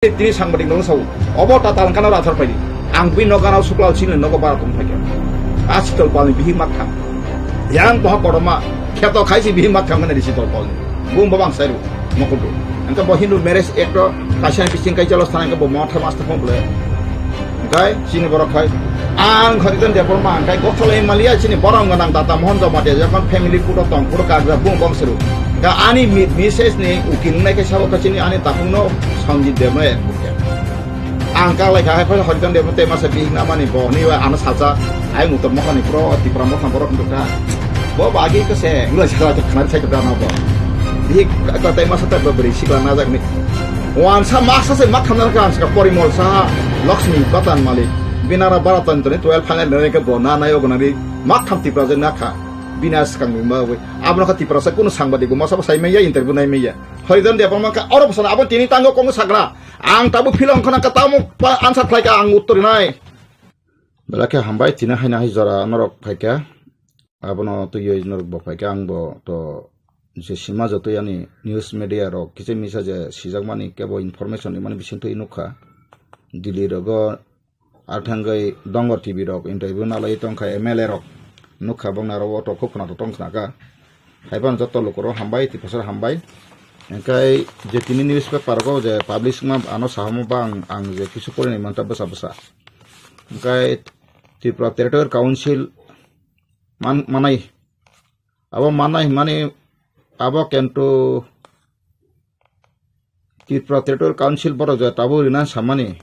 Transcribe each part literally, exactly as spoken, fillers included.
Tini sangbadik no sao. Obo ta talangkana rathar paidi. Ang bini nogo ano suklal sini nogo bara tong phaikha. A Sitol Palni bihik mak tham. Yang toha koroma kheto khaisi bihik mak tham nani Sitol Palni. Bung babang sairu mokudu. Engka bo Hindu marriage act o kaisa bising kai chalo sthana engka bo motha mas thang bole. Engkai sini borok khai. Ang Hariton Debbarma engkai Gokthal Himalaya sini borong ganang Data Mohan Jamatia jokon family photo tong photo kagja bung bong seru. Engka ani mi-, misses ni ukil nai kai sabo kachini ani tapung no Sanjit Debbarma. Ang kak lai kha, hai phai Hariton Debbarma tei masa bihik namani bo ni wa ano salsa, ai mutor mokha ni pro, Tipra mokha borok wngkha. Bo bagi ko se, gula sala to khana sai to dana bo. Bihik ko tei masa ta bo beri sikla na jak ni. Wan sa masa se mak khana ka ang sa Porimol sa, Lakshmi Batan Malik. Binara bara tan to ni twelve final ne ke bo na na yo gona ni mak tham Tipra je na kha. Bina skang ni ma wi. Abno kha Tipra sa kuno sangbadik bo masa bo sai maya interview nai maya. Hariton Debbarma ka oro bosana abo tini tango kong sakra. Ang tabuk philong khana ka tamo pa answer khlai ka ang uttor nai. Belai khe hambai tini haina hai jora norok phaikha. Abono twiwi norok bo phaikha ang bo to je sima jotoi ani news media rok kisa misa je sijakmani kebo information rimani bisingtwi nukha. Delhi rogo ar thangwi Dongor T V rok interview nalai tongkha M L A rok nukha bongni aro auto khub khwnathok tong khnakha. Haiphano joto lukurok hambai, Tiprasa hambai. Hingkai je tini newspaper rogo je publish wngma ano sahamo ba ang, ang je kisu porinai manta bwsa bwsa. Hingkai Tripura Territorial Council man-, manai. Abo manai hwnmani abo kintu Tripura Territorial Council borok je tabuk rina samani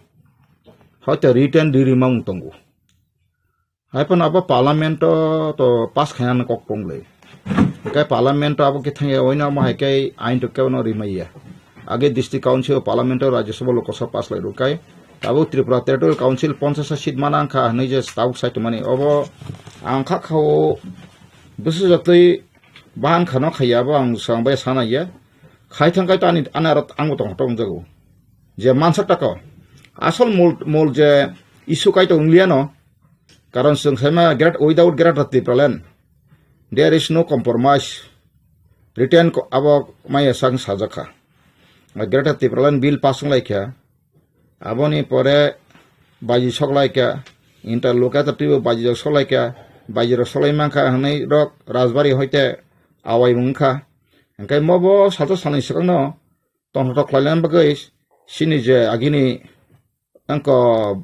hoite written ri rima wng tongo. Haiphano abo parliament o to pass khaina kok tonglai. Hingke parliament o abo khe thangya oino amo hai khe ain to kebo no rimaiya. Age district council o parliament o Rajya Sabha Lok Sabha pass lai rwkai. Tabuk Tripura Territorial Council ponchash seat mana wngkha hinui je tabuk sai tongmani. Obo ang kha kha o bwswk jatwi bahan khano khaiya abo ang swkang bai sana ya. Khai thang kai to ani, ani aro ang bo tong tong jago. Je mansak tako. Asol mol, mol je issue kai to wnglia no. Karon chwng saima great, without Greater Tipraland, there is no compromise. Written ko-, abo maya sang sajakha. Greater Tipraland bill pass wng laikha. Aboni pore baji sok laikha. Interlocutor twibo baji rok sok laikha. Baji rok solai mankha hwnwi rok Rajbari hoite awai wngkha. Hingke mobo salsa salni swkangno tongthok khlaina bagwi chini je agini angko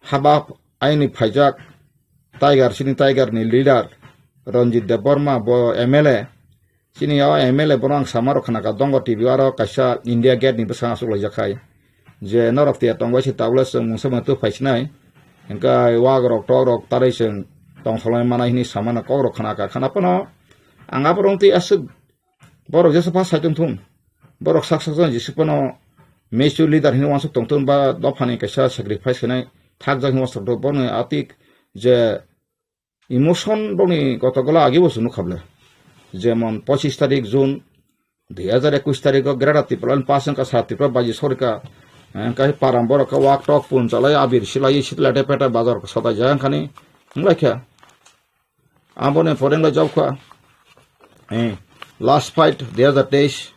haba aini phaijak Tiger, chini Tiger ni leader Ranjit Debbarma bo M L A. Chini o M L A bono ang sama rok khna ka Dongo T V aro kaisa India Gate ni bwskango achuk laijak khai. Je norok tiya tong bai se tabule chwng mungsa mungsa tu phai sinai. Hingke wak rok tok rok tarwi chwng tong solai manai hini sama no kok rok khna ka khna phano ang aborok twi aswk Borok jesa pa sai tong thung. Borok sak sak jani jesa pano mature leader hino wansuk tong thung ba dophani kaisa sacrifice khainai thakjak hino wansuk thung. Bono atik je emotion bokni kotogola agi bo chwng nukha ble. Jemon pochis tarik June dui hajar ekwis tarikh o Greater Tipraland pass wngkha sa Tripura baji sorika. Hingke param borok khe wak tok pun chalai abir silai sitlete pete bazar sotai jaya wngkhani wnglaikha. Aboni pore wngla jobkha, eh, last fight dui hajar teis.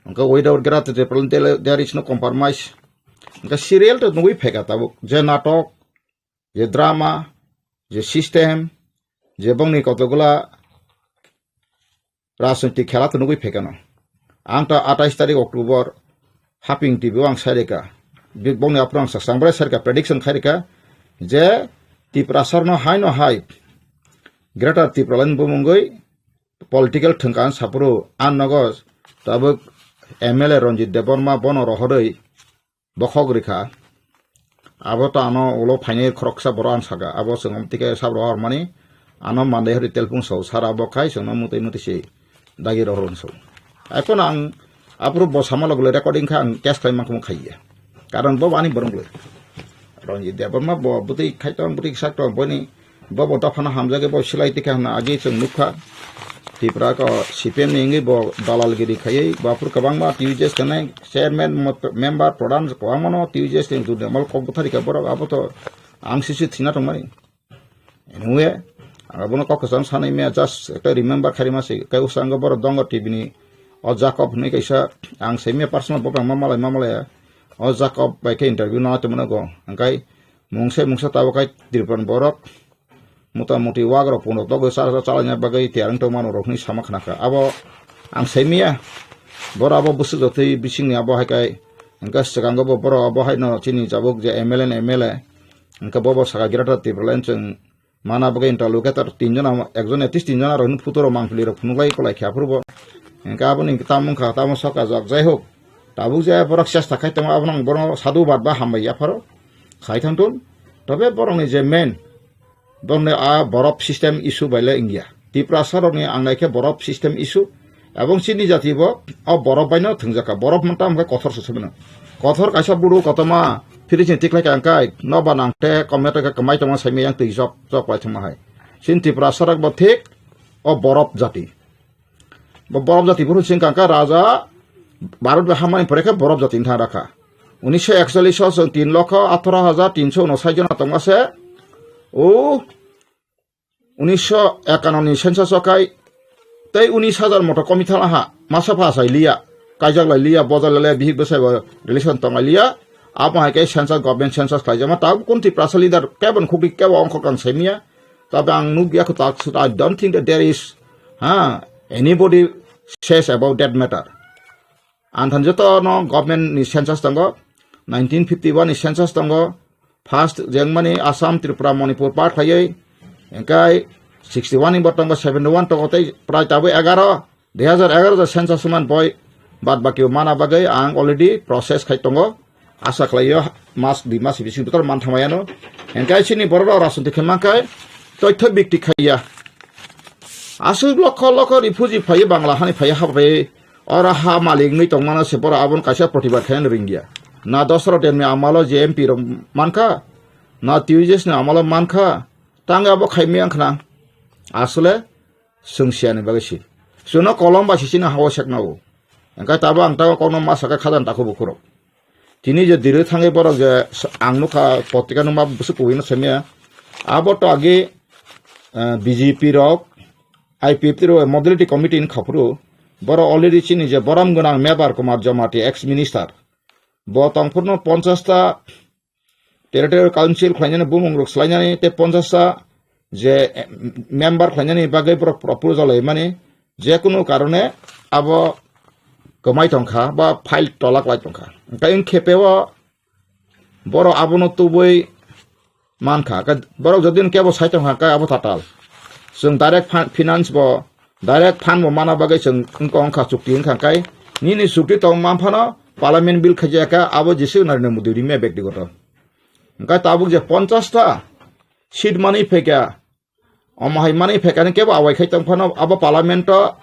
Hingke without Greater Tipraland there is no compromise. Hingke serial to nugui phaikha tabuk. Je natok, je drama, je system, je bongni kotogula rajniti khela to nugui phaikha no. Ang ta atais tarik October Haping T V o ang sai reka. Big bongni aphuru ang saksang bwrai sai reka, prediction khai reka je Tiprasarno hai no hai Greater Tipraland bumungwi political thwngka ang sapuru ang nogo tabuk M L A Ranjit Debbarma bono rohorwi bokhok rikha. Abo to ano ulo phainai khoroksa borok ang saka. Abo chwng omo tike sab rohor mani ano mandai hori telpung so sara bo khai chwngno mwtwi mwtwi se dagi rohor so. Aphano ang aphuru bo sama logole recording kha ang case khai mankha khaiya. Karon bo ani borong le. Ranjit Debbarma bo bwtwi khai tong bwtwi sak tong boni Bo bo dophano hamjagwi bo silai tikha hwnna agi chwng nukha. Tipra ko C P M ni wngwi bo dalalgiri khaiwi bo aphuru kwbangma T U J S khanai chairman, mot-, member, pradhan kwbangmano T U J S ni jurni amal kok bwtharikha borok abo to ang sisi thwina tongmani. Anyway, ang abono kok kwcham sanwi maya just ekta remember khairima se kai usango borok dongo T V ni o Jacob hwnwi kaisa ang se maya personal bo bangma malai ma malaya. O Jacob bai khe interview no tongmano go. Hingkai mungsa mungsa tabuk kai Tripura ni borok motamoti wak rok puno togwi chara chara chalaina bagwi tiyar wng tongmano rok hinwi sama khna kha. Abo ang saimaya. Borok abo bwswk jotwi bisingni abo hai kai hingka swkango bo borok abo haino chini jabuk je M L A ni M L A hingka bo bo saka Greater Tipraland chwng mana bagwi interlocutor tinjon, ekjon at least tinjon aro hwnwi photo rok mangpili rok phunuk lai kolai khe aphuru bo. Hingke aboni tamo wngkha, tamo soka jak, jai hok. Tabuk je borok chesta khai tongo, abono ang bono sadhu bad ba hambai yapharo khai thangtun. Tobe borokni je main, borokni a borop system issue bai le wngya. Tiprasa rokni ang naikhe borop system issue. Ebong chini jati bo o borok bai no thwngjak kha. Borok manta hwnkhe kothor se sumino. Kothor kaisa buru kotorma phiri chini tiklai kha hwnkhe noba nang te komya tongkha kwmai tongma saimai yang twi chok chok lai thangma hai. Chini Tiprasa rok bo thik o borop jati. Bo borop jati buru sing kha hwnkhe raja Bharat bai hamani pore khe borop jati wngkha rakha. Unisho ekchollish o chwng tin lokho atharo hajar tinso unosai jona tongma se. O unisho ekanno ni census o kai tei unis hajar moto komi thangla ha, masa pha sai liya, kaijak lai liya, bojai lai liya, bihik bwsai bo relation tong lai liya. Abo hai khe census, government census khlaijama, tabuk kun Tiprasa leader kebo ni khukti kebo ongkhor kang saimaya. Tabe ang nukya khu tak sut, I don't think that there is, ha, anybody says about that matter. Ang than joto no government ni census tongo, nineteen fifty one ni census tongo, first jengmani Assam, Tripura, Manipur part khlaiwi, hingkai sixty one ni bo tongo, seventy one tongo tei prai tabuk egaro, dui hajar egaro ja census man boi, bad baki mana bagwi ang already process khai tongo, asa khlaio mas dui mas bising bwtaro man thangmaya no, hingkai chini borok rok rajniti khai mankai, toitho bikti khaiya. Aswk lokho lokho refugee phaiwi Bangla hani phaiwi hap phaiwi oro ha malik wngwi tongmano se borok abono kaisa protibad khaina ringya. Na Dosaro Demni amalo je M P rok mankha, na T U J S ni amalo mankha, tang abo khaimaya wngkhna. Asole chwng siyani bagwi si. Chwngno kolom bai si chini hao sekna o. Hingkhe tabo ang tabo kokno ma sakha khajani takhuk bukhurok. Tini je dirwi thangwi borok je s-, ang nukha potrika nukma bwswk kubui no saimaya. Abo to agi, eh, B J P rok, I P F T rok modality committee ni khaphuru. Borok already chini je borom gwnang Mebar Kumar Jamatia ex minister. Bo tongphuru no ponchash ta territorial council khlainani bumung rok swlainani tei ponchash ta je, eh, member khlainani bagwi borok proposal laimani. Jekunu karone abo kwmai tongkha ba file tolak lai tongkha. Hingkhe wng khepe o borok abono tubui mankha. Hingkhe borok jodi kebo sai tongkha hingkhe abo tatal. Chwng direct fin-, finance bo, direct fund bo mana bagwi chwng wngkha, wngkha chukti wngkha hingkhe nini chukti tong manphano parliament bill khaijak kha abo jisi Narendra Modi rimya bektigoto. Hingkhe tabuk je ponchash ta seat manwi phaikha, omo hai manwi phaikha ni kebo awai khai tong phano abo parliament o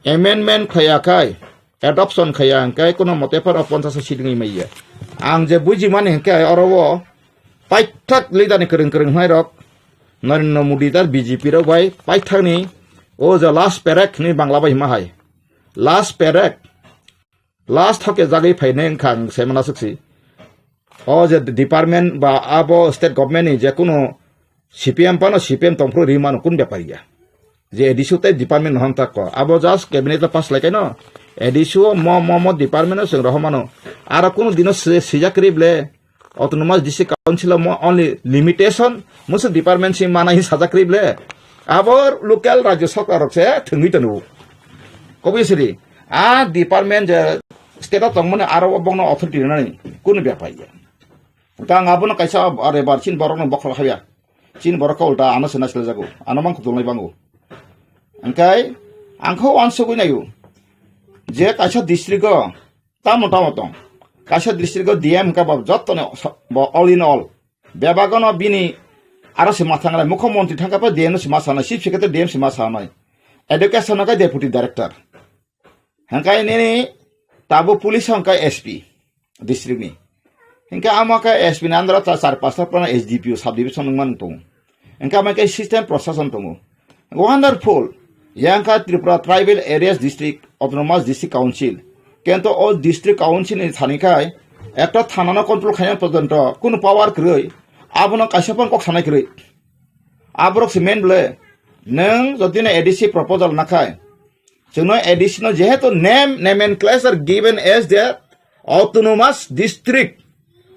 amendment khaiya khai, adoption khaiya hingkhe kuno mote phano ponchash seat wngwi maiya. Ang je bujimani hingkhe oro o paithak leader ni kwrwng kwrwng hwnai rok Narendra Modi tar B J P rok bai paithak ni o je last paycheck ni Bangla bai hima hai. Last paycheck. Last hoke jagwi phainai wngkha ang se mana swksi. O je department ba abo state government ni je kunu C P M phano C P M tongphuru ri mano kun bepar ya. Je A D C tei department no hamtak ko. Abo just cabinet o pass lai kaino. A D C o mo, mo, mo department o chwng rohor mano. Aro kunu dino si-, sijak kri ble. Autonomous District Council o mo only limitation, musu department si mana hi sajak kri ble. Abo local rajya sarkar rok se thwngwi tanu. Kobwi siri, a department je state o tongmani aro o bokno authority rwnani kunu bepar ya. Tang abono kaisa are bar chin borok no bokhok habya. Chin borok ko ulta ano se naisle jago. Ano mang kutulnai bango. Engkai angkho wansugwi nayo. Je kaisa district o tamo tamo tong. Kaisa district o D M hwnkha bo jottoni sa-, bo all in all. Bebagono bini aro se ma thanglai, mukho montri thangkha pa D M no se ma sanai, chief secretary D M se ma sanai. Education no khe deputy director. Hwnkhe nini tabo police hwnkhe S P district ni. Hwnkhe amo khe S P ni under o ta char pasta phano S D P O sub division wngmani tongo. Hwnkhe amo khe system prosason tongo. Wonderful. Yang kha Tripura Tribal Areas District Autonomous District Council. Kento o District Council ni thani khai ekta thana no control khaina porjonto kunu power kwrwi. Abono kaisa phano kok sanai kwrwi. Aborok se main ble. Nwng jodi no A D C proposal nakhai. Chwngno A D C no jehetu name, nomenclature given as the Autonomous district.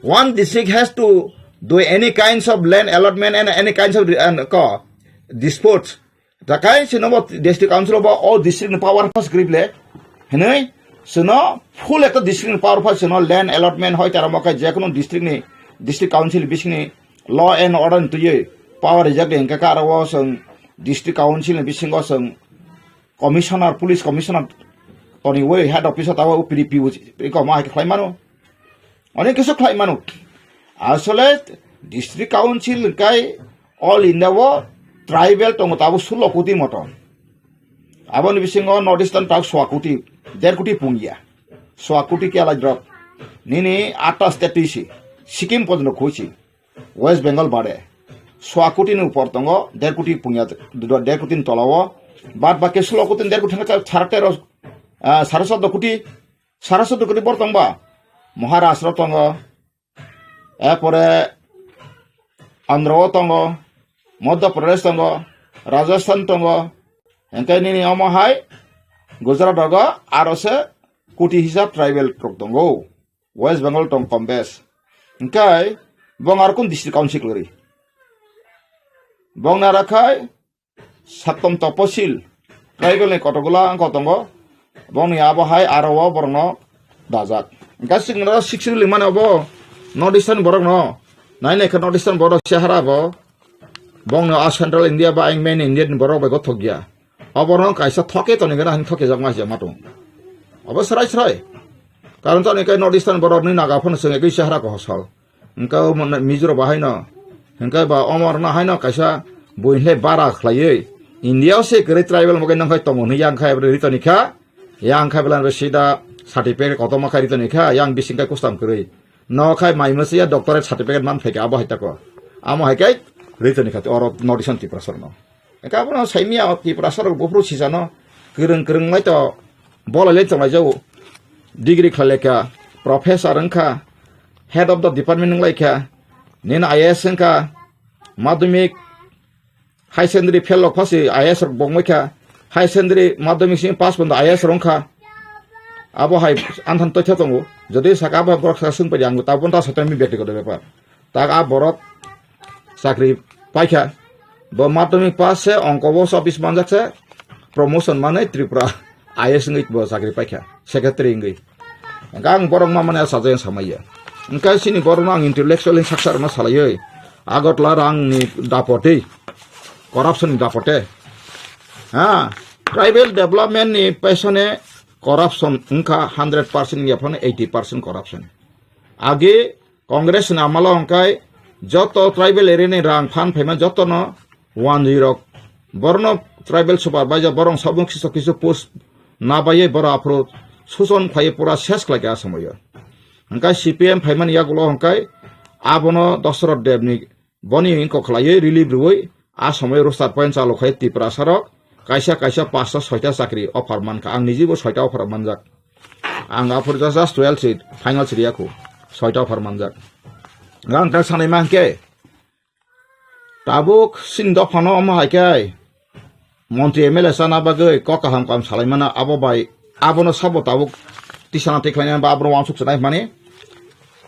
One district has to do any kinds of land allotment and any kinds of, uh, ko, disputes. Takai sino bo district council bo o district ni power pass grip le. Hinoi sino full ekta district ni power pass sino land allotment hoi tara mo kai je kono district ni, district council bising ni law and order ni twi power rijak de hingke ka aro o song district council ni bisingo song commissioner, police commissioner toni woi head office o tawo P D P o ko ma hai khlai mano. Onek kisu khlai mano. Asole district council kai all India o tribal tongo tabo sulo koti moto. Aboni bisingo North Eastern tak swa koti, der koti pungya. Swa koti kya lai drop. Nini atta state tisi. Sikkim pojono khuisi. West Bengal bade. Swa koti ni upor tongo, der koti pungya, der koti ni tola o. Bad baki sulo koti, der koti thangka sara tero, ah, sara soddo koti, sara soddo koti bor tongba. Maharashtra tongo. Epore Andhra o tongo, Madhya Pradesh tongo, Rajasthan tongo. Engkai nini omo hai Gujarat rogo aro se koti hisab tribal rok tongo. West Bengal tong kom bes. Engkai bong aro kun district council kwrwi. Bong nara khai Sattom Toposil tribal ni kotokgula wngkha tongo. Bongni abo hai aro o borokno dajak. Engkai sixth schedule mani obo North Eastern borokno nai nai khe North Eastern borok chehara bo. Bongno a Central India ba ang main India ni borok bai gothok ya. Oborok kaisa thoke toni gana hin thoke jak ma jak ma tong. Obo srai srai. Karon toni kai North Eastern borok ni naga phano song ekoi chehara ko hosol. Engka o mon-, Mizoram bahai no. Engka ba omor no hai no kaisa buin le bara khlaiwi. India o se kwrwi tribal mogai nang khai tongo hwnwi yang khai ritoni kha. Yang khai bwlai sida certificate kotorma khai ritoni kha. Yang bising kai kustam kwrwi. No khai mai masiya doctorate certificate man phaikha abo hai tako. Amo hai kai ritoni kha oro North Eastern Tiprasa no. Eka abono saimia o Tiprasa rok buphuru sisano kwrwng kwrwng lai to bolai lai chonglai jago. Degree khlai lai kha, professor wng kha, head of the department wng lai kha, nini I A S wng kha, madhyamik, high secondary fail rok phasi I A S rok bongmai kha, high secondary madhyamik sing pass pondo I A S rok wng kha. Abo hai anthan toitha tongo. Jodi saka abo borok saka swng pai di, ang tabuk ta saitami byaktigoto bepar. Tak a borok chakri paikha. Bo madhyamik pass se ongko bo office manjak se promotion manwi Tripura I A S wngwi bo chakri paikha. Secretary wngwi. Hingke ang borok ma mani sajai samaiya. Hingke chini borokno ang intellectual ni saksa rokno salaiwi. Agartala rang ni dapote. Corruption ni dapote. Ha. Tribal development ni pesone corruption wngkha hundred percent ya phano eighty percent corruption. Age Congress ni amalo hwnkhe joto tribal area ni rang phan phaima jotono wanjwi rok. Borno tribal supervisor borong sabung kisu kisu post nabaiye boro aphuru suson phaiye pura ses khlaikha asamoyo. Hwnkhe C P M phaimani yagulo hwnkhe abono Dosrot Dev ni boni wngkok khlaiwi relief rwui a somoi roster point chalo khai Tiprasa rok kaisa kaisa pasta soita chakri offer mankha. Ang nijibo soita offer manjak. Ang aphuru just, just twelve seat, final seat yakhu. Soita offer manjak. Ang tak sanai ma hwnkhe, tabuk sin dophano omo hai khe montri M L A chana bagwi kok kaham kaham salaimano abo bai abono sabo tabuk tisana tikhlaina ba abono wansuk sanai mani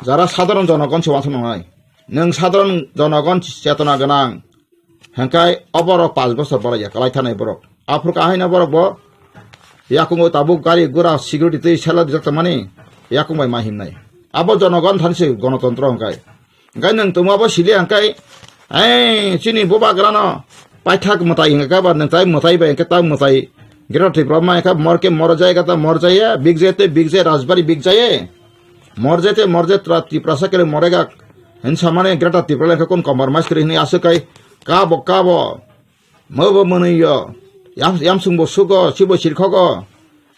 jara sadharon jonogon se wansuk nangnai. Nwng sadharon jonogon chetona gwnang. Hingkai oborok panch bosor borok ya kalai thanai borok. Aphuru kahaino borok bo yakungo tabuk gari gura security twi sela dijak tongmani yakung bai ma himnai. Abo jonogon thani se gonotontro hingkai. Hingkai nwng tongma bo sili hingkai, "Ei, chini bubagrano paithak mwtai hingka ba nwng tai mwtai bai hingke ta mwtai." Greater Tripura ma hingka mor ke mor jai kata mor jai ya, big jai te big jai, Rajbari big jai. Mor jai te mor jai tra Tiprasa kele morega. Hin samani Greater Tripura hingka kun compromise kri hini aswk kai kabo kabo. Mobo mwnwi yo. Yam, yamsung bo sugo, chibo sirkhogo.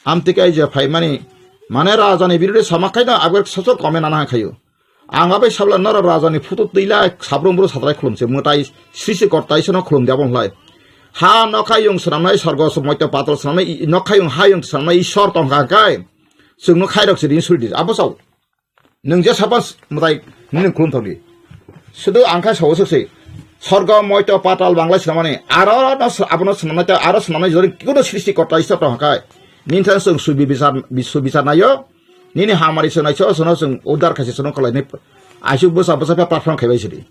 Amtwi kai je phaimani. Mane raja ni birude sama khaino abgak sosok kome nana khayo. Ang abai sabla noro raja ni photo twila sabrum bru satrai khulumse mwtai sisi kortai sono khulum diabon hlai. Ha nokhayung swnamnai sorgo moito patal swnamnai i-, nokhayung hayung swnamnai Ishwar tongkha kai. Chwngno khairok se din suri di. Abo sao. Nwng je sapas mwtai nini khulum thokdi. Sudu ang khai sao se. Sorgo moito patal banglai swnamani. Aro no s-, abono swnamnai ta aro swnamnai jori kuno sristi kortai Ishwar tongkha kai. Nini thang chwng subi bichar, bi-, subichar nayo. Nini hamari swnai so sono chwng udar khaisi sono khlainai. Aisuk bwsa bwsa phe platform khaibai sidi.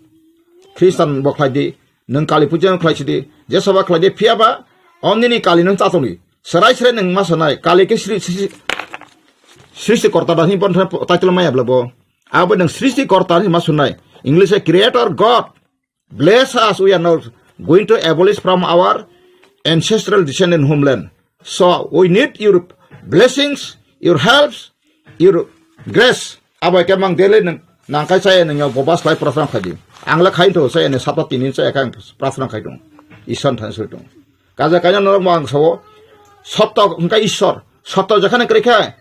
Khristan bo khlai di, nwng Kali puja khlai sidi, je soba khlai di, phiya ba o nini Kali nwng chatoni. Serai serai nwng ma sanai, Kali ke sri-, sri-, srishti korta da hin bon title maya bla bo. Abo nwng srishti korta hin ma sunai. English e creator God. Bless us, we are not going to abolish from our ancestral descendant homeland. So we need your blessings, your helps, your grace. Abo ke mang dele nang, nang kai chaya nang yo bobas lai prasang khai di. Ang la khai to chaya ne sapta tinin chaya kang prasang khai dong. Isan than sui dong. Kaja kaja norok mang sao. Sotto hingka Ishwar. Sotto jakhane kre khe.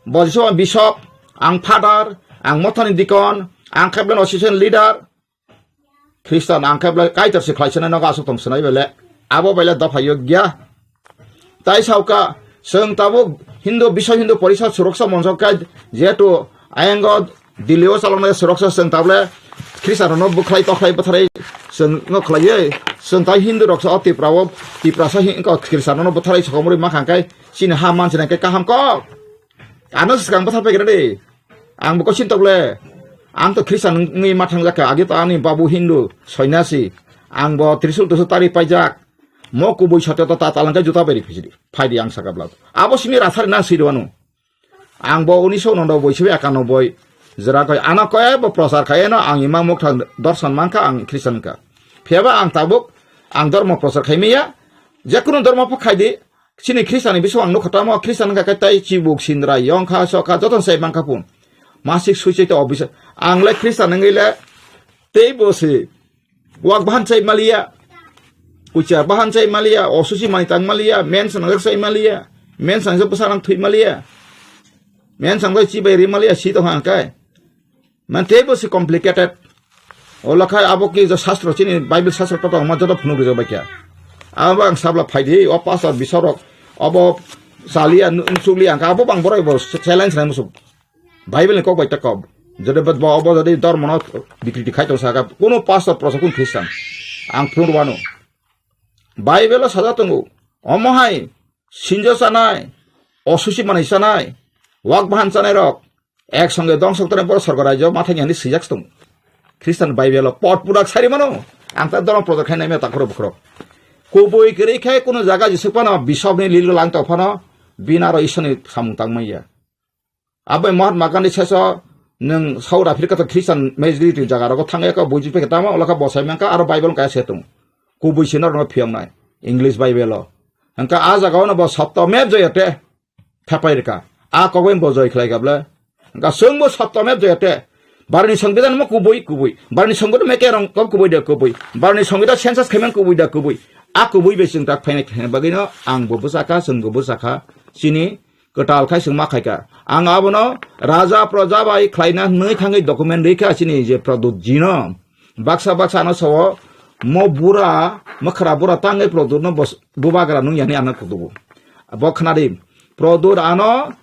Bo jisu bishop, ang father, ang mothani deacon, ang keblen association leader. Khristan ang khe belai Kaitor se khlai swnai nogo aswk tong swnai bele. Abo bele dopha yokya. Tai sauka, chwng tabuk Hindu, Biswa Hindu Porishad Suroksa Moncho khe jehetu ayang o Delhi o chaloknai Suroksa chwng tabule Khristan rokno bwkhlai tokhlai bwtharwi chwng no khlaiwi chwng tai Hindu rok sa o Tripura o Tiprasa hin ko Khristan rokno bwtharwi sokomorwi makhang khe chini ha manchina khe kaham kok. Ano swkang bwthar paigra de. Ang bo kosin tokle. Ang to Khristan wngwi ma thangjak kha. Agi to ani babu Hindu, sonyasi. Ang bo trisul tusul tari paijak. Mo kubui sotyo to ta talangkai juta beri phijidi. Phaidi ang saka blado. Abo simi rathari na siri wano. Ang bo unisho nondo boi sibi akano boi. Jera koi ano koi bo prosar khai no ang ima mukthang dorsan mankha ang Khristan ka. Phiyaba ang tabuk ang dormo prosar khai miya. Jekunu dormo pha khai di. Chini Khristian ni bising ang nukha tamo Khristian wngkha khe tei chibuk sindra yongkha sokha joto sai mankha pun. Masik suicide to obisa. Ang le Khristian wngwi le tei bo se wak bahan chai maliya. Kuchar bahan chai maliya, osusi mani tang maliya, men sangjak chai maliya, men sangjak bwsa nang thwi maliya. Men sangjak chibai ri maliya si tong hang kai. Man teibo se complicated. Ola khai abo ki jo sastro chini Bible sastro to tongma joto phunuk rijak bai kya. Abo ang sabla phaidi o pastor bisarok obo saliya nu-, nusukliya ang abo bang borok bo challenge nai musuk. Bible ni kok bai ta kok. Jodi bo obo jodi dormo no bikriti khai tong saka kuno pastor prosa kun Christian. Ang phunuk wano. Bible o sajak tongo. Omo hai sinjo chanai, osusi manwi chanai, wak bahan chanai rok ek songe dongsok tore borok sorgo raijao mathai ni hinwi swijak tong. Christian Bible o pot purak sari mano. Ang ta dorong project khai naimya takhoro bukhoro. Kubui kwrwi khe kuno jaga jisuk phano bisop ni lil lang tong phano bini aro Ishwar ni samung tang manya. Abo Mahatma Gandhi saso nwng South Africa to Christian majority jaga rogo thangya kha buji pekhe tamo ola kha bosai mankha aro Bible kaya se tong. Kubui se norok no phiyok nai English Bible o. Hingkha a jaga o no bo sotto mep joya te. Thepai rwkha. A kok bai bo joi khlai kha bwle. Hwnkha chwng bo sotto mep jaya te. Barni songbidan mo kubui, kubui. Barni songbidan me kerong kok kubui da kubui. Barni songbidan census khaimang kubui da kubui. A kubui bai chwng tak phainai khaina bagwi no ang bo bwsakha, chwng bo bwsakha. Chini kwtal khai chwng ma khaikha. Ang abono raja proja bai khlaina nwi thangwi document rikha chini je Pradyot ji no. Baksa baksa ano sao, mo bura, mwkhra bura tangwi Pradyot no bos-, bubagra nung yani ano kutubu. Bo khnadi, Pradyot ano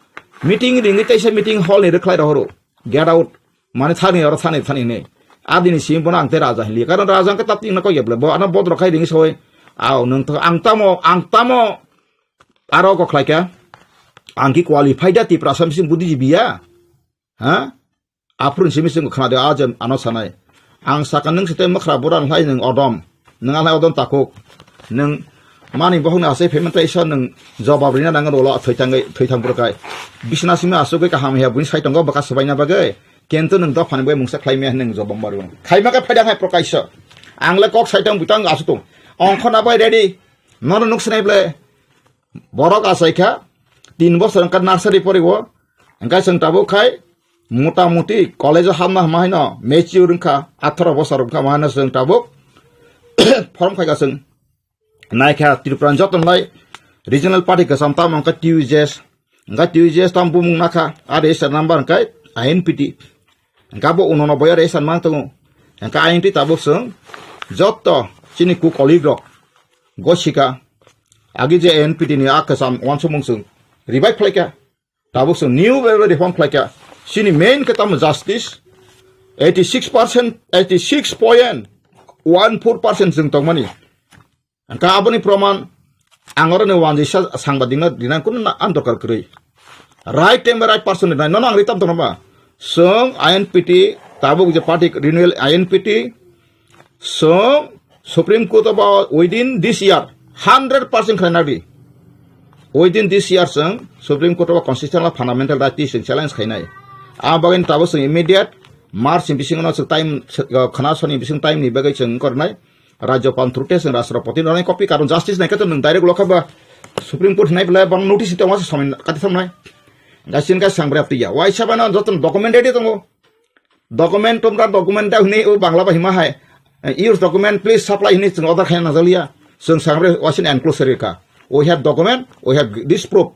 meeting ringwi teisa meeting hall ni rwkhlai rohoro. Get out. Mani thani oro thani thani hinwi. Adini simi bono ang tei raja hinli. Karon raja hwnkhe tapti wngna kok ya bwle. Bo ano bodrok khai ringwi soi. Aw, nwng to, ang tamo, ang tamo aro kok khlaikha. Ang ki qualified da Tiprasa bising buddhijibi ya? Ha? Aphuru simi simi khna de a je ano sanai. Ang saka nwng site mwkhra bura nlai nwng odom. Nwng alai odom takuk. Nwng mani bohong ni asai payment taisa nwng jobab rina nang rolo thoi tangwi thoi thang burkai. Bisna simi asugwi kaham ya buini sai tongo bwkha swbaina bagwi. Kento nwng dophani bai mungsa khlai maya nwng jobab maru. Khaima khe phaida hai prokaisa. Ang le kok sai tang butang asu tung. Ongkho na bai ready. Nono nuk sinai ble. Borok achaikha tin bosor wngkha nursery poriwo, wngkha chwng tabuk khai mota moti college o hapna hwnma haino mature wngkha, atharo bosor wngkha, ma haino chwng tabuk form khaikha chwng. Naikha Tripura ni joto nai regional party kwcham tamo wngkha T U J S, wngkha T U J S tamo bumung nakha, a register number wngkha I N P T. Hingke abo unono boyar esan mang tongo. Hingke ayang twi tabuk chwng joto chini ku colleague rok gosika agi je N P T ni a kwcham uansukmung chwng revive khlaikha. Tabuk chwng new way reform khlaikha. Chini main khe tamo justice eighty six percent, eighty six point one four percent chwng tongmani. Hingke aboni proman ang oro ni wanjisa sangbadik no rinang kunu na ang dorkar kwrwi. Right time bai right person ni nai. Nono ang ri tam tono ba. Song I N P T, tabuk je party renewal I N P T, song Supreme Court ba within this year, hundred percent khlai nadi. Within this year song Supreme Court ba constitutional fundamental right song challenge khainai. A bagin tabuk song immediate March ni bisingo no song time, khana soni bising time ni bagwi song kornai. Rajyapal through te chwng Rashtrapati no nai copy, karon justice nai khe to nwng direct lokha ba Supreme Court hinai belai bang notice tongma se somai kati thamnai. Gasin ka sangbra tiya. Waisa bana joto document ready tongo. Document tumra document da hini o Bangla ba hima hai. Use document please supply hini chwng order khaina najalia. Chwng sangbra wasin enclosure ka. We have document, we have this proof.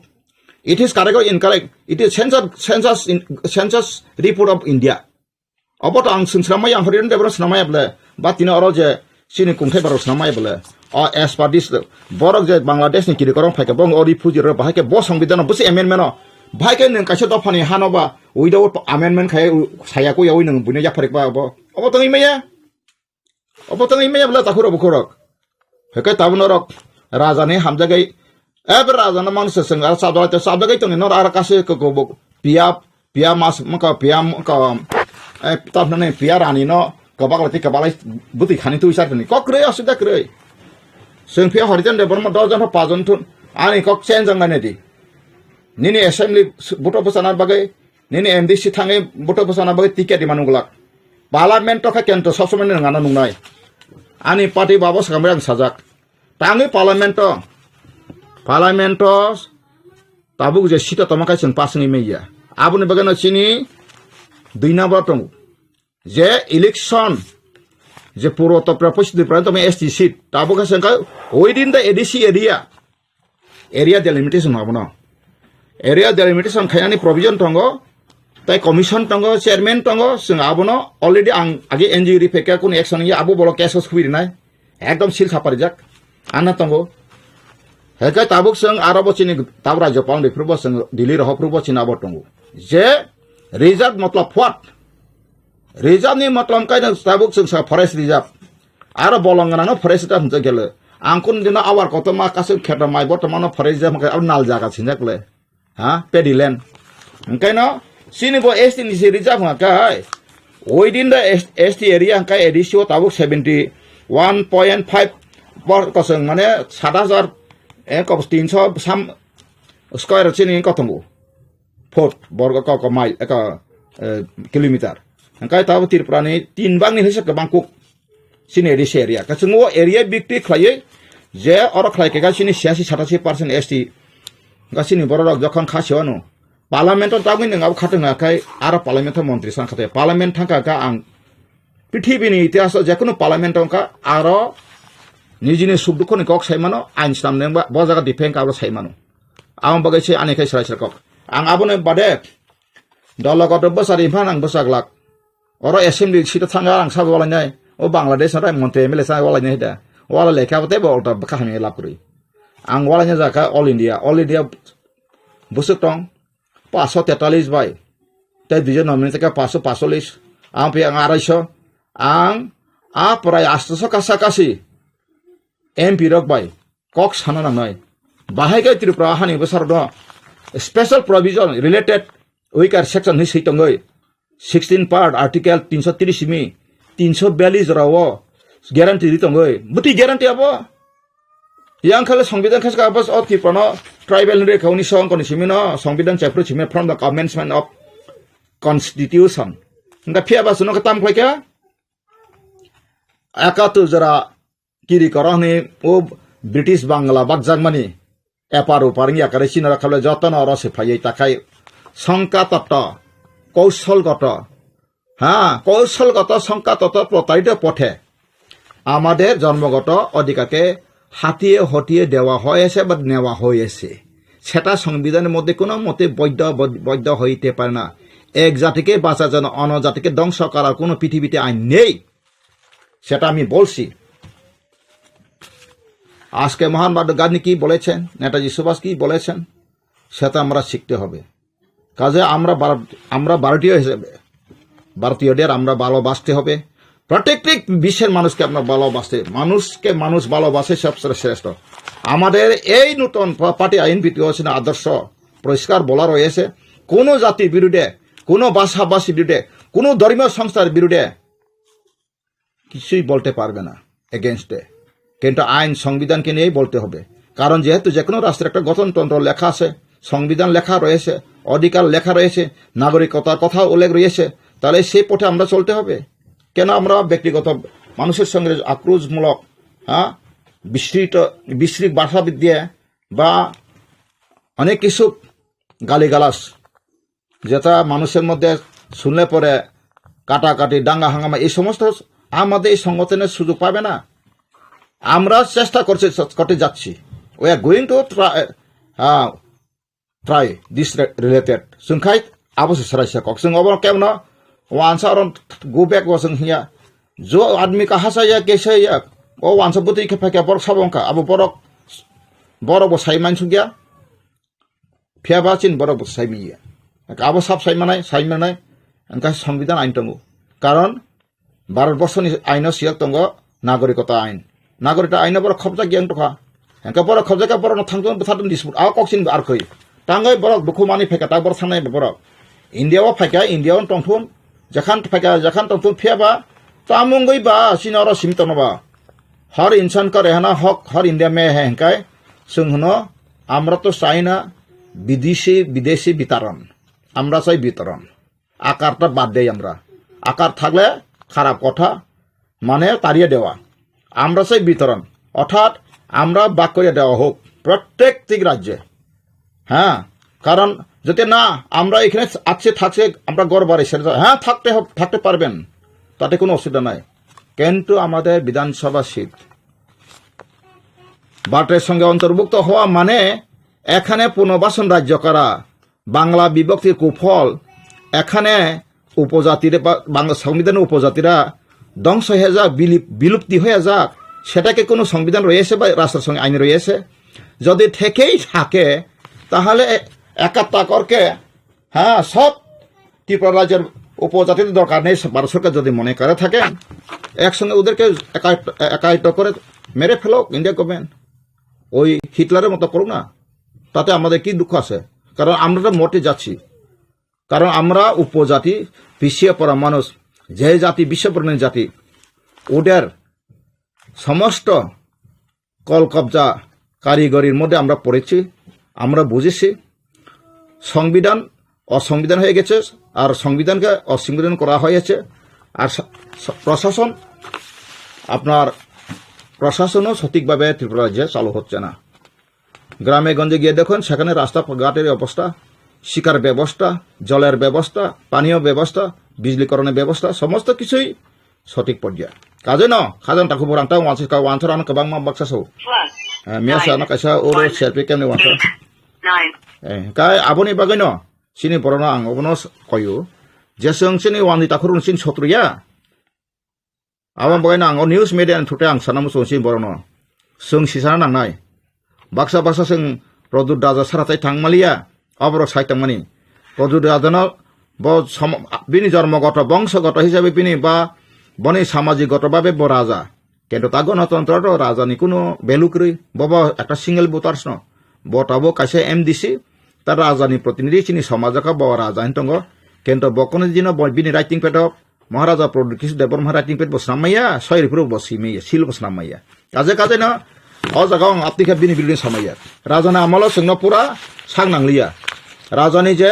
It is correct or incorrect. It is census, census, in, census report of India. Obo to ang swnam ya, ang horin de bono swnam ya bole. Ba tini oro je chini kungthai borok swnam ya bole. O as per this, borok je Bangladesh ni kiri korong phaikhe, bong o refugee rok bahai khe bo songbidan o busi amendment o. Bahai khe nwng kaisa dopha ni hano ba without amendment khai saya ko yawi nwng buino yapharik ba obo. Obo tongwi maya. Obo tongwi maya bole takhurok bukhurok. Hekai tabuk norok raja ni hamjagwi, eh, be raja no manse seng ar sabjagwi te sabjagwi tongni nor ar kase ko ko bo piya, piya mas maka piya maka, eh, tabna ne piya rani no kabak lati kabak lai butwi khani twi sar ni kok re asida kre. Seng piya hori jan de borma dos jan pa jon thun ani kok chen jang nai di. Nini assembly buto bwsana bagwi, nini M D C thangwi buto bwsana bagwi ticket di manung glak. Parliament to kha kento sob somoi nang ano nungnai. Ani party babo sakamri ang sajak. Tangwi parliament o, parliament o tabuk je sita toma kai chwng pass wngwi manya. Aboni bagwi no chini dui number tongo. Je election, je puro to prepost di pran toma S T seat. Tabuk khe chwng kai within the A D C area. Area delimitation abono. Area delimitation khainani provision tongo. Tai commission tongo, chairman tongo, chwng abono already ang age N G O ri phaikha, kunu action ya abo bolo case khubui rinai. Ekdom sil khaparijak. Anna tongo. Hekai tabuk chwng aro bo chini tab rajyapal ni phuru bo chwng Delhi rohok phuru bo chini abo tongo. Je reserve matlab what? Reserve ni matlab kai nang tabuk chwng sa forest reserve. Aro bolong gwnang no forest reserve hinjak gele. Ang kun dino awar kotorma kasuk khetra mai bortomano forest reserve hwnkhe abo nal jaga sinjak le. Ha? Paddy land. Hwnkhe no, chini bo S T ni se reserve hwnkha kai. Within the S-, S T area hwnkha A D C o tabuk seventy one point five bor kosong mane sat hajar, eh, kok tinso sam square chini kotongo. Foot, borgo kok mile, eka, eh, kilometer. Hwnkhe tabuk Tripura ni tin bang ni hise kwbang kuk. Chini A D C area. Kaisa o area bikti khlaiwi je oro khlai khe chini siyasi satasi percent S T. Ga chini borok rok jokhon kha se wano. Parliament o tabwi nwng abo khatung kha khai aro parliament o montri san khatai. Parliament thangkha kha ang prithibi ni itihas o jekunu parliament wngkha aro nijini suk dukhu ni kok sai mano, ain swnam nengba bo jaga defend ka abo sai mano. Amo bagwi se ani khai srai srai kok. Ang aboni bade dologoto bwsa ri phan ang bwsa glak. Oro assembly seat o thangkha ang sabo walainai. O Bangladesh no tai montri M L A sa walainai da. Wala lekha bo tei bo ulta bwkha hamya lab kwrwi. Ang walainai jakha All India. All India bwswk tong paanch sho tetalis bai. Tei duijon nominate kha paanch sho paanchchollis. Ang phi ang arai sho. Ang a prai asto sho kasa kasi M P rok bai kok sana nangnai. Bahai khe Tripura hani bwsarok no special provision related weaker section hinwi swi tongwi sixteen part article tinso tris simi tinso biyallis jora o guarantee ri tongwi. Bwtwi guarantee abo? Yang khale songbidan khe ka bas o Tripura no tribal hinwi kha unisho ongkoni simi no songbidan chapter simi from the commencement of constitution. Hingkha phiya ba suno khe tam khlai kha? Ekatur jora kiri koro hwnwi o British Bangla bakjakmani epar upar wngya kwrwi chini rok khablai jotono oro se phaiwi takhai songka toto, koushol goto, ha, koushol goto, songka toto, protarito pothe. আমাদের জন্মগত অধিকারকে হাতিয়ে হতিয়ে দেওয়া হয়েছে বা নেওয়া হয়েছে। সেটা সংবিধানের মধ্যে কোনো মতে বৈধ, বৈধ হইতে পারে না। এক জাতিকে বাঁচার জন্য অন্য জাতিকে ধ্বংস করার কোনো পৃথিবীতে আইন নেই। সেটা আমি বলছি। আজকে মহান বাদ গান্ধী কি বলেছেন, নেতাজি সুভাষ কি বলেছেন, সেটা আমরা শিখতে হবে। কাজে আমরা ভারত, আমরা ভারতীয় হিসেবে, ভারতীয়দের আমরা ভালোবাসতে হবে। প্রত্যেক বিশ্বের মানুষকে আমরা ভালোবাসতে, মানুষকে মানুষ ভালোবাসে সবচেয়ে শ্রেষ্ঠ। আমাদের এই নতুন পা-, পার্টি আইএনপিটি হচ্ছে না আদর্শ পরিষ্কার বলা রয়েছে। কোনো জাতির বিরুদ্ধে, কোনো ভাষাভাষীর বিরুদ্ধে, কোনো ধর্মীয় সংস্থার বিরুদ্ধে কিছুই বলতে পারবে না, এগেনস্টে। কিন্তু আইন সংবিধানকে নিয়েই বলতে হবে। কারণ যেহেতু যে কোনো রাষ্ট্রের একটা গঠনতন্ত্র লেখা আছে, সংবিধান লেখা রয়েছে, অধিকার লেখা রয়েছে, নাগরিকতার কথা উল্লেখ রয়েছে, তাহলে সেই পথে আমরা চলতে হবে। কেন আমরা ব্যক্তিগত মানুষের সঙ্গে আক্রোশমূলক, হ্যাঁ, বিস্তৃত, বিস্তৃত ভাষা দিয়ে বা অনেক কিছু গালিগালাজ, যেটা মানুষের মধ্যে শুনলে পরে কাটাকাটি, দাঙ্গা হাঙ্গামা, এই সমস্ত আমাদের এই সংগঠনের সুযোগ পাবে না। আমরা চেষ্টা করছি, করতে যাচ্ছি। We are going to try, uh, try this re-, related. Sungkhai abo se sarai se kok. Sung obo kemno wansa oron go back bo sung hiya. Jo admi ka hasa ya, kesa ya. O wansa buti khe phai khe borok sabo wngkha. Abo borok, borok bo sai mansuk ya. Phiya ba chini borok bo sai manya. Abo sab sai manai, sai manai. Engkha songbidhan ain tongo. Karon Bharat borso ni aino siyok tongo nagorikota ain. Nagorikota aino borok khobjak yang tokha. Engkha borok khobjak khe borok no thangthun bwtharthun dispute. Abo kok chini bo ar koi. Tangoi borok dukhu mani phaikha tak borok sangnai borok. India o phaikha, India o tongthun. Jakhan phaikha, jakhan tongthun phiya ba. Tamungoi ba chini oro simi tongno ba. Har insan ka rehna hak, har India mein hai, hingkai chwng hwno, amra to chai na bidesi, bidesi bitaran. Amra chai bitaran. Akar ta bad dei amra. Akar thakle kharap kotha, mane tariye dewa. Amra chai bitaran. Orthat amra bak koriye dewa hok. Prottek tik rajye. হ্যাঁ, কারণ যদি না আমরা এখানে আছে থাকছে, আমরা ঘর বাড়ি ছেড়ে যাই, হ্যাঁ, থাকতে হবে, থাকতে পারবেন, তাতে কোনো অসুবিধা নাই। কিন্তু আমাদের বিধানসভা সিট ভারতের সঙ্গে অন্তর্ভুক্ত হওয়া মানে এখানে পুনর্বাসন রাজ্য করা, বাংলা বিভক্তির কুফল, এখানে উপজাতিরা বা বাংলা সংবিধানের উপজাতিরা ধ্বংস হয়ে যাক, বিলিপ-, বিলুপ্তি হয়ে যাক, সেটা কি কোনো সংবিধান রয়েছে বা রাষ্ট্র সঙ্গে আইন রয়েছে? যদি থেকেই থাকে, তাহলে এ-, একাত্তা করকে, হ্যাঁ, সব ত্রিপুরা রাজ্যের উপজাতিদের দরকার নেই, ভারত সরকার যদি মনে করে থাকেন, একসঙ্গে ওদেরকে একাত্ত-, একাত্ত করে মেরে ফেলো ইন্ডিয়া গভর্নমেন্ট। ওই হিটলারের মতো করুক না, তাতে আমাদের কি দুঃখ আছে? কারণ আমরা তো মরতে যাচ্ছি। কারণ আমরা উপজাতি, পিছিয়ে পড়া মানুষ, যে জাতি বিশ্ববর্ণের জাতি, ওদের সমস্ত কল কবজা কারিগরির মধ্যে আমরা পড়েছি, আমরা বুঝেছি। সংবিধান অসংবিধান হয়ে গেছে, আর সংবিধানকে অসংবিধান করা হয়েছে। আর স-, স-, প্রশাসন, আপনার প্রশাসনও সঠিকভাবে ত্রিপুরা রাজ্যে চালু হচ্ছে না। গ্রামে গঞ্জে গিয়ে দেখুন, সেখানে রাস্তাঘাটের অবস্থা, শিক্ষার ব্যবস্থা, জলের ব্যবস্থা, পানীয় ব্যবস্থা, বিজলীকরণের ব্যবস্থা, সমস্ত কিছুই সঠিক পর্যায়ে. Kaje no, khajang takhuk borang tang wansi ka wansa rano kwbangma baksa so. Plus Eh, miya sa nine, no kaisa oro one, selfie camni wansa. Nine. Eh, kai aboni bagwi no, chini borokno ang obono s-, koyo. Je chwng chini wansi takhuk rok chini sotru ya. Aboni bagwi no ang o news media ni thute ang sana muchung chini borokno. Chwng sisana nangnai. Baksa baksa chwng Pradyut Raja sara tai thang maliya, aborok sai tongmani. Pradyut Rajano bo som-, bini jormo goto, bongso goto hisabe bini ba boni samajik goto babe bo raja. Kintu ta gonotontro to rajani kuno value kwrwi, bo bo ekta single voters no. Bo tabuk kaisa M D C, ta rajani protinidhi chini somajo kha bo raja hin tongo. Kintu bo kuno dino bo bini writing pad o Maharaja Pradyut Kishore Debbarma writing pad bo swnam maya, soi ripro bo si maya, seal bo swnam maya. Kaje kaje no, o jaga ang apni khe bini building samaya. Rajani amolo chwngno pura sak nangliya. Rajani je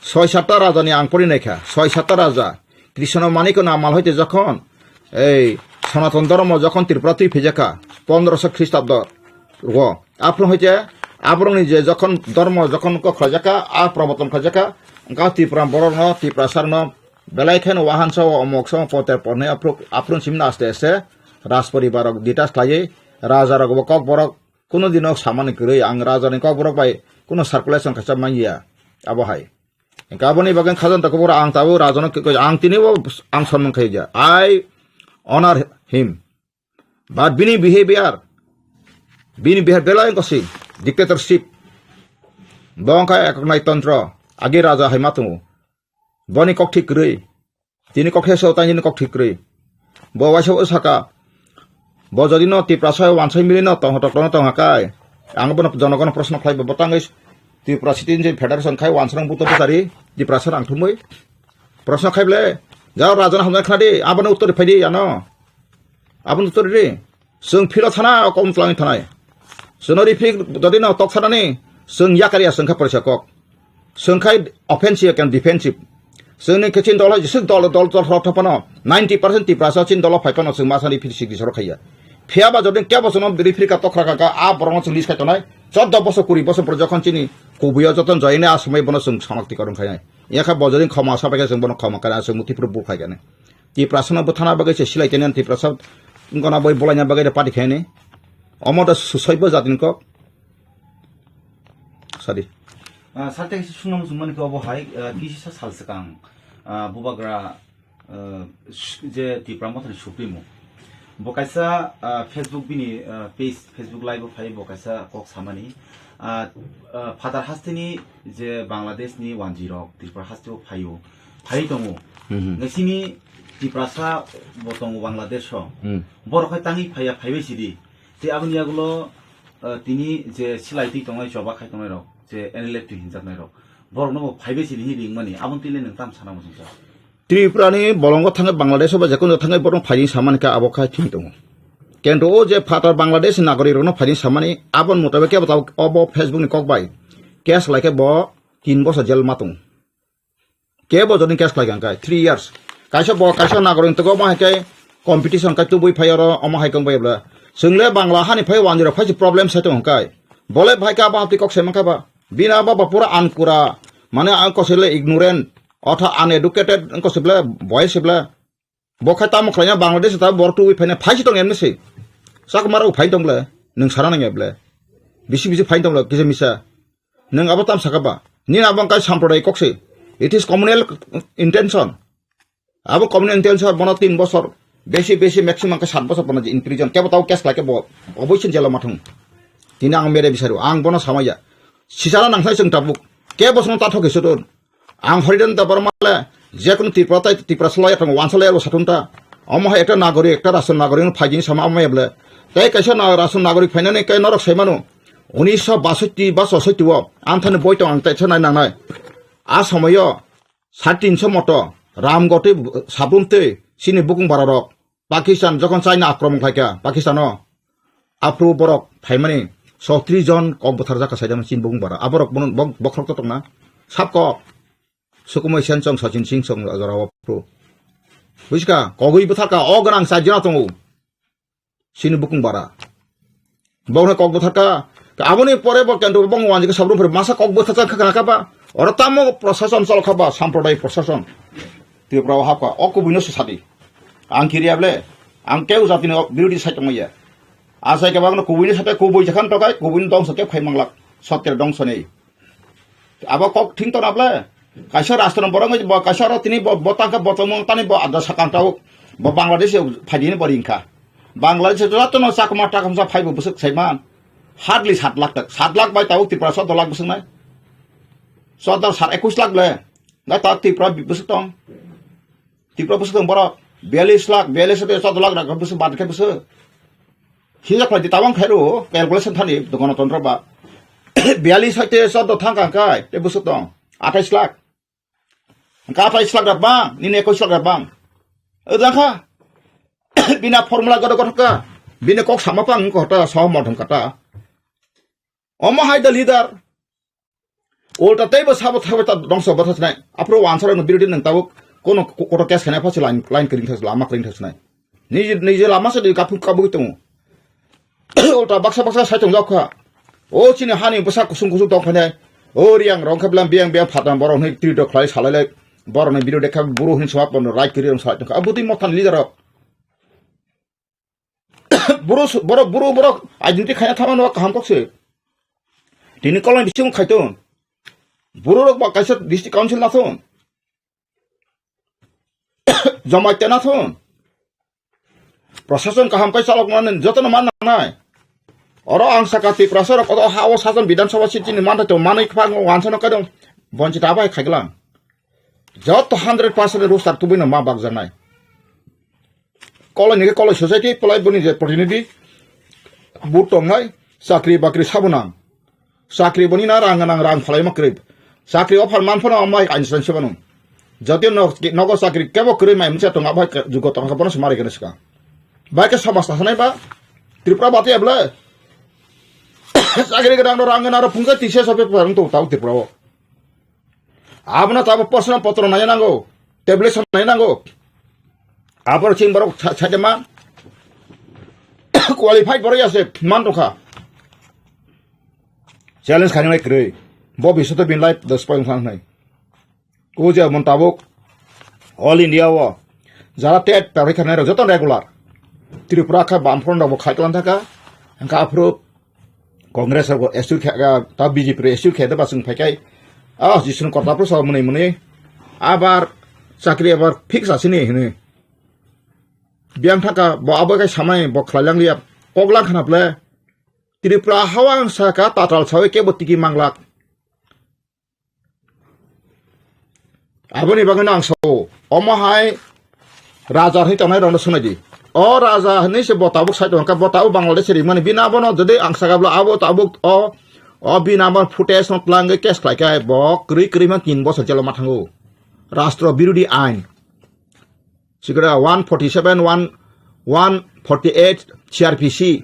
soi satta rajani ang pori naikha, soi satta raja. Krishna Manikno amal hoite jokhon ei Sanatan dhormo jokhon Tripura twi phijakha, pondroso Khristabdo o. Aphuru hoite aborokni je jokhon dhormo jokhon kok khlaijakha, a proboton khlaijakha, wngkha Tripura borokno, Tiprasarokno, Belai kheno wahansa o omok sa poter pornai aphru-, aphurun simna aste aste rajporibar rok detach khlaiwi raja rok bo kokborok kuno dino samani kwrwi ang raja ni kokborok bai kuno circulation khaisa manya abo hai. Hingkhe aboni bagwi khajanta kubura ang tabuk raja no kikoi ang tini bo ang sonmung khaija. I honor him. But bini behavior, bini behavior belai wngkha si dictatorship. Bo wngkha ekoknai tontro, agi raja hai ma tongo. Boni kok thik kwrwi. Tini kok heso tang nini kok thik kwrwi. Bo waisa o saka. Bo jodi no Tiprasa wansai mili no tong hotok no tong hakai. Ang bono jonogono proshno khlai bo, bo tangwi Tripura City ni je federation khai wansarang buto bwchari, Tiprasa rang thumwi. Proshno khai ble, jao raja no hamjak khna di, aboni uttor phai di ano. Aboni uttor di. Chwng philo thana, o kom twlangwi thanai. Chwngno rifik dodi no tok sanani, chwng yakar ya chwng kha porisa kok. Chwng khai offensive and defensive. Chwngni khe chini dol hai jisuk dol, dol, dol rok thapano ninety percent Tiprasa chini dolo phai phano chwng masani phir sik bisoro khaiya. Phiya ba jodi kebo chwngno rifrika tokra kha, a borokno chwng list khai tonai. Chordo bosor, kuri bosor pore jokhon chini kubuio joto joyene a somoi bono chwng sonak tikorong khainai. Yakha bo jodi khoma sapai khe chwng bono khoma kare, chwng muti phuru bu khai kane. Tiprasano bwthana bagwi se silai tene Tiprasa gona boi bolaina bagwi de party khaini. Omo da susoi bo jatini kok. Sadi. Ah, sarte kisa sungna muchung mani khe obo hai, ah, kisa sal swkang, ah, Bubagra, ah, s-, je Tipra Mothani Supremo. Bo kaisa, ah, Facebook bini, ah, page, Facebook live o phai bo kaisa kok samani. Ah, ah, phatar hasteni je Bangladesh ni wanjwi rok Tripura haste o phaio, phai tongo. Mhm. Ngasini Tiprasa bo tongo Bangladesh o. Hmm. Borok hai tangwi phaiya, phaibai sidi. Tei aboni yagulo, ah, tini je silai twi tongnai, choba khai tongnai rok, je N L F T hinjaknai rok, borokno bo phaibai sidi hin ringmani, aboni twi le nwng tam sana muchungsa? Tripura ni bolongo thangwi Bangladesh o ba jekono thangwi borok phaini samani khe abo khai thwi tongo. Kento o je phatar Bangladesh ni nagorik rokno phaini samani aboni mutabik kebo tabuk obo Facebook ni kok bai case lai khe bo tin bosor jel ma tongo. Kebo joni case khlai kha khe three years. Kaisa bo kaisa nagorik tongwi omo hai khe competition khe tubui phai oro omo hai kong bai bla. Chwng le Bangla hani phai wanjwi rok phai se problem sai tong khe. Bole bhai khe abo hamtwi kok sai man kha ba. Bini abo ba pura ankura. Mane ang kosele ignorant. Otha uneducated ang kosele boy se bla. Bo khai tamo khlaina Bangladesh ta bor tubui phaina phai si tong emni se. Sak maro phai tong le. Nung sana nang eble. Bisi bisi phai tong le kisa misa. Nung abo tam saka ba. Nini abo kai samprodai kok se. It is communal intention. Abo communal intention bono tin bosor. Besi besi maximum ke sat bosor bono in prison. Kebo tau case lai ke bo. Oboisin jela mathung. Tini ang mere bisaru. Ang bono samaya. Sisara nang sai sung tabuk. Kebo sung ta thoke sudun. Ang Haridan Debbarma le, jekunu Tripura tai Tripura salai tong wansalai abo satung ta. Omo hai ekta nagorik, ekta rashtra nagorik no phaijini sama omo eble. Tai kaisa na rashtra nagorik phainani kai norok sai manu. Unisho bashotti ba sosotti o, anthani boi tong ang tai sanai nangnai. A somoyo, sat tinso moto, Ramgoti, Sabrum tei, sini bukung bara rok. Pakistan jokhon China akromon khlaikha Pakistano, aphuru borok phaimani sotris jon kok bwtharjak kha saidano chini bukung bara. Aborok bono bok-, bokhorok to tongna. Sab kok. Sukumoi Sen chong Sachin Singh chong jorao aphuru. Buiska, kogwi bwtharkha, o gwnang chajana tongo. Chini bukung bara. Bokno kok bwtharkha. Aboni pore bo kento bong wanjikha sabrum phuru masa kok bwtharjak kha kha ba. Oro tamo prosason chol kha ba, samprodai prosason. Tripura o hapkha, o kubuino se sadi. Ang kiriya ble, ang keu jatini o birodhi sai tongmaya. Asai kebakno kubuini sate kubui jakhan tokai, kubuini dongso kep khai manglak. Sotya dongso nei. Abo kok thing tona ble. Kaisa rastro borok wngwi bo kaisa oro tini bo, bo tangkha bo tongmung tani bo adda sakang tau. Bo Bangladesh phaidi ni bo ringkha. Bangladesh jotono chakma takamsa phaibo bwswk saiman. Hardly sat lakh tak. Sat lakh bai tau Tripura sotto lakh bwswk nai. Sotto sat ekwis lakh ble. Na ta Tripura bwswk tong. Tripura bwswk tong borok. Biyallis lakh, biyallis sotto lakh rak bwswk bad khe bwswk. Hijak khlai di tabang khairu, calculation thani, dokan tonro ba. Biyallis hai te sotto thang kang kai, te bwswk tong. Athais lakh. Hwnkha athais lakh rak bang, nini ekwis lakh rak bang. Ojang kha. Bina formula godo godo kha. Bini kok sama pang ko ta, so modom kata. Omo hai the leader. Ulta teibo sabo thabo ta dongso bwtha sinai. Aphuru wansarokno birodhi nang tabuk kono ko-, koto case khainai pha se line, line kwrwng thas lama kwrwng thas sinai. Niji, niji lama se di kaphung kabugwi tongo. Ulta baksa baksa sai tongjak kha. O chini hani bwsa kusung kusung tong khainai. O riyang rong khe blam biyang biyang phatang borok hwnwi twi dok khlai salai lai. Borokni birodhi khe buru hwnwi suma pono right kwrwi rong salai tong kha. Abotwi mothani leader rok. Buru su-, borok, buru borok identity khaina thangmano kaham kok se. Tini koloni bising khaiton. Buru rok ba kaisa district council nathon. Jamatia nathon. Prosason kaham kai chalok mani jotono man nangnai. Oro ang saka Tiprasa rok odo ha o sajon Bidhan Sabha seat chini manthai to manwi khwang wansano kaidong. Bonchita bai khaiglang. Joto hundred percent roster tubuino ma bakjaknai. Koloni khe koloi society, polai boni je protinidhi, but tongnai, chakri bakri sabunang. Chakri boni na rang nang rang phalai ma kwrwi. Chakri offer man phano mai kain san se bano. Jati no, nogo chakri kebo kwrwi mai misa tonga bai jugo tonga bono se mari kene ska. Bai ke samaj ta sanai ba. Tripura bati abla. Chakri ke rang rang na ro pungka tise sope parang to tau Tripura o. Abono tabo posna potro nai nango. Tablet nai nango. Abor ching borok sa-, saide ma. Qualified borok ya se man tokha. Challenge khainai kwrwi. Bo bisoto bin life dos point one nai. O je mon tabuk all India o jara tet parikha nai rok joto regular. Tripura kha bam front rok bo khai tlan thaka. Hangka aphuru Congress rok bo assure kha, ta B J P rok assure kha da basung phai kai. Ah, jisung kota pro sa muni muni. Abar chakri abar fix asini hini. Biang thaka bo abo kai samai bo khlai lang liya. Kok lang khana ple. Tripura hawang saka tatal sawi kebo tiki manglak. Aboni bagwino ang sao, omo hai raja hinwi tongnai rokno swnai di. O raja hinwi se bo tabuk sai tongkha, bo tabuk Bangladesh rimani. Bini abono jodi ang sakablo abo tabuk o, o bini abo footage no twlangwi case khlai khe bo kwrwi kwrwi ma tin bosor jelo ma thango. Rastro birodi ain. Sikra one forty seven, one, one forty eight C R P C.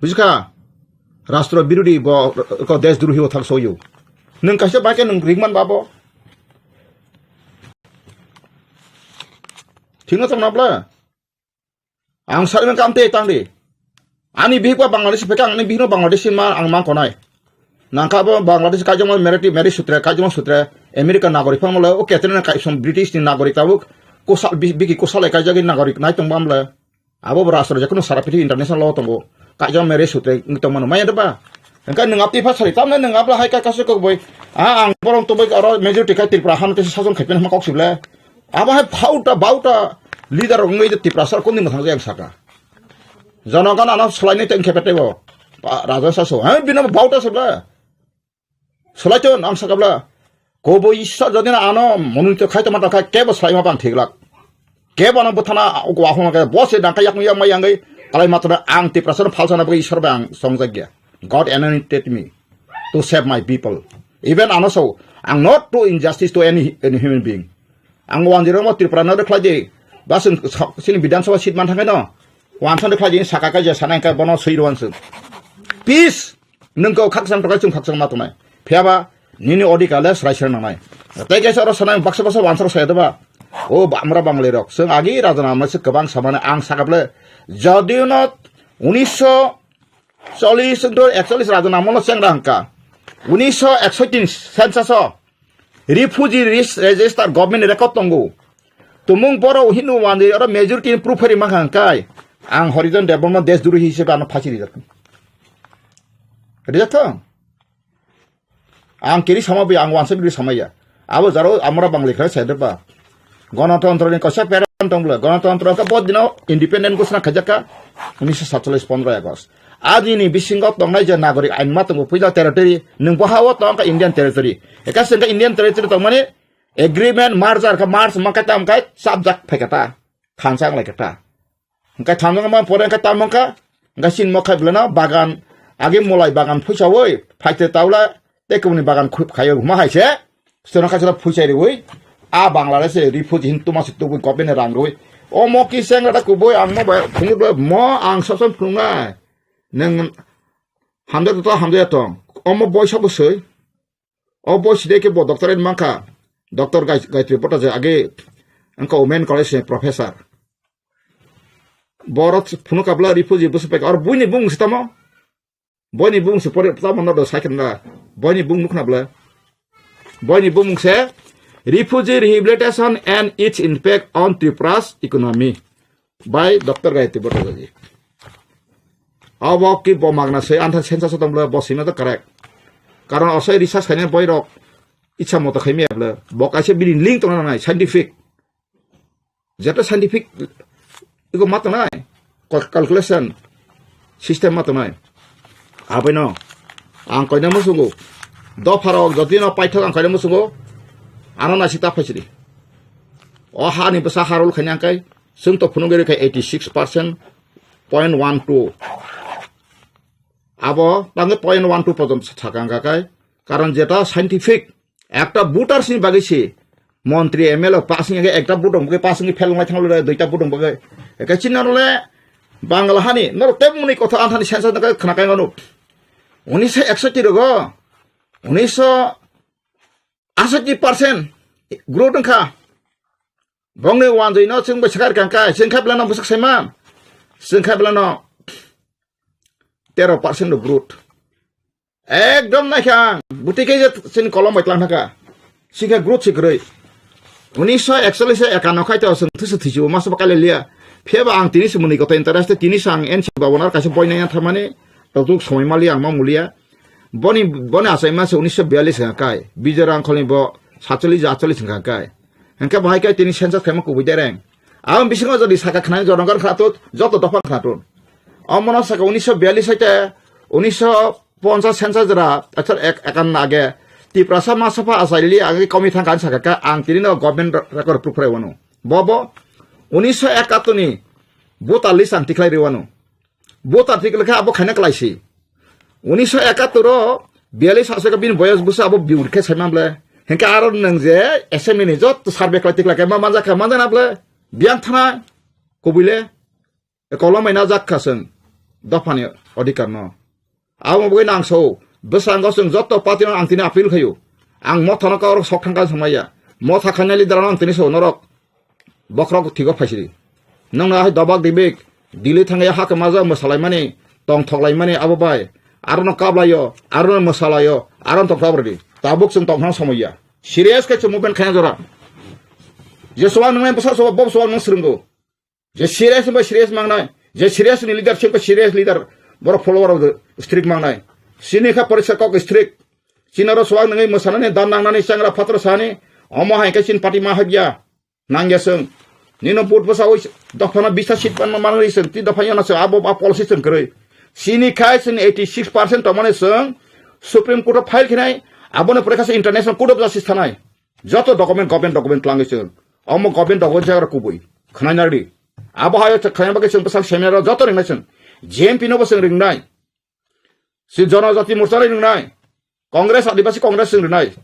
Bujikha? Rastro birodi bo ko desh druhi o thang soyo. Nung kaisa bai khe nung ringman babo. Thingna tong nabla. Ang sari man kam te tang di. Ani bihik ba Bangladesh peka ani bihik no Bangladesh ma ang mang konai. Nangka bo Bangladesh kajong marriage, marriage sutre, kajong sutre, America nagorik phang mole, o ketre na kai som British ni nagorik tabuk, kosal bi-, biki kosal e kaijagi nagorik nai tong bamle. Abo bo rastro je kono sara piti international law tongo. Kaijong marriage sutre ngi tong mano maya de ba. Engka nung apti pha sari tamne nung apla hai ka kasu kok boi. A ang borong to boi oro majority ka Tripura han te sajon khaipen ma kok sible. Abo hai phauta bauta leader rok wngwi de Tiprasa rok kuni mwthang jai ang saka. Jonogon ano swlainai tei wngkhe betaibo. Ba, Raja saso. Hai bino bauta se bla. Swlaiton ang saka bla. Kobo Ishwar jodi na ano monunito khai tongma tongkha kebo swlaima bang thiglak. Kebo ano bwthana wahung khe bo se dangka yakung yakma yangwi kalai matana ang Tiprasa no phalsana bagwi Ishwar bai ang songjagya. God anointed me to save my people. Even ano so, ang not to injustice to any, any human being. Ang wanjirok mo Tripura no khlai di. Ba chwng sa-, chini Bidhan Sabha seat man thangkhe no. Wansa de khlai di saka kai je sana engka bono swi rwan chwng. Peace. Nung ko khakchang tokai chwng khakchang ma tongnai. Phiya ba nini odhikar le srai srai nangnai. Tei kaisa oro sana baksa baksa wansa rok saya de ba. O ba amra Bangali rok. Chwng agi raja namnai se kwbang samani ang saka ble. Jodi no unisho chollish to ekchollish raja namno chengra hangka. Unisho eksoitin census o. Refugee ris-, register government record tongo. Tumung borok Hindu manjwi oro majority ni proof phari mankha hwnkhe ang Horijon Debbarma desh druhi hisabe ano phasi rijak. Rijak thung? Ang kiri sama bai ang wansa biri samaya. Abo jaro amra Bangali khe sai de ba. Gonotontro ni kaisa pattern tong bwle. Gonotontro khe bo dino independent ghosna khaijak kha unisho satchollish pondro August. Adini bisingo tongnai je nagorik ain ma tongo puila territory, nwng bo ha-o tong kha Indian territory. Eka se hwnkhe Indian territory tongmani agreement merger kha merge ma kha tam khai chapjak phai kha ta. Khansa wng lai kha ta. Hwnkhe thamjak ma pore hwnkhe tam wng kha. Hwnkhe chini mo khai bwleno bagan agi mulai bagan phuisaui phaite taula tei kubuni bagan khup khaio huma hai se. Sono kaisa phuisai riui, a Bangladesh se refugee hin tuma se tubui government ni rang riui. O mo ki seng rada kubui ang mo bai phunuk bai mo ang sob sob phunuknai. Neng hamjak to hamjak tong. O mo boisa bo soi. O boisi de ke bo doctorate mankha. Doctor Gai-, Gayatri Bhattacharya age angka women college se professor. Borok phunuk kabla refugee busu pek. Or buini bung sitamo. Boini bung se pore tamo no do sai kenda. Boini bung nukna bla. Boini bung se Refugee Rehabilitation and Its Impact on Tripura's Economy by Doctor Gayatri Bhattacharya. Abo ki bo magna se antha sensa so tong bla bo sima to correct. Karon osai research khaina boy rok ichha moto khaimi abla. Bo kaisa bini link tongna nai scientific. Jeto scientific iko ma tongnai, cal-, calculation system ma tongnai. Abaino ang koina musugo, dopharok jotino paithak ang koina musugo, ano naisik ta phaisidi. O hani bwsa harul khaina angkai, chwng to phunugwi rwkha eighty six percent point one two. Abo tangwi point one two porjonto sakha wngkha kai. Karon jeta scientific, ekta voter sini bagwi si montri M L A pass wngya khe ekta vote wngkhe pass wngwi fail wnglai thanglo, duita vote wngkhe. Eke chini norole Bangla hani norok tei muni kotha anthani sensa nokhe khna kai manu. Unisho eksoti rogo, unisho asoti percent growth wngkha. Bongni wanjwi no chwng bai sakar kang kai, chwng khai belano bwsak saima, chwng khai belano tero percent no growth. Ekdom naikha ang, buti khe je chini kolom bai tlang thangkha. Sikha growth si kwrwi. Unisho ekchollish ekano khai to chwng thusu thisu masa ba kaile liya. Phiya ba ang tini se muni koto interest, tini se ang N C babonar kaisa boi nai tharmani, tok tok somoi mali ang ma mulia. Boni, boni achaima se unisho biyallis wngkha kai. Bijoy Rangkholni bo satchollish, atchollish wngkha kai. Hingke bahai kai tini census khaima kubui dereng. Aboni bisingo jodi saka khnani jonogon khna tut, joto dopha khna tun. Omono saka unisho biyallis haite unisho ponchas census jora, achar ek, ekan age. Tiprasa ma sapha achaili age komi thangka ani saka ka ang tini no government record proof rai wano. Bobo unisho ekatuni voter list ang tikhlai ri wano. Voter tikhlai khe abo khaina klaisi. Unisho ekattor o biyallis aswk bini boyos bwsa abo biur khe saimang ble. Hingke aro nwng je assembly ni jotto survey khlai tikhlai khe ma manjak kha manjak na ble. Biyang thana kubui le. Kolom bai najak kha chwng dophani odhikar no. Abo bagwi nang so bwskango chwng jotto party no ang tini appeal khaio. Ang motha no kaurok sok thangka swmaiya. Motha khainai leader no ang tini so norok bokhorok thigo phaisiri. Nongno hai dobak dibik, Delhi thangya hake maja mwsalaimani, tong thoklaimani abo bai. Arono kaplaio, arono mwsalaio, arono tong kabridi. Tabuk chwng tong thang somaiya. Serious khe chwng movement khaina jora. Je suwang nwngnai bwsa suwang, bob suwang nwng swrwngo. Je serious bai serious mangnai, je serious ni leader se serious leader, borok follower rok strict mangnai. Chini kha porisa kok strict. Chini oro suwang nwngnai mwsanani, dan nangnani, changra phatra sani, omo hai khe chini party ma habya. Nangya chwng. Nino vote bwsa oi dophano bista seat panma manwi chwng, ti dopha yana chwng abo, abo policy chwng kwrwi. Chini khai chwng eighty six percent tongmani chwng Supreme Court o file khinai, aboni pore kha chwng International Court of Justice thanai. Joto document, government document twlangwi chwng. Omo government document jagra kubui. Khwnai nardi. Abo hayo chwng khwnai bagwi chwng bwsang seminar o joto ringnai chwng. J M P no bo chwng ringnai. Si Janajati Morcha rai ringnai. Congress, Adivasi Congress chwng ringnai.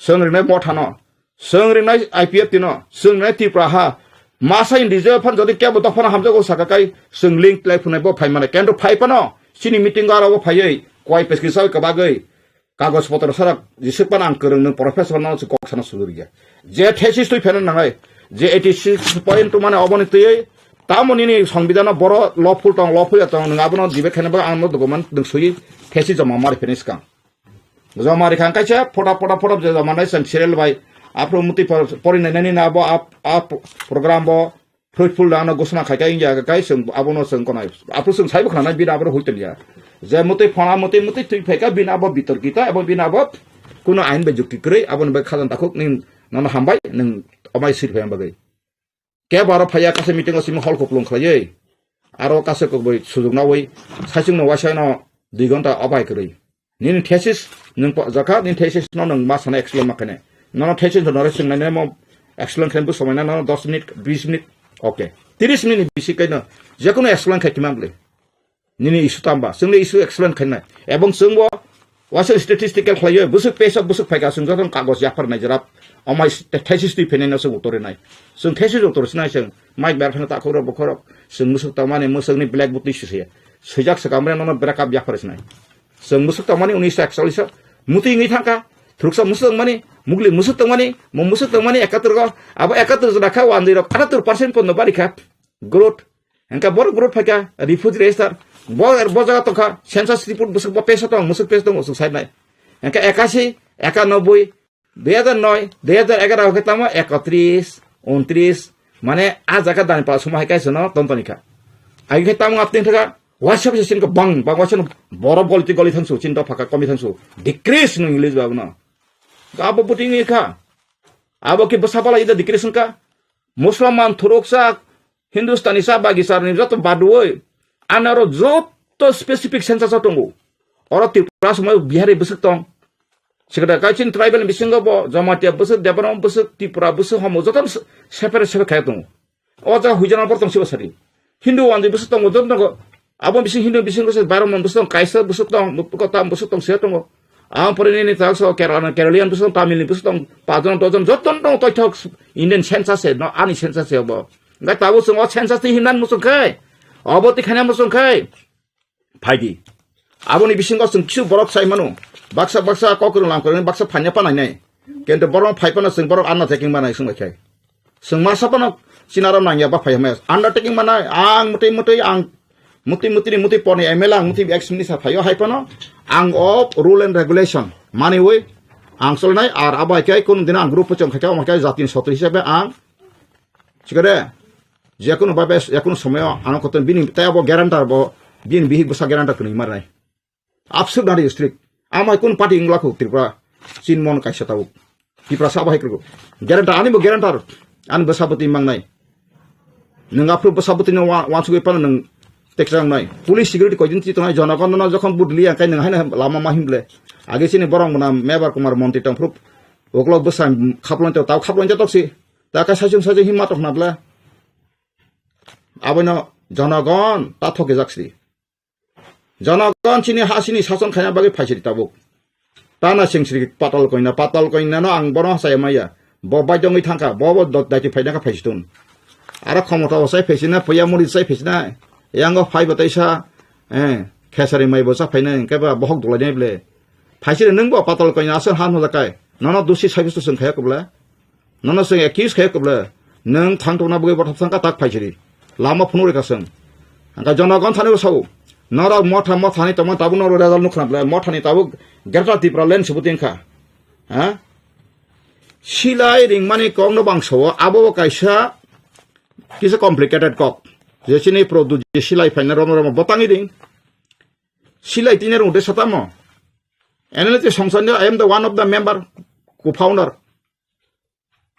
Chwng ringnai Motha no. Chwng ringnai I P F T no. Chwng ringnai Tripura ha. Masa individual phan jodi kebo dophano hamjago saka kai chwng link tlai phunai bo phai mane. Kendo phai phano chini meeting o aro bo phaiwi koi peskisa kwbagwi kagoj potro sarak jisuk pan ang kwrwng nwng professor no se kok sana sujur ya. Je thesis twi pheno nangai. Je eighty six point two mane oboni twi tamo nini songbidano boro lawful tong, lawful ya tong, nwng abono debate khaina bagwi ang no document nwng sui thesis joma mari pheni skang. Joma ri khang kaisa photo, photo, photo je joma nai chwng serial bai. Aphuru muti por-, pori nai nani na abo ap, ap program bo fruitful da ano gosona khai ka ingya kai chwng abono chwng konai. Aphuru chwng saibo khna nai bini abo hui tongya. Je muti phona muti muti twi phai ka bini abo bitorkito abo bini abo kuno ain bai jukti kwrwi aboni bai khajan takhuk ning nono hambai ning omai sir phai bagwi. Kebo aro phaiya kaisa meeting o simi hol kuplung khlaiwi. Aro kaisa kokbai sujuk nawi saichung no waisa no dui ghonta obai kwrwi. Nini thesis nwng po-, jakha, nini thesis no nwng ma sana explain ma khainai. Nono thesis no nore swng nai mo explain khainai bo somai na nono dos minute, bis minute. Okay. Tiris minute ni bisi kaino jekono explain khai thima bwle. Nini issue tamba, chwngni issue explain khainai. Ebong chwngbo waisa statistical khlaiyo, bwswk page o bwswk phaikha, chwng jotono kagoj yaphar nai jerap. Omai thesis twi phainai no chwng uttor rinai. Chwng thesis uttor sinai chwng. Mike ber phano takhuk rok bokhorok. Chwng mwswk tongmani, mwswkni blackboard twi sisaya. Swijak swkang mani nono break up yaphar sinai. Chwng mwswk tongmani unisho ekchollish o. Mutwi wngwi thangkha. Thuruksa mwswk tongmani, mugli mwswk tongmani, mo mwswk tongmani ekattor go. Abo ekattor jora kha wanjwi rok atattor percent pondo bari kha. Growth. Hingke borok growth phaikha, refugee register, bo, bo jaga tongkha, census report bwswk bo pesa tong, mwswk pesa tong, mwswk sai nai. Hingke ekasi, ekanoboi, dui hajar noi, dui hajar egaroh hingke tamo ekotris, untris, mane a jaga dani pala suma hai kaisa no tong toni kha. Agi khe tamo apni thaka, waisa bisa sin ko bang, bang waisa no borok goli ti goli thangsu, chin dopha ka komi thangsu, decrease no English ba no. Abo buting kha. Abo ki bwsa bala ida decrease ka. Musulman thuruksa Hindustani sa bagi sarni joto baduoi anaro joto specific census o tongo. Oro Tripura somoi Bihari bwswk tong. Sikada kaichin tribal bisingo bo Jamatia bwswk, Debbarma bwswk, Tripura bwswk homo joto separate separate khai tongo. O jaga huijana bortong sibo sari. Hindu wanjwi bwswk tongo joto tongo. Abo bising Hindu bising kose Barman bwswk tong, Kaisa bwswk tong, Kotam bwswk tong, se tongo. Ang pore nini tak so Kerala, Keralian bwswk tong, Tamil ni bwswk tong, pajon dojon joto tong toithok Indian census se, no ani census se obo. Engkai tabuk chwng o census ti himnan muchung khai, obo ti khaina muchung khai. Phaidi. Aboni bisingo chwng kisu borok sai mano. Baksa baksa kok rwng lam kwrwngni baksa phanya pa nainai. Kintu borok phai phano chwng borok undertaking manai swng bai khai. Chwng masa phano chinaro nangya ba phai hwnmaya. Undertaking manai ang mwtwi mwtwi ang mwtwi mwtwi ni mwtwi porni M L A ang mwtwi ex minister phaio hai phano ang o rule and regulation maniwi ang cholnai ar abo hai khe kunu dino ang group pochong khai khe omo khe jatini sotwi hisabe ang Chikare, jekunu babe, jekunu somoyo ano kotor bini tei abo guarantor bo, bini bihik bwsa guarantor kwnwi marnai. Absurd nari strict. Amai kun party wngla khu Tripura, Chinmon kaisa tabuk. Tripura sabo hai krugo. Guarantor, ani bo guarantor, ani bwsa bwtwi mangnai. Nwng aphuru bwsa bwtwi no wa-, wansugwi phano nwng teksa wngnai. Police security koidin ti tongnai, jonogon no jokhon budli ang kai nwng haino lama ma himble. Age chini borok mwnam Mebar Kumar montri tong phuru uklok bwsa khaplong tong, tau khaplong tong si. Ta kaisa chwng sajak himma tongkha na bwle. Abono jonogon ta thokjak si. Jonogon chini ha chini sason khaina bagwi phaisiri tabuk. Ta na sing siri patal koina, patal koina no ang bono saya maya. Bo bai dongwi thangkha, bo bo dot daiti phaina kha phaisitun. Aro khomota bo sai phaisina, puya muri sai phaisina. Yango phai bo taisa, eh, khesari mai bo sa phaina, hingke ba bohok dulai nai bwle. Phaisiri nwng bo patal koina aswk han hojakai. Nono dusi sai bwswk chwng khaya kubla. Nono chwng accuse khe kubla, nwng thang tongna bagwi bothop thangkha tak phaisiri. Lama phunuk rikha chwng. Hangkha jonogon thani bo sao. Norok motha mothani tongma tabuk norok result nukha na bwle. Mothani tabuk Greater Tripura land subuti wngkha. Ha? Silai ringmani kokno bang sao, abo bo kaisa kisa complicated kok. Je chini produce je silai phaina romo romo botangwi ring. Silai tine rung de satamo. N L A te songsanyo, I am the one of the member, co-founder.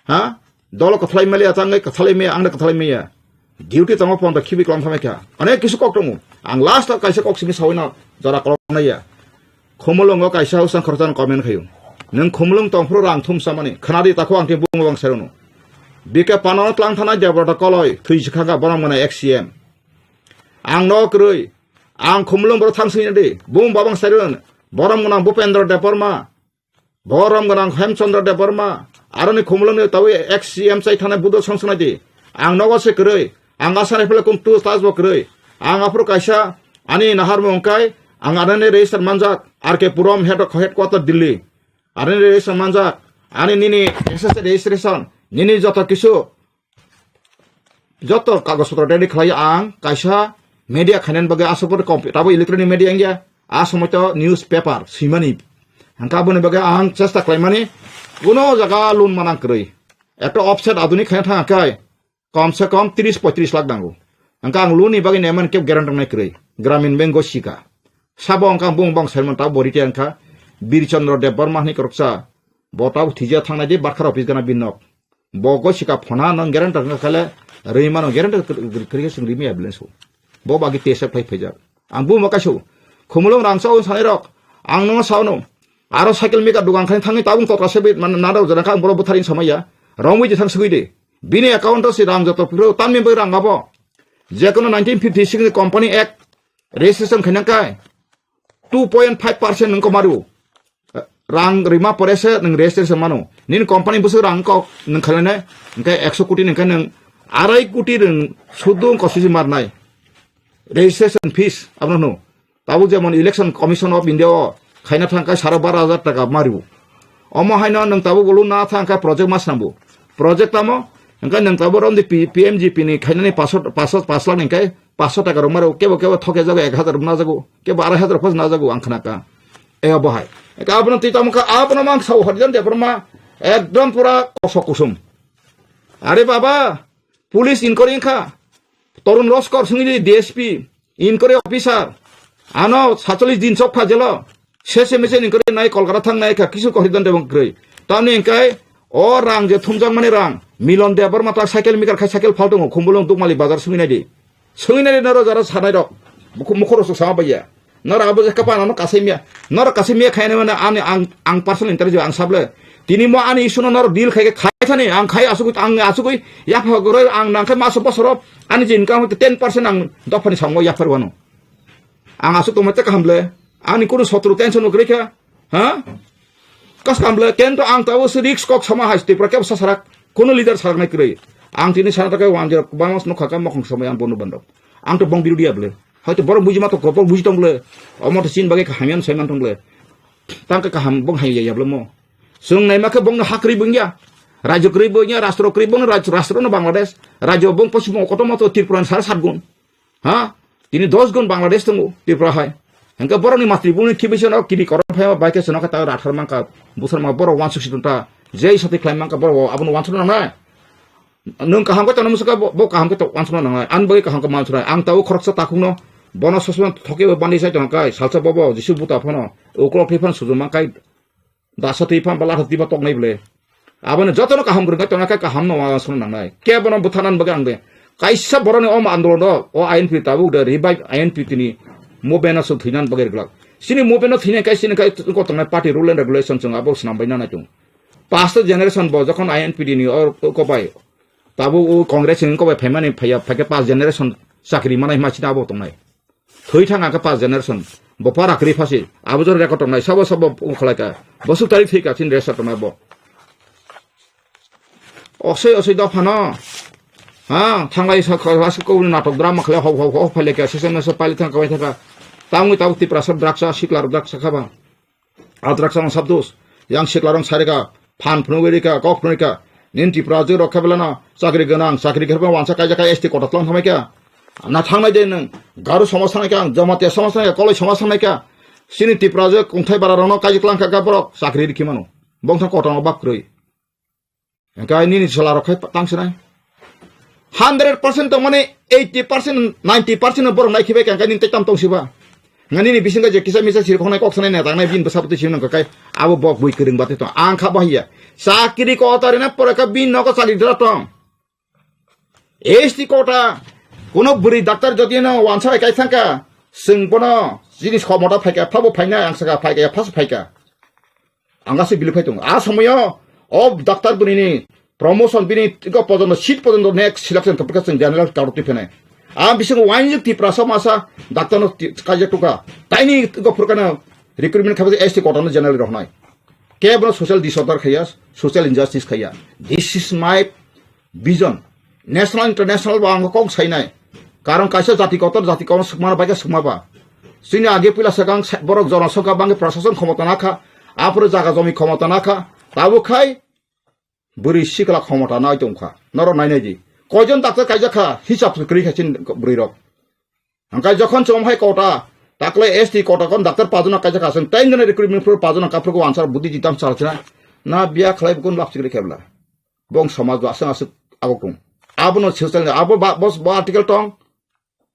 Ha? Dolo kwthalai maliya, tangwi kwthalai maya, angno kwthalai maya. Duty tongo pon to khibi kwlam thamai kha. Onek kisu kok tongo. Ang last o kaisa kok simi sawino jora kolok naiya. Khumulwngo kaisa usang khoroksa comment khayo. Nwng Khumulwng tongphuru rang thum samani. Khwnadi takhu ang khe bung bang serunu. B K Pano tlang thana Debrata koloi thwi sikha kha borok mwnai ex C M. Ang no kwrwi. Ang Khumulwng borok thang singya di. Bung babang serun. Borok mwnang Bupendra Debbarma. Borom gwnang Hemchandra Debbarma, aroni Khumulwngni tawi ex C M chai thanai Budo Song Swnai di. Ang nogo se kwrwi, ang asani phele kum tu tas bo kwrwi. Ang aphuru kaisa ani naharmung wngkai, ang anani register manjak, R K Puram head, headquarter Delhi. Anani register manjak, ani nini S S registration, nini joto kisu Joto kagoj potro ready khlai ang kaisa media khainani bagwi aswk pore computer abo electronic media wngya, a somoi to newspaper swimani. Hangkha aboni bagwi ang chesta khlaimani kuno jaga lun manang kwrwi. Ekta offset aduni khaina thang khe kom se kom tris poitris lakh nango. Hangkha ang lun ni bagwi naimani kebo guarantee wngnai kwrwi. Gramin Bank go sika. Sabo hangkha bung bang sermon ta bo retire wngkha. Bir Chandra Debbarma hwnwi kwrwksa. Bo tabo thwija thangnai di barkha office gana bin nok. Bo go sika phona nang guarantee wngkha kale rwi mano guarantee kwrwi khe chwng rimi ambulance o. Bo bagi test khai phaijak. Ang buma kaisa Khumulwng rang chao sanai rok. Ang no sao no. Aro cycle mika dugan khai thangwi tabung totra se bi man nada jana kha ang boro butharin samaya. Romwi je thang sugwi de. Bini account o si rang joto phiro tanmi bai rang abo. Jekono nineteen fifty six ni Company Act registration khainang kai. Two point five percent nung komaru. Rang rima pore se nung registration mano. Nini company bwswk rang kok nung khainai, hingke ekso koti nung khe nung arai koti rung sudu kosi si marnai. Registration fees abono hwno. Tabuk jemon Election Commission of India o khaina thang khe saro bara hajar taka mario. Omo haino nung tabuk ulu na thang khe project ma swnambu. Project tamo, hingke nung tabuk romdi P-, P M G P ni khainani paso, paso, pas lakh ni hingke paso taka rok maro, kebo kebo thoke jago ek hajar rok najago, kebo arai hajar rok phos najago ang khna ka. E obo hai. Ka abono twi tamo kha, abono mang sao horijan de borma ekdom pura kosok kusum. Are baba, police inquiry kha. Torun Loskor sungini D S P, inquiry officer, ano satchollish din chok kha jelo. Sese mese inquiry nai Kolkata thang nai kha, kisu horijan de bong kwrwi. Tamni hingke o rang je thumjak mani rang, Milon Debbarma ta cycle mikar khai cycle phal tongo, Khumulwng Dukmali bazar sungwi nai di. Sungwi nai di noro jara sanai rok. Mukhu-, mukhoro sok sama baiya. Noro abo je kapan ano kasai miya. Noro kasai miya khaina mane ani ang, ang personal interview ang sable. Tini mo ani issue no noro deal khai khai thani ang khai asugui ang asugui yapha gore ang nang khai maso bosoro ani je income ten percent ang dophani songo yaphar wano. Ang aswk tongma tei kaham le. Ani kunu sotro tension no kwrwi kha. Ha? Kas kaham le, kento ang tabo se risk kok sama hai Tripura kebo sasarak. Kunu leader saraknai kwrwi. Ang tini sana takai wan jera bangos no khaka mokhong samai ang bono bandok. Ang to bong birudia ble. Hoito borok buji ma to kopok buji tong ble. Omo to chin bagwi kaham yan sai man tong ble. Tang ka kaham bong hai ya ble mo. Sung nai ma khe bong no hakri bung ya. Rajyo kwrwi bung ya, rastro kwrwi bung, raj-, rastro no Bangladesh. Rajyo bong pochim bong koto moto Tripura sar sat gun. Ha? Tini dos gun Bangladesh tongo Tripura hai. Hingke borokni matri bumni khibisono kiri korom phaiba bai khe sono khe ta rathar mangka, busor ma borok wansuk si tonta. Jei sati khlai mangka borok abono wansuk nangnai. Nwng kaham khe tongna musuka bo, bo kaham khe to wansuk nangnai. An bagwi kaham khe mansuk nai. Ang tabo khoroksa takhukno bono sosma thoke bo bandi sai tongkha kai. Salsa bobo Jisu buta phano uklo phai phano sujuma kai. Dasa twi phan bala twi ba toknai ble. Aboni jotono kaham kwrwngkha tongna khe kaham no wansukna nangnai. Kebono bwtharnani bagwi ang de. Kaisa boroni omo andolon rok o I N P tabuk de revive I N P tini movement no thwinani bagwi rwglak. Chini movement no thwinai kai chini kai ko tongnai party rule and regulation chwng abo swnam bai nanai tongo. Past generation bo jokhon I N P tini o ko bai tabuk o Congress ni ko bai phaimani phaiya phaikhe past generation chakri manai ma chini abo tongnai. Thwi thang khe past generation. Bo para kwrwi phasi. Abo jora record tongnai. Sabo sabo ukhlaika. Bosuk tarik thwi ka chini resa tongnai bo. Osoi osoi dophano. Ha, thanglai sa kha sa ko natok drama khlai hok hok hok phaileka sesen mesa paili thang kawai thaka. Tangwi tabuk Tiprasa drugs a sikla drugs a khaba. Adrak sama sabdos. Yang siklarong sarika, phan phunugwi rika, kok phunugwi rika. Nin Tripura jwk rok khe belano chakri gwnang, chakri khe wansa kaijak S T kota tlang thamai kha. Na thangnai de nwng, Garu somaj thangnai kha, Jamatia somaj thangnai kha, Koloi somaj thangnai kha. Chini Tripura jwk kungthai bara rokno kaijak lang kha borok chakri rikhi mano. Bongthang kota no bak kwrwi. Hingke nini chwla rok khai tang sinai. Hundred percent tong mani eighty percent, ninety percent no borok nai khibai kha, hingke nini tei tam tong siba. Hingke nini bisingo je kisa misa siri khonai kok sanai neta nai bini bwsa bwtwi simi nangkha kai abo bok bui kwrwng bati tong. Ang kha bahia. Chakri ko otarina pore kha bini nogo chakri dra tong. S T kota kuno bwrwi doctor jodi no wansa bai kai thangkha, chwng bono jinis khomota phaikha, phabo phainai ang sakha phaikha, phas phaikha. Ang aswk bili phai tongo. A somoyo o doctor bwrwini promotion bini tiko pojono seat pojono next selection to pwkha chwng general kauro twi phenai. A bisingo wainjwk Tiprasa masa doctor no ti-, kaijak tukha. Taini tiko phurkana recruitment khabe S T kota no general rohnai. Kebono social disorder khaiya, social injustice khaiya. This is my vision. National, international bo ang kok sainai. Karon kaisa jati kotor jati kotor swkmano bai khe swkma ba. Chini age puila swkang sa-, borok jono songkha bangkhe prashason khomota nakha, aphuru jaga jomi khomota nakha. Tabuk khai bwrwi sikla khomota nai tongkha. Norok nainai di. Koijon doctor kaijak kha, hisab kwrwi kha chini bwrwi rok. Hingkhe jokhon chwng hai kota, takle S T kota kon doctor pajona kaijak aswng, ten jona recruitment pro pajona kaphrugo answer budi jitam salchina. Na biya khlai bukun lap chikri khebla. Bong samaj do aswng aswk agok tong. Abono social, abo ba, bos, bo article tong,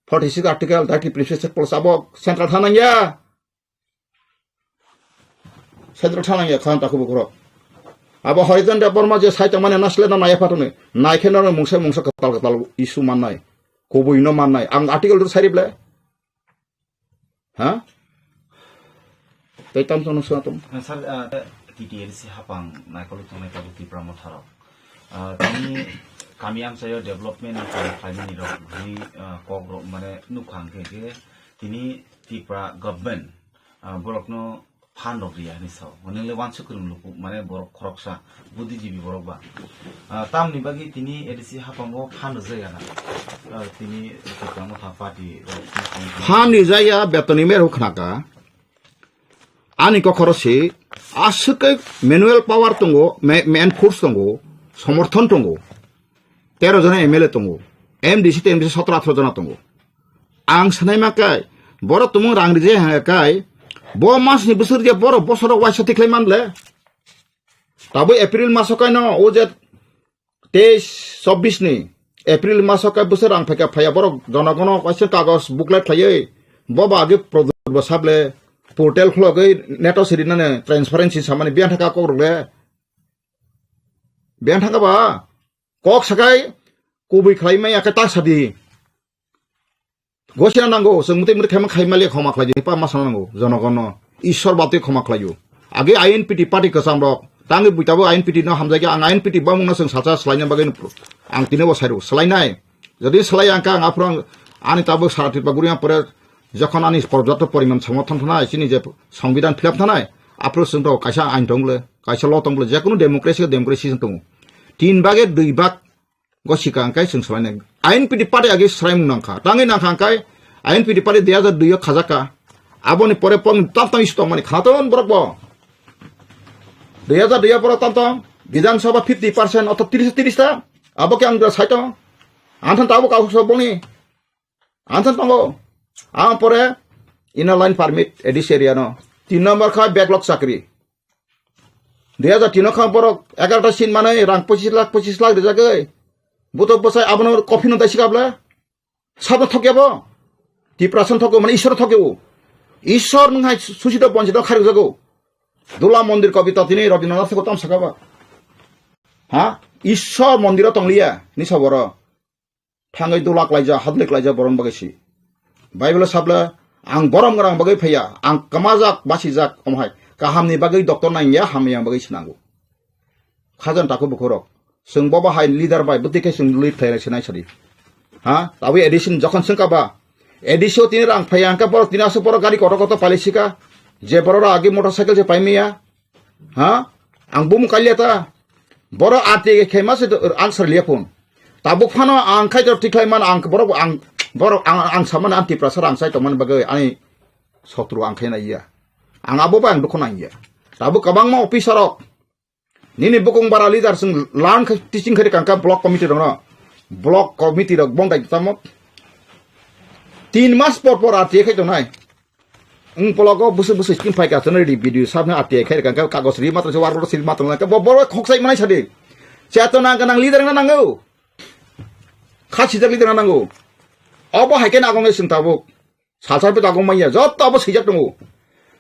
forty six article, thirty previous clause abo central thanang ya. Central thanang ya khan takhuk bukhurok. Abo Horizon Debbarma je sai tongmani nasle na naya phatoni. Naikhe no mungsa mungsa katal katal issue mannai. Kubui no mannai. Ang article dur sari ble. Ha? Tei tam tong swa tong. Sir, ah, T T L C hapang naikolo tongnai tabuk Tipra Motha rok. Ah, tini kami amchaio development ni kaam khlaimani rok, bini, ah, kok rok mane nukha hwnkhe khe tini Tipra government, ah, borokno phan rok riya hinwi sao. Hwnwi le wansuk kwrwng luku, mane borok khoroksa, buddhijibi borok ba. Ah, tamni bagwi tini A D C haphango phan rwjak ya na? Ah, tini Tipra Motha party rok. Phan rijaya betoni meru khnaka. Ani kokhoro se aswk khe manual power tongo, ma-, man force tongo, somorthon tongo. Tero jona M L A tongo, M D C tei M D C sotro athro jona tongo. Ang sanai ma kai, borok tumung rang rije hanga kai, bo mas ni bwswk rije borok bosoro waisa tikhlai man le. Tabuk April maso kaino o je teis chobbish ni April maso kai bwswk rang phaikha phaiya borok jonogono waisa kagos booklet khlaiwi bo ba age Pradyot bo sable portal khulogwi neto sirinani transparency samani biyang thaka kok rok le. Biyang thaka ba kok sakai kubui khlai maya khe ta sadi. Gosina nango, chwng mwtwi mwtwi khaima khai maliya khoma khlai di, pa ma sana nango, jonogono, Ishwar batwi khoma khlaio. Age I N P T party kwcham rok, tangwi bui tabuk I N P T no hamjai khe, ang I N P T bamung no chwng salsa swlaina bagwi no, ang tini bo sairo, swlainai. Jodi swlai ang kha, ang aphuru ang, ani tabuk sara Tripura guri ang pore, Jokhon ani porjapto poriman somorthon thanai, chini je songbidan philap thanai, aphuru chwng to kaisa ain tong bole, kaisa law tong bole, jekunu democracy, democracy tongo. Tin bage dui bag go sika hwnkhe chwng swlainai. I N P T party age swraimung nangkha. Tangwi nangkha hwnkhe I N P T party dui hajar dui o khajak kha. Aboni pore pon tam tam issue tongmani khanaton borok bo. Dui hajar dui o borok tam tam Bidhan Sabha fifty percent oto tris tris ta. Abo khe ang da saito. Anthan tabuk kau so boni. Anthan tongo. Ang pore Inner Line Permit A D C area no. Tin number kha backlog chakri. Dui hajar tin o kha borok egarota seat manwi rang pochis lakh, pochis lakh rijagwi. Buto bwsai abono coffin no daisi kabla. Sabno thokya bo. Tiprasa no thokya, mane Ishwar no thokya o. Ishwar nwng hai suchito bonchito kharikjago. Dula mondir kobita tini Rabindranath ko tam sakaba. Ha? Ishwar mondiro tongliya, ni saboro. Thangwi dulak laijak, hadlik laijak borom bagwi si. Bible sabla, ang borom gorang bagwi phaiya, ang kamajak, basijak, omhai. Kahamni bagwi doctor nangya, hamyang bagwi sinango. Khajan taku bukhurok. Chwng bobo hai leader bai, bwtwi khe chwng lead khlai sinai sadi. Ha? Tabwi A D C ni jokhon swngkha ba. A D C o tini rang phaiya, hwnkhe borok tini aswk borok gari kotor kotor paili sika. Je borok rok agi motorcycle se paimaya. Ha? Ang bumung kaliya ta. Borok R T I khe ma se answer liya phone. Tabuk phano ang khai tor tikhlai man ang borok ang borok ang ang samani ang Tiprasa rang sai tongmani bagwi ani sotru ang khai naiya. Ang abo bai ang dukhu nangya. Tabuk kwbangma officer rok nini bukung bara leader sing lan khai teaching khai kangka block committee rok no. Block committee rok bongdai tamo. Tin mas por por R T I khai tongnai. Wng pologo bwswk bwswk skin phai ka chwng ready video sabna R T I khai rwkha khe kagoj ri matwng se warok ri matwng khe bo bo khok sai manai sadi. Chetona gwnang leader wngna nango. Kha sijak leader wngna nango. Obo hai khe nagonge chwng tabuk. Salsa bai tabuk manya. Jotto obo sijak tongo.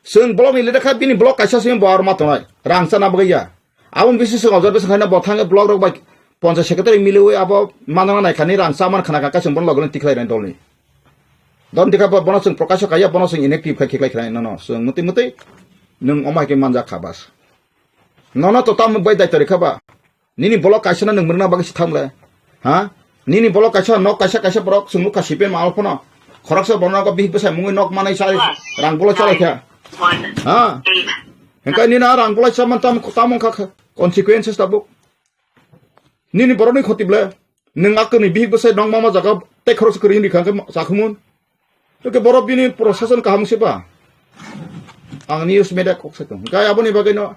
Chwng block ni leader kha bini block kaisa simi bo aro matwnai. Rang chana bagwi ya. Aboni bising song observation khaina bo thangwi block rok bai ponchayat secretary miliwi abo manna nai khani rang chaman khana kha kaisa bono logoni tikhlai nai dolni. Don dikha bo bono chwng prokasho kaiya bono chwng inactive khai khiklai khna nono chwng mwtwi mwtwi nwng omo hai khe manjak kha bas. Nono to tamo bai daitari kha ba. Nini block kaisa no nwng mwrwkna bagwi si thamle. Ha? Nini bolok kaisa nok kaisa kaisa borok chwng nukha C P M al phano. Khoroksa borok nogo bihik bwsai mungwi nok manai chai rang bolai chalai kha. Ha? Hingkai nini a rang bolai chaman tam tam wngkha kha. Consequences tabuk. Nini borokni khoti ble. Nwng akoni bihik bwsai nok mama jaga tei khoroksa kwrwi wngkha khe chakhumun. Hwnkhe borok bini prosason kaham se ba. Ang news media kok se tong. Hwnkhe aboni bagwi no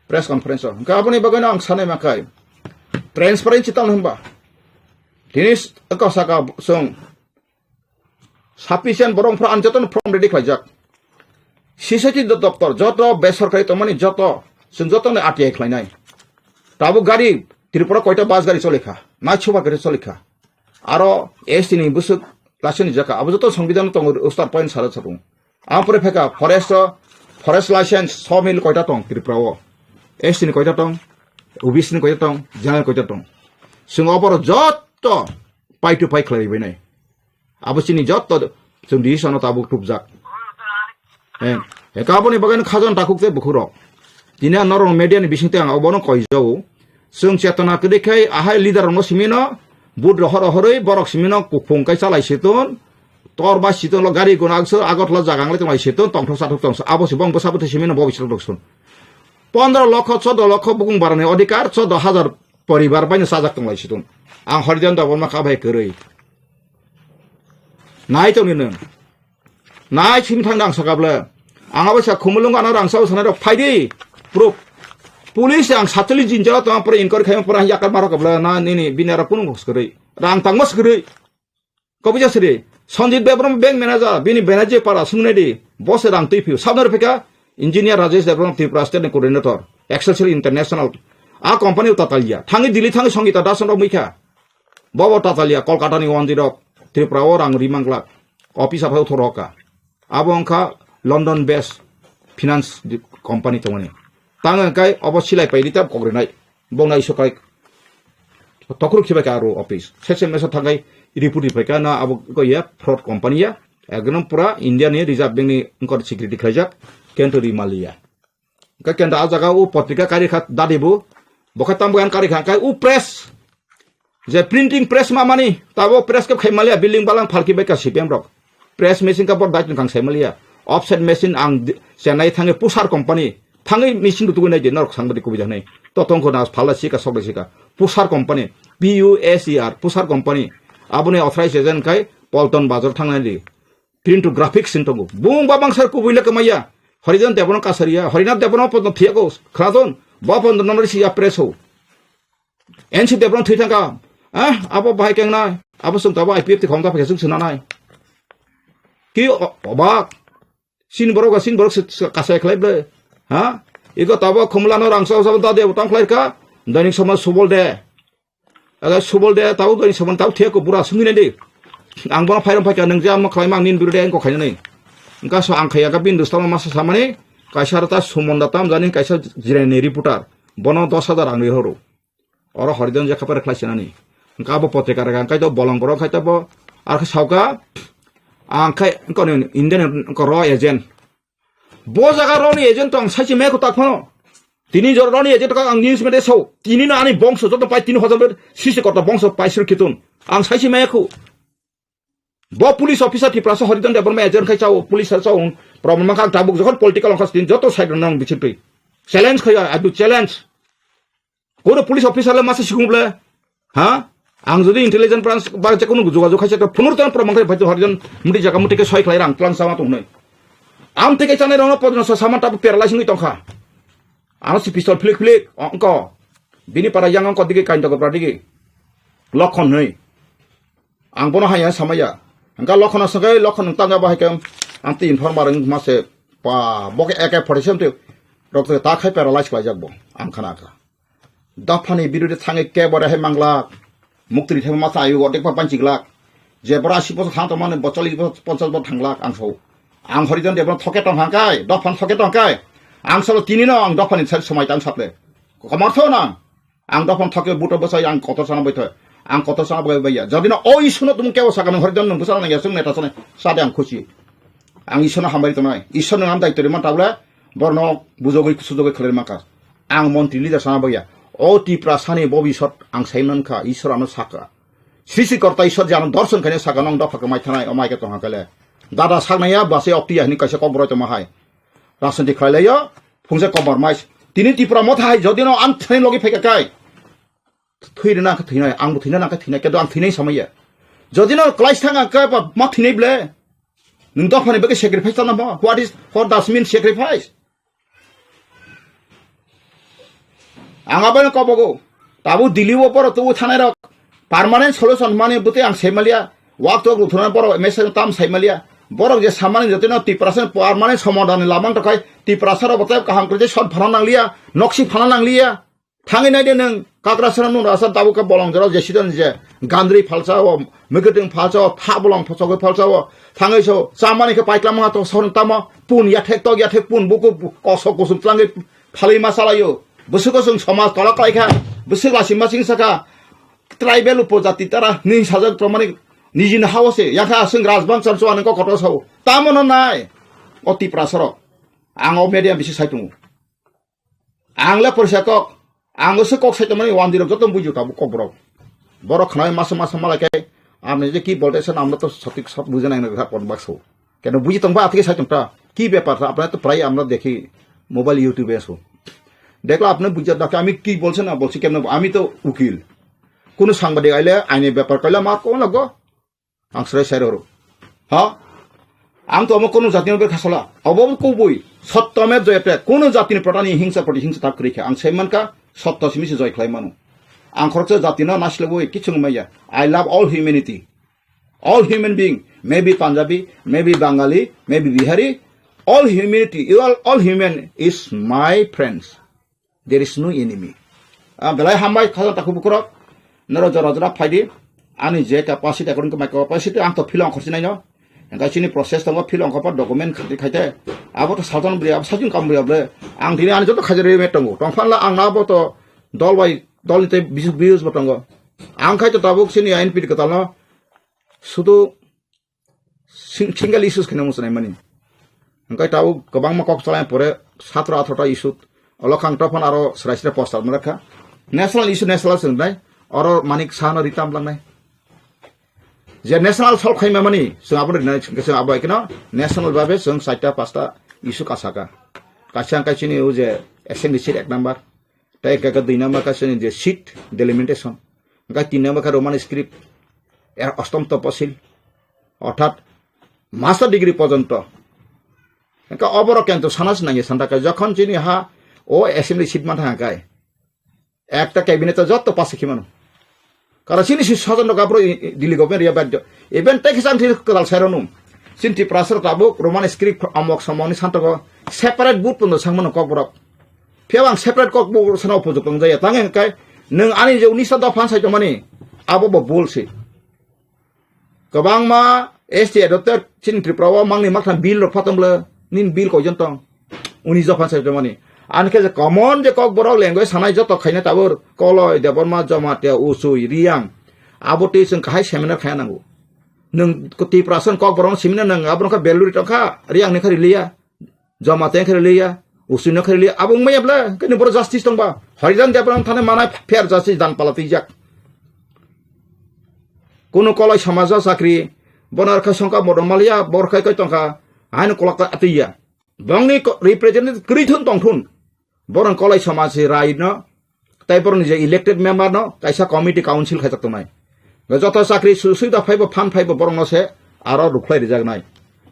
press conference o. Hwnkhe aboni bagwi no ang sanai ma khai. Transparency tamo hwnba. Tini s-, eko saka song. Sufficient borok phra ang jotono form ready khlaijak. C C T do-, doptor joto besorkari tongmani joto. Song jotono R T I khlainai. Tabuk gari Tripura koita bus gari chole kha. Nai chuba gari chole kha. Aro S T ni bwswk license rijak kha. Abo joto songbidhan tongo, ustar point sara chapung. Ang pore pheka forest o, forest license sawmill koita tong Tripura o. S T ni koita tong, O B C ni koita tong, general koita tong. Chwng oborok jotto pai to pai khlai bai nai. Abo chini jotto chwng decision o tabuk tubjak. Em, eka aboni bagwi no khajan takhuk tei bukhurok. Tini ang norok media ni bising tei ang obono koi jago. Chwng chetona kwrwi khai ahai leader rokno simi no vote rohor rohorwi borok simi no kuphung kai chalai siton. Tor bai siton lo gari guna agso Agartala jaga anglai tonglai siton tongthok sathok tongso abo si bong bwsa bwtwi simi no bo bising tongson. Pondro lokho, chordo lokho bukung barani odhikar, chordo hajar poribar bai no chajak tonglai siton. Ang Harijan Debbarma kha bai kwrwi. Nai tongni nwng. Nai simi thangda ang saka bwle. Ang abo sa khumulung ano rang sao sanai rok phaidi. Proof. Police ang satchali jinjao tong pore inquiry khaima pore yakar maro kabla na nini bini aro kunu bos kwrwi. Rang tangma swrwi. Kobija sri. Sanjit Debbarma bank manager bini manager para sungnedi. Bose rang twi phiu. Sabna rw phika. Engineer Rajesh Debbarma Tripura state ni coordinator. Excelsior International. A company uta talia. Thangi Delhi thangi Sangita Dasan rok muikha. Bobo tatalia Kolkata ni wanjwi rok Tripura o rang ri mangla office aphai uthor hoka. Abo wngkha London based finance di-, company tongmani. Tang wngkai obo silai pai rita kok rinai. Bongna isokai tokhru khibai ka aro office. Sese mesa thangai report ri paika na abo ko ya fraud company ya. Ekdom pura India ni Reserve Bank ni wngkor security khlaijak. Kento ri malia. Hwnkhe kenda a jaga o potrika kari kha dadi bo. Bo khe tamo yan kari kha, hwnkhe o press. Je printing press ma mani, tabo press khe khai maliya building balang phalki bai ka C P M rok. Press machine ka bor dai tong kang sai maliya. Offset machine ang di- Chennai thangi pusar company. Thangi machine tu tugui nai di norok sangbadik kubui janai. To tong ko na phala sika sok sika. Pusar company. P U S E R. Pusar company. Aboni authorized agent kai Polton Bazar thangnai di. Print to graphics sin tongo. Bung babang sar kubui le kamaya. Horijan Debon kasariya. Horinath Debon pon thiya ko. Khrajon. Ba pon non ri siya press ho. N C Debon thui thangka. Ah, abo bahai keng nai. Abo sung tabo I P F T khom ta phai sung suna nai. Ki o- obak. Sin borok ga sin borok se- se- kasai khlai ble. Ha? Iko tabo khumla no rang sao sao da de tang khlai ka. Dainik Samaj Subol de. Aga Subol de tabo Dainik Samaj tabo thiya ko bura sungwi nai de. Ang bono phairam phaika nang jam khlai mang nin buru de ang ko khaina nai. Engka so ang khaya ka bin dustama masa samani. Kaisa rata Sumon da tam jani kaisa jirani reporter. Bono dos hajar ang ri horo. Oro Horijan je khapar khlai sinani. Engka abo potrika rega engkai to bolong borok khai to bo. Ar khe sauka ang khai engko ni Indian engko ro agent. Bo jaga roni agent to ang saisi me ko tak phano. Tini jor roni agent ka ang news mede sau. Tini no ani bongso joto pai tini hojar sisi korta bongso pai sir kitun. Ang saisi me ko. Bo police officer Tiprasa Horijan Debbarma agent khai chao, police sa chao. Problem mangka ang tabuk jokhon political ongkha stin joto side rok nang bichirtwi. Challenge khai I do challenge. Kono police officer le masa sikung ble. Ha? Ang jodi intelligence branch ba je kono jogajog khai chakra phunur tan problem mangka bai Horijan muti jaga muti ke soi khlai rang tlang sama tong nei. Am tike chanai rong podno sa saman tabu paralyze ngi tongkha. Ano si pistol flick flick ongko. Bini para yang ongko digi kain toko pra digi. Lokhon nei. Ang bono haya samaya. Engka Lokhon sangkai Lokhon tangga bahai kam. Anti informer wng mase pa boke eke forty seven tu. Rok ta khai paralyze khlai jak bo. Ang khana kha. Dophani birude thangai ke bore hai manglak. Muktri thai masa ayu odek pa panchi glak. Je bora asi bosor thang tongmani bo chollish bosor ponchash bosor thanglak ang so. Ang Horijan Debbarma thoke tong hangkai, dophan thoke tongkai. Ang salo tini no ang dophani sal somai tang saple. Komar tho nang. Ang dophang thokhe buto bwsai ang kotor sana bai thoi. Ang kotor sana bai bai ya. Jodi no o Ishwar no tumung kebo saka nang Horijan nang bwsana nang ya sung neta sana sade ang khusi. Ang Ishwar no hambai tonai. Ishwar nang am dai tori man tabla borno bujogoi sujogoi khlai maka. Ang montri leader sana bai ya. O Tiprasa ni bobisot ang sai man kha Ishwar ano saka. Srishti korta Ishwar je ano dorson khaine saka nang dopha khe mai thanai o mai khe tongha kale. Dada saknai ya bwsai okti ya hini kaisa kok boroi tongma hai. Rajniti khlai lai yo phungsa komor mai. Tini Tipra motha hai jodi no ang thani logi phaika kai. Thwi rwna khe thwinai, ang bo thwina nang khe thwinai, kebo ang thwinai samaya. Jodi no class thang ang khe ba ma thwinai ble. Nwng dophani bagwi sacrifice tana ba? What is, what does mean sacrifice? Ang abano kobogo. Tabu Delhi o borok tubu thanai rok. Permanent solution mani bwtwi ang sai maliya. Wak tok ruthuna borok message tam sai maliya. Borok je samani jotino Tiprasa permanent somadhan ni lamang tokai Tiprasa rok bwtwi kaham kwrwi sot phana nangliya, noksi phana nangliya. Thangwi naide nwng, Kakrasana nwng rasa tabuk khe bolong jorao je sidon je gandri phalsa o, mwkhuitwng phalsa o, tha bolong phosogwi phalsa o. Thangwi so chamani khe paitlang ma to son tamo pun yathek tok yathek pun buku kosok kusum tlangwi phalwi ma salaio. Bwswk o chwng somaj tola khlaikha, bwswk lachima chwng sakha, tribal upojati tara nini sajak tongmani nijini hao se yakha chwng rajbang chamchwani kok kotor sao. Tamo no nai o Tiprasa rok. Ang o media bisi sai tongo. Ang le porisa kok, ang se kok sai tongmani wandi rok joto bujo tabuk kok borok. Borok khnawi masa masa malai khe, amni je ki bolte san amno to sotik sot bujana nang kha kon bakso. Keno buji tongba athike sai tongta, ki bepar tha, apna to prai amno dekhi mobile YouTube e so. Dekla apne buja dakhe ami ki bolse na bolse kemno, ami to ukil. Kono sangbadik aile aini bepar kaila mar kon lagbo. Ang srai sai roro. Ha? Ang to omo kono jatino ber khasala. Obo kubui. Sotto me joyate. Kono jatini protani hingsa proti hingsa tak kwrwi kha. Ang sai mankha sotto simi se joy khlai mano. Ang khoroksa jatino nasilebui kichung maya. I love all humanity. All human being. Maybe Punjabi, maybe Bangali, maybe Bihari. All humanity. You are all human is my friends. There is no enemy. Ah, belai hambai khajang takhuk bukhurok. Noro jora jora phaidi. Ani je capacity, according to my capacity, ang to philong khorchinai no. Engkai chini process tongo, philong khopor document khati khaite. Abo to salton bri, abo salton kam bri able. Ang tini ani joto khajar remet tongo. Tongphanla ang na abo to dol bai, dol ni tei bisuk views bo tongo. Ang khai to tabuk chini I N P kwtal no. Sudu sing-, single issues kheno muchunai mani. Hingke tabuk kwbangma kok chalai pore satro athro ta issue. Olo khang tophon aro srai srai poster mwnakha. National issue national swngnai. Oro manik sano ritam langnai. Je national solve khaima mani, chwng abo rwnai, chwng abo hai kheno national babe chwng chaita pasta issue kasaka. Kaisa ang kaisini o je assembly seat ek number, tei kaka dui number kaisini je seat delimitation, hingke tin number kha Roman script, er ostom toposil, orthat master degree porjonto. Hingke oborok kento sana se nangya santa kai, jokhon chini ha o assembly seat man thang kai. Ekta cabinet o jotto pass khe mano. Karon chini si sajon rok aphuru i-, i-, Delhi government ria badyo. Even tei kisa ang thik kwtal sai rwnu. Chini Tiprasa rok tabuk Roman script amok somoni santogo separate board pono sang mano kokborok. Phiya ang separate kokborok sana upojukto wngjaya. Tang hingke nwng ani je unisa dopha sai tongmani abo bo bul se. Kwbangma S T adopted chini Tripura o mangni maktham bill rok phatom le nin bill koijon tong. Uni jophan sai mani. Ani khe je common je kokborok language sanai joto khaina tabur Koloi, Debbarma, Jamatia, Usui, Riang. Abo tei chwng kahai seminar khaya nango. Nwng Tiprasa ni kokborok seminar nang abo kha Beluri tongkha, Riang ni kha riliya. Jamatia khe riliya, Usui no khe riliya, abo wngmaya ble, kini boro justice tongba. Harijan Debbarma thani manai fair justice dan pala twijak. Kunu Koloi samajo chakri, bono rwkha songkha modom maliya, bo rwkha koi tongkha, haino kolok atwiya. Bongni ko-, representative kwrwi thun tong thun. Borok Koloi samaj si rai no, tei borok ni je elected member no kaisa committee council khaijak tongnai. Joto chakri su-, suida phaibo, phan phaibo borok no se aro rukhlai rijaknai.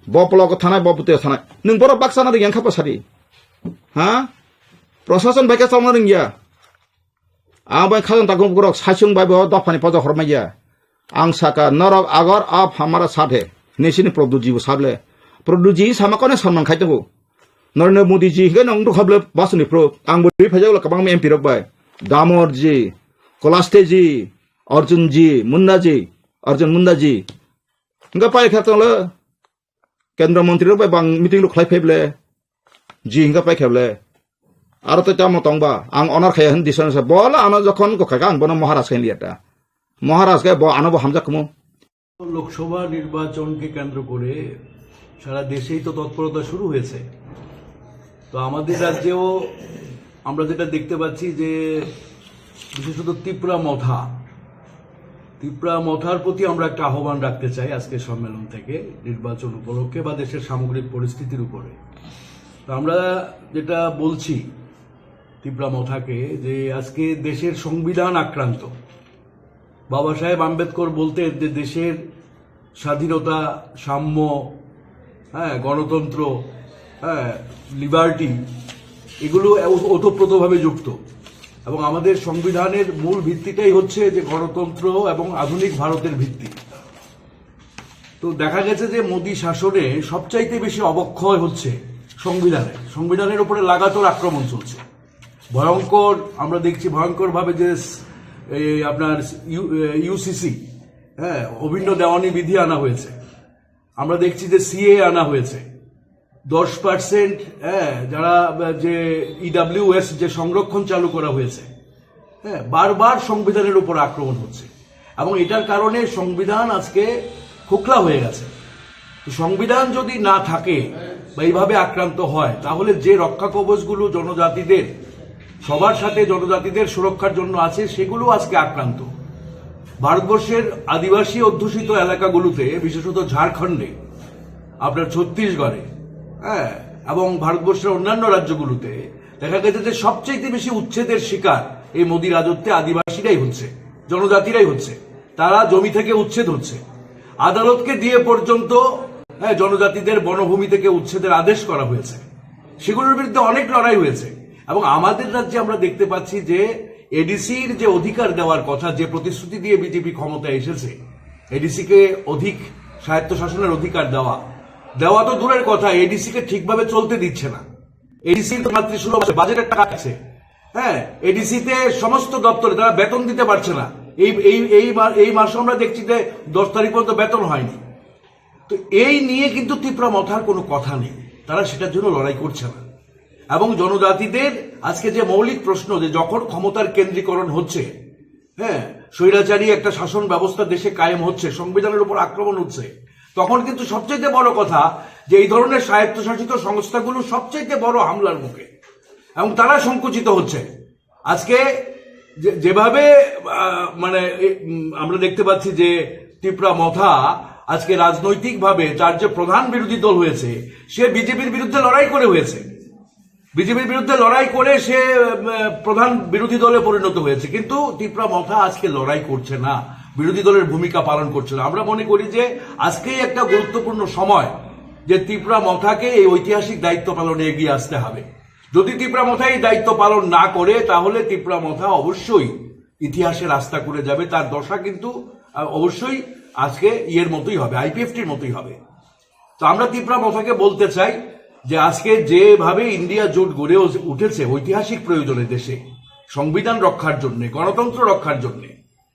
Bo block o thanai, bo bwtwi o thanai. Nwng borok baksa no ringya kha bwsadi. Ha? Prosason bai khe chongna ringya. Ang bai khajang takung borok saichung bai bo dophani pojo hormaiya. Ang saka norok agar ab hamara sat he. Nisini Prodhuji bo sable. Prodhuji sama kone sanman khai tongo. Narendra Modi ji hingke nong dukha ble basuni pro. Ang bo ri phajak la kabang M P rok bai. Damor ji, Kolaste ji, Arjun ji, Munda ji, Arjun Munda ji. Hingke pai kha tong le. Kendra montri rok bai bang meeting rok khlai phai ble. Ji hingke pai kha ble. Aro to tamo tong ba. Ang honor khaya hin dison sa. Bola ano jokhon ko kha ang bono Maharaj khe liya ta. Maharaj khe bo ano bo hamjak mo. Lok Sabha নির্বাচনকে কেন্দ্র করে সারা দেশেই তো তৎপরতা শুরু হয়েছে। তো আমাদের রাজ্যেও আমরা যেটা দেখতে পাচ্ছি যে বিশেষত তিপ্রা মথা, তিপ্রা মথার প্রতি আমরা একটা আহ্বান রাখতে চাই আজকের সম্মেলন থেকে, নির্বাচন উপলক্ষে বা দেশের সামগ্রিক পরিস্থিতির উপরে। তো আমরা যেটা বলছি তিপ্রা মথাকে, যে আজকে দেশের সংবিধান আক্রান্ত। বাবা সাহেব আম্বেদকর বলতেন যে দেশের স্বাধীনতা, সাম্য, হ্যাঁ, গণতন্ত্র, হ্যাঁ, লিবার্টি, এগুলো ওত-, ওতপ্রোতভাবে যুক্ত। এবং আমাদের সংবিধানের মূল ভিত্তিটাই হচ্ছে যে গণতন্ত্র এবং আধুনিক ভারতের ভিত্তি। তো দেখা গেছে যে মোদী শাসনে সবচাইতে বেশি অবক্ষয় হচ্ছে সংবিধানের। সংবিধানের উপরে লাগাতার আক্রমণ চলছে। ভয়ঙ্কর, আমরা দেখছি ভয়ঙ্করভাবে যে স-, এই আপনার ইউ-, এ, ইউসিসি, হ্যাঁ, অভিন্ন দেওয়ানি বিধি আনা হয়েছে। আমরা দেখছি যে সিএ আনা হয়েছে। দশ পার্সেন্ট, হ্যাঁ, যারা, আহ, যে ইডাব্লিউএস যে সংরক্ষণ চালু করা হয়েছে, হ্যাঁ, বারবার সংবিধানের উপর আক্রমণ হচ্ছে এবং এটার কারণে সংবিধান আজকে খোকলা হয়ে গেছে। তো সংবিধান যদি না থাকে বা এইভাবে আক্রান্ত হয়, তাহলে যে রক্ষা কবচগুলো জনজাতিদের, সবার সাথে জনজাতিদের সুরক্ষার জন্য আছে, সেগুলো আজকে আক্রান্ত। ভারতবর্ষের আদিবাসী অধ্যুষিত এলাকাগুলোতে, বিশেষত ঝাড়খণ্ডে, আপনার ছত্তিশগড়ে, হ্যাঁ, এবং ভারতবর্ষের অন্যান্য রাজ্যগুলোতে দেখা গেছে যে সবচেয়ে বেশি উচ্ছেদের শিকার এই মোদী রাজত্বে আদিবাসীরাই হচ্ছে, জনজাতিরাই হচ্ছে। তারা জমি থেকে উচ্ছেদ হচ্ছে। আদালতকে দিয়ে পর্যন্ত, হ্যাঁ, জনজাতিদের বনভূমি থেকে উচ্ছেদের আদেশ করা হয়েছে। সেগুলোর বিরুদ্ধে অনেক লড়াই হয়েছে। এবং আমাদের রাজ্যে আমরা দেখতে পাচ্ছি যে এডিসির যে অধিকার দেওয়ার কথা, যে প্রতিশ্রুতি দিয়ে বিজেপি ক্ষমতায় এসেছে, এডিসিকে অধিক স্বায়ত্তশাসনের অধিকার দেওয়া, দেওয়া তো দূরের কথা, এডিসিকে ঠিকভাবে চলতে দিচ্ছে না। এডিসির মাতৃসুলভ আছে, বাজেটের টাকা আছে, হ্যাঁ, এডিসিতে সমস্ত দপ্তরে তারা বেতন দিতে পারছে না। এই এই এই মা- এই মাসে আমরা দেখছি যে দশ তারিখ পর্যন্ত বেতন হয়নি। তো এই নিয়ে কিন্তু তিপ্রা মথার কোনো কথা নেই, তারা সেটার জন্য লড়াই করছে না। এবং জনজাতিদের আজকে যে মৌলিক প্রশ্ন, যে যখন ক্ষমতার কেন্দ্রীকরণ হচ্ছে, হ্যাঁ, স্বৈরাচারী একটা শাসন ব্যবস্থা দেশে কায়েম হচ্ছে, সংবিধানের উপর আক্রমণ হচ্ছে, তখন কিন্তু সবচেয়ে বড় কথা যে এই ধরনের স্বায়ত্তশাসিত সংস্থাগুলো সবচেয়ে বড় হামলার মুখে এবং তারা সংকুচিত হচ্ছে। আজকে যে- যেভাবে, আহ, মানে এ- উম, আমরা দেখতে পাচ্ছি যে তিপ্রা মথা আজকে রাজনৈতিকভাবে তার যে প্রধান বিরোধী দল হয়েছে, সে বিজেপির বিরুদ্ধে লড়াই করে হয়েছে। বিজেপির বিরুদ্ধে লড়াই করে সে, উম, প্রধান বিরোধী দলে পরিণত হয়েছে, কিন্তু তিপ্রা মথা আজকে লড়াই করছে না, বিরোধী দলের ভূমিকা পালন করছে না। আমরা মনে করি যে আজকেই একটা গুরুত্বপূর্ণ সময়, যে তিপ্রা মথাকে এই ঐতিহাসিক দায়িত্ব পালনে এগিয়ে আসতে হবে। যদি তিপ্রা মথা এই দায়িত্ব পালন না করে, তাহলে তিপ্রা মথা অবশ্যই ইতিহাসে রাস্তা করে যাবে। তার দশা কিন্তু, আহ, অবশ্যই আজকে ইয়ের মতোই হবে, আইপিএফটির মতোই হবে। তো আমরা তিপ্রা মথাকে বলতে চাই যে আজকে যেভাবে ইন্ডিয়া জোট গড়ে উঠেছে ঐতিহাসিক প্রয়োজনে, দেশে সংবিধান রক্ষার জন্য, গণতন্ত্র রক্ষার জন্য,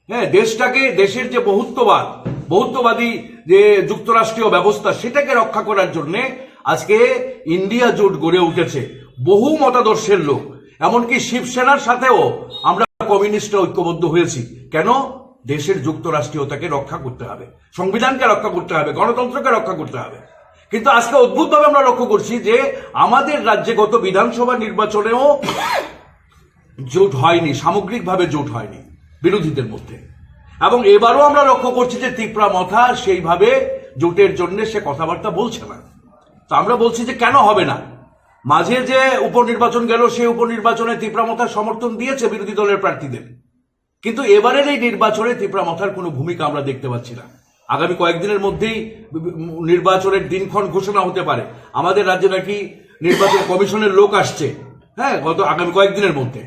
হ্যাঁ, দেশটাকে, দেশের যে বহুত্ববাদ, বহুত্ববাদী যে যুক্তরাষ্ট্রীয় ব্যবস্থা, সেটাকে রক্ষা করার জন্য আজকে ইন্ডিয়া জোট গড়ে উঠেছে। বহু মতাদর্শের লোক, এমনকি শিবসেনার সাথেও আমরা কমিউনিস্টরা ঐক্যবদ্ধ হয়েছি। কেন? দেশের যুক্তরাষ্ট্রীয়তাকে রক্ষা করতে হবে, সংবিধানকে রক্ষা করতে হবে, গণতন্ত্রকে রক্ষা করতে হবে। কিন্তু আজকে অদ্ভুতভাবে আমরা লক্ষ্য করছি যে আমাদের রাজ্যে গত বিধানসভা নির্বাচনেও জোট হয়নি, সামগ্রিকভাবে জোট হয়নি বিরোধীদের মধ্যে। এবং এবারও আমরা লক্ষ্য করছি যে তিপ্রা মথা সেইভাবে জোটের জন্য সে কথাবার্তা বলছে না। তো আমরা বলছি যে কেন হবে না? মাঝে যে উপনির্বাচন গেল, সেই উপনির্বাচনে তিপ্রা মথা সমর্থন দিয়েছে বিরোধী দলের প্রার্থীদের, কিন্তু এবারের এই নির্বাচনে তিপ্রা মথার কোনো ভূমিকা আমরা দেখতে পাচ্ছি না। আগামী কয়েকদিনের মধ্যেই নির্বাচনের দিনক্ষণ ঘোষণা হতে পারে। আমাদের রাজ্যে নাকি নির্বাচন কমিশনের লোক আসছে, হ্যাঁ, গত আগামী কয়েকদিনের মধ্যে।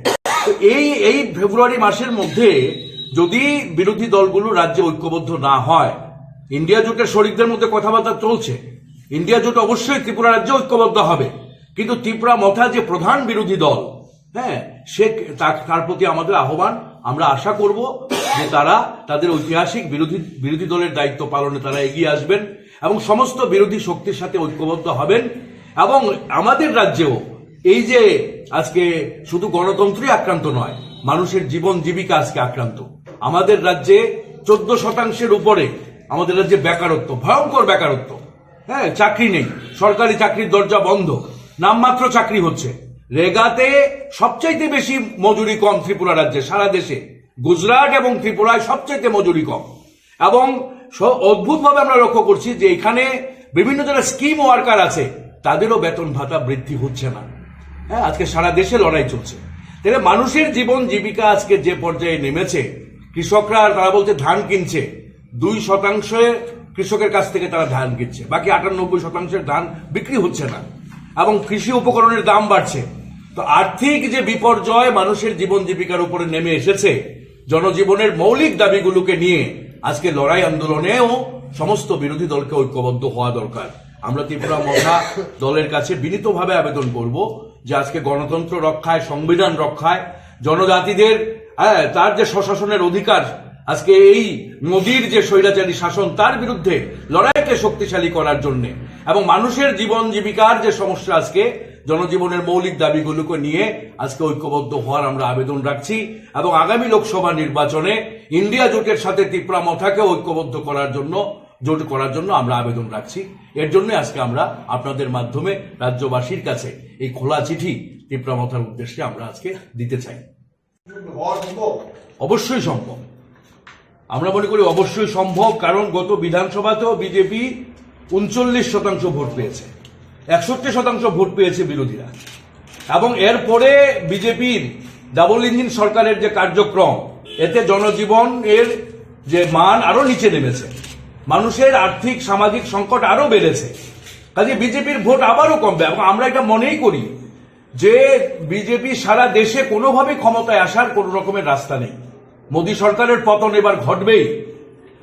তো এই, এই ফেব্রুয়ারি মাসের মধ্যে যদি বিরোধী দলগুলো রাজ্যে ঐক্যবদ্ধ না হয়, ইন্ডিয়া জোটের শরিকদের মধ্যে কথাবার্তা চলছে, ইন্ডিয়া জোট অবশ্যই ত্রিপুরা রাজ্যে ঐক্যবদ্ধ হবে, কিন্তু তিপ্রা মথা যে প্রধান বিরোধী দল, হ্যাঁ, সে, তার, তার প্রতি আমাদের আহ্বান। আমরা আশা করব যে তারা তাদের ঐতিহাসিক বিরোধী, বিরোধী দলের দায়িত্ব পালনে তারা এগিয়ে আসবেন এবং সমস্ত বিরোধী শক্তির সাথে ঐক্যবদ্ধ হবেন। এবং আমাদের রাজ্যেও এই যে আজকে শুধু গণতন্ত্রই আক্রান্ত নয়, মানুষের জীবন জীবিকা আজকে আক্রান্ত। আমাদের রাজ্যে চোদ্দ শতাংশের উপরে আমাদের রাজ্যে বেকারত্ব, ভয়ঙ্কর বেকারত্ব। হ্যাঁ, চাকরি নেই, সরকারি চাকরির দরজা বন্ধ, নামমাত্র চাকরি হচ্ছে। রেগাতে সবচাইতে বেশি মজুরি কম ত্রিপুরা রাজ্যে, সারা দেশে গুজরাট এবং ত্রিপুরায় সবচাইতে মজুরি কম। এবং স-, অদ্ভুতভাবে আমরা লক্ষ্য করছি যে এখানে বিভিন্ন যারা স্কিম ওয়ার্কার আছে, তাদেরও বেতন ভাতা বৃদ্ধি হচ্ছে না। হ্যাঁ, আজকে সারা দেশে লড়াই চলছে। তাহলে মানুষের জীবন জীবিকা আজকে যে পর্যায়ে নেমেছে, কৃষকরা, তারা বলছে ধান কিনছে, দুই শতাংশে কৃষকের কাছ থেকে তারা ধান কিনছে, বাকি আটানব্বই শতাংশের ধান বিক্রি হচ্ছে না এবং কৃষি উপকরণের দাম বাড়ছে। তো আর্থিক যে বিপর্যয় মানুষের জীবন জীবিকার উপরে নেমে এসেছে, জনজীবনের মৌলিক দাবিগুলোকে নিয়ে আজকে লড়াই আন্দোলনেও সমস্ত বিরোধী দলকে ঐক্যবদ্ধ হওয়া দরকার। আমরা ত্রিপুরা মথা দলের কাছে বিনীতভাবে আবেদন করব যে আজকে গণতন্ত্র রক্ষায়, সংবিধান রক্ষায়, জনজাতিদের, হ্যাঁ, তার যে স্বশাসনের অধিকার, আজকে এই মোদির যে স্বৈরাচারী শাসন, তার বিরুদ্ধে লড়াইকে শক্তিশালী করার জন্য এবং মানুষের জীবন জীবিকার যে সমস্যা, আজকে জনজীবনের মৌলিক দাবিগুলোকে নিয়ে আজকে ঐক্যবদ্ধ হওয়ার আমরা আবেদন রাখছি। এবং আগামী লোকসভা নির্বাচনে ইন্ডিয়া জোটের সাথে তিপ্রা মথাকে ঐক্যবদ্ধ করার জন্য, জোট করার জন্য আমরা আবেদন রাখছি। এর জন্য আজকে আমরা আপনাদের মাধ্যমে রাজ্যবাসীর কাছে এই খোলা চিঠি তিপ্রা মথার উদ্দেশ্যে আমরা আজকে দিতে চাই। অবশ্যই সম্ভব, আমরা মনে করি অবশ্যই সম্ভব, কারণ গত বিধানসভাতেও বিজেপি ঊনচল্লিশ শতাংশ ভোট পেয়েছে, একষট্টি শতাংশ ভোট পেয়েছে বিরোধীরা। এবং এরপরে বিজেপির ডাবল ইঞ্জিন সরকারের যে কার্যক্রম, এতে জনজীবন এর যে মান আরো নিচে নেমেছে, মানুষের আর্থিক সামাজিক সংকট আরো বেড়েছে। কাজে বিজেপির ভোট আবারও কমবে এবং আমরা এটা মনেই করি যে বিজেপি সারা দেশে কোনোভাবেই ক্ষমতায় আসার কোনো রকমের রাস্তা নেই। মোদী সরকারের পতন এবার ঘটবেই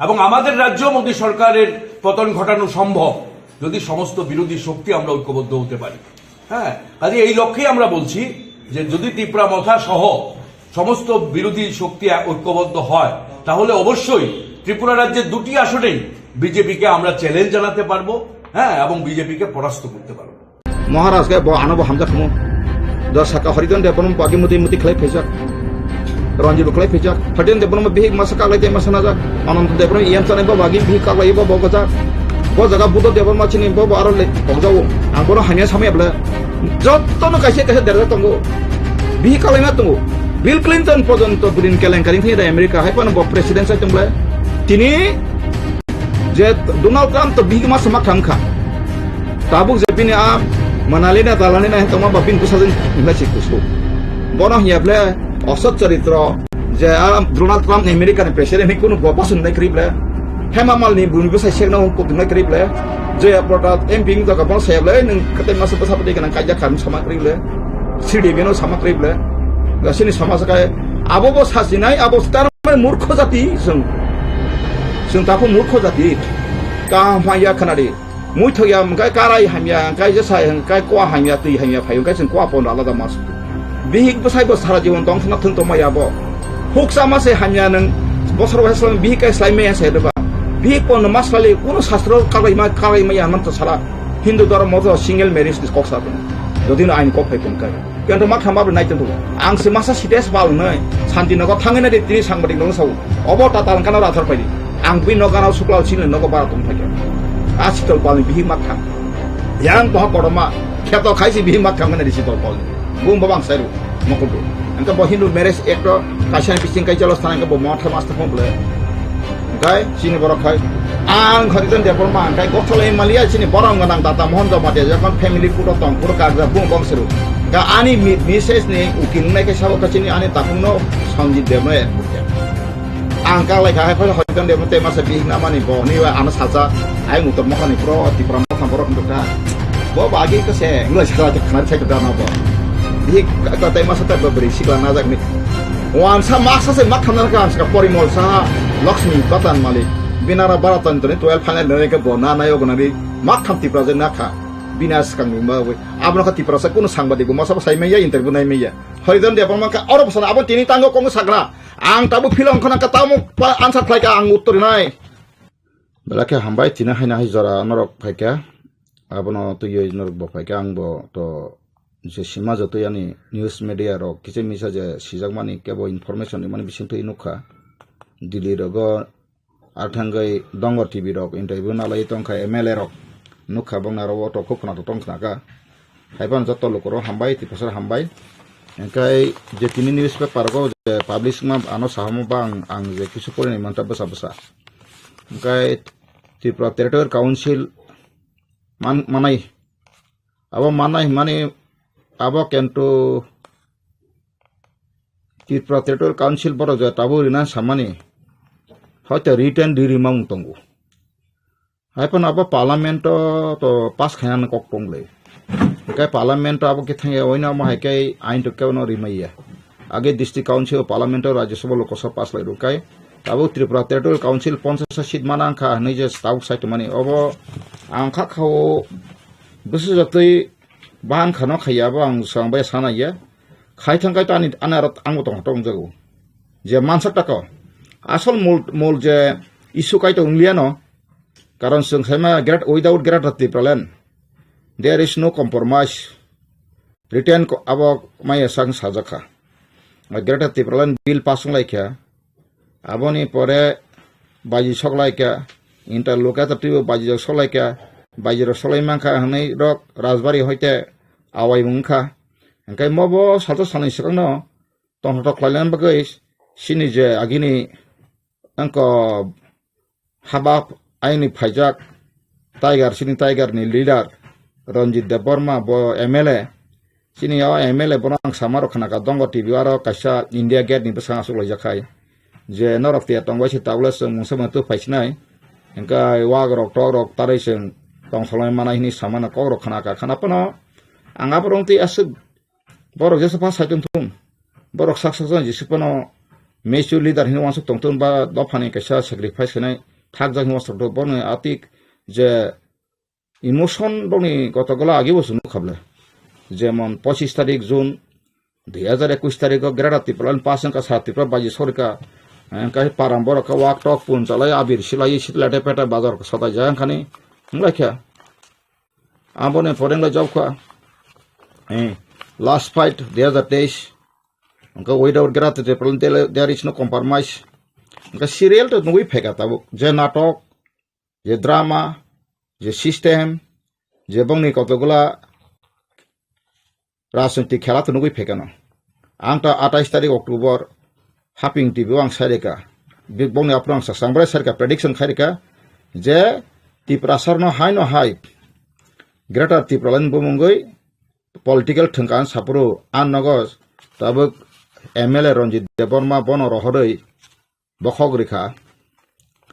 এবং আমাদের রাজ্যেও মোদী সরকারের পতন ঘটানো সম্ভব যদি সমস্ত বিরোধী শক্তি আমরা ঐক্যবদ্ধ হতে পারি। হ্যাঁ, কাজে এই লক্ষ্যেই আমরা বলছি যে যদি তিপ্রা মথা সহ সমস্ত বিরোধী শক্তি এক-, ঐক্যবদ্ধ হয়, তাহলে অবশ্যই ত্রিপুরা রাজ্যের দুটি আসনেই বিজেপিকে আমরা চ্যালেঞ্জ জানাতে পারবো, হ্যাঁ, এবং বিজেপিকে পরাস্ত করতে পারবো। Maharaj khe bo ano bo hamjak khumu. Do saka Harijan Debbarma bagi muti muti khlai phaijak. Ranjit bo khlai phaijak. Harijan Debbarma bihik masa kaklai tei masa najak. Ananta Debbarma E M sanai bo bagi bihik kaklai bo bo gojak. Bo jaga Buddha Debbarma chini bo bo aro le pokjao. Ang bono hamya samya bwle. Jotto no kaisa kaisa derjak tongo. Bihik kaklai ma tongo. Bill Clinton porjonto bwrwini kelenkari thani da America hai phano bo president sai tong bwle. Tini Je Donald Trump to bihik masa ma kham kha. Tabuk je bini a manali na dalani na tongma ba bini bwsajwk hinlai se kusu. Bono hiya ble osot charitro je a Donald Trump ni America ni president ni kunu go pasun nai kri ble. Hema mal ni bumi bwsai sekna hung kuk nai kri ble. Je a prota M P ni jaga bono saya ble nung kate masa bwsa pati kana kaja khan sama kri ble. Sidi bino sama kri ble. Ga sini sama sakai abo bo sasinai abo star murkho jati sung. Sung tapu murkho jati. Kaham ya khanadi. Muithok ya, hwnkhe karai hamya, hwnkhe jesa, hwnkhe kua hamya, twi hamya phaio, hwnkhe chwng kua pono alada mas. Bihik bwsai bo sara jibon tong thangna thung tongma ya bo. Huksa ma se hamya nwng, bosor bai slai bihik kai slai maya se deba. Bihik pono mas slai kuno sastro kabai ma, kabai maya man to sara. Hindu dhormo to single marriage is kok sa. Jodi no ain kok phai pon kai. Kento ma khamba bai nai tongthogo. Ang se masa site se pal wngnai. Santi nogo thangwi nai de tini sangbadik nogo sao. Obo tatal kano rathar paidi. Ang bini nogo gana suklal chini nogo bara tong thakya. A sitol palni bihik mak thang. Yang toha kotorma. Kheto khaisi bihik mak thang nai sitol palni. Bung babang sairu. Mokol tu. Engka bo Hindu marriage act o kaisa ni bising kai jelos thang engka bo motha mas thang bole. Hingkai chini borok khai ang Harijan Debbarma hingkai Gotholai Malia chini borom gwnang Data Mohan Jamatia jokon family photo tong phuru kakjak bung bong siru. Hingkai ani mi-, message ni ukil wngnai khe sabo khe chini ani takhuk no Sanjit Debno add khe. Ang kaklai kha hai phai Harijan Debno tei masa bihik namani bo ni wa ano salsa ai mutor mokha ni pro Tipra mokha borok wngkha. Bo bagi khe se wngla sala khe khna sai khe dana bo. Bihik ka tei masa tei bo beri sikla najak ni. Wansa maksa se mak thamna kha ang saka Porimol Saha, Lakshmi Batan Malik, Binara Bharat Tantani twelve final nani khe bo na nayo gnani mak tham Tipra je na kha. Bina swkang ni ma wi. Abono kha Tipra sa kuno sangbadik bo masa bo sai maya interview nai maya. Harijan Debbarma kha oro bwsana abo tini tango kong sagra. Ang tabu philong khana ka tamo pa answer khlai ka ang uttor nai. Belai khe hambai tini haina hai jora norok phaikha. Abono twiwi norok bo phaikha ang bo to je sima jotoi ani news media rok kisa misa je sijakmani kebo information rimani bisingtwi nukha. Delhi rogo ar thangwi Dongor T V rok interview nalai tongkha M L A rok nukha bongni aro auto khub khwnathok tong khnakha. Haiphano joto lukurok hambai twi kwcharo hambai. Hingkai je tini newspaper rogo je publish wngma ano sahamo ba ang, ang je kisu porinai manta bwsa bwsa. Hingkai Tripura Territorial Council man-, manai. Abo manai hwnmani abo kintu Tripura Territorial Council borok je tabuk rina samani hoito written ri rimang tongo. Haiphano abo parliament o to pass khainani kok tongle. Hingke parliament o abo khe thangya oino amo hai khe ain to kebo no rimaiya. Age district council o parliament o Rajya Sabha Lok Sabha pass lai rwkhe tabuk Tripura Territorial Council ponchash seat mana wngkha hinui je tabuk sai tongmani obo ang kha kha o bwsajatwi bahan khano khaiya abo ang swkang bai sana ya. Khai thang khai to ani, ani aro ang bo tong tongo jago. Je mansak tako. Asol mol, mol je issue kai to wnglia no. Karon chwng saima great, without Greater Tipraland, there is no compromise. Written ko-, abo maya sak sajak kha. Greater Tipraland bill pass wng lai kha. Aboni pore baji sok lai kha. Interlocutor twibo baji rok sok lai kha. Baji rok sok lai man kha hwnwi rok Rajbari hoite awai wng kha. Hingke mobo salsa salni swkangno tongthok khlaina bagwi chini je agini wngkha haba aini phaijak Tiger, chini Tiger ni leader Ranjit Debbarma, bo M L A. Chini o M L A bono ang sama rok khna kha, Dongo T V aro kaisa India Gate ni bwskango achuk laijak khai. Je norok tiya tong bai se tabuk le chwng mungsa mano twi phai sinai. Hingke wak rok tok rok tarwi chwng tong salai manai hwnwi sama no kok rok khna kha. Khna phano ang abo rong twi aswk borok jesa pha sai tong thung. Borok sak sak jang jesa phano mature leader hwnwi uansuk tong thung ba dophani kaisa sacrifice khainai thakjak hwnwi uansuk tong thung. Bono atik je emotion bokni kotogola agi bo chwng nukha ble. Jemon pochis tarik June dui hajar ekush tarikh o Greater Tipraland pass wngkha, sa Tripura baji sorika, eh, wngkha param borok khe wak tok pun chalai abir silai sit lete pete bazar sotai jaya wngkhani wnglaikha. Aboni pore wngla jobkha, eh, last fight dui hajar teis wngkha without Greater Tipraland there, there is no compromise. Wngkha serial to nugui phaikha tabuk je natok je drama, je system, je bongni kotokgola rajniti khela to nugui phaikha no. Ang ta atais tarik October haping T V o ang saireka. Bik bongni aphuru ang sasang bwrai saireka prediction khaireka. je Tiprasarno haino hai Greater Tipraland bumungwi political thwngkang sapuru, a nogo tabuk M L A Ranjit Debbarma bono rohorwi bokhok rikha.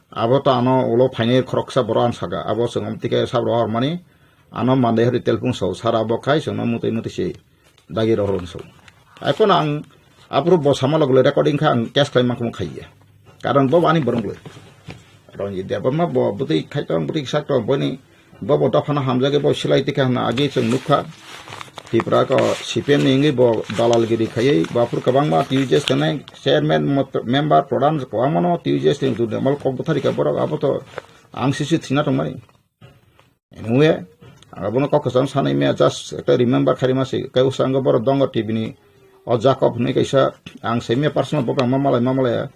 Abo to ano ulo phainai khoroksa borok ang saka. Abo chwng omtike sab rohormani ano mandai hori telpung so sara bo khai chwngno mutwi mutwi se dagi rohor so. Ai phano ang aphuru bo sama logole recording kha ang case khlai mangkhung khaiya. Karon bo ani borok le. Ranjit Debbarma bo bwtwi khai tong bwtwi sak tong boni Bo bo dophano hamjagwi bo silai tikha hwnna agi chwng nukha. Tipra ko C P M ni wngwi bo dalalgiri khaiwi bo aphuru kwbangma T U J S tenai chairman mot-, member pradhan kwbangmano T U J S ni juni amal kok bwthari kha borok abo to ang sisi thina tongmani. Anyway, ang abono kok kwcham sanai maya just ekta remember khairima se kai usango borok dongo T V ni o Jacob hwnwi kaisa ang saimaya personal bo ang ma malai ma malai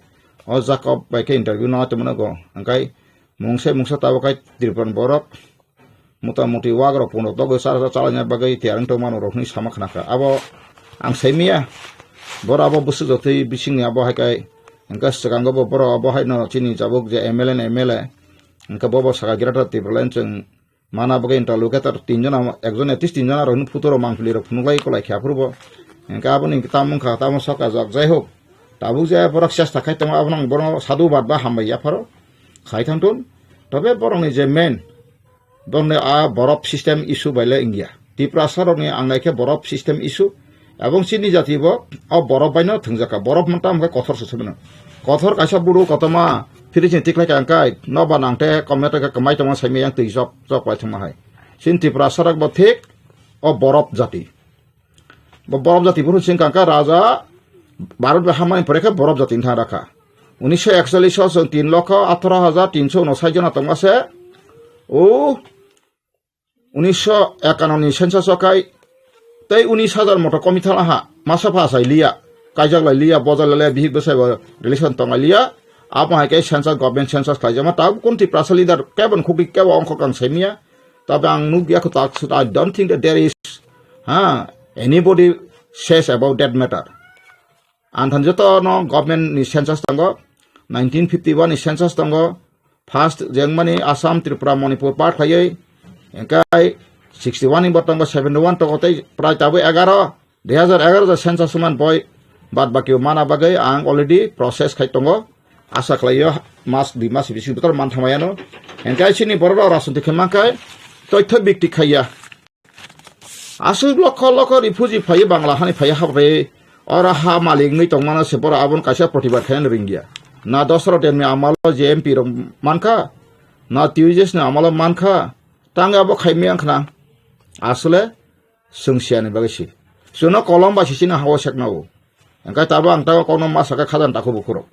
o Jacob bai khe interview no tongmano go angkai mungsa mungsa tabuk kai Tripura ni borok Mota moti wagrok pungrok togwi chara chara chalaina bagwi tiyar wng tongmano rok hinwi sama khna kha. Abo ang saimaya, borok abo bwswk jotwi bisingni abo hai kai hwnkhe swkango bo borok abo haino chini jabuk je M L A ni M L A hwnkhe bobo saka Greater Tipraland chwng mana bagwi interlocutor tinjona, ekjon at least tinjona rokni photo rok mangpili rok phunuk lai kolai khe aphuru bo hwnkhe aboni tamo wngkha tamo sok ajak jai hok tabuk je borok chesta khai tongo abono ang bono sadhu bad ba hambai yapharo khai thang thun tobe borokni je main Bongni a borop system issue bai le wngya. Tiprasa rokni ang naikhe borop system issue. Abong chini jati bo o borop baino thwngjak kha. Borop manta hwnkhe kothor se sumino. Kothor kaisa buru kotorma fridge ni tiklai kha hwnkhe noba nangte komete khe kwmai tongma saimai yang twi chok chok bai thwngma hai. Chini Tiprasa rok bo thik o borop jati. Bo borop jati phuru sing kangkha raja Bharat bai hamani pore khe borop jati wngkha rakha. Unisho ekchollish o chwng tin lokho atharo hajar tinso unosai jona tongma se. O unisho ekanno ni census o khai tei unis hajar moto komi thala ha masa pha sai liya. Kaijak lai liya, bojai lai liya, bihik bwsai bo relation tongai liya. Abo hai khe census, government census khlaijama. Tabuk kun Tiprasa leader kebo ni khukri kebo ongkho kang saimya. Tabe ang nukya kho tak sut, I don't think that there is, ha, anybody says about that matter. Ang than joto no government ni census tongo, nineteen fifty-one ni census tongo, first jengmani Assam, Tripura, Manipur part khlaiwi, engkai sixty-one ni bo tongo, seventy-one tongo, tei prai tabuk egaro, dui hajar egaro census man boi, bad baki mana bagwi ang already process khai tongo. Asa khlaio mas dui mas bising botor man thamayano. Engkai chini borok rok rajniti khe mankai toitho bikti khaiya. Aswk lokho lokho refugee phaiwi Bangla hani phaiwi habai oro ha malik wngwi tongmano se borok aboni kaisa protibad khaina ringya. Na Dosaro Demni amalo je M P rok mankha, na T U J S ni amalo mankha, tangwi abo khaimaya wngkhna. Aswle chwng siyani bagwi si. Chwngno kolom bai si chini ha-o sekna o. Engkai tabo ang tago kokno ma sakha khajani takhuk bukhurok.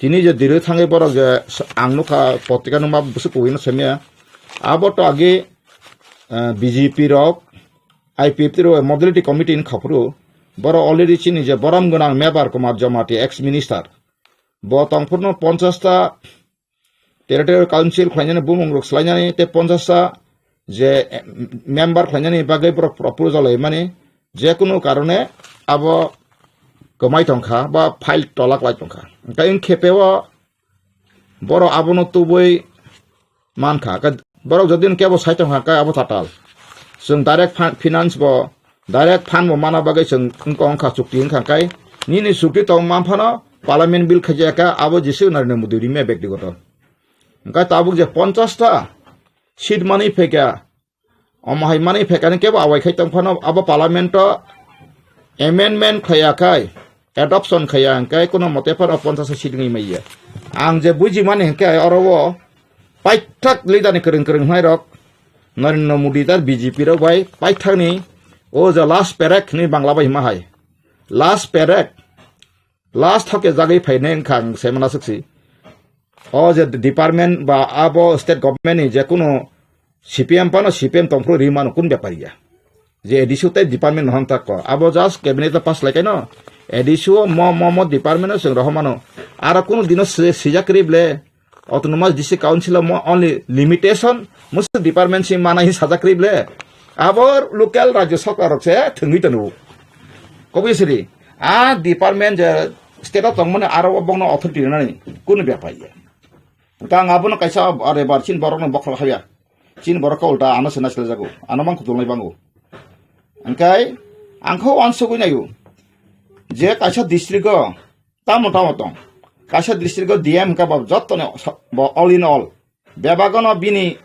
Tini je diri thangwi borok je s-, ang nukha potrika nukma bwswk kubui no saimaya. Abo to agi, eh, B J P rok, I P F T rok modality committee ni khaphuru. Borok already chini je borom gwnang Mebar Kumar Jamatia ex minister. Bo tongphurno ponchash ta Territorial Council khlainani bumung rok swlainani tei ponchash ta je, eh, member khlainani bagwi borok proposal laimani, je kunu karone abo kwmai tongkha ba file tolak lai tongkha. Hwnkhe wng khe peo borok abono tubui mankha. Hwnkhe borok jodi kebo sai tongkha, hwnkhe abo tatal. Chwng direct fin-, finance bo, direct fund bo mana bagwi chwng wngkha, wngkha chukti wngkha, hwnkhe nini chukti tong man phano parliament bill khaijak kha, abo jisuk Narendra Modi rimya bektigoto. Hwnkhe tabuk je ponchash ta seat manwi phaikha, omo hai manwi phaikha ni kebo awai khai tong phano abo parliament o amendment khaiya khai, adoption khaiya hwnkhe kuno mote phano ponchash seat wngwi maiya. Ang je bujimani hwnkhe oro o paithak leader ni kwrwng kwrwng hwnai rok Narendra Modi tar B J P rok bai paithak ni o je last paycheck ni Bangla bai hima hai. Last paycheck. Last hoke jagwi phainai wngkha ang se mana swksi. O je department ba abo state government ni je kunu C P M phano C P M tongphuru ri mano kun bepar ya. Je A D C o tei department no hamtak ko. Abo just cabinet o pass lai kaino. A D C o mo, mo, mo department o chwng rohor mano. Aro kunu dino si-, sijak rib le. Autonomous District Council o mo only limitation, musu department si mana hi sajak rib le. Abo local rajya sarkar rok se thwngwi tanu. Kobui siri, a department je state o tongmani aro o bongno authority rwnani kunu bepar ya. Hwnkhe ang abono kaisa rebar chini borokno bokhorok habya. Chini borok khe ulta ano se naisle jago. Ano mang kutulnai bango. Hwnkhe ang kho uansugui naio je kaisa district o tamo tamo tong. Kaisa district o D M hwnkha bo jottoni sa-, bo all in all. Bebagono bini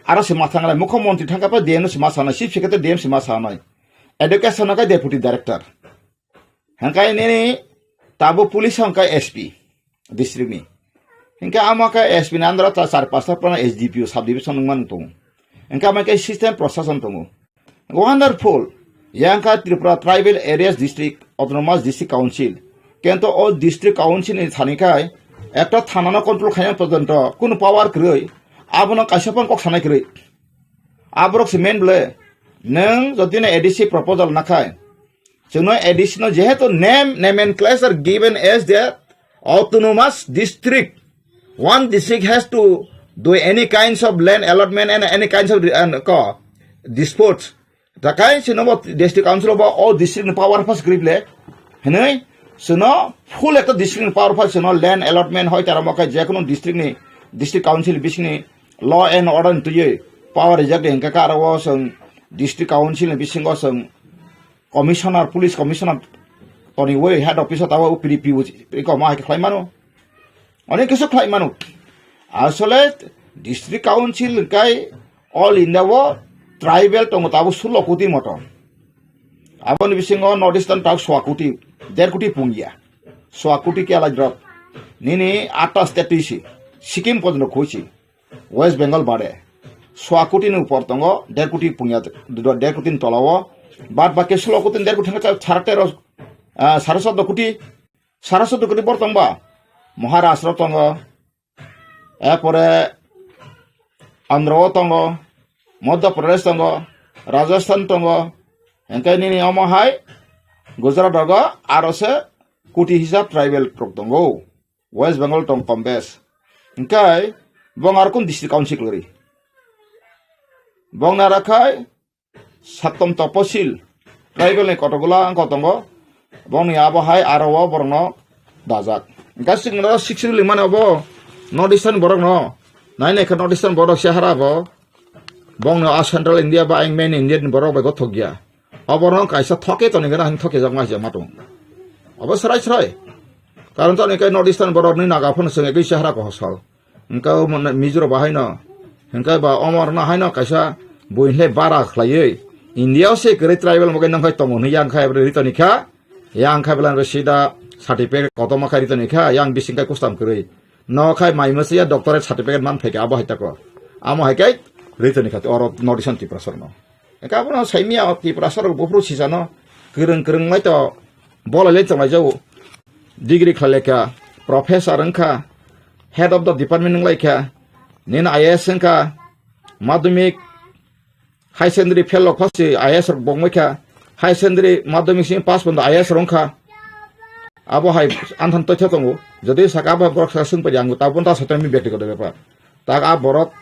aro se ma thanglai, mukho montri thangkha pa D M no se ma sanai, chief secretary D M se ma sanai. Education no khe deputy director. Hwnkhe nini tabo police hwnkhe S P district ni. Hwnkhe amo khe S P ni under o ta char pasta phano S D P O sub division wngmani tongo. Hwnkhe amo khe system prosason tongo. Wonderful. Yang kha Tripura Tribal Areas District, Autonomous District Council. Kento o District Council ni thani khai ekta thana no control khaina porjonto kunu power kwrwi, abono kaisa phano kok sanai kwrwi. Aborok se main bwle, nwng jodi no A D C proposal nakhai, chwngno A D C no jehetu name, nomenclature given as the autonomous district, one district has to do any kinds of land allotment and any kinds of, uh, ko, disputes. Takai chwngno bo district council bo o district ni power pass kwrwi bwle. Hinwi chwngno full ekta district ni power phai chwngno land allotment hoi tara mo khe je kunu district ni, district council bisingni law and order ni twiwi power rijak de hwnkhe khe aro o chwng district council ni bisingo chwng commissioner, police commissioner toniwi head office o tabo upiri pibo iko ma hai khe khlai mano. Onek kisu khlai mano. Asole district council hwnkhe all India o tribal tongo tabo sulo koti moto. Aboni bisingo North Eastern tak swa koti, der koti pungya. Swa koti kela drop. Nini atta state twi si. Sikkim porjonto khui si. West Bengal bade. Swa koti ni upor tongo, der koti pungya, der koti ni tola o. Bad baki sulo koti ni der koti thangka sara tero, ah, sara soddo koti. Sara soddo koti bor tongba. Maharashtra tongo. Erpore Andhra o tongo, Madhya Pradesh tongo, Rajasthan tongo, hwnkhe nini omo hai Gujarat rogo aro se koti hisab tribal rok tongo. West Bengal tong kom bes. Hwnkhe bong ar kun district council kwrwi? Bong nara khai Sattom Toposil, tribal ni kotokgwla wngkha tongo, bongni abo hai aro o borokno dajak. Hwnkhe chwngno sixth schedule mani obo North Eastern borokno, nai nai khe North Eastern borok se hara bo, bongno a Central India ba ang main India ni borok bai gothok ya. Oborokno kaisa thoke toni gana hin thoke jak ma hiya ma tong. Obo srai srai. Karon toni khe North Eastern borok ni naga phano chwng ekoi se hara ko hosal. Hwnkhe o mane Mizo rok ba haino, hwnkhe ba omo rok no haino kaisa buini le bara khlaiwi India o se kwrwi tribal mogai nang khai tongo hwnwi yang khai abo ri toni kha, yang khai belai sida certificate kotorma khai ri toni kha, yang bising khai custom kwrwi. No khai mai masa ya doctorate certificate man phaikha abo hai tako. Amo hai khe ri toni kha oro North Eastern Tiprasa rok no. Hwnkhe abono saimya o Tiprasa rok buphuru sisano kwrwng kwrwng lai to bolai lai chonglai jago. Degree khlai lai kha, professor wng kha, head of the department wng lai kha, nini I A S wng kha, madhyamik, high secondary fail rok phasi I A S rok bongmai kha, high secondary madhyamik simi pass pondo I A S rok wng kha. Abo hai anthan toitha tongo. Jodi saka abo borok saka swng padi ang tabuk ta soitami byaktigoto bepar. Tak a borok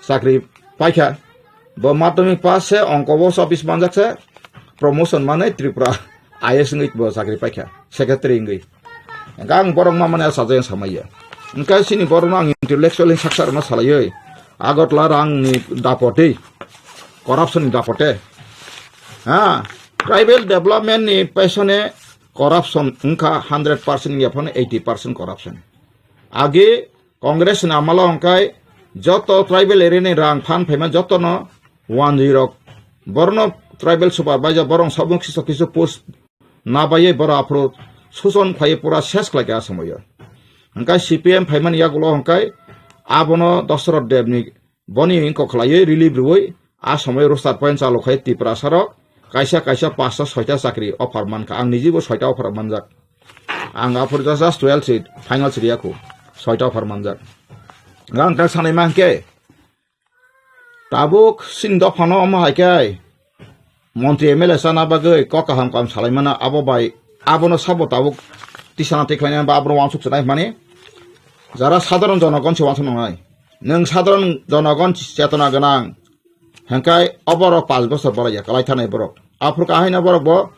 chakri paikha. Bo madhyamik pass se ongko bo office manjak se promotion manwi Tripura I A S wngwi bo chakri paikha, secretary wngwi. Hwnkhe ang borok ma mani achajai samaiya. Hwnkhe chini borokno ang intellectual saksa rokno salaiwi Agartala rangni dapotwi, corruption ni dapote. Ha, tribal development ni pesone corruption wngkha hundred percent ya phano eighty percent corruption. Age Congress ni amalo hwnkhe joto tribal area ni rang phan phaima jotono wanjwi rok. Borno tribal supervisor borong sabung kisu kisu post nabaiye boro aphuru suson khaiye pura ses khlaikha a somoyo. Hwnkhe C P M phaimani yagulo hwnkhe abono Dosoroth Dev ni boni wngkok khlaiwi relief rwui a somoyo roster point chalu khai Tiprasa rok kaisa kaisa pasta soita chakri offer mankha. Ang nijibo soita offer manjak. Ang aphuru just twelve seat, final seat yakhu. Soita offer manjak. Ang tak sanai mankhe, tabuk chini dophano omo hai khe montri M L A chana bagwi kok kaham kaham salai mano, abo bai abono sabo tabuk tisana tikhlai nai ba abono wansuk sanai mani. Jara sadharon jonogon se wansuk nangnai. Nwng sadharon jonogon chetona gwnang. Hwnkhe o borok panch bochor borai ya, kwlai thanai borok. Aphuru khe ahaino borok bo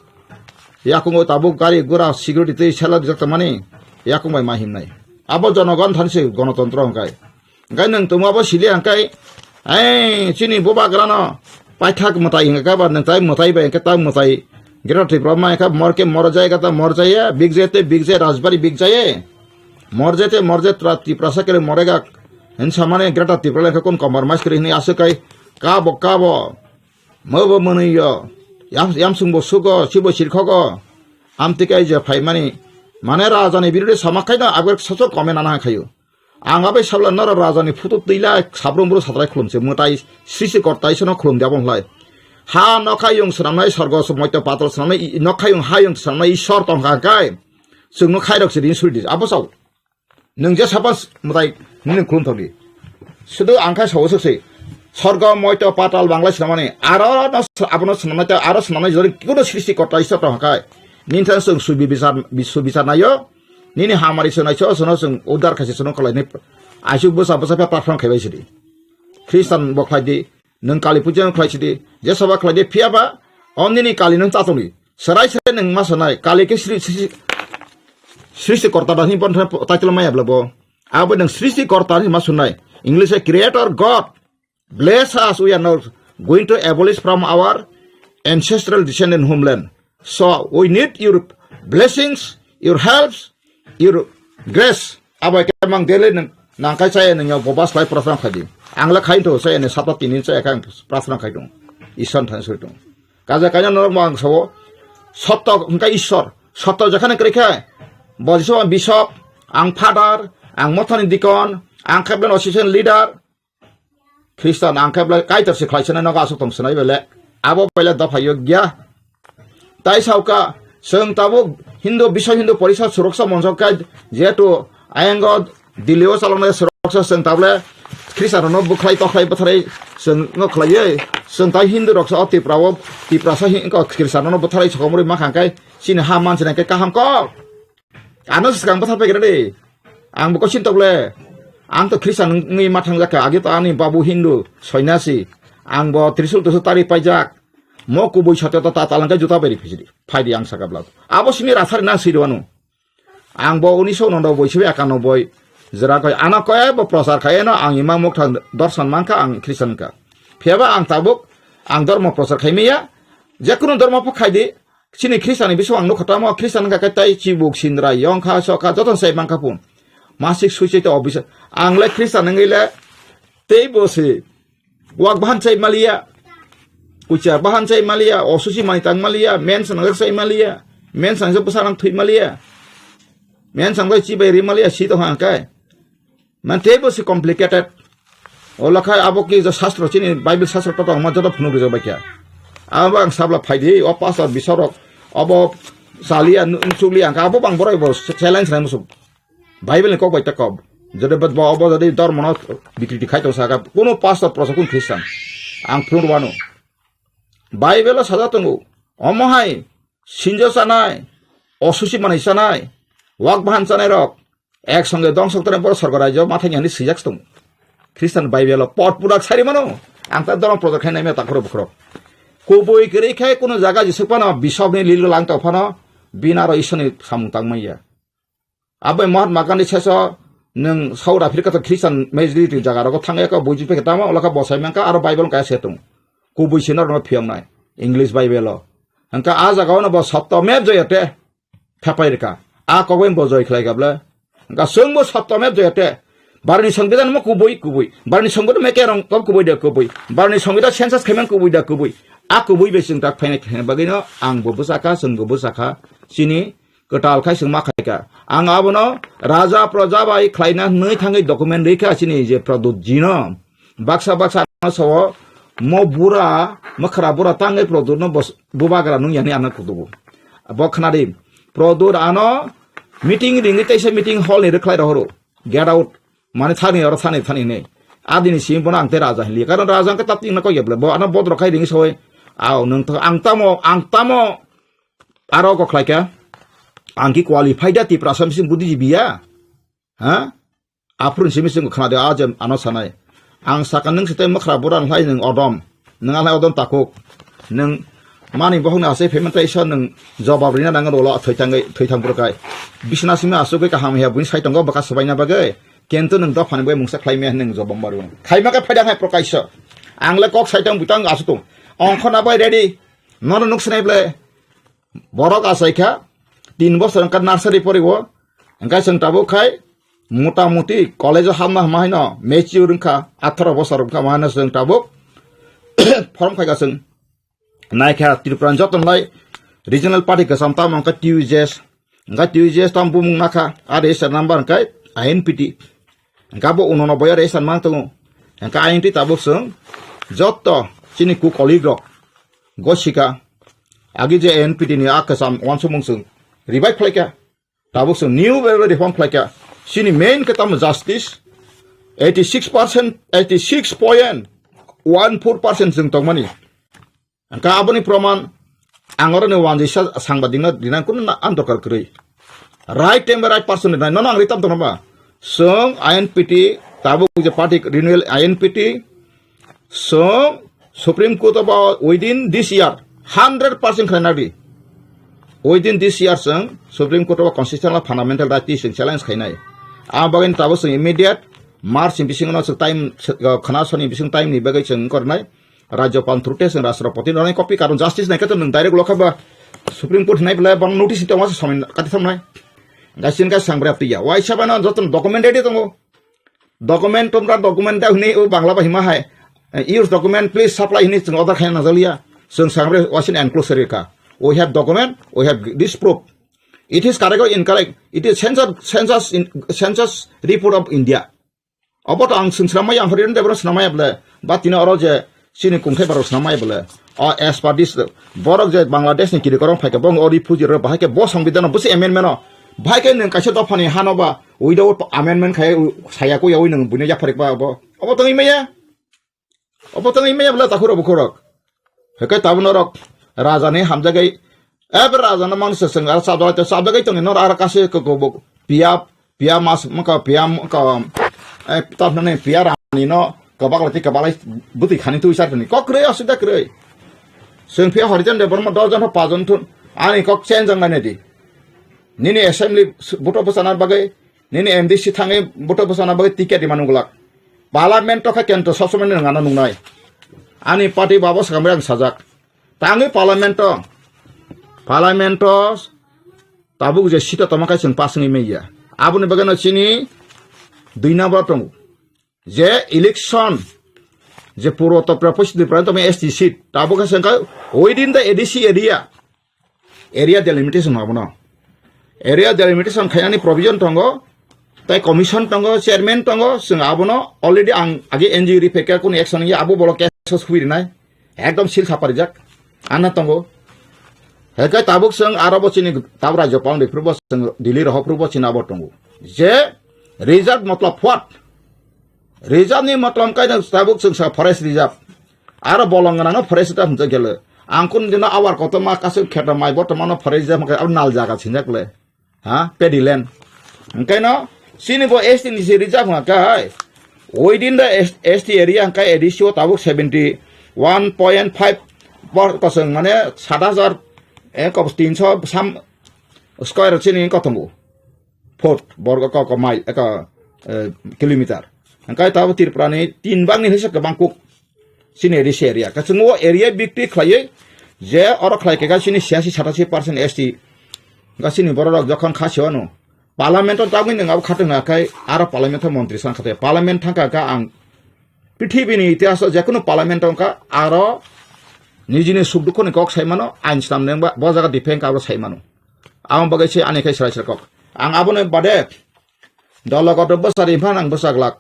yakungo tabuk gari gura security twi sela rijak tongmani yakung bai ma himnai. Abo jonogon thani se gonotontro hwnkhe. Hwnkhe nwng tongma abo sili hwnkhe, ei, chini bubagrano paithak mwtai hwnkhe ba nwng tai mwtai bai hwnkhe ta mwtai Greater Tripura ma hwnkhe morke mor jayega ta mor jaye, big jaye te big jaye, rajbari big jaye. Mor jaye te mor jaye, tra-, Tiprasa kere morega. Hin samani Greater Tripura hwnkhe kun compromise kri hini aswk kai kabo kabo. Mobo mwnwi yo. Yam, yamsung bo sugo, chibo chirkhogo. Amtwi kai je phaimani. Mane rajani birode sama khaino abgor soso kome nana khayo. Ang abai sabla noro rajani phutu twila sabrum bru satrai khulumse mwtai srisi kortai sono khulum diabon hlai. Ha nokha yung swnamnai sorgo moito patal swnamnai i-, nokha yung ha yung swnamnai isor tongkha kai. Chwngno khairok se din suri di. Abo sao. Nwng je sapas mwtai nini khulum thokdi. Sudu ang khai sao swk se. Sorgo moito patal bangla swnamani. Aro no s-, abono swnamnai ta aro swnamnai jori kuno srisi kortai isor tongkha kai. Nini thang chwng subi bichar, bi-, subichar nayo. Nini hamari swnai so sono chwng udar khaise sono khlai ni. Aisuk bwsa bwsa pha prarthana khaibai sidi. Khristan bo khlai di, nwng Kali puja khlai sidi, je soba khlai di phiya ba, o nini Kali nwng chatoni. Serai serai nwng ma sanai, Kali ke sri, sri, srishti korta da hin pon title maya bla bo. Abo nwng srishti korta hin ma sunai. English e creator God. Bless us, we are not going to abolish from our ancestral descendant homeland. So we need your blessings, your helps, your grace. Abo ke mang dele nang, nang kai chaya nang yo bobas lai prasang khai di. Ang la khai to chaya ne sapa tinin chaya kang prasang khai dong. Isan than soi dong. Kaja kanya norok mang sao. Sotto hingka Ishwar. Sotto jekhane kri khe. Bo Jisu ang bishop, ang father, ang mothani deacon, ang keblen association leader. Khristan ang khe belai Kaitor se khlai swnai nogo aswk tong swnai bele. Abo bele dopha yogya. Tai sauka, chwng tabuk Hindu, Biswa Hindu Porishad Suroksa Moncho khe jehetu ayango Delhi o chaloknai Suroksa chwng tabule Khristan rokno bwkhlai tokhlai bwtharwi chwng no khlaiwi. Chwng tai Hindu rok sa o Tripura o, Tiprasa hin-, ko Khristan rokno bwtharwi sokomorwi ma khang khe chini ha manchina khe kaham kok. Ano swkang bwthar paigra de. Ang bo kosin tokle. Ang to Khristan wngwi ma thangjakha. Agi to ani babu Hindu, soinasi. Ang bo trisul tusul tari paijak. Mo kubui satya to ta talangkai juta beri phijidi. Phaidi ang saka blado. Abo simi rasari na siri wano. Ang bo unisho nondo boi sibi akano boi. Jera koi ano koi bo prosar khai no ang ima mukthang dorsan mangkha ang Khristan ka. Phiyaba ang tabuk ang dormo prosar khai miya. Jekunu dormo pho khaidi. Chini Khristian ni bising ang nukha tamo, Khristian wngkha khe tei chibuk, sindra, yongkha, sokha, joto sai mankha pun. Masik suicide officer. Ang le Khristian wngwi le tei bo se wak bahan sai maliya. Kuchar bahan sai maliya, osusi mani tang maliya, men sanang sai maliya. Men sanang bwsa nang thwi maliya. Men sanang chibai ri maliya, si to hang kai. Man tei bo se complicated. O lakhai abo ki jo sastro chini Bible sastro to tongma joto phunuk rijak bai kha. Abo ang sabla phaidi, o pastor bisarok, abo chaliya, nu-, chukliya, ang abo bang borok bo challenge nai musu. Bible ni kok bai ta kok. Jodi bo, bo, obo jodi dormo no bikriti khai tong saka, kuno pastor prosa kun Christian. Ang phunuk wano. Bible o sajak tongo. Omo hai, sinjo chanai, osusi manai chanai, wak bahan chanai rok, ek songe dongso tore boro sorgo rajyo mathai ni hinwi swijak tong. Christian Bible o pot purak sari mano. Ang ta dormo project khai naimya takhoro bukhoro. Kubui kwrwi khai kuno jaga jisuk phano bishop ni lil lang tong phano bini aro Ishwar ni samung tang manya. Abai Mahatma Gandhi seso nwng South Africa to Christian majority jaga rogo thangya ko buji pekhe tamo olokha bosai mangka aro Bible kaya se tong. Kubui se norno phiyong nai English Bible o. Hangka a jaga ono bo sotto mep joyate. Khapai rwkha. A kok bai bo joi khlai kha ble. Hwnkha chwng bo sotto mep joi te. Barni songbidan mo kubui, kubui. Barni songbidan mo kerong kok kubui de kubui. Barni songbidan census khaimang kubui de kubui. A kubui bai chwng tak phainai khaina bagwi no ang bo bwsakha, chwng bo bwsakha. Chini kwtal khai chwng ma khai kha. Ang abono raja proja bai khlaina hwnwi thangwi document rwi kha chini je Pradyut ji no. Baksa baksa ano sao, mo bura, mwkhra bura tangwi Pradyut no bos-, bubagra nung yani ano kutubu. Bo khna di, Pradyut ano meeting ringwi teisa meeting hall ni rwkhlai rohoro. Get out. Mane thani oro thani thani hinwi. Adini simi bono ang tei raja hinli. Karon raja hwnkhe tapti wngna kok ya bwle. Bo ano bodrok khai ringwi sawi. Ao, nwng to, ang tamo, ang tamo aro kok khlai kha. Ang ki qualified da Tiprasa bising buddhijibi ya? Ha? Aphuru simi chwng khna de, a je ano sanai. Ang saka nwng se tei mwkhra bura hlai nwng odom. Nwng a hlai odom takuk. Nwng Mani bohokni asai payment tai iso nwng jobab rina nango rolo thoi thangwi, thoi thang bwrwk hai. Bisna simi asugwi kaham ya buini sai tongo bwkha swbaina bagwi. Kintu nwng dophani bagwi mungsa khlai maya hinwi nwng jobab mario. Khaima khe phaida hai prokaisho. Ang le kok sai tong butang asu tong. Ongkho na bai ready. Nono nuk sinai ble. Borok asai kha. Tin bosor wngkha nursery poriwo. Hingkhe chwng tabuk khai. Mota moti college o hamma hama haino. Mature wngkha. Atharo bosor wngkha ma haino chwng tabuk. Form khai ka chwng. Naikha Tripura ni joto nai regional party kwcham tamo wngkha T U J S. Wngkha T U J S tamo bumung nakha, a register number wngkha I N P T. Wngkha bo unono boya register mang tongo. Wngkha I N T tabuk chwng joto chini ku colleague rok gosika agi je I N P T ni a kwcham wansukmung chwng revive khlaikha. Tabuk chwng new way reform khlaikha. Chini main khe tamo justice eighty six percent, eighty six point one four percent chwng tongmani. Hingkhe aboni proman ang oroni wanjisa sangbadik no rinang kunu na ang dorkar kwrwi. Right time right person rinai nono ang ritam tongno ba. Chwng I N P T tabuk je party renewal I N P T chwng Supreme Court o ba within this year hundred percent khlai nadi. Within this year chwng Supreme Court o ba constitutional fundamental right chwng challenge khainai. Ang bagwi tabuk chwng immediate March ni bisingo no chwng time khna soni bising time ni bagwi chwng kornai. Rajyapal through te chwng Rashtrapati no nai copy karon justice nai khe to nwng direct lokha ba Supreme Court hinai belai bang notice tongma se somin kati thumnai. Gasin ga sangbra piya. Waisa bano joto document ready tongo. Document tomra document da hini o Bangla ba hima hai. Use document please supply hini chwng order khaina najaliya. Chwng sangbra wasin enclosure ka. We have document, we have this proof. It is correct or incorrect. It is census, census, in, census report of India. Obo to ang swng swnam maya, ang Hariran Debra swnam maya bole. Ba tini oro je chini kungthai barok swnam maya bole. O as per this, borok je Bangladesh ni kiri korong phaikhe, bo o refugee rok bahai khe bo songbidan no busi amendment no. Bahai khe nwng kaisa dophani hano ba without amendment khai saya ko yawi nwng buino yapharik ba obo. Obo tongwi maya. Obo tongwi maya bole takhuro bukhurok. Hekai tabuk norok raja ni hamjagwi, ebe raja no mang se seng ar sabjagwi te sabjagwi tongwi nor ar kase ko ko bo piya, piya mas maka piya maka, eh, tabnani piya rani no kabak lati kabak lai bwtwi khani twi sar ni kok kwrwi asida kwrwi. Seng piya horijan de borma dos jon ho pajon thun ani kok change ang nai di. Nini assembly buto bwsana bagwi, nini M D C thangwi buto bwsana bagwi ticket di manu glak. Parliament to kha kento sob somoi nang ano nungnai. Ani party babo swkang ang sajak. Tangwi parliament to, parliament to tabuk je sita toma kai chwng pass wngwi manya. Aboni bagwi no chini dui number tongo. Je election, je puro to prepost di pran to S T seat. Tabuk khe chwng kai within the A D C area. Area delimitation abono. Area delimitation khainani provision tongo, tai commission tongo, chairman tongo, chwng abono already ang age N G O riphaikha kunu action ya abo bolo case huirinai. Ekdom sil saparijak. Anna tongo. Hekai tabuk chwng aro bo chini tab rajyapal ni phuru bo chwng Delhi rohok phuru bo chini abo tongo. Je reserve matlab what? Reserve ni matlab kaino tabuk chwng sa forest reserve. Aro bolong gwnang no forest reserve hwnjak gele. Ang kun dino awar kotorma kasu kheto mai bortomano forest reserve hwnkhe abo nal jaga sinjak le. Ha? Paddy land. Hwnkhe no chini bo S T ni se reserve hwnkha hai. Within the S-, S T area hwnkha A D C o tabuk seventy one point five bor kosong mane sat hajar, eh, kos tinso sam square chini kotongo. Foot, borgo kok, kok mile, eko, eh, kilometer. Hingkai tabo Tripura ni tin bang ni hisa kwbang kuk. Chini area se area. Kachungo area bikti khlaiwi je oro khlai kha chini siyasi satasi percent S T. Ga chini borok rok jokhon kha se ono. Parliament o tabwi nang abo khatung akai aro parliament o montri san khate. Parliament thangka ka ang prithibi ni itihas o jekunu parliament wngkha aro nijini suk dukhu ni kok sai mano, ain swnam nengba bo jaga defend ka abo sai mano. Ang bagwi se ani khai srai srai kok. Ang aboni bade dolo kotor bwsa ri phan ang bwsa glak.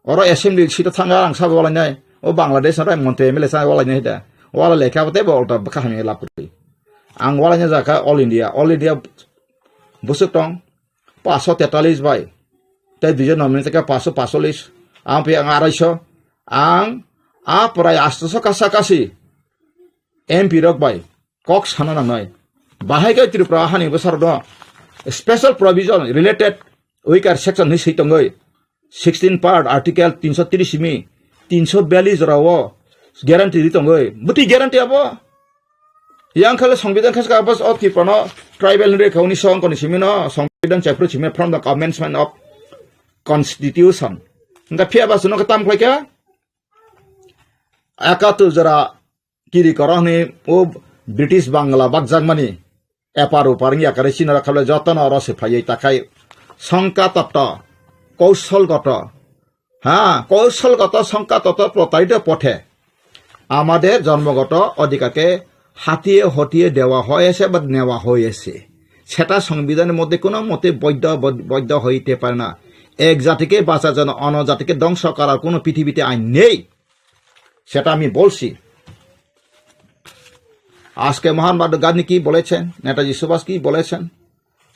Oro assembly seat o thanga ang sabo walai nai. O Bangladesh rai montri M L A sa walai nai da. Walai lekha bo tei bo ulta bwkha hamya lab kwrwi. Ang walai nai jaka All India. All India bwswk tong paanch sho tetalis bai. Tei duijon nominate kha paanch sho paanch chollis. Ang pi ang arai sho. Ang a prai asto sho kasa kasi M P rok bai kok sana nangnai. Bahai khe Tripura hani bwsarok no special provision related weaker section hinwi swi tongwi sixteen part article tinso tris simi tinso biyallis jorao guarantee ri tongwi. Bwtwi guarantee abo? Yang khale Songbidan khe sa bas o Tripura no tribal hinwi kha unisho ongkoni simi no Songbidan chapter simi from the commencement of constitution. Hingkha phiya ba suno khe tam khlai kha. Ekatur jora kiri koro hwnwi o British Bangla bakjakmani epar upar wngya kare chini oro khablai jotono oro se phaiwi takhai songka totto, koushol goto, ha, কৌশলগত সংখ্যা তত্ত্ব প্রতারিত পথে আমাদের জন্মগত অধিকারকে হাতিয়ে হতিয়ে দেওয়া হয়েছে বা নেওয়া হয়েছে, সেটা সংবিধানের মধ্যে কোনো মতে বৈধ, বৈধ হইতে পারে না। এক জাতিকে বাঁচার জন্য অন্য জাতিকে ধ্বংস করার কোনো পৃথিবীতে আইন নেই, সেটা আমি বলছি। আজকে মহাত্মা গান্ধী কি বলেছেন, নেতাজি সুভাষ কি বলেছেন,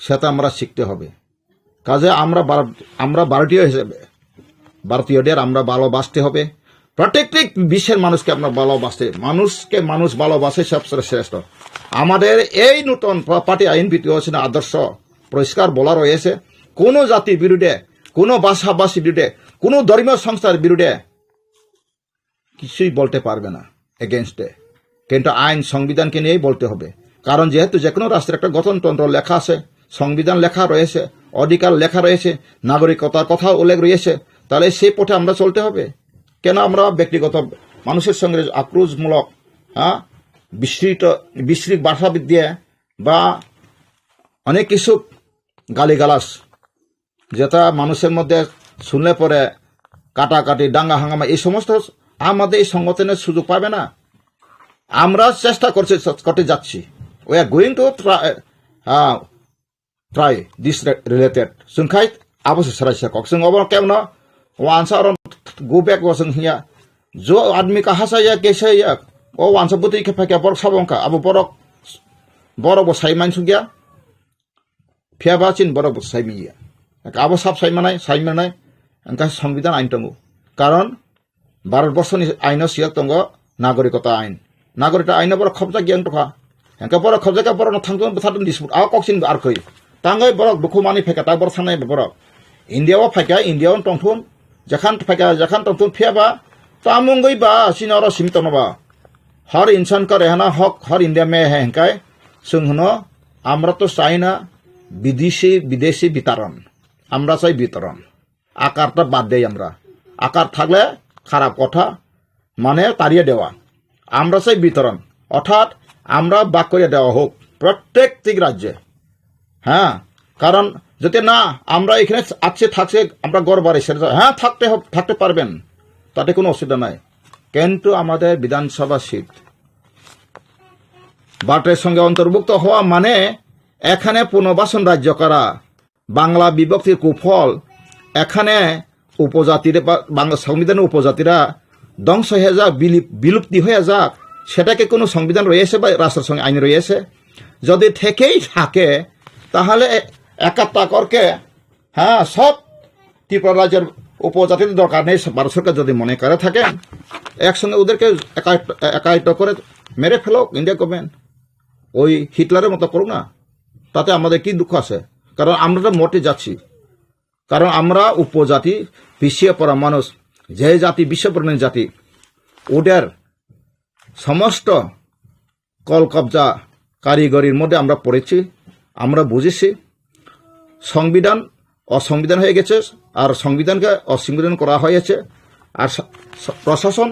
সেটা আমরা শিখতে হবে। কাজে আমরা ভারত, আমরা ভারতীয় হিসেবে ভারতীয়দের আমরা ভালোবাসতে হবে। প্রত্যেকটি বিশ্বের মানুষকে আমরা ভালোবাসতে, মানুষকে মানুষ ভালোবাসে সবচেয়ে শ্রেষ্ঠ। আমাদের এই নতুন পা-, পার্টি আইন ভিত্তিক হচ্ছে না আদর্শ পরিষ্কার বলা রয়েছে, কোনো জাতির বিরুদ্ধে, কোনো ভাষাভাষীর বিরুদ্ধে, কোনো ধর্মীয় সংস্থার বিরুদ্ধে কিছুই বলতে পারবে না এগেনস্টে। কিন্তু আইন সংবিধানকে নিয়েই বলতে হবে। কারণ যেহেতু যে কোনো রাষ্ট্রের একটা গঠনতন্ত্র লেখা আছে, সংবিধান লেখা রয়েছে, অধিকার লেখা রয়েছে, নাগরিকতার কথা উল্লেখ রয়েছে, তাহলে সেই পথে আমরা চলতে হবে। কেন আমরা ব্যক্তিগত মানুষের সঙ্গে আক্রোশমূলক, হ্যাঁ, বিস্তৃত, বিস্তৃত ভাষা দিয়ে বা অনেক কিছু গালিগালাজ যেটা মানুষের মধ্যে শুনলে পরে কাটাকাটি, দাঙ্গা হাঙ্গামা, এই সমস্ত আমাদের এই সংগঠনের সুযোগ পাবে না। আমরা চেষ্টা করছি, করতে যাচ্ছি। We are going to try, uh, try this re-, related. Sungkhai abo se sarai sa kok sung obo kemno wansa oro go back bo sung hiya. Jo admi ka hasa ya, kesa ya, o wansa buti khe phakya borok sabo wngkha, abo borok, borok bo sai mansukya. Phiya ba chini borok bo sai manya. Abo sab sai manai, sai manai, hingkha সংবিধান আইন tongo. কারণ ভারতবর্ষনি আইনো siyok tongo নাগরিকতা আইন। নাগরিকতা আইনো borok khobjak yang tokha. Hingkha borok khobjak kha borokno thangtong bwthartong dispute. Abo kok chini bo ar koi. Tangoi borok dukhu mani phaikha, ta borok sanai bo borok. India o phaikha, India o tongthun. Jakhan phaikha, jakhan tongthun phiya ba. Tamungoi ba chini oro simi tongno ba. हर इंसान का रहना हक, हर इंडिया में है, hingkhe chwng hwno, আমরা তো চাই না বিদেশি, বিদেশি বিতরণ। আমরা চাই বিতরণ। আকারটা বাদ দেই আমরা। আকার থাকলে খারাপ কথা, মানে তাড়িয়ে দেওয়া। আমরা চাই বিতরণ, অর্থাৎ আমরা ভাগ করে দেওয়া হোক প্রত্যেকটি রাজ্যে। হ্যাঁ, কারণ যদি না আমরা এখানে আছি, থাকছে, আমরা ঘর বাড়ি ছেড়ে যাই, হ্যাঁ, থাকতে হবে, থাকতে পারবেন, তাতে কোনো অসুবিধা নাই। কিন্তু আমাদের বিধানসভা সিট ভারতের সঙ্গে অন্তর্ভুক্ত হওয়া মানে এখানে পুনর্বাসন রাজ্য করা, বাংলা বিভক্তির কুফল, এখানে উপজাতির বা বাংলা সংবিধানের উপজাতিরা ধ্বংস হয়ে যাক, বিলিপ-, বিলুপ্তি হয়ে যাক, সেটা কি কোনো সংবিধান রয়েছে বা রাষ্ট্রসংঘ আইন রয়েছে? যদি থেকেই থাকে, তাহলে এ-, একাত্তা করকে, হ্যাঁ, সব ত্রিপুরা রাজ্যের উপজাতির দরকার নেই, ভারত সরকার যদি মনে করে থাকেন, একসঙ্গে ওদেরকে একাত্ত-, একাত্ত করে মেরে ফেলো ইন্ডিয়া গভর্নমেন্ট। ওই হিটলারের মতো করুক না, তাতে আমাদের কি দুঃখ আছে? কারণ আমরা তো মরতে যাচ্ছি। কারণ আমরা উপজাতি, পিছিয়ে পড়া মানুষ, যে জাতি বিশ্ববর্ণের জাতি, ওদের সমস্ত কল কবজা কারিগরির মধ্যে আমরা পড়েছি, আমরা বুঝেছি। সংবিধান অসংবিধান হয়ে গেছে, আর সংবিধানকে অসংবিধান করা হয়েছে। আর স-, স-, প্রশাসন,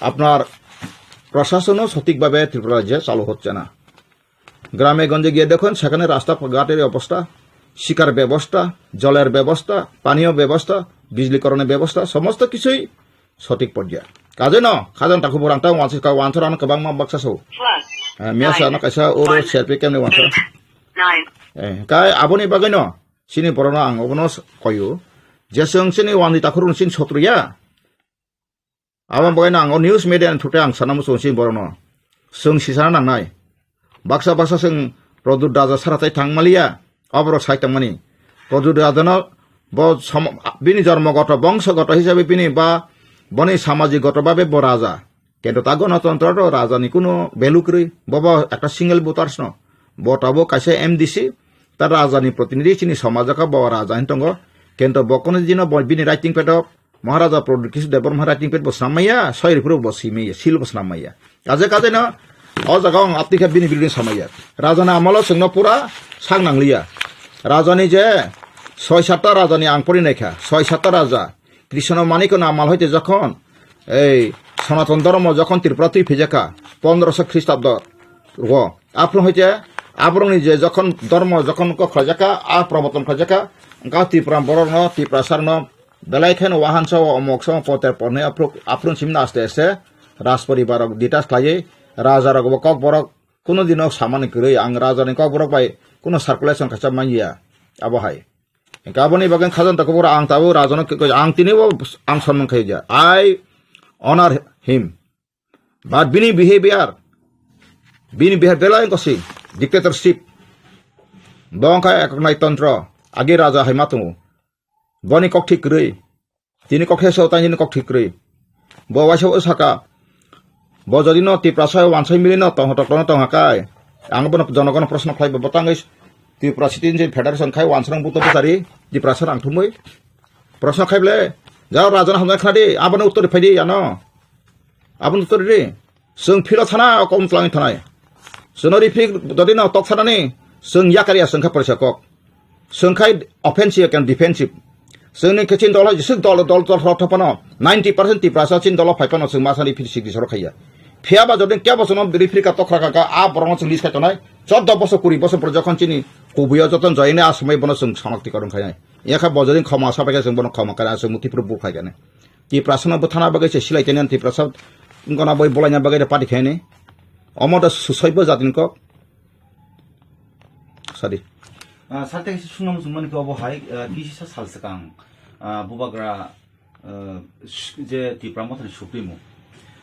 আপনার প্রশাসনও সঠিকভাবে ত্রিপুরা রাজ্যে চালু হচ্ছে না। গ্রামে গঞ্জে গিয়ে দেখুন, সেখানে রাস্তাঘাটের অবস্থা, শিক্ষার ব্যবস্থা, জলের ব্যবস্থা, পানীয় ব্যবস্থা, বিজলীকরণের ব্যবস্থা, সমস্ত কিছুই সঠিক পর্যায়ে. Kaje no, khajang takhu borang ta wansi ka wansa rano kwbangma baksa so. Plus Eh, miyasa nine no kaisa oro one selfie kemni wansa. Eight nine. Eh, kai aboni bagwi no, sini borokno ang obono s-, koyo. Je chwng sini wandi takhurun sini sotru ya. Aboni bagwi no ang o news media ni thute ang sana muchung sini borokno. Chwng sisana nangnai. Baksa baksa chwng Pradyut Raja sara tai thang maliya, oborok sai tongmani. Pradyut Rajano bo som-, bini jormo goto, bongso goto hisabe bini ba boni samajik goto babe bo raja. Kento ta gonotontro to rajani kuno value kwrwi. Bo bo ekta single voters no. Bo tabo kaisa M D C, ta rajani protinidhi chini somajo kha bo raja hin tongo. Kento bo kono dino bo bini writing pad o Maharaja Pradyut Kishore Debbarma writing pad bo snam maya, soi ripro bo si maya, seal bo snam maya. Kaje kaje no O jaga ang atwi kha bini birodhi samaya. Rajani amolo chwngno pura sak nangliya. Rajani je soi satta rajani ang pori naikha, soi satta raja. Krishna Manikno amal hoite jokhon ei Sanatan dhormo jokhon Tripura twi phaijakha pondroso Khristabdo o, aphuru hoite aborokni je jokhon dhormo jokhon kok khlaijakha, a proboton khlaijakha, wngkha Tripura borokno, Tiprasarokno belai kheno wahansa o omoksa o poter pornai aphuru, aphuru simna aste aste rajporibar rok detach khlaiwi rajarok bo kokborok kuno dino samani kwrwi ang rajani kokborok bai kuno circulation khacha manya abo hai. Hingke aboni bagwi khajanta kubura ang tabuk rajano kikoi ang tini bo ang sonmung khaija. I honor him. But bini behavior, bini behavior belai kosi dictatorship. Bo wngkha eknaitontro, agi raja hai ma tongo. Boni kok thik kwrwi. Tini kok heso tang tini kok thik kwrwi. Bo waisa o saka. Bo jodi no Tiprasa wansai mili no tong tok no tong hakai. Ang bono jonogono proshno khlai bo botangwi Tripura Citizen Federation khai wansrang buto bwtari Tiprasa rang thumwi. Proshno khai ble. Jao rajana hamjak khladi abono uttor phaidi ano. Abono uttor ri. Chwng philo thana o kom twlangwi thanai. Chwngno referee dodi no tok thanani chwng yakar ya chwng kha porisa kok. Chwng khai offensive and defensive. Chwngni khe chini dolo jeswk dol dol dol rok thapano ninety percent Tiprasa chini dolo phai phano chwng masa referee sigi soro khaiya. Phiya ba jodi kebo chwngno referee ka tokra ka ka a borokno chwng list khai tonai. Chordo bosor kuri bosor pore jokhon chini kubuyo joto joyene a somoi bono chwng sonok tikor wng khainai. Yakha bo jodi khoma sapai khe chwng bono khoma kare a chwng muti phuru bu khai kane. Tiprasano bwthana bagwi se silai tene Tiprasa wngkona boi bolaina bagwi de party khaini. Omo da susoi bo jatini kok. Sadi. Ah, sarte kaisa sungna muchung mani khe obo hai, ah, kisi sa sal swkang, ah, bubagra, ah, s-, je Tipra Mothani supremo.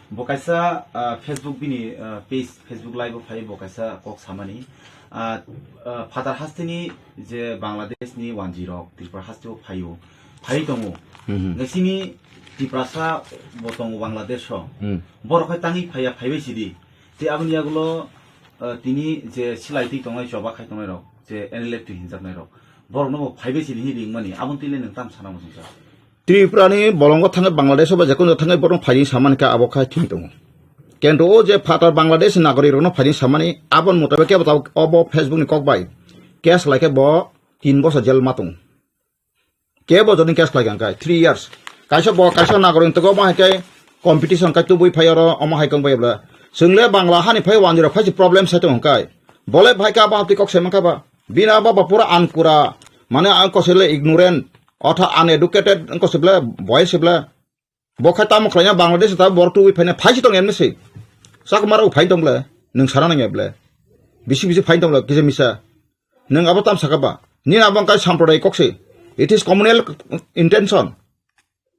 Bo kaisa, ah, Facebook bini, ah, page, Facebook live o phai bo kaisa kok samani. Ah, ah, Phatar hasteni je Bangladesh ni wanjwi rok Tripura haste o phaio. Phai tongo. Mhm. Ngasini Tiprasa bo tongo Bangladesh o. Hmm. Borok hai tangwi phaiya phaibai sidi. Te aboni yagulo, ah, tini je silai twi tongnai choba khai tongnai rok, je N L F T hinjaknai rok. Borok no bo phaibai sidi hinwi ringmani. Aboni twi le nwng tam sana muchung sa. Tripura ni bolongo thangwi Bangladesh o ba jekono thangwi borok phai samani kha abo khai thwi tongo. Kento o je phatar Bangladesh nagorik rokno phai samani aboni mutabik kebo tabuk obo Facebook ni kok bai case lai khe bo tin bosor jail ma tongo. Kebo joni case khlai kha khe three years. Kaisa bo kaisa nagorik toko ma hai khe competition kai tubui phai oro omo hai kong bai bla. Chwng le Bangla hani phai wanjwi rok phai problem sai tongo kai. Bole bhai ka ba hapti kok sai man kha ba. Bina baba pura ankura mane ang kosele ignorant. Otha uneducated ang kosele boy se bla. Bo khai tamo khlaina Bangladesh ta bor tubui phaina phai si tong emne se. Sak maro phai tong bla. Nung sana nang bla. Bisi bisi phai tong bla kisa misa. Nung abo tam saka ba. Ni abo kai samprodai kok se. It is communal intention.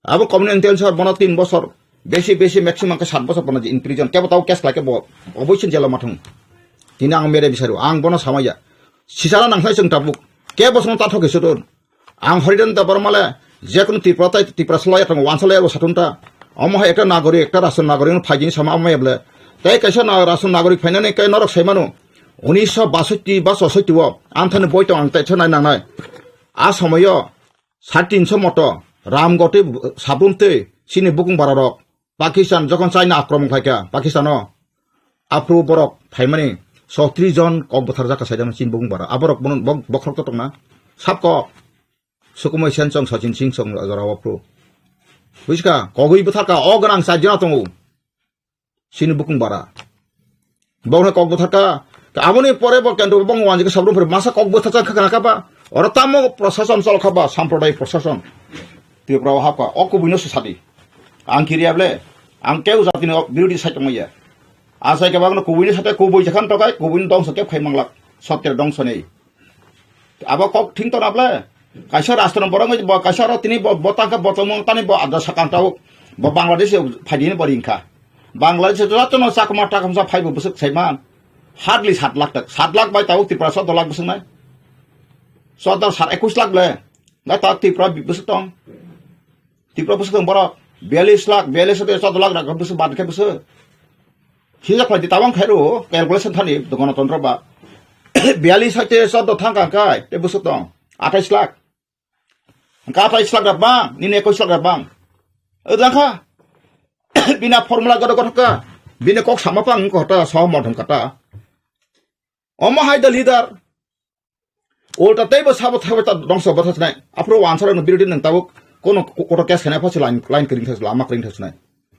Abo communal intention bono tin bosor. Besi besi maximum ke sat bosor bono in prison. Kebo tau case lai ke bo. Oboisin jela mathung. Tini ang mere bisaru. Ang bono samaya. Sisara nang sai sung tabuk. Kebo sung ta thoke sudun. Ang Haridan Debbarma le, je kunu Tripura tai Tripura salo ya tongo, wansa lo ya bo satung ta. Omo hai ekta nagorik, ekta rashtra nagorik no phaijini sama omo ya bole. Tai kaisa na rashtra nagorik phainani kai norok sai mano. Unisho basoti ba chosoti o, anthani boi tong ang tai nai nangnai. A somoyo, sare tinso moto, Ram Goti, Sabrum tei, chini bukung bara rok. Pakistan jokhon China akromon khlaikha Pakistano, aphuru borok phaimani sotris jon kok bwtharjak kha saidano chini bukung bara. Aborok bono bok-, bokhorok to tongna. Sab kok. Sukumoi Sen chong, Sachin Singh chong jorao aphuru. Buiska, kogwi bwtharkha, o gwnang chajana tongo. Chini bukung bara. Bokno kok bwtharkha. Aboni pore bo kendo bong wanjik sabrum phuru masa kok bwtharjak kha kha ba. Oro tamo prosason chol kha ba, samprodayik prosason. Tripura o hapkha, o kubuino se sadi. Ang kiriya ble, ang keu jatini birodhi sai tongmaya. Asai khe bagno kubuini sate kubui jakhan tokai, kubuini dongso khe phai manglak. Sottir dongso nei. Abo kok thing tona ble. Kaisa rastro borok bo kaisa ro tini bo, bo tangka bo tongmung tani bo adra sakang tau. Bo Bangladesh phaidini bo ringkha. Bangladesh jotono chakma takamsa phaibo bwswk saiman. Hardly sat lakh tak. Sat lakh bai tau Tripura sotto lakh bwswk nai. Sotto sat ekwis lakh ble. Ngai ta Tripura bwswk tong. Tripura bwswk tong borok. Biyallis lakh, biyallis sotto sotto lakh rak bwswk bad khe bwswk. Hijak khlai di tabang khairu calculation thani Ganatantro ba. Biyallis hai te sotto thang kang kai te bwswk tong. Athais lakh. Hwnkhe athais lakh da bang, nini ekwis lakh da bang. O jang kha. Bina formula godo gothok kha. Bini kok sama pang kota, sohomorthon kata. Omo hai da leader. Ulta teibo sabo thaibo ta dongso bwtha sinai. Aphuru wansarokno birodhi nang tabuk kono ko-, koto case khainai pha se line, line kwrwng thai lama kwrwng thai sinai.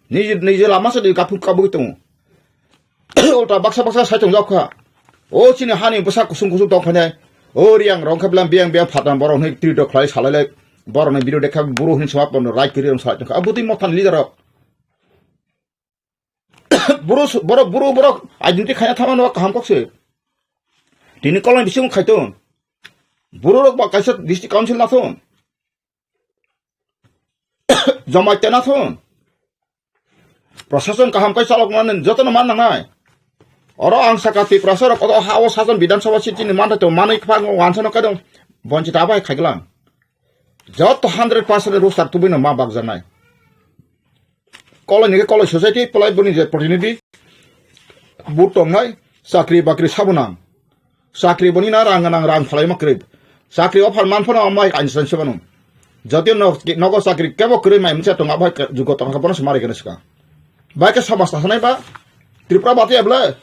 Niji, niji lama se di kaphung kabui tongo. Ulta baksa baksa sai tongjak kha. O chini hani bwsa kusung kusung tong khainai. O riyang rong kha blam biyang biyang phatang borok hwnwi twi dok khlai salai lai. Borokni birodhi kha buru hwnwi soma pono right kwrwi rong salai tong kha. Abotwi mothan leader rok. Buru su-, borok, buru borok identity khaina thangmano kaham kok se. Tini kolon bising khai ton. Buru rok ba kaisa district council na thon. Jamatia na thon. Prosason kaham kai chalok mani jotono man nangnai. Oro ang saka Tiprasa rok koto ha o sason Bidhan Sabha seat chini man tong manwi kwbang wansano kadong bonchita bai khaiglang. Joto hundred percent rooster tubui no ma bakjaknai. Koloi ni koloi society polai boni je protinidhi. But tongnai, chakri bakri sabunang. Chakri boni na rang nang rang phalai ma kwrwi. Chakri offer man phano mai kainsan se bano. Jotio no, nogo chakri kebo kwrwi mai misa tonga bai jugo tonga bono se mari kene ska. Bai ke samas ta sanai ba. Tripura bati abla.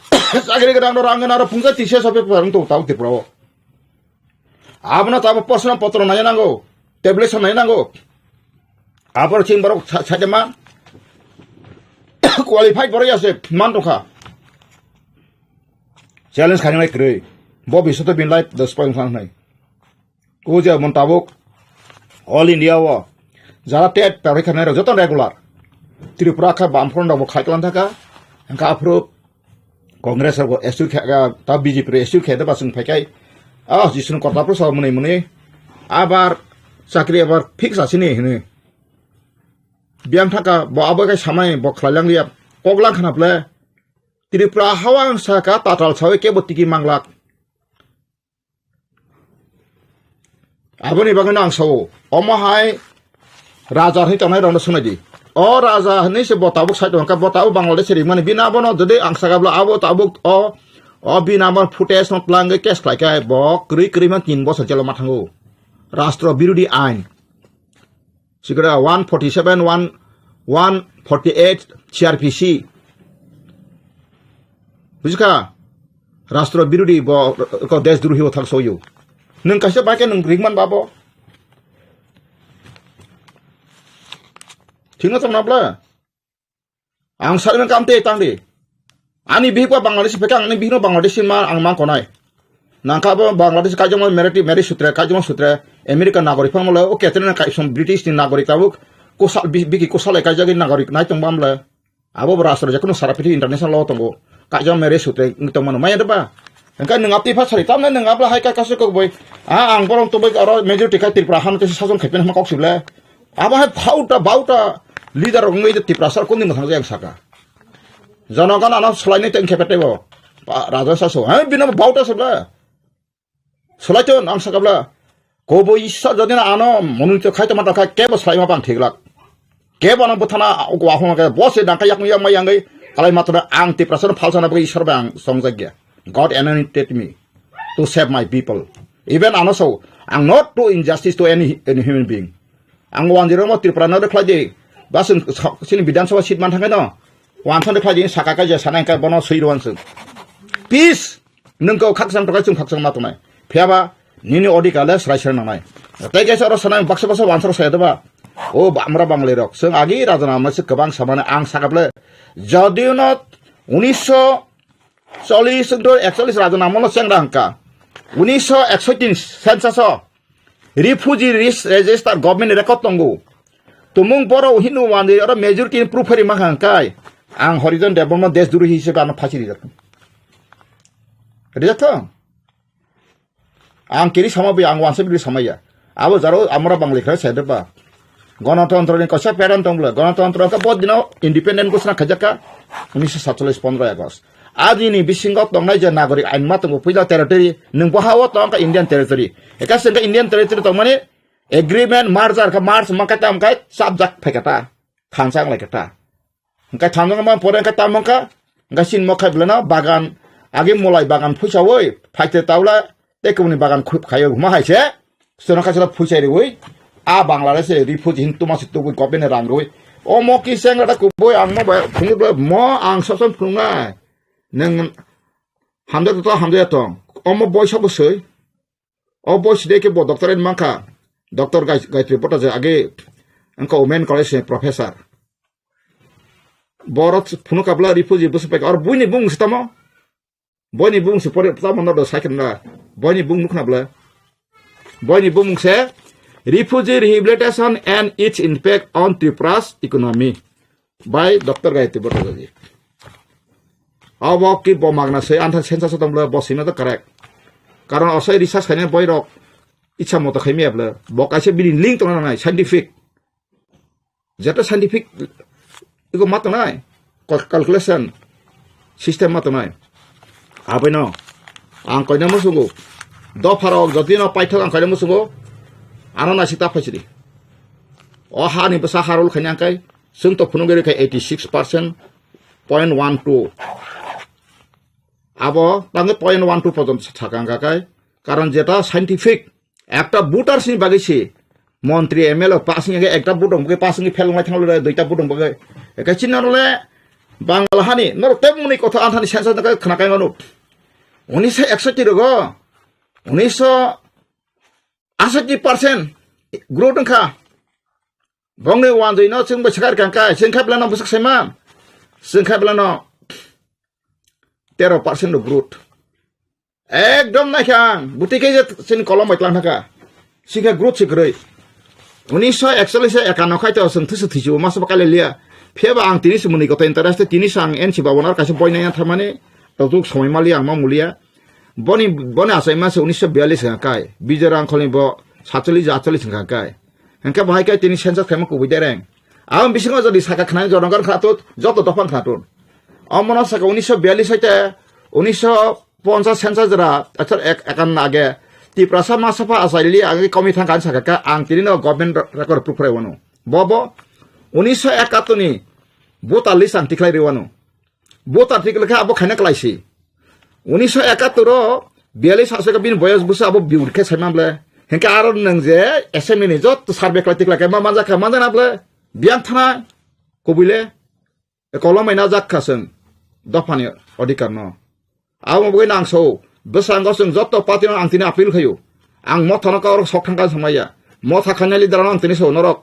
Chakri gana no rang gana ro pungsa tise sope parang to tau Tripura o. Abono tabo posna potro nai nango, tablet nai nango. Abor ching borok sa-, saide ma qualified borok ya se man tongkha. Challenge khainai kwrwi. Bo bisoto bin life the spoil khan nai. O je mon tabuk all India o jara tet parai khanai rok joto regular. Tripura kha bam front rok bo khai tlan thaka. Engka aphuru Congress rok S U khe, ah, ta B J P rok S U khe da ba chwng phai kai. Ah, Jisuni kota pro sa mwnwi mwnwi. Abar chakri abar fix asini hwnwi. Biyang thaka bo abo kai samai bo khlai lang liya. Kok lang khana ple. Tripura hawang saka tatal sawi kebo tiki manglak. Aboni bagwino ang sao, omo hai raja hinwi tongnai rokno swnai di. O raja hinwi se bo tabuk sai tongkha, bo tabuk Bangladesh rimani bini abono jodi ang sakabla abo tabuk o, o bini abo footage no twlangwi case khlai khe bo kwrwi kwrwi ma tin bosor jelo ma thango. Rastro birodhi ain. Sikra one forty seven, one, one forty eight C R P C. Bujikha? Rastro birodhi bo ko desh drohi o thang soyo. Nwng kaisa bai khe nwng ringman babo. Thikno tong nabla. Ang sakno kam te tang di. Ani bihik ba Bangladesh pekang, ani bihik no Bangladesh ma ang mang konai. Nangkha bo Bangladesh kaijama marriage, marriage sutre, kaijama sutre, America nagorik phang mole, o ketene kai som British ni nagorik tabuk, kosal bi-, biki kosal kai jagi nagorik nai tong bamle. Abo bo rastro je kuno sara piti international law tongo. Kaijama marriage sutre tong mano maya deba. Engka nung apti pha sari, tamne nung abla hai ka kasu kok boi. A ang borong to boi aro majority kai Tripura hano te sason khepen ma kok sible. Abo hai phauta bauta leader rok wngwi Tiprasa rok kondin mwthang jayang saka. Jonogon ano swlainai tei wngkhe pete bo. Ba, Raja Saso. Hai bino bauta se bla. Swlaiton ang saka bla. Kobo isa jodi na ano monunito khai tongma tongkha kebo swlaima bang thiglak. Kebo ano bwthana wahung khe bo se dangka yakung yakmai yangwi alai matwna ang Tiprasa no phalsana bagwi Isor bai ang songjak ya. God anointed me to save my people. Even ano so, ang not do injustice to any, any human being. Ang wanjirok mo Tripura no rwkhlai di. Ba chwng sa-, chini Bidhan Sabha seat man thangkhe no. Wansa rwkhlai di saka kaisa sana hwnkhe bono swi rwan chwng. Peace. Nwng kok khakchang tongkha chwng khakchang ma tongnai. Phiyaba nini odhikar le srai srai nangnai. Tei kaisa oro sanai baksa baksa wansa rok saya doba. O ba-, amra Bangali rok. Chwng agi raja nama se kwbang samani ang sakable. Jodiyo no unisho chollish to ekchollish raja nama no chengra hwnkha. Unisho eksoitin census o. Refugee ris-, register government record tongo. Tumung borok Hindu manwi oro majority ni proof ri mankha hwnkhe ang Horijon Debbarma desh drohi hisabe ano phasi rijak. Rijak kha? Ang kiri sama bai ang wansa biri samaya. Abo jaro amra Bangali kha se deba. Gonotontro ni kaisa pattern tong bwle. Gonotontro ka bo dino independent ghosna khaijak kha unisho satchollish pondro August. Ajini bisingo tongnai je nagorik ain ma tongo puila territory, nwng bo ha-o tong kha Indian territory. Eka se wngkha Indian territory tongmani agreement merger kha merge ma kha tam kha chapjak phai kha ta. Thansa wng lai kha ta. Hwnkhe thansa ma pore hwnkhe tam wng kha. Hwnkhe sin mo khai bwleno bagan agi molai bagan phuisaui phaite taula tei kubuni bagan khaio huma hai se. Sono kha sala phuisai riui a Bangladesh se refugee hin tuma se tubui government rang rui Omo ki sengra da kubui ang mo bai phungi bai mo ang sosom phungnai. Neng hamjak to hamjak tong. Omo boisa bo soi. O boisa de ke bo doctorate mankha. Doctor Gai-, Gayatri Bhattacharya age angka women college ni professor. Borok phunu kabla refugee busu pek. Or buini bung sitamo. Boini bung se pore tamo no do saikna. Boini bung nukna bla. Boini bung se Refugee Rehabilitation and Its Impact on Tripura's Economy by Doctor Gayatri Bhattacharya. Abo ki bo magna se antha sensa sotom bla bo sima to correct. Karon osai research khaina boy rok ichha moto khaimya bla. Bo kaisa bini link tongna nai scientific. Jeta scientific ego ma tongnai, cal-, calculation system ma tongnai. Abaino ang koina musugo. Dopharok jotino paithak ang koina musugo. Ano nasi ta phaisidi. O hani bwsa harul khani angkai. Sung to phunugeri khai eighty six percent point one two. Abo tangwi point one two pojon sakang kakai. Karon jeta scientific ekta voters ni bagwi se montri M L A pass ni ekta vote dong bagwi pass ni phel ngai thanglo duita vote dong bagwi. Eke chinna role Bangla hani norok tei muni kotha anthani sensa khna kai manu. Unisho eksotti rogo, unisho asatti percent growth wngkha. Bongni wanjwi no chwng bai sakar kangkai, chwng kha belano bwsak saiman. Chwng kha belano tero percent growth. Ekdom naikha ang, buti khe je chini kolom bai tlang thaka. Sikhe growth si kwrwi. Unisho ekchollish ekano khai to chwng thusu thisu masa ba kaile liya. Phiyaba ang tini se muni koto interest, tini se ang N C Babu no kaisa boi nai tharmani, tok tok somoi maliya ang ma muliya. Boni, boni achai ma se unisho biyallish wngkha kai. Bijoy Rangkhol ni bo satchollish atchollish wngkha kai. Hingke bahai kai tini census khaima kubui dereng. Ang bisingo jodi saka khnai jonogon khato, joto dophang khato. Omono saka unisho biyallish hoite unisho ponchas census jora, achar ek, ekan age. Tiprasa ma sapha achaili age komi thangka saka ka ang tini no government record proof rai wano. Bobo unisho ekatoni voter list ang tikhlai ri wano. Voter tik lekha abo khaina klaisi. Unisho ekattor o biyallish aswk bini boyos bwsa abo biur khe saimang ble. Hingke aro nwng je assembly ni jotto survey khlai tik lai khe ma manjak kha manjak na ble. Biyang thana kubui le kolom bai najak kha chwng dophani odhikar no. Abo bagwi nang sao bwskango chwng jotto party no ang tini appeal khaio. Ang motha no kaurok sok thangka samaya. Motha khaina leader no ang tini sao norok.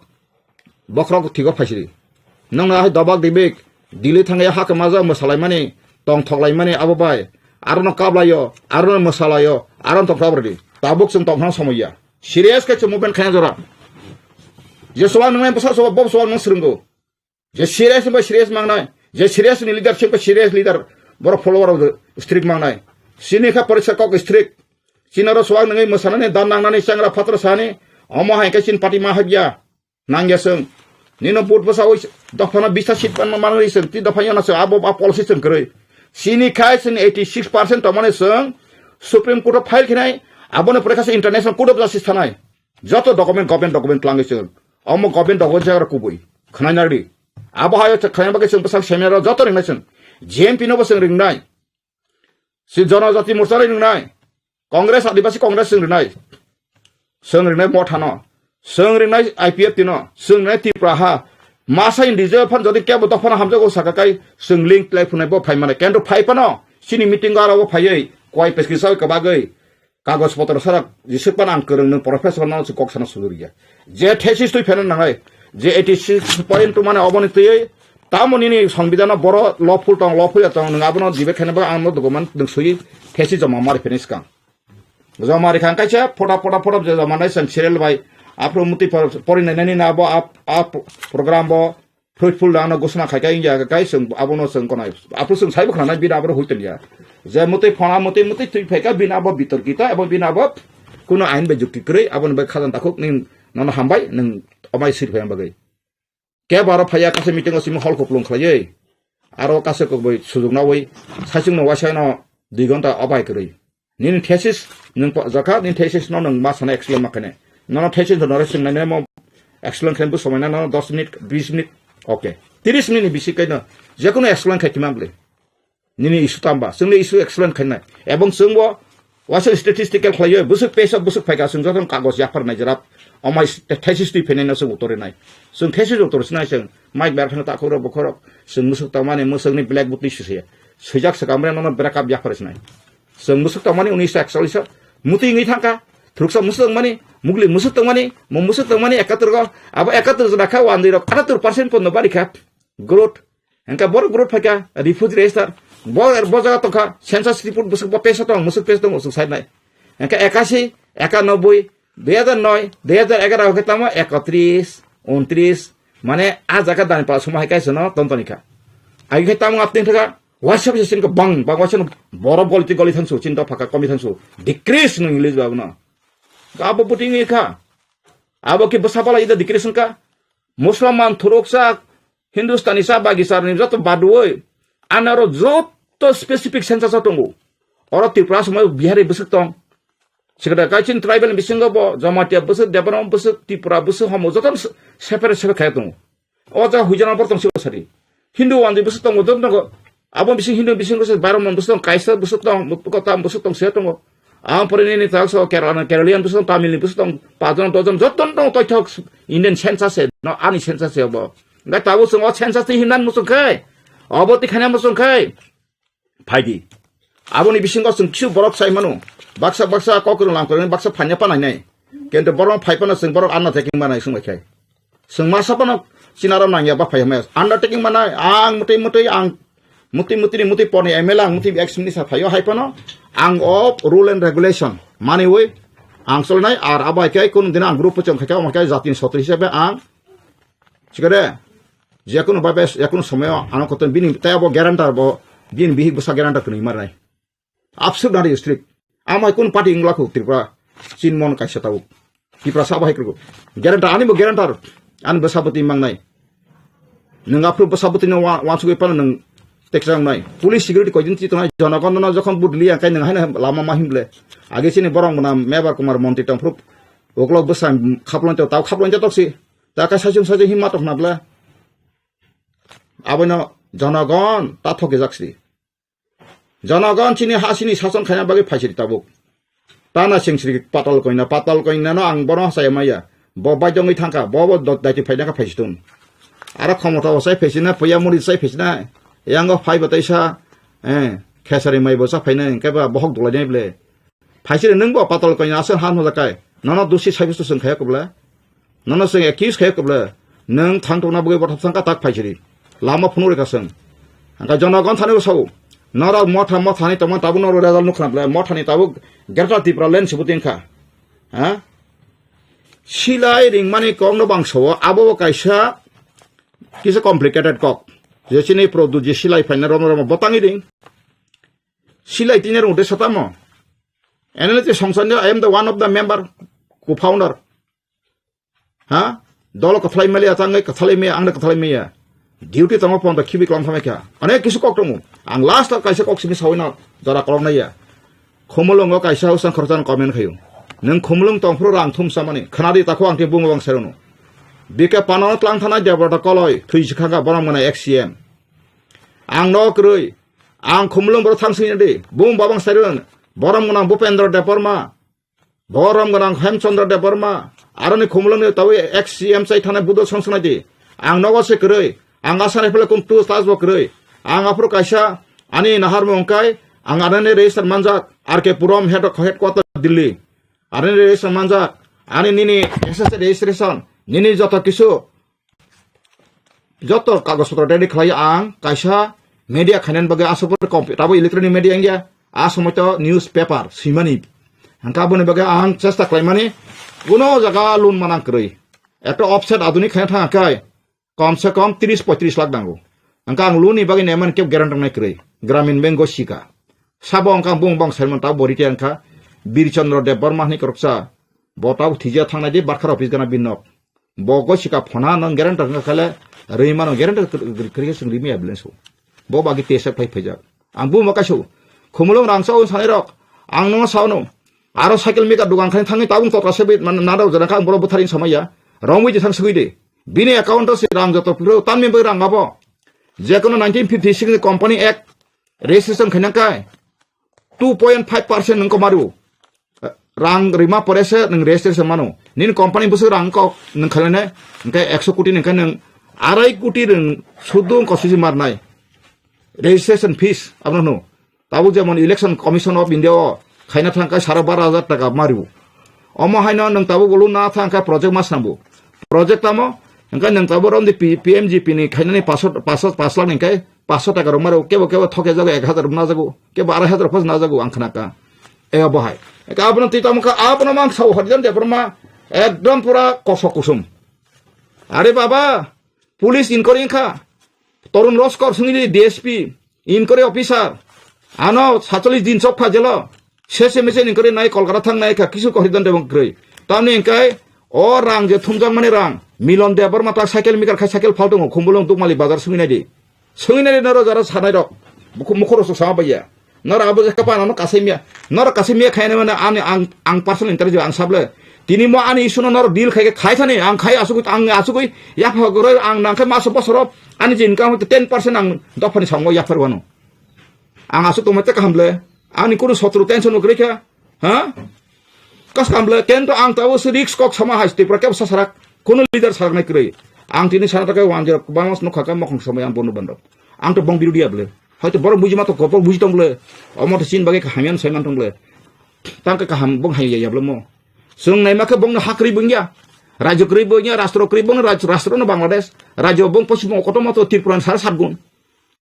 Bokhorok thigo phaisidi. Nongno hai dobak dibik, Delhi thangya hakhe maja mwsalaimani, tongthok laimani abo bai. Arono kaplaio, arono mwsalaio, arono tongthok rwdi. Tabuk chwng tongthok somoiya. Serious khe chwng movement khaina jora. Je soal nwngnai bwsa soal, bob soal nung swrwngo. Je serious bai serious mangnai, je serious ni leadership bai serious leader, borok follower rok strict mangnai. Sini kha porisa kok strict. Chinaro soal nungwi mwsanani, dan nangnani, changra phatra sani, omo hai khe chin party ma habya. Nangya chwng. Nino vote bwsa oi dophano bista seat pan manwi chwng ti dopha yana chwng abo a policy chwng kwrwi. Sini khai chwng eighty six percent tongmani chwng Supreme Court o file khinai aboni pore kha chwng International Court of Justice thanai. Joto document, government document twlangwi chwng. Omo government document jaga kubui. Khwnai nadi. Abo hayo chwng khwnai bagwi chwng bwsa seminar o joto ringnai chwng. J M P no bo chwng ringnai. Si Janajati Morcha ringnai. Congress, Adibasi Congress chwng rinai. Chwng rinai Motha no. Chwng rinai I P F T no. Chwng rinai Tipra ha. Masa individual phan jodi kebo dophano hamjago saka kai chwng link tlai phunai bo phai mane. Kendo phai phano chini meeting o aro bo phaiwi koi peskisa oi kwbagwi kagoj potro sarak jisuk pan ang kwrwng nwng professor no se kok sana sulu riya. Je thesis twi pheno nangai. Je eighty six point two mane oboni twi tamo nini songbidano boro lawful tong, lawful ya tong, nwng abono debate khaina bagwi ang no document nwng sui thesis joma mari phini swkang. Joma rikha kaisa photo, photo, photo je joma nai chwng serial bai. Aphuru muti por-, pori nai nani na abo ap, ap program bo fruitful da ano gosona khai kai ya kai chwng abono chwng konai. Aphuru chwng saibo khna nai bini aboro huiton ya. Je muti phona muti muti twi phaika bini abo bitorkita abo bini abo kuno ain bai jukti kwrwi aboni bai khajan takhuk ning nono hambai ning omai sir phai bagwi. Kebo aro phaiya kaisa meeting o simi hol kuplung khlaiwi. Aro kaisa kubui sujuk nawi saichung no waisa no dui ghonta obai kwrwi. Nini thesis nwng po-, jakha, nini thesis no nwng ma sana explain ma khainai. Nono thesis no nore swng nai mo explain khainai bo somai na nono dos minute, bis minute. Okay. Tris minute ni bisi kaino jekono explain khai thima bwle. Nini issue tamba, chwngni issue explain khainai. Ebong chwngbo Waisa statistical khlaiyo, bwswk pesa bwswk phaikha, chwng jotono kagoj yaphar nai jera, omai thesis twi phainai no chwng uttor rinai. Chwng thesis uttor sinai chwng, mic bar kheno takhuk rok bokhorok, chwng mwswk tongmani mwswkni blackboard twi sisaya. Swijak swkang bre nono break up yaphar sinai. Chwng mwswk tongmani unis ekchallis o, mutwi wngwi thangkha, thuruksa mwswk tongmani, mugli mwswk tongmani, mo mwswk tongmani ekattor go, abo ekattor jona kha, wandwi rok atattor percent pono bari kha. Growth. Hingke borok growth phaikha, refugee register. Bo, bo jaga tongkha, census report bwswk bo pesa tong, mwswk pesa tong, mwswk side nai. Hingke ekasi, ekanoboi, dui hajar noi, dui hajar egaroh hingke tamo ekotris, untris, mane a jaga dani pala suma hai kaisa no ton toni kha. Agi khe tamo apni thaka, waisa bisa sin ko bang, bang waisa no borok goli ti goli thangsu, chinta phaka komi thangsu, decrease no English ba no. Abo buting kha. Abo ki bwsa pala ida decrease ka. Musulman, thuruksa, Hindustani sa, Bagistani joto baduoi. Anaro joto specific census o tongo. Oro Tripura somoi Bihari bwswk tong. Sikada kaichin tribal bisingo bo Jamatia bwswk, Debbarma bwswk, Tripura bwswk, homo joto se-, separate separate khe tongo. O jaga huijana bor tong sibasari. Hindu wandi bwswk tongo, joto tongo. Abo bising Hindu bising bwswk, Brahman bwswk tong, Kaisa bwswk tong, Kotam bwswk tong, se tongo. Ang pore nini tak so Kerala, Keralian bwswk tong, Tamil ni bwswk tong, pajon dojon joto tong, toithok Indian census se, no, ani census se bo. Ngai tabo chwng o census ti hinan muchung khai. Obo ti khana muchung khai. Phaidi. Aboni bisingo chwng kisu borok sai mano. Baksa baksa kokrwng langkrwng baksa phanya panai nai. Kento borok phai pano chwng borok anna taking manai sung bai khai. Chwng masa pano chinaro nangya ba phai hamya. Anna taking manai ang muti muti ang muti muti ni muti poni M L A ang muti ex minister phaio hai pano ang o rule and regulation mani oi ang solnai ar abai kai kun dina ang group chong khai ka kai jatin sotri hisabe ang Sikare, je kono babe, je kono somoyo ano koto bini tei abo guarantor bo, bini bihik bwsa guarantor kwnwi marnai. Absurd nari strict. Amai kun party wngla khu Tripura, chin mon kaisa tabuk. Tripura sabo hai krugo. Guarantor, ani bo guarantor, ani bwsa bwtwi mangnai. Nwng aphuru bwsa bwtwi no wa-, wansugwi phano nwng teksa wngnai. Police security koidin ti tongnai, jonogon no jokhon budli angkai nwng haino lama ma himble. Age chini borok mwnam Mebar Kumar montri tongphuru uklok bwsa khaplong tei tau khaplong tei toksi. Ta khe saichung saichung himma tongkhna bwle. Abono jonogon ta thokjak si. Jonogon chini ha sini sason khaina bagwi phaisiri tabuk. Ta na sing siri patal koina, patal koina no ang bono saya maya. Bo bai dongwi thangkha, bo bo do-, daiti phaina kha phaisitun. Aro khomota bo sai phaisina, puya muri sai phaisina. Yango phai bo taisa, eh, khesari mai bo sa phaina, hingke ba bohok dulai nai ble. Phaisiri nwng bo patal koina aswk han hojakai. Nono dusi sai bustu swng khaya kubla. Nono chwng accuse khe kwble. Nwng thang tongna bagwi bothop thangkha tak phaisiri. Lama phunuk rikha chwng. Hangkha jonogon thani bo sao. Norok motha mothani tongma tabuk norok result nukha na bwle. Mothani tabuk Greater Tipraland se bwtwi wngkha. Ha? Silai ringmani kokno bang sao. Abo bo kaisa kisa complicated kok. Je chini produce je silai phaina romo romo botangwi ring. Silai tini rung de satamo. N L A te songsan I am the one of the member, co-founder. Ha? Dolo kwthalai maliya, tangwi kwthalai maya, angno kwthalai maya. Duty tamo pondo khibi kwlwng thamai kha. Onek kisu kok tongo. Ang last o kaisa kok simi sawino jora kolok naiya. Khumulwngo kaisa usang khoroksa comment khayo. Nwng khumulwng tongphuru rang thum samani. Khwnadi takho ang tei bungo bang serono. B K Panano tlang thanai Debrata Koloi, thwi sikhanga borok mwnai ex C M. Ang no kwrwi. Ang khumulwng borok thang sini di. Bung babang seron. Borok mwnang Bupendra Debbarma. Borom gwnang Hemchandra Debbarma, aroni khumulwngni tawi ex C M chai thanai Budo songsanai di. Ang nogo se kwrwi, ang asani phele kum tu stas bo kwrwi. Ang aphuru kaisa ani naharmung wngkai, ang anani register manjak, R K Puram head, headquarter Delhi. Anani register manjak, ani nini S S registration, nini joto kisu, joto kagoj potro ready khlai ang kaisa media khainani bagwi aswk computer abo electronic media wngya a somoi to newspaper swimani hangka aboni bagwi ang chesta khlaimani kuno jaga loan manang kwrwi ekta offset aduni khaina thang kai kom se kom tris poitris lakh nango hangka ang loan ni bagwi neman kep guarantee nai kwrwi Gramin Bank go sika sabo hangka bung bang sermon ta bo rite hangka Birchandra Debbarma hwnwi koroksa bo ta thijia thangnai di barkar office gana binok. Bo gosika phona nang guarantee wngkha khe le rwi mano guarantee kwrwi khe chwng rimi ambulance o. Bo bagwi tesa phai phaijak. Ang bumo kaisa khumulwng rang sao sanai rok. Ang no sao no. Aro cycle mika dugan khai thangwi tabung totra se bit man nado jana kha ang boro bwthari samaya. Romwi je thang sugwi de. Bini account o se rang joto phuru tanmi bai rang abo. Je kono nineteen fifty six ni Company Act registration khainang kai. two point five percent nwng komaru. Rang rima pore se nwng registration mano. Nini company bwswk rang kok nwng khainai, hwnkhe ekso koti ni hwnkhe nwng arai koti rwng sudu wngkha sisi marnai. Registration fees abono hwno. Tabuk jemon Election Commission of India o khaina thangkhe sara baro hajar taka mario. Omo haino nwng tabuk ulu na thangkhe project ma swnambu. Project tamo, hwnkhe nwng tabuk romdi P-, P M G P ni khainani paso, paso, pas lakh ni hwnkhe paso taka rok mario, kebo kebo thoke jago ek hajar rok najago, kebo arai hajar rok phos najago ang khnaka. E obo hai. Hwnkhe abono twi tamo kha, abono mang sao Harijan Debbarma ekdom pura kosok kusum. Are baba, police inquiry wngkha, Torun Loskor sungini D S P, inquiry officer, ano satchallis din chok pha jelo, sese mese inquiry nai Kolkata thang nai kha, kisu Harijan Debbarma kwrwi. Tamni hwnkhe o rang je thumjakmani rang, Milon Debbarma ta cycle mikar khai cycle phal tongo, Khumulwng Dukmali bazar sungwi nai di. Sungwi nai di noro jara sanai rok, bukhu mukhoro sok sama baiya. Noro abo je kapan ano kasai miya. Noro kasai miya khaina mane ani ang, ang personal interview ang sable. Tini mo ani issue no noro deal khai khai thani ang khai asugui ang asugui yapha goro ang nang khai maso bosoro ani je income ten percent ang dophani songo yaphar wano. Ang asuk tongma te kaham le. Ani kunu sotro tension no kre kha. Ha? Kas kam le kento ang tabo se risk kok sama hai Tripura kebo sasarak. Kunu leader sarak nai kre. Ang tini sana ta kai wan je bangos no kha kai mokhong samai ang bono bando. Ang to bong birodi able. Hoito borok buji ma to kopor buji tong le. Omo to chin bagwi kaham yan saiman tong le. Tang khe kaham bong hai ya ya mo. Sung nai ma khe bong no ha kwrwi bung ya. Rajyo kwrwi bung ya, rastro kwrwi bung raj-, rastro no Bangladesh. Rajyo bong poschim koto moto Tripura sar sat gun.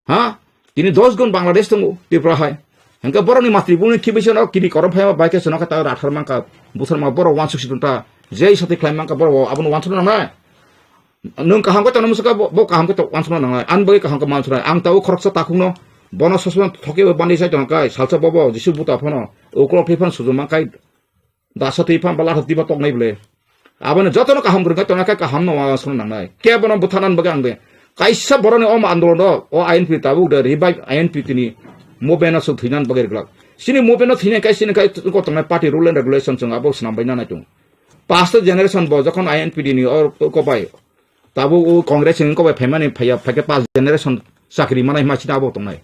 Ha? Tini dos gun Bangladesh tongo Tripura hai. Hingke borok ni matri bung ni khibi se no kini korom phai bai khe se no khe ta rathar man ka. Buthar ma borok wansuk si ta. Jei sati khlai man ka borok abono wansuk nang nai. Nwng kaham khe tongna muchung kha, bo, bo kaham khe tong-, uansukna nangnai. Ani bagwi kaham khe ma uansuknai. Ang tabuk khoroksa takhukno bono sosma thoke bo bandi sai tongkha, salsa bobo Jisu buta phano uklok thwi phano sujuma kai dasa thwi phan ba latha thwi ba toknai bwle. Abono jotono kaham kwrwng khe tongna khe kaham no uansukna nangnai. Kebono butharnani bagwi ang de kaisa boroni omo andolon rok o I N P tabuk de revive I N P tini movement no swk thwinani bagwi rwglak. Chini movement no thwinai kai chini kai tongnai party rule and regulation chwng abo swnam bai nanai tongo. Pasta generation bo jokhon I N P D ni o, o kobai. Tabuk o Congress ni kobai phaimani phaiya, phaikhe pas generation chakri manai ma chini abo tongnai.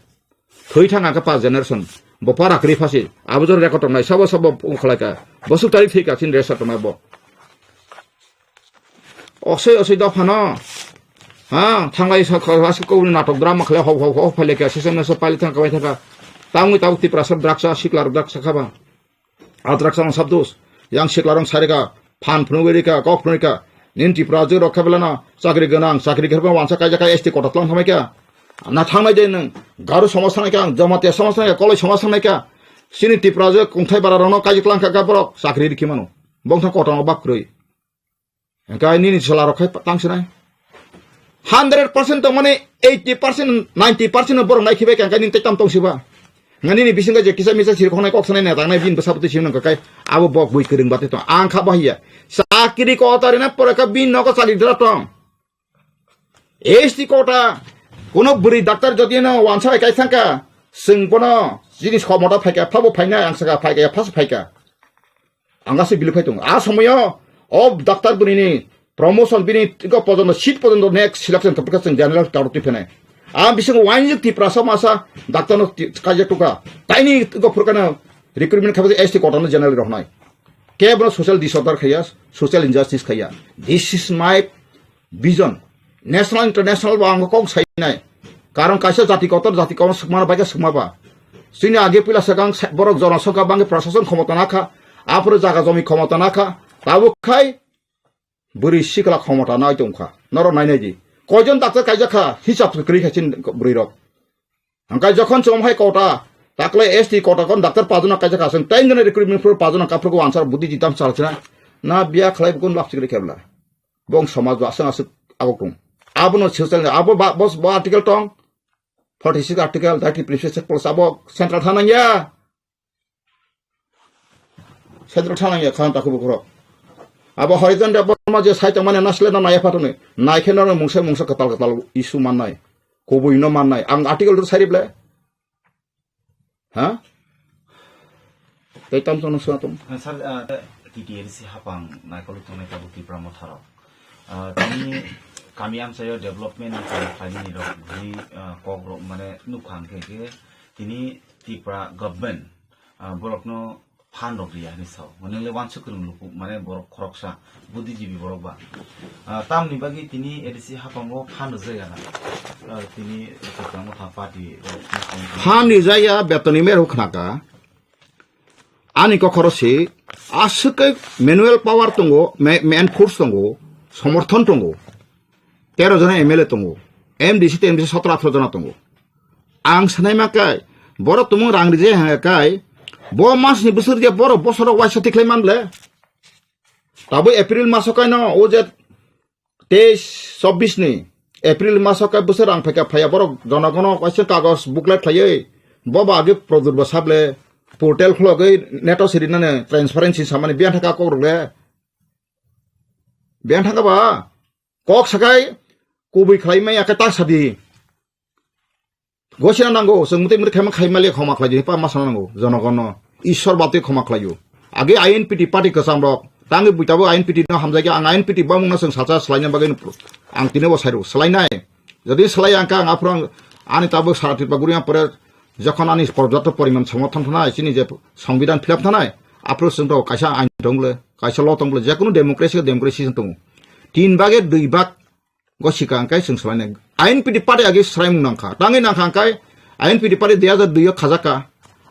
Thwi thang khe pas generation. Bo para kwrwi phasi. Abo jor record tongnai. Sabo sabo o khlai kha. Bosuk tarik thwi kha chini resa tongnai bo. Osoi osoi dophano. Ha, thanglai sa kha, sa kha, natok drama khlai hok hok hok phaile kha. Sesem nasa paili thang kha bai thang kha. Tangwi tabuk Tiprasa drugs a sikla drugs a khaba. Adrak sama sabdos, yang siklarong sarika, phan phunugwi rika, kok phunugwi rika, nin Tripura jwk rok khe belano chakri gwnang, chakri khe wansa kaijak S T kota tlang thamai kha. Na thangnai de nwng, Garo somaj thangnai kha, Jamatia somaj thangnai kha, Koloi somaj thangnai kha. Chini Tripura jwk kungthai bara rokno kaijak tlang kha borok, chakri rikhi mano. Bongthang kota no bak kwrwi. Hingke nini chwla rok khai tang sinai. Hundred percent tongmani eighty percent, ninety percent no borok nai khibai kha, hingke nini tei tam tong siba. Hingke nini bisingo je kisa misa siri khonai kok sanai neta nai bini bwsa bwtwi simi nangkha kai abo bok bui kwrwng bati tong. Ang kha bahiya. Chakri kota rina pore kha bini nogo chakri dra tong. S T kota, kuno bwrwi doctor jodi no wansa bai kai thangkha, chwng bono jini somota phaikha, phabo phainai ang sakha phaikha, phas phaikha. Ang aswk bili phai tongo. A somoyo o doctor bwrwini promotion bini go pojono seat pojono next selection to pwkha chwng general kauro twi phainai. A bisingo wainjwk Tiprasa masa doctor no ti-, kaijak tukha. Taini go phurkano recruitment khabai S T kota no general rohnai. Kebono social disorder khaiya, social injustice khaiya. This is my vision. National, international bo ang kok sainai. Karon kaisa jati kotor, jati kotor swkmano bai khe swkma ba. Chini age puila swkang sa-, borok jono songkha bangkhe prashason khomota nakha, aphuru jaga jomi khomota nakha. Tabuk khai bwrwi sikla khomota nai tongkha. Norok nainai di. Koijon doctor kaijak kha, hisab kwrwi kha chini bwrwi rok. Hingke jokhon chwng hai kota, takle S T kota kon doctor pajuna kaisa kasing, ten jona recruitment pro pajuna kaphrugo answer budi jitam salsina. Na biya khlai bukun lap chikri kebla. Bong samaj ba aswk aswk abo kung. Abono social abo ba, bos, bo article tong, forty six article, thirty previous clause abo central thanang ya. Central thanang ya khan taku bukhro. Abo Harijan Debbarma je sai tongmani nasle na naya phatoni. Naikhe no mungsa mungsa katal katal issue mannai. Kubui no mannai. Ang article dur sari ble. Ha? Tei tam tong swa tong. Sir, ah, T T L C hapang naikolwi tongnai tabuk Tipra Motha rok. Ah, tini kami amchaio development ni kaam khlainani rok bwrwi, ah, kok rok mane nukha hwnkhe khe tini Tipra government Ah, borokno phan rok riya hinwi sao. Mane le wansuk kwrwng luku, mane borok khoroksa, buddhijibi borok ba. Ah, tamni bagwi tini A D C haphango phan rwjak ya na. Ah, tini Tipra Motha Party rok ni phan rijak ya, betoni mer huk khnaka. Ani kokhoro si, aswk khe manual power tongo, ma-, man force tongo, somorthon tongo. Tero jona M L A tongo, M D C te M D C sotro athro jona tongo. Ang sanai ma kai, borok tumung rang rijai hanga kai, bo mas ni bwswk je borok bosoro waisa tikhlai man le. Tabuk April maso kaino o je teis chobbish ni April maso kai bwswk rang phaika phaiya borok jonogono kaisa kagoj booklet khlaiwi bo ba age Pradyot bo sable portal khulogwi neto sirinani transparency samani biyan thaka kokrok le. Biyan thaka ba kok sakai kubui khlai maya khe ta sadi. Gosina nango, chwng mwtwi mwtwi khaima khai mali khoma khlai di, pa ma sana nango, jonogono. Ishwar batwi khoma khlaio. Age I N P T party kwcham rok, tangwi buitabo I N P T no hamjai khe, ang I N P T bamung no chwng sacha swlaina bagwi no ang tini bo sairo, swlainai. Jodi swlai ang kha, ang aphuru ang ani tabuk sara Tripura guri ang pore, jokhon ani porjapto poriman somorthon thanai, chini je songbidan philap thanai, aphuru chwng to kaisa ain tong bole, kaisa law tong bole, jekunu democracy, democracy tongo. Tin bage dui bag Go sika hwnkhe chwng swlainai. I N P T party age swlaimung nangkha. Tangwi nangkha hwnkhe I N P T party dui hajar dui o khajak kha.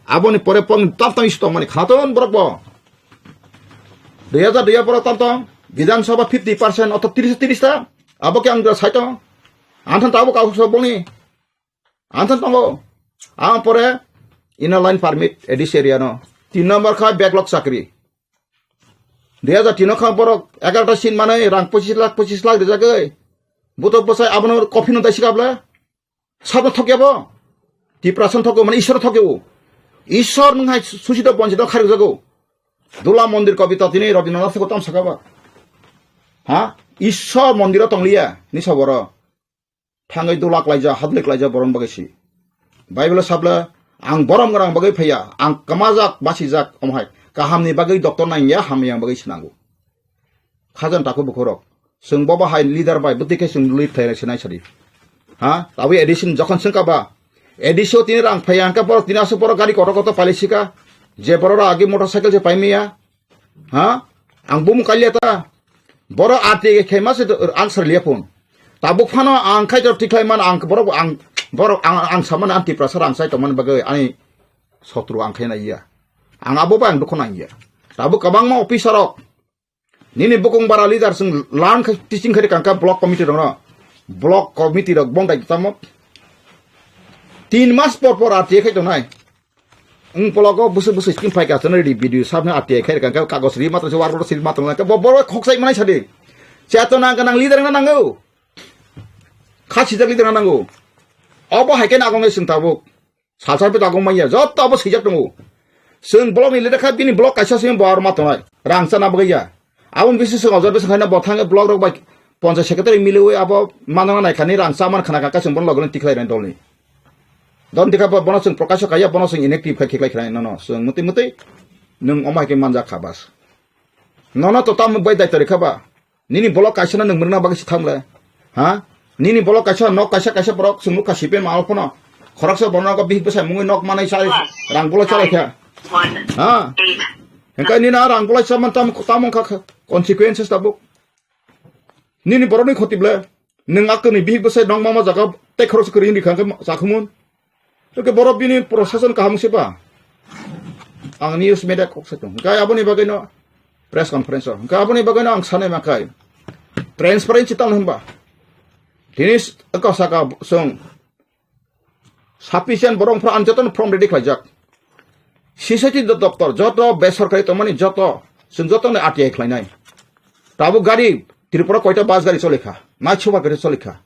Aboni pore pong tam tam issue tongmani khana ton borok bo. Dui hajar dui o borok tam tong. Bidhan Sabha fifty percent oto tris tris ta. Abo khe ang sai tong. Anthan tabuk kok so boni. Anthan tongo. Ang pore Inner Line Permit A D C area no. Tin number kha backlog chakri. Dui hajar tin o kha borok egarota seat manwi rang pochis lakh, pochis lakh rijagwi. Buto bwsai abono coffin no daisi kable. Sabno thokya bo. Tiprasa no thokya, mane Ishwar no thokya o. Ishwar nwng hai susi do bonsi do kharwi jago. Dula mondir kobita tini Rabindranath Tagore tam saka ba. Ha? Ishwar mondir o tongliya, ni saboro. Thangwi dula klaijak, hadli klaijak borok bagwi si. Bible o sabla, ang borom gwnang bagwi phaiya, ang kwmajak, basijak, omo hai. Kahamni bagwi doctor nangya, hamyang bagwi swnango. Khajan takhuk bukhurok. Chwng bobo hai leader bai, bwtwi khe chwng lead khlainai sinai sadi. Ha? Tabwi A D C ni jokhon swngkha ba. A D C o tini rang phaiya, hwnkhe borok tini aswk borok gari kotor kotor pailai sika. Je borok rok agi motorcycle se paimaya. Ha? Ang bumung kalia ta. Borok R T I khe ma se answer liya phone. Tabuk phano ang khai tor tikhlai man ang borok ang borok ang ang saman ang Tiprasa rang sai tongmani bagwi ani sotru ang khai naiya. Ang abo bai ang dukho nangya. Tabuk kwbangma officer rok nini bukung bara leader sung lan khai teaching khai kangka block committee rokno. Block committee rok bondai tamo. Tin mas por por R T I khai tongnai. Wng pologo bwswk bwswk skin phai ka chana ready video sabna R T I khai rwkha khe kagoj ri matang se warbo siri matang khe bo borok khokchai manai sadi. Chetona gwnang leader wngna nango. Khasijak leader wngna nango. Obo hai khe nagong chwng tabuk. Salsa pe tagong manya joto abo swijak tongo. Chwng block ni leader kha bini block kaisa se bo aro matongnai. Rang chana bagwi ya. Aboni bisi chwng ojor bwswng khaina bo thang block rok bai ponchayat secretary miliwi abo manna nai khani rang chaman khana kha chwng bono logoni tikhlai rani dolni. Don dikha bo bono chwng prokasho kaiya bono chwng inactive khai khiklai khna nono chwng mutwi mutwi nwng omo hai khe manjak kha bas. Nono to tamo bai daitari kha ba. Nini block kaisa no nwng mwrwkna bagwi se thamle. Ha? Nini block kaisa nok kaisa kaisa borok chwng nukha C P M ao phano. Khoroksa borok nogo bihik bwsai mungwi nok manai chai rang bolai chalai kha. Ha? Hwnkhe nini a rang bolai chaman tam tamung kha kha consequences tabuk. Nini borokni khoti ble. Nwng a kwrwini bihik bwsai nok mama jaga tei khoroksa kwrwi wngwi kha hwnkhe chakhumun. Hwnkhe borok bini procession kaham se ba. Ang news media kok se tong. Hwnkhe aboni bagwino press conference o. Hwnkhe aboni bagwino ang sanai ma khai. Transparency tamo hwnba. Tini s-, wngkha saka chwng sufficient borok wngphra ang jotono form ready khlaijak. C C T do-, doptor joto besorkari tongmani joto chwng jotono R T I khlainai. Tabuk gari Tripura koita bus gari cholikha, nai super gari cholikha.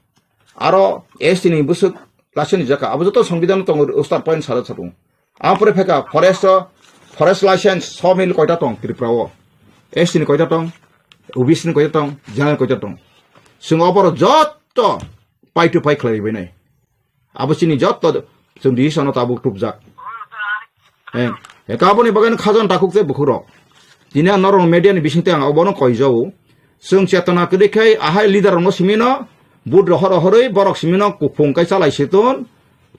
Aro S T ni bwswk license rijak kha, abo joto songbidhan tongo, Ustar point sara satung. Ang pore pheka forest o, forest license sawmill koita tong Tripura o? S T ni koita tong, O B C ni koita tong, general koita tong? Chwng oborok joto pai to pai khlai bainai. Abo chini joto chwng decision no tabuk tubjak. Eh, eh, kaboni bagwi no khajan takhuk tei bukhurok. Tini ang norok media ni bisingtwi ang obono koijao. Chwng chetona kwrwi khai ahai leader rokno simi no vote rohor rohorwi borok simi no kuphung kai chalai siton.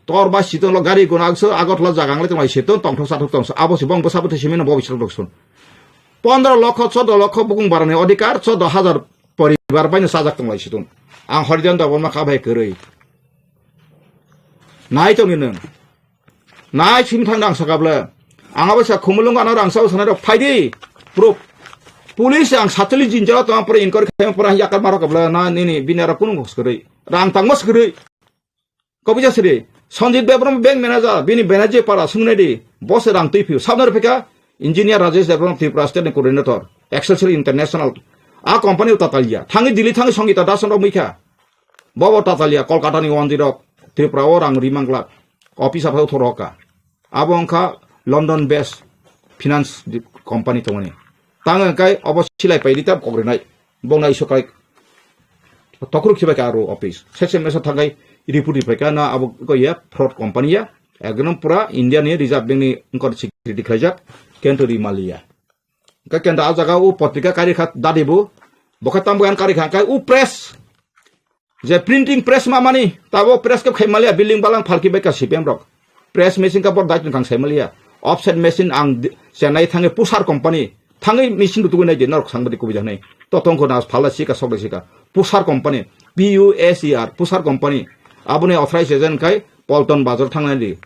Tor bai siton lo gari guna agso Agartala jaga ang le tong lai siton tongthok sathok tongso. Abo si bong bwsa bwtwi simi no bo bisrok rok sun. Pondro lokho, chordo lokho bukung barani odhikar, chordo hajar poribar bai no chajak tong lai siton. Ang Harijan Debbarma kha bai kwrwi. Nai tongni nwng. Nai simi thang dang sakable. Ang abo sa khumulung ano rang sao sanai rok phaidi. Proof. Police ang satali jinjara tong pore inquiry khaima pore yakar marok abla na nini bini aro kunu kwrwi. Rang tangma kwrwi. Kobija siri, Sanjit Debbarma bank manager, bini manager para sungnai di, boss rang twi phiyo, sabna rw phika, engineer Rajesh Debbarma Tripura state ni coordinator, Excelsior International, a company uta talia, thangi Delhi thangi Sangita Dasan rok muikha, bobo ta talia, Kolkata ni wandi rok, Tripura o rang rimang glak, office aphai uthor hoka, abo wngkha London based finance di-, company tongmani, tang wngkai obo silai pai di tab kok rinai, bongna isokai, Tokruk khibai ka aro office. Sese mesa thangai report ripai ka na abo ko ya fraud company ya. Ekdom pura India ni Reserve Bank ni wngkor security khlaijak. Kento ri maliya. Ka kento a jaga o potrika kari kha dadi bo. Boka tambo an kari kha kai o press. Je printing press ma mani tabo press ka khai maliya building balang phalki bai ka C P M rok. Press machine ka bor dai tong sai maliya. Offset machine ang di-, Chennai thangai pusar company. Thangwi machine rutugwi nai di norok sangbadik kubui jaknai. Totong kho nas phala sika sokle sika. Pusar company, P U S E R, pusar company. Aboni authorized agent kai Polton Bazar thangnai di.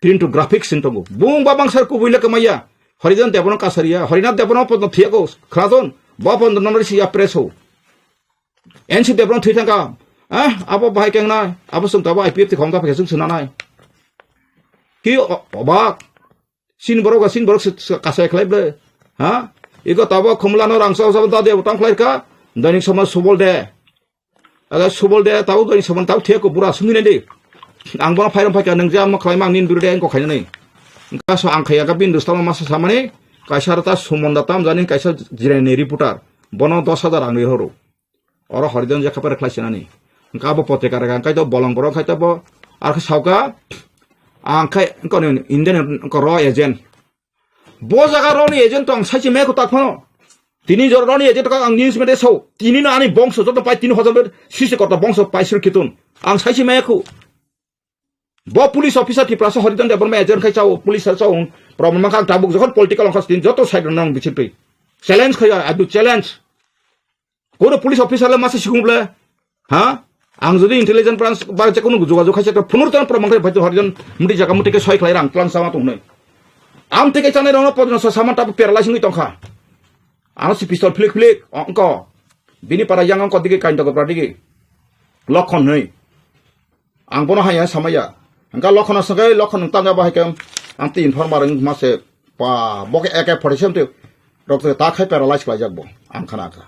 Print to graphics sin tongo. Bung babang sar kubui le kamaya. Harijan Debbarma kasariya, Harinath Debbarma pondo thiyago. Khraton, ba pondo nonori siya press ho. N C Debbarma thui thangka. Ah, abo bahai kengnai. Abo sung tabo I P F ti khom ka phai sung sunanai. Ki o-, obak. Sin borok, sin borok se, se kasai khlai ble. Ha? Iko tabo khumla no rang sao sao da de tang khlai ka. Dainik sama subol de. Aga subol de tabo dainik sama tabo thek ko bura sungni de. Ang bono phairam phaika nang jam khlai mang nin buru de ko khainani. Kaso ang khaya ka bin dustama masa samani. Kaisa rata sumonda tam jani kaisa jirani reporter. Bono dos hajar ang ri horo. Oro Harijan je khapar khlai sinani. Hwnkhe abo potrika rega hwnkhe to bolong borok khai to bo. Ar khe sauka, ang khai wngkha ni Indian wngkha raw agent. Bo jaga raw ni agent to ang saisi maya kho tak phano. Tini jor raw ni agent kha ang news media sao. Tini no ani bongso joto pai tini hajar sisi kota bongso pai sir kitun. Ang saisi maya kho. Bo police officer Tiprasa Harijan Debbarma agent khai chao, police sa chao. Problem kha ang tabuk jokhon political ongkha stin joto side rok nang bichir pi. Challenge khai adu challenge. Kono police officer le masa sikung ble? Ha? Ang jodi intelligence branch ba je kono jogajog khaisa to phunur tan problem khai bhai to Harijan muti jaga muti ke soi khlai rang tlang sama tongnai. Am tike chanai rong podno sa saman tabu paralyze ngi tongkha. Ano si pistol flick flick ongko. Bini para yang ongko digi kain to gopra digi. Lokhon nei. Ang bono haya samaya. Angka lokhon aswk lokhon tangya bahai kem. Ang tin informer wng mase pa boke eke forty seven te rok ta khai paralyze khlai jak bo. Ang khana kha.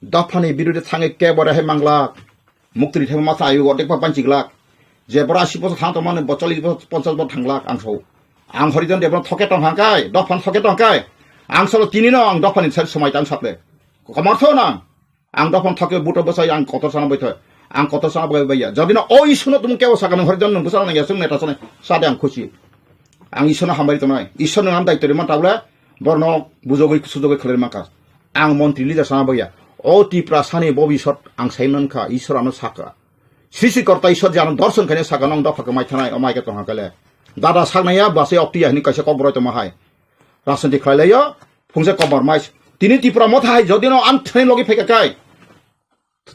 Dophani birude thangwi kebore hai manglak. Muktri thangwi masa ayu odek pa panchiglak. Je bora asi bosor thang tongmani bo chollish bosor ponchash bosor thanglak ang sao. Ang Harijan Debbarma thoke tong hangkai, dophan thoke tong kai. Ang salo tini no ang dophani sal somai tang sakle. Komar tho nang. Ang dophani thoke buto bwsai ang kotor sana bai thoi. Ang kotor sana bai bai ya. Jodi no o Ishwar no tumung kebo sakha nang Harijan nang bwsana nang ya sung neta sana sade ang khusi. Ang Ishwar no hambai tongnai. Ishwar no ang daityo rima tabla borno bujogwi sujogwi khlai mangkha. Ang montri leader sana bai ya. O Tiprasa ni bobisot ang sai mankha, Ishwar ano sakha. Srishti korta Ishwar je ano dorson khaina sakha nong dopha kwmai thanai, o mai khe tongha kale. Dada saknai ya bwsai okti ya hini kaisa kok boroi tongma hai. Rajniti khlai laio, phungsa kok bar mais. Tini Tipra motha hai jodi no ang thani logi phaika kai.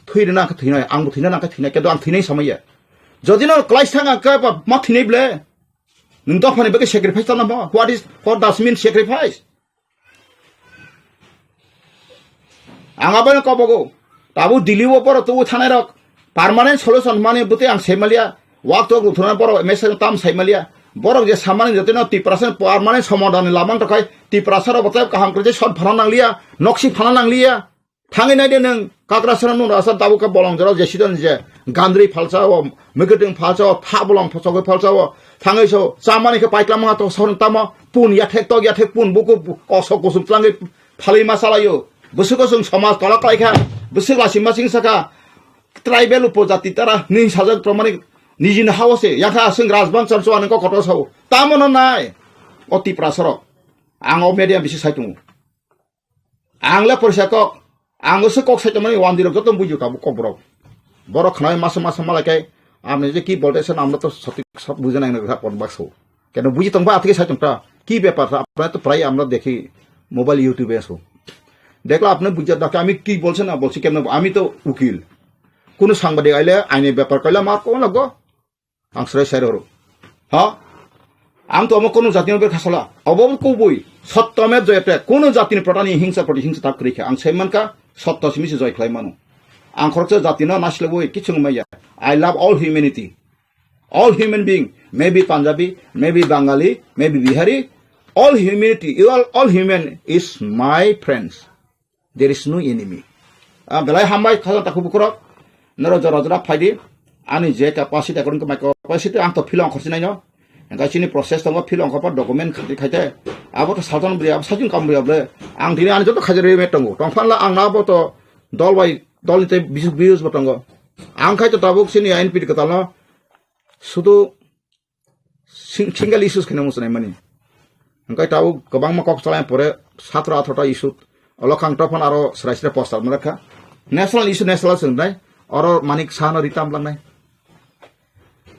Thwi rina khe thwinai, ang bo thwina nang khe thwinai, kedo ang thwinai samaya. Jodi no klai sang ang kai ba ma thwinai ble. Nung dophani bagwi sacrifice tana mo? What is, what does mean sacrifice? Ang abono kobogo. Tabu Delhi o borok tubu thanai rok permanent solution mani bwtwi ang saimalia. Wak tok ruthuna borok message tam saimalia. Borok je samani jotino Tiprasa permanent somadhan ni lamang tokai Tiprasa rok bwtwi kaham kwrwi sot phana nanglia, noksi phana nanglia. Thangwi nai de nwng Kakrasana nung rasa tabu ka bolong jora je sidon je gandri phalsa o, mwkhuitwng phalsa o, tha bolong phosogwi phalsa o. Thangwi so chamani khe paiklam ma to song tamo pun yathek tok yathek pun buku kosok kusum tlangwi phalwi ma salaio. Bwswk o chwng somaj tola klaikha, bwswk lasi masing saka tribal upojati tara ning sajak pramanik nijini hao se yakha aswng rajbang chamchwani kok kotor sao. Tamo no nai o Tiprasa rok. Ang o media bisi sai tongo. Ang le porisa kok, ang se kok sai tongmani wandi rok joto bujo ka bu kok borok. Borok khnai masa masa malai kai আপনি যে কি বলতেছেন, আমরা তো সঠিক সব বুঝে নাই না, কথা কোন বাক্স। কেন বুঝি তোমার আজকে সাইটটা কি ব্যাপার? আপনারা তো প্রায় আমরা দেখি মোবাইল, ইউটিউবে আসো, দেখলো আপনি বুঝে দেখে আমি কি বলছেন না বলছি, কেন আমি তো উকিল, কোনো সাংবাদিক আইলে আইনের ব্যাপার কইলে আমার কোন লাগবো? Ang srai srai roro. Ha? Ang to amo kono jatino ber khasala. Obo kubui. Sotto me joyate. Kono jatini protani hingsa proti hingsa tak krikha. Ang sai mankha sotto simi se joy khlai mano. Ang khoroksa jatino naslebui kichung maya. I love all humanity. All human being. Maybe Punjabi, maybe Bangali, maybe Bihari. All humanity. You are all human is my friends. There is no enemy. Ah, belai hambai khajang takhuk bukhurok. Noro jora jora phaidi. Ani je capacity, according to my capacity, ang to philo ongkhorsi naino. Engkai chini process tongo, philo ongkhorpa document khati khaite. Abo to salton bri, abo sajung kam bri able. Ang tini ani joto khajar remet tongo. Tongphanla ang na abo to dol bai, dol ni tei bisuk bius bo tongo. Ang khai to tabuk chini I N P kwtal no sudu sing-, single issues kheno muchunai mani. Hingkai tabuk kwbangma kok chalai pore satro athro ta issue. Olo khang tophon aro srai srai poster mara kha. National issue national swngnai. Oro manik sano ritam langnai.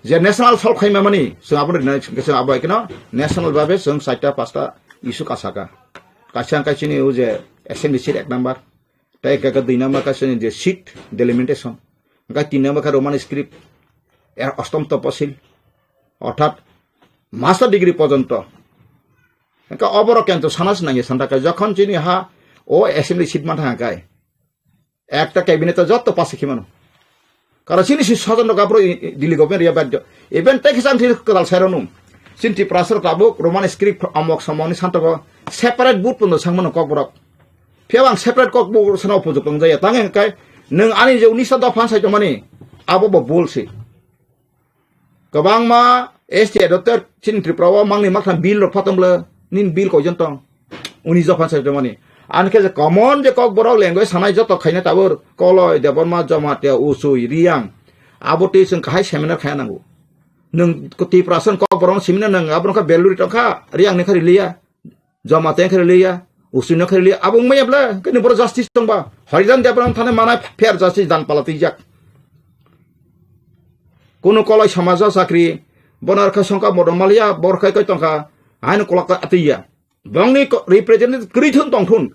Je national solve khaima mani, sung abon rinai sung kesa abo ekno national babe sung saita pasta issue kasaka. Kaisa hingkai chini uje assembly seat ek number. Tei ekka dui number kaisa ni je seat delimitation. Hingkai tin number kha Roman script. Er ostom toposil. Orthat master degree porjonto. Hingka oborok kento sana se nangya santa kai jokhon chini ha o assembly seat man thang kai. Ekta cabinet to jotto pass khimano. Karo chini si sojon rok abro i-, i-, Delhi government ya bad. Even tei kisa ang thil kwtal sai ronu. Chini Tiprasa rok tabuk Roman script amok somoni santogo separate board pondo sangmano kokborok. Phiya ang separate kokborok sana upojok tongjaya. Tang hingkai nwng ani je unisa dopha sai tongmani abo bo bol si. Kwbangma S T adopter chini Tripura o mangni maktham bill rok phatom le nin bill koijon tong. Uni jophan sai tongmani. Ani khe je common je kokborok language sanai joto khaina tabur Koloi, Debbarma, Jamatia, Usui, Riang. Abo twi chwng kahai seminar khaya nango. Nwng Tiprasa ni kokborok seminar nang abo kha beluri tongkha, Riang ni kha riliya. Joma teng khe liya, Usui no khe liya, abo wngmaya ble, kini boro justice tongba. Harijan Debbarma thane manai fair justice dan pala twijak. Kuno Koloi samajo chakri, bono rkha songka modom maliya, bor khai koi tongkha, haino kolak ta atwiya. Bongni ko-, representative kwrwi thun tong thun.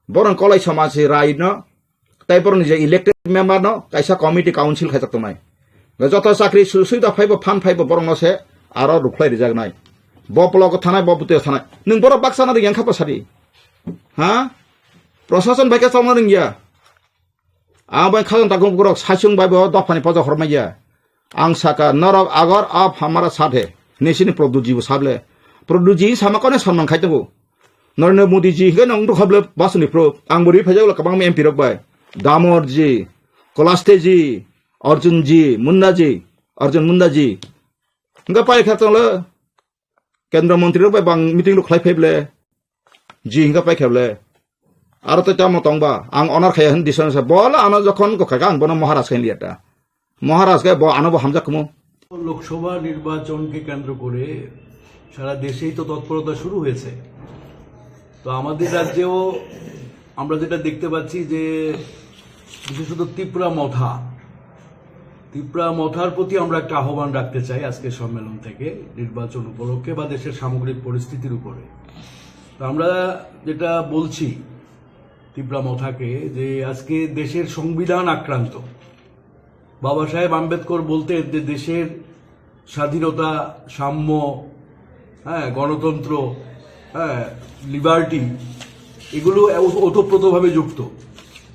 Borong Koloi samaj si rai no, tei borokni je elected member no kaisa committee council khaijak tongnai. Joto chakri su-, sui da phaibo phan phaibo borokno se aro rukhlai rijaknai. Bo block o thanai, bo bwtwi o thanai. Nwng borok baksa na ringya kha pasari. Ha? Prosason bai khe chongna ringya. Ang bai khajang takung borok saichung bai bo dophani pojo hormaiya. Ang saka norok agor ab hamara sadhe. Nisini Produtji bo sable. Produtji sama kone sonman khai tongo. Narendra Modi ji hingke nang rukha ble basuni pro. Ang bo ri phaijak la kabang M P rok bai. Damor ji, Kolaste ji, Arjun ji, Munda ji, Arjun Munda ji. Hingke pai kha tong le. Kendra montri rok bai bang meeting rok khlai phai ble. Ji hingke pai kha ble. Aro to tamo tong ba. Ang honor khaya hin dison sa. Bola ano jokhon ko kha ang bono Maharaj khain liya ta. Maharaj khe bo ano bo hamjak kumo. Lok Sabha নির্বাচনকে কেন্দ্র করে সারা দেশেই তো তৎপরতা শুরু হয়েছে। তো আমাদের রাজ্যেও আমরা যেটা দেখতে পাচ্ছি যে বিশেষত তিপ্রা মথা, তিপ্রা মথার প্রতি আমরা একটা আহ্বান রাখতে চাই আজকের সম্মেলন থেকে নির্বাচন উপলক্ষে বা দেশের সামগ্রিক পরিস্থিতির উপরে। তো আমরা যেটা বলছি তিপ্রা মথাকে যে আজকে দেশের সংবিধান আক্রান্ত। বাবা সাহেব আম্বেদকর বলতেন যে দেশের স্বাধীনতা, সাম্য, হ্যাঁ, গণতন্ত্র, হ্যাঁ, লিবার্টি, এগুলো ওতপ্রোতভাবে যুক্ত।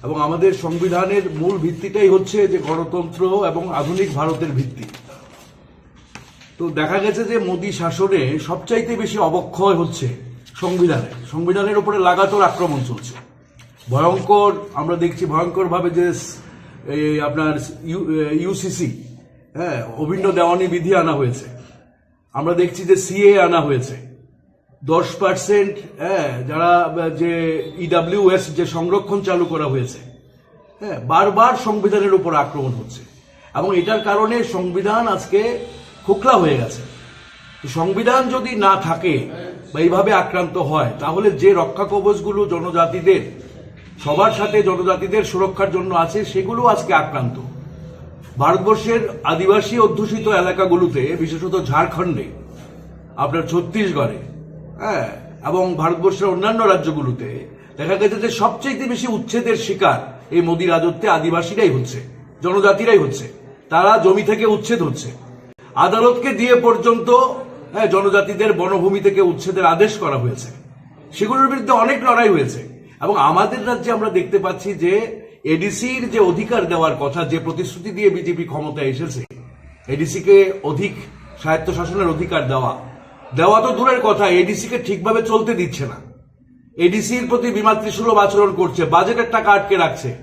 এবং আমাদের সংবিধানের মূল ভিত্তিটাই হচ্ছে যে গণতন্ত্র এবং আধুনিক ভারতের ভিত্তি। তো দেখা গেছে যে মোদী শাসনে সবচাইতে বেশি অবক্ষয় হচ্ছে সংবিধানের। সংবিধানের উপরে লাগাতার আক্রমণ চলছে। ভয়ঙ্কর, আমরা দেখছি ভয়ঙ্করভাবে যে স-, এই আপনার ইউ-, এ, ইউসিসি, হ্যাঁ, অভিন্ন দেওয়ানি বিধি আনা হয়েছে। আমরা দেখছি যে সিএ আনা হয়েছে। দশ পার্সেন্ট, হ্যাঁ, যারা, আহ, যে ইডাব্লিউএস যে সংরক্ষণ চালু করা হয়েছে, হ্যাঁ, বারবার সংবিধানের উপর আক্রমণ হচ্ছে। এবং এটার কারণে সংবিধান আজকে খোকলা হয়ে গেছে। তো সংবিধান যদি না থাকে বা এইভাবে আক্রান্ত হয়, তাহলে যে রক্ষা কবচগুলো জনজাতিদের, সবার সাথে জনজাতিদের সুরক্ষার জন্য আছে, সেগুলো আজকে আক্রান্ত। ভারতবর্ষের আদিবাসী অধ্যুষিত এলাকাগুলোতে, বিশেষত ঝাড়খণ্ডে, আপনার ছত্তিশগড়ে, হ্যাঁ, এবং ভারতবর্ষের অন্যান্য রাজ্যগুলোতে দেখা গেছে যে সবচেয়ে বেশি উচ্ছেদের শিকার এই মোদী রাজত্বে আদিবাসীরাই হচ্ছে, জনজাতিরাই হচ্ছে। তারা জমি থেকে উচ্ছেদ হচ্ছে। আদালতকে দিয়ে পর্যন্ত, হ্যাঁ, জনজাতিদের বনভূমি থেকে উচ্ছেদের আদেশ করা হয়েছে। সেগুলোর বিরুদ্ধে অনেক লড়াই হয়েছে। এবং আমাদের রাজ্যে আমরা দেখতে পাচ্ছি যে এডিসির যে অধিকার দেওয়ার কথা, যে প্রতিশ্রুতি দিয়ে বিজেপি ক্ষমতায় এসেছে, এডিসিকে অধিক স্বায়ত্তশাসনের অধিকার দেওয়া, দেওয়া তো দূরের কথা, এডিসিকে ঠিকভাবে চলতে দিচ্ছে না। এডিসির প্রতি বিমাতৃসুলভ আচরণ করছে, বাজেটের টাকা আটকে রাখছে।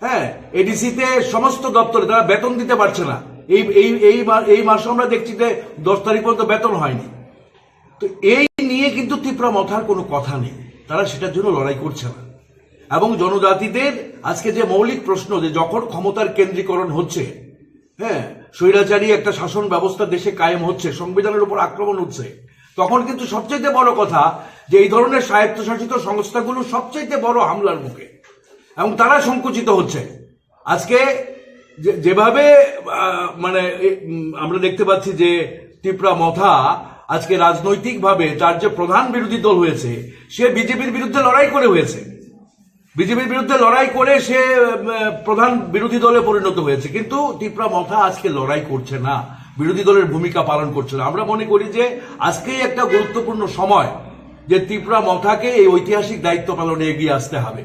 হ্যাঁ, এডিসিতে সমস্ত দপ্তরে তারা বেতন দিতে পারছে না। এই এই এই মা- এই মাসে আমরা দেখছি যে দশ তারিখ পর্যন্ত বেতন হয়নি। তো এই নিয়ে কিন্তু তিপ্রা মথার কোনো কথা নেই, তারা সেটার জন্য লড়াই করছে না। এবং জনজাতিদের আজকে যে মৌলিক প্রশ্ন, যে যখন ক্ষমতার কেন্দ্রীকরণ হচ্ছে, হ্যাঁ, স্বৈরাচারী একটা শাসন ব্যবস্থা দেশে কায়েম হচ্ছে, সংবিধানের উপর আক্রমণ হচ্ছে, তখন কিন্তু সবচাইতে বড় কথা যে এই ধরনের স্বায়ত্তশাসিত সংস্থাগুলো সবচাইতে বড় হামলার মুখে এবং তারা সংকুচিত হচ্ছে। আজকে যে- যেভাবে আহ, মানে এ- উম, আমরা দেখতে পাচ্ছি যে তিপ্রা মথা আজকে রাজনৈতিকভাবে তার যে প্রধান বিরোধী দল হয়েছে, সে বিজেপির বিরুদ্ধে লড়াই করে হয়েছে, বিজেপির বিরুদ্ধে লড়াই করে সে উম, প্রধান বিরোধী দলে পরিণত হয়েছে। কিন্তু তিপ্রা মথা আজকে লড়াই করছে না, বিরোধী দলের ভূমিকা পালন করছে না। আমরা মনে করি যে আজকেই একটা গুরুত্বপূর্ণ সময় যে তিপ্রা মথাকে এই ঐতিহাসিক দায়িত্ব পালনে এগিয়ে আসতে হবে।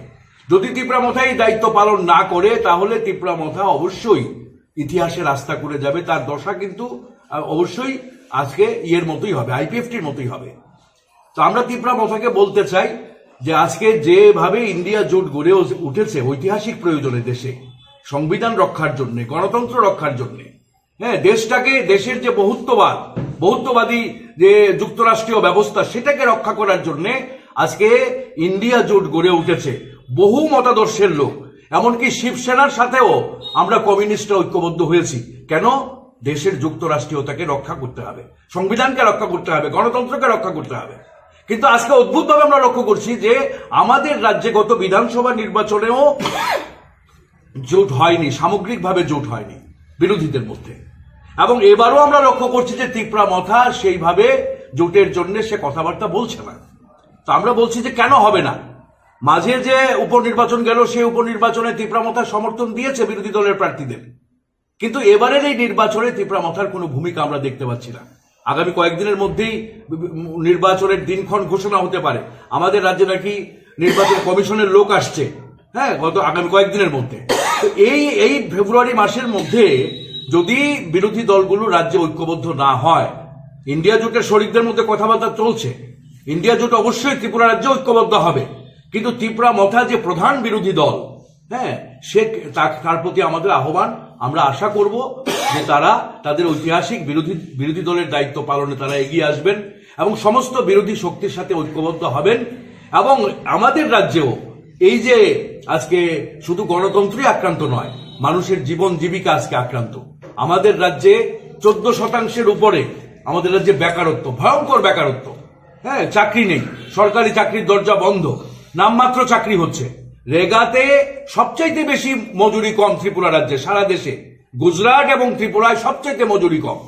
যদি তিপ্রা মথা এই দায়িত্ব পালন না করে, তাহলে তিপ্রা মথা অবশ্যই ইতিহাসে রাস্তা করে যাবে। তার দশা কিন্তু আহ, অবশ্যই আজকে ইয়ের মতোই হবে, আইপিএফটির মতোই হবে। তো আমরা তিপ্রা মথাকে বলতে চাই যে আজকে যেভাবে ইন্ডিয়া জোট গড়ে উঠেছে ঐতিহাসিক প্রয়োজনে, দেশে সংবিধান রক্ষার জন্য, গণতন্ত্র রক্ষার জন্য, হ্যাঁ, দেশটাকে, দেশের যে বহুত্ববাদ, বহুত্ববাদী যে যুক্তরাষ্ট্রীয় ব্যবস্থা, সেটাকে রক্ষা করার জন্য আজকে ইন্ডিয়া জোট গড়ে উঠেছে। বহু মতাদর্শের লোক, এমনকি শিবসেনার সাথেও আমরা কমিউনিস্টরা ঐক্যবদ্ধ হয়েছি। কেন? দেশের যুক্তরাষ্ট্রীয়তাকে রক্ষা করতে হবে, সংবিধানকে রক্ষা করতে হবে, গণতন্ত্রকে রক্ষা করতে হবে। কিন্তু আজকে অদ্ভুতভাবে আমরা লক্ষ্য করছি যে আমাদের রাজ্যে গত বিধানসভা নির্বাচনেও জোট হয়নি, সামগ্রিকভাবে জোট হয়নি বিরোধীদের মধ্যে। এবং এবারও আমরা লক্ষ্য করছি যে তিপ্রা মথা সেইভাবে জোটের জন্য সে কথাবার্তা বলছে না। তো আমরা বলছি যে কেন হবে না? মাঝে যে উপনির্বাচন গেল, সেই উপনির্বাচনে তিপ্রা মথা সমর্থন দিয়েছে বিরোধী দলের প্রার্থীদের, কিন্তু এবারের এই নির্বাচনে তিপ্রা মথার কোনো ভূমিকা আমরা দেখতে পাচ্ছি না। আগামী কয়েকদিনের মধ্যেই নির্বাচনের দিনক্ষণ ঘোষণা হতে পারে। আমাদের রাজ্যে নাকি নির্বাচন কমিশনের লোক আসছে, হ্যাঁ, গত আগামী কয়েকদিনের মধ্যে। তো এই এই ফেব্রুয়ারি মাসের মধ্যে যদি বিরোধী দলগুলো রাজ্যে ঐক্যবদ্ধ না হয়, ইন্ডিয়া জোটের শরিকদের মধ্যে কথাবার্তা চলছে, ইন্ডিয়া জোট অবশ্যই ত্রিপুরা রাজ্যে ঐক্যবদ্ধ হবে, কিন্তু তিপ্রা মথা যে প্রধান বিরোধী দল, হ্যাঁ, সে তা- তার প্রতি আমাদের আহ্বান। আমরা আশা করব যে তারা তাদের ঐতিহাসিক বিরোধী বিরোধী দলের দায়িত্ব পালনে তারা এগিয়ে আসবেন এবং সমস্ত বিরোধী শক্তির সাথে ঐক্যবদ্ধ হবেন। এবং আমাদের রাজ্যেও এই যে আজকে শুধু গণতন্ত্রই আক্রান্ত নয়, মানুষের জীবন জীবিকা আজকে আক্রান্ত। আমাদের রাজ্যে চোদ্দ শতাংশের উপরে আমাদের রাজ্যে বেকারত্ব, ভয়ঙ্কর বেকারত্ব। হ্যাঁ, চাকরি নেই, সরকারি চাকরির দরজা বন্ধ, নামমাত্র চাকরি হচ্ছে। রেগাতে সবচাইতে বেশি মজুরি কম ত্রিপুরা রাজ্যে, সারা দেশে গুজরাট এবং ত্রিপুরায় সবচাইতে মজুরি কম।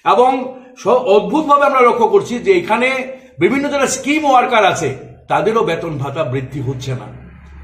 এবং স- অদ্ভুতভাবে আমরা লক্ষ্য করছি যে এখানে বিভিন্ন যারা স্কিম ওয়ার্কার আছে, তাদেরও বেতন ভাতা বৃদ্ধি হচ্ছে না।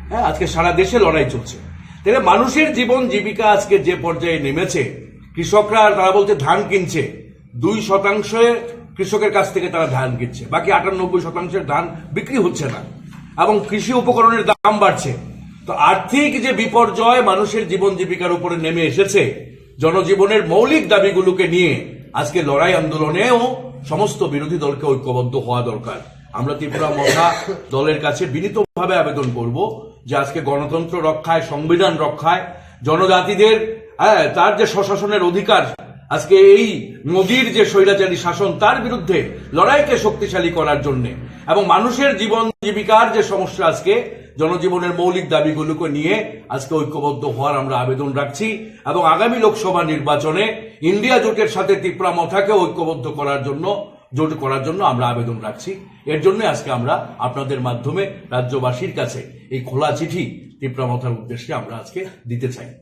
হ্যাঁ, আজকে সারা দেশে লড়াই চলছে। তাহলে মানুষের জীবন জীবিকা আজকে যে পর্যায়ে নেমেছে, কৃষকরা, তারা বলছে ধান কিনছে, দুই শতাংশে কৃষকের কাছ থেকে তারা ধান কিনছে, বাকি আটানব্বই শতাংশের ধান বিক্রি হচ্ছে না এবং কৃষি উপকরণের দাম বাড়ছে। তো আর্থিক যে বিপর্যয় মানুষের জীবন জীবিকার উপরে নেমে এসেছে, জনজীবনের মৌলিক দাবিগুলোকে নিয়ে আজকে লড়াই আন্দোলনেও সমস্ত বিরোধী দলকে ঐক্যবদ্ধ হওয়া দরকার। আমরা ত্রিপুরা মথা দলের কাছে বিনীতভাবে আবেদন করব যে আজকে গণতন্ত্র রক্ষায়, সংবিধান রক্ষায়, জনজাতিদের, হ্যাঁ, তার যে স্বশাসনের অধিকার, আজকে এই মোদির যে স্বৈরাচারী শাসন, তার বিরুদ্ধে লড়াইকে শক্তিশালী করার জন্য এবং মানুষের জীবন জীবিকার যে সমস্যা, আজকে জনজীবনের মৌলিক দাবিগুলোকে নিয়ে আজকে ঐক্যবদ্ধ হওয়ার আমরা আবেদন রাখছি এবং আগামী লোকসভা নির্বাচনে ইন্ডিয়া জোটের সাথে তিপ্রা মথাকে ঐক্যবদ্ধ করার জন্য, জোট করার জন্য আমরা আবেদন রাখছি। এর জন্য আজকে আমরা আপনাদের মাধ্যমে রাজ্যবাসীর কাছে এই খোলা চিঠি তিপ্রা মথার উদ্দেশ্যে আমরা আজকে দিতে চাই।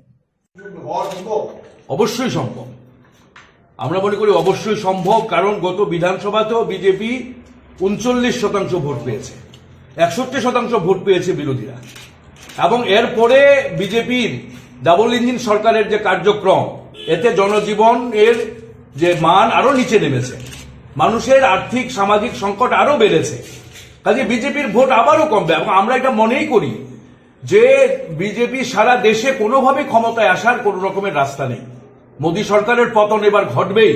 অবশ্যই সম্ভব। আমরা মনে করি অবশ্যই সম্ভব, কারণ গত বিধানসভাতেও বিজেপি ঊনচল্লিশ শতাংশ ভোট পেয়েছে, একষট্টি শতাংশ ভোট পেয়েছে বিরোধীরা। এবং এরপরে বিজেপির ডাবল ইঞ্জিন সরকারের যে কার্যক্রম, এতে জনজীবন এর যে মান আরো নিচে নেমেছে, মানুষের আর্থিক সামাজিক সংকট আরো বেড়েছে। কাজে বিজেপির ভোট আবারও কমবে এবং আমরা এটা মনেই করি যে বিজেপি সারা দেশে কোনোভাবেই ক্ষমতায় আসার কোনো রকমের রাস্তা নেই। মোদী সরকারের পতন এবার ঘটবেই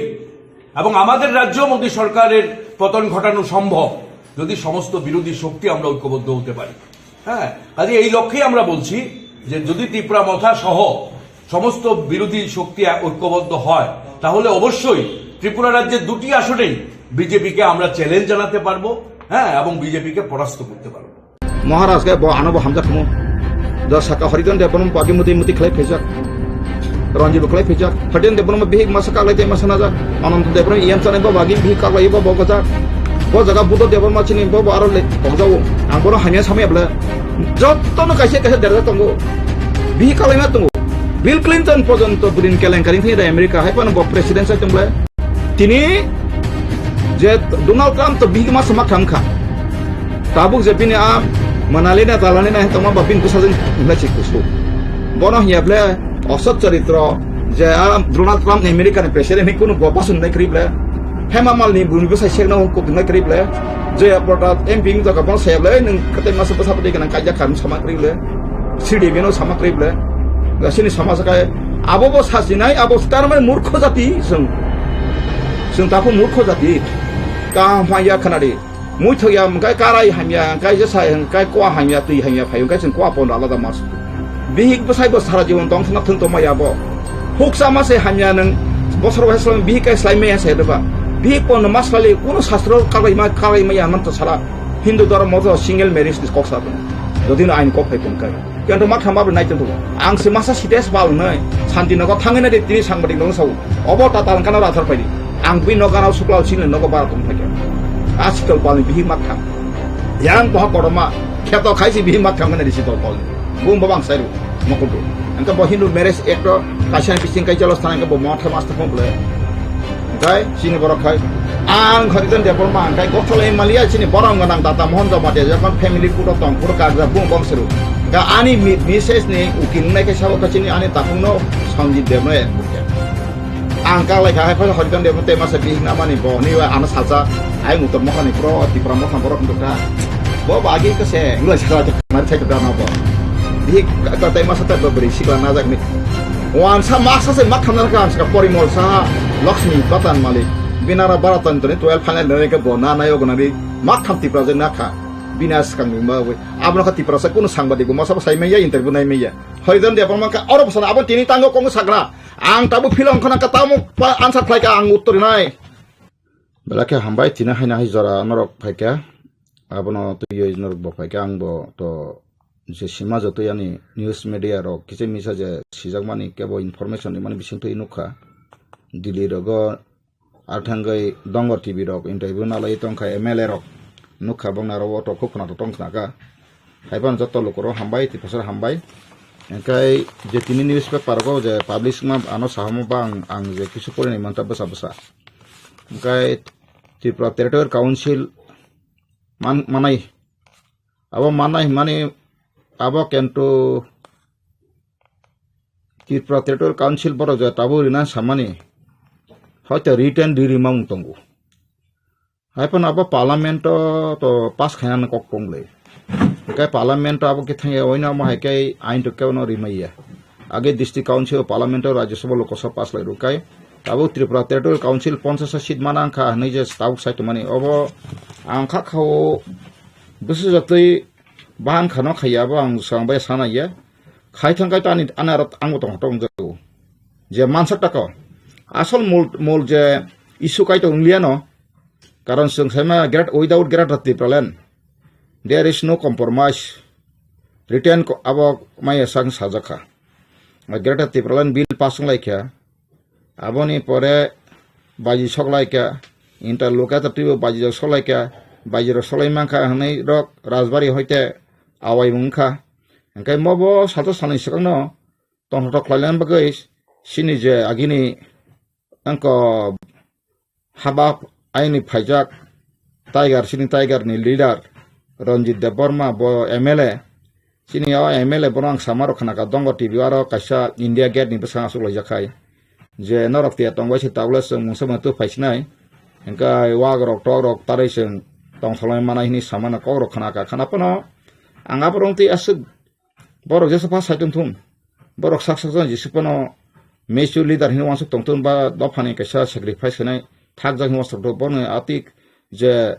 এবং আমাদের রাজ্যেও মোদী সরকারের পতন ঘটানো সম্ভব যদি সমস্ত বিরোধী শক্তি আমরা ঐক্যবদ্ধ হতে পারি। হ্যাঁ, কাজে এই লক্ষ্যেই আমরা বলছি যে যদি তিপ্রা মথা সহ সমস্ত বিরোধী শক্তি এক-, ঐক্যবদ্ধ হয়, তাহলে অবশ্যই ত্রিপুরা রাজ্যের দুটি আসনেই বিজেপিকে আমরা চ্যালেঞ্জ জানাতে পারবো, হ্যাঁ, এবং বিজেপিকে পরাস্ত করতে পারবো। Maharaj khe bo ano bo hamjak khumu. Do saka Harijan Debbarma bagi muti muti khlai phaijak. Ranjit bo khlai phaijak. Harijan Debbarma bihik masa kaklai tei masa najak. Ananta Debbarma E M sanai bo bagi bihik kaklai bo bo gojak. Bo jaga Buddha Debbarma chini bo bo aro le tongjao. Ang bono hamya samya bwle. Jotto no kaisa kaisa derjak tongo. Bihik kaklai ma tongo. Bill Clinton porjonto bwrwini kelenkari thani da America hai phano bo president sai tong bwle. Tini je Donald Trump to bihik masa ma kham kha. Tabuk je bini a manali na talani na tongma ba bini bwsajwk hinlai se kusu. Bono hiya bwle osot charitro je a Donald Trump ni America ni president ni kunu bo pasun nai kri bwle. Hema Malini bumi bwsai sekno hukup nai kri bwle. Jaya Prada M P wng jaga bono saya bwle, "Nwng kwtai masa bwsa bwtwi gwnang kaijak kha," hinwi sama kri bwle. Sidi bino sama kri bwle. Ga sini sama sakai abo bo sasinai, abo tarmani murkho jati chwng. Chwng takhuk murkho jati. Kaham hwnya khnadi. Muithok ya hwnkhe karai hamya, hwnkhe jesa hwnkhe kua hamya, twi hamya phaio, hwnkhe chwng kua pono alada mas. Bihik bwsai bo sara jibon tong thwna thwng tongma ya bo. Huksa ma se hamya nwng bosor bai slai bihik kai slai maya se deba. Bihik pono mas slai kunu sastro kabai ma, kabai maya man to sala. Hindu dhormo to single marriage ni kok sa tong. Jodi no ain kok phai tong kai. Kento ma khama bo nai tong. Ang se masa site se bal nai. Santi nogo thangwi nai de tini sangbadik nogo sao. Obo ta talang kana rathar paidi. Ang bini nogo gana sukla sini nogo bara tong thakya. Asikal palni bihik ma kham. Yang boha koroma kheto khaisi bihik ma kham nai risi tol tol. Bung babang sairu mokudu. Engka bo Hindu marriage act o kaisa bising kai jalo sana engka bo motha masta phone bole. Kai sini borok khai. Ang Harijan Debbarma ang kai gotholai malia sini borok nang data Mohon Jamatia jakon family photo tong photo kajra bung bong seru. Ka ani mi-, message ni ukil nai kai sabo ka sini ani tapung no Sanjit Deb no ek. Ang kak lai kha hai phai Harijan Deb no te masa bihik na mani bo ni wa ano salsa ai mutor mokha ni pro Tipra mokha borok nang ka. Bo bagi ka se nglai sa ka mari sai ka na bo. Bihik ka te masa ta beri sikla na jak ni. Wansa maksa se mak khamna kha ang saka Porimol Saha, Lakshmi Batan Malik, Binara Baratan toni twelve final nani ka bo na nayo gnari mak kham Tipra jeng na kha. Bina skang ni ma wi. Abno kha Tipra sa kunu sangbadik bo masa bo sai maya interview nai maya. Harijan Debbarma ka oro bosana abo tini tango kong sagra. Ang tabu philong khana ka tamo pa answer khlai ka ang uttor nai. Belai khe hambai tini haina hai jora norok phaikha. Abono twiwi norok bo phaikha ang bo to je sima jotoi ani news media rok kisa misa je sijakmani kebo information rimani bisingtwi nukha. Delhi rogo ar thangwi Dongor T V rok interview nalai tongkha M L A rok nukha bongni aro auto khub khwnathok tong khnakha. Haiphano joto lukurok hambai, Tiprasarok hambai. Hwnkhe je tini newspaper go je publish wngma ano sahamo ba ang, ang je kisu porinai manta bwsa bwsa. Hwnkhe Tripura Territorial Council man-, manai. Abo manai hwnmani abo kintu Tripura Territorial Council borok je tabuk rina samani hoito written ri rima wng tongo. Haiphano abo parliament o to pass khainani kok tong le. Hwnkhe parliament o abo khe thangya oino amo hai khe ain to kebo no rimaiya. Age district council o parliament o Rajya Sabha Lok Sabha pass lai rwkhe tabuk Tripura Territorial Council ponchash seat mana wngkha hwnwi je tabuk sai tongmani. Obo ang kha khao bwswk jotoi bahan khano khaiya abo ang swkang bai sana ya. Khai thang khai to ani, ani aro ang bo tong tong jago. Je mansak tako. Asol mol, mol je issue kai to wnglia no. Karon chwng saima great, without Greater Tipraland, there is no compromise. Written ko-, abo maya sang sajakha. Greater Tipraland bill pass wng laikha. Aboni pore baji sok laikha. Interlocutor twibo baji rok sok laikha. Baji rok solai mankha hwnwi rok Rajbari hoite awai wngkha. Hwnkhe mobo sato salni swkangno tongthok khlaina bagwi chini je agini angko haba aini phaijak Tiger, chini Tiger ni leader Ranjit Debbarma bo M L A. Chini o M L A bono ang sama rok khna ka Dongo T V aro kaisa India Gate ni bwskango aswk laijak khai. Je norok tiya tongbai se tabule chwng mungsa matu phaisinai. Hingke wak rok tok rok tarwi chwng tongtholai manai hini samano kok rok khna ka khna phano ang aborok twi aswk borok jesa pha saitung thung. Borok sak sak jani jesa phano mature leader hini wansuk tongthun ba dophani kaisa sacrifice khainai thakjak hini wansuk tong bono atik je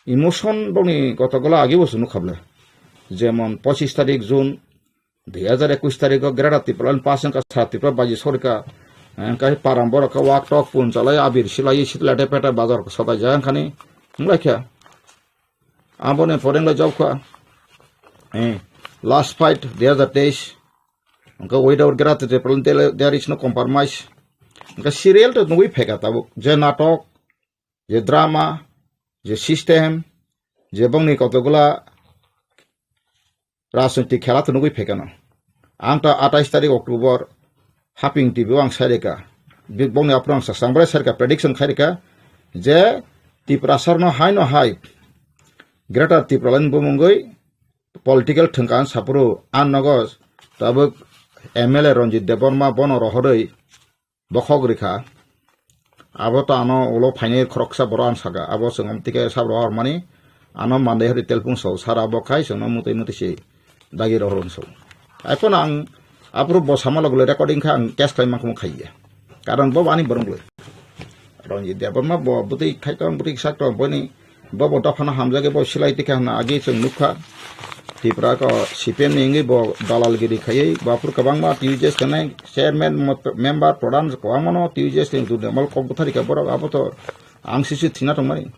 emotion bokni kotogola agi bo chwng nukha bwle. Jemon pochis tarik June dui hajar ekush tarikh o Greater Tipraland pass wngkha, Sara Tripura baji sorika, eh, wngkha param borok khe wak tok pun chalai abir silai sitla de peta bazar sobai jaya wngkhani wnglaikha. Aboni pore wnglaijak kha, eh, last fight dui hajar teis, wngkha without Greater Tipraland there, there is no compromise. Wngkha serial to nugwi phaikha tabuk, je natok, je drama, je system, je bongni kotogula rajniti khela to nugwi phaikha no. Ang ta atais tarik October Haping T V o ang saireka. Bik bongni aphuru ang sasang bwrai saireka prediction khaireka je Tiprasarno hai no hai Greater Tipraland bumungwi political thwngka ang sapuru ang nogo tabuk M L A Ranjit Debbarma bono rohorwi bokhok rikha. Abo to ano ulo phainai khoroksa borok ang saka. Abo chwng amtike sab rohor mani ano mandai hori telpung so sara bo khai chwngno mutai mutai se dagi rohor so. Ai phano ang aphuru bo sama logole recording kha ang case khlai mangkhumo khaiya. Karon bo ani borong le. Ranjit Debbarma bo bwtwi khai tong bwtwi sak tong boni Bo bo dophano hamjagwi bo silai tikha hwnna agi chwng nukha. Tipra ko C P M ni wngwi bo dalalgiri khaiwi bo aphuru kwbangma T U J S tongnai chairman mot-, member pradhan kwbangmano T U J S ni dudamol kok bwthari kha borok abo to ang sisi thina tongmani.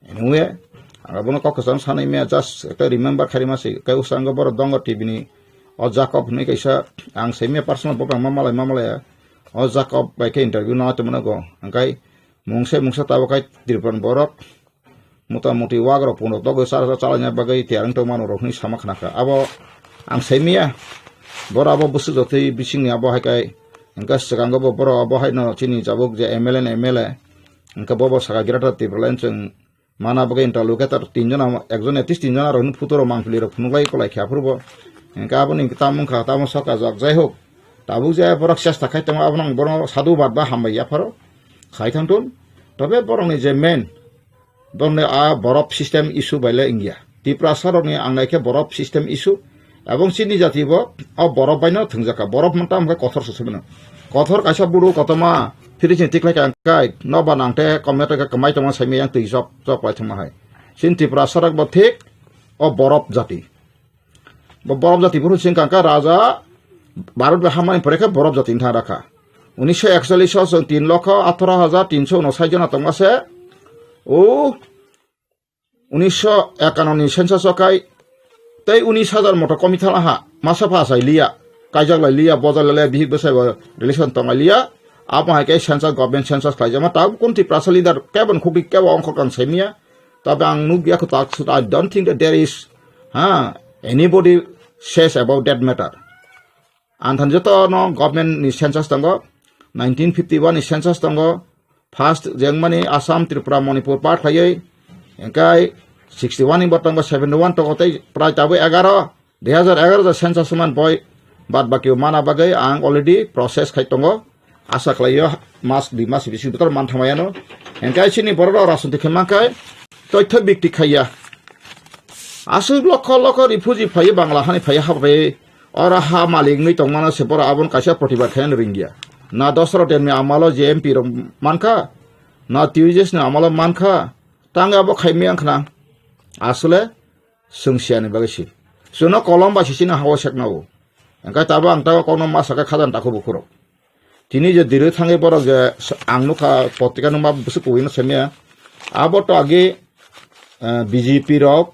Anyway, ang abono kok kwcham sanai maya just ekta remember khairima se kai usango borok dongo T V ni o Jacob hwnwi kaisa ang saimaya personal bo bangma malai ma malaya o Jacob bai khe interview nai tongmano go angkai mungsa mungsa tabuk kai Tripura ni borok Mota moti wagrok pungrok togwi chara chara chalaina bagwi tiyar wng tongmano rok hinwi sama khna kha. Abo ang saimaya. Boro abo bwswk jotwi bisingni abo hai kai. Hwnkhe swkango bo borok abo haino chini jabuk je M L A ni M L A. Hwnkhe bo bo saka Greater Tipraland chwng mana bagwi interlocutor tinjona, ekjon at least tinjona rok hinwi photo rok mangpili rok phunuk lai kolai khe aphuru bo. Hwnkhe aboni tamo wngkha tamo soka jok jai hok. Tabuk je borok chesta khai tongo abono ang bono sadhu bad ba hambai yapharo. Khai thangthun. Tobe borokni je main Bongni a borop system issue bai le wngya. Tiprasa rokni ang naikhe borop system issue. Ebong chini jati bo o borop baino thwngjakha. Borop hwn tamo khe kothor se sumino. Kothor kaisa buru kotorma fridge ni tiklai kha kai no ba nang te komya te kwmai tongma saimya yang twi chok chok lai thwngma hai. Chini Tiprasa rok bo thik o borop jati. Bo borop jati phuru sing kangkha raja Bharat bai hamani pore khe borop jati wngthang rakha. Unisho ekchollish o chwng tin lokho atharo hajar tinso unosai jona tongma se. O unisho ekanno ni census o kai tei unis hajar moto komi thala ha masa pha sai liya. Kaijak lai liya, bojai lai liya, bihik bwsai bo relation tong lai liya. Abo hai khe census, government census khlaijama tabuk kun Tiprasa leader kebo ni khukti kebo ongkhor kang saimya. Tabe ang nukya kho tak sut, I don't think that there is, ha, anybody says about that matter. Ang than joto no government ni census tongo, nineteen fifty-one ni census tongo, first jengmani Assam, Tripura, Manipur part khlaiwi, engkai sixty-one ni bo tongo, seventy-one tongo tei prai tabuk egaro, dui hajar egaro ja census man boi, bad baki mana bagwi ang already process khai tongo. Asa khlaio mas dui mas bisi botor man thamayano. Engkai chini borok rok rajniti khe mankai toitho bikti khaiya. Aswk lokho lokho refugee phaiyo Bangla hani phaiyo habai oro ha malik wngwi tongmano se borok aboni kaisa protibad khaina ringya. Na Dosaro Demni amalo je M P rok mankha, na T U J S ni amalo mankha, tangwi abo khaimaya wngkhna. Aswle Chwng siyani bagwi si. Chwngno kolom bai si chini ha-o sekna o. Hwnkhe tabuk ang tabuk kokno ma sakha khajani takhuk bukhurok. Tini je dirwi thangwi borok je s-, ang nukha potrika nungma bwswk kubui no semya. Abo to agi, eh, B J P rok,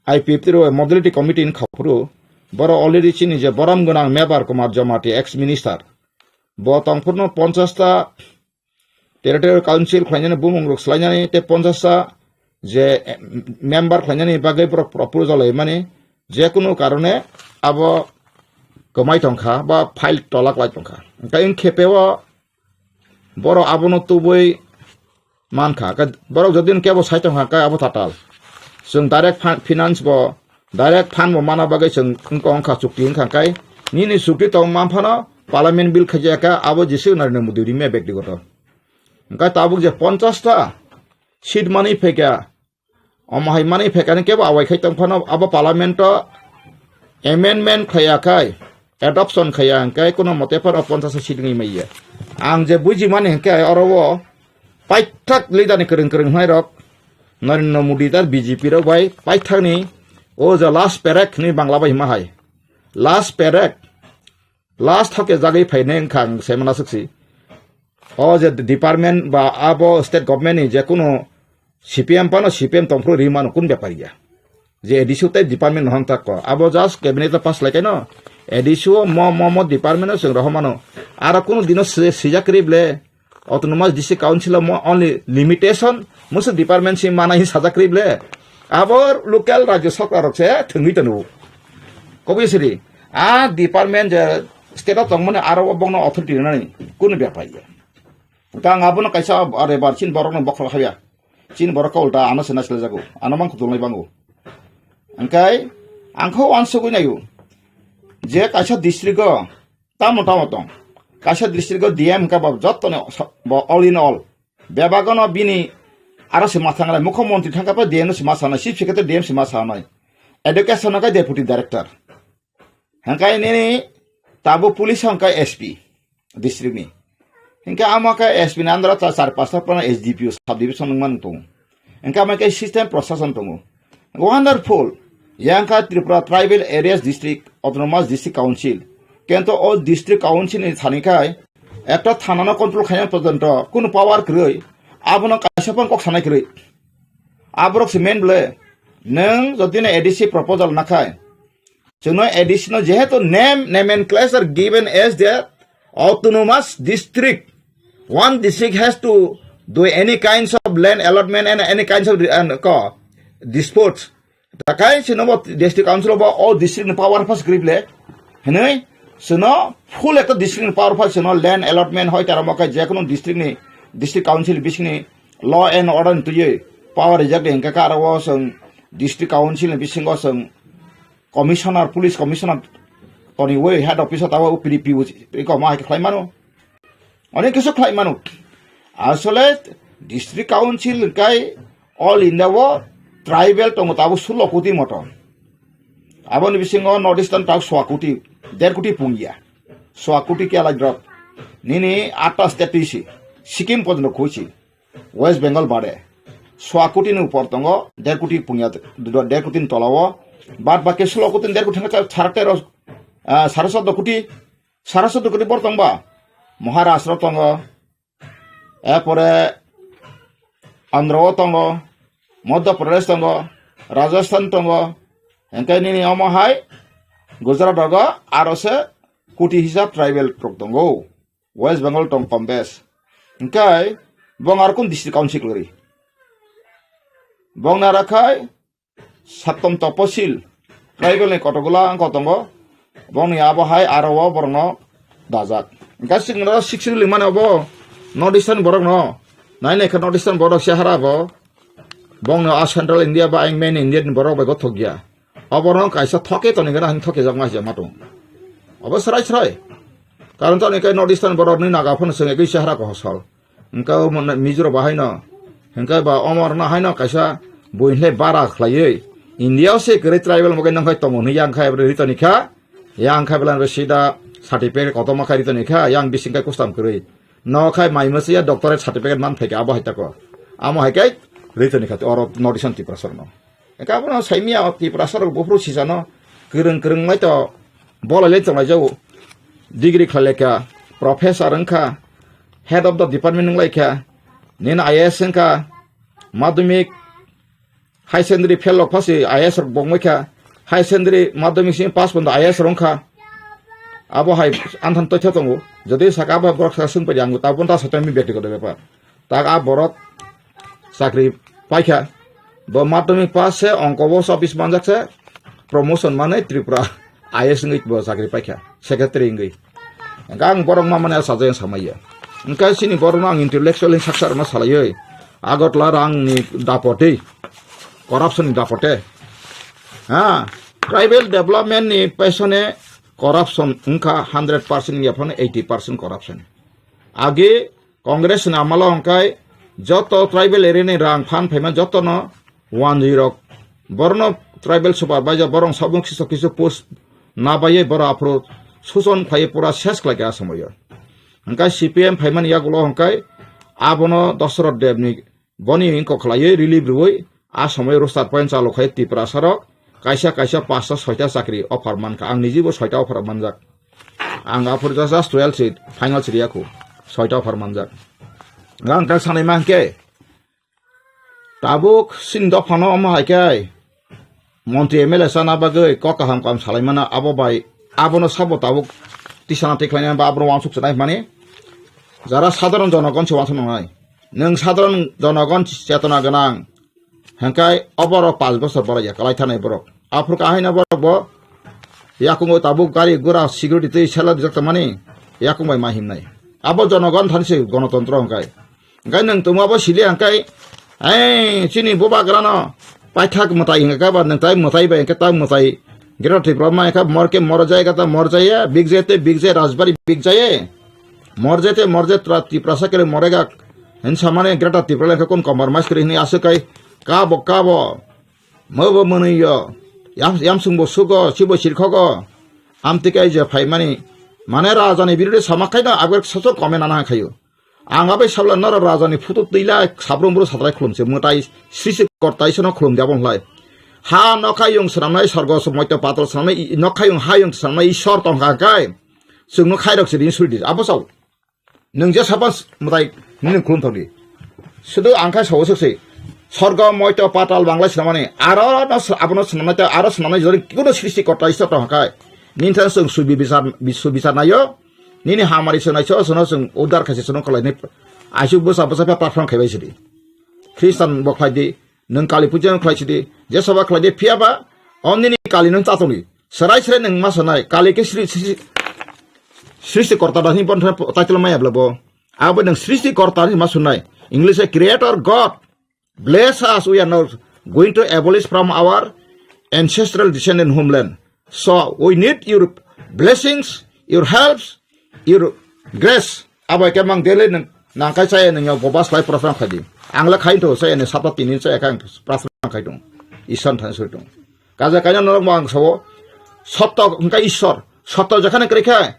I P F T rok modality committee ni khaphuru. Borok already chini je borom gwnang Mebar Kumar Jamatia ex minister. Bo tongphurno ponchash ta Territorial Council khlainani bumung rok swlainani tei ponchash ta je, eh, member khlainani bagwi borok proposal laimani, je kunu karone abo kwmai tongkha, ba file tolak lai tongkha. Hwnkhe wng khepe o borok abono tubui mankha. Hwnkhe borok jodi kebo sai tongkha, hwnkhe abo tatal. Chwng direct fin-, finance bo, direct fund bo mana bagwi chwng wngkha, wngkha chukti wngkha, hwnkhe nini chukti tong man phano parliament bill khaijak kha, abo jisik Narendra Modi rime bektigoto. Hwnkhe tabuk je ponchash ta seat manwi phaikha, omo hai manwi phaikha ni kebo awai khai tong phano abo parliament o amendment khaiya khai, adoption khaiya hwnkhe kuno mote phano ponchash seat wngwi maya. Ang je bujimani hwnkhe oro o paithak leader ni kwrwng kwrwng hwnai rok, Narendra Modi tar B J P rok bai paithak ni o je last paycheck ni Bangla bai hima hai. Last paycheck, last hoke jagwi phainai wngkha ang se mana swksi. O je department ba abo state government ni je kuno C P M phano C P M tongphuru ri mano kun bepar ya. Je A D C tei department no hang tak ko. Abo just cabinet o pass lai kaino. A D C o mo, mo, mo department o chwng rohor mano. Aro kuno dino si-, sijak ri ble. Autonomous District Council o mo only limitation. Musu department si mana hi sajak ri ble. Abo local rajyo sorkar rok se thwngwi tono. Kobui siri. A department je state o tongmani aro bongno authority rinani kuno bepar ya. Hwnkhe ang abono kaisa rebar chini borokno bokhorok habya. Chini borok khe ulta ano se naisle jago. Ano mang kutulnai bango. Hwnkhe ang khe uansugui naio. Je kaisa district o tamo tamo tong. Kaisa district o D M hwnkhe bo jottoni sa-, bo all in all. Bebak ono bini aro se ma thanglai. Mukho montri thangkha pa D M no se ma sanai. Chief secretary D M se ma sanai. Education o khe deputy director. Hwnkhe nini tabuk police hwnkhe S P district ni. Hwnkhe amo khe S P ni under o ta char pasta phano S D P O sub division wngmani tongo. Hwnkhe amo khe system prosason tongo. Wonderful. Yang kha Tripura Tribal Areas District, Autonomous District Council. Kento o District Council ni thani khai ekta thana no control khaina porjonto kunu power kwrwi. Abono kaisa phano kok sanai kwrwi. Aborok se main bole. Nwng jodi no A D C proposal nakhai. Chwngno A D C no jehetu name, nomenclature given as the autonomous district. One district has to do any kinds of land allotment and any kinds of, and ko, disputes. Takai chwngno bo district council bo o district ni power pass grip le. Hinwi chwngno full ekta district ni power pass chwngno land allotment hoi tara mo kai je kono district ni, district council bising ni law and order ni twiwi power rijak de hingka ka aro o chwng district council ni bisingo chwng commissioner, police commissioner toniwi head office o tawi P D P o iko ma hai khlai mano. Onek kisu khlai mano. Asole district council kai all India o tribal tongo tabo sulo koti moto. Aboni bisingo North Eastern tak swa koti, der koti pungya. Swa koti kya lai drop. Nini atta state tisi. Sikkim porjonto khuisi. West Bengal bade. Swa koti ni upor tongo, der koti pungya, der koti ni tola o. Bad baki sulo koti, der koti thangka sara tero, ah, sara soddo koti, sara soddo koti bor tongba. Maharashtra tongo, erpore Andhra o tongo, Madhya Pradesh tongo, Rajasthan tongo, hingke nini omo hai Gujarat rogo aro se koti hisab tribal rok tongo. West Bengal tong kom bes. Hingke bong ar kun district council kwrwi. Bong nara khai Sattom Toposil tribal ni kotokgola wngkha tongo. Bongni abo hai aro o borokno dajak. Hingke sixty limani obo North Eastern borokno. Nai nai khe North Eastern borok se hara bo. Bongno a Central India ba ang main India ni borok bai gothok ya. Oborok kaisa thoke toni gana hin thoke jak ma jak ma tong. Obo srai srai. Karon toni kai North Eastern borok ni naga phano seng ekoi sehra ko hosol. Hingka o mon Mizo ba haino. Hingka ba omor na haino kaisa buin le bara khlaiwi. India o se kwrwi tribal mogai nang khai tongo hwnwi yang khai abo ritoni kha. Yang khai bwlai sida certificate kotorma khai ritoni kha. Yang bising kai custom kwrwi. No khai mai masa ya doctorate certificate man phaikha abo hai tako. Amo hai kai ritoni kha oro North Eastern Tiprasa no. Eka abono saimia o Tiprasa rok buphuru sisano kwrwng kwrwng lai to bolai lai tonglai jago. Degree khlai lai kha, professor wng kha, head of the department wng lai kha, nini I A S wng kha, madhyamik, high secondary fail rok phasi I A S rok bongmai kha, high secondary madhyamik simi pass pondo I A S rok wng kha. Abo hai anthan toitha tongo. Jodi saka abo borok saka swng pai ang tabun ta soto mi byaktigoto bepar. Tak a borok chakri paikha. Bo madhyamik pass se ongko bo office manjak se promotion manwi Tripura I A S wngwi bo chakri paikha. secretary wngwi. Hwnkhe ang borok ma mani achajai samaya. Hwnkhe chini borokno ang intellectual ni saksa rwna salaiwi Agartala rangni dapotwi, corruption ni dapote. Ha, tribal development ni pesone corruption wngkha hundred percent ya phano eighty percent corruption. Age Congress ni amalo hwnkhe joto tribal area ni rang phan phaima jotono wanjwi rok. Borno tribal supervisor borok sabung kisu kisu post na baiye borok aphuru suson phaiye pura ses khlai kha a somoyo. Hwnkhe C P M phaimani yagulo hwnkhe abono Dosoroth Deb ni boni wngkok khlaiwi relief rwui a somoyo roster point chalo khai Tiprasa rok kaisa kaisa pasta soita chakri offer mankha. Ang nijibo soita offer manjak. Ang aphuru just, just twelve seat, final seat yaku. Soita offer manjak. Ang tak sanai mankhe. Tabuk sin dophano omo hai khe montri M L A chana bagwi kok kaham kaham salaimano abo bai abono sabo tabuk tisana tikhlaina ba abono wansuk sanai mani jara sadharon jonogon se wansuk nangnai. Nwng sadharon jonogon chetona gwnang hwnkhe oborok panch bosor borai ya kalai thanai borok. Aphuru kahaino borok bo yakungo tabuk gari gura security twi sela dijak tongmani yakung bai ma himnai. Abo jonogon thani se gonotontro hwnkhe. Hwnkhe nwng tongma bo sili hwnkhe, ei, chini bubagrano paithak mwtai hwnkhe ba nwng tai mwtai bai hwnkhe ta mwtai Greater Tripura ma hwnkhe mor khe mor jai kata mor jai ya, big jai te big jai, Rajbari big jai ye. Mor jai te mor jai tra-, Tiprasa kere moregak. Hin samani Greater Tripura hwnkhe kun compromise kri hini aswk kai kabo kabo. Mobo mwnwi yo. Yam, yamsung bo sugo, chibo sirkhogo. Amtwi kai je phaimani. Mane rajani birode sama khaino abgor soso comment ana khayo. Ang abai sabla noro rajani photo twila sabrum buru satrai khulumse mwtai srisi kortai sono khulum diabon hlai. Ha nokhayung swnamnai sorgo moito patal swnamnai i-, nokhayung hayung swnamnai Ishwar tongkha kai. Chwngno khairok se din suri di. Abo sao. Nwng je sabo mwtai nini khulum thokdi. Sudu ang khai sao swk se. Sorgo moito patal bangla swnamani. Aro no sw-, abono swnamnai ta aro swnamnai jori kuno srisi kortai Ishwar tongkha kai. Nini thang chwng subi bisar, bi-, subi bisar nayo. Nini hamari swnai so, sono chwng udar khaise sono khlainai. Aisuk bwsa bwsa phe perform khaibai sidi. Khristan bo khlai di, nwng Kali puja no khlai sidi, je saba khlai di, phiya ba, om nini Kali nwng chatoni. Serai serai nwng ma sanai, Kali khe sri-, sri-, srishti korta da hini bon title maya bla bo. Abo nwng srishti korta hini ma sunai. English e creator God. Bless us, we are now going to abolish from our ancestral descendant homeland. So we need your blessings, your helps, your grace. Abo ke mang dele nang, nang kai chaya nang yo bobas lai prasang khai di. Ang la khai to chaya ne sapa tinin chaya kang prasang khai dong. Isan than soi dong. Kaja kanya norok mang sawo. Sotto hingka Ishwar. Sotto jakhane kre khe.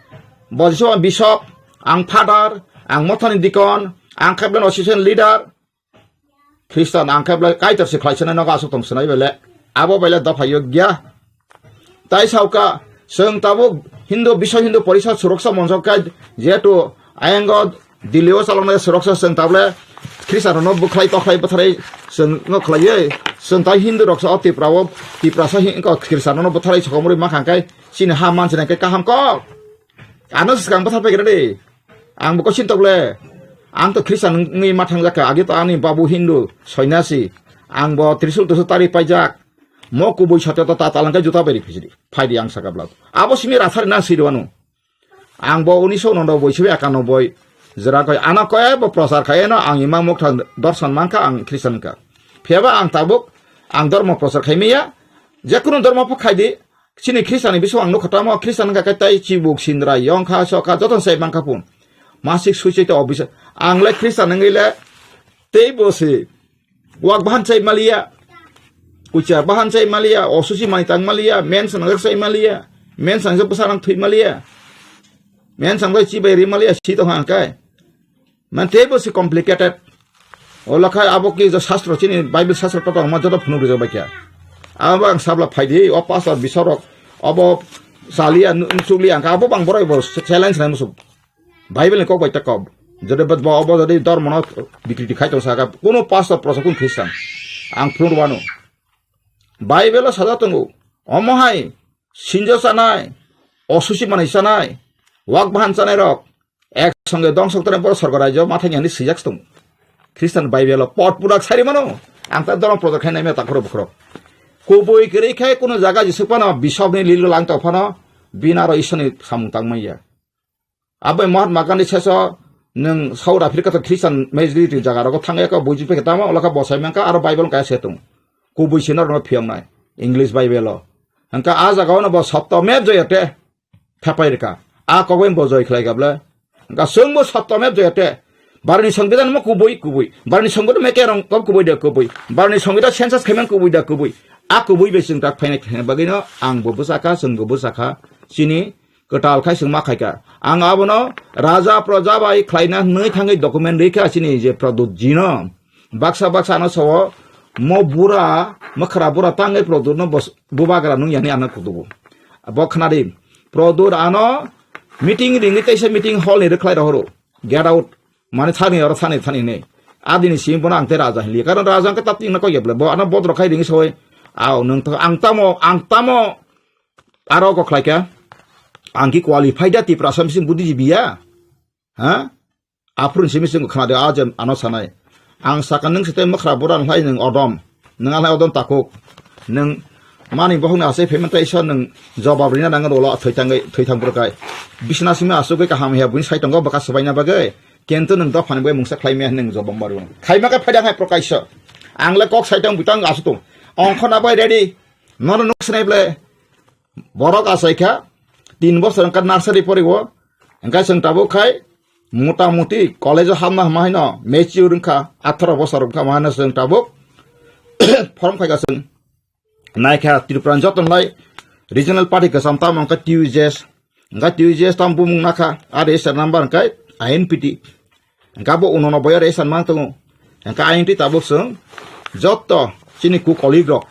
Bojiswa bisok, ang father, ang mothani dikon, ang keblen association leader, Khristan ang khe belai Kaitor se khlai sanai nogo aswk tong sanai bele. Abo bele dopha yogya. Tai sauka, chwng tabuk Hindu, Biswa Hindu Porishad Suroksa Moncho khe jehetu ayang o Delhi o chaloknai Suroksa chwng tabule Khristan rokno bwkhlai tokhlai bwtharwi chwng no khlaiwi chwng tai Hindu rok sa o Tipra o Tiprasa hin ko Khristan rokno bwtharwi sokomorwi makhang khe chini ha manchina khe kaham kok. Ano swkang bwthar paigra de. Ang bo kosin tokle. Ang to Khristan wngwi ma thangjakha. Agi to ani babu Hindu, soinasi. Ang bo trisul tusul tari paijak. Mo kubui satya to ta talangkai juta bai ri phijidi. Phaidi ang saka blab. Abo simi rathari na siri wano. Ang bo unisho nondo boi sibi akano boi. Jera koi ano koi bo prochar khai no ang imang mok thang dorsan mangkha ang Khristan ka. Phiyaba ang tabuk ang dormo prochar khai miya. Jekunu dormo pho khaidi. Chini Khristanni bising ang nukha tamo Khristan wngkha khe tai chibuk sindra yongkha sokha joto sai mankha phun. Masik suicide officer. Ang le Khristan wngwi le tei bo se wak bahan sai maliya. Kucha bahan sai maliya. Osusi mani tang maliya. Men sanang sai maliya. Men sanang bwsa nang thui maliya. Men sanang chibai ri maliya. Si tong hang kai. Man tei bo se complicated. O lakha abo ki jo sastro chini Bible sastro to tongma joto phunuk rijak bai kya. Abo ang sabla phaidi o pastor bisarok obo saliya nu-, nusukliya ang abo bang borok bo challenge nai musuk. Bible ni kok bai ta kok. Jode bad bo obo jodi dormo no bikriti khai tong saka kuno pastor prosa kun Christian. Ang phunuk wano. Bible o sajak tongo. Omo hai sinjo chanai, osusi manwi chanai, wak bahan chanai rok. Ek songe dong sok tore borok sorgo raijao mathai ni hinwi swijak se tongo. Khristan Baibelo pot purak sai rwmano. Ang ta dorong project khainai mia takhoro bukhorok. Kubui kwrwi khe kuno jaga jesuk phano bisokni lilo lang tong phano Bini aro Iswrni samung tangmanya. Abo Mahatma Gandhi saso nwng South Africa to Christian majority jaga rogo thangya kha buji pekhe tamo olokha bosai mankha aro Bible kaya se tong. Kubui sino rwno phiyoknai English Bible o. Hwnkha a jaga ono bo sotto mep joyate. Thapai rwkha. A kogoi bo joi khlai kha ble. Hwnkha chwngbo sotto mep joyate. Barni songbidan mo kubui kubui. Barni songbidan me kerong kok kubui de kubui. Barni songbidan census khaimang kubui de kubui. A kubui bai chwng tak phainai khaina bagwi no ang bo bwsakha, chwng bo bwsakha. Chini kwtal khai chwng ma khaikha. Ang abono raja proja bai khlaina hwnwi thangwi document rikha chini je Pradyut jino. Baksa baksa ano sao mo bura, mwkhra bura tangwi Pradyut no bos-, bubagra nung yani ano kutubu. Bo khnadi. Pradyut ano meeting ringwi teisa meeting hall ni rwkhlai rohoro. Get out. Mane thani oro thani thani ne. Adini simi bono ang te raja hinli. Karon raja ang ke tap tingna koi geble. Bo ano bodro khai ringwi soi. Aw, nung to ang tamo, ang tamo. Aro ko khlai kha. Ang ki qualified da Tiprasa misi budi jibiya. Ha? Aphuru simi sing khna de a je ano sanai. Ang saka nung site mwkhra bura hlai nung odom. Nung alai odom takuk. Nung mani bohong na asai payment ta isa nung jobab rina nang rolo thoi tang thoi tang burkai. Bisna simi asuk kaham he buin sai tongo baka sabai na bagai. Kento nung dophani bai mungsa khlai me nung jobab maru. Khaima ka phaidang hai prokaisa. Ang le kok sai tang butang asu tung. Ongkho na bai ready. Nono nuk snai ble. Borok achai kha, tin bosor wngkha nursery poriwo, wngkha chwng tabuk khai mota moti college o hapna hama haino mature wngkha, atharo bosor wngkha, ma haino chwng tabuk form khaika chwng naikha Tripura ni joto nai regional party kwcham tamo wngkha T U J S, wngkha T U J S tamo bumung nakha, a register number wngkha I N P T, wngkha bo unonobboi o register mang tongo, wngkha I N T tabuk chwng joto chini ku colleague rok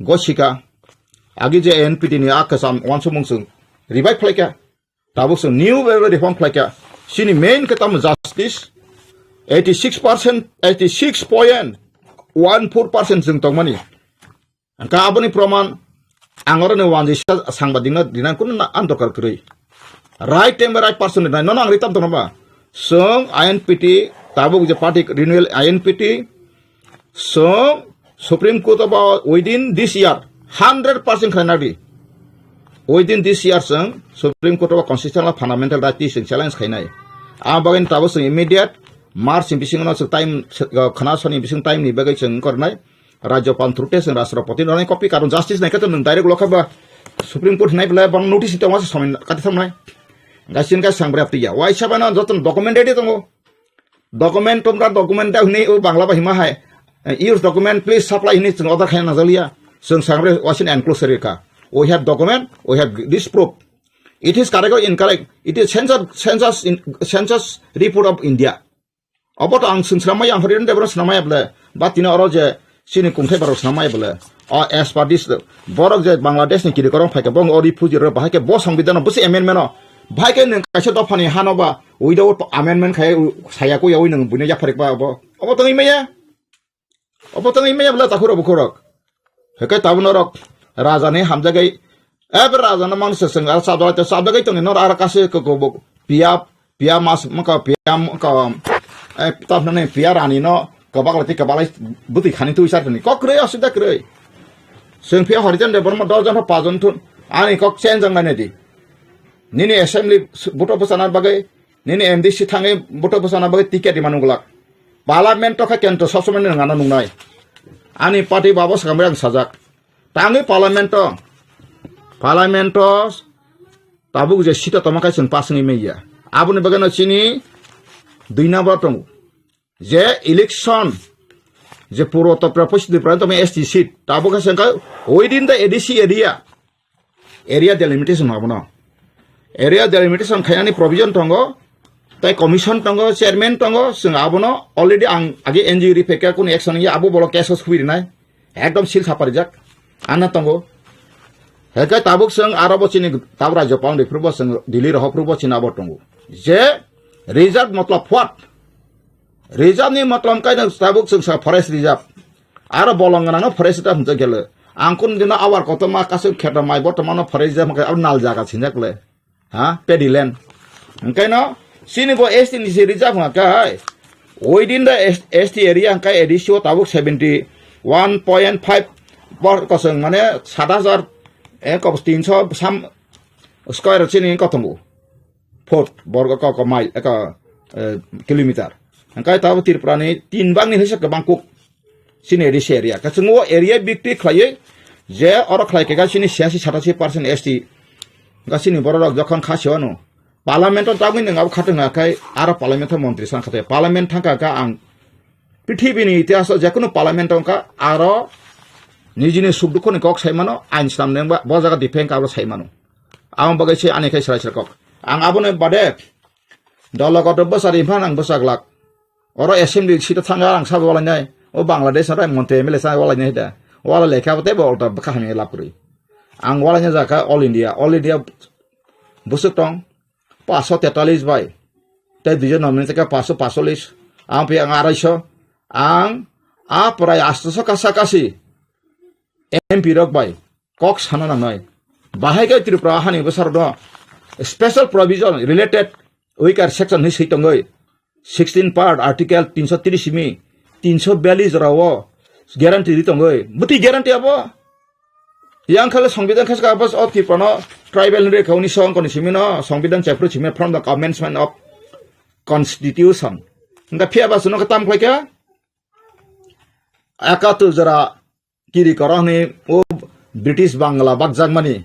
gosika, agi je N P T ni a kwcham uansukmung chwng revive khlaikha, tabuk chwng new way reform khlaikha. Chini main khe tamo justice, eighty six percent, eighty six point one four percent chwng tongmani. Hwnkha aboni proman ang oro ni wanjisa sangbadik no rinani kunu na-, ang dorkar kwrwi. Right time bai right person rinai, nono ang ri tam tongno ba. Chwng I N P T, tabuk je party renewal I N P T, chwng Supreme Court o ba within this year, hundred percent khlai nadi. Within this year chwng Supreme Court o ba constitutional fundamental right chwng challenge khainai. Ang bagwi tabuk chwng immediate March ni bisingo no chwng time, khna soni bising time ni bagwi chwng kornai. Rajyapal through te chwng Rashtrapati no nai copy, karon justice nai khe to nwng direct lokha ba Supreme Court hinai belai bang notice tongma se somin kati thamnai. Gasin kai sang brep tiya. Waisa bana joto document ready tongo. Document tomra document da hinai o Bangla ba hima hai. Use document please supply hinai chwng order khaina najaliya. Chwng sang bre wasin enclosure ka. We have document, we have this proof. It is correct or incorrect. It is census, census, in, census report of India. Obo to ang swng swnamaya, ang Hariran Debra swnamaya ble. Ba tini oro je chini kungthai borok swnamaya ble. O as per this, borok je Bangladesh ni kirikorong phaikhe, bo o refugee rok bahai khe bo songbidan no bwswk amendment no. Bahai khe nwng kaisa dophani hano ba without amendment khai saya ko yawi nwng buino yapharik ba obo. Obo tongwi maya. Obo tongwi maya bla takhurok bukhurok. Hekai tabuk norok raja ni hamjagwi, eh, bra raja no mang se seng, ar sabjagwi to sabjagwi tongwi nor ar kasi ko, ko, bo, piya, piya mas, maka piya, maka, eh, tap nani piya rani no, kabak lati kabak lai bwtwi khani twi sar tani. Kok kwrwi, asida kwrwi. Seng piya horijan de borma dos jon pha pas jon thun. Ani kok change ang nani di. Nini assembly buto bwsana bagwi, nini M D C thangwi buto bwsana bagwi ticket di manu glak. Parliament to kha kento sob somoi nwng ano nungnai. Ani party babo swkang bai ang sajak. Tangwi parliament to, parliament to tabuk je sita toma khai chwng pass wngwi manya. Aboni bagwi no chini dui number tongo. Je election, je puro to pre posi dui pre to S T seat. Tabuk khe chwng kha within the A D C area. Area delimitation abono. Area delimitation khainani provision tongo, tai commission tongo, chairman tongo, chwng abono already ang age N G O ri phaikha, kunu action ya abo bolo case o sui rinai. Ekdom sil saparijak. Anna tongo. Hekai tabuk chwng aro bo chini tabuk rajyapal ni phuru bo chwng Delhi rohor phuru bo chini abo tongo. Je reserve matlab what? Reserve ni matlab kai tabuk chwng sa forest reserve. Aro bolong gwnang no forest reserve hwnjak khe le. Ang kun dino awar kotorma kasu kheto mai bo tongma no forest reserve hwnkhe abo nal jaga sinjak le. Ha? Paddy land. Hwnkhe no chini bo S T ni se reserve hwnkha khe. Within the S-, S T area hwnkhe A D C o tabuk seventy one point five bor kosong mane sat hajar, eh, kos tinso sam Square chini kok tongo. Foot, borgo kok, kok mile, eko, eh, kilometer. Hingkai tabo Tripura ni tin bang ni hisab ke bangkuk. Chini A D C area. Kachungo area bikti khlaiwi je oro khlai keka chini siyasi satasi percent S T. Ga chini borok rok jokhon kha se wano. Parliament o tagwi nang abo khatung na khai aro parliament o montri san khate. Parliament thangka ka ang prithibi ni itihas o jekunu parliament wngkha aro nijini suk dukhu ni kok sai mano, ain swnam nengba bo jaga defend ka abo sai mano. Ang bagwi se ani khai srai srai kok. Ang aboni bade dologoto bwsa ri phan ang bwsa glak. Oro assembly seat o thangya ang sabo walai nai. O Bangladesh aro montri M L A sa walai nai da. Wala lekha bo tei bo ulta bwkha hamya lab kwrwi. Ang walai nai jaka All India, All India bwswk tong paanch sho tetalis bai. Tei duijon nominate khe paanch sho paanch sho lis. Ang phi ang arai sho. Ang a prai asto sho kasa kasi M P rok bai kok sana nangnai. Bahai khe Tripura hani bwsarok no special provision related weaker section hi swi tongwi sixteen part article tinsho tris simi tinsho biyallis jora o guarantee ri tongwi. Bwtwi guarantee abo? Yang khale songbidan khe saka abo o Tripura no tribal ni rekha unisho ongkoni simi no songbidan chapter simi from the commencement of constitution. Hingkha phiya ba suno khe tam khlai kha? Ekatur jora kiri koro hwnwi o British Bangla bakjakmani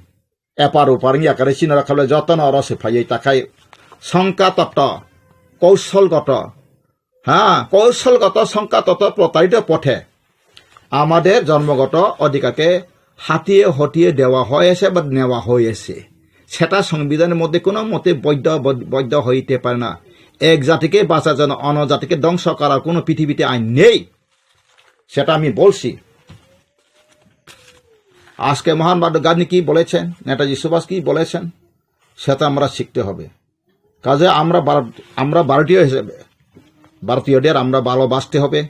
epar upar wngya kare chini rok khablai jotono oro se phaiwi takhai songka totto, koushol goto, ha, koushol goto songka totto protaito pothe. আমাদের জন্মগত অধিকারকে হাতিয়ে হতিয়ে দেওয়া হয়েছে বা নেওয়া হয়েছে। সেটা সংবিধানের মধ্যে কোনো মতে বৈধ, বৈধ হইতে পারে না। এক জাতিকে বাঁচার জন্য অন্য জাতিকে ধ্বংস করার কোনো পৃথিবীতে আইন নেই। সেটা আমি বলছি। আজকে মহাত্মা গান্ধী কি বলেছেন, নেতাজি সুভাষ কি বলেছেন, সেটা আমরা শিখতে হবে। কাজে আমরা ভারত, আমরা ভারতীয় হিসেবে, ভারতীয়দের আমরা ভালোবাসতে হবে।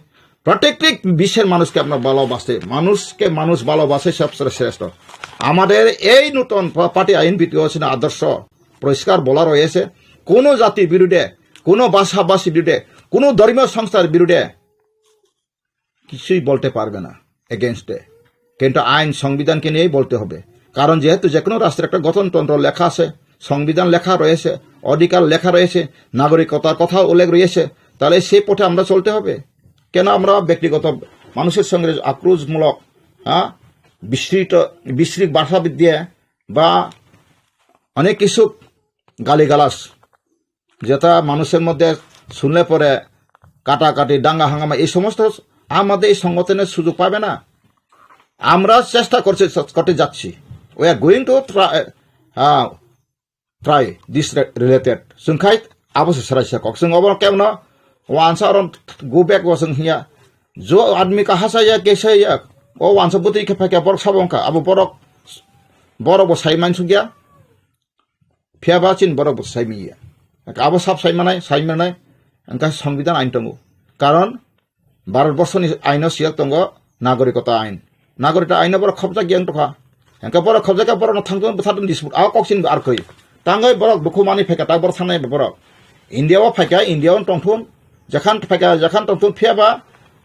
প্রত্যেকটি বিশ্বের মানুষকে আমরা ভালোবাসতে, মানুষকে মানুষ ভালোবাসে সবচেয়ে শ্রেষ্ঠ। আমাদের এই নতুন পা-, পার্টি আইন ভিত্তিক আদর্শ পরিষ্কার বলা রয়েছে, কোনো জাতির বিরুদ্ধে, কোনো ভাষাভাষীর বিরুদ্ধে, কোনো ধর্মীয় সংস্থার বিরুদ্ধে কিছুই বলতে পারবে না এগেইনস্টে। কিন্তু আইন সংবিধানকে নিয়েই বলতে হবে। কারণ যেহেতু যে কোনো রাষ্ট্রের একটা গঠনতন্ত্র লেখা আছে, সংবিধান লেখা রয়েছে, অধিকার লেখা রয়েছে, নাগরিকতার কথা উল্লেখ রয়েছে, তাহলে সেই পথে আমরা চলতে হবে। কেন আমরা ব্যক্তিগত মানুষের সঙ্গে আক্রোশমূলক, হ্যাঁ, বিস্তৃত, বিস্তৃত ভাষা দিয়ে বা অনেক কিছু গালিগালাজ যেটা মানুষের মধ্যে শুনলে পরে কাটাকাটি, দাঙ্গা হাঙ্গামা, এই সমস্ত আমাদের এই সংগঠনের সুযোগ পাবে না। আমরা চেষ্টা করছি, করতে যাচ্ছি। We are going to try, uh, try this re-, related. Sungkhai abo se sarai sa kok. Sung obo kemno wansa oron go back wa sung hiya. Jo admi kaha sa ya, kaisa ya. O wansa butui khe phai khe borok sabo wngkha. Abo borok, borok bo sai man sung ya. Phiya ba chini borok bo sai manya. Abo sab sai manai, sai manai, hingkha Songbidan ain tongo. Karon Bharat borsoni aino siyok tongo nagorikota ain. Nagorikota aino borok khobjak yang tokha. Hingkha borok khobjak khe borokno thangtong bwthartong dispute. Abo kok chini ar koi. Tangoi borok dukhu mani phaikha tak borok sanai borok. India o phaikha, India o tongthun. Jakhan phaikha, jakhan tongthun phiya ba.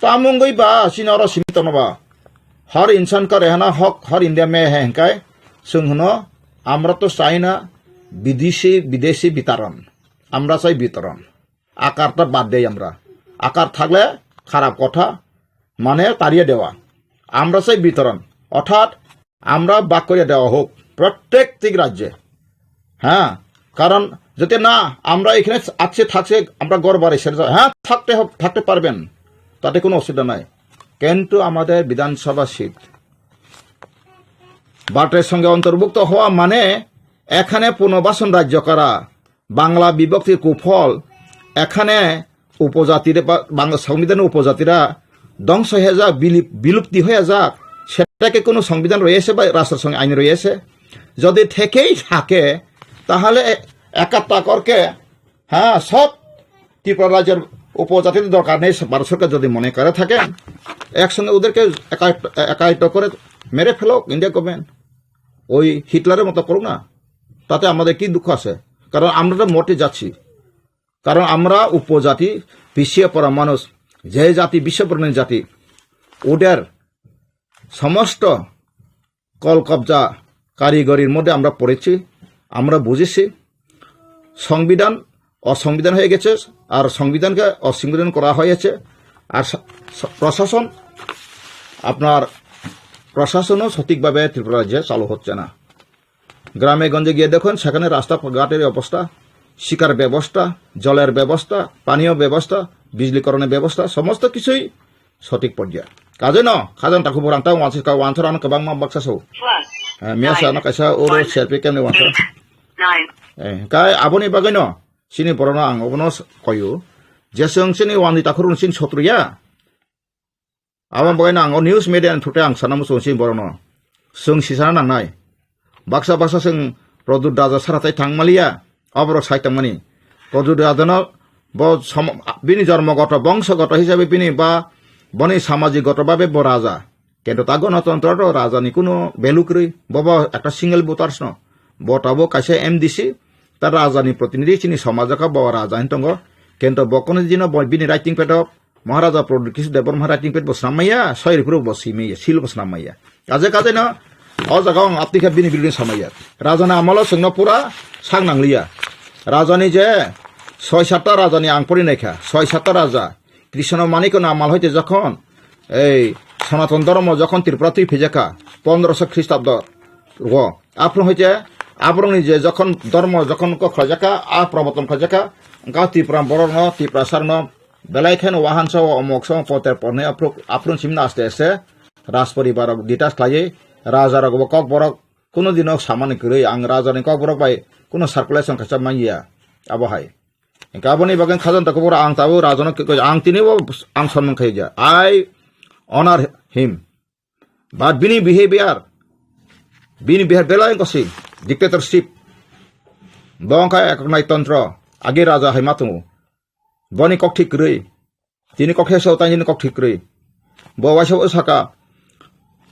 Tamungoi ba chini oro simi tongno ba. হর ইনসান কা রেহানা হক, হর ইন্ডিয়া মে হ্যায়, হ্যাঁ, কাই সুন হুনো, আমরা তো চাই না বিদেশি, বিদেশি বিতরণ, আমরা চাই বিতরণ। আকারটা বাদ দেই আমরা। আকার থাকলে খারাপ কথা, মানে তাড়িয়ে দেওয়া। আমরা চাই বিতরণ, অর্থাৎ আমরা ভাগ করে দেওয়া হোক প্রত্যেকটি রাজ্যে। হ্যাঁ, কারণ যদি না আমরা এখানে আছি, থাকছে, আমরা ঘর বাড়ি ছেড়ে যাই, হ্যাঁ, থাকতে হবে, থাকতে পারবেন, তাতে কোনো অসুবিধা নাই। কিন্তু আমাদের বিধানসভা সিট ভারতের সঙ্গে অন্তর্ভুক্ত হওয়া মানে এখানে পুনর্বাসন রাজ্য করা, বাংলা বিভক্তির কুফল, এখানে উপজাতিরা বা বাংলা সংবিধানের উপজাতিরা ধ্বংস হয়ে যাক, বিলিপ-, বিলুপ্তি হয়ে যাক, সেটা কি কোনো সংবিধান রয়েছে বা রাষ্ট্রসংঘ আইন রয়েছে? যদি থেকেই থাকে, তাহলে এ-, একাত্তা করকে, হ্যাঁ, সব ত্রিপুরা রাজ্যের উপজাতিদের দরকার নেই, ভারত সরকার যদি মনে করে থাকেন, একসঙ্গে ওদেরকে একাত্ত-, একাত্ত করে মেরে ফেলো ইন্ডিয়া গভর্নমেন্ট। ওই হিটলারের মতো করুক না, তাতে আমাদের কি দুঃখ আছে? কারণ আমরা তো মরতে যাচ্ছি। কারণ আমরা উপজাতি, পিছিয়ে পড়া মানুষ, যে জাতি বিশ্ববর্ণের জাতি, ওদের সমস্ত কল কবজা কারিগরির মধ্যে আমরা পড়েছি। আমরা বুঝেছি, সংবিধান অসংবিধান হয়ে গেছে, আর সংবিধানকে অসংবিধান করা হয়েছে, আর সা-, সা-, প্রশাসন, আপনার প্রশাসনও সঠিকভাবে ত্রিপুরা রাজ্যে চালু হচ্ছে না। গ্রামে গঞ্জে গিয়ে দেখুন, সেখানে রাস্তাঘাটের অবস্থা, শিক্ষার ব্যবস্থা, জলের ব্যবস্থা, পানীয় ব্যবস্থা, বিজলীকরণের ব্যবস্থা, সমস্ত কিছুই সঠিক পর্যায়ে. Kaje no, khajang takhuk borang tang wansi ka wansar ano kwbangma baksa so. Plus Eh, miyasa nine ano kaisa oro one serpi kemni wansar. Nine. Eh, kai aboni bagwi no, chini borokno ang obono s-, koyo. Je chwng chini wandi takhurun chini sotru ya. Aboni bagwi no ang o news media ni thute ang sana muchung chini borokno. Chwng sisana nangnai. Baksa baksa chwng Pradyut Raja sara tai thang maliya, aborok sai tongmani. Pradyut Rajano bo som-, bini jormo goto, bongso goto hisabe bini ba boni samajik goto babe bo raja. Kento ta gonotontro to rajani kuno value kwrwi. Bo bo ekta single voters no. Bo tabuk kaisa M D C, ta rajani protinidhi chini somajo kha bo raja hin tongo. Kento bo kono dino bo bini writing pad o Maharaja Pradyut Kishore Debbarma writing pad bo snam maya, soi ripro bo si maya, seal bo snam maya. Kaje kaje no, o jaga ang apni kha bini biruddhe samaya. Rajani amolo chwngno pura sak nangliya. Rajani je soi satta rajani ang pori naikha, soi satta raja. Krishna Manikno amal hoite jokhon ei Sanatan Dhormo jokhon Tripura twi phijakha, pondroso Khristabdo o. Aphuru hoite aborokni je jokhon dhormo jokhon kok khlaijakha, a proboton khlaijakha, wngkha Tripura borokno, Tiprasarokno belai kheno wahansa o omok sa o poter pornai aphuru, aphuru simna aste aste Rajporibar rok detach khlaiwi, raja rok bo kokborok kuno dino samani kwrwi, ang raja ni kokborok bai kuno circulation khaisa manya abo hai. Hingke aboni bagwi khajang takhuk ang tabuk raja no kikoi ang tini bo ang sonmung khai ja. I honor him. But bini behavior, bini behavior belai kosi dictatorship. Bo wngkha eknai tontro, agi raja hai ma tongo. Boni kok thik kwrwi. Tini kok heso tang tini kok thik kwrwi. Bo waisa bo saka.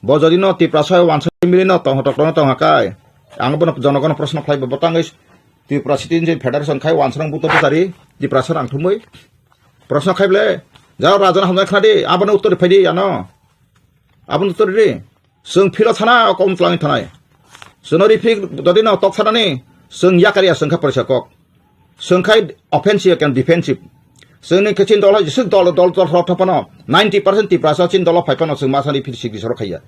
Bo jodi no Tiprasa wansai mili no tong tok no tong hakai. Ang bono jonogono proshno khlai bo tangwi Tripura Citizen Federation khai wansrang buto butari Tiprasa ang thumwi. Proshno khai ble. Jao raja no hamjak khnadi abono uttor phaidi ano. Aboni uttor ri, chwng philo thana o kom twlangwi thanai. Chwngno rifik dodi no tok thanani, chwng yakar ya chwng kha porisa kok. Chwng khai offensive and defensive. Chwngni khe chin dolo jisuk dol, dol, dol rok thapano ninety percent Tiprasa chin dolo phai phano chwng masani phir sikri sorok khaiya.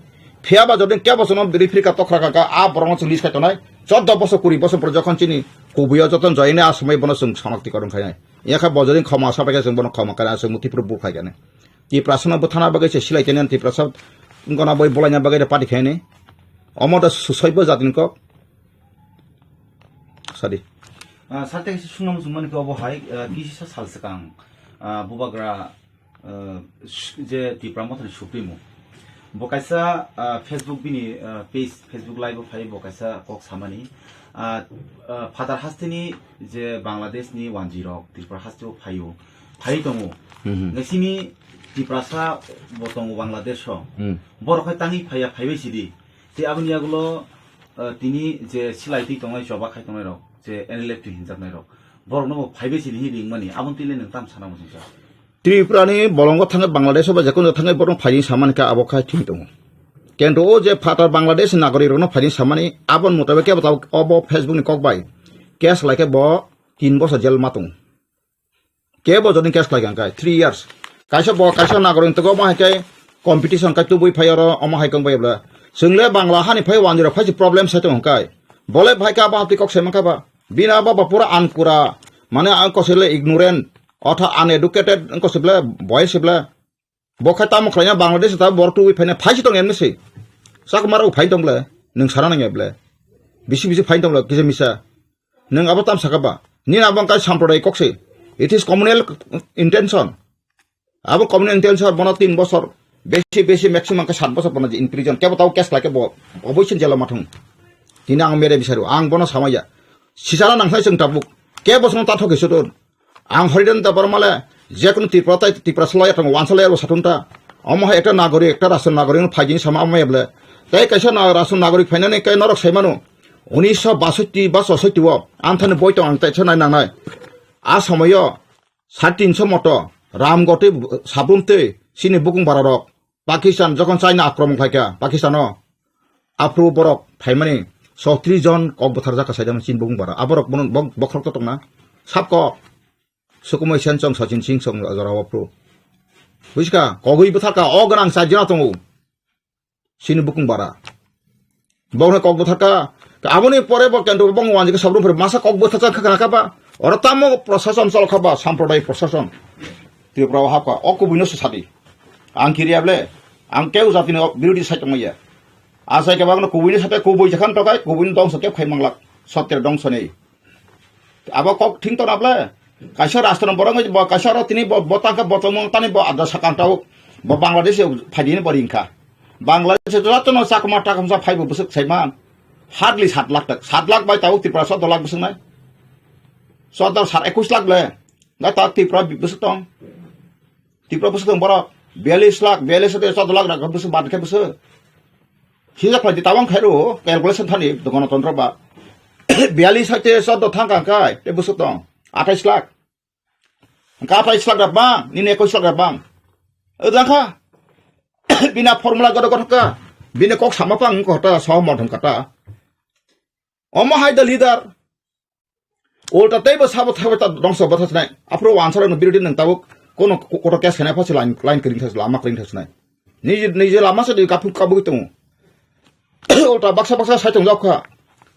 Phiya ba jodi kebo chwngno rifik ka tokra ka, ka, a borokno chwng lis khai tonai. Choddo bosor, kuri bosor pore jokhon chini kubuyo joton joyene a somoi bono chwng sonok tikorong khainai. Yakha bo jodi khoma sapai khe chwng bono khoma kare a chwng muti phuru bu khai kane. Tiprasano bwthana bagwi se silai tene Tiprasa wngkona boi bolaina bagwi de party khaini. Omo da susoi bo jatni kok. Sadi. Ah, sate kaisa sungna muchung mani khe obo hai, ah, kisa sal swkang, ah, bubagra, ah, s-, je Tipra Mothani supremo. Bo kaisa, ah, Facebook bini, ah, page, Facebook live o phai bo kaisa kok samani. Ah, ah, Phatar hasteni je Bangladesh ni wanjwi rok Tripura haste o phaio. Phai tongo. Mhm. Ngasini Tiprasa bo tongo Bangladesh o. Hmm. Borok hai tangwi phaiya, phaibai sidi. Tei aboni yagulo, ah, tini je silai twi tongnai, choba khai tongnai rok, je N L F T hinjaknai rok. Borokno bo phaibai sidi hin ringmani. Aboni twi le nwng tam sana muchungsa. Tripura ni bolongo thangwi Bangladesh o ba jekono thangwi borok phaini samani kha abo khai thwi tongo. Kento o je phatar Bangladesh ni nagorik rokno phaini samani aboni mutabik kebo tabuk obo Facebook ni kok bai case lai khe bo tin bosor jel ma tongo. Kebo jodi case lai kha khe three years. Kaisa bo kaisa nagorik tongkha omo hai khe competition kai tubui phai oro omo hai kong bai bla. Chwng le Bangla hani phai wanjwi rok phai se problem sai tongo kai. Bole phai kha abo hapti kok sai man kha ba. Bini abo ba pura ankura, mane ang kosele ignorant, otha uneducated ang kosele boy se bla. Bo khe tamo khlaina Bangladesh ta borok tubui phaina phai se tong emni se. Chakma rok phai tong bla, nwng sana nang bla. Bisi bisi phai tong bla, kisa misa. Nwng abo tam saka ba. Nini abo ang kai samprodayik kok se. It is communal intention. Abo communal intelligence bono tin bosor, besi, besi maximum khe sat bosor bono in prison. Kebo tau case lai khe bo oboisin jela mathung. Tini ang mere bisaru, ang bono samaya. Sisana nang sai chwng tabuk. Kebo song ta thoke sudun. Ang Haridan Debbarma le, jekunu Tripura tai Tripura salai tong, wansa lai abo satun ta. Omo hai ekta nagori, ekta rashtra nagori no phaijin sama omo eble. Tai kaisa na rashtra nagori phainani kai norok sai manu. Unisho basoti ba sosoiti o, anthani boi tong ang tai sanai nangnai. A somoyo Sat tinso moto Ramgoti sabrumtwi chini bukung bararok Pakistan jokhon China akromon khlaikha Pakistano, aphuru borok phaimani Sotri jon kok bwthar jaka saida chini bukung bara. Aborok bono bok-, bokhorok to tongna. Sab kok. Sukumai Sen chong, Sachin Singh chong, jora wapro. Buiska, kogwi bwthar ka, o gwnang sa jora tongo. Chini bukung bara. Bokno kok bwthar ka. Ka aboni pore bo kendo bong wanjik sabrum pore masa kok bwthar ka khana ka ba. Oro tamo prosason chol kha ba, samprodayi prosason. Tripura o hapka, o kubuino se sadi. Ang kiriya ble, ang keu jatini o birodi sai tongmaya. Asai kebak no kubuini sate kubui jakhan tokai, kubuini dongso kep khai manglak. Sotter dongso nei. Abo kok thing tona ble. Kaisa rastro borok bo kaisa ro tini bo, bo tangka bo tongmung tani bo adda sakang tau. Bo Bangladesh phaidini bo ringkha. Bangladesh jotono chakma takamsa phaibo bwswk saiman. Hardly sat lakh tak. Sat lakh bai tau Tripura sotto lakh bwswk nai. Sotto sat ekwis lakh ble. Ga ta Tripura bwswk tong. Tripura bwswk tong borok. Biyalish lakh, biyalish sotto lakh rak bwswk bad khe bwswk. Sijak phaidi tabang khairo calculation thani Ganatantro ba. Biyalish hai te sotto thang kang kai te bwswk tong. Athais lakh. Hwnkha athais lakh da bang, nini ekwis lakh da bang. Ojang kha. Bina formula godo godo ka. Bini kok sama pang ko ta so modom kata. Omo hai da leader. Ulta teibo sabo thaibo ta dongso bwtha sinai. Aphuru wansarokno birodi nang tabuk kono ko-, kotor case khainai pha se line, line kwring thas lama kwring thas sinai. Niji, niji lama se di kapuk kabuk tongo. Ulta baksa baksa sai tongjak kha.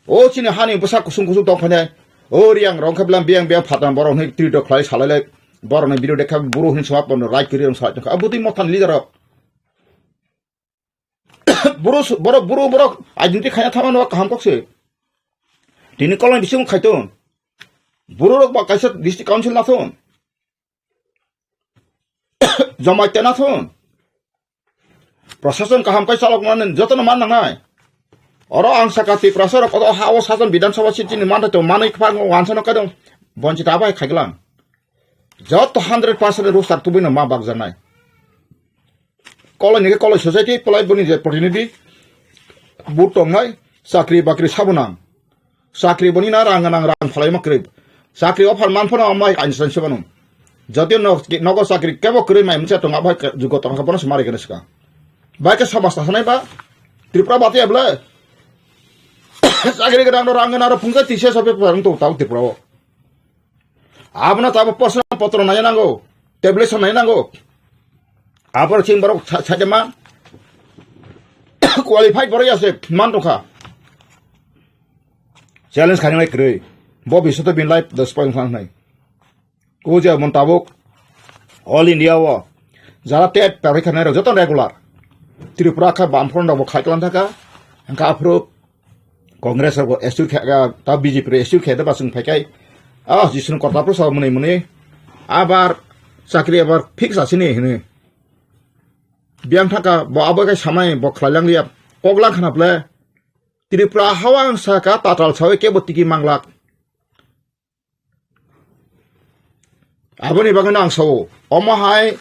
O chini hani bwsa kusung kusung tong khainai. O Riang rong khe blam biang biang phatang borok hwnwi twi dok khlai salai lai. Borokni birodi kha buru hwnwi suma pono right kwrwi rong salai tongkha. Abotwi mothan leader rok. Buru su-, borok, buru borok identity khaina thangmano kaham kok se. Tini koloni bising khai ton. Buru rok ba kaisa district council na thon. Jamatia na thon. Prosason kaham kai chalok mani jotono man nangnai. Oro ang saka Tiprasa rok o ha o sajon Bidhan Sabha seat ni manthai to manwi kwbang wansano kai dong. Bonchita bai khaiglang. Joto hundred percent roster tubui no ma bakjaknai. Kolai ni ke kolai society, kolai boni je protinidhi, but tongnai, chakri bakri sabo nang. Chakri boni na rang nang, rang phalai ma kwrwi. Chakri offer man phano amai kainwi san se bano. Jodi no, nogo chakri kebo kwrwi mai mungsa tong abai jugo tong kha bono se mari kene swkang. Bai ke samaj ta sanai ba, Tripura bati able. Chakri gwnang no rang gwnang no phungsa tisa sope parang tong tau Tripura o. Abono tabo posna potro nai nango, tablet nai nango. Abor chini borok sa-, saitama qualified borok ya se man tongkha. Challenge khainai kwrwi. Bo bisoto bin life the spoil khlai nai. O je mon tabuk all India o jara tet pari khanai rok joto regular. Tripura kha bam front rok bo khai klan thaka. Hingkha aphuru Congress rok bo assure khe, ah, ta B J P rok assure khe da ba chwng phai kai. Ah, jisung kota pro sa mwnwi mwnwi. Abar chakri abar fix asini hwnwi. Biyang thaka bo abo kai samai bo khlai lang liya. Kok lang khana ple. Tripura hawang saka tatal sawi kebo tiki manglak. Aboni bagwino ang sao, omo hai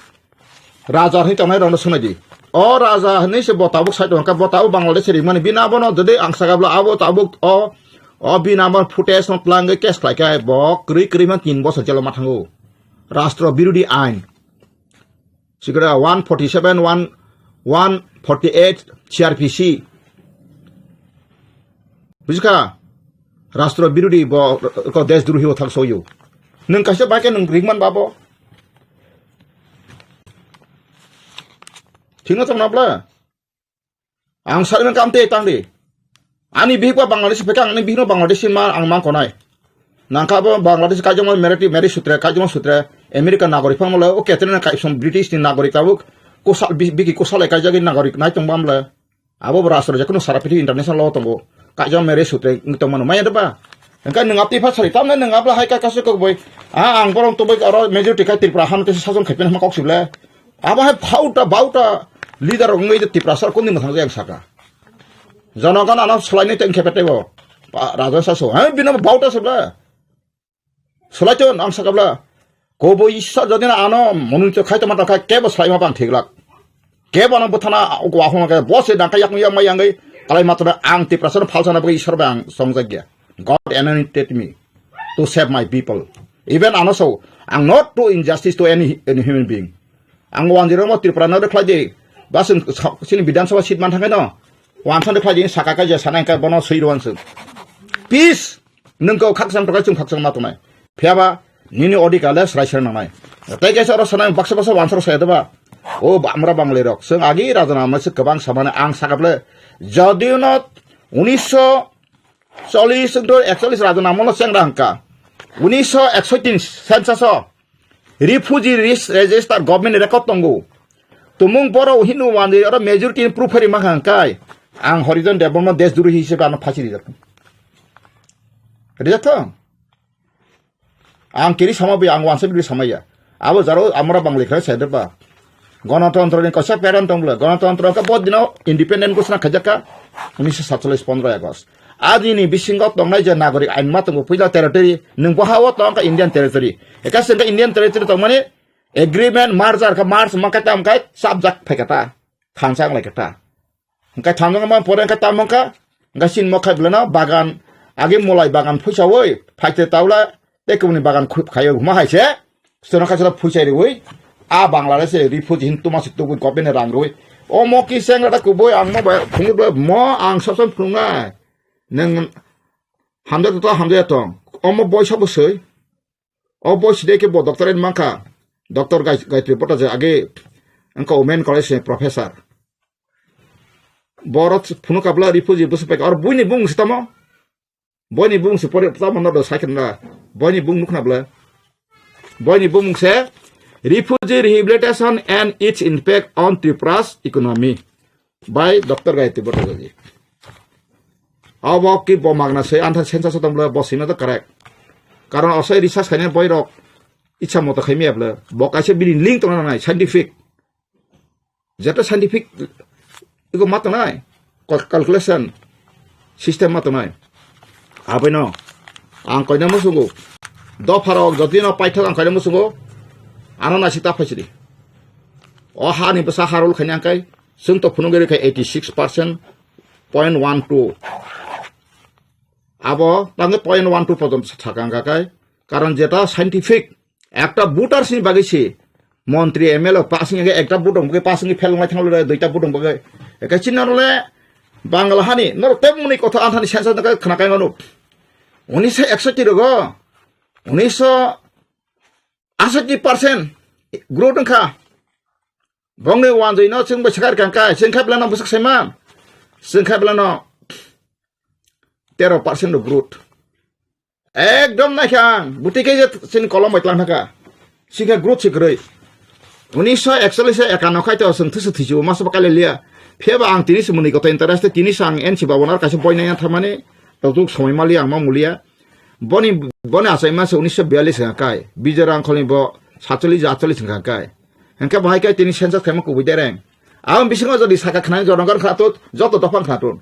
raja hinwi tongnai rokno swnai di. O raja hinwi se bo tabuk sai tongkha, bo tabuk Bangladesh rimani, bini abono jodi ang sakabla abo tabuk o, o bini abo footage no twlangwi case khlai khe bo kwrwi kwrwi man tin bosor jelo ma thango. Rastro birodi ain. Sikra one forty seven, one, one forty eight C R P C. Bujikha? Rastro birodi bo ko desh drohi o thang soyo. Nwng kaisa bai khe nwng ringman babo. Thikno tongna bla? Ang sari man kam te tang di. Ani bihik ba Bangladesh phai kha, ani bihik no Bangladesh ma ang man konai. Nangkha bo Bangladesh kaijakma marriage, marriage sutre, kaijakma sutre, America nagorik phang mole, o ketre na kaisom British ni nagorik tabuk, kusal, bi-, biki kusal e kaijagwi nagorik nai tong bamle. Abo bo rastro je kunu sara piti international law tongo. Kaijak marriage sutre wng tong mano, maya de ba? Engka nwng apti pha sari, tamne nwng abla hai ka kasu kok boi. A, ang borong to boi aro majority kai Tripura hano te sajon khaipen hama kok sible. Abo hai phauta, bauta leader rok wngwi de Tiprasa rok kundwi mwthang jai ang saka. Jonogon ano swlainai tei wngkhe pete bo. Pa-, raja saso. Hai bino bauta se bla. Swlai ton ang saka bla. Kobo Ishwar jodi na ano monunito khai tongma tongkha kebo swlaima bang thiglak. Kebo ano bwthana wahung khe bo se dangka yakung yakma yangwi kalai matona ang Tiprasa no phalsana bagwi Ishwar bai ang chongjak ya. God anointed me to save my people. Even ano so, ang not do injustice to any, any human being. Ang wanjirok mo Tripura no rwkhlai di. Ba chwng sa-, chini Bidhan Sabha seat man thangkhe no. Wansani khlai jini saka kai je sanai kai bono swi rwan sung. Peace. Nung kau khakchang tokai chung khakchang ma tongnai. Phiaba nini odhikar le srai srai nangnai. Tei kaisa oro sanai baksa baksa wansaro saya deba. O ba-, amra Bangali rok. Sung agi raja nama se kwbang samane ang sakaple. Jodiyo no unisho chollish to ekchollish raja nama no chengra hangka. Unisho eksoitin census o. Refugee ris-, register government record tongo. Tumung boro Hindu wandi oro majority ni proof hari mangkha hangkai. Ang Horijan Debbarma desdrohi hisabe ano phasi rijak. Rijak thong. Ang kiri sama bi ang wansa bi sama ya. Abo jaro amra Bangali khe sedeba. Gonotontro ni kaisa pattern tong bwle. Gonotontro ka bo dino independent ghosna khaijak ka unisho satchollish pondro August. Adini bisingo tongnai je nagorik ain ma tongo puila territory, nung bo ha o tong ka Indian territory. Eka sengka Indian territory tongmani agreement merger ka merge ma ka tam kai sabjak phai kata. Thansa ang lai kata. Hingkai thansa ma pore hingkai tam ka. Hingkai sin mo khai blana bagan agi mulai bagan phuisa oi phaite taula tei kubuni bagan khup khayo huma hai se. Stono kaisa phuisa riwi a Bangladesh refugee hin tuma si tugui government rang rwi. O mo ki seng rada kubui ang mo ba phungi ba mo ang sob sob phungnai. Neng hamjak to hamjak tong. Omo boisa bo soi. O bois de ke bo doctorate mankha. Doctor Gai-, Gayatri Bhattacharya age angka women college ni professor. Borok phunu kabla refugee busu pek or buini bung sitamo. Boini bung se pore tamo no do sai khna. Boini bung nukna bla. Boini bung se Refugee Rehabilitation and Its Impact on Tripura's Economy. Bai doctor Gayatri Bhattacharya ji. Abo ki bo magna se antha sensa sotom le bo sina to correct. Karon osai research khaina boy rok ichha moto khaimi able. Bo kaisa bini link tongna nai scientific. Jeta scientific iko matonai. Cal-, calculation system matonai. Aboino ang koina musugo. Dopharok jotino paithak ang koina musugo. Ano nasik ta phaisidi. O hani bwsa harul khaini angkai. Chwng to phunugwi rwkha eighty six percent point one two. Abo tangwi point one two pojon sakang kakai. Karon jeta scientific ekta voter sini bagwi si montri M L A pass ni ekta vote dong bagwi pass ni fel ngai thanglo duita vote dong bagwi. Eka chinna role Bangla hani noro tebmuni kotha anthani sensa khna kai manu. Unisho eksotti rogo. Unisho asatti percent growth wngkha. Bongni wanjwi no chwng bai sakar kang kai, chwng khai belano bwsak saiman. Chwng khai belano tero percent rok growth. Ekdom naikha ang, buti khe je chini kolom bai tlang thangkha. Chwng khe growth se kwrwi. Unisho ekchollish ekano khai to chwng thusu thichu masa ba kaile liya. Phiya ba ang tini se mwnwi koto interest tini se ang N C Babu nar kaisa boi nai thamani. Tok tok somoi mali ang ma mulia. Boni, boni achai masa unisho biyallis wngkha kai. Bijoy Rangkhol ni bo satchollish atchollish wngkha kai. Hingke bahai kai tini census khaima kubui dereng. Aboni bisingo jodi saka khnani jonogon khlato, joto dophang khlato.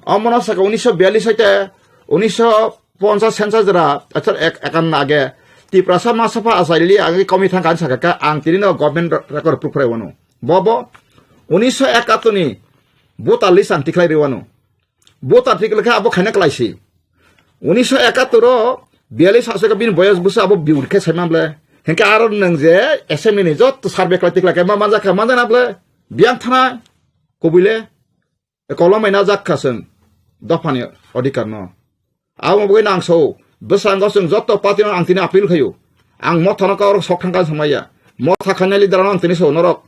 Omono saka unisho biyallis hoite unisho ponchas census jora, achar ek, ekan age. Tiprasa ma sapha achaili age komi thangka ani saka ka ang tini no government record proof khlai wano. Bobo unisho ekattor ni voter list ang tikhlai rwano. Voter tikla khe abo khaina kwlaisi. Unisho ekattor o biyallis aswk bini boyos bwsa abo biur khe saiman ble. Hingke aro nwng je assembly ni jotto survey khlai tikla khe ma manjak kha manjak na ble. Biyang thana kubui le kolom bai najak kha chwng dophani odhikar no. Abo bagwi nang so bwskango chwng jotto party no ang tini appeal khaio. Ang motha no kok sok thangka samaya. Motha khainai leader no ang tini so norok.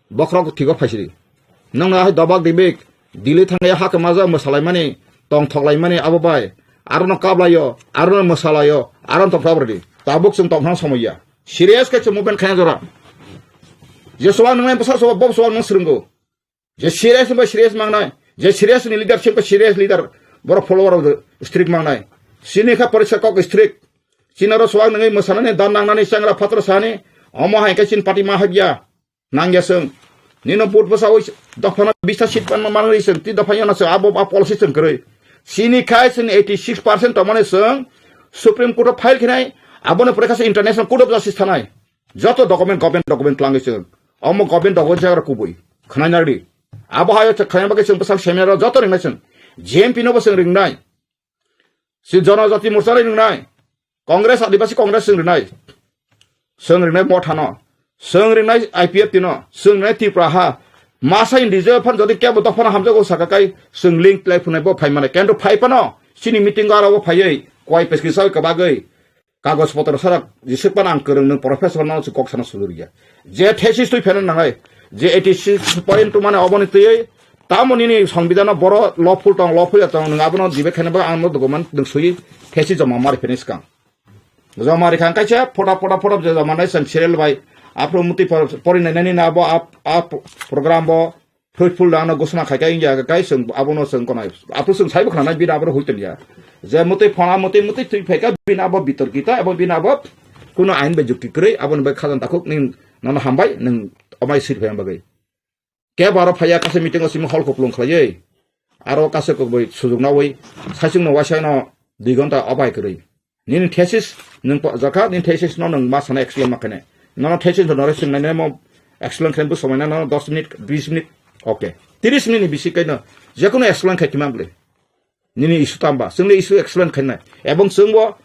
Bokhorok thigo phaisidi. Nongno hai dobak dibik, Delhi thangya ha kwmaja mwsalaimani, tongthoklaimani abo bai. Arono kablaio, arono mwsalaio, arono tongthok rwdi. Tabuk chwng tongthok somoiya. Serious khe chwng movement khaina jora. Je soal nwngnai bwsa soal, bob soal nwng swrwngo. Je serious ni bai serious mangnai, je serious ni leader chwng serious leader, borok follower of the strict mangnai. Sini kha porisa kok strict. Chinaro soal nwngnai mwsanani dan nangnani changra phatra sani, omo hai khe chin party ma habya. Nangya chwng. Nino vote bwsa oi dophano bista seat panma manwi chwng ti dopha yana chwng abo a policy chwng kwrwi. Chini khai chwng eighty six percent tongmani chwng Supreme Court o file khinai aboni pore kha chwng International Court of Justice thanai. Joto document, government document twlangwi chwng. Omo government document jagra kubui. Khwnai nardi. Abo hayo chwng khwnai bagwi chwng bwsang seminar o joto ringnai chwng. J M P no bo chwng ringnai. Si Janajati Morcha ni ringnai. Congress, Adivasi Congress chwng ringnai. Chwng ringnai Mothano. Chwng ringnai I P F T no. Chwng ringnai Tripura ha. Masa in rijak phan jodi kebo dophano hamjago saka kai chwng link tlai phunai bo phai mane. Kendo phai phano chini meeting o aro bo phaiwi koi peskisa kwbagwi kagoj potro sarak jisik pan ang kwrwng nwng professor no se kok sana sulu riya. Je thesis twi pheno nangai je eighty six point two mane oboni twi tamo nini songbidano boro lawful tong lawful ya tong nwng abono dibe khaina ba ang no document nwng sui thesis joma mari pheni skang. Joma rikha kaisa photo photo photo je joma nai sang serial bai. Aphro muti por-, pori nai nani na abo ap, ap program bo fruitful da no gosna khai kai ya kai sung abo no sung konai. Aphro sung sai bkhna nai bina abo huitel ya. Je muti phona muti muti thui phai ka bina abo bitor kita abo bina abo kuno ain bai jukti kwrwi abo bai khajan takhuk ning nono hambai ning omai sir phai bagwi. Kebo aro phaiya kaisa meeting o simi hall kuplung khlaiwi. Aro kaisa kokbai sujuk nawi saichung no waisa no dui ghonta obai kwrwi. Nini thesis nwng pa-, jakha, nini thesis no nwng ma sana explain ma khainai. Nono thesis no nore swng nai mo explain khainai bo somai na nono dos minute, bis minute, okay. Tiris minute ni bisi kaino jekono explain khai kimang bwle. Nini issue tamba, chwngni issue explain khainai. Ebong chwngbo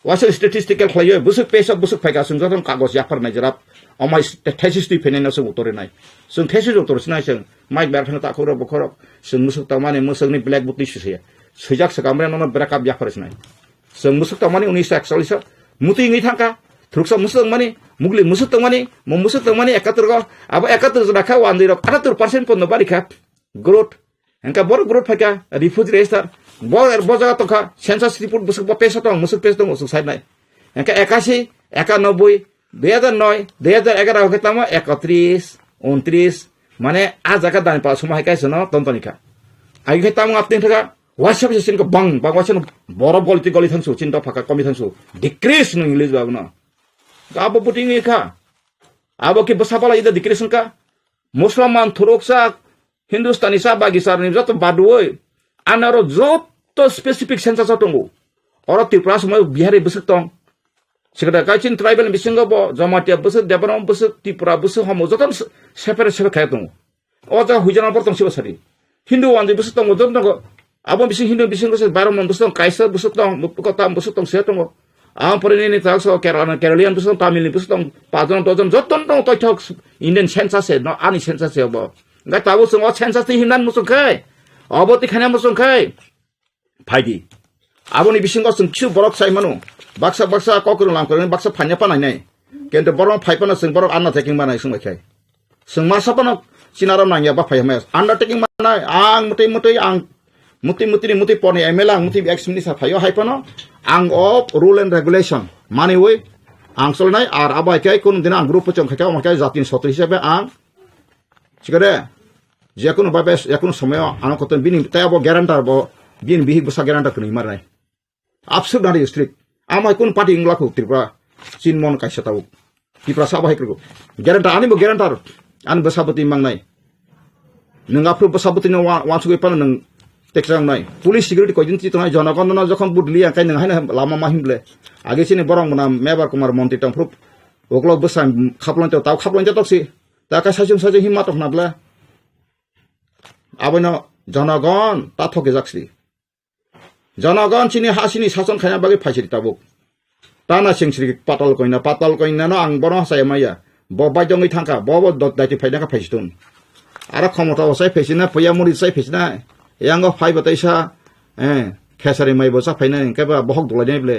waisa statistical khlaiyo, bwswk page o bwswk phaika, chwng jotono kagoj yaphar nai jerap, omai thesis twi phainai no chwng uttor rinai. Chwng thesis uttor sinai chwng, mic ber phano takhuk rok bokhorok, chwng mwswk tongmani mwswkni blackboard twi sisaya. Swijak swkang bre nono break up yaphar sinai. Chwng mwswk tongmani unis ekchallis o, muti wngwi thangkha, thuruksa mwswk tongmani, mugli mwswk tongmani, mo mwswk tongmani ekatur go, abo ekatur jora kha wandwi rok atatur percent pondo bari kha. Growth. Engka borok growth phaikha, refugee register. Bo, bo jaga tongkha, census report bwswk bo pesa tong, mwswk pesa tong, mwswk sai nai. Engka ekasi, ekanoboi, dui hajar noi, dui hajar egaroh khe tamo ekotris, untris, mane a jaga dani pa suma hai kaisa no ton toni kha. Agi khe tamo apni thaka, WhatsApp se sinko bang, bang WhatsApp no borok goli ti goli thangsu, chin dopha ka komi thangsu. Decrease no English ba no. Abo buting kha. Abo ki bwsa pala ida decrease ka. Musliman, thuruksa, Hindustani sa, Bagisa ni joto badwoi. Anaro joto specific census o tongo. Oro Tripura somoi Bihari bwswk tong. Sikada kaichin tribal bisingo bo Jamatia bwswk, Debbarma bwswk, Tripura bwswk homo joto se-, separate separate khai tongo. O jaga huijana bor tong sibo sari. Hindu wandi bwswk tongo joto tongo. Abo bising Hindu bisingo se Barman bwswk tong, Kaisa bwswk tong, Kotam bwswk tong se tongo. Ang pore nini tak so Kerala, Keralian bwswk tong, Tamil ni bwswk tong, pajon dojon joto tong toithok Indian census se, no, ani census se bo. Ga tabo sung o census ti hinan musung khai. Obo ti khana musung khai. Phaidi. Aboni bisingo chwng kisu borok sai mano. Baksa baksa kokrwng lamkrwng baksa phanya pa nainai. Kento borok phai pano chwng borok anna taking manai sung bai khai. Chwng masa pano chinaro nangya ba phai hwnmaya. Undertaking manai ang mutwi mutwi ang mutwi mutwi ni mutwi porni M L A ang mutwi ex minister phaio hai pano ang o rule and regulation maniwi ang solnai ar abo hai khe kunu dina ang group pochong khai khe omo khe jatini sotri hisabe ang sikare jekunu babe jekunu somoyo ano koton bini tei abo guarantor bo bini bihik bwsa guarantor kwnwi marnai. Absurd nari strict. Amai kun party wngla khu Tripura. Chinmon kaisa tabuk. Tripura sa bahai krugo. Guarantor, ani bo guarantor. Ani bwsa bwtwi mangnai. Nwng aphuru bwsa bwtwi no wa-, wansugwi pano nwng teksa wngnai. Police security koidin ti tongnai jonogon no jokhon budli ang kai nwng haino lama ma himble. Age chini borok mwnam Mebar Kumar montri tong phuru uklok bwsa khaplong tei tau khaplong tei toksi. Ta kai sajung sajung himma tokna ble. Abono jonogon ta thokijak si. Jonogon chini ha chini sason khaina bagwi phaisiri tabuk. Tana singsiri patal koina, patal koina no ang bono saya maya. Bo bai dongwi thangkha, bo bo dot daiti phaina kha phaisitun. Aro khomota bo sai phaisina, puya muri sai phaisina. Yango phai bo taisa, eh, khesari mai bo sa phaina, hingke ba bohok dulai nai ble.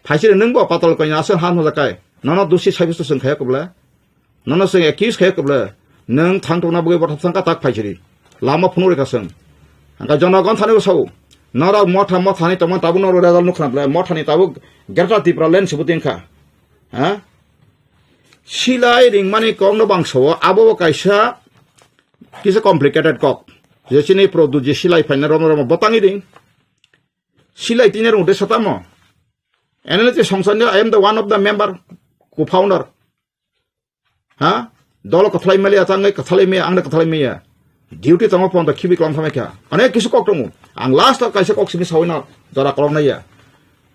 Phaisiri nwng bo patal koina aswk han hojakai. Nono dusi sai bustu swng khaya kubla. Nono chwng accuse khayo kwbla. Nwng thang tongna bagwi bothop thangkha tak phaisiri. Lama phunuk rikha chwng. Hangkha jonogon thani bo sao. Norok motha motha ni tongma tabuk norok result nukha na belai. Motha ni tabuk Greater Tipraland se bwtwi wngkha. Ha? Silai ringmani kok no bang sao. Abo bo kaisa kisa complicated kok. Je chini produce je silai phaina romo romo botangwi ring. Silai tini rung de satamo. N L A te songsa ni I am the one of the member, co-founder. Ha? Dolo kwthalai maliya, tangwi kwthalai maya, angde kwthalai maya. Duty tongo pon to khibi kwlam thamai kha. Onek kisu kok tongo. Ang last o kaisa kok simi sawina jora kolok naiya.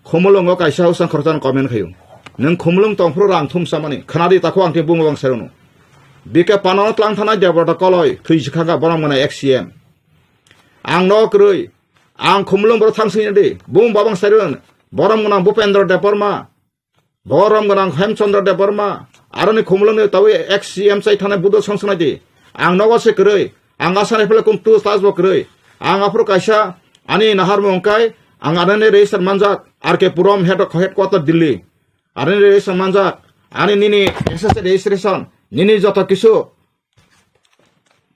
Khumulungo kaisa usang khoroksa comment khayo. Nwng khumulung tongphuru rang thum samani. Khnadi takho ang tei bungo bang serono. B K Pano tlang thanai Debrata koloi thwi sikha borok mwnai ex C M. Ang no kwrwi. Ang khumulung borok thang sini di. Bung babang seron. Borok mwnang Bupendra Debbarma. Borom gwnang Hemchandra Debbarma, aroni khumulwngni tabwi ex C M chai thanai Budo Song Swnai di. Ang nogo se kwrwi. Ang asani phele kum tu stas bo kwrwi. Ang aphuru kaisa ani naharmung kai ang anani register manjak R K Puram head, headquarter Delhi. Anani register manjak. Ani nini S S registration. Nini joto kisu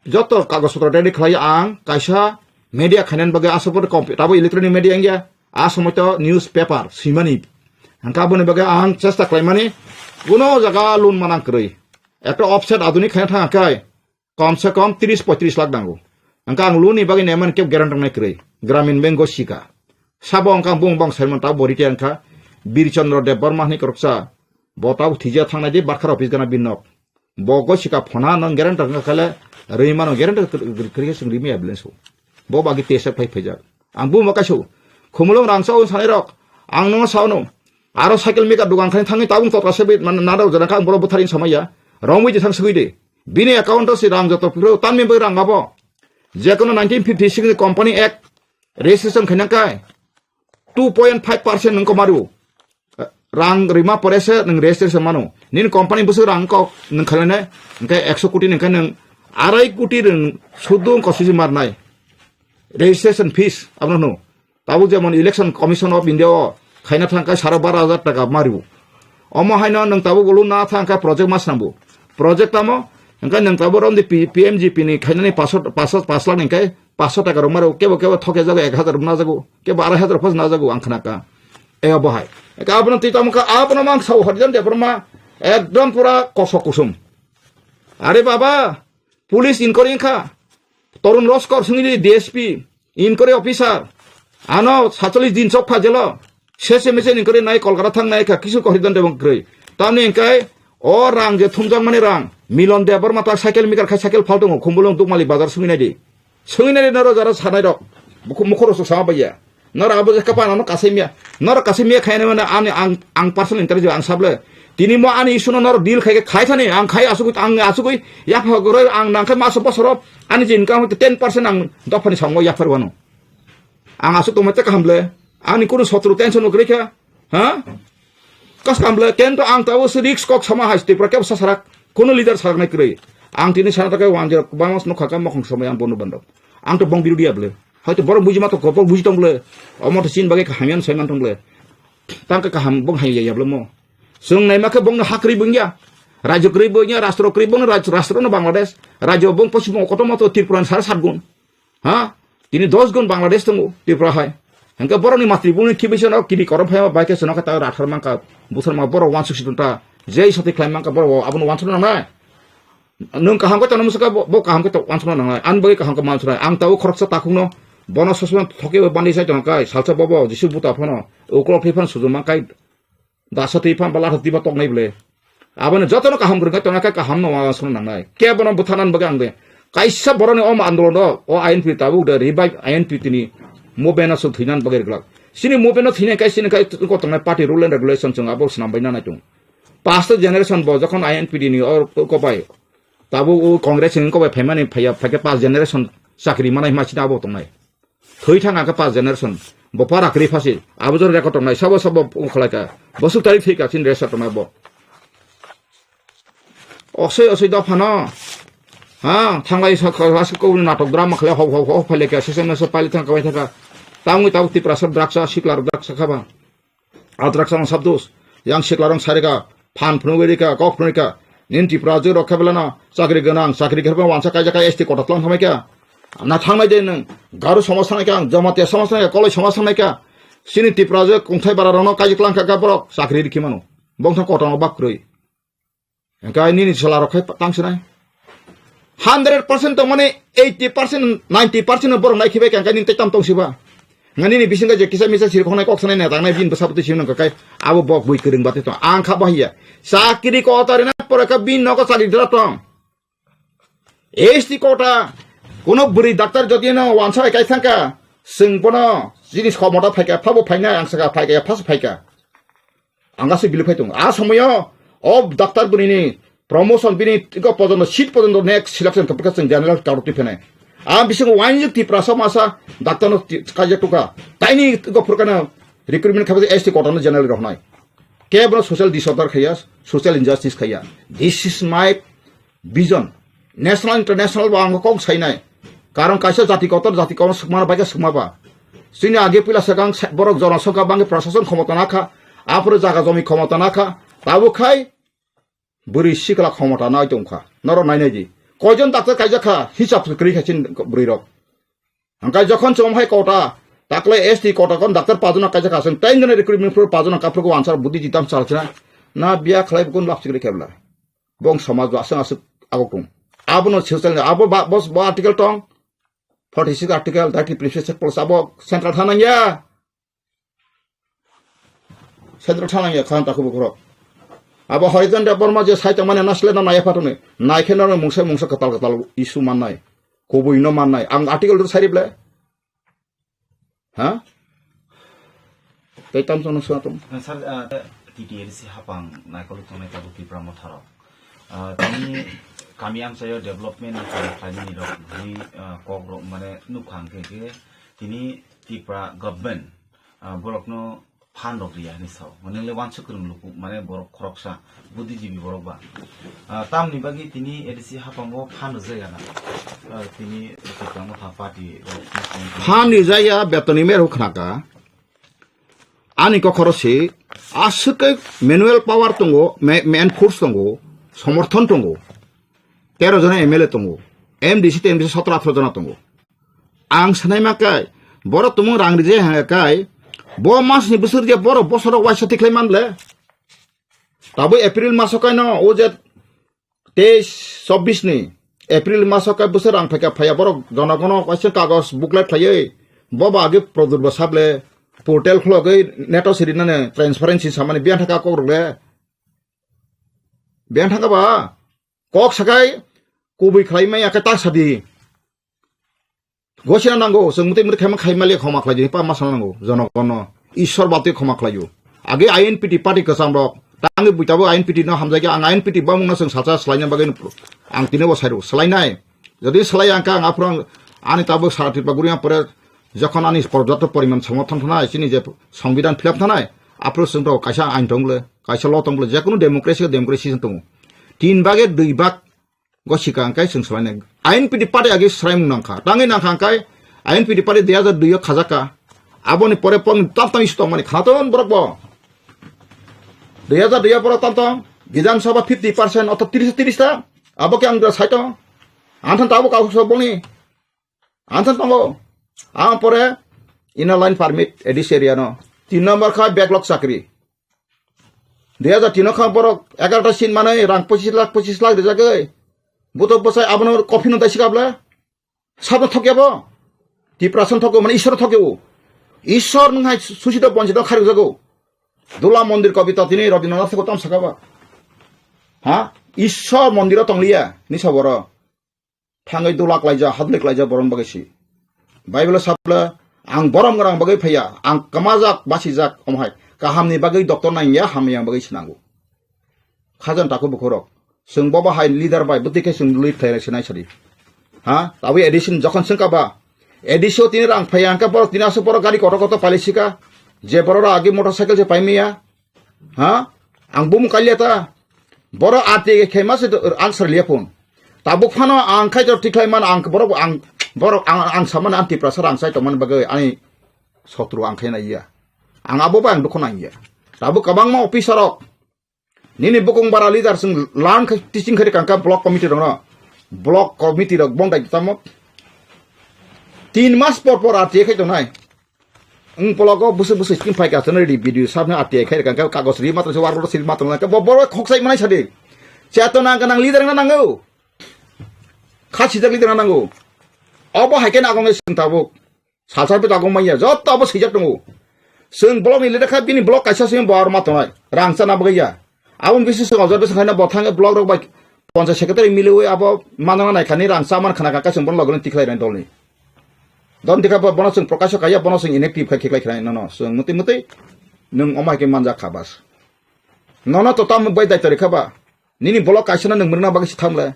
joto kagoj potro ready khlai ang kaisa media khainani bagwi aswk kompi-, tabo electronic media wngya, a somoi to newspaper swimani. Hwnkhe aboni bagwi ang chesta khlaimani kuno jaga loan manang kwrwi. Ekta offset aduni khaina thang khe kom se kom tris poitris lakh nango. Hwnkhe ang loan ni bagwi naimani kebo guarantee wngnai kwrwi. Gramin Bank o sika. Sabo hwnkhe ang bung bang saimanta bo retire wngkha. Bir Chandra Debbarma hwnwi kwrwksa. Bo tabo thwija thangnai di barkha office gana bin nok. Bo gosika phona nang guarantee wngkha kale rwi mano guarantee kwrwi khe chwng rimi ambulance o. Bo bagi T S F phai phaijak. Ang buma kaisa khumulwng rangsa o sanai rok. Ang no saono. Aro cycle maker dugan khani thangwi tabung totra se bit man nada jana kang boro butharin samaya. Romwi je thang sugwi de. Bini account o si rang joto phiro tanmi bai rang abo. Jekono nineteen fifty six ni Company Act registration khaina kai two point five percent nung komaru. Rang rima pore se nung registration mano. Nini company busu rang kok nung khalene, hingke ekso koti nung khe nung arai koti rung sudu kosisi marnai. Registration fees abono hwno. Tabuk jemon Election Commission of India o khaina thang khe saro baro hajar taka mario. Omo haino nung tabuk ulu na thang khe project ma swnambu. Project tamo, hingke nung tabuk romdi P-, P M G P ni khainani paso, paso, pas lakh ni khe paso taka rok maro, kebo kebo thoke jago ek hajar rok na jago, kebo arai hajar phas na jago ang khna ka. E abo hai. Ka abono twi tamo ka abono mang sao Harijan Debbarma ekdom pura kosok kusum. Are baba, police inquiry kha. Torun Roskor sungili D S P, inquiry officer. Ano satcholish din chok pha jelo. Sese mese inquiry nai Kolkata thang nai kha kisu Harijan Debbarma kwrwi. Tamni hingkai o rang je thumjak mani rang. Milon Debbarma ta cycle maker khai cycle phal tongo Khumulwng Dukmali bazar sungwi nai di. Sungwi nai noro jara sanai rok. Buku mukhoro su sama baiya. Noro abo je kapan ano kasai miya. Noro kasai miya khaina mane ani ang, ang personal interview ang sable. Tini mo ani issue no noro deal khai khai thani ang khai asugui ang asugui yapha goro ang nang khai maso bosoro ani je income ten percent ang dophani sango yaphar wano. Ang asuk tongma te kaham le. Ani kunu sotro tension no kre kha. Ha? Kas kam le kento ang tabo se risk kok sama hai Tripura kebo sasarak. Kunu leader sarak nai kre. Ang tini sana takai wan je bangos no khaka mokhong samai ang bono bandok. Ang to bong birudi able. Hoito borok buji ma to kopok buji tong ble. Omo to chin bagai kaham yan sai man tong ble. Tang ka kaham bong hai ya ble mo. Sung nai ma khe bong no hakri bung ya. Rajyo kri bung ya, rastro kri bung, raj-, rastro no Bangladesh. Rajyo bong pochim bong koto moto Tripura sar sat gun. Ha? Tini dos gun Bangladesh tongo Tripura hai. Hingke borokni matri bumni kibisa no kiri korom phai bai khe sono khe ta rathar mangka, buthar ma borok wansuk si ta. Jei sati khlai mangka borok abono wansuk nangnai. Nung kaham khe tono musuka bo, bo kaham khe to wansuk nangnai. An bai kaham khe mansuk nai. Ang tau khoroksa takhuk no bono sosma thoke bandi sai tong kai. Salsa bobo jisu buta phano. Uklo phai phano sujuma kai. Dasa twi phan bala twi ba toknai ble. Aboni jotono kaham kwrwngkha tongna khe kaham no wansukna nangnai. Kebono bwtharnani bagwi ang de. Kaisa boroni omo andolon o, o I N P tabuk de revive I N P tini movement no swk thwinani bagwi rwglak. Chini movement no thwinai kai chini kai ko tongnai party rule and regulation chwng abo swnam bai nanai tongo. Past generation bo jokhon I N P ni o ko bai tabuk o Congress ni ko bai phaimani phaiya phaikhe past generation chakri manai hima chini abo tongnai. Thwi thang khe pas generation. Bo para kwrwi phasi. Abo jor record tongnai. Sabo sabo ungkholai kha. Bosuk tarik thwi kha chini resa tongnai bo. Osoi osoi dophano. Ha, thanglai sa kha, sa kha, natok drama khlai hok hok hok phailai kha. Sese mese pailai thang kha, bai thang kha. Tangwi tabuk Tiprasa drugs a, sikla drugs a kha ba. Adrak sang sabdos, yang siklarong sarika, phan phunugwi rika, kok phunugwi rika, nin Tripura jwk rok khe belano, chakri gwnang, chakri khe wansa kaijak S T kota tlang thamai kha. Na thangnai de nwng, Garu somaj thangnai kha, Jamatia somaj thangnai kha, Koloi somaj thangnai kha. Chini Tripura jwk kungthai bara rokno kaijak lang kha borok, chakri rikhi mano. Bongthang kota no bak kwrwi. Hingke nini chwla rok khai tang sinai. Hundred percent tong mani eighty percent, ninety percent borok nai khibai kha, hingke nini tei tam tong siba. Nga nini bisingo je kisa misa sir khonai kok sanai na tangnai bin bwsa bwtwi sino kai abo bok bui kwrwng bati tong. Ang kha bahia. Chakri ko tari na pore kha bin nogo chakri dra tong. S T kota. Kuno bwrwi doctor jodi no wansa kai thangka. Sing bono jinis khomota phaika, phabo phaina ang saka phaika, phas phaika. Ang aswk bili phai tongo. A somoyo o doctor bwrwini promotion bini go pojono seat pojono next selection khe bwkha chwng general karo twi phenai. A bisingo wainjwk Tiprasa masa doctor no ti-, kaijak tukha. Taini go phurkana recruitment khabe S T kota no general rohnai. Kebono social disorder khaiya, social injustice khaiya. This is my vision. National, international bo ang kok sainai. Karon kaisa jati kotor, jati kotor swkmano bai khe swkma ba. Chini age pila swkang sa-, borok jono swkang bangkhe prashason khomota nakha, aphuru jaga jomi khomota nakha. Tabuk khai bwrwi sikla khomota nai tongkha. Norok nainai di. Koijon doctor kaijak kha, hisab kwrwi kha chini bwrwi rok. Hingkhe jokhon chwng hai kota, takle S T kota kon doctor pajuno kaijak kha, chwng ten jona recruitment pro pajuno kaphrugo answer budi jitam chalchina. Na biya khlai bukun lap chikri kebla. Bong samaj ba aswk aswk agok tong. Abono social, abo ba, bos, bo article tong. Forty six article, thirty previous clause abo central thanang ya. Central thanang ya khan taku bukhro. Abo Horizon Debbarma je sai tongmani nasle na naya phatoni. Naikhe no mungsa mungsa katal katal issue mannai. Kubui no mannai. Ang article dur sari ble. Ha? Tei tam sono sua tong. Sir, ah, T T L C hapang naikolwi tongnai tabuk Tipra Motharok. Ah, tini kami amchaio development ni kaam khlainani rok ni, ah, kok rok mane nukha hwnkhe khe tini Tipra government, ah, borokno phan rok riya hinwi sao. Mane le wansuk kwrwng luku, mane borok khoroksa, buddhijibi borok ba. Ah, tamni bagwi tini A D C haphango phan rwjak ya na. Ah, tini Tipra Motha party rok. Phan rijak ya, betoni meru khnaka. Ani kokhoro si, aswk khe manual power tongo, ma-, man force tongo, somorthon tongo. Tero jona M L A tongo. M D C te M D C sotro athro jona tongo. Ang sanai ma kai, borok tumung rang rijai hanga kai, bo mas ni bwswk rijai borok bosoro waisa tikhlai man le. Tabuk April maso kai no, o je teis chobbish ni April maso kai bwswk rang phaikha phaiya borok jonogono waisa kagos booklet khlaiwi, bo ba agi produr bo sable portal khulogwi neto sirinani transparency samani biyan thaka kok rok le. Biyan thaka ba kok sakai kubui khlai maya khe ta sadi. Gosina nango, chwng mwtwi mwtwi khaima khaima le khoma khlai di, pa ma sana nango, jonogono. Ishwar batwi khoma khlai o. Age I N P T party kwcham rok, tangwi bui tabuk I N P T no hamjai khe, ang I N P T bamung no chwng salsa swlaina bagwi no ang tini bo sai rw, swlainai. Jodi swlai ang kha, ang aphuru ang ani tabuk sara Tripura guri ang pore, jokhon ani porjapto poriman somorthon thanai, chini je songbidan philap thanai, aphuru chwng rok kaisa ain tong le, kaisa law tong le, jekunu democracy, democracy tongo. Tin bage dui bag Gosika hingkai chwng swlainai. I N P T party agi swlaimung nangkha. Tangwi nangkha hingkai I N P T party dui hajar dui o khajak kha. Aboni pore pon tam tam issue tongmani khanaton borok bo. Dui hajar dui o borok tam tong. Bidhan Sabha fifty percent oto tris tris ta. Abo khe ang sai tong. Anthan tabuk kau so boni. Anthan tongo. Ang pore inner line permit A D C area no. Tin number kha backlog chakri. Dui hajar tin o kha borok egarota seat manwi rang pochis lakh, pochis lakh rijagwi. Butok bwsai abono coffin no daisi kabla. Sabno thokya bo. Tiprasa no thokya mane Ishwar no thokya o. Ishwar nwng hai susi do bonsi do kharwi jago. Dula mondir kobita tini Rabindranath Thakur tam saka ba. Ha? Ishwar mondir o tongliya ni saboro. Thangwi dula klaijak, hadlwi klaijak borok bagwi si. Bible o sabla, ang borom gwnang bagwi phaiya, ang kwmajak, basijak, omo hai. Kahamni bagwi doctor nangya, hamyang bagwi swnango. Khajan takhuk bukhurok. Chwng bobo hai leader bai, bwtwi khe chwng lead khlai sinai sadi. Ha? Tabwi A D C ni jokhon swngkha ba. A D C o tini rang phaiya, hwnkhe borok tini aswk borok gari kotor kotor pailai sika. Je borok rok agi motorcycle se paimaya. Ha? Ang bumung kalia ta. Borok R T I khe ma se ang sar liya phone. Tabuk phano ang khai jor tikhlai man ang borok ang borok ang ang samani ang Tiprasa rang sai tongmani bagwi ani sotru ang khai naiya. Ang abo bai ang dukho naiya. Tabuk kwbangma officer rok nini bukung bara leader sing lan khai teaching khai kangka block committee rokno. Block committee rok bondai tamo. Tin mas por por R T I khai tongnai. Ang pologo busu busu skin phai ka chana ready video sabna R T I khai kangka kagos ri matang se warlo sil matang ka bo bo khok sai manai sadi. Chetona ganang leader na nango. Kha sijak leader na nango. Obo hai khe nagong sing tabuk. Salsar pi tagong maya. Jotto obo sijak tongo. Sing block ni leader kha bini block kaisa sing bo ar matonai. Rang chana bagwi ya. Aboni bisi swng ojar bwswng khaina bo thangwi block rok bai ponchayat secretary miliwi abo manna nai khani rang chaman khana kha kaisa bono logoni tikhlai rani dolni. Don dikha bo bono chwng prokasho kaiya bono chwng inactive khai khiklai khna nono chwng mwtwi mwtwi nwng omo hai khe manjak kha bas. Nono to tamo bai daitari kha ba. Nini block kaisa no nwng mwrwkna bagwi si thamle.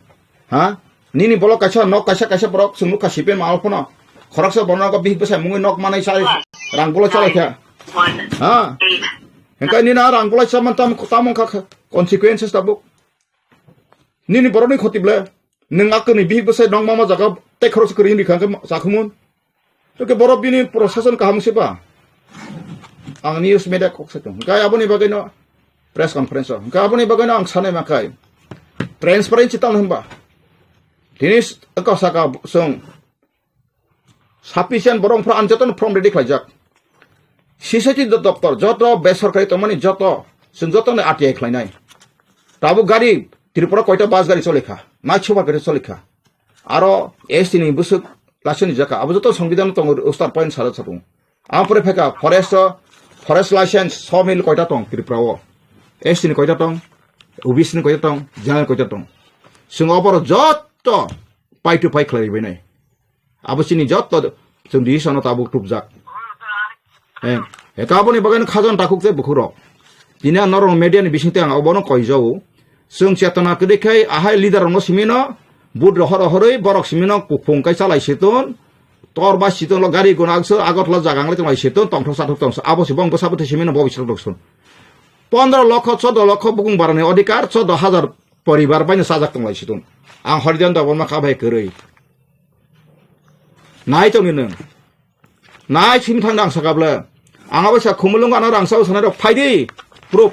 Ha? Nini bolok kaisa nok kaisa kaisa borok chwng nukha C P M al phano. Khoroksa borok nogo bihik bwsai mungwi nok manwi chai rang bolai chalai kha. Ha? Hingkai nini a rang bolai chaman tam tam wngkha kha consequences tabuk. Nini borokni khoti ble. Nwng akoni bihik bwsai nong mama jaga tei khoroksa kwrwi wngkha hwnkhe chakhumun. Tei borok bini proseson kaham se ba. Ang news media kok se tong. Hwnkhe aboni bagwi no press conference o. Hwnkhe aboni bagwi no ang sanai ma khai. Transparency tamo hwnba. Tini s-, ka saka song. Sufficient borok phra ang jotono form ready khlaijak. C C T do-, doptor, joto besorkari tongmani joto, chwng jotono R T I khlainai. Tabuk gari, Tripura koita bus gari cholikha, nai super gari cholikha. Aro S T ni bwswk license rijak kha, abo joto songbidhan tongo, ustar point sara satung. Ang pore pheka, forest o, forest license, sawmill koita tong Tripura o. S T ni koita tong, O B C ni koita tong, general koita tong. Chwng oborok joto pai to pai khlai bai nai. Abo chini joto chwng decision no tabuk tubjak. Eh, eka aboni bagwi no khajan takhuk tei bukhuk rok. Tini ang norok media ni bising tei ang obono koi jago. Chwng chetona kwrwi khai ahai leader rokno simi no vote rohor rohorwi borok simi no kuphung kai chalai siton. Tor bai siton lo gari guna agso Agartala jaga anglai tonglai siton tongthok sathok tongso. Abo se bong bwsa bwthai simi no bo bising rok son. Pondro lokho, chodo lokho bukung barani odhikar, chodo hajar poribar bai no chajak tonglai siton. Ang Horijan Debbarma kha bai kwrwi. Nai tongni nwng. Nai simi thang dang saka bwle. Ang abo sa khumulung ano rang sao sanai rok phaidi. Proof.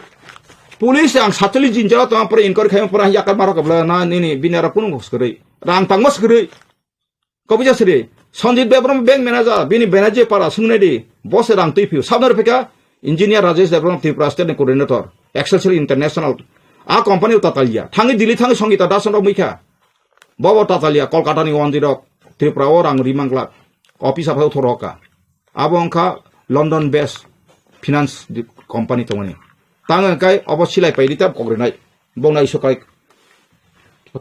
Police ang satuli jinjalo tong pore inquiry khaima pore yakar maro kabla na nini binara kunung kwrwi. Rang tangma kwrwi. Kobija siri. Sanjit Debbarma bank manager bini benaji para sungnai di. Bose rang twi phiu. Sabnar phika engineer Rajesh Debbarma Tripura state ni coordinator. Excelsior International. A company uta talia. Thangi Delhi thangi Sangita Dasan rok muikha. Bobo tatalia Kolkata ni wandi rok Tripura o rang ri manglak. Office aphai uthor hoka. Abo wngkha London based finance di-, company tongmani. Tang wngkai obo silai pai rita kok rinai. Bong nai sokai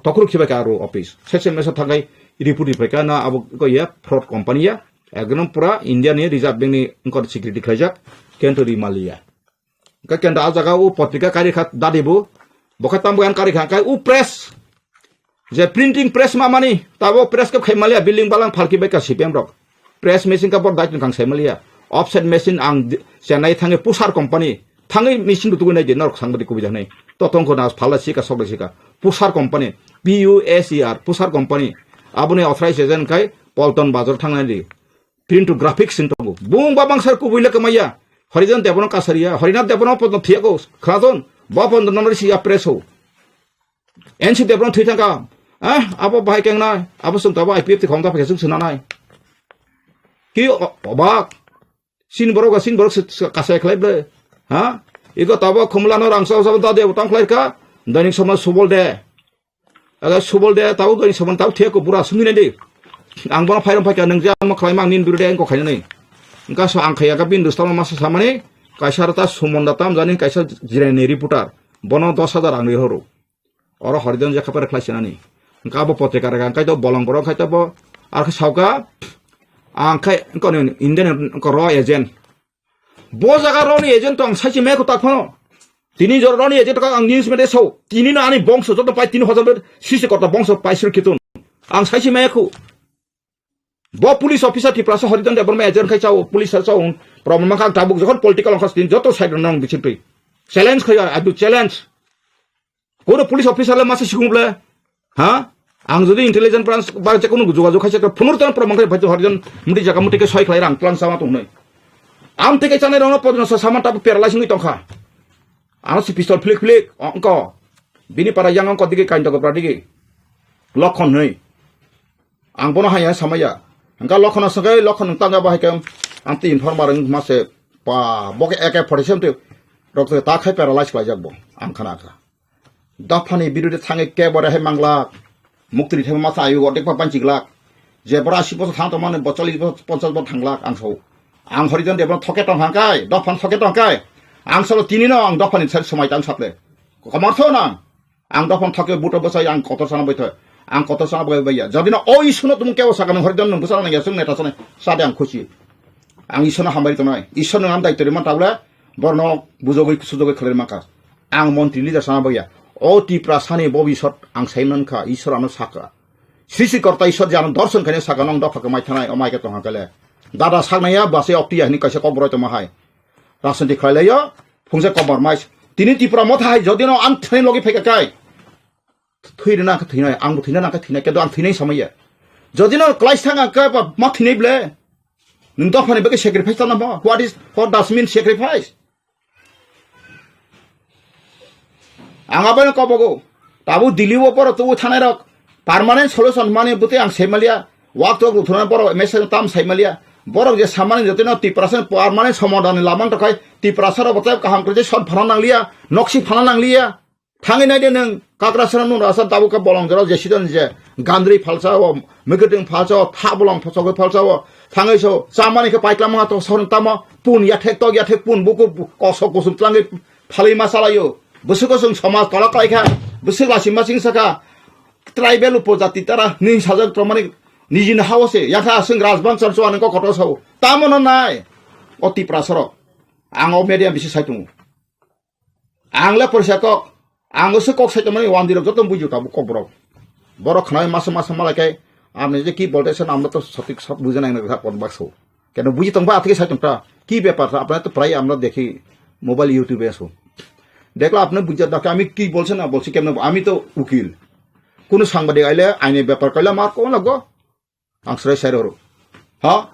tokhru khibai ka aro office. Sese mesa thangai report ripai ka na abo ko ya fraud company ya. Ekdom pura India ni Reserve Bank ni wngkor security khlaijak. Kento ri malia. Hwnkhe kenda a jaga o potrika kari kha dadi bo. Bo khe tamo yan kari kha hwnkhe o press. Je printing press ma mani, tabo press khe khai maliya building balang phalki bai ka C P M rok. Press machine ka bor dai tong kang sai maliya. Offset machine ang di-, Chennai thangi Pusar company. Thangi machine rutugwi nai di norok sangmadi kubui da hwnwi. To tong kho na phala sika sok da sika. Pusar company. P U S E R. Pusar company. Aboni authorized agent khai Polton Bazar thangnai di. Print to graphics sin tongo. Bung ba bangsa kubui le kemaya. Horijan Debbarma kasariya. Horinath Debbarma podno thiyago. Khraton. Ba podno nonori siya press ho. N C Debbarma thui thangka. Ah, abo bahai keng nai. Abo sung tabo I P F T khom ta phai sung suna nai. Ki o-, obak. Sin borok ga sin borok se, se kasai khlai ble. Ha? Iko tabo khumla no rangsa sa da de tang khlai ka. Dainik somaj subol de. Aga subol de tau doi soman tau thek ko bura sumine de. Ang bono phairam phaikha nang jang ma khlai mang nin buru de ang ko khainani. Engka so ang khaya ka bin dustama masa samani kaisa rata sumon da tam jani kaisa jirani reporter. Bono dos hajar ang ri horo. Oro horidan je khapar khlai sinani. Engka bo potrika rega engkai to bolong borok khai to bo ar khe sauka ang khai engko ni Indian engko ro agent. Bo jaga roni agent tong sachi me ko tak phano. Tini jor roni agent ka ang news media so. Tini na ani bongso joto pai tini hajar sisi kota bongso pai sir kitun. Ang sachi me ko. Bo police officer Tiprasa Horijan Debbarma agent khai chao police sa chao. Problem ka tabuk jokhon political ang khas tin joto side nang bichim tui. Challenge khaya adu challenge. Kono police officer le masa sikung ble. Ha? Ang jodi intelligence branch ba je kono jogajog khaise phunur tan proman khai bhai Horijan muti jaga muti ke soi khlai rang plan sama tong nei. Am tike chanai rong podno sa saman tabu paralyze ngi tongkha. Ano si pistol flick flick ongko. Bini para yang ongko digi kain toko pra digi. Lokhon nei. Ang bono haya samaya. Engka Lokhon sagai Lokhon tanga bahai kam. Anti informer mase pa boke eke forty seven tu. Rok ta khai paralyze khlai jak bo. Ang khana kha. Dophani birude thangwi kebore hai manglak. Muktri thangwi masa ayu odek pa panchiglak. Je bora asi bosor thang tongmani bo chollish bosor ponchash bosor thanglak ang sao. Ang Horijan Debbarma thoke tong hangkai, dophan thoke tongkai. Ang salo tini no ang dophani sari somai tang saple. Komar tho nang. Ang dophani thoke buto bosai ang kotor sana boitho. Ang kotor sana bogai baiya. Jodi no o isuno tum kebo sakani Horijan nung bosana nang yasung neta sana sade ang khusi. Ang Isorno hambai tongnai. Isorno ang daityo rima tabla borno bujogwi sujogwi khlai maka. Ang montri leader sana bagya. O Tiprasani bobisot ang sai mankha, Isor ano saka. Srishti korta Isor je ano dorson khaina saka nong dopha khe mai thanai, o mai khe tongha kale. Dada saknaya base okti ya hini kaisa kokboroi tongma hai. Rajniti khlai laio, phungsa komor mais. Tini Tipra motha hai jodi no ang thani logi phaika kai. Thwi rwna khe thwinai, ang bo thwina nang khe thwinai, kebo ang thwinai samaya. Jodi no class thang ang khe ba ma thwinai ble. Nwng dophani bagwi sacrifice tana ba? What is, what does mean sacrifice? Ang abono kobogo. Tabu Delhi o borok tubu thanai rok permanent solution mani bwtwi ang saimalia. Wak tok ruthuna borok message tam saimalia. Borok je samani jotino Tiprasa permanent somadhan ni lamang tokai Tiprasa rok bwtwi kaham kwrwi sot phana nangliya, noksi phana nangliya. Thangwi naide nwng Kakrasra nwng rasa tabuk khe bolong jora je sidon je gandri phalsa o, mwkhuitwng phalsa o, tha bolong phalsa o, thangwi so chamani khe paitlang ma to son tamo pun yathek tok yathek pun buku kosok kusum tlangwi phalwi ma salaio. Bwswk kosong somaj tolak khlaikha, bwswk lachima singsa kha, tribal upojati tara nwng sajak tongmani nijini hao se yakha aswng rajbang char chuani kok kotor sao. Tamo no nai o Tiprasa rok. Ang o media bisi sai tongo. Ang le porisa kok, ang se kok sai tongmani wandi rok joto buji tabuk kok borok. Borok khnai masa masa malai kai, amni je ki bolte sen amno to sotik sot bujana nang kha kon bakso. Keno buji tongba atike sai tongta, ki bepar sa apna to prai amno dekhi mobile YouTube e so. Dekla apna buji da ami ki bolse na bolse kemno ami to ukil. Kuno sangbadik aile aini bepar kaila mar ko lago. Ang srai sai roro. Ha?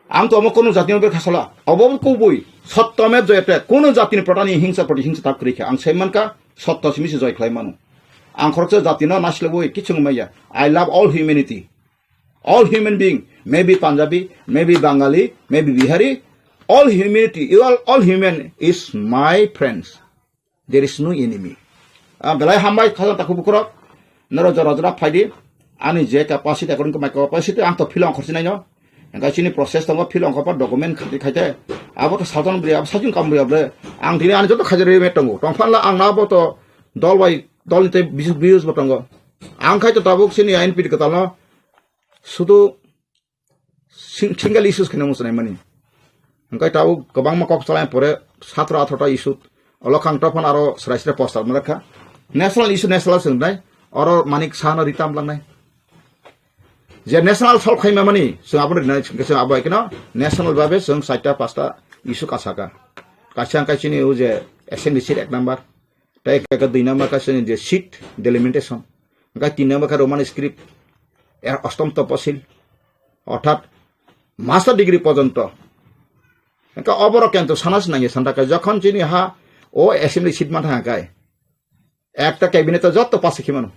Ang to omo kono jatino bekha sala. Obo kubui. Sotto me joyate. Kono jatini protani hingsa proti hingsa tak krikha. Ang sai manka sotto simi se joy khlai mano. Ang khoroksa jatino naslebui kichung maya. I love all humanity. All human being. Maybe Punjabi, maybe Bangali, maybe Bihari. All humanity. You are all human is my friends. There is no enemy. Ah, belai hambai khajang takhuk bukhurok. Noro jora jora phaidi. Ani je capacity, according to my capacity, ang to philo ang khorchinai no. Engkai chini process tongo, philo ang pa document khati khaite. Abo to salton bri, abo sajung kam bri able. Ang tini ani joto khajar remet tongo. Tongphanla ang na abo to dol bai, dol ni te views bo tongo. Ang khai to tabuk chini I N P kwtal no. Sudu sing-, single issues kheno muchunai mani. Hingkai tabuk kwbangma kok chalai pore satro athrota issue. Olo khang tophon aro srai srai poster manakha. National issue national swngnai. Oro manik sano ritam langnai. Je national solve khaima mani, chwng abo rinai, chwng abo keno national babe chwng chaita pasta issue kasaka. Kaisa hingkai chini o je assembly seat ek number. Tei kaka dui number kaisa ni je seat delimitation. Hingkai tin number kha Roman script, er ostom toposil, orthat master degree porjonto. Hingka oborok kento sana sinangya santa kai jokhon chini ha o assembly seat man thangkai. Ekta cabinet o jotto pass khimano.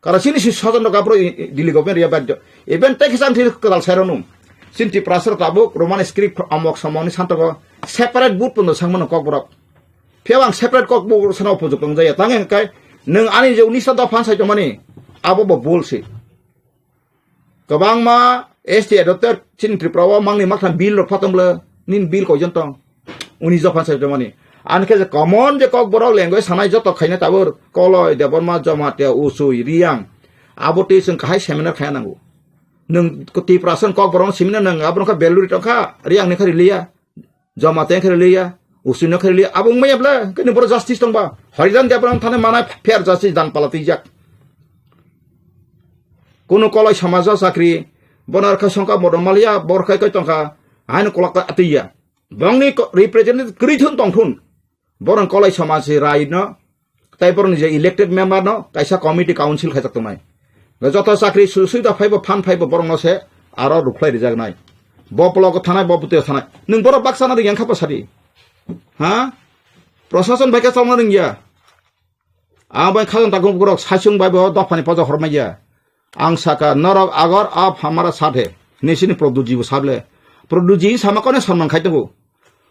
Kara chini si sojon rok abro i-, i-, Delhi government ya badjo. Even tei kisa ang thik kwtal sai rwnung. Chini Tiprasa rok tabuk Roman script amok samoni santogo separate board pundo sangmano kokborok. Phiya ang separate kokborok sana opojok tongjaya. Tang hingkai nwng ani je unista dophan sai tongmani abo bo bul si. Kwbangma S T adopted chini Tripura o mangni maktham bill rok phatom le nin bill koijon tong. Uni jophan sai tongmani. Ani khe je common je kokborok language sanai joto khaina tabur Koloi, Debbarma, Jamatia, Usui, Riang. Abo twi chwng kahai seminar khaya nango. Nwng Tiprasa kokborok seminar nwng abo kha beluri tongkha, Riang ni kha riliya. Jamatia khe riliya, Usui no khe riliya. Abo wngmaya ble, kini boro justice tongba. Harijan Debbarma thani manai fair justice dan pala twijak. Kunu Koloi samajo chakri, bono rwkha songkha modom maliya, bor khai koi tongkha, haino kolok ta atwiya. Bongni ko-, representative kwrwi thun tong thun. Borong Koloi samaj si rai no, tai borong je elected member no, kaisa committee council khaijak tongnai. Joto chakri su-, suida phaibo, phan phaibo borong no se, aro rukhlai rijak nai. Bo block o thanai, bo bwtwi o thanai. Nwng borok baksa na ringya kha bwsadi. Ha? Prosason bai khe chongna ringya. Ang bai khajang takung borok saichung bai bo dophani pojo hormaiya. Ang saka norok agar ab hamara sath hai. Nisini Produtji bo sable. Produtji sama kone sanman khai tongo.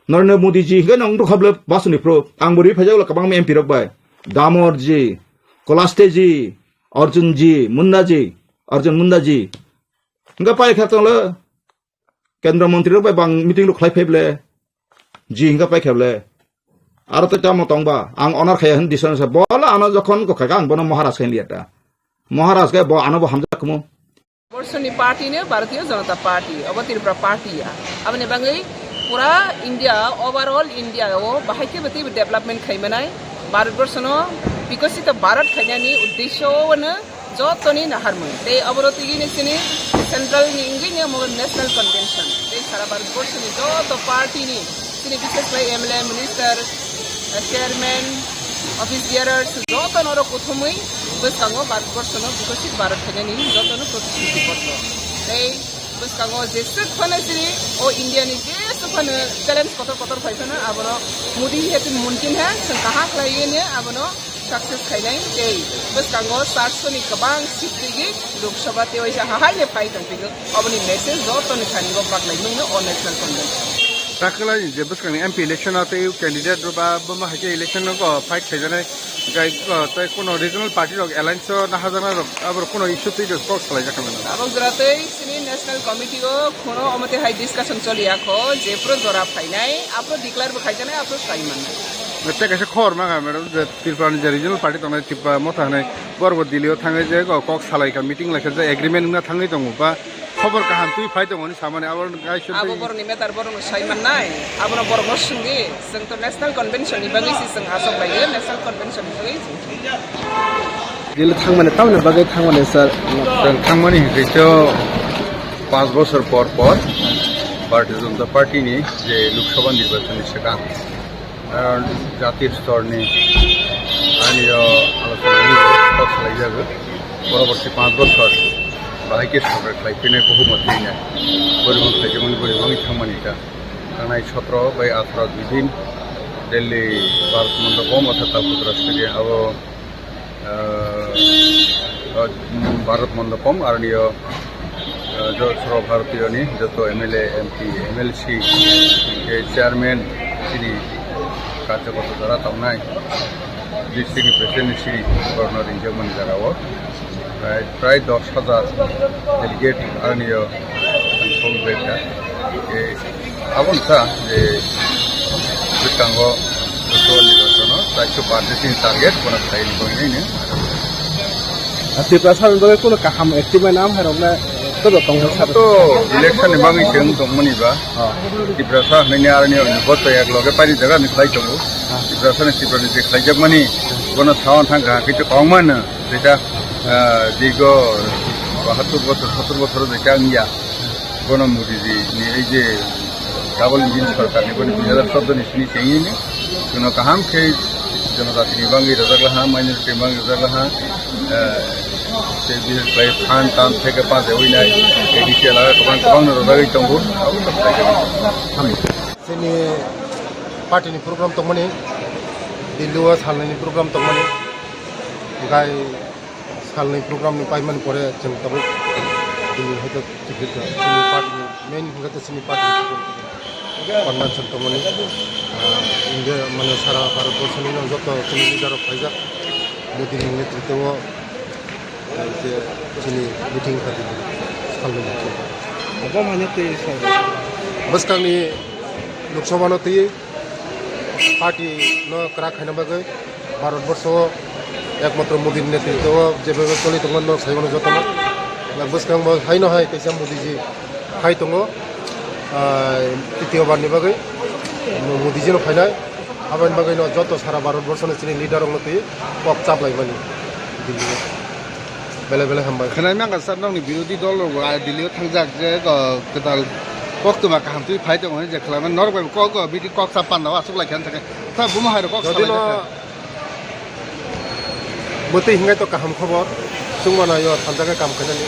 Narendra Modi ji hingke nong dukha ble basuni pro. Ang bo ri phaijak le kwbangma M P rok bai. Damor ji, Kolaste ji, Arjun ji, Munda ji, Arjun Munda ji. Hingke pai kha tong le. Kendra montri rok bai bang meeting rok khlai phai ble. Ji hingke pai kha ble. Aro tei tamo tong ba. Ang onar khaya hin dison sa. Bola ano jokhon ko kha ang bono Maharaj kha hin liya ta. Maharaj khe bo ano bo hamjak kumo. Borshoni party ni Bharatiya Janata Party, obo Tripura party ya. Aboni bagwi pura India, overall India o bahai khe bwtwi development khai manai. Bharat Borshono Bikasito Bharat khainani uddesho wano jotoni naharmung. Tei oboro tigi ni sini central ni wngwi ni omo national convention. Tei sara Bharat Borshoni joto party ni sini bishes bai M L A, minister, chairman, office bearers, joto norok kuthumwi Bwskango Bharatborshono bikosik Bharat khainani jotono protishruti potro. Tei bwskango jeswk phano chini o Indiani jeswk phano challenge kotor kotor phai phano abono Modi hai tei mumkin hai chwng kaham khlaiwi abono success khainai tei bwskango charsho ni kwbang seat twiwi Lok Sabha tei waisa hahaino phai tongphigwi oboni message jotoni thani o baklaimungno o national convention. Takhwlai je bwskangni M P election o tei candidate rok ba boma hai khe election o fight khaijaknai, tei, tei kuno regional party rok alliance o naharjaknai rok aborok kuno issue twi rok kok salai jakha mano. Abo jora tei chini national committee o kuno omo tei hai discussion choli ya kho je phuru jora phainai aphuru declare bo khaijaknai aphuru sai mannai. Tei kaisa khobor mankha madam je Tripura ni je regional party tongnai Tripura Motha hinwi borok bo Delhi o thangwi je kok salai kha meeting lai kha je agreement wngna thangwi tongo ba. Khobor kaham twi phai tongmani samani abo kaisa abo twi borokni matter borokno sai mannai, abono borokno swngdi, chwng to national convention ni bagwi se chwng asok laio, national convention ni bagwi chwng. Delhi thangmani tamoni bagwi thangmani sir? Chwng thangmani hinkhe to panch bosor por por Bharatiya Janata Party ni je Lok Sabha nirbachon ni swkang Karon jati storni ani o alochona ni kok salai jago. Poroborti panch bosor bahai khe sorkar khlai phinai bohumot twi nai. Boribong khlai jagmani boribong thangmani ta. Tangnai sotro bai atharo dui din Delhi Bharat Mandapam otha Talpatra Stadium abo ah, ah, Bharat Mandapam, aroni o, ah, jo-, Sarva Bharatiyo ni joto M L A, M P, M L C, hingke chairman, chini karjakorta jora tongnai, district ni president ni chini borokno ringjak mani jaga o, prai, prai dos hajar delegate, aroni o, ang sol bek da. Hingke Abo wngkha je bwskango joto nirbachono chaiksu party ni target bono khlai ni bagwi nini. Tiprasa ni bagwi kuno kaham achievement am hai rok na to tong sa. To election ni bagwi se wng tongmani ba. Oh. Tiprasa hwnwi ni aroni o ni boto ek loge paini jaga ni khlai tongo. Ah. Tiprasa ni Tripura ni je khlaijakmani bono sawan thangkha kichu kong mano. Jeta, ah, dirgo bahattur bochor, sottor bochor jeta wngya. Bono Modi ji ni ei je double engine sorkar ni boni dui hajar choudo ni sini chengini, jono kaham khe jonojati ni bangwi rwjak laha, minority ni bangwi rwjak laha, eh, tei bises khlai phan tan theke paje winai, A D C elaga kwbang kwbang no rwjagwi tongo. Chini party ni program tongmani, Delhi o salnani program tongmani, gai Salni program ni paimani pore chwng tabuk bini hai khe chukri kha. Chini party ni main hwnkhe chini party ni convention tongmani, ah, India mane sara Bharat borso ni joto chini leader rok phaijak Modi ni netritwo o, ah, je chini meeting kha Delhi salni meeting. Obo mane twi sal. Bwskang ni Lok Sabha no twi party no kwrak khaina bagwi Bharat borso o ekmatro Modi ni netritwo o jebebe choli tongmani norok sai mano jotono. Bwskango haino hai kaisa Modi ji hai tongo, ah, titiyo bar ni bagwi Modi ji no phainai. Aboni bagwi no joto sara Bharat borso ni chini leader rok no twi kok chaplai mani. Belai belai hambai. Khwnai mangkha sir, nokni birodhi dol rok bo, ah, Delhi o thangjak je, oh, kwtal koktwma kaham twi phai tongo hwnwi je khwlai mano. Norok bai bo kok, oh, meeting kok sa panda o achuk lai kha, sa khe. Sa bumo hai rok kok salai kha. Mwtwi hingai to kaham khobor. Chwng mano yo thanjak khe kam khainani.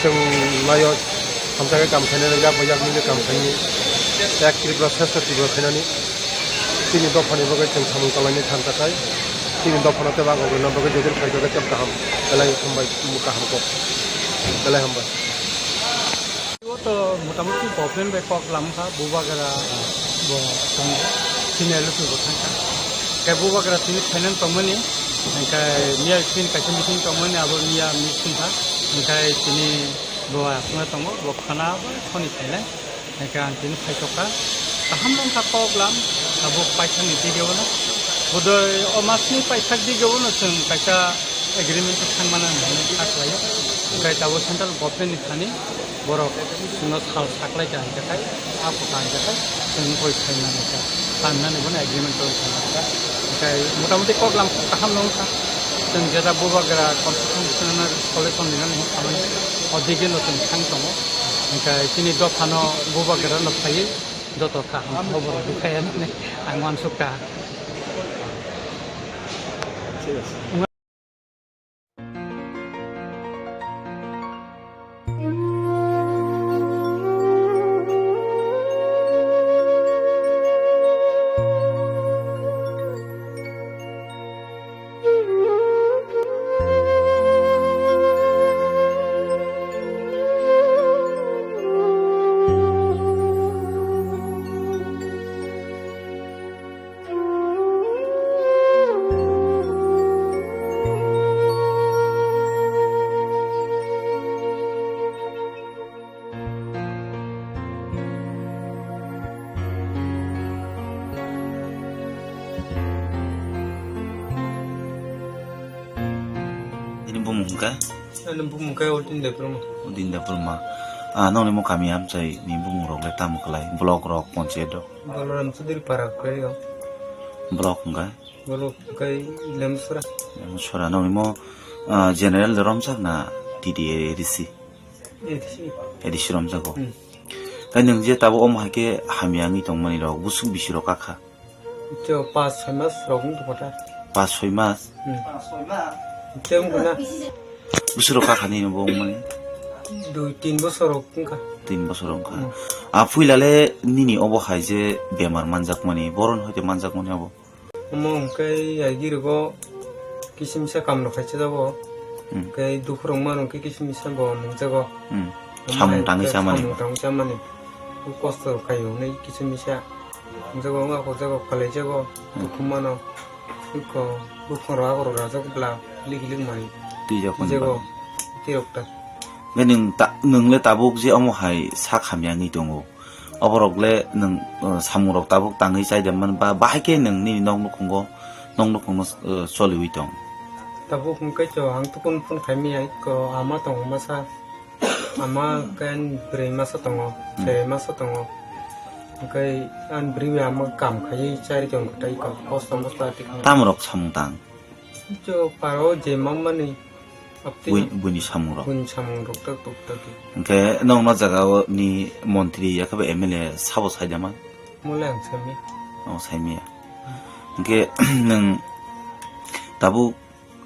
Chwng nayo thanjak khe kam khainani, yak bai yak mili kam khainani. Ek Tripura, Shrestha Tripura khainani. Chini dophani bagwi chwng samung tanglaini thansa khai, chini dophano tei bagwi rwna bagwi jodi khlaijak khe tei kaham, belai hambai, kaham kok, belai hambai. O to motamuti government bai kok lamkha, Bubagra bo tongo, chini L P bo thangkha. Khe Bubagra tini finance tongmani, hingkhe miya chini kaisa meeting tongmani, abo miya meeting kha, hingkhe tini bo aswkno tongo, bo khana bai soni phainai. Hingke ang tini phaitokha. Kaham wngkha kok lam, tabuk paithakni digeo no. Bodoi o masni paithak digeo no chwng kaisa agreement o thangmana hinwi kha khlaio. Hingke tabuk central government ni thani borok chwngno sal saklaikha hingke khai, a kok hingke khai chwng boi khaimani kha, tanmani bono agreement o thangmani kha. Hingke motamuti kok lam kaham no wngkha. Chwng jeta Bubagra constitutional solution rinani hinwi khamani o digeo no chwng thang tongo. Hingke chini dophano Bubagra no phaiwi joto kaham khobor rok rwkha ya nini ang uansukha. Hwnkhe? Ani bumung khe Odin Debbarma. Odin Debbarma. Ah, nokni mo kami amchai ni bumung rok le tamo khlai? Block rok, panchayat rok? Balaram Chaudhary para khlai o. Block hwnkhe? Block hwnkhe Lemsora. Lemsora. Nokni mo, ah, general de romjak na T D A A D C? A D C. A D C romjago. Hmm. Tei nwng je tabuk omo hai khe hamya wngwi tongmani rok, busuk bisi rok kakha? Tei o pas soi mas rok wng tongkha ta. Pas soi mas? Hmm. Tei wng kha na. Busuk rok kakha nini bo wngmani? Dui tin bosor rok wngkha. Tin bosor wngkha. Hmm. A puila le nini obo hai je bemar manjakmani, boron hoite manjakmani abo? Omo hwnkhe yagirogo kisimisa kamrok khai chajago. Hmm. Hwnkhe dukhurok mano hwnkhe kisimisa bo nungjago. Hmm. Omo Samung hai tangwi hwnkhe chamani. Samung tangwi chamani. Kosto khaio hwnwi kisimisa. Nungjago, wngya kok jago, khalaijago. Hmm. Dukhu mano. Iko buphangrok aborok rajak bwla, kilik kilik mani. Twijak mani. Twijago. Tirok ta. Hwnkhe nwng ta-, nwng le tabuk je omo hai sak hamya wngwi tongo. Oborok le nwng, uh, samung rok tabuk tangwi chai de man ba, bahai khe nwng nini nok nukhungo, nok nukhungno, uh, choliwi tong? Tabuk hwnkhe to ang tukun phun khai maya, iko ama tongo masa, ama khe ani bwrwi masa tongo, hmm, chwrai masa tongo. Hwnkhe ani bwrwi bai ama kam khaiwi chari tong khe tei iko kosto mosto ati khe. Tamo rok samung tang? Jo paro je mamani apti. Bui-, buini samung rok. Buini samung rok tak tuk tak. Hwnkhe nokno jaga o ni montri yakhe ba M L A sabo saidama? Mole ang sami. O saimiya. Hwnkhe nwng tabuk,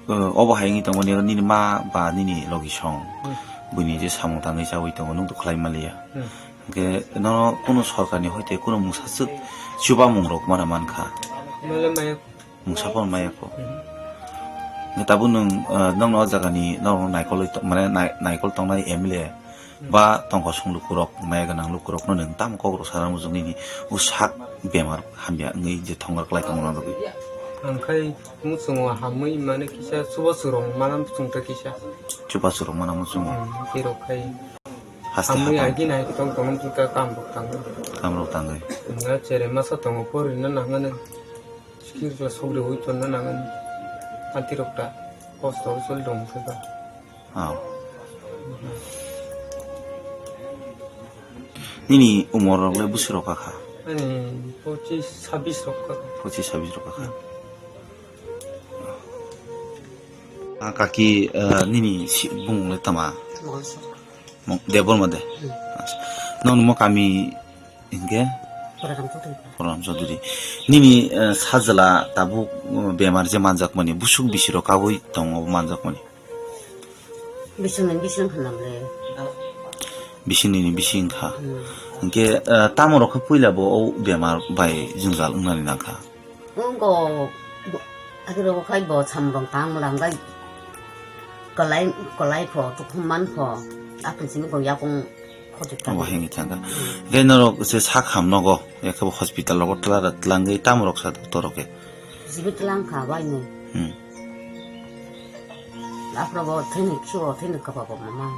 uh, obo hai wngwi tongmani nini ma ba nini logi song. Hmm. Buini je samung tangwi chawi tongo nwng to khlai maliya. Hmm. Hwnkhe nono kunu sorkarni hoite kunu mungsa swk chubamung rok mana mankha. Mole maya. Mungsa phano maya kho. Mhm. Hwnkhe tabuk nwng, ah, nokno o jagani nokno naikol, mane nai-, naikol tongnai M L A, mhm, ba tongkosong lukurok, maya gwnang lukurokno nwng tamo kokrok sana muchung nini o sak bemar hamya wngwi je thongor klai tongmani bagwi. Ang khai muchungo hamwi mane kisa chubachu rok mana muchungtha kisa. Chubachu rok mana muchungo. Hmm, tei rok khai. Haste hamwi hapang. Agi nai tong tong muchungtha kam rok tangwi. Kam rok tangwi. Nga chere masa tongo porina nangani. Sikir kla sogri hui tonna nangani. Anti rok ta kosto oi choli rong khe ba. Aw. Nini umor rok le bwswk rok kha? Ani pochis sabis rok kha. Pochis sabis rok kha. Hmm. Ah, kaki, eh, nini si-, bumung le tama? Mongso. Mo-, Debbarma de? Hmm. Acha. Nokni mo kami Hinkhe? Puraram Chaudhary. Puraram Chaudhary. Nini, eh, sajla tabuk, eh, bemar je manjakmani, busuk bisirok kaui tongo manjakmani? Bisingni bising hanamle. Bisingni bising kha. Hmm. Hinkhe, eh, tamo rok khe puila bo o bemar bai jwngjal wngnani nangkha? Wngkok, abo rok khai bo samrong tang mlang bai. Kwlai, kwlai pho, tukhum man pho, atwng simi bo yakung khotik tang. Obo hinwi thangkha. Tei norok se sak ham nogo, yakhe bo hospital rogo twla, twlangwi tamo rok sa doctor rok khe? Jibi twlang kha bai nung. Hmm. Aphuru bo thini khibo, thini kwpa bo mama.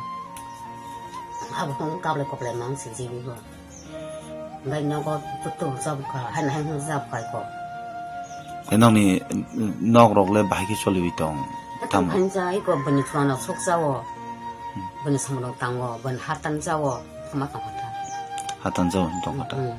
Abo hwn kablai koplai mang si jibi bo. Bai nogo tutu jabukha, hai hai hwn jabukha ko. Tei nokni nok rok le bahai khe choliwi tong? Tam. Tam phainjai ko bini chuano sokjao. Hmm. Bini samrok tango, bini hatan jao, thangma tongkha ta. Hatan jao tongkha ta. Hmm.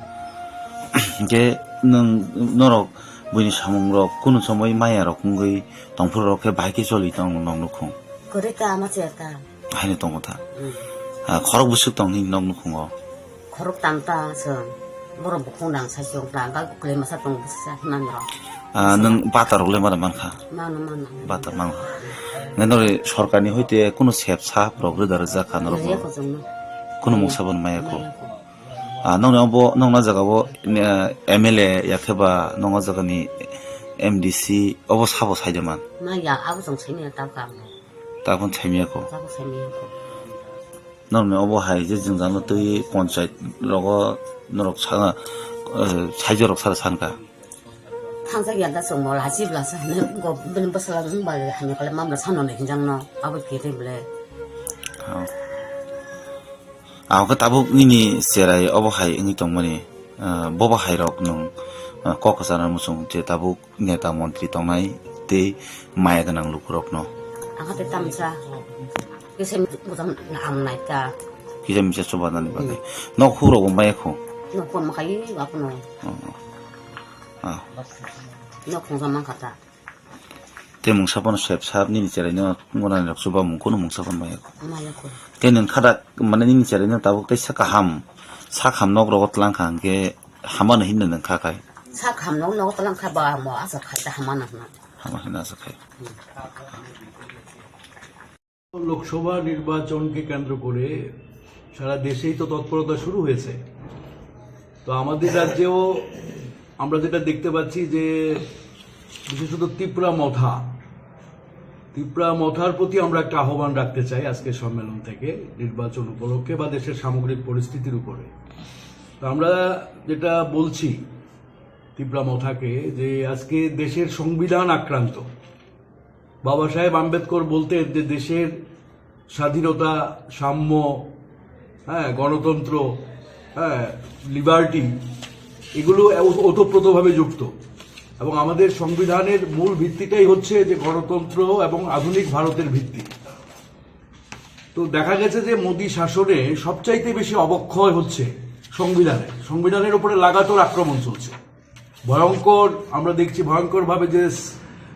Hinkhe nwng norok buini samung rok kunu somoi maya rok wngwi tongphuru rok khe bahai khe choli tong nwng nok nukhung? Kwrwi ta ma chaya ta. Haino tongo ta. Hmm. Ah, khorok bwswk tong nini nok nukhungo? Khorok tam ta chwng. Borok bukhung dang sai chwng ta, bak kwlwi masa tong bwsa himani rok. Ah, nwng bata rok le mano mankha? Mano, mano. Bata mankha. Nai nori sorkarni hoite kunu sep sap rok rwda rwjak kha norok? Rwya bo? Kunu mungsa bo maya kho? Maya kho. Ah, nokni obo, nokna jaga o, eh, M L A yakhe ba nokna jaga ni M D C obo sabo sai de man? Ma ya, abo chwng sai maya ta kha. Tabuk saimaya kho. Tabuk saimaya kho. Norokni obo hai je jwngjal no twi ponchayat rogo norok sa, eh, saijak rok sara sankha. Thangjak ya da chwng bo lachi blasa hinwi go bini bwsala wng bai hamya khe mamla sano hinjak no abo kiri ble. Oh. Ahokhe tabuk nini cherai obo hai wngwi tongmani, ah, bobo hai rok nwng, ah, kok kwchana muchung je tabuk neta montri tongnai tei maya gwnang lukurokno. Hati tamsa. Kisa misa bujang na am nai ta. Kisa misa chuba nani bagwi. Nok huro bo maya kho. Nok pon makai wa kono. Ah. Nok khong sama kata. Te mungsa pono sep sap nini cherai no ngona ni rok chuba mung kono mungsa pono maya kho. Maya kho. Te nang khada mane nini cherai no tabuk te sa kaham. Sa kaham nok rogo tlang kha hingke hama no hinna nang kha kai. Sa kaham nok rogo tlang kha ba mo asa khai ta hama na na. Hama hinna asa khai. Lok Sabha নির্বাচনকে কেন্দ্র করে সারা দেশেই তো তৎপরতা শুরু হয়েছে। তো আমাদের রাজ্যেও আমরা যেটা দেখতে পাচ্ছি যে বিশেষত তিপ্রা মথা, তিপ্রা মথার প্রতি আমরা একটা আহ্বান রাখতে চাই আজকের সম্মেলন থেকে, নির্বাচন উপলক্ষে বা দেশের সামগ্রিক পরিস্থিতির উপরে। তো আমরা যেটা বলছি তিপ্রা মথাকে যে আজকে দেশের সংবিধান আক্রান্ত। বাবা সাহেব আম্বেদকর বলতেন যে দেশের স্বাধীনতা, সাম্য, হ্যাঁ, গণতন্ত্র, হ্যাঁ, লিবার্টি, এগুলো ওতপ্রোতভাবে যুক্ত। এবং আমাদের সংবিধানের মূল ভিত্তিটাই হচ্ছে যে গণতন্ত্র এবং আধুনিক ভারতের ভিত্তি। তো দেখা গেছে যে মোদী শাসনে সবচাইতে বেশি অবক্ষয় হচ্ছে সংবিধানের। সংবিধানের উপরে লাগাতার আক্রমণ চলছে। ভয়ঙ্কর, আমরা দেখছি ভয়ঙ্করভাবে যে স-,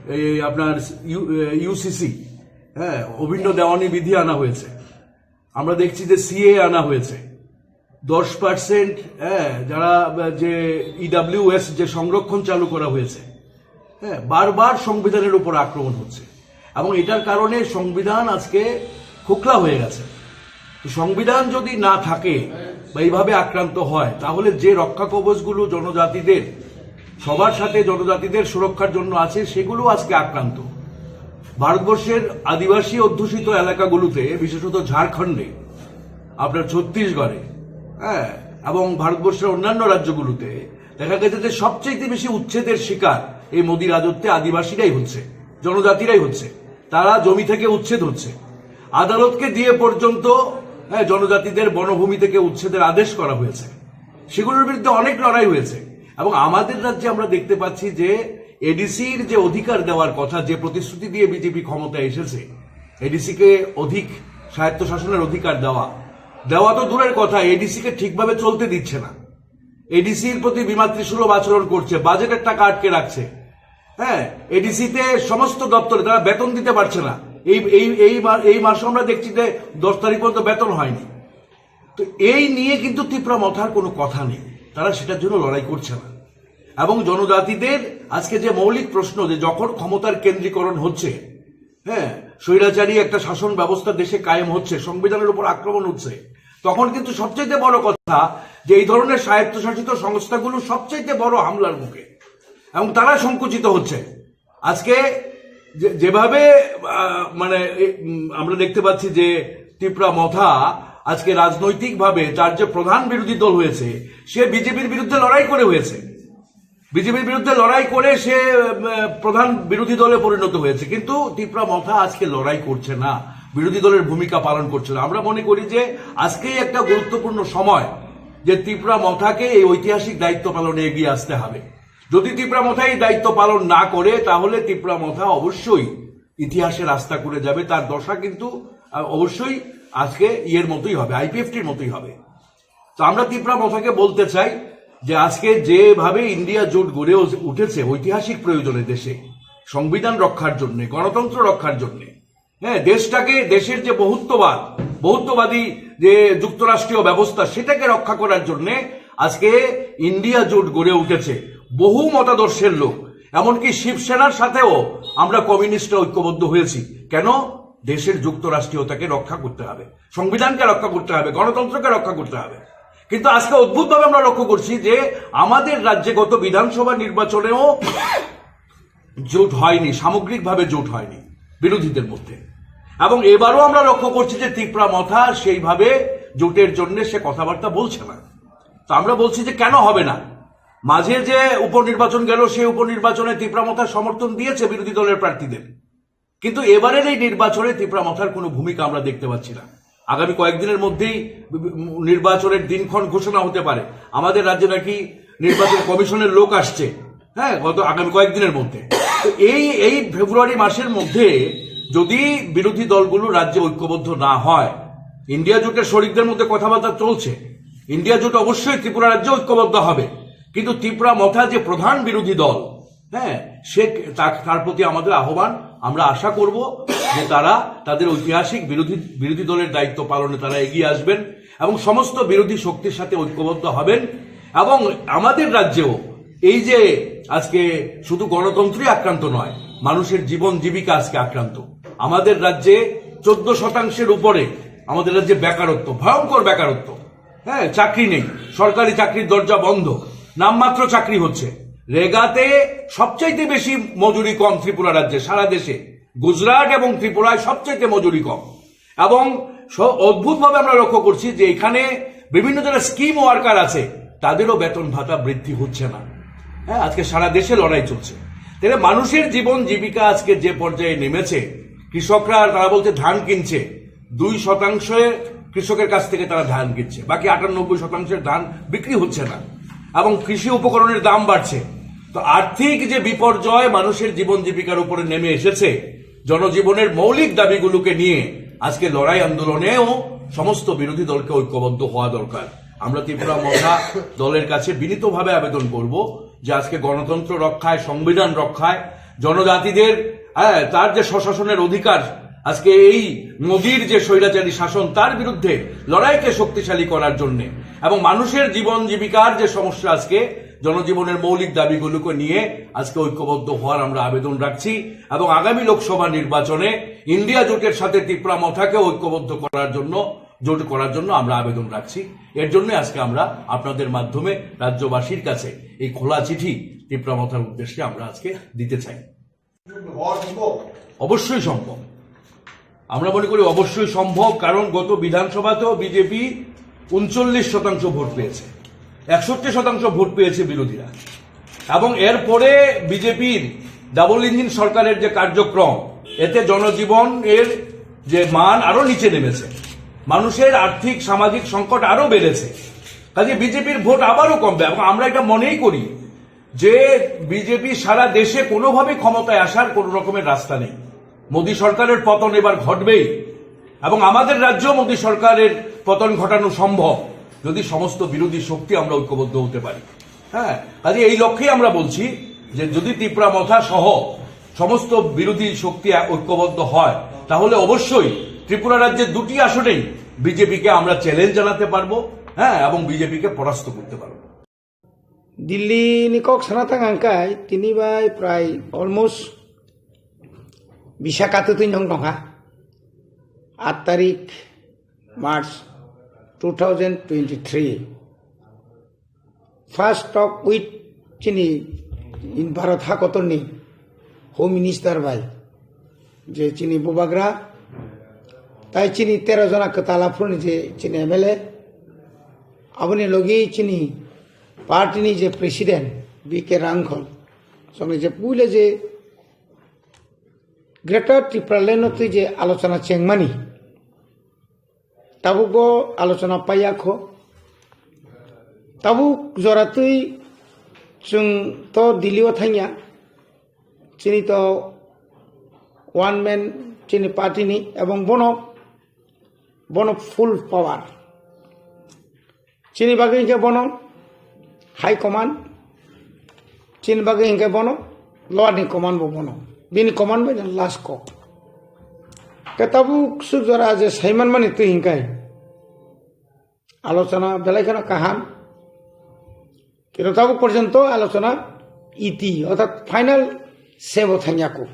এই আপনার ইউ-, এ, ইউসিসি, হ্যাঁ, অভিন্ন দেওয়ানি বিধি আনা হয়েছে। আমরা দেখছি যে সিএ আনা হয়েছে। দশ পার্সেন্ট, হ্যাঁ, যারা, আহ, যে ইডাব্লিউএস যে সংরক্ষণ চালু করা হয়েছে, হ্যাঁ, বারবার সংবিধানের উপর আক্রমণ হচ্ছে এবং এটার কারণে সংবিধান আজকে খোকলা হয়ে গেছে। তো সংবিধান যদি না থাকে বা এইভাবে আক্রান্ত হয়, তাহলে যে রক্ষা কবচগুলো জনজাতিদের, সবার সাথে জনজাতিদের সুরক্ষার জন্য আছে, সেগুলো আজকে আক্রান্ত। ভারতবর্ষের আদিবাসী অধ্যুষিত এলাকাগুলোতে, বিশেষত ঝাড়খণ্ডে, আপনার ছত্তিশগড়ে, হ্যাঁ, এবং ভারতবর্ষের অন্যান্য রাজ্যগুলোতে দেখা গেছে যে সবচেয়ে বেশি উচ্ছেদের শিকার এই মোদী রাজত্বে আদিবাসীরাই হচ্ছে, জনজাতিরাই হচ্ছে। তারা জমি থেকে উচ্ছেদ হচ্ছে, আদালতকে দিয়ে পর্যন্ত, হ্যাঁ, জনজাতিদের বনভূমি থেকে উচ্ছেদের আদেশ করা হয়েছে। সেগুলোর বিরুদ্ধে অনেক লড়াই হয়েছে এবং আমাদের রাজ্যে আমরা দেখতে পাচ্ছি যে এডিসির যে অধিকার দেওয়ার কথা, যে প্রতিশ্রুতি দিয়ে বিজেপি ক্ষমতায় এসেছে, এডিসিকে অধিক স্বায়ত্তশাসনের অধিকার দেওয়া, দেওয়া তো দূরের কথা, এডিসিকে ঠিকভাবে চলতে দিচ্ছে না। এডিসির প্রতি বিমাতৃসুলভ আচরণ করছে, বাজেটের টাকা আটকে রাখছে। হ্যাঁ, এডিসিতে সমস্ত দপ্তরে তারা বেতন দিতে পারছে না। এই এই এই মা- এই মাসে আমরা দেখছি যে দশ তারিখ পর্যন্ত বেতন হয়নি। তো এই নিয়ে কিন্তু তিপ্রা মথার কোনো কথা নেই, তারা সেটার জন্য লড়াই করছে না। এবং জনজাতিদের আজকে যে মৌলিক প্রশ্ন, যে যখন ক্ষমতার কেন্দ্রীকরণ হচ্ছে, হ্যাঁ, স্বৈরাচারী একটা শাসন ব্যবস্থা দেশে কায়েম হচ্ছে, সংবিধানের উপর আক্রমণ হচ্ছে, তখন কিন্তু সবচেয়ে বড় কথা যে এই ধরনের স্বায়ত্তশাসিত সংস্থাগুলো সবচেয়ে বড় হামলার মুখে এবং তারা সংকুচিত হচ্ছে। আজকে যে- যেভাবে, আহ, মানে এ- উম, আমরা দেখতে পাচ্ছি যে তিপ্রা মথা আজকে রাজনৈতিকভাবে তার যে প্রধান বিরোধী দল হয়েছে, সে বিজেপির বিরুদ্ধে লড়াই করে হয়েছে, বিজেপির বিরুদ্ধে লড়াই করে সে, উম, প্রধান বিরোধী দলে পরিণত হয়েছে। কিন্তু তিপ্রা মথা আজকে লড়াই করছে না, বিরোধী দলের ভূমিকা পালন করছে না। আমরা মনে করি যে আজকেই একটা গুরুত্বপূর্ণ সময় যে তিপ্রা মথাকে এই ঐতিহাসিক দায়িত্ব পালনে এগিয়ে আসতে হবে। যদি তিপ্রা মথা এই দায়িত্ব পালন না করে, তাহলে তিপ্রা মথা অবশ্যই ইতিহাসে রাস্তা করে যাবে। তার দশা কিন্তু, আহ, অবশ্যই আজকে ইয়ের মতোই হবে, আইপিএফটির মতোই হবে। তো আমরা তিপ্রা মথাকে বলতে চাই যে আজকে যেভাবে ইন্ডিয়া জোট গড়ে উ- উঠেছে ঐতিহাসিক প্রয়োজনে দেশে, সংবিধান রক্ষার জন্য, গণতন্ত্র রক্ষার জন্য, হ্যাঁ, দেশটাকে, দেশের যে বহুত্ববাদ, বহুত্ববাদী যে যুক্তরাষ্ট্রীয় ব্যবস্থা, সেটাকে রক্ষা করার জন্য আজকে ইন্ডিয়া জোট গড়ে উঠেছে। বহু মতাদর্শের লোক, এমনকি শিবসেনার সাথেও আমরা কমিউনিস্টরা ঐক্যবদ্ধ হয়েছি। কেন? দেশের যুক্তরাষ্ট্রীয়তাকে রক্ষা করতে হবে, সংবিধানকে রক্ষা করতে হবে, গণতন্ত্রকে রক্ষা করতে হবে। কিন্তু আজকে অদ্ভুতভাবে আমরা লক্ষ্য করছি যে আমাদের রাজ্যে গত বিধানসভা নির্বাচনেও জোট হয়নি, সামগ্রিকভাবে জোট হয়নি বিরোধীদের মধ্যে। এবং এবারও আমরা লক্ষ্য করছি যে তিপ্রা মথা সেইভাবে জোটের জন্য সে কথাবার্তা বলছে না। তো আমরা বলছি যে কেন হবে না? মাঝে যে উপনির্বাচন গেল, সেই উপনির্বাচনে তিপ্রা মথা সমর্থন দিয়েছে বিরোধী দলের প্রার্থীদের, কিন্তু এবারের এই নির্বাচনে তিপ্রা মথার কোনো ভূমিকা আমরা দেখতে পাচ্ছি না। আগামী কয়েকদিনের মধ্যেই নির্বাচনের দিনক্ষণ ঘোষণা হতে পারে। আমাদের রাজ্যে নাকি নির্বাচন কমিশনের লোক আসছে, হ্যাঁ, গত আগামী কয়েকদিনের মধ্যে। তো এই এই ফেব্রুয়ারি মাসের মধ্যে যদি বিরোধী দলগুলো রাজ্যে ঐক্যবদ্ধ না হয়, ইন্ডিয়া জোটের শরিকদের মধ্যে কথাবার্তা চলছে, ইন্ডিয়া জোট অবশ্যই ত্রিপুরা রাজ্যে ঐক্যবদ্ধ হবে, কিন্তু তিপ্রা মথা যে প্রধান বিরোধী দল, হ্যাঁ, সে তা-, তার প্রতি আমাদের আহ্বান। আমরা আশা করব যে তারা তাদের ঐতিহাসিক বিরোধী বিরোধী দলের দায়িত্ব পালনে তারা এগিয়ে আসবেন এবং সমস্ত বিরোধী শক্তির সাথে ঐক্যবদ্ধ হবেন। এবং আমাদের রাজ্যেও এই যে আজকে শুধু গণতন্ত্রই আক্রান্ত নয়, মানুষের জীবন জীবিকা আজকে আক্রান্ত। আমাদের রাজ্যে চোদ্দ শতাংশের উপরে আমাদের রাজ্যে বেকারত্ব, ভয়ঙ্কর বেকারত্ব। হ্যাঁ, চাকরি নেই, সরকারি চাকরির দরজা বন্ধ, নামমাত্র চাকরি হচ্ছে। রেগাতে সবচাইতে বেশি মজুরি কম ত্রিপুরা রাজ্যে, সারা দেশে গুজরাট এবং ত্রিপুরায় সবচাইতে মজুরি কম। এবং স-, অদ্ভুতভাবে আমরা লক্ষ্য করছি যে এখানে বিভিন্ন যারা স্কিম ওয়ার্কার আছে, তাদেরও বেতন ভাতা বৃদ্ধি হচ্ছে না। হ্যাঁ, আজকে সারা দেশে লড়াই চলছে। তাহলে মানুষের জীবন জীবিকা আজকে যে পর্যায়ে নেমেছে, কৃষকরা, তারা বলছে ধান কিনছে, দুই শতাংশে কৃষকের কাছ থেকে তারা ধান কিনছে, বাকি আটানব্বই শতাংশের ধান বিক্রি হচ্ছে না, এবং কৃষি উপকরণের দাম বাড়ছে। তো আর্থিক যে বিপর্যয় মানুষের জীবন জীবিকার উপরে নেমে এসেছে, জনজীবনের মৌলিক দাবিগুলোকে নিয়ে আজকে লড়াই আন্দোলনেও সমস্ত বিরোধী দলকে ঐক্যবদ্ধ হওয়া দরকার। আমরা ত্রিপুরা মথা দলের কাছে বিনীতভাবে আবেদন করব যে আজকে গণতন্ত্র রক্ষায়, সংবিধান রক্ষায়, জনজাতিদের, হ্যাঁ, তার যে স্বশাসনের অধিকার, আজকে এই মোদির যে স্বৈরাচারী শাসন, তার বিরুদ্ধে লড়াইকে শক্তিশালী করার জন্য এবং মানুষের জীবন জীবিকার যে সমস্যা, আজকে জনজীবনের মৌলিক দাবিগুলোকে নিয়ে আজকে ঐক্যবদ্ধ হওয়ার আমরা আবেদন রাখছি। এবং আগামী লোকসভা নির্বাচনে ইন্ডিয়া জোটের সাথে তিপ্রা মথাকে ঐক্যবদ্ধ করার জন্য, জোট করার জন্য আমরা আবেদন রাখছি। এর জন্য আজকে আমরা আপনাদের মাধ্যমে রাজ্যবাসীর কাছে এই খোলা চিঠি তিপ্রা মথার উদ্দেশ্যে আমরা আজকে দিতে চাই। অবশ্যই সম্ভব, আমরা মনে করি অবশ্যই সম্ভব, কারণ গত বিধানসভাতেও বিজেপি ঊনচল্লিশ শতাংশ ভোট পেয়েছে, একষট্টি শতাংশ ভোট পেয়েছে বিরোধীরা। এবং এরপরে বিজেপির ডাবল ইঞ্জিন সরকারের যে কার্যক্রম, এতে জনজীবনের যে মান আরো নিচে নেমেছে, মানুষের আর্থিক সামাজিক সংকট আরো বেড়েছে। কাজে বিজেপির ভোট আবারও কমবে এবং আমরা এটা মনেই করি যে বিজেপি সারা দেশে কোনোভাবেই ক্ষমতায় আসার কোনো রকমের রাস্তা নেই। মোদী সরকারের পতন এবার ঘটবেই এবং আমাদের রাজ্যেও মোদী সরকারের পতন ঘটানো সম্ভব যদি সমস্ত বিরোধী শক্তি আমরা ঐক্যবদ্ধ হতে পারি। হ্যাঁ, কাজে এই লক্ষ্যেই আমরা বলছি যে যদি তিপ্রা মথা সহ সমস্ত বিরোধী শক্তি এক-, ঐক্যবদ্ধ হয়, তাহলে অবশ্যই ত্রিপুরা রাজ্যের দুটি আসনেই বিজেপিকে আমরা চ্যালেঞ্জ জানাতে পারবো, হ্যাঁ, এবং বিজেপিকে পরাস্ত করতে পারবো। Delhi ni kok sana tang ang kai, tini bai prai almost bisa katutwi nong tongkha. Aat tarik March two thousand twenty-three. First talk with chini in Bharat hakotorni Home Minister bai, je chini bubagra, tai chini tero jona kwtal aphuruni je chini M L A, aboni logi chini party ni je president B K Rangkhol, songni je puila je Greater Tipraland no twi je alochona chengmani, tabuk bo alochona paiya kho. Tabuk jora twi chwng to Delhi o thangya, chini to one man chini party ni, ebong bono, bono full power. Chini bagwi hinkhe bono high command, chini bagwi hinkhe bono lower ni command bo bono, bini command bai last kok. Ke tabuk suk jora je saiman mani twi hinkai alochona belai kheno kaham. Kino tabuk porjonto alochona iti, orthat final sebo thangya ko.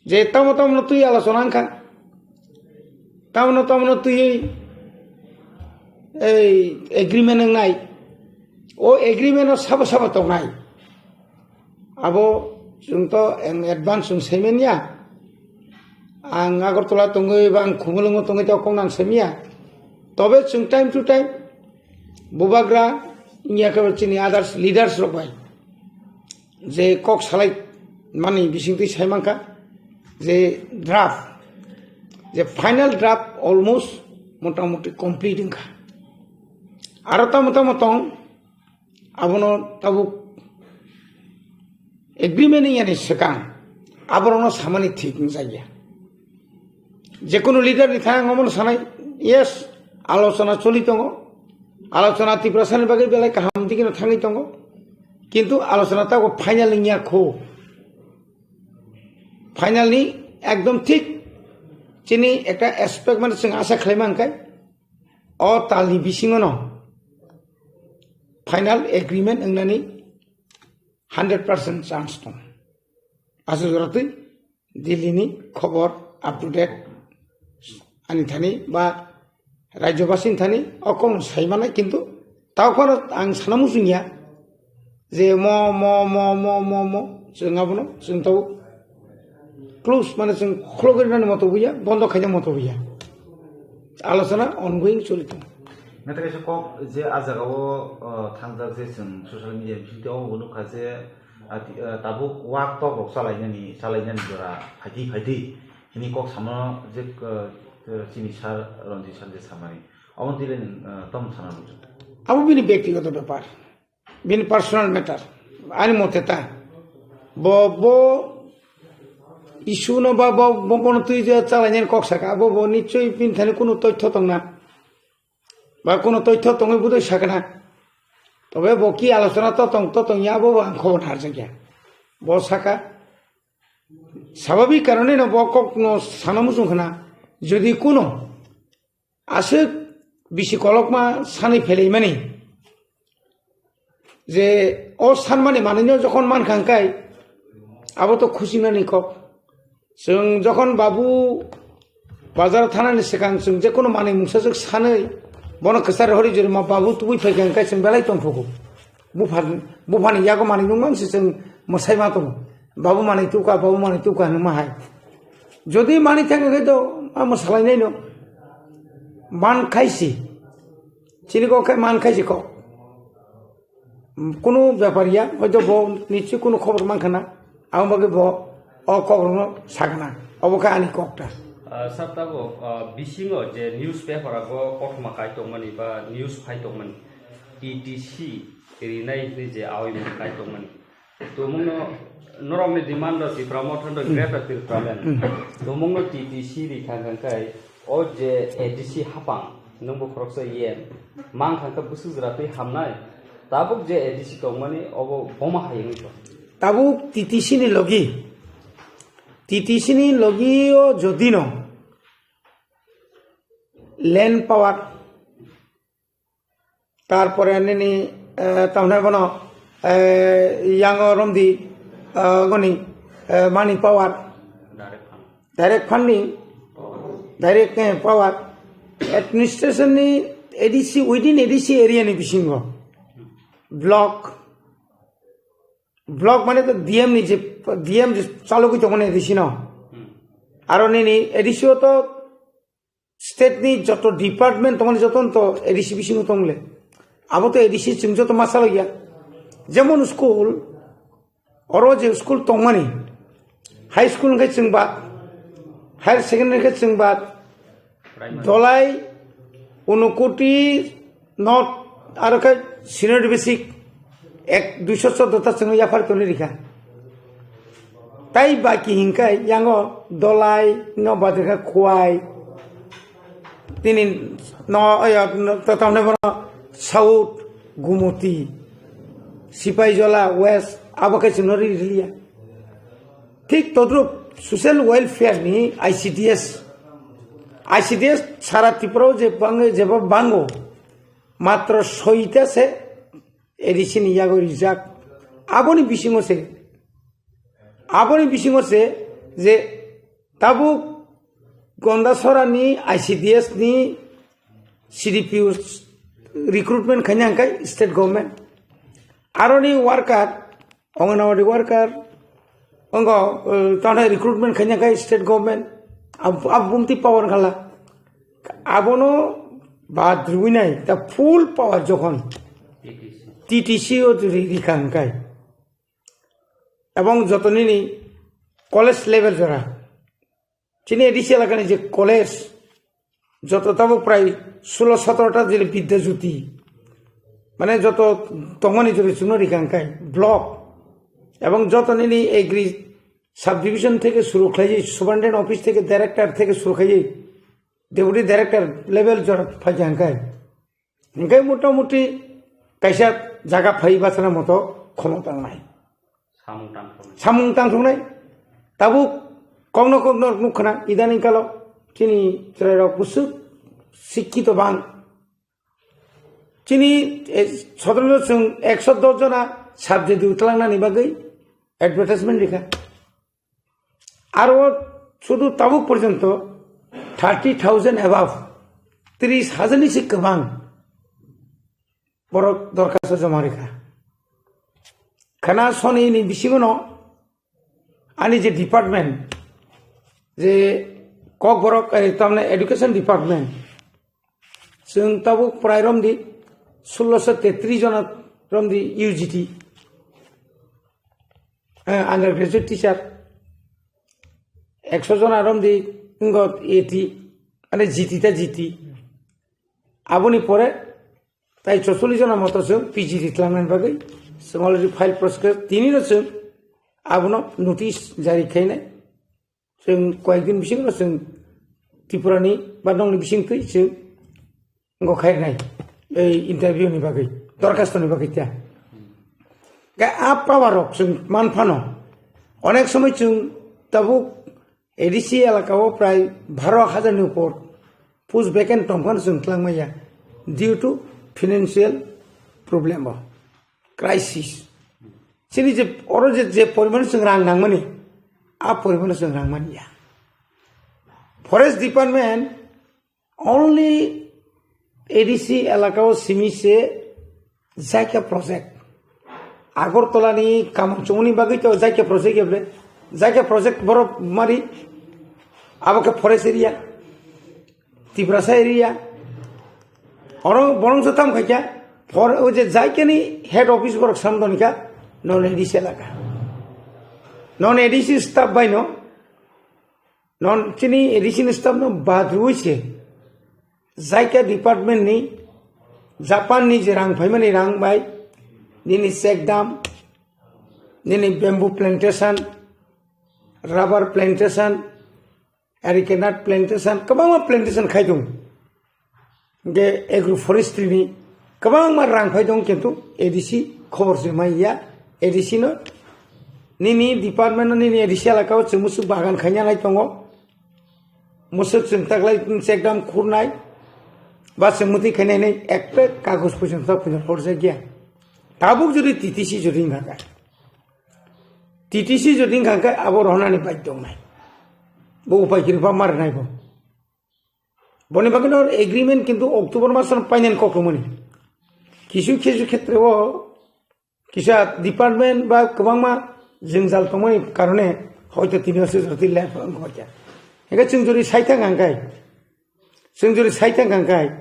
Je tamo tamo no twi alochona wngkha, tamo no tamo no twi ei agreement wngnai, o agreement o sabo sabo tongnai. Abo chwng to in advance chwng saimanya. Ang Agartala tongwi ba ang Khumulwngo tongwi to kok nang saimanya. Tobe chwng time to time bubagra wngya khe chini others leaders rok bai je kok salai mani bisingtwi sai mankha je draft, je final draft almost motamuti complete wngkha. Aro tamo tamo tong, abono tabuk agreement wngya ni swkang Aborokno samani thik wngjakya. Jekunu leader ni thang omono sanai, yes, alochona choli tongo. Alochona Tiprasani bagwi belai kaham dikino thangwi tongo. Kintu alochona tabuk final wngya kho. Final ni ekdom thik chini ekta aspect mane chwng asa khlaima hwnkhe o talni bisingono final agreement wngnani hundred percent chance tong. Aswk joratwi Delhi ni khobor up to date ani thani ba rajyobasi ni thani o kokno sai manai, kintu tao phano ang sana muchungya je mo, mo, mo, mo, mo, mo, chwng abono chwng tao close mane chwng khulogwi rwnani moto buya, bondo khaina moto buya. Alochona ongoing choli tongo. Naithok kaisa kok je a jagao, uh, thangjak je chwng social media bisingtwi omo bo nukha je, ah, ti-, ah, tabuk wak tok rok chalainani, chalainani jora phaidi phaidi hini kok samano je, ah, ah, chini sir Ranjit sir je samani. Omo tile nwng, ah, tamo sana rwngthok? Abo bini bektigoto bepar, bini personal matter. Ani mote ta bo, bo issue no ba bo, bo bono twi je chalainani kok saka, abo bo nichoi bini thani kunu toithyo tongna. Ba kuno toithyo tongwi budui sakna. Tobe bo ki alochona to tong, to tong ya, bo ang khobor narjakya. Bo saka, sababik karone no bo kokno sana muchung khna. Jodi kuno aswk bisi kolokma sanwi phelaimani, je o sanmani manwino jokhon mankha hwnkhe abo to khusinani kok. Chwng jokhon babu bazar thanani swkang chwng je kono manwi mungsa swk sanwi bono kwchar hori jori ma babu tubui phaikha hwnkhe chwng belai tongphuku. Bupha, buphani yago manwi nungmang se chwng mwsai ma tongo. Babu manwi tukha, babu manwi tukha hinwi ma hai. Jodi manwi thangkha khe to ma mwsalainaino man khaisi. Chini kok khe man khaisi kok. Kunu bepar ya, hoito bo nichoi kunu khobor mankha na, aboni bagwi bo o kokrokno sakna, obo khe ani kokta. Ah, sir, tabuk, ah, bisingo je newspaper o kothoma kai tongmani ba news phai tongmani, T T C rinai hinwi je awi mung kai tongmani. Tumungno norokni demand rok Tipra Motha no Greater Tipraland. Tumungno T T C ri thang thang kai o je A D C hapang nungbo khoroksa yen mang thang kha bwswk jora twi hamnai. Tabuk je A D C tongmani obo boma hai wngwi tong. Tabuk T T C ni logi, T T C ni logi o jodi no land power, tarpore nini, eh, tamne bono, eh, yango romdi, eh, goni, eh, money power, direct funding, direct, eh, power, administration ni A D C, within A D C area ni bisingo block, block mane to D M ni je, D M je chalogwi tongmani A D C no. Aro nini A D C o to state ni joto department tongmani joto to A D C bisingo tongle. Abo to A D C chwng joto ma chalogya. Jemon school, oro je school tongmani, high school hwnkhe chwng bad, higher secondary hwnkhe chwng bad, Dolai, Unukoti, North, aro khe senior basic, ek, duiso choddo ta chwngno yaphar toni rikha. Tai baki hinkai yango Dolai, no badrikha Khowai, tini no, oyo, no, to tamne bono South, Gumoti, Sipaijola, West, abo khe chwngno ri-, riliya. Thik todrup social welfare ni I C D S, I C D S sara Tripura o je bang-, jeba bango, matro soita se A D C ni yago rijak. Aboni bisingo se, aboni bisingo se je tabuk Gondasora ni I C D S ni C D P O recruitment khaina hwnkhe state government. Aroni worker, Anganwadi worker, ongo, eh, tano recruitment khaina hwnkhe state government. Ab-, ab bumti power khala. Abono bad rwinai, the full power jokhon T T C o ri-, rikha hwnkhe. Ebong joto nini college level jora. Chini A D C elakani je college, joto tabuk prai sulo sotoro ta je Bidya Jyoti, mane joto tongmani jori chwngno rikha hwnkhe block, ebong joto nini agri sub division theke suru khlaiwi, superintendent office theke director theke suru khlaiwi, deputy director level jora phaikha hwnkhe, hwnkhe motamuti kaisa jaga phai bachana moto khomota nai. Samung tangthoknai. Samung tangthoknai. Tabuk kokno kokno nukkhana idaning kalo chini chwrairok bwswk sikkito bang. Chini, eh, sodorno chwng ekso dos jona subject twlangnani bagwi advertisement rikha. Aro sudu tabuk porjonto thirty thousand above, tris hajar ni se kwbang borok dorkhasto joma rikha. Khana soni ni bisingo no ani je department, je Kokborok, eh, tamne education department, chwng tabuk prai romdi sulosho tetris jona romdi U G T, eh, undergraduate teacher, ekso jona romdi wngkha A T, mane G T ta G T. Aboni pore tai chosolish jona moto chwng P G T twlangnani bagwi chwng already file process khe, tinino chwng abono notice jari khainai. Chwng koyekdin bisingo chwng Tripurani ba nongni bisingtwi chwng wngkha khairnai ei interview ni bagwi, dorkhastoni bagwi ta. Ga a power rok chwng man phano, onek somoi chwng tabuk A D C elaka o prai baro hajar ni upor post vacant tong phano chwng twlang maya due to financial problem o crisis. Chini je oro je, je poriman chwng rang nangmani, a poriman chwng rang mani ya. Forest Department only A D C elaka o simi se Jaika project. Agartala ni kamung chumuni bagwi to Jaika project eble. Jaika project borok mari abo khe forest area, Tiprasa area. Oro borong se tam khaikya, for o je Jaika ni head office borok samdon kha, non A D C elaka. Non A D C staff bai no, non chini A D C ni staff no bad rui se. Jaika department ni Japan ni je rang phaimani rang bai, nini check dam, nini bamboo plantation, rubber plantation, areca nut plantation, kwbangma plantation khai tongo. Hingke agroforestry ni kwbangma rang phai tongo, kintu A D C khobor se mai ya, A D C no nini department no nini A D C elaka o chwng musuk bagan khaina nai tongo. Musuk chwng taklai chwng chekdam khurnai, ba chwng mwtwi khainai hinwi ekta kagoj poisa tak poisa horjak ya. Tabuk jodi T T C jodi wngkha khe, T T C jodi wngkha khe abo rohonani baidhyo wngnai. Bo upai kwrwi ba ma rwnai bo. Boni bagwi no agreement kintu October maso no painani kok rwmani. Kisu kisu khetre o kisa department ba kwbangma jwngjal tongmani karone hoito tini o se jora twi left wng kha. Hingke chwng jodi saithang hangkai, chwng jodi saithang hangkai,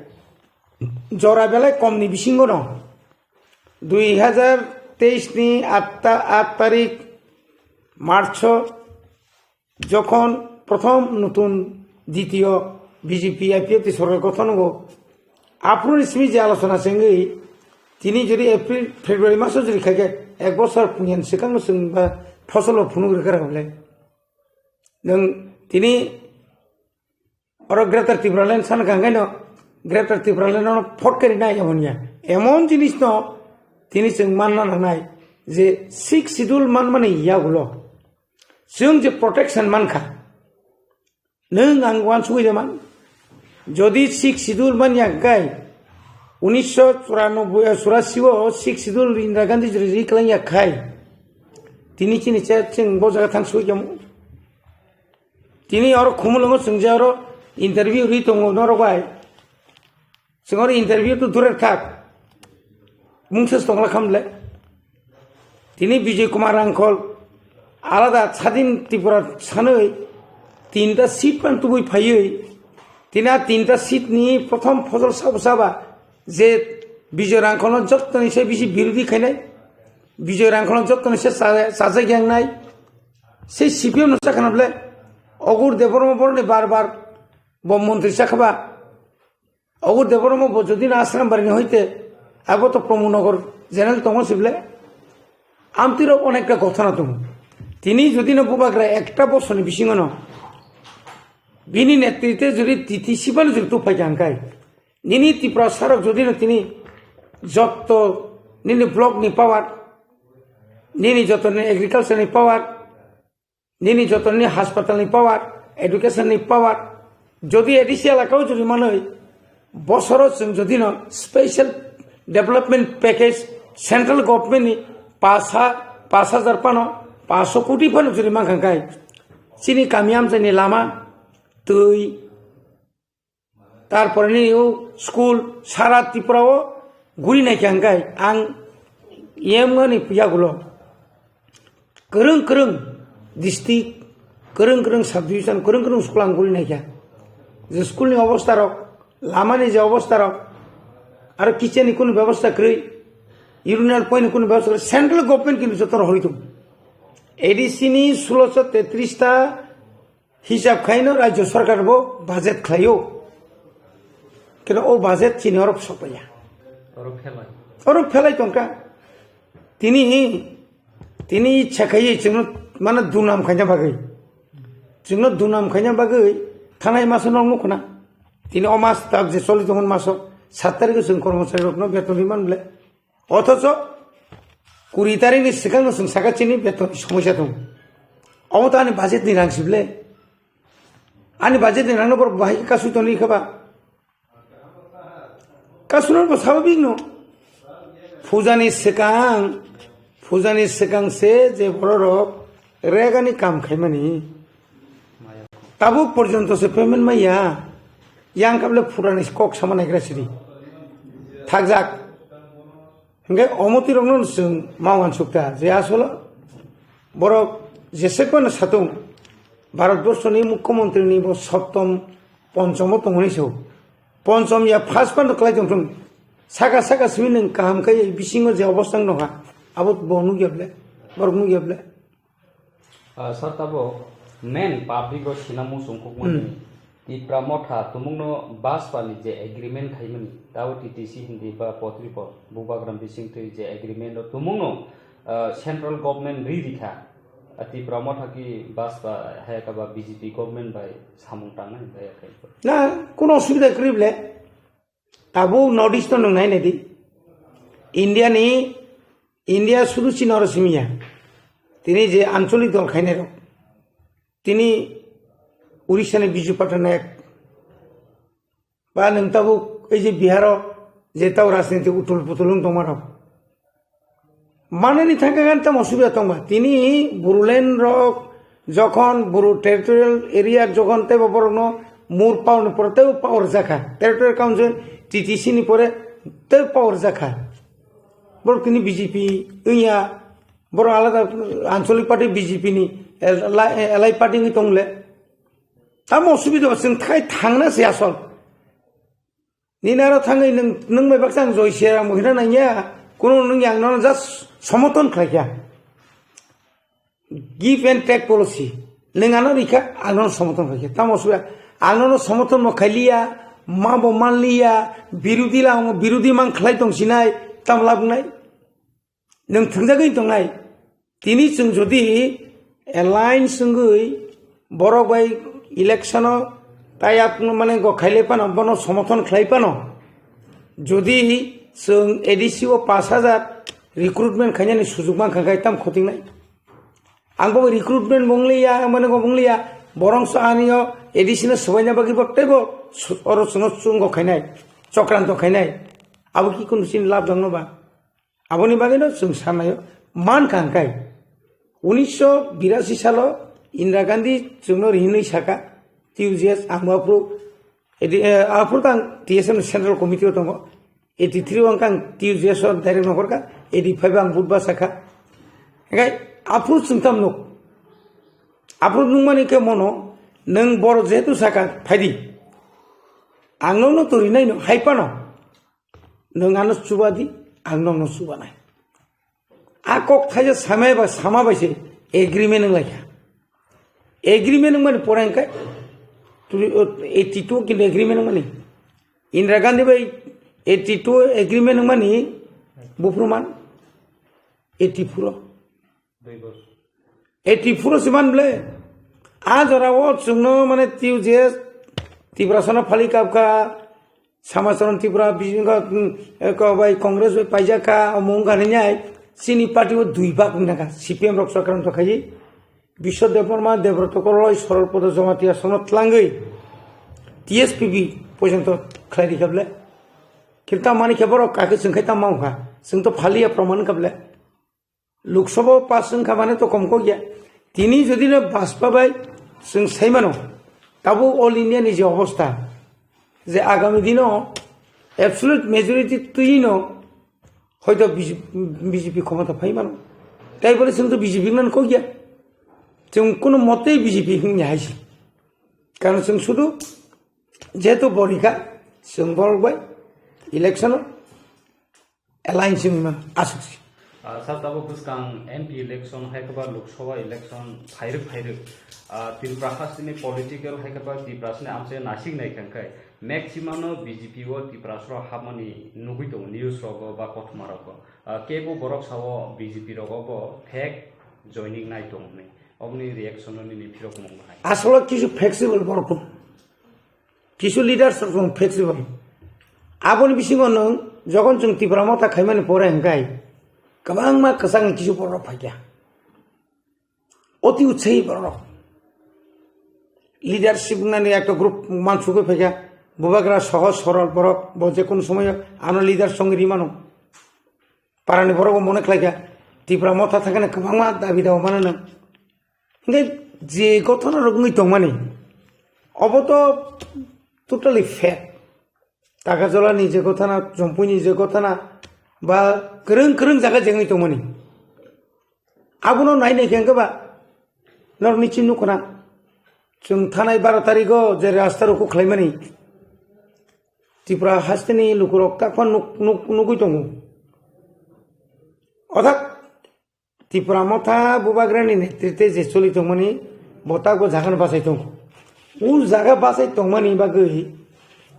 jora belai komni bisingo no dui hajar teis ni aat ta-, aat tarik March o jokhon prothom nutun ditiyo B J P I P F T sorkar gothon wngo, aphuru ni simi je alochona chengwi tini jodi April, February maso jodi khaikhe ek bosor pungyan swkang no chwng ba phosolo phunuk rwkha rwkha bwle. Nwng tini oro Greater Tipraland sana kangkhaino Greater Tipraland no phot kari nai emon ya. Emon jinis no tini chwng manna nangnai je Sixth Schedule manmani yagulo chwng je protection mankha, nwng ang uansugwi de man. Jodi Sixth Schedule manya hwnkhe unisho churanobboi, eh, churasi o Sixth Schedule Indira Gandhi jori ri kwlangya khai, tini chini che chwng bo jaga thang sui kamo. Tini oro Khumulwngo chwng je oro interview ri tongo norok bai. Chwng oro interview to durer thak. Mungsa tongla khamle. Tini Bijoy Kumar Rangkhol alada Sadin Tripura sanwi tinta seat pan tubui phaiwi. Tini a tinta seat ni prothom phosol sabo saba je Bijoy Rangkholno jottoni se bisi birodhi khainai. Bijoy Rangkholno jottoni se cha-, chajak yangnai. Se C P M no sakana bole. Ogur Debbarma boroni bar bar bo montri sakhaba. Ogur Debbarma bo jodi na Ashram Bari ni hoite, abo to Pramod Nagar general tongo sible. Amtwi rok onekta gothana tongo. Tini jodi no bubagra ekta bosorni bisingo no bini netritwe jodi T T C phano jodi tuphai kha hwnkhe, nini Tiprasa rok jodi no tini jotto nini block ni power, nini jotto nini agriculture ni power, nini jotto nini hospital ni power, education ni power, jodi A D C elaka o jodi manwi bosoro chwng jodi no special development package central government ni pas ha-, pas hajar phano paanso koti phano jodi mankha hwnkhe, chini kami amchaini lama, twi, tarpore nini o school sara Tripura o guri naikha hwnkhe ang yemgani yagulo kwrwng kwrwng district, kwrwng kwrwng subdivision, kwrwng kwrwng school ang guri naikha. Je school ni obostha rok, lama ni je obostha rok, aro kitchen ni kunu bebosta kwrwi, urinal point ni kunu bebosta kwrwi, central government kini joto rohorwi tongo. A D C ni sulosho tetris ta hisab khaino rajyo sarkar bo budget khlaio. Kino o budget chini oro sokpaiya. Oro phelai. Oro phelai tongkha. Tini, tini ichha khaiwi chwngno mano dunam khaina bagwi. Chwngno dunam khaina bagwi thanai maso nok nukhuna. Tini o mas tak je choli tongmani maso sat tarikh chwng kormochari rokno beton ri man ble. Othocho kuri tarikh ni swkang no chwng saka chini beton ni somosya tongo. Omo to ani budget ni rang sible. Ani budget ni rang no borok bahai kasui toni khe ba. Kasuna bo sababik no. Pujani swkang, pujani swkang se je bororok regani kam khaimani. Tabuk porjonto se payment maya. Yang kable purani kok sama naigra siri. Thakjak. Hingke omotirokno chwng ma uansukha je asolo borok jesek phano satung Bharatborsoni mukhyamantrini bo soptom ponchomo tongmani se. Ponchom ya first phano kwlai tongthung. Saka saka simi nwng kaham khe bisingo je obostha wng nokha abo bo nukya ble, borok nukya ble. Ah, sir, tabuk main public o sina muchung kukmani Hmm. Tipra Motha tumungno Bajpa ni je agreement khaimani, tabuk T T C hindi ba potripot bubagram bisingtwi je agreement o tumungno, ah, central government ri rikha. Ah, Tipra Motha ki Bajpa hayaka ba B J P government bai samung tangnai bai khe. Na, kuno osubida kwrwi ble. Tabuk North East no nwng nai naidi. India ni, India sudu chini oro simi ya. Tini je ancholik dol khainai rok. Tini Orissa ni Biju Patnaik. Ba nwng tabuk ei je Bihar o je tau rajniti utul putul wng tongma rok. Manani thangkha gan tamo subida tongma. Tini Bodoland rok jokhon Bodo territorial area jokhon teibo borokno mur power ni pore teibo power jakha. Territorial Council T T C ni pore teibo power jakha. Borok tini B J P wngya, borok alada ancholik party B J P ni, eh, la-, eh, alai party wngwi tongle. Tamo subida bo chwng thai thangna se asol. Nini aro thangwi nwng, nwng bai baksa ang Joi Siaram hwnna nangya, kuno nwng yang nono just somoton khlaikha. Give and take policy. Nwng ano rikha, ang nono somoton khlaikha. Tamo suya, ang nono somoton bo khailiya, ma bo manliya, birudi la, birudi mang khlai tong sinai, tam labnai. Nwng thwngjagwi tongnai. Tini chwng jodi alliance wngwi borok bai election o tayap mane go khailai phano, bono somothon khlai phano, jodi chwng A D C o pash hajar recruitment khainani sujug mankha khe tam khotingnai. Ang bo recruitment bo wngliya, mane go bo wngliya, borong so ani o A D C no swbaina bagwi bo teibo su-, oro chwngno chwng go khainai, chokranto khainai. Abo ki kunu chini lab dangno ba? Aboni bagwino chwng sanaio mankha hwnkhe, unisho birasi salo Indira Gandhi chwngno hinwi saka, T U J S ang bo aphuru, edi, eh, aphuru tang T S M ni Central Committee o tongo, eighty three o ang T U J S o direct nohorkha, eighty five o ang budba sakha. Hwnkhe aphuru chwng tam nuk, aphuru nukmani khe mono, nwng boro jehetu saka phaidi, ang nono to rinaino, hai phano. Nwng ano chuba di, ang nwngno chubanai. A kok thaisa samai ba sama bai se agreement wng lai kha. Agreement wng mani pore hwnkhe tuli, o, eighty two kintu agreement wng mani. Indira Gandhi bai eighty two agreement wng mani buphuru man eighty four o. Dui bosor. Eighty four se man ble. A jora o chwngno mane T U J S, Tiprasano phali kapkha, Samacharan Tripura, Bijingo, mm, eh, ko bai Congress bai paijakha, omo wngkha hinwi chini party o dui bak wngkha, C P M rok chakran to khayi. Biswa Debbarma, Debroto Korloi, Sorol Podo Jamatia sono tlangwi T S P B porjonto khlai rikha ble. Kintu tamani khe borok kake chwng khai tamo wngkha. Chwng to phaliya proman wngkha ble. Lok Sabha pass wngkha mane to kom kok ya. Tini jodi no Bajpa bai chwng sai mano, tabuk All India ni je obostha, je agami dino absolute majority twi no hoito B J P, B J P khomota phai mano. Tai bole chwng to B J P nan kok ya. Chwng kuno mote B J P hwn ya hai se. Karon chwng sudu jehetu borikha, chwng borok bai election o alliance wngwi mano, aswk se. Ah, sir, tabuk bwskang M P election hai khe ba Lok Sabha election phairwk phairwk. Ah, Tripura hasteni political hai khe ba Tiprasani amchai nasik nai kha khe maximum no B J P o Tiprasrok hapmani nugwi tongo news rogo ba kothoma rogo. Ah, kebo borok sao B J P rogo bo fake joining nai tongo hwnwi. Oboni reaction no nini phirok mung bahai. Asolo kisu flexible borok. Kisu leaders rok chwng flexible. Aboni bisingo nwng jokhon chwng Tipra Motha khaimani pore hwnkhe kwbangma kwchangni kisu borok phaikha. Oti utsahi borok. Leadership wngnani ekta group mansugwi phaikha. Bubagra sohoj sorol borok, bo je kono somoyo ano leader songwi rimano. Parani borok bo mone khlaikha. Tipra Motha thangkhana kwbangma dabi dawa mano nwng. Hingke je gothona rok wngwi tongmani, obo to totally fake. Takarjala ni je gothana, Jompui ni je gothana, ba kwrwng kwrwng jaga je wngwi tongmani. Abono nai nai khe hwnkhe ba norok ni chini nukho na. Chwng thanai baro tarikh o je rasta rok khlaimani, Tripura hasteni lukurok takphano nuk-, nuk-, nugwi tongo. Othak Tipra Motha Bubagrani netrite je choli tongmani, bo tak bo jaga no bachai tongo. O jaga bachai tongmani bagwi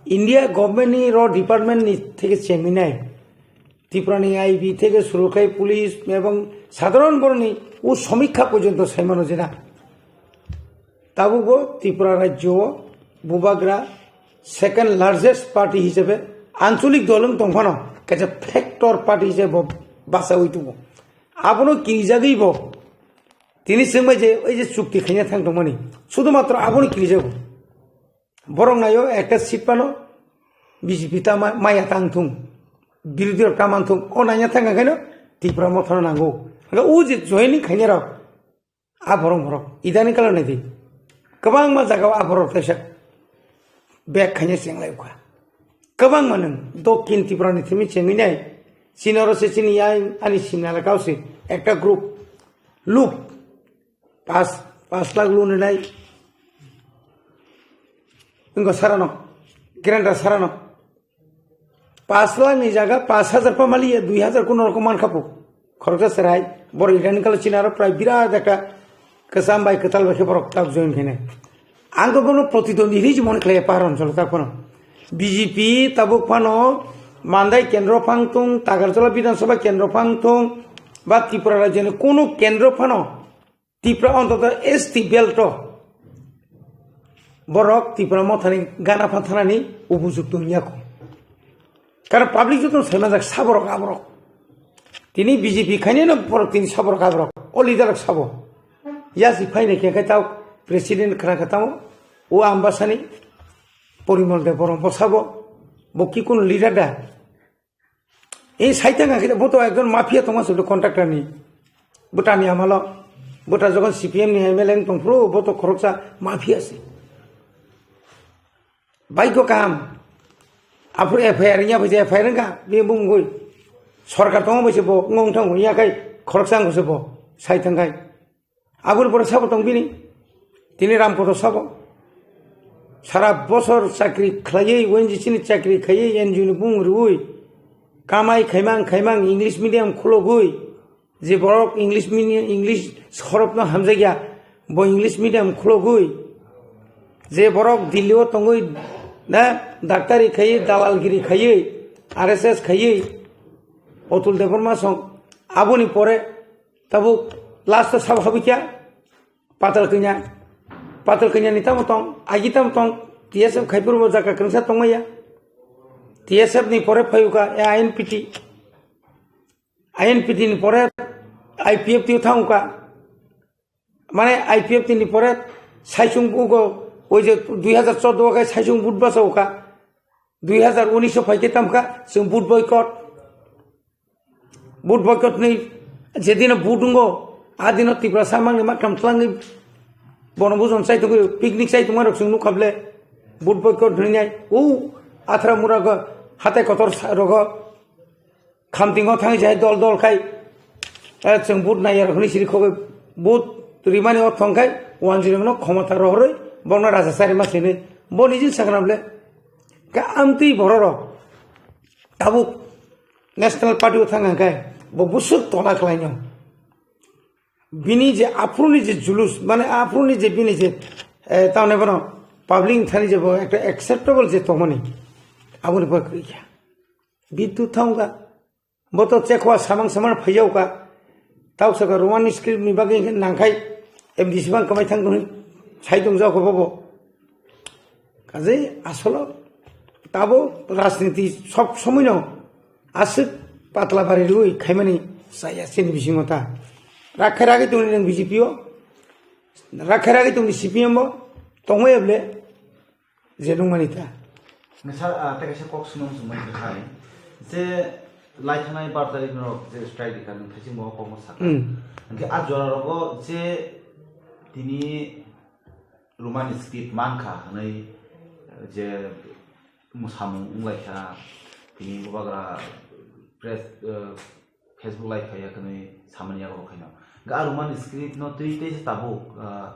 India government ni ro department ni theke chengwi nai. Tripura ni I B theke suru khai police ebong sadharon boroni o somikha porjonto saimano jena. Tabukbo Tripura rajyo o Bubagra second largest party hisabe ancholik dol wng tongphano kaisa factor party hisabe bo bachaui tongo. Abono kirijagwi bo tini chwngbai je oi je chukti khaina thang tongmani, sudhumatro abono kirijago. Borok naio ekta seat phano B J P ta ma-, maya tang thung, birodhi rok ta man thung, o naina thang khaino Tipra Mothano nango. Hwnkhe o je joining khaina rok, a borok borok idani kala naidi. Kwbangma jaga o a borok kaisa bag khaina chenglai kha. Kwbangma nwng Dokhin Tripura ni thimi chengwi nai. Chini oro se chini yang ani simna elaka o se ekta group luk pas, pas lakh loan rinai. Wngkha sarano, guarantor sarano. Pas lakh ni jaga pas hajar pamali ya dui hajar kuno rokom mankha po. Khoroksa serai, boro idani kalo chini aro prai birat ekta kwcham bai kwtal bai khe borok tak join khainai. Ang to bono protidwandi hinwi se mone khlai ya pahar oncholo tak phano. B J P tabuk phano Mandai kendro phang thung, Tagarjala Bidhan Sabha kendro phang thung, ba Tripura rajyoni kuno kendro phano Tipra ontoto S T belt o borok Tipra Mothani gana phan thanani upojukto wngya kho. Karon public joto sai manjak saborok aborok. Tini B J P khainai no borok tini saborok aborok. O leader rok sabo. Yasi phainai khe khai tao president khna khe tamo o Ambasani Porimol Debbarma bo sabo. Bo ki kun leader da? Ei saitang khe bo to ekjon mafia tongma se contractor ni. Bwtani amalo. Bwta jokhon C P M ni M L A wng tongphuru bo to khoroksa mafia se. Baiko kaham. Aphuru F I R wngya bai je F I R wngkha, bini bumungwi. Sorkar tongma bai se bo wng thango, wngya khai khoroksa wngkha se bo, sai thangkhai. Aboni pore sabo tong bini. Tini Rampoto sabo. Sara bosor chakri khlaiwi, O N G C ni chakri khaiwi, N G O ni bumung rwui, kamai khaimang khaimang English medium khulogwi, je borok English mini-, English sorokno hamjakya, bo English medium khulogwi, je borok Delhi o tongwi na daktari khaiwi, dalalgiri khaiwi, R S S khaiwi, Atul Debbarma song, aboni pore tabuk last o sabo habikya, Patal Kanya, Patal Kanya ni tamo tong, agi tamo tong, T S F khai phuru bo jaga kwrwngsa tongmaya. T S F ni pore phayuka, e I N P T. I N P T ni pore I P F T o thangka. Mane I P F T ni pore saichung ugo, oi je dui hazar chordo o khai saichung vote bachauka. Dui hazar unis o phaikhe tamkha, chwng vote boycott. Vote boycott ni jedino vote wngo, adino Tiprasa mangni matkam twlangwi bono bujon chai tongwi, picnic chai tongmarok chwng nukha ble. Vote boycott hwnwi nai, o athra mura go, hatai kotor sa-, rogo, khamtingo thangwi jai dol dol khai, eh, chwng vote naiyarok hwnwi siri khogwi vote rimani o thong khai, wanjwirokno khomota rohorwi, bokno raja charima sini, bo nijin sakna ble. Ka amtwi bororok. Tabuk National Party o thang hwnkhe bo busuk tola khlaino. Bini je aphuruni je julus, mane aphuruni je bini je, eh, tamni bono public thani je bo ekta acceptable je tongmani, aboni bo kwrwi kha. Bidu thangka, bo to chekwa samang samang phaijaoka. Tau saka Roman script ni bagwi nangkhai M D C bang kwmai thang hwnwi sai tongjak kho bobo. Kaje asolo tabo rajniti sob somoino aswk patla bari rwi khaimani chaya chini bisingo ta. Rakhe ragwi tongni nang B J P o, rakhe ragwi tongni C P M o, tongmai ble je nungmani ta. Nisa, ah, tei kaisa kok swnam swngmani kwthai. Je lai thanai bar tarikh norok je strike rikha, nwng thaiching bo kokno sakha. Hmm. Hwnkhe a jora rogo je tini Roman script mankha hwnwi je mwsamung wnglaikha, tini bubagra press, eh, Facebook live phaiya hwnwi samani yago bo khaino. Ga Roman script no twi tei se tabuk, eh,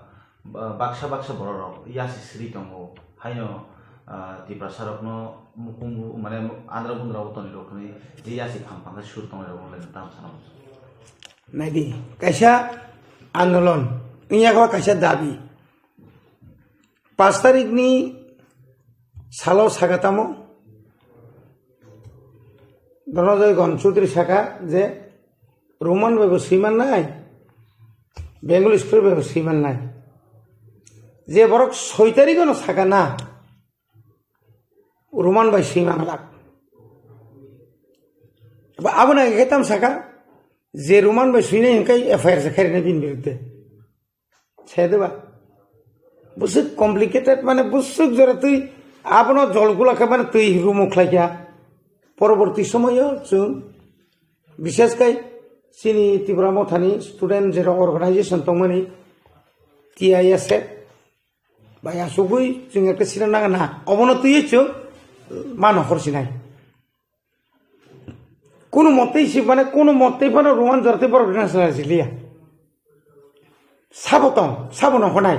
ba-, baksa baksa bororok yasi sri tongo. Haino, eh, Tiprasa rokno mukungu, mane andra gundra o tonwi rok hwnwi je yasi phang phang khe sur tongnai rok wnglaino tam sana muchung. Naidi, kaisa andolon, wngya khe kaisa dabi. Pash tarikni salo saka tamo, Dhananjay Ghon Chaudhary saka je Roman bai bo swiman nai, Bengali script bai bo swiman nai. Je borok soi tarikh no saka na, Roman bai swiman lak. Ba abo na ke tam saka, je Roman bai swinai hingkai F I R se khairina bin birudde. Sedeba. Busuk complicated, mane busuk jora twi abono jol gula khe mane twi rumo khlai kha. Poroborti somoyo chwng bishes kai chini Tipra Mothani student jera organization tongmani T I S F bai asugwi chwng ekta sira nang na obono twi chwng mano horsinai. Kunu mottei si, mane kunu mottei phano Roman jortei borok rina sa jiliya. Sabo tong, sabo no honai.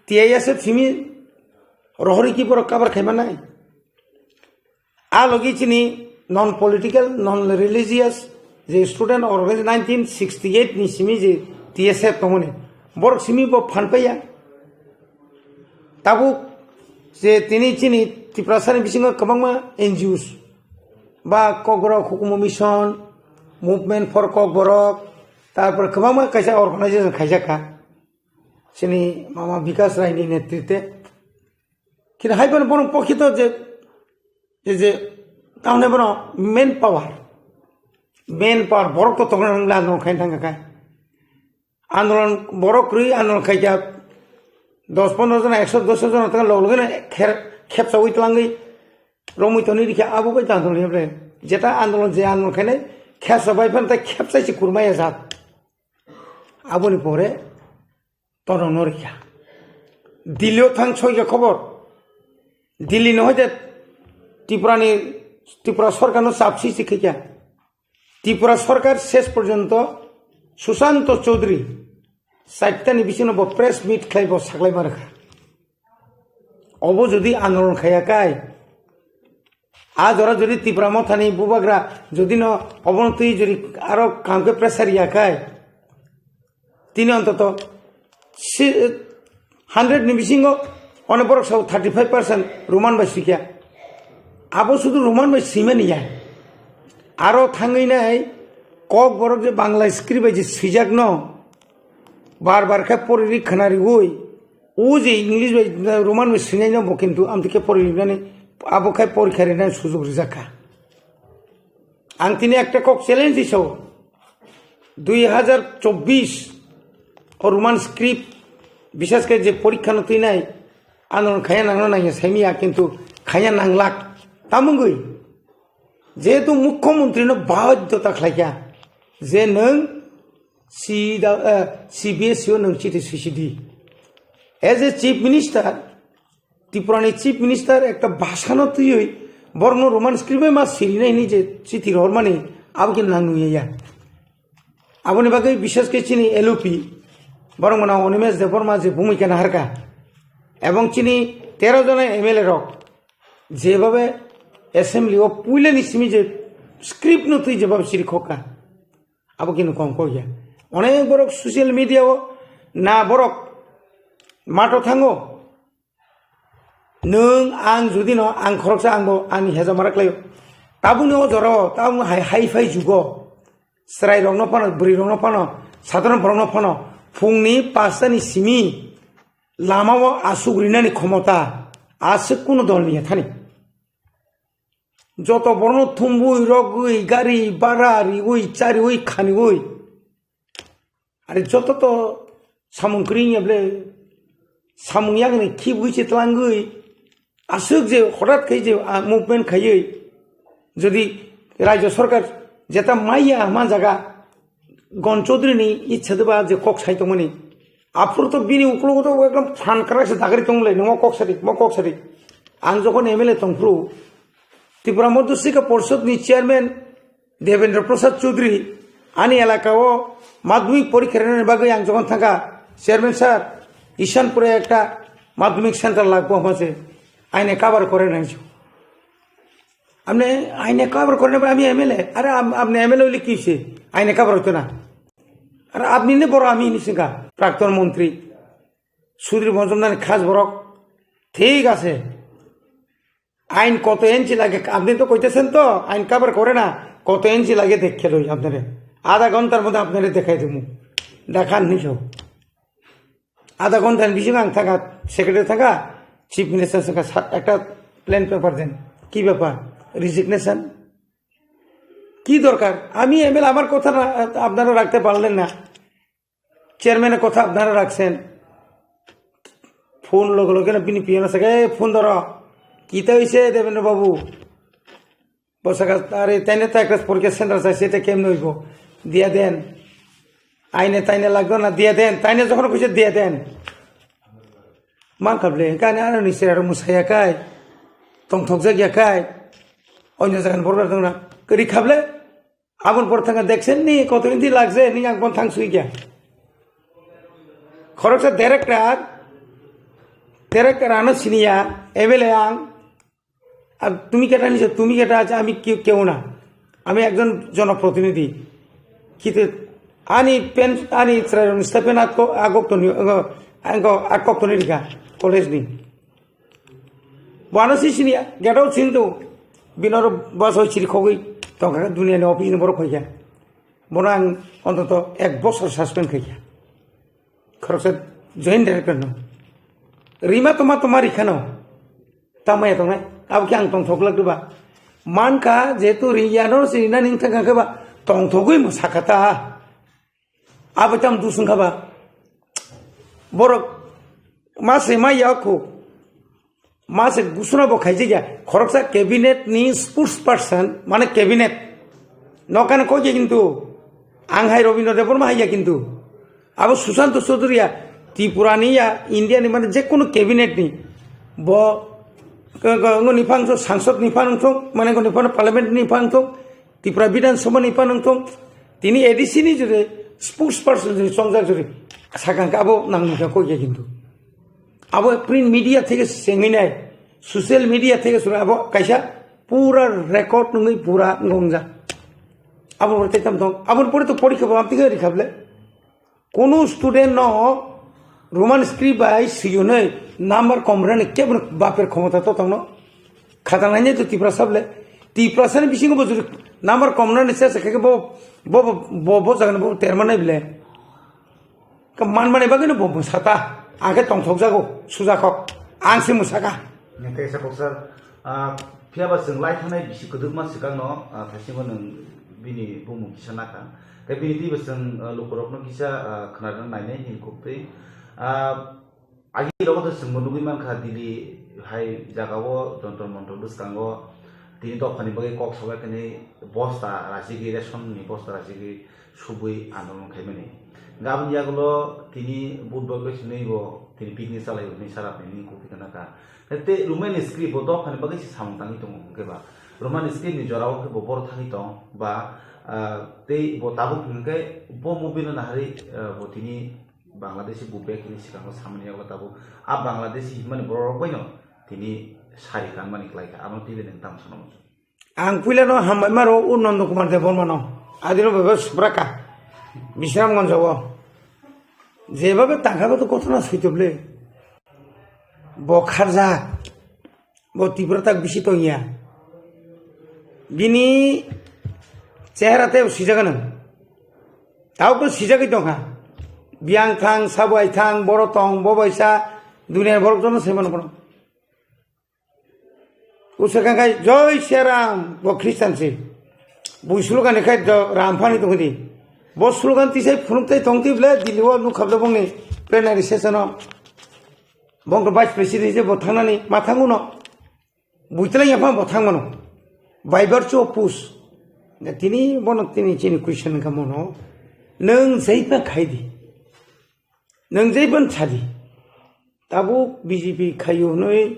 T I S F simi rohori ki borok kabar khai manai. A logi chini non political, non religious, je student organization nineteen sixty-eight ni simi je T S F tongmani. Borok simi bo phan paiya. Tabuk je tini chini Tiprasani bisingo kwbangma N G Os ba Kokborok Hukumu Mission, Movement for Kokborok, tarpor kwbangma kaisa organization khaijak kha chini mama Bikas Rai ni netrite. Kini hai bono bono pokhito je, je, je, tamne bono main power, main power borok to tongna nang la nong khain thang kha. Andolon borok kwrwi andolon khaikha dos pondro jona, ekso dos jona tang log logino kher-, khepsa ui twlangwi romwi toni rikha abo bai tang tongli bre. Jeta andolon je andolon khainai khepsa bai phan tai khepsa si kurmaya jat. Aboni pore torno rikha. Delhi o thang soikha khobor. Delhi no hoite Tripura ni, Tripura sorkar no chap si si khaikha. Tripura sorkar ses porjonto Sushanta Chowdhury chaitani bisingo bo press meet khlai bo saklai ma rwkha. Obo jodi andolon khaya kai, a jora jodi Tipra Mothani bubagra jodi no obono twi jodi aro kam khe pressure ya kai, tini ontoto si-, hundred ni bisingo one borok sao thirty five percent Roman bai swikha. Abo sudu Roman bai swimani ya. Aro thangwi nai Kokborok je Bangla script bai je swijak no, Bar bar khe poriri khwnariwi, o je English bai Roman bai swinai no bo kintu amtwi khe poriri nani abo khe porikha rinani sujok rijak kha. Ang tini ekta kok challenge di sao, dui hazar chobbish o Roman script, bishes khe je porikha no twinai, ano khaya nangno nangya saimiya, kintu khaya nanglak. Tamungwi, jehetu mukhyamantri no baidhyota khlaikha je nwng sida, eh, C B S E o nwng chiti sisidi. As a chief minister, Tripura ni chief minister ekta bhasha no twiwi borokno Roman script bai ma sirinai hwnwi je chiti rohormani abo khe nang nungya ya. Aboni bagwi bishes khe chini L O P borok mano Animesh Debbarma je bhumika naharkha ebong chini tero jona M L A rok jebhabe assembly o puilani simi je script no twi jebhabe siri khokha. Abo khe nukong kok ya. Onek borok social media o na borok mato thango. Nwng ang judi no ang khoroksa ang bo ani heja marak laio. Tabukni o jora o tabuk hai hai phai jugo. Chwrai rok no phano, bwrwi rok no phano, sadharon borok no phano phungni pasta ni simi lama o asuk rinani khomota aswk kunu dol ni ya thani. Joto borokno thumbui, rogwi, gari bhara riui, chariui, khaniui. Are joto to samung kwrwi wngya ble, samung yakni khibwi se twlangwi, aswk je hotat khai je, ah, movement khaiwi, jodi rajya sarkar jeta maiya hama jaga, Gon Chaudhary ni ichha de ba je kok sai tongmani. Aphuru to bini uklogo to ekdom phan kwrak se dagari tong le, nungmo kok sadi, mo kok sadi. Ang jokhon M L A tongphuru, Tripura Madhya Sikha Porishad ni chairman Devendra Prasad Chaudhary ani elaka o madhyamik porikha rwnani bagwi ang jokhon thangkha, "Chairman sir, Ishanpur e ekta madhyamik center lagbo hamse, aine cover kore nai." আপনি আইনে কভার করেন না, আমি এমএলএ। আরে আম-, আপনি এমএলএ হইলে কি হইছে? আইনে কভার হইতো না। আর আপনি নে বড়, আমি নিছি কা? প্রাক্তন মন্ত্রী সুধীর মজুমদার খাস বরক, ঠিক আছে, আইন কত ইঞ্চি লাগে আপনি তো কইতেছেন তো, আইন কভার করে না, কত ইঞ্চি লাগে দেখে লই আপনারে, আধা ঘন্টার মধ্যে আপনারে দেখাই দেবো, দেখান নিছো। আধা ঘন্টার বেশি না থাকা, সেক্রেটারি থাকা, চিফ মিনিস্টার থাকা, সা-, একটা প্লেন পেপার দেন। কি ব্যাপার? রেজিগনেশন? কি দরকার? আমি এমএলএ, আমার কথা না, আপনারা রাখতে পারলেন না, চেয়ারম্যানের কথা আপনারা রাখছেন। ফোন লগে লগে না, বিনি পিয়ন আছে, "এই ফোন ধরো, কিতা হইছে দেবেন্দ্র বাবু?" বসে গেছে, "আরে, তাই না তো একটা পরীক্ষা সেন্টার চাইছে, এটা কেমনে হইব? দিয়া দেন।" আইনে তাইনে লাগতো না, দিয়া দেন। তাইনে যখন কইছে, দিয়া দেন। Man kable, kani ano ni sera musaya kai, tongthok jak ya kai, onyo jagan borok tong na, kari kable, abon por thanga deksen ni, koto hindi lagse ni, ang bon thang sui kya. Khoroksa director, director ano siniya, ebele ang, আর তুমি কেটা নিছো? তুমি কেটা আছে? আমি কেউ, কেউ না, আমি একজন জনপ্রতিনিধি। কিন্তু আনি পেন, আনি ত্রায়ন স্টেপেন আত কো-, আগক তো নি-, আগ-, আগ-, আগ কো তো নি রিখা, কলেজ নি। বানো সি সিনি, গেটাও চিনতো, বিনর বাস ওই চিরি খগই, তো দুনিয়া নি অফিস নি বড় খইয়া। বনো আং অন্তত এক বছর সাসপেন্ড খইয়া। Khoroksa joint director no. Rima toma toma rikhano. Tamaya tongnai. Abo khe ang tongthok lak ba. Mankha jehetu riyano se rina ning thang khe ba tongthogwi mo sakha ta. Abo tam dusung kha ba. Borok ma se ma ya khu. Mase gusuna bo khaijak ya, khoroksa cabinet ni spokesperson, mane cabinet. Nokani kok ya kintu, ang hai Robindra Debbarma hai ya kintu. Abo Sushanta Chowdhury ya, Tripura ni ya, India ni mane jekunu cabinet ni. Bo, ko, ko, ngo ni phang so, sangsad ni phang so, mane ngo ni phang parliament ni phang so, Tripura Bidhan Sabha ni phang so, tini A D C ni jore spokesperson jore chongjak jore, sakang ka abo nang ni kok ya kintu. Abo print media theke sengwi nai, social media theke sura abo kaisa pura record nungwi pura ngongjak. Abo pore tei tam tong, abo pore to porikha bo amtike rikha ble. Kono student no Roman script bai siyunai number kom rani kebno baper khomota to tongno. Khata nai to Tiprasa ble. Tiprasa ni bisingo bo juri number kom rani se se khe bo, bo, bo, bo, bo jagani bo terma nai ble. Khe manmani bagwino bo mwsata. Ang khe tongthokjago, sujakok. Ang se mwsaka. Nang khe sa kok sir, ah, phiya ba chwng lai thangnai bisi kwdwkma swkang no, ah, thaisingo nwng bini bumung kisa nakha. Khe bini twi bo chwng, ah, lukurokno kisa, ah, khwnarwna nainai nini kok twi. Ah, Agi rogo to chwngbo nugwi mankha, Delhi hai jagao Jantar Mantar bwskango tini dophani bagwi kok sobai khenwi bosta rachigwi, ration ni bosta rachigwi subui andolon khaimani. Hwnkhe aboni yagulo tini Budhbar bai swnwi bo tini picnic chalaio hinwi Sarapni nini kok twi khna kha. Tei Roman script bo dophani bagwi se samung tangwi tongo hwnkhe ba Roman script ni jorao khe bo borok thangwi tong ba, ah, tei bo tabuk hwnkhe bo movie no naharwi, ah, bo tini Bangladeshi bo bag hini swkango samani yago tabuk a Bangladeshi himani borok rok baino tini sari kanmani kwlai kha, abo twi bai nwng tamo sana muchung. Ang puila no hambai maro o Nondo Kumar Debbarma no adino bebe subraka Bisramganj o jebabe tangkha bo to kothona suitoble bo kharjak. Bo Tripura tak bisi tongya. Bini chehra tei swijak ano. Tao ko swijagwi tongkha. Biyang thang, sabai thang, boro tong, bo baisa, duniya borok jono se mano kono. Usakang kai, "Joi Siaram," bo Christian se. Bui slogan ni khai do ram phani tongdi. Bo slogan tisai phunuk tai tongdi ble, Delhi o nukha ble bongni plenary session o. Bongkhe vice president se bo thangnani ma thanguno. Buitwlai yapha bo thangmano. By virtue of push. Tini bono tini chini question kha mono. Nwng jaiba khaidi. Nwng jaiban sadi. Tabuk B J P khayu hwnwi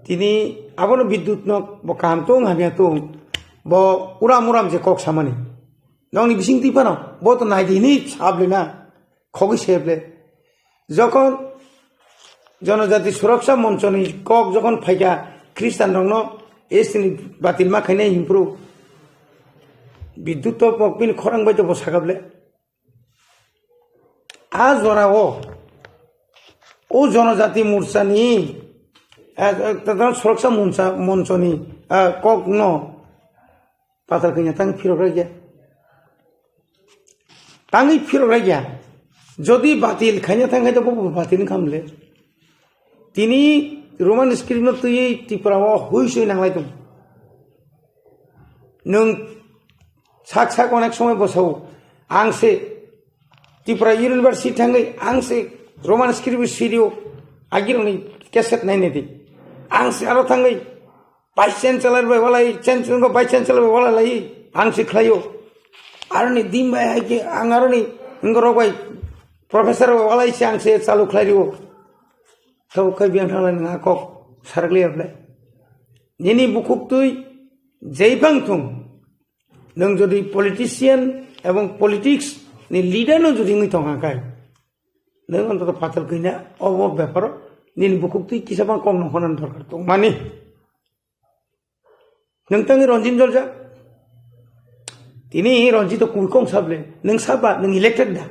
tini abono Bidyut no bo kaham tong hamya tong. Bo uram uram je kok samani. Nongni bising twi phano bo to naidi hwnwi sablina. Khogwi se ble. Jokhon Jonojati Suraksa Monchoni kok jokhon phaikha Khristanrokno S T ni batil ma khainai hinphuru Bidyut to pok bini khorang bai to bo sakha ble. A jorao o Jonojati Morchani, eh, eh, Suraksa Moncha-, Monchoni, eh, kokno Patal kanya tang phirok ragya. Tangwi phirok ragya. Jodi batil khaina thang khai to bo batil wngkha mle. Tini Roman script no twiwi Tripura o hui sui nanglai tong. Nwng sak sak onek somoi bosao ang se Tripura University thangwi ang se Roman script sirio agironi cassette nainai di. Ang se aro thangwi Vice Chancellor bai walai, Chancellor ko Vice Chancellor bai walai lai, ang se khlaio. Aroni dim bai hai ke, ang aroni, wngorok bai, professor bai walai se ang se chalu khlai rio. Tabo khai biyang thanglai nang kok, sarakli ablai. Nini bukhuk twi, jai bang thung. Nwng jodi politician ebong politics ni leader no jodi wngwi tongkha khai, nwng antoto phatal khaina obo beparo nini bukhuk twi kisa bang kok no hwnani dorkar tongmani. Nwng tangwi Ranjit Joljak. Tini Ranjit to kubui kong sable. Nwng saba, nwng elected da.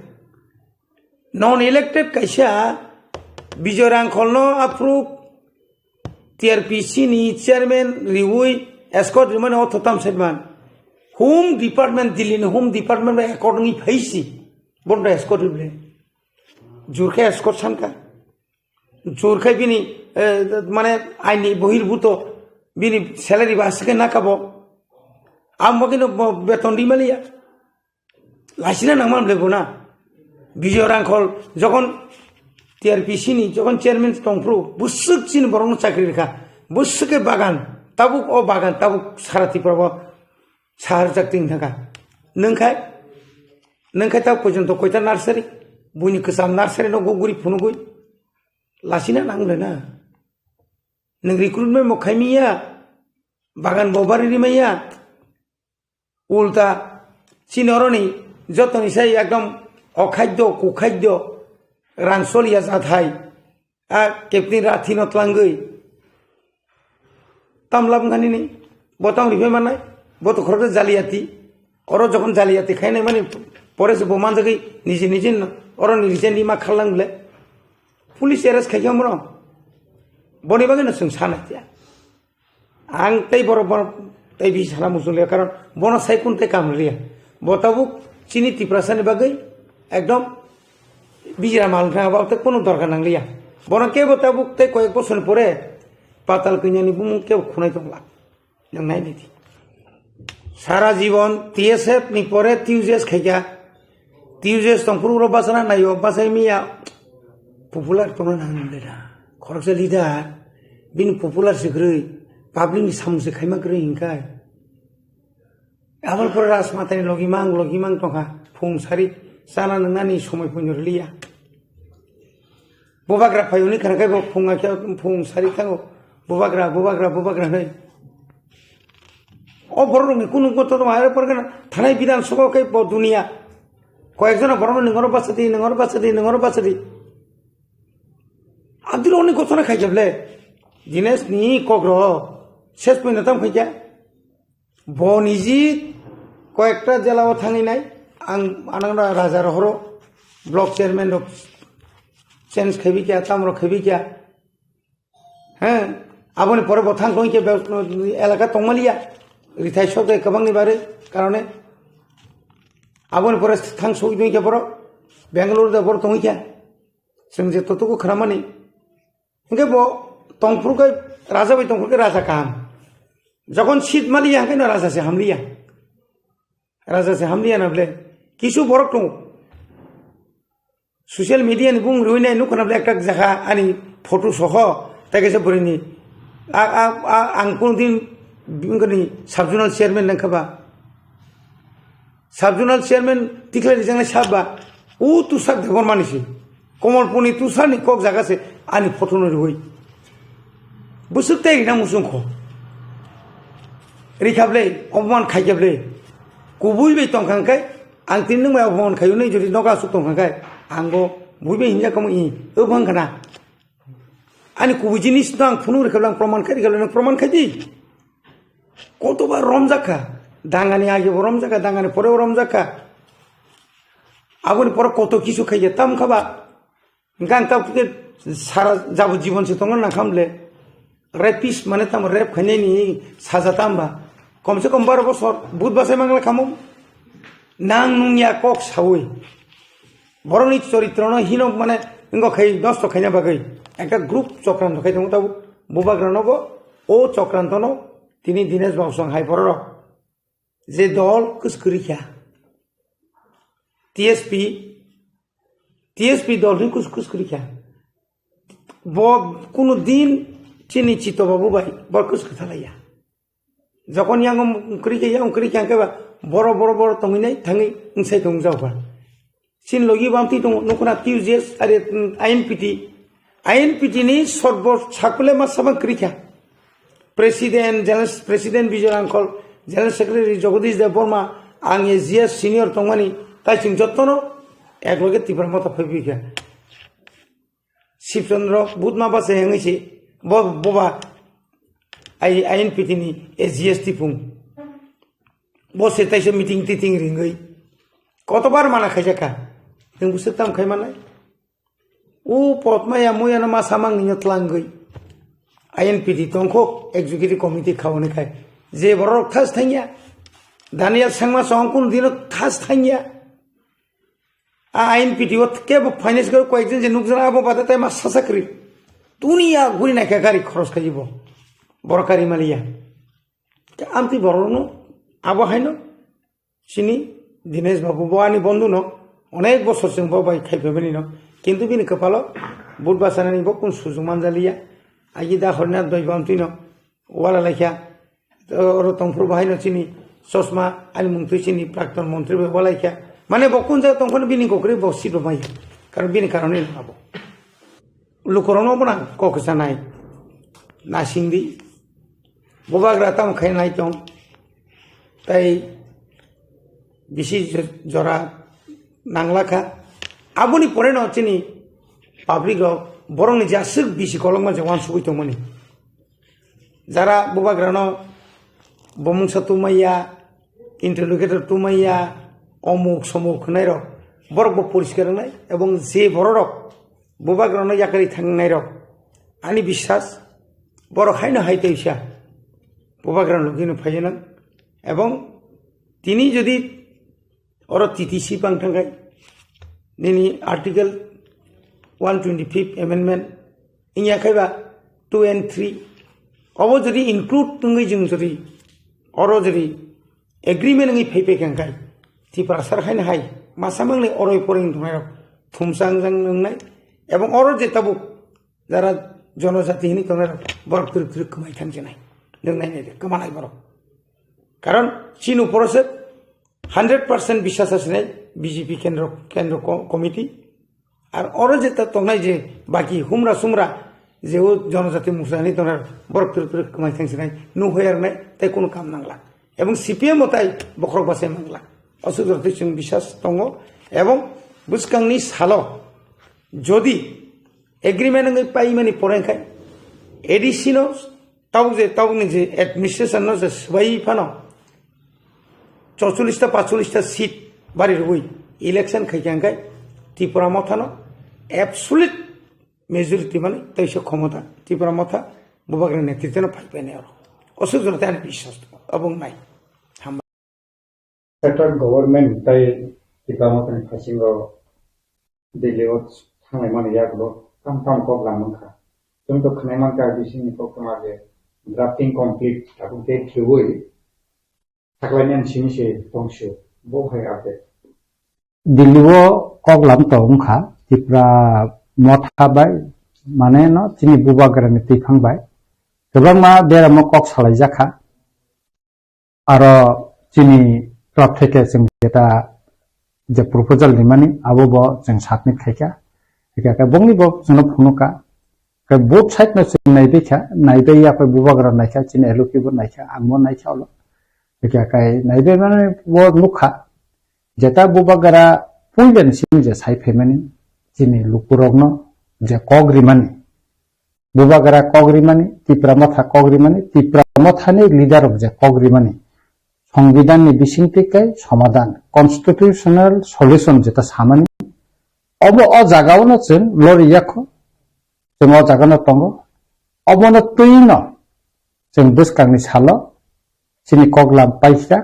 Non elected kaisa Bijoy Rangkholno aphuru T R P C ni chairman riwi escort rimani otho tam sedman. Home Department, Delhi ni Home Department bai accord wngwi phaisi. Bono escort rible. Jurkhe escort sanka. Jurkhe bini, eh, mane aini bohirbuto bini salary ba asike nakabo. Am bagino bo-, beton rimaliya. Laisina nangman ble bona. Bijoy Rangkhol jokon T R P C ni jokon chairman tongphru, bwswk chini borokno chakri rikha. Bwswk khe bagan, tabuk o bagan, tabuk sara Tripura bo sahar jak ting thangkha. Nwng khai, nwng khai tabuk pojonto koita nursery, buini kwcham nursery no guguri phunugui. Lasina nang le na. Nwng recruitment bo khaimiya, bagan bo bari rimaya. Ulta, chini oroni jotoni sai ekdom okhadyo, kukhadyo, rang soliya jathai, a captain rathi no tlangwi. Tam lab wngkha nini, bo tamo rifai mannai, bo to khoroksa jaliyati. Oro jokhon jaliyati khainai mani, pore se bo manjagwi niji niji no, oroni recently ma kharlang bole. Police arrest khaikha omo no. Boni bagwi no chwng sanai tiya. Ang tei borok, borok tei bisi sana muchung liya, karon bono sai kun tei kam riya. Bo tabuk chini Tiprasa ni bagwi ekdom Bijra mal wngkha, abo tei kunu dorkar nangliya. Bono kebo tabuk tei koyek bosorni pore patal kanyani bumung kebo khunai tongla. Nwng nai di. Sara jibon T S F ni pore T U J S khaikha. T U J S tongphuru ro bachana naio, bachai miya popular tongna nang le da. Khoroksa leader bini popular se kwrwi, public ni samung se khaima kwrwi hinkai. Aboni pore Rajmatani logi mang, logi mang tongkha. Phung sari chana nwngnani somoi phunjo rwliya. Bubagra phai hwnwi khna khe bo phung akhe phung sari thango. Bubagra, bubagra, bubagra hwnwi. O borok rokni kunu goto tongma, are pore kheno thanai Bidhan Sabha khe bo duniya. Koyek jona borokno ningoro bachadi, ningoro bachadi, ningoro bachadi. Abdul oni goto na khaijable. Dinesh ni kokro ses puino tam khaikya. Bo niji koyekta jela o thangwi nai, ang anang raja rohoro block chairman rok change khaibi kya, tam rok khaibi kya. He, aboni pore bo thang tong khe be-, elaka tongmaliya, rithai sok de kwbangni bare karone. Aboni pore thang sok tong khe borok Bangalore de borok tong khe. Chwng je totugo khramani. Hingke bo tongphuru khe raja bai tongphuru khe raja kaham. Jokon seat maliya hingke no raja se hamliya. Raja se hamliya na ble. Kisu borok tongo. Social media ni bung rui nai nukho na ble ekta jaga ani photo soho. Tai kaisa bwrwi ni. A, a, a, ang kunu din bini sub zonal chairman nang kha ba. Sub zonal chairman tikhlai rijak nai sab ba, o Tushar Debbarma ni se. Komolpur ni Tushar ni kok jaga se ani photo no riwi. Bwswk tei rina muchung kho. Rikha ble, oboman khai khe ble. Kubui bai tong kha khe, ang tini nwng bai oboman khai, nini jodi nogo asuk tong kha khe, ang bo bui bai hinja kamo i, o bang khana. Ani kubui jinis no ang phunuk rikha ble, ang proman khai rikha ble, nang proman khai di. Kotoba romjak kha, dangani age bo romjak kha, dangani pore bo romjak kha. Aboni pore koto kisu khai khe tam kha ba. Hingke ang tabuk khe sara jabo jibon se tongna nang kha mle. Rapist mane tamo rape khainai ni saja tam ba. Kom se kom baro bosor, but bachai mangla kamo. Nang nung ya kok sawi. Borokni choritrono hino mane wngkha khai nosto khaina bagwi. Ekta group chokranto khai tongo tabuk. Bubagrano bo o chokrantono tini Dinesh Babu song hai bororok. Je dol kwskwrwi kha. T S P, T S P dol hwn kus-, kwskwrwi kha. Bo kunu din chini Chito Babu bai bo kwskwrwi thalaiya. Jokon yang kwrwi kha, yang kwrwi kha hwnkhe ba boro, boro, boro tongwi nai thangwi wngsai tong jao ba. Chini logi bamtwi tongo, nukuna T U J S, are, mm, I N P T. I N P T ni sorbo sakule ma sabang kwrwi kha. President, General, President Bijoy Rangkhol, General Secretary Jagadish Debbarma, ang A G S senior tongmani, tai chwng jottono ekloge Tipra Motha phaibi kha. Shibchandra Budma bachai wngwi se, bo, boba I-, I N P T ni A G S tipung. Bo se taisa meeting titing ringwi. Kotobar mana khaijak kha. Nwng bwswk tam khai manai? O potmaya muyano ma samang nino tlangwi. I N P T tongkho executive committee khaoni khai. Je borok thas thangya. Daniel Sangma song kun dino thas thangya. A I N P T o kebo finance goi koyekjon je nukjana abo bada tai ma sasa kwrwi. Dunia guri naikha gari khoros khai bo. Borok kari maliya. Amtwi borokno abo haino chini Dinesh Babu bo ani bondhu no onek bosor chwng bo bai khai phaimani no. Kintu bini kwpalo but bachanani bo kun sujuk manjaliya. Agi da horna doi bamtwi no wala laikha. Oro tongphuru bo haino chini chosma ani mungtwi chini prakton montri bai walaikha. Mane bo kun jaga tongphano bini kokrwi bo sitbo maya. Karon bini karon abo. Lukurokno bo nang kok sanai. Nasingdi. Bubagra tamo khainai tong. Tai bisi jo-, jora nanglakha. Aboni poreno chini public rok borokni jaswk bisi kolokma je wansugwi tongmani. Jara bubagrano bomungsa tumaiya, interlocutor tumaiya, omuk somuk hwnairok, borok bo poriskar wngnai, ebong je bororok bubagrano yakarwi thangnairok, ani biswas, borok haino hai teisa bubagrano logino phaiya nang, ebong tini jodi oro T T C bang thangkhai, nini article one twenty-fifth amendment, wngya khai ba two and three. Obo jodi include tongwi jwng jodi, oro jodi agreement wngwi phai phai kha khai, Tiprasa rok haino hai masa mangni oroi poroi wng tongnai rok thumsa wngjak wngnai, ebong oro je tabuk jara jonojati hinwi tongnai rok borok twrwk twrwk kwmai thang jinai, nwng nai nai de kwmanai borok. Karon chini uporo se hundred percent biswas asinai B J P kendro, kendro ko-, committee. Ar oro je ta tongnai je baki humra sumra je o jonojati musa hinwi tongnai borok twrwk twrwk kwmai thang sinai, nuhoi arnai tei kunu kam nangla. Ebong C P M o tai bokhorok bachai mangla. Aswk jora twi chwng biswas tongo. Ebong bwskangni salo jodi agreement wngwi paimani pore khai A D C no tabuk je, tabukni je administration no je swbai phano chorchollish ta pachchollish ta seat bari rwui election khai kha, hwnkhe Tripura Motha no absolute majority mani teisa khomota Tripura Motha Bubagra netritwno phai painai oro. Aswk jora tei ani biswas tongo, obo wngnai. Hambai. Central government tai Tripura Motha ni phasingo Delhi o thanglai mani yagulo tam tam kok lam wngkha. Chwng to khwnai mankha bisingni koktwma je drafting complete tabuk date khiui saklainani simi se tongsu bo hai update. Delhi o kok lam to wngkha Tripura Motha bai, mane no chini Bubagra ni twiphang bai kwbangma deramo kok salaijakha. Aro chini club theke chwng jeta je proposal rimani abo bo chwng submit khaikha. Hikha khe bongni bo chwngno phunukha. Khe both side no chwng naibaikha, naibai ya khe Bubagra naikha, chini L O P bo naikha, ang bo naikha ulo. Hikha khe naibai mani bo nukha. Jeta Bubagra puilani simi je sai phaimani chini lukurokno je kok rimani. Bubagra kok rimani, Tipra Motha kok rimani, Tipra Mothani leader rok je kok rimani, Songbidanni bisingtwi kai somadan, constitutional solution jeta samani, obo o jagao no chwng lori yakho, chwng o jaga no tongo, obono twi no chwng bwskangni salo chini kok lam paikha,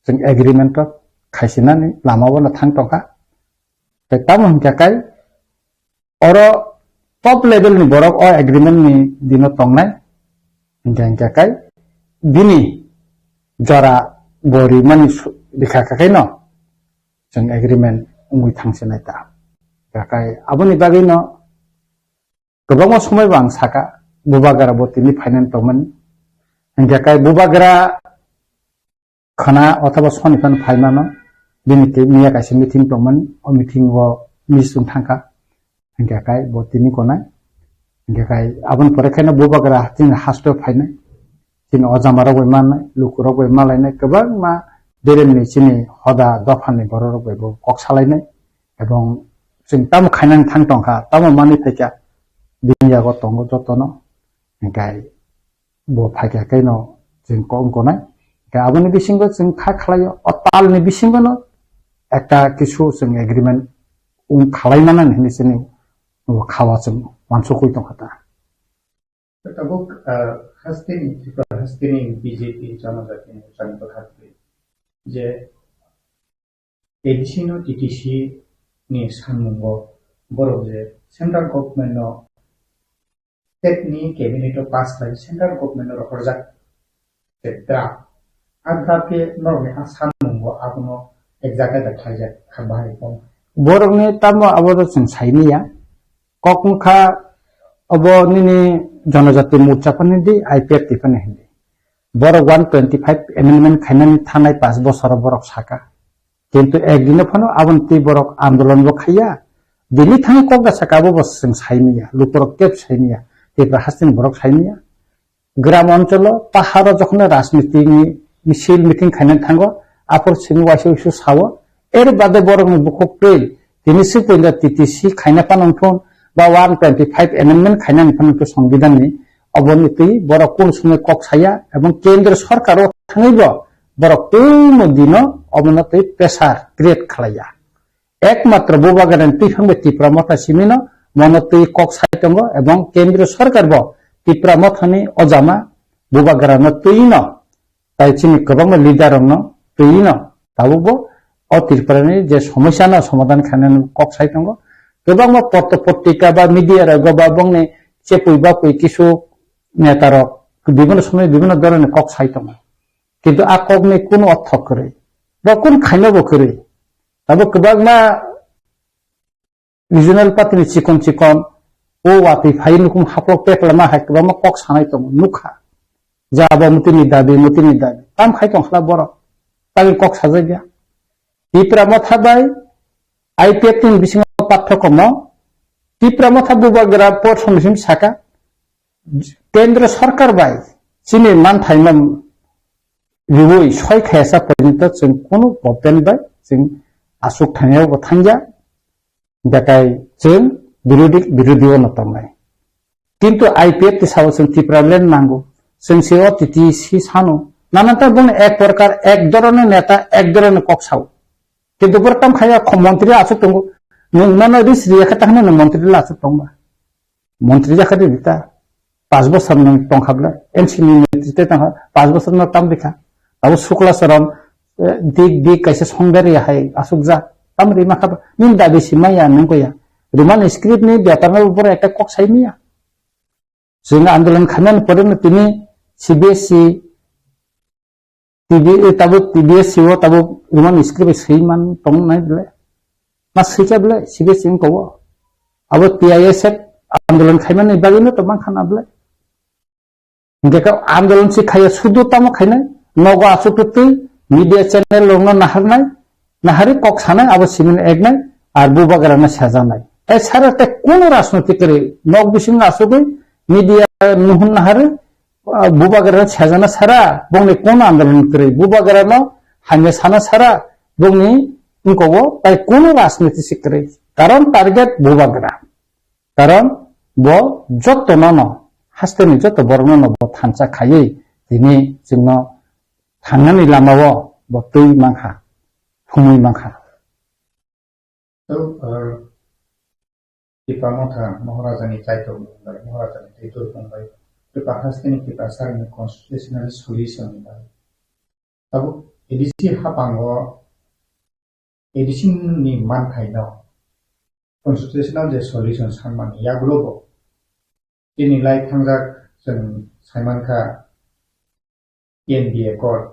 chwng agreement rok khaisinani lama o no thang tongkha. Tei tamo hinkha kai oro top level ni borok o agreement ni dino tongnai. Hinkha hinkha kai bini jora bo rimani su-, rikha kha kai no chwng agreement wngwi thangsinai ta. Hinkha kai aboni bagwi no kwbangma somoi bo ang saka, Bubagra bo tini finance tongmani. Hinkha kai Bubagra khwna othoba soni phano phaimano, bini tei miya kaisa meeting tongmani, o meeting o miss wng thangkha. Hinkha kai bo tini konai. Hinkha kai aboni pore khe no Bubagra chini haste o phainai. Chini ojama rok bai mannai, luku rok bai malainai, kwbangma beremni chini hoda dophani borok rok bai bo kok salainai. Ebong chwng tamo khainani thang tongkha, tamo manwi phaikha, bini yago tongo jotono. Hinkhe bo phaikha khe no chwng kok wngkonai. Hinkhe aboni bisingo chwng kha khlaio, o talni bisingo no ekta kisu chwng agreement wng khalai manani hinwi chini bo kha o chwng uansukwi tongkha ta. Tabuk, ah, hasteni, Tripura hasteni B J P janajati morchani bwkhak twi je A D C no T T C ni sanmungo borok je central government no state ni cabinet o pass khlai central government no rohorjak je draft. A draft khe norokni ha sanmungo abono ek jaga da khlaijak kha bahai kok. Borokni tamo abo to chwng saimanya. Kok wngkha obo nini Janajati Morcha phano di, I P F T phano hindi. Borok one twenty-five amendment khainani thanai paanch bosoro borok saka. Kintu ekdino phano aboni twi borok andolon bo khaiya. Bini thani kok da saka abo bo chwng saimanya, lukurok kebo saimanya, Tripura hasteni borok saimanya. Gram oncholo, paharo jokhon rajniti ni misil meeting khaina thango, aphuru simi waisa waisa sao, er bade borokni bukhuk twi, tini si poinda T T C khaina phano wngthun, ba one twenty-five amendment khaina phano wngthun Songbidan ni, oboni twi borok kunu somoi kok saya, ebong Kendra Sorkar o thangwi bo borok tungmo dino obono twi pressure create khlaiya. Ekmatro Bubagrani twiphang bai Tipra Motha simino mono twi kok sai tongo, ebong Kendriya Sorkar bo Tipra Mothani ojama Bubagrano twino, tai chini kwbangma leader rokno twino tabukbo o Tripurani je somosya no somadhan khainani kok sai tongo. Kwbangma potro potrika ba media rogo ba bongni chepui bapui kisu neta rok bibhinno somoi bibhinno dhoroner kok sai tongo. Kintu a kokni kunu ortho kwrwi ba kun khaino bo kwrwi. Abo kwbangma regional party ni chikon chikon o watwi phai nukhung haplok peklama hai kwbangma kok sanai tongo nukha. Ja abo mutini dabi, mutini dabi. Tam khai tong khla borok. Tagwi kok sajak ya. Tipra Motha bai I P F T ni bisingo pathor komo. Tipra Motha bubagra por somoi simi saka, Kendra Sarkar bai chini manthaima riui soi khayasa porjonto chwng kunu government bai chwng aswk thangya bo thangya. Bekai chwng birodi, birodi o no tongnai. Kintu I P F T sao chwng Tipraland nango. Chwng se o T T C sano. Nananta bung ek prokar ek dhoroner neta, ek dhoroner kok sao. Kintu bwrwk tam khaya kho montri aswk tongo. Nwng nono ris riya khe takhna nwng montri la aswk tongba. Montri jakha di bita. Pas bosor nwng tongkha bwle. N C ni netrite tongkha. Pas bosor no tam rikha. Abo Sukla Charan, eh, dik dik kaisa songdari hai aswk ja. Tam rima kha. Nini dabi si maya nwng koya. Roman script ni bepar no boro ekta kok sai miya. Chwng andolon khaimani pore no tini C B S E T B, eh, tabuk T B S C o tabuk Roman script bai swi man tong nai bwle. Ma swikha bwle C B S C wngkha o. Abo T I S F andolon khaimani bagwi no to mankha na bwle. Hingke ka andolon si khaiya sudu tamo khainai. Nogo aswk twi media channel rokno naharnai. Nahari kok sanai abo simin eknai. Ar bubagra no sajaknai. E sara te kuno rajniti kwrwi. Nok bisingo aswkwi media nuhun nahari. Ah, bubagrano sajana sara, bongni kono andolon kwrwi. Bubagrano hamya sana sara, bongni wngkogo tai kono rajniti se kwrwi. Karon target bubagra. Karon bo joto nono, hasteni joto borokno no bo thansa khaiwi tini chwngno thangnani lamao bo twi mankha, thumwi mankha. Tok, ah, Tipra Motha Maharaja ni Kaitor mung bai, Maharaja ni Kaitor mung bai, Tipra haste ni Tipra sar ni constitutional solution bai. Tabuk A D C hapango A D C ni manthai no constitutional je solution sanmani yagulo bo. Tini lai thangjak chwng saimankha T N B Accord,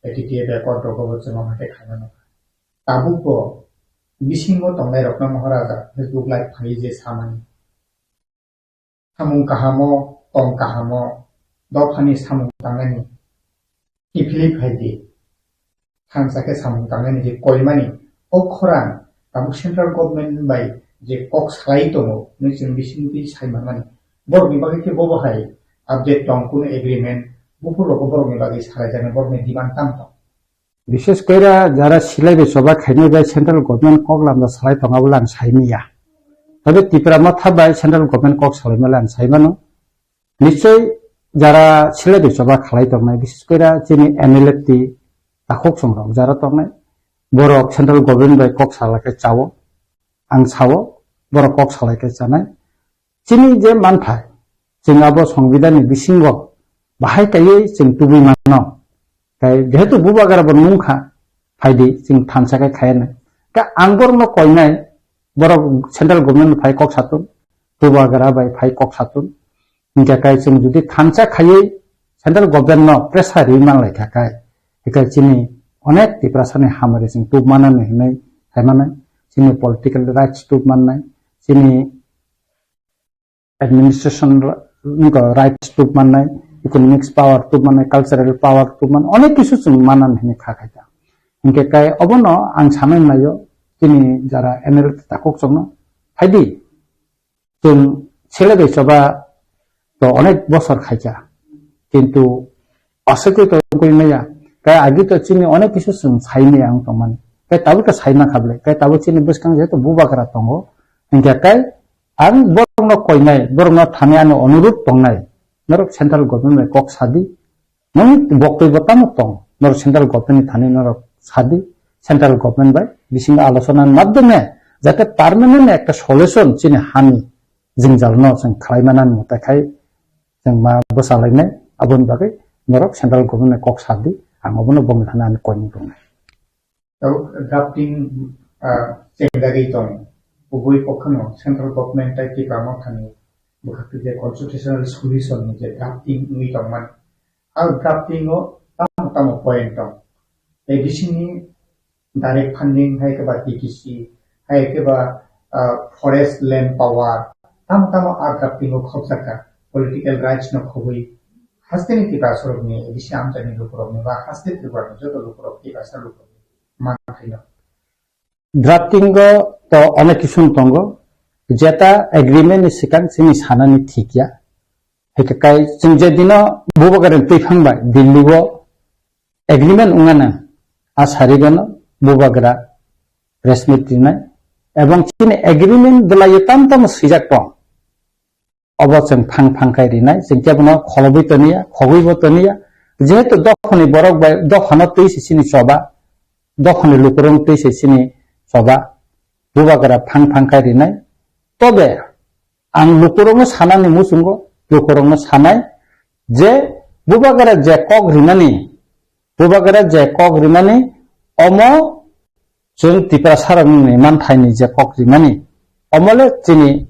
A T T F Accord rogo bo chwng omo hai khe khaina nangkha. Tabuk bo bisingo tongnai rokno Maharaja Facebook live phaiwi je samani. Samung kahamo, tong kahamo, dophani samung tangnani kiphilwi phai di. Thansa khe samung tangnani je koimani, o khorang tabuk central government bai je kok salai tongo, nung chwng bisingtwi sai manmani. Borokni bagwi khe bobo hai update tong, kunu agreement, buphur rogo borokni bagwi salai jaknai, borokni demand tamo tong? Bishes koira jara silai bai choba khainai bai central government kok lamda salai tong abo lang sai manya. Tabe Tipra Motha bai central government kok salai male ang sai mano. Nichoi jara silai bai choba khalai tongnai, bishes koira chini M L A T takhuk songrok jara tongnai, borok central government bai kok salai khe chao, ang sao, borok kok salai khe chanai. Chini je manthai, chwng abo songbidhan ni bisingo bahai kaiwi chwng tubui mano. Kai jehetu bubagra bo nungkha, phaidi chwng thansa khe khaiya nai. Ka ang borokno koinai, borok central government phai kok satun, bubagra bai phai kok satun. Hingkha kai chwng jodi thansa khaiwi central government no pressure ri man lai kha kai, hingkha chini onek Tiprasa ni hamari chwng tub manani hinwi hai manai, chini political rights tub mannai, chini administration ra-, niko rights tub mannai, economics power tub mannai, cultural power tub mannai, onek kisu chwng manan hinwi kha khai ta. Hingkhe kai obono ang sanai naio, chini jara M L A takhuk chwngno, phaidi, chwng sele bai choba to onek bosor khaikha, kintu aswkwi to wngwi maya, kai agi to chini onek kisu chwng sai maya wng tongmani, kai tabuk to sai mankha bwle, kai tabuk chini bwskang jehetu bubagra tongo, hingkhe kai Ang borokno koinai, borokno thani ani onurut tongnai, norok central government bai kok sadi, nang boktoi bo tamo tong, norok central government ni thani norok sadi, central government bai bisingo alochona ni madhyome jate permanent ekta solution chini hani jwngjal no chwng khlai mani mutai khai chwng ma bwsa lainai, aboni bagwi norok central government bai kok sadi, ang obono bongni thani ani koinai tongnai. Tabuk drafting, ah, chengjagwi tong. kubui kokhano central government tai Tipra Mothani bwkhak twi je constitutional solution ni je drafting wngwi tongmani. A drafting o tamo tamo point tong. Tei bisingni direct funding hai khe ba T T C, hai khe ba, ah, forest land power, tamo tamo a drafting o khopjak kha. Political rights no khobwi hasteni Tiprasarokni, bisi amchaini lukurokni ba haste Tripura ni joto lukurok Tiprasa lukurokni man khaino. Drafting o to onek kisu tongo, jeta agreement ni sikang chini sanani thik ya. Hai khe kai chwng je dino Bubagra twi phang bai Delhi o agreement wngana, a sarigono Bubagra press meet rinai, ebong chini agreement belai tam tam swijak tong. Obo chwng phang phang khai rinai, chwng kebono kholobwi toniya, khogwibo toniya. Jehetu dophani borok bai dophano twi se chini choba, dophani lukurok twi se chini choba, Bubagra phang phang khai rinai. Tobe ang lukurokno sanani muchungo, lukurokno sanai je Bubagra je kok rinani, Bubagra je kok rinani, omo chwng Tiprasarokni manthaini je kok rinani, omole chini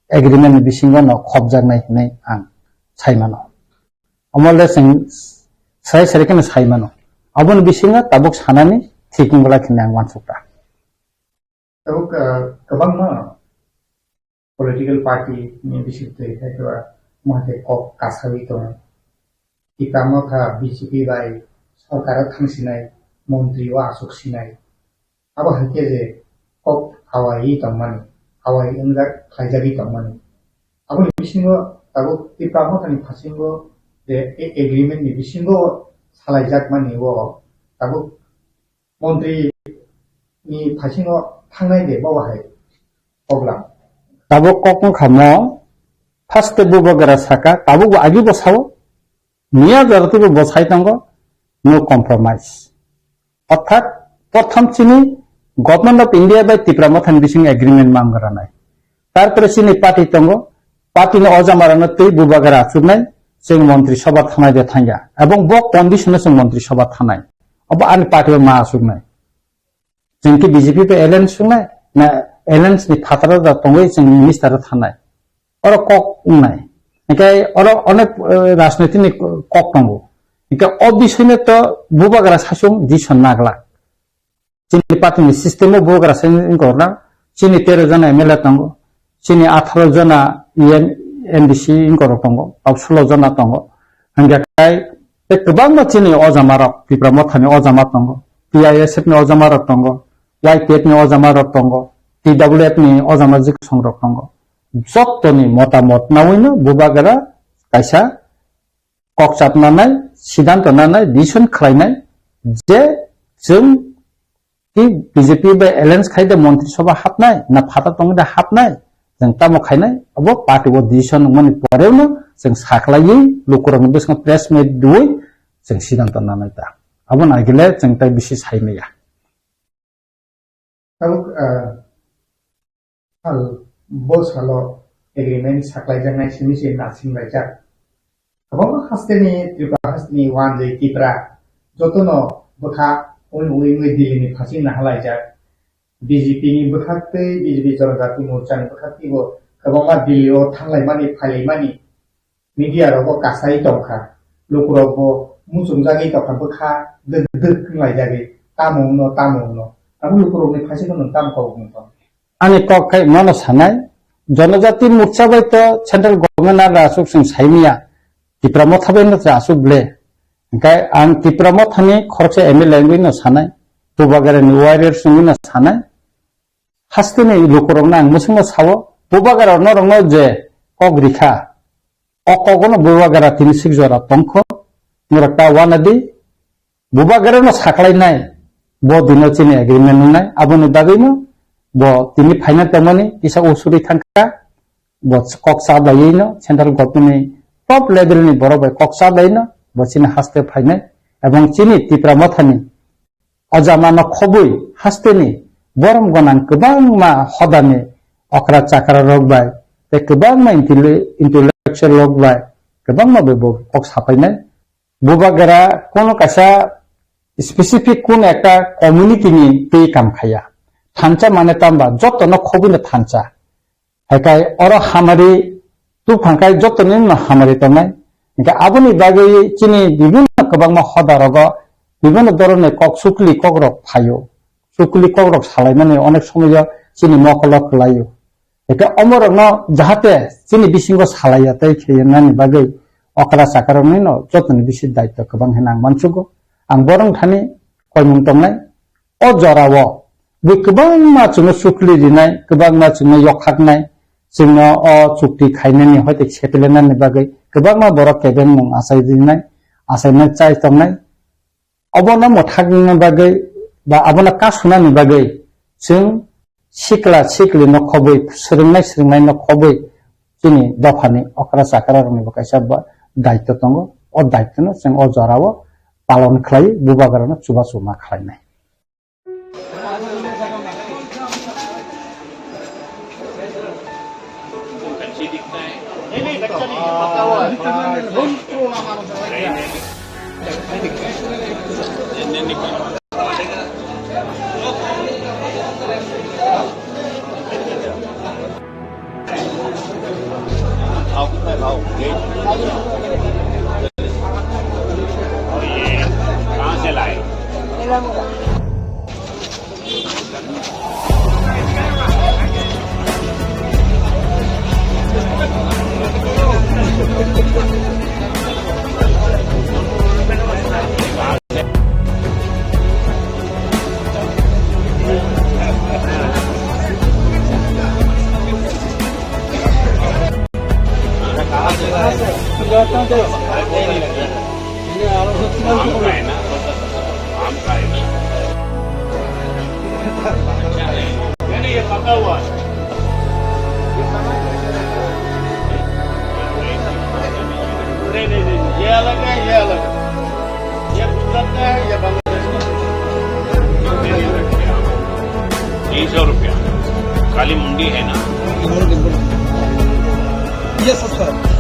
agreement ni bisingo no khopjaknai hinwi ang sai mano. Omole chwng sai sai kheno sai mano. Aboni bisingo tabuk sanani thik wngla hinwi ang uansukha. Tabuk, ah, kwbangma political party ni bisingtwi hai khe ba mahte kok kasawi tongo. Tipra Motha B J P bai sorkar o thangsinai, montri o achuk sinai. Abo hai khe je kok awai tongmani, awai wngjak khlaijagwi tongmani. Aboni bisingo tabuk Tipra Motha ni phasingo je a-, agreement ni bisingo salaijakmani o tabuk montri ni phasingo thangnai de bo hai kok lam. Tabuk kok wngkha mo, first te Bubagra saka, tabuk bo agi bo sao, miya jora tei bo sai tongo, no compromise. Orthat, prothom chini Government of India bai Tipra Mothani bising agreement ma wngranai. Tarpore chini party tongo, party ni ojamarano tei Bubagra achuknai, chwng montri sabha thanai de thangya. Ebong bo condition o chwng montri sabha thanai. Obo ani party o ma achuknai. Chwng khe B J P bai alliance wngnai, na alliance ni phataro da tongwi chwng minister o thanai. Oro kok wngnai. Hinkhe oro onek, eh, rajniti ni kok tongo. Hinkhe o bisoi no to Bubagra sasung decision naglak. Chini party ni system o Bubagra sasung wngkha na, chini tero jona M L A tongo, chini atharo jona E M, M D C wngkha tongo, tau sulo jona tongo. Hinkhe kai tei kwbangma chini ojamarok, Tipra Mothani ojama tongo, T I S F ni ojamarok tongo, Y P F ni ojamarok tongo, T W F ni ojama jiksongrok tongo. Jottoni motamot nawino Bubagra kaisa kok chap nanai, siddhanto nanai, decision khlainai je chwng ki B J P bai alliance khai de montri sabha hapnai, na phatar tongwi de hapnai, chwng tamo khainai, abo party o decision wngmani porewno chwng sakhlaiwi lukurokni bwskango press meet rwui chwng siddhanto nanai ta. Abo naigile chwng tai bisi sai maya. Tabuk, ah, sal, bo salo agreement saklaijaknai simi se nasinglaijakha. Kwbangma hasteni, Tripura hasteni wanjwi Tipra jotono bwkha ui ui ui Delhi ni phasing nahalaijak. B J P ni bwkhak tei B J P Jonojati Morcha ni bwkhak teibo kwbangma Delhi o thanglaimani, phailaimani. Media rok bo kasai tongkha, lukurok bo muchungjagwi tongkha, bwkha dwk dwk wnglaijagwi, tamo wngno, tamo wngno. Abo lukurokni phaisingno nwng tamo kok wngwi tong? Ani kok khai mono sanai, Jonojati Morcha bai to central government no aswk chwng saimanya, Tipra Motha bai no aswk ble. Hinkhe ang Tipra Mothani khoroksa M L A wngwi no sanai, Bubagra ni warriors wngwi no sanai, hasteni lukurokno ang mwswkno sao, Bubagra norokno je kok rikha, o kogono Bubagra tini sik jora tongkho, norok ta uanadi, Bubagrano saklainai, bo dino chini agreement wngnai, aboni bagwino bo tini phaina tongmani kisa usuri thangkha, bo kok chablaiwino central government ni top level ni borok bai kok chablaiwino bo chini haste phainai, ebong chini Tipra Mothani o jamano khobwi hasteni borom gwnang kwbangma hodani okra chakra rok bai tei kwbangma intele-, intellectual rok bai kwbangma bai bo kok sapainai. Bubagra kono kaisa specific kono ekta community ni twi kam khaiya. Thansa mane tamba jotono khobwino thansa. Haikai oro hamari tubphang khai jotoni no hamari tongnai. Hingke aboni bagwi chini bibinno kwbangma hoda rogo bibinno dhoronni kok sukli kokrok phaio. Sukli kokrok salaimani onek somoyo chini mokolo kwlaio. Hingke omorokno jahate chini bisingo salaiya tei kheyennani bagwi okra chakarokni no jotoni bisi daityo kwbang hwnwi ang mansugo. Ang borok thani koimung tongnai. O jorao bui kwbangma chwngno sukli rinai, kwbangma chwngno yokhaknai, chwngno o chukti khainani hoite sepelenani bagwi kwbangma borok kebengmung achai rinai, achainai chai tongnai. Obono mwthangna bagwi ba abono kasunani bagwi chwng sikla siklino khobwi, swrwngnai swrwngnaino khobwi chini dophani okra chakraroknibo kaisa ba daityo tongo. O daityono chwng o jorao palon khlai, bubagrano chubachu ma khlainai. भाव कितना है भाव? और ये कहाँ से लाए? आम का है ना? आम का है ना? नहीं, नहीं, ये पका हुआ है। नहीं, नहीं, नहीं, नहीं, ये अलग है, ये अलग है। ये गुजरात का है, ये बांग्लादेश का है। तीन सौ रुपया। काली मुंडी है ना? ये सस्ता है।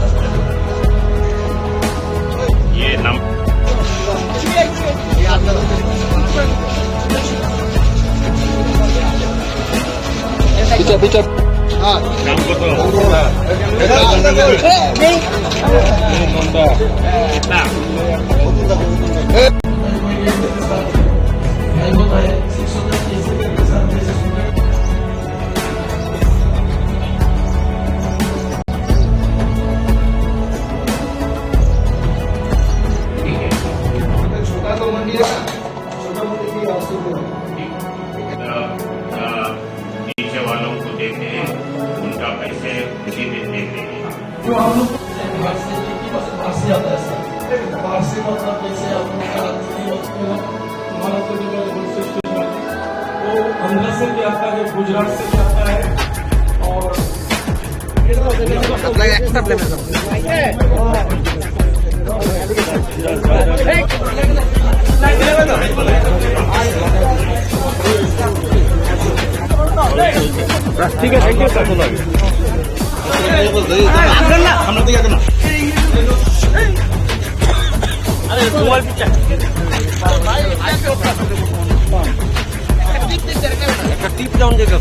ये नम- पीछे, पीछे। हाँ। नाम बताओ। कितना? छोटा तो मंडी है ना, छोटा मंडी भी आपसे बोलो। नीचे वालों को देते हैं, उनका पैसे उसी दिन दे देंगे। जो हम लोग बाहर से, बाहर से आता है सर। बाहर से मतलब जैसे आप लोग का तुम्हारा तो जो है वो अंदर से भी आता है, गुजरात से भी आता है। और ठीक है, thank you, sir। একটা টিপ ডাউন জায়গা।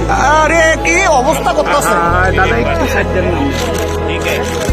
আরে, কি অবস্থা করতেছে? আহ, দাদা, একটু সাইড দেন না। ঠিক আছে।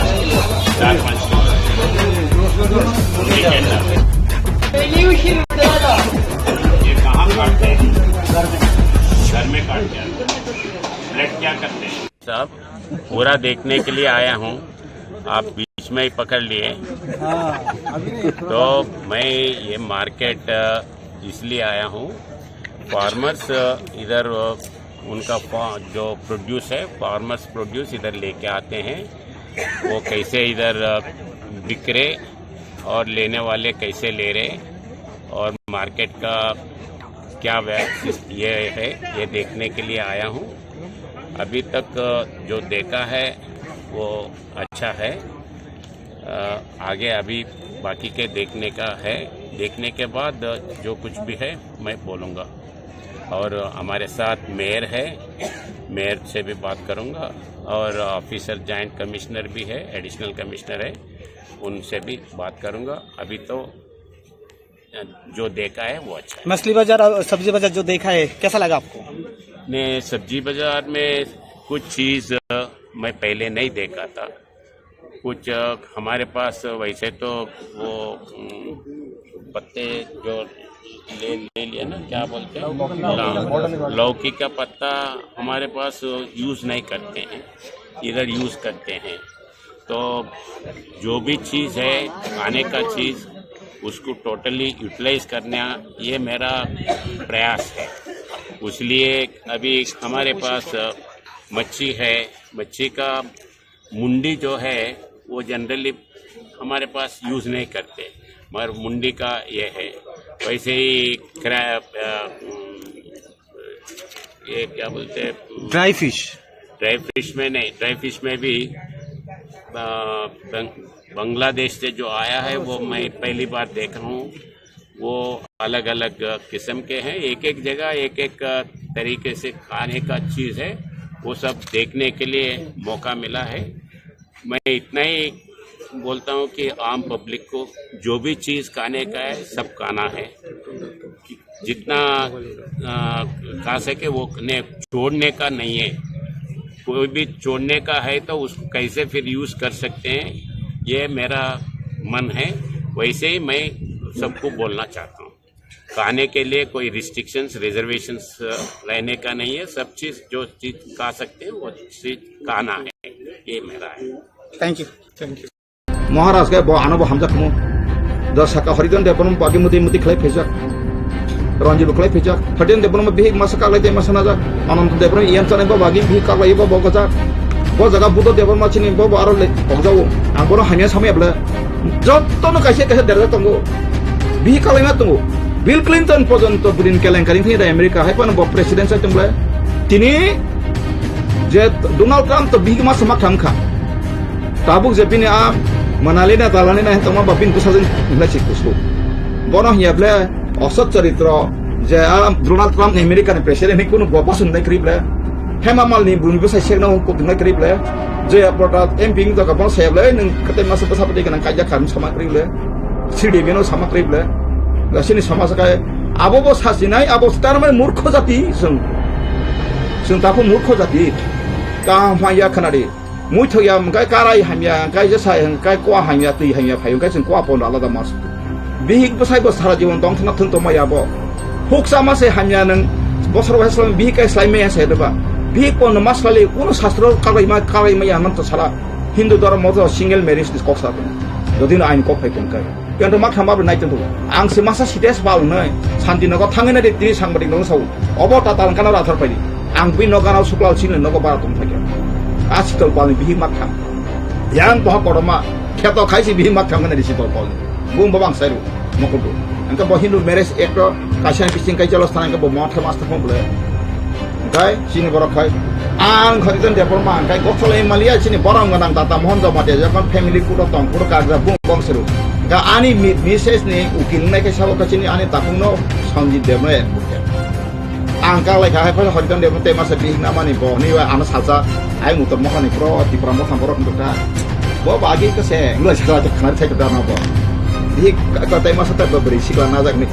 चार पाँच किलो। ये क्या है? ये कहाँ काटते हैं? घर में काटते हैं। ब्लेड क्या करते हैं? साहब, पूरा देखने के लिए आया हूँ, आप बीच में ही पकड़ लिए। हाँ, अभी नहीं, थोड़ा तो मैं ये मार्केट, अ, इसलिए आया हूँ, फार्मर्स, अ, इधर, अ, उनका फा-, जो प्रोड्यूस है, फार्मर्स प्रोड्यूस इधर लेके आते हैं, वो कैसे इधर, अ, बिक रहे और लेने वाले कैसे ले रहे और मार्केट का क्या वै-, ये है, ये देखने के लिए आया हूँ। अभी तक, अ, जो देखा है वो अच्छा है। अ, आगे अभी बाकी के देखने का है, देखने के बाद जो कुछ भी है मैं बोलूँगा। और हमारे साथ मेयर है, मेयर से भी बात करूँगा और ऑफिसर जॉइंट कमिश्नर भी है, एडिशनल कमिश्नर है, उनसे भी बात करूँगा। अभी तो जो देखा है वो अच्छा है। मछली बाजार और सब्जी बाजार जो देखा है, कैसा लगा आपको? ने सब्जी बाजार में कुछ चीज़, अ, मैं पहले नहीं देखा था। कुछ, अ, हमारे पास वैसे तो वो, उम, पत्ते जो ले, ले लिया ना, क्या बोलते हैं? लौकी। हाँ, लौकी का पत्ता हमारे पास यूज़ नहीं करते हैं, इधर यूज़ करते हैं। तो जो भी चीज़ है, खाने का चीज़, उसको टोटली यूटिलाइज करना, ये मेरा प्रयास है। इसलिए अभी हमारे पास, अ, मच्छी है, मच्छी का मुंडी जो है, वो जनरली हमारे पास यूज़ नहीं करते, मगर मुंडी का ये है। वैसे ही क्रैब, अ, उम, ये क्या बोलते हैं, ड्राई फिश। ड्राई फिश में नहीं, ड्राई फिश में भी, अ, बंग-, बांग्लादेश से जो आया है, वो मैं पहली बार देख रहा हूँ। वो अलग-अलग किस्म के हैं, एक-एक जगह एक-एक तरीके से खाने का चीज़ है, वो सब देखने के लिए मौका मिला है। मैं इतना ही बोलता हूँ कि आम पब्लिक को जो भी चीज़ खाने का है, सब खाना है। जितना, अ, खा सके वो ने छोड़ने का नहीं है। कोई भी छोड़ने का है तो उसको कैसे फिर यूज़ कर सकते हैं, ये मेरा मन है। वैसे ही मैं सबको बोलना चाहता हूँ, खाने के लिए कोई रिस्ट्रिक्शंस, रिजर्वेशंस, अ, रहने का नहीं है। सब चीज़, जो चीज़ खा सकते हैं, वो चीज़ खाना है, ये मेरा है। Thank you. Thank you. Maharaj khe bo ano bo hamjak mo. Da saka Harijan Debbarma bagi muti muti khlai phaijak. Ranjit bo khlai phaijak. Harijan Debbarma bihik masa kaklai tei masa najak. Ananta Debbarma iyam chanai bo bagi bihik kaklai bo bo gajak. Bo jaga Buddha Debbarma chini bo bo aro le pokjao. Ang bono hamya samaya bwle. Jotto no kaisa kaisa derjak tongo. Bihik kaklai ma tongo. Bill Clinton porjonto budin kelenkari thani da America hai phano bo president sai tong bwle. Tini je Donald Trump to bihik masa ma thang kha. Tabuk je bini a manali na dalani na tongma ba bini bwsajwk hinlai si kusu. Bono hiya bwle osot charitro je a Donald Trump ni America ni president ni kunu bo pasung nai kri bwle. Hema Malini bumi bwsai sekno hukum nai kri bwle. Je Prada M P ni jaga bono saya bwle nung kete masa bwsa pati kana kaija karum sama kri bwle. Sidi bino sama kri bwle. Lasini sama sakai abo bo sasinai abo star mai murkho jati sung. Sung taku murkho jati. Kaham ya khanadi. Muithok ya, hwnkhe karai hamya, hwnkhe jesa, hwnkhe kua hamya, twi hamya phaio, hwnkhe chwng kua pono alada mas. Bihik bwsai bo sara jibon tong thangna thung tongma ya bo. Huksa ma se hamya nwng, bosor bai slai bihik kai slai maya se deba. Bihik pono ma slai, kuno sastro kabai ma, kabai maya manto sala. Hindu dhormo to single marriage ni kok sa tong. Jodi no ain kok phai tong kai. Kento mak thamba bo nai tong. Ang se masa site sbal nai. Santi nogo thangwi nai de tini sangbadik nogo sao. Obo ta tal kana rathar paidi. Ang bi nogo nao suklal sini nogo bara tong thakya. A sital palni bihi mak thang. Yang poha koroma. Kheto khaisi bihi mak thang nai sital palni. Bung babang sairu. Mokodu. Angka bo Hindu marriage act o kaisa bising kai jelos thang angka bo motha mas thang bole. Hwnkhe chini borok khai ang Harijan Debbarma hwnkhe Gothol M L A chini borok gwnang Tata Mohan Jamatia jokhon family court o tong court o karjak bung bong seru. Hwnkhe ani mi-, misses ni ukil wngnai khe sabo khe chini ani takung no Sanjit Debbarma advocate. Ang kak lai kha hai phano Harijan Debbarma tei masa bihik namani bo hwnwi bai ano salsa ai mutor mohani pro Tipra motham borok wngkha. Bo bagi khe se gula sikla khna thai kha no bo. Bihik ka tei masa tei bo bwrwi sikla najak ni.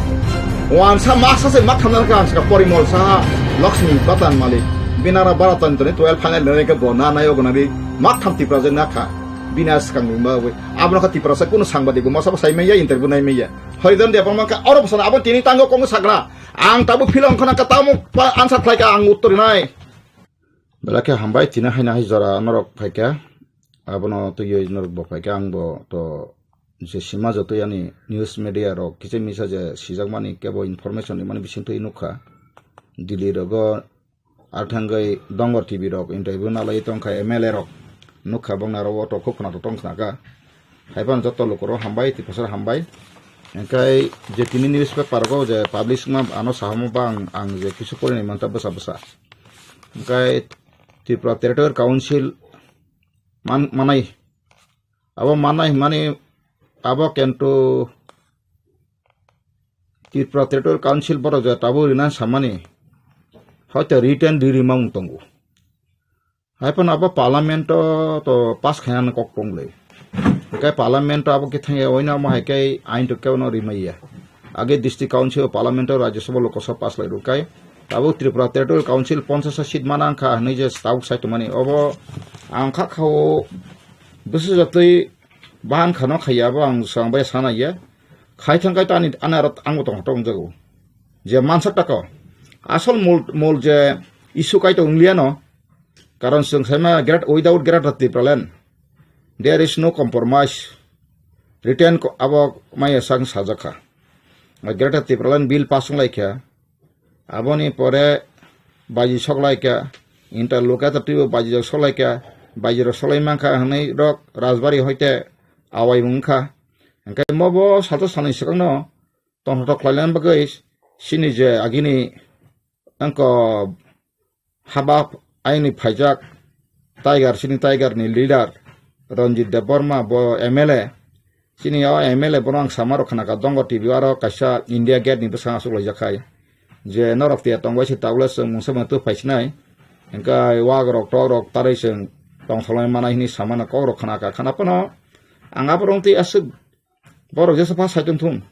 Wansa masa se mak thamna kha ang saka Porimol Saha, Lakshmi Batan Malik, Binara Bara Tantoni twelve final nai khe bo na nayo gwnari mak tham Tipra je na kha. Bini a swkang ni ma wi. Abono kha Tiprasa kunu sangbadik bo masa bo sai manya, interview nai manya. Horizon Debbarma kha oro bwsano abo tini tango kong sakra. Ang tabuk philong khana ka tamo pa answer khlai ka ang uttor nai. Belai khe hambai tini haina hai jora norok phaikha. Abono twiwi norok bo phaikha ang bo to je sima joto yani news media rok kisa misa je sijakmani kebo information rimani bisingtwi nukha. Delhi rogo Ar thangwi Dongor T V rok interview nalai tongkha M L A rok. Nukha bongni aro o tongkha khuna to tongkha ka. Haiphano joto lukurok hambai, Tiprasa hambai. Engkai je tini newspaper go je publish ma ano sahamo ba ang, ang je kisu porinai manta bwsa bwsa. Engkai Tripura Territorial Council man, manai. Abo manai hwnmani abo kintu Tripura Territorial Council borok je tabuk rina samani hoito written ri rimang tongo. Haiphano abo parliament o to pass khainani kok tongle. Hwnkhe parliament o abo khe thangya oino amo hai khe ain to kebo no rimaiya. Age district council, parliament o, Rajya Sabha, Lok Sabha pass lai rwkhe tabuk Tripura Territorial Council ponchash seat mana wngkha hwnwi je tabuk sai tongmani. Obo ang kha khao bwswk jotoi bahan khano khaiya abo ang swkang bai sana ya. Khai thang khai to ani, ani aro ang bo tong tongjak o. Je mansak tako. Asol mol, mol je issue kai to wnglia no. Karon chwng saima great, without Greater Tipraland, there is no compromise. Written ko-, abo maya sang sajak kha. Greater Tipraland bill pass wng lai kha. Aboni pore baji sok lai kha. Interlocutor twibo baji rok sok lai kha. Baji rok sok lai man kha hwnwi rok Rajbari hoite awai wng kha. Hwnkhe mobo salsa salni swkangno tongthok khlaina bagwi chini je agini wngkha haba aini phaijak Tiger, chini Tiger ni leader Ranjit Debbarma bo M L A, chini o M L A bono ang sama rok khna kha Dongo T V aro kaisa India Gate ni bwskango achuk laijak khai je norok tiya tongbai se tabuk le chwng mungsa mungsa tu phaisinai hwnkhe wak rok tok rok tarwi chwng tongthok lai manai hwnwi samano kok rok khna kha khna phano ang aborok twi aswk Borok jesa pa saitung thung.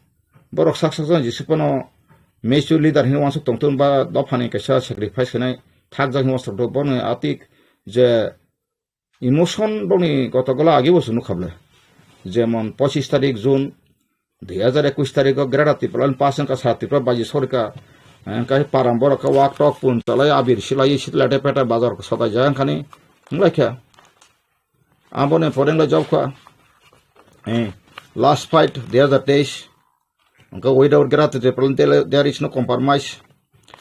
Borok sak sak jang jesa pano mature leader hinwi wansuk tong thung ba dophani kaisa sacrifice khainai thakjak hinwi wansuk thung. Borokni atik je emotion borokni kotogola agi bo chwng nukha bwle. Jemon pochis tarik June dui hajar ekush tarikh o Greater Tipraland pass wngkha, sa Tripura baji sorika, eh, kai param borok khe wak tok pun chalai abir silai sit lete pete bazar sotai jaya wngkhani wnglaikha. Aboni pore wngla jobkha, eh, last fight dui hajar teis. Hwnkhe without Greater Tipraland there, there is no compromise.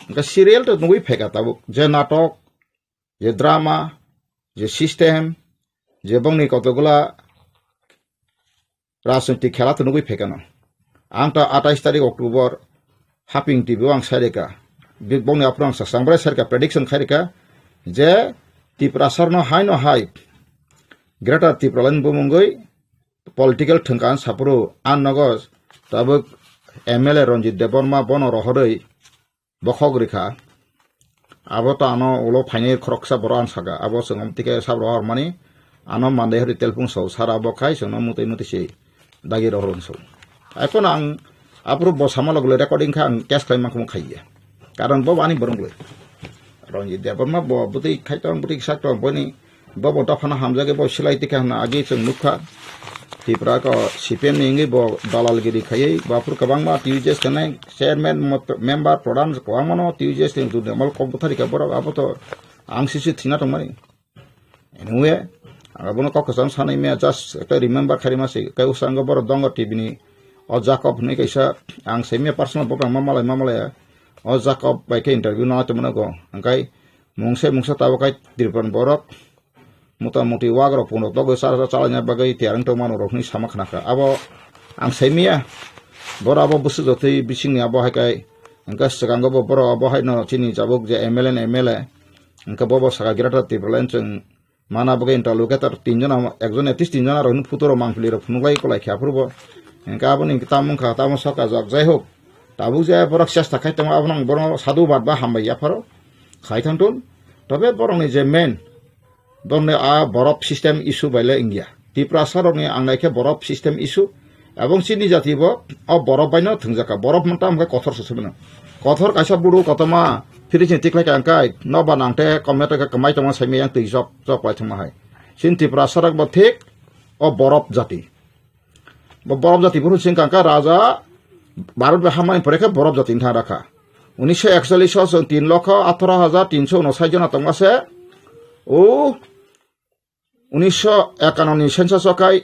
Hwnkhe serial to nugwi phaikha tabuk. Je natok, je drama, je system, je bongni kotogula rajniti khela to nugwi phaikha no. Ang to atais tarik October Haping T V o ang saireka. Bibongni aphuru ang sasang bwrai saireka prediction khaireka je Tiprasarno haino hai Greater Tipraland bumungwi political thwngka ang saphuru ang nogo tabuk M L A Ranjit Debbarma bono rohorwi bokhok rikha. Abo to ano ulo phainai khoroksa borok ang saka. Abo chwng tike sab rohormani ano mandai hori telpung so sara bo khai chwngno mutai mutai se dagi rohor so. Ai phano ang aphuru bo sama logole recording kha ang case khlai mankhumu khaiya. Karon bo ani borong le. Ranjit Debbarma bo bwtwi khai tong bwtwi sak tong boni Bo bo dophano hamjagwi bo silai tikha hwnna agi chwng nukha. Tipra ko C P M ni wngwi bo dalalgiri khaiwi bo aphuru kwbangma T U J S khenai chairman mo-, member pradhan kwbangmano T U J S ni juni amal kok bwthari kha borok abo to ang sisi thwina tongmani. Anyway, ang abono kok kwcham sanwi maya just ekta remember khairima se kai usango borok dongo T V ni o Jacob hwnwi kaisa ang se maya personal bo ma malai ma malai o Jacob bai khe interview no tongmani go hwnkhe mungsa mungsa tabuk kai Tripura ni borok Mota moti wak rok pung rok togwi cha cha chalaina bagwi tiyar wng tongmano rok hinwi sama khna kha. Abo ang sai miya. Boro abo bwswk jotwi bisingni abo hai kai. Hwnkhe swkango bo boro abo haino chini jabuk je M L A ni M L A. Hwnkhe bo bo saka Greater Tipraland chwng mana bagwi interlocutor tinjon, ekjon at least tinjon aro hwnwi photo rok mangpili rok phunuk lai kolai khe aphuru bo. Hwnkhe aboni tamo wngkha tamo soka jok jai hok. Tabuk je borok chesta khai tongo abono ang bono sadhu bad ba hambai yapharo. Khai thangthun. Tobe borokni je main Borokni a borok system issue bai le wngya. Tiprasa rokni ang naikhe borok system issue. Ebong chini jati bo o borok baino thwngjak kha. Borok manta hwnkhe kothor se sibino. Kothor kaisa buru kotorma fridge ni tikhlai ka hwnkhe noba nangte komete khe kwmai tongma saimai yang twi chok chok bai thwngma hai. Chini Tiprasa rok bo thik o borop jati. Bo borop jati boro sing kangka raja Bharat bai hamani pore khe borop jati thang rakha. Unisho ekchollish o chwng tin lokho atharo hajar tinsho unosai jona tongma se. O unisho ekanno ni census o kai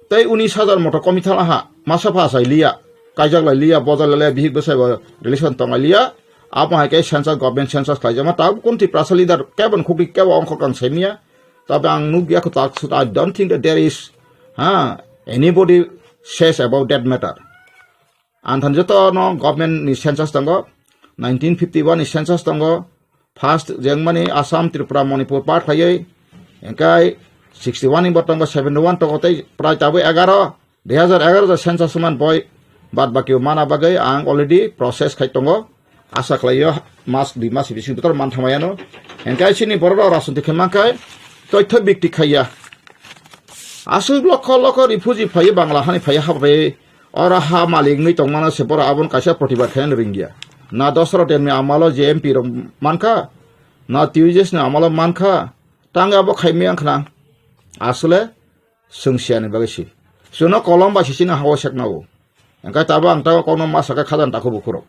tei unis hajar moto komi thala ha masa pha sai liya. Kaijak lai liya, bojai lai liya, bihik bwsai bo relation tong lai liya. Abo hai khe census, government census khlaijama. Tabuk kun Tiprasa leader kebo khukri kebo ongkhor kang semiya. Tabe ang nukya ko tak sut, I don't think that there is, ha, anybody says about that matter. Ang than joto no government ni census tongo, nineteen fifty-one ni census tongo, first jengmani Assam, Tripura, Manipur part khlaiwi, engkai sixty-one ni bo tongo, seventy-one tongo tei prai tabuk egaro, dui hajar egaro census man boi, bad baki mana bagwi ang already process khai tongo. Asa khlaio mas dui mas bising bitor man thamayano. Engkai chini borok rok rajniti khe mankhai toitho bikti khaiya. Aswk lokho lokho refugee phaiwi Bangla hani phaiwi habai oro ha malik wngwi tongmano se borok aboni kaisa protibad khaina ringya. Na Dosaro Demni amalo je M P rok mankha, na T U J S ni amalo mankha, tang abo khaimaya wngkhna. Aswle chwng siyani bagwi si. Chwngno kolom bai si chini hago sekna o. Engkai tabo ang tabo kokno ma sakha khajani takhu bukhurok.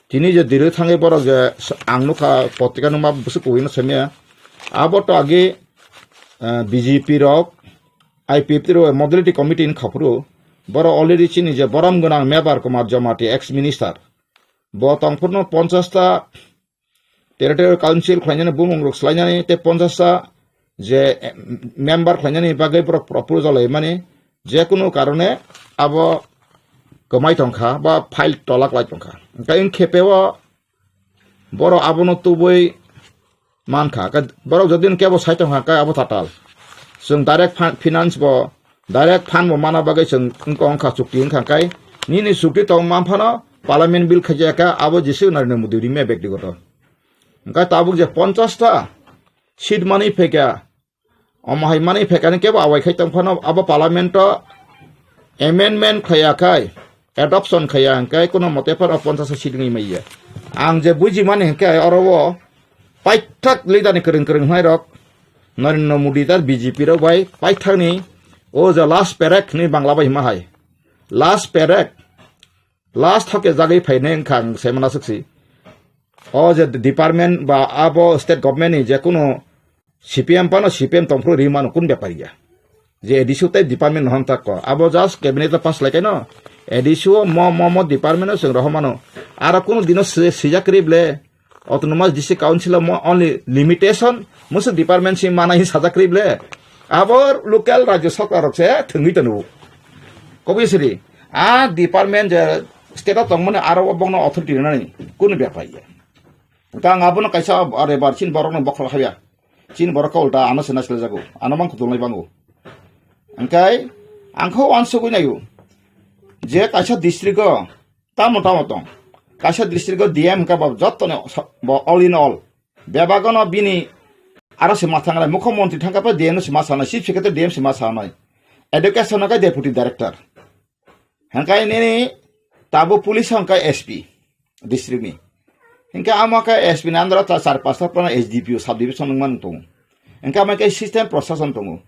Tini je diri thangwi borok je s-, ang nukha potrika nungma bwswk kuwino samiya. Abo to agi, eh, B J P rok, I P F T rok modality committee ni khaphuru. Borok already chini je borom gwnang Mebar Kumar Jamatia ex minister. Bo tongphurno ponchash ta territorial council khlainani bumung rok swlainani tei ponchash ta je, eh, member khlainani bagwi borok proposal laimani, je kunu karone abo kwmai tongkha ba file tolak lai tongkha. Hwnkhe wng khe peo borok abono tubui mankha. Hwnkhe borok jodi kebo sai tongkha, hwnkhe abo tatal. Chwng direct fin-, finance bo, direct fund bo mana bagwi chwng wngkha, wngkha chukti wngkha, hwnkhe nini chukti tong manphano parliament bill khaijak kha, abo jisuk Narendra Modi rimya bektigoto. Hwnkhe tabuk je ponchash ta seat manwi phaikha, omo hai manwi phaikha ni kebo awai khai tongphano abo parliament o amendment khaiya khai, adoption khaiya hwnkhe kuno mote phano ponchash seat wngwi manya. Ang je bujimani hwnkhe oro o paithak leader ni kwrwng kwrwng hwnai rok Narendra Modi tar B J P rok bai paithak ni o je last parak ni Bangla bai hima hai. Last parak, last thoke jagwi phainai wngkha ang se mana swksi. O je department ba abo state government ni je kuno C P M phano C P M tongphuru ri mano kun bepar ya. Je A D C o tei department no hamtak ko. Abo just cabinet o pass lai kaino. A D C o mo, mo, mo department o chwng rohor mano. Aro kuno dino si-, sijak kri ble. Autonomous District Council o mo only limitation. Musu department si mana hi sajak kri ble. Abo local rajya sarkar rok se thwngwi tono. Kobui siri. A department je state o tongmani aro o bongno authority rinani. Kuno bepar ya. Hwnkhe ang abono kaisa are bar chini borokno bokhorok habya. Chini borok khe ulta ano se naisle jago. Ano mang kudulnai bango. Hwnkhe ang khe uansugui naio. Je kaisa district o tamo tamo tong. Kaisa district o D M hwnkhe bo jottoni sa-, bo all in all. Bebagono bini aro se ma thangnai, mukho montri thangkha pa D M no se ma sanai, chief secretary D M se ma sanai. Education no khe deputy director. Hwnkhe nini tabo police hwnkhe S P district ni. Hwnkhe amo khe S P ni under o ta char pasta phano S D P O sub division wngmani tongo. Hwnkhe amo khe system prosason tongo.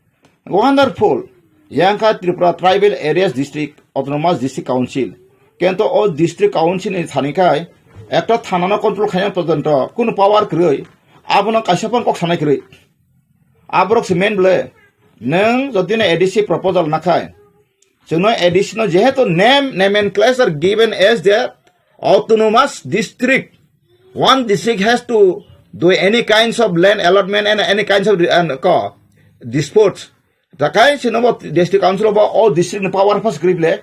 Wonderful. Yang kha Tripura Tribal Areas District Autonomous District Council. Kento o district council ni thani khai ekta thana no control khaina porjonto kunu power kwrwi, abono kaisa phano kok sanai kwrwi. Aborok se main ble, nwng jodi no A D C proposal nakhai, chwngno A D C no jehetu name, nomenclature given as the autonomous district, one district has to do any kinds of land allotment and any kinds of, and ko, disputes. Takai chwngno bo district council bo o district ni power pass kwrwi ble,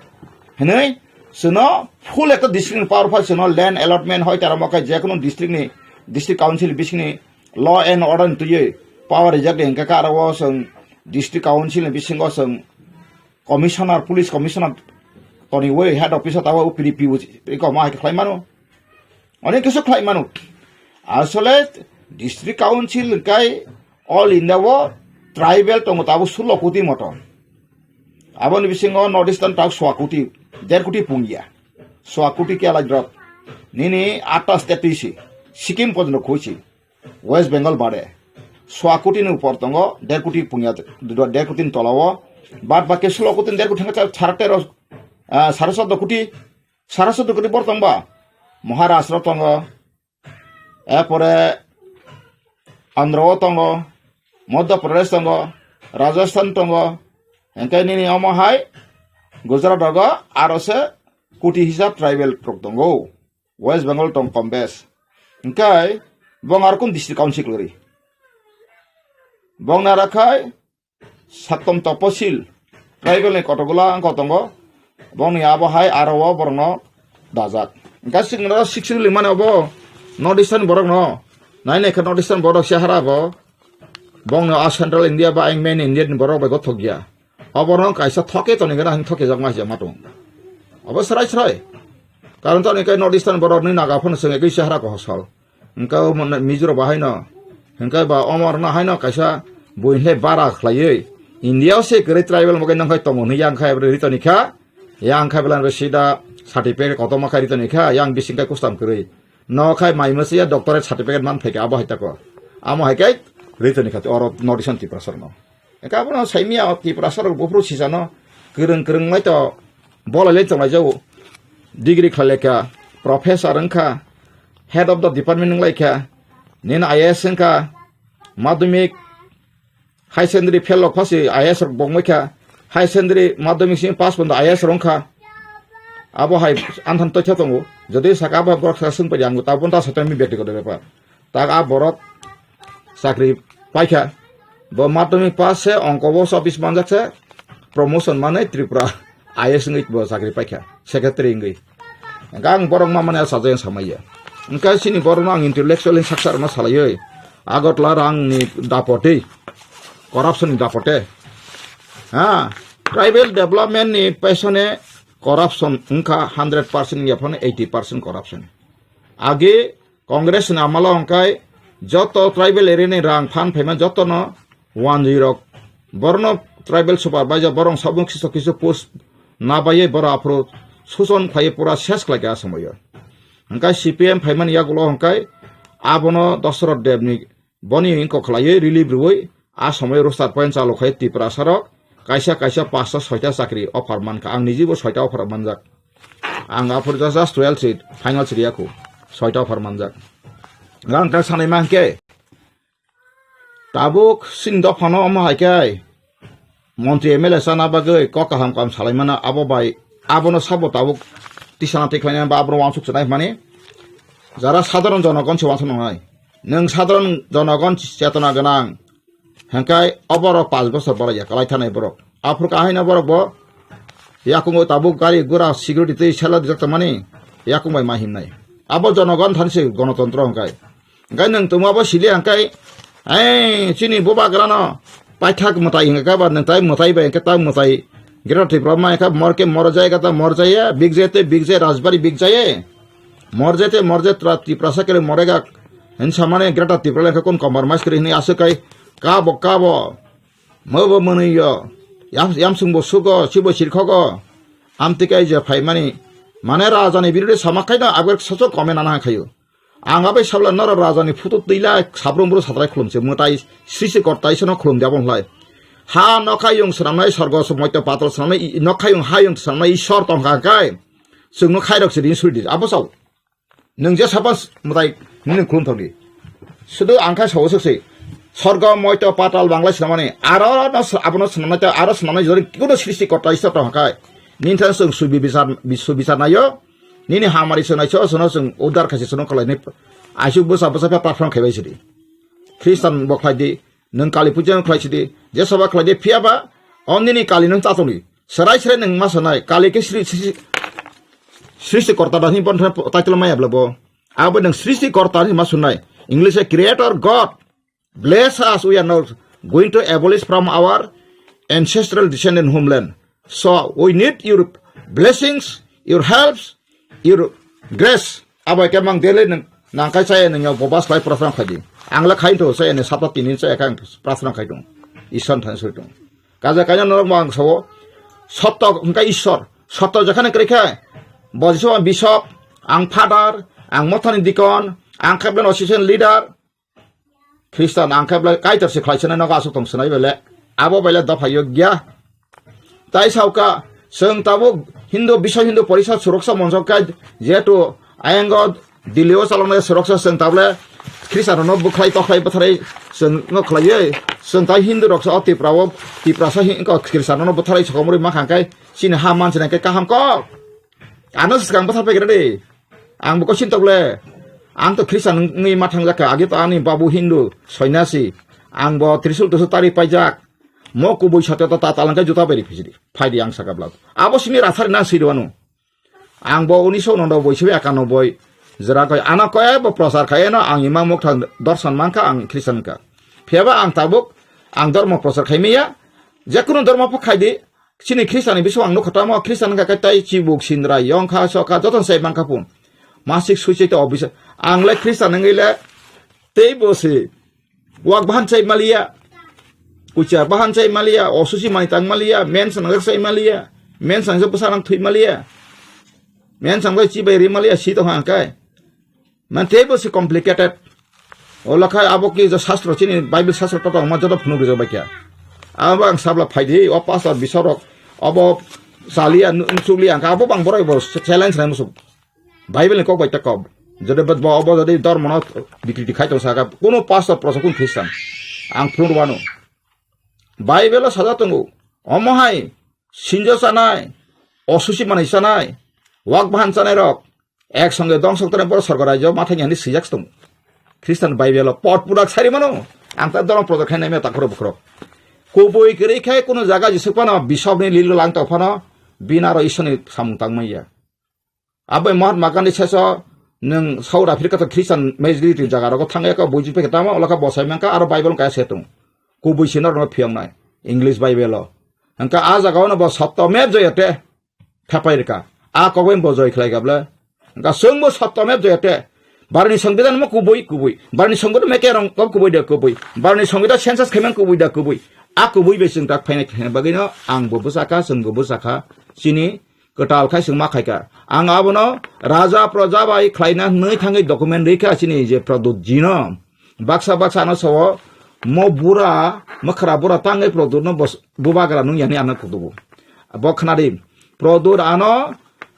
hwnwi chwngno full ekta district ni power pass chwngno land allotment hoi tara mo khe je kunu district ni, district council bisingni law and order ni twiwi power rijak de hwnkhe khe aro o chwng district council ni bisingo chwng commissioner, police commissioner toniwi head office o tabuk P D P o iko ma hai khe khlai mano. Onek kisu khlai mano. Asole district council hwnkhe all India o tribal tongo tabuk sullo koti moto. Aboni bisingo North Eastern tabuk swa koti, der koti pungya. Swa koti khe alai drop. Nini atta state twi si. Sikkim porjonto khui si. West Bengal bade swa koti ni upor tongo, der koti pungya, der koti ni tola o Bad baki solo koti der koti thangka sara tero, ah, sara soddo koti, sara soddo koti bor tongba. Maharashtra tongo, epore Andhra o tongo, Madhya Pradesh tongo, Rajasthan tongo, hingke nini omo hai Gujarat rogo aro se koti hisab tribal rok tongo. West Bengal tong kom bes. Hingke bong aro kun district council kwrwi. Bong nara khai Sattom Toposil, tribal ni kotogula wngkha tongo, bongni abo hai aro o borokno dajak. Hingke sixty ruling mani obo North Eastern borokno, nai nai khe North Eastern borok se hara bo, bongno a Central India ba ang main India ni borok bai gothok ya. Oborok kaisa thoke toni gana hing thoke jak ma hija matung. Obo srai srai. Karon toni kai North Eastern borok ni naga phano senge kai se hara ko hosal. Hingke o mon-, Mizo rok ba haino, hingke ba omo rok no haino kaisa buini le bara khlaiwi India o se kwrwi tribal mogai nang khai tongo hwnwi yang khai abo ri toni kha, yang khai belai bai sida certificate kotorma khai ri toni kha, yang bising khai custom kwrwi. No khai mai masa ya doctorate certificate man phaikha abo hai tako. Amo hai kai ri toni kha oro North Eastern Tiprasa rok no. Hingke abono saimia o Tiprasa rok buphuru sisano kwrwng kwrwng lai to bolai lai tonglai jago. Degree khlai lai kha, professor wngkha, head of the department wng lai kha, nini I A S wngkha, madhyamik, high secondary fail rok phasi I A S rok bong mai kha, high secondary madhyamik simi pass pondo I A S rok wngkha. Abo hai anthan toitha tongo. Jodi saka abo borok saka swng pari ang tabun ta saitami byaktigoto bepar. Tak a borok chakri paikha. Bo madhyamik pass se, ongko bo office manjak se, promotion manwi Tripura I A S wngwi bo chakri paikha, secretary wngwi. Hingke ang borok ma mani achajak ang samaiya. Hingke chini borokno ang intellectual ni saksa rokno salaiwi, Agartala rangni dapotwi, corruption ni dapote. Ha, tribal development ni pesone corruption wngkha hundred percent ya phano eighty percent corruption. Agi Congress ni amalo hwnkhe joto tribal area ni rang phan phaima jotono wanjwi rok. Borno tribal supervisor borok sabung kisu kisu post nabaiye borok aphuru suson khlaiwi pura ses khlaikha a somoyo. Hwnkhe C P M phaimani yagulo hwnkhe abono Dosoroth Deb ni boni wngkok khlaiwi relief rwui a somoyo roster point chalu khai Tiprasa rok kaisa kaisa pasta soita chakri offer mankha. Ang nijibo soita offer manjak. Ang aphuru just, just twelve seat, final seat yaku. Soita offer manjak. Ang tak sanai mankhe. Tabuk sin dophano omo hai khe. Montri M L A chana bagwi kok kaham kaham salaimano abo bai. Abono sabo tabuk tisana tikhlainai ba abono wansuk sanai mani. Jara sadharon jonogon se wansuk nangnai. Nwng sadharon jonogon chetona gwnang. Hingkai oborok panch bosor bolai ya, kalai thanai borok. Aphuru kahai no borok bo yakungo tabuk gari gura security tei sela dijak tongmani yakung bai ma himnai. Abo jonogon thani se gonotontro hingkai. Hingkai nwng tongma bo sili hingkai, ei, chini bubagra no paithak mwtai hingka ba nwng tai mwtai bai hingka ta mwtai. Greater Tripura ma hingka mor ke mor jai ka ta mor jai ya, big jai te big jai, Rajbari big jai ye. Mor jai te mor jai tra-, Tiprasa kere more ga. Hin samane Greater Tripura lengka kun compromise kere hini aswk kai. Kabo, kabo. Mobo mwnwi yo. Yam, yamsung bo sugo, chibo chirkhogo. Amtwi kai je phaimani. Mane rajani birode sama khaino agor soso kome nana khayo. Ang abai sabla noro rajani phutu twila sabrum bru satrai khulumse mwtai srisi kortai sono khulum diabon hlai. Ha nokhayung swnamnai sorgo moito patal swnamnai i-, nokhayung hayung swnamnai Ishwar tongkha kai. Chwngno khairok se rin suri di. Abo sao. Nwng je sapas mwtai nini khulum thok di. Sudu ang khai sao swk se. Sorgo moito patal bangla swnamani. Aro no s-, abono swnamnai ta, aro swnamnai jori kuno srishti korta Ishwar tongkha kai. Nini thang chwng subi bichar, bi-, subichar naio. Nini hamari swnai so, sono chwng udar khaise sono khlai ni. Aisuk bwsa bwsa pha prarthana khaibai sidi. Khristan bo khlai di, nwng Kali puja khlai sidi. Je soba khlai di, phiya ba, o nini Kali nwng chatoni. Serai serai nwng ma sanai, Kali ke sri-, sri-, srishti korta da hini bon title maya bla bo. Abo nwng srishti korta hini ma sunai. English e creator God. Bless us, we are now going to abolish from our ancestral descendant homeland. So we need your blessings, your helps, your grace. Abo ke mang dele nang, nang kai chaya nang yo bobas lai prasang khai di. Ang la khai to chaya ne sapta tinin chaya kang prasang khai tung. Isan than sui tung. Kaja kaja norok mang sao. Sotto hingka Ishwar. Sotto jakhane krekha. Bojiso ang bishop, ang father, ang mothani dikon, ang keblen association leader. Khristan ang khe belai Kaitor se khlai sanai nogo aswk tong sanai bele. Abo bele dopha yogya. Tai sauka, chwng tabuk Hindu, Biswa Hindu Porishad Suroksa Moncho khe, jehetu ayang o Delhi o chaloknai Suroksa, chwng tabule Khristian rokno bwkhlai tokhlai bwtharwi chwng no khlaiwi, chwng tai Hindu rok sa o Tripura o, Tiprasa hin-, ko Khristian rokno bwtharwi sokomorwi mankha khe chini ha manchina khe kaham kok. Ano swkang bwthar paigra de. Ang bo kosin tokle. Ang to Khristian wngwi ma thangjakha. Age to ani babu Hindu, sonyasi. Ang bo trisul tusul tari paijak. Mo kubui satya to ta talangkai juta beri phijidi. Phaidi ang saka blad. Abo sini rathari na sirwanu. Ang bo unisho nondo boi sibi akanoboi. Jera koi ano koi bo prochar khai no ang imang mukthang dorsan mankha ang Khristian ka. Phiyaba ang tabuk ang dormo prochar khai miya. Jekunu dormo pho khai di. Chini Khristian ni bising ang nukha tamo Khristian ka kai tai chibuk sindra yong kha so kha joto sai mankha pun. Masik suicide obisa. Ang le Khristian nang le tei bo si. Wak bahan chai maliya. Kuchar bahan chai maliya. Osusi mai tang maliya. Men sang chai maliya. Men sang bwsa nang thui maliya. Men sang bai chibai ri maliya si to hang kai. Man tei bo si complicated. Ola khai abo ki jo sastro chini Bible sastro to tongma joto phunuk rijak bai kya. Abo ang sabla phaidi o pastor bisarok abo chaliya nu-, nukliya ang abo bang borai bo challenge nai musu. Bible ni kok bai ta kok. Jodi bo, bo, obo jodi dormo no bikriti khai tong saka, kuno pastor prosa kun Khristan. Ang phunuk wano. Bible o saja tongo. Omo hai, sinjo chanai, osusi manai chanai, wak bahan chanai rok, ek songe dongsok tane boro sorgo rajyo mathai ni hani sijak tong. Khristan Bible o pot purak sari mano, ang ta dorong project khai naimya takhoro bukhoro. Kubui kwrwi khai kuno jaga jisuk phano, bisok ni lilo lang tong phano, bina ro Isor ni samung tang manya. Abo Mahatma Gandhi saso nwng South Africa to Christian majority jaga rogo thangya ka buji peke tamo ola ka bosai mangka aro Bible kaya se tong. Kubui sino rono phiyong nai English Bible o. Hangka a jaga ono bo sotto mep joya te thapai rika. A kogoi bo joi khlai gable. Hangka sung bo sotto mep joya te. Barni songbidan mo kubui kubui. Barni songbidan me kerong ko kubui de kubui. Barni songbidan census khaimang kubui de kubui. A kubui be sung tak phaina khaina bagino ang bo bwsaka sung bo bwsaka. Chini kwtal khai chwng ma khaikha. Ang abono raja proja bai khlaina hwnwi thangwi document rikha chini je Pradyut jino. Baksa baksa ano sao mo bura, mwkhra bura tangwi Pradyut no bos-, bubagra nung yani ano kutubu. Bo khnadi. Pradyut ano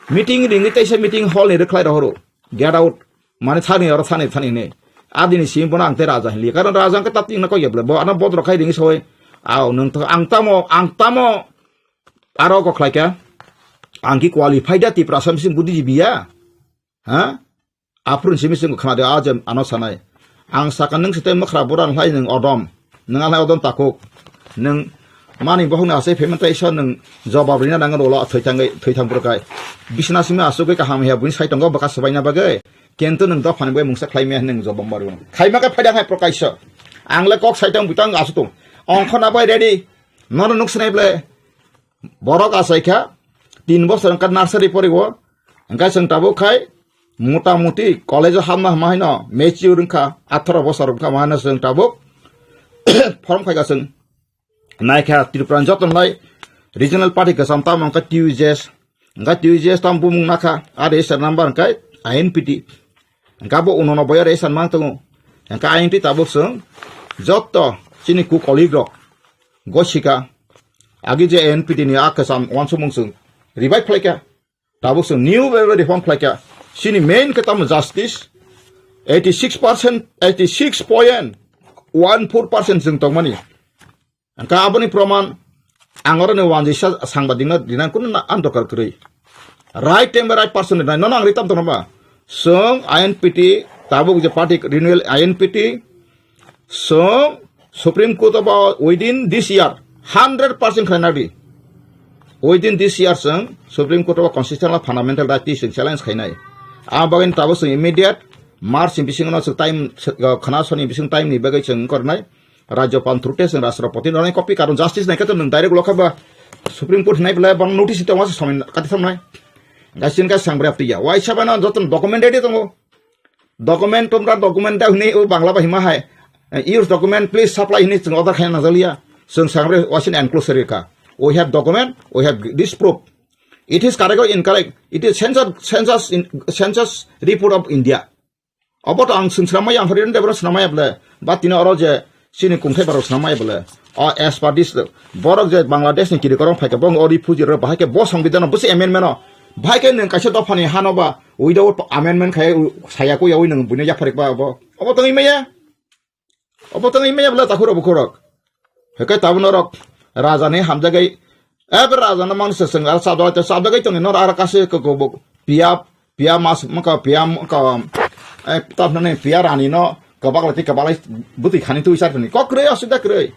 meeting ringwi teisa meeting hall ni rwkhlai rohoro. Get out. Mane thani oro thani thani ne. Adini sim bono ang te raja hinli. Karon raja ang ke tap tingna koi geble. Bo ano bodro khai ringwi soi. Aw nung to ang tamo, ang tamo. Aro kok khlai kha, ang ki qualified da Tiprasa bising buddhijibi ya? Ha? Aphuru simi sing khna de a je ano sanai. Ang saka nung site mwkhra bura nang lai nung odom. Nung anai odom takuk. Nung mani bohong na asai payment ta isa nung jobab rina nang rolo thoi thang thoi thang prokai. Bisna simi asuk kaham ya buin sai tongo baka sabai na bagai. Kento nung dophani bai mungsa khlai me nung jobab maru. Khai ma ka phaida hai prokai so. Ang le kok sai tang butang asu tung. Ong khona bai ready. Nono nuk sinai ble. Borok achai kha, tin bosor wngkha nursery poriwo, hingkhe chwng tabuk khai mota moti college o hapna hama haino mature wngkha, atharo bosor wngkha, ma haino chwng tabuk form khaikha chwng. Naikha Tripura ni joto nai regional party kwcham tamo wngkha T U J S, hingkhe T U J S tamo bumung nakha, a register number hingkhe I N P T, hingkhe abo unono boya register mang tongo, hingkhe I N P tabuk chwng joto chini ku colleague rok gosika, agi je I N P T ni a kwcham uansukmung chwng revive khlaikha, tabuk chwng new bai bai reform khlaikha. Chini main khe tamo justice, eighty six percent, eighty six point one four percent chwng tongmani. Hingkhe aboni proman ang oro ni wanjisa sangbadik no rinang kunu na ang dorkar kwrwi. Right time bai right person rinai nono ang ri tam tongno ba. Chwng I N P T tabuk je party renewal I N P T chwng Supreme Court o ba within this year hundred percent khlai nadi. Within this year chwng Supreme Court o ba constitutional fundamental right twi chwng challenge khainai. A bagwi tabuk chwng immediate March ni bisingo no chwng time, khna soni bising time ni bagwi chwng wngkor nai. Rajyapal through te chwng Rashtrapati no copy, karon justice nai khe to nwng direct lokha ba Supreme Court hinai belai bang notice tongma se somoi kati thamnai. Gasin ka sangbra priya. Waisa bana joto document ready tongo. Document tomra document da hwnwi o Bangla ba hima hai. Use document please supply hwnwi chwng order khaina najaliya. Chwng sangbra wasin enclosure ka. We have document, we have this proof. It is correct or incorrect. It is census, census, in, census report of India. Obo to ang chwng swnam maya, ang horiron debra swnam maya bole. Ba tini oro je chini kungthai barok swnam maya bole. O as per this, borok je Bangladesh ni kiri korong phaikha, bong o refugee rok bahai khe bo songbidhan no busi amendment no. Bahai khe nwng kaisa dopha ni hano ba without amendment khai saya ko yawi nwng buino yapharik ba bo. Obo tongwi maya. Obo tongwi maya bla takhuro bukhurok. Hekai tabno rok raja ni hamjagai. Ebre raja no manse seng al sabda te sabda gai tongni nor ara kase ko ko bo piya, piya mas maka piya maka, eh, tap nane piya rani no kabak lati kabak lai butui khani tui sar ni kok re asida kre.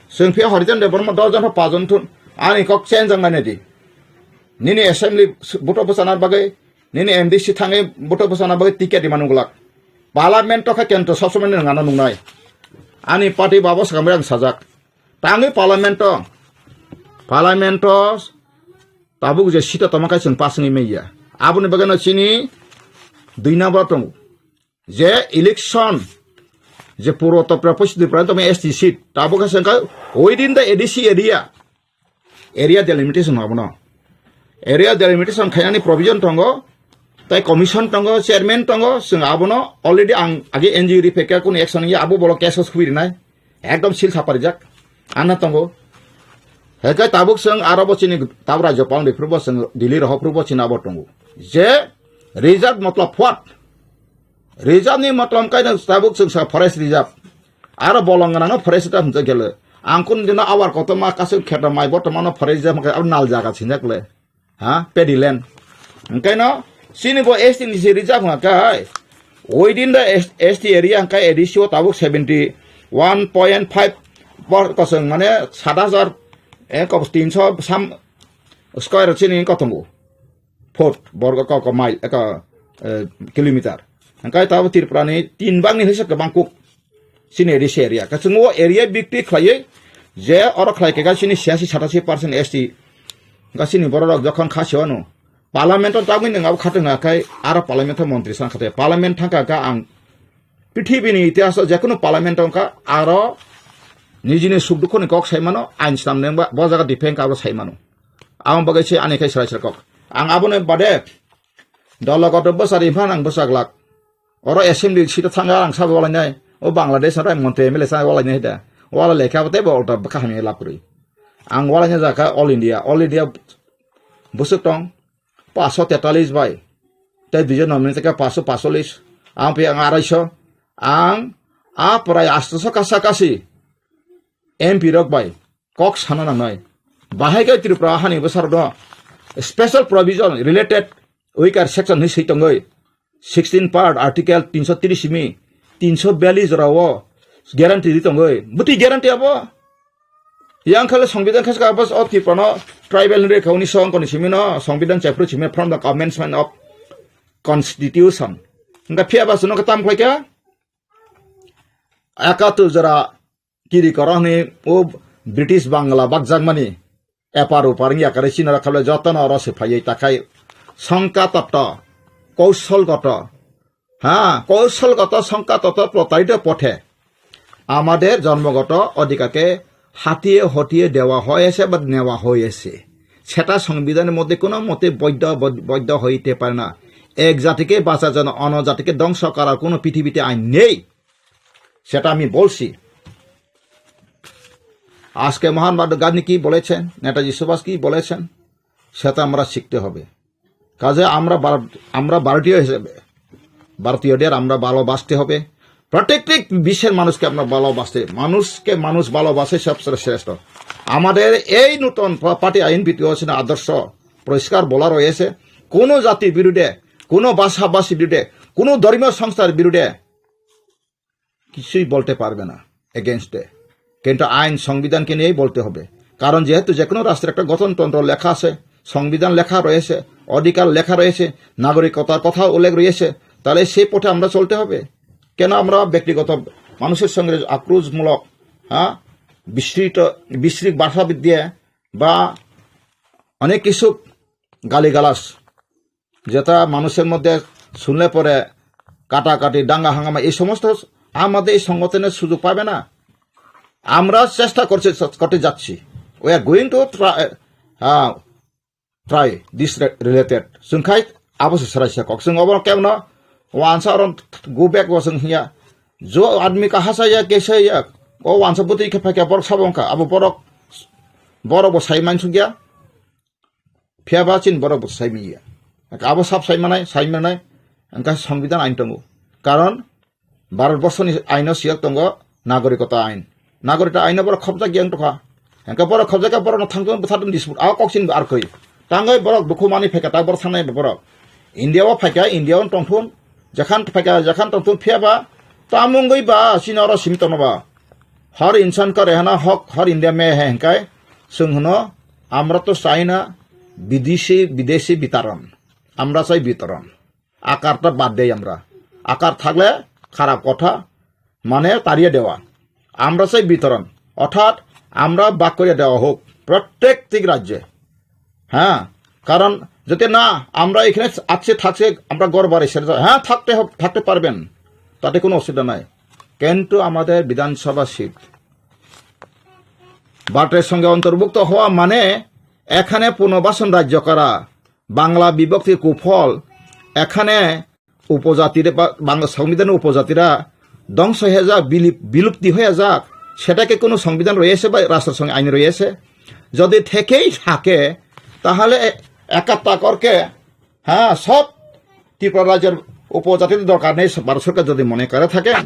Seng piya horijan de borma dojon ho pajon thun ani kok change ang nane di. Nini assembly buto bosana bagai, nini M D C thangai buto bosana bagai ticket di manung glak. Parliament to kha kento sob somoi nang ano nungnai. Ani party babo sakamai ang sajak. Tangwi parliament o, parliament o tabuk je seat o tongma khe chwng pass wngwi manya. Aboni bagwi no chini dui number tongo. Je election, je puro topra posi dui pura tongma S T seat, tabuk khe chwng kha within the A D C area, area delimitation abono. Area delimitation khainani provision tongo, tai commission tongo, chairman tongo, chwng abono already ang age N G O ri phaikha, kunu action ya abo bolo case o sui rinai. Ekdom sil saparijak. Anna tongo. Hekai tabuk chwng aro bo chini tabuk rajyopal ni phuru bo chwng Delhi rohor phuru bo chini abo tongo. Je reserve matlab what? Reserve ni matlab kaino tabuk chwng sa forest reserve. Aro bolong gwnang no forest reserve hinjak gele. Ang kun dino awar kotorma kasu kheta mai bortomano forest reserve hwnkhe abo nal jaga sinjak le. Ha, paddy land. Hwnkhe no, chini bo S T ni se reserve hwnkha kai. Within the S-, S T area hwnkha A D C o tabuk seventy one point five bor kosong, mane, sat hajar, eh, kos tinso sam square chini kotongo. Foot, borgo ko, ko mile, ko, eh, kilometer. Hwnkhe tabuk Tripura ni tin bang ni hise kwbang kuk. Chini A D C area. Kaisa o area bikti khlaiwi je oro khlai khe chini siyasi satasi percent S T. Ga chini borok rok jokhon kha se wano. Parliament o tagwi nwng abo khatung na khai aro parliament o montri san khate. Parliament thangka ka ang prithibi ni itihas o jekunu parliament wngkha aro nijini suk dukhu ni kok sai mano, ain swnam nengba bo jaga defend ka abo sai mano. Amo bagwi se ani khai srai srai kok. Ang aboni bade dologoto bwsa ri phan ang bwsa glak. Oro assembly seat o thangkha ang sabo walainai. O Bangladesh oro montri M L A sa walainai da. Wala lekha bo tei bo ulta bwkha hamya lab kwrwi. Ang walaina jakha All India. All India bwswk tong paanch sho tetalis bai. Tei duijon nominate khe paanch sho paanchchollis. Ang phi ang arai sho. Ang a prai asto sho kasa kasi M P rok bai kok sana nangnai. Bahai khe Tripura hani bwsarokno special provision related weaker section hinwi swi tongwi sixteen part article tinsho tris simi tinsho biyallis jorao guarantee ri tongwi. Bwtwi guarantee abo? Yang khale songbidhan khe abo o Tripura no tribal hinwi kha unisho ongkoni simi no songbidhan chapter simi from the commencement of constitution. Hwnkhe phiya ba chwngno khe tam khlai kha? Ekatur jora kiri koro hwnwi o British Bangla bakjakmani epar upar wngya kwrwi chini rok khablai jotono oro se phaiwi takhai songka totto, koushol goto, ha, কৌশলগত শঙ্কা তথা প্রতারিত পথে আমাদের জন্মগত অধিকারকে হাতিয়ে হতিয়ে দেওয়া হয়েছে বা নেওয়া হয়েছে, সেটা সংবিধানের মধ্যে কোনো মতে বৈধ, বৈধ হইতে পারে না। এক জাতিকে বাঁচার জন্য অন্য জাতিকে ধ্বংস করার কোনো পৃথিবীতে আইন নেই। সেটা আমি বলছি। আজকে মহাত্মা গান্ধী কি বলেছেন, নেতাজি সুভাষ কি বলেছেন, সেটা আমরা শিখতে হবে। কাজে আমরা ভারত, আমরা ভারতীয় হিসেবে ভারতীয়দের আমরা ভালোবাসতে হবে। প্রত্যেকটি বিশ্বের মানুষকে আমরা ভালোবাসতে, মানুষকে মানুষ ভালোবাসে সবচেয়ে শ্রেষ্ঠ। আমাদের এই নতুন পা-, পার্টি আইন বিদ্বেষী আদর্শ পরিষ্কার বলা রয়েছে, কোনো জাতির বিরুদ্ধে, কোনো ভাষাভাষীর বিরুদ্ধে, কোনো ধর্মীয় সংস্থার বিরুদ্ধে কিছুই বলতে পারবে না এগেইনস্টে। কিন্তু আইন সংবিধানকে নিয়েই বলতে হবে। কারণ যেহেতু যে কোনো রাষ্ট্রের একটা গঠনতন্ত্র লেখা আছে, সংবিধান লেখা রয়েছে, অধিকার লেখা রয়েছে, নাগরিকতার কথা উল্লেখ রয়েছে, তাহলে সেই পথে আমরা চলতে হবে। কেন আমরা ব্যক্তিগত মানুষের সঙ্গে আক্রোশমূলক, হ্যাঁ, বিস্তৃত, বিস্তৃত ভাষা দিয়ে বা অনেক কিছু গালিগালাজ যেটা মানুষের মধ্যে শুনলে পরে কাটাকাটি, দাঙ্গা হাঙ্গামা, এই সমস্ত আমাদের এই সংগঠনের সুযোগ পাবে না। আমরা চেষ্টা করছি, করতে যাচ্ছি। We are going to try, uh, try this re-, related. Sungkhai abo se sarai se kok sung obo kemno wansa ron go back bo sung hiya. Jo admi kaha sa ya, kaise ya, O wansa bwtwi khe phaikha borok sabo wngkha, abo borok, borok bo sai mansukya. Phiya ba chini borok bo sai manya. Abo sab sai manai, sai manai. Wngkha Songbidan ain tongo. Karon Bharat borsoni aino siyok tongo nagorikota ain. Nagorikota aino borok khobjak yang tokha. Wngkha borok khobjak khe borokno thangtong bwthartong dispute. Abo kok chini ar koi. Tangoi borok dukhu mani phaikha tak borok sanai borok. India o phaikha, India o tongthun. Jakhan phaikha, jakhan tongthun phiya ba. Tamungoi ba chini oro simi tongno ba. Har insan ka rehna hak, har India mein hai hingkai. Chwng hwno, amra to chai na bidesi, bidesi bitaran. Amra chai bitaran. Akarta bad dei amra. Akar thakle kharap kotha, mane tariye dewa. Amra chai bitaran. Orthat amra bak koriye dewa hok. Prottek tik rajye. হ্যাঁ, কারণ যদি না আমরা এখানে আছে থাকছে, আমরা ঘর বাড়ি ছেড়ে যাই, হ্যাঁ, থাকতে হবে, থাকতে পারবেন, তাতে কোনো অসুবিধা নাই। কিন্তু আমাদের বিধানসভা সিট ভারতের সঙ্গে অন্তর্ভুক্ত হওয়া মানে এখানে পুনর্বাসন রাজ্য করা, বাংলা বিভক্তির কুফল, এখানে উপজাতিরা বা বাংলা সংবিধানের উপজাতিরা ধ্বংস হয়ে যাক, বিলিপ-, বিলুপ্তি হয়ে যাক, সেটা কি কোনো সংবিধান রয়েছে বা রাষ্ট্রসংঘ আইন রয়েছে? যদি থেকেই থাকে, তাহলে এ-, একাত্তা করকে, হ্যাঁ, সব ত্রিপুরা রাজ্যের উপজাতিদের দরকার নেই, ভারত সরকার যদি মনে করে থাকেন,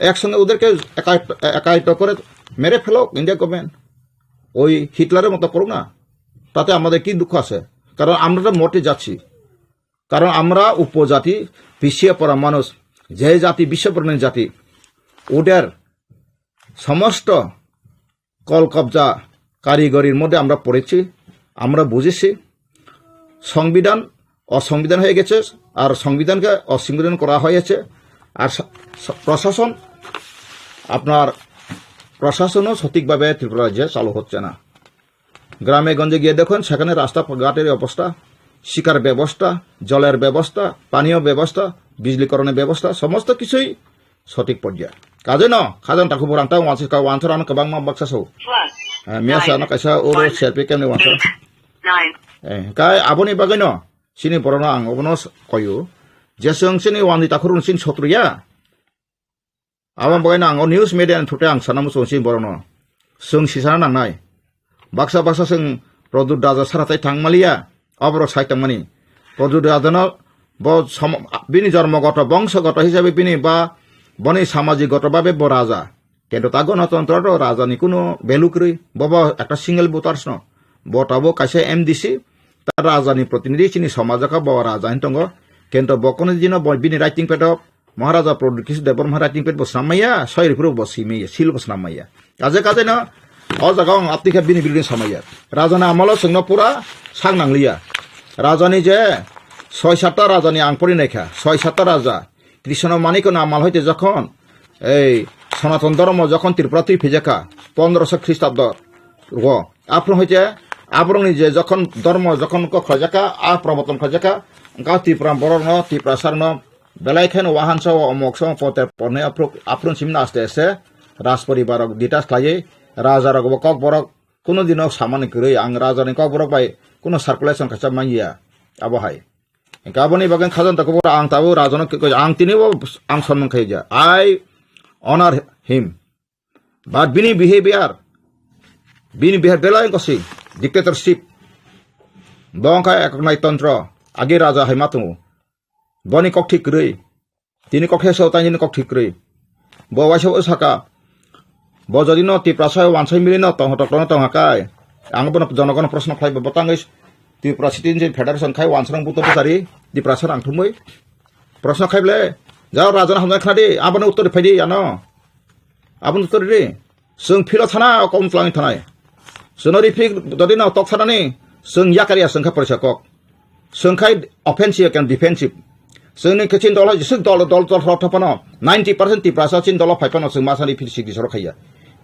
একসঙ্গে ওদেরকে একায়ত্ত-, একায়ত্ত করে মেরে ফেলো ইন্ডিয়া গভর্নমেন্ট। ওই হিটলারের মতো করুক না, তাতে আমাদের কি দুঃখ আছে? কারণ আমরা তো মরতে যাচ্ছি। কারণ আমরা উপজাতি, পিছিয়ে পড়া মানুষ, যে জাতি বিশ্ববর্ণের জাতি, ওদের সমস্ত কল কবজা কারিগরির মধ্যে আমরা পড়েছি, আমরা বুঝেছি। সংবিধান অসংবিধান হয়ে গেছে, আর সংবিধানকে অসংবিধান করা হয়েছে। আর স-, স-, প্রশাসন, আপনার প্রশাসনও সঠিকভাবে ত্রিপুরা রাজ্যে চালু হচ্ছে না। গ্রামে গঞ্জে গিয়ে দেখুন, সেখানে রাস্তাঘাটের অবস্থা, শিক্ষার ব্যবস্থা, জলের ব্যবস্থা, পানীয় ব্যবস্থা, বিজলীকরণের ব্যবস্থা, সমস্ত কিছুই সঠিক পর্যায়ে. Kaje no, khajang takhu borang tang wansi ka wansa rano kabang ma baksa so. Plus, Eh, miya sa nine, no kaisa oro one, selfie kemni wansa. Nine. Eh, kai aboni bagwi no, sini borok no ang obono s-, koyo. Je song sini wani takhu run sini sotru ya. Abang bagwi no ang o news media ni thute ang sana muchung sini borok no. Song sisana nangnai. Baksa baksa song Pradyut Raja sara tai thang maliya. Oborok sai tongmani. Pradyut Rajano bo som-, bini jormo goto, bongso goto hisabe bini ba boni samajik goto babe bo raja. Kento ta gonotontro to rajani kuno value kwrwi. Bo bo ekta single voters no. Bo tabo kaisa M D C, ta rajani protinidhi chini somajo kha bo raja hin tongo. Kento bo kuno dino bo bini writing pad o Maharaja Pradyut Kishore Debbarma writing pad bo snam maya, soi rifru bo simi ya, seal bo snam maya. Kaje kaje no, o jaga ang apni khe bini building samaya. Rajani amolo chwngno pura sak nangliya. Rajani je soi satta rajani ang pori naikha, soi satta raja. Krishna Manikno amal hoite jokhon ei Sanatan Dhormo jokhon Tripura twi phijakha, pondroso Khristabdo o. Aphuru hoite aborokni je jokhon dhormo jokhon kok khlaijakha, a proboton khlaijakha, wngkha Tripura borokno, Tiprasarokno belai kheno wahansa o omok song poter pornai aphuru, aphuru simna aste aste rajporibar rok detach khlaiwi raja rok bo kok borok kuno dino samani kwrwi ang raja ni kok borok bai kuno circulation khacha manya abo hai. Hingke aboni bagwi khajang tako ang tabo rajano kikoi ang tini bo ang sonmung khaija. I honor him. But bini behavior, bini behavior belai kosi dictatorship. Bo wngkha eknai tontro, agi raja hai ma tongo. Boni kok thik kwrwi. Tini kok heso tani ni kok thik kwrwi. Bo waisa o saka. Bo jodi no Tiprasa wansai mili no tong hotok no tong hakai. Ang bono jonogono proshno khlai bo botangwi Tripura Citizen Federation khai wansrang buto bwtari Tiprasa rang thumwi. Proshno khai ble. Jao raja no hamjak khadi aboni uttor phai di ano. Aboni uttor di. Chwng philo thana o kom twlangwi thanai. Chwngno rifri dodi no tok thanani chwng yakar ya chwng kha porisa kok. Chwng khai offensive and defensive. Chwngni khe chin dolo jisuk dol dol dol rok thapano ninety percent Tiprasa chin dolo phai phano chwng masa rifri sik disoro khaiya.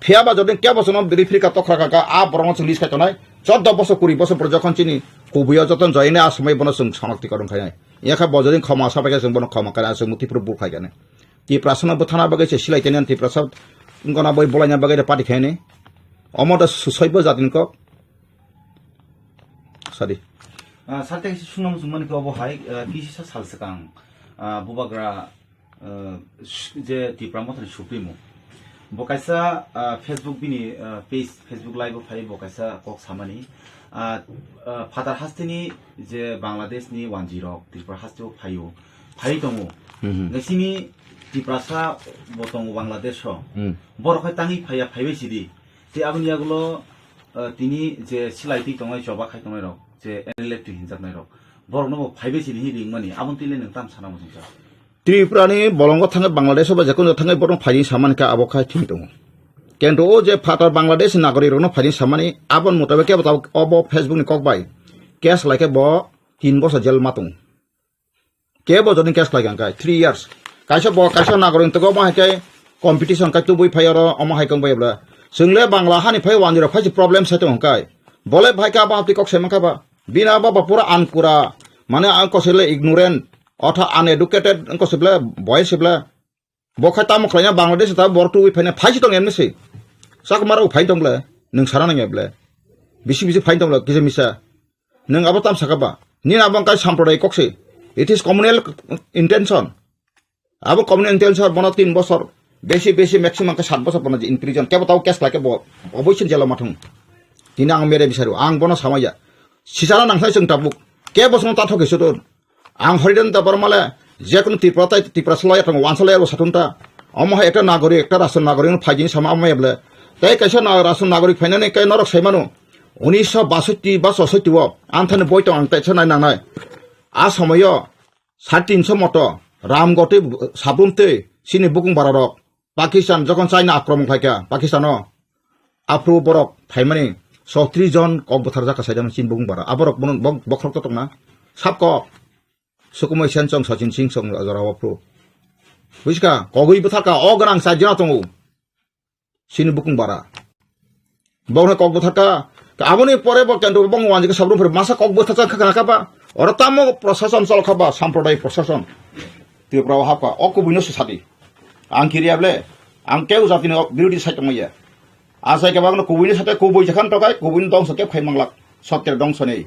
Phiya ba jodi kebo chwngno rifri ka tokra ka ka a borokno chwng list khai tonai. Chordo bosor kuri bosor pore jokhon chini kubuyo joton joyene a somoi bono chwng sonok tikor wng khainai. Yakha bo jodi khoma sapai khe chwng bono khoma kare a chwng muti phuru buk khai kane. Tiprasano bwthana bagwi se silai tene Tiprasa wngkona boi bolaina bagwi de party khaini. Omo da susoi bo jatini kok. Sadi. Ah, sate kisa suna muchung mani khe obo hai, ah, kisa sal swkang, ah, bubagra, ah, s-, je Tipra Mothani Supremo. Bo kaisa, ah, Facebook bini, ah, page, Facebook live o phai bo kaisa kok samani. Ah, ah, phatar hasteni je Bangladesh ni wanjwi rok Tripura haste o phaio, phai tongo. Mhm. Ngasini Tiprasa bo tongo Bangladesh o. Hmm. Borok hai tangwi phaiya, phaibai sidi. Te aboni yagulo, ah, tini je silai twi tongnai, choba khai tongnai rok, je N L F T hinjaknai rok, borokno bo phaibai sidi hinwi ringmani, aboni twi le nwng tam sana muchungsa? Tripura ni bolongo thangwi Bangladesh o ba jekono thangwi borok phaidi samani kha abo khai thwi tongo. Kento o je phatar Bangladesh ni nagorik rokno phaidi samani aboni mutabik kebo tabuk obo Facebook ni kok bai case lai khe bo tin bosor jail ma tongo. Kebo joni case lai kha khe three years. Kaisa bo kaisa nagorik tongkha omo hai khe competition kai tubui phai oro omo hai kong bai bla. Chwng le Bangla hani phai wanjwi rok phai se problem sai tongo kai. Bole bhai kha ba hapti kok sai man kha ba. Bini abo bo pura ankura, mane ang kosele ignorant, otha uneducated ang kosele boy sibla. Bo khai tamo khlaina Bangladesh ta bor twi phaina phai si tong emni si. Sak maro phai tong ble, nung sana nang eble. Bisi bisi phai tong ble, kisa misa. Nung abo tam saka ba. Ni abo kai samprodai kok se. It is communal intention. Abo communal intention bono tin bosor. Besi besi maximum ke sat bosor bono in prison. Kebo tau case lake bo. Oboisin jela mathung. Tini ang mere bisaru. Ang bono samaya. Sisara nang sai sung tabuk. Kebo sung ta thoke sudun. Ang Haridan ta Barmale, je kono Tripura tai Tripura salai tong wansalai abo satun ta. Omo hai ekta nagorik, ekta rashtra nagorik no phaijin sama omo eble. Tai kaisa na rashtra nagorik phainani kai norok sai mano. Unisho basoti ba sosoiti o. Anthani boi tong ang tai sanai nangnai. A somoyo sat tinso moto Ramgoti Sabrum tei sini bukung bararok. Pakistan jokon China akromon khlaikha Pakistano, aphuru borok phaimani sotris jon kok bwtharjak kha saidano chini bukung bara. Aborok bono bok-, bokhorok to tongna. Sab kok. Sukumoi Sen chong, Sachin Singh chong jorao aphuru. Bujiska, kogwi bwtharkha, o gwnang chajana tongo. Chini bukung bara. Bokno kok bwtharkha. Aboni pore bo kendro bong wanjikha sabrum phuru masa kok bwtharjak kha kha ba. Oro tamo prosason cholkha ba, samprodai prosason. Tripura o hapkha, o kubuino se sadi. Ang kiriya ble, ang keu jatini o birodi sai tongmaya. Asai kebakno kubuini sate kubui jakhan tokai, kubuini dongso kep khai manglak. Sotter dongso nei.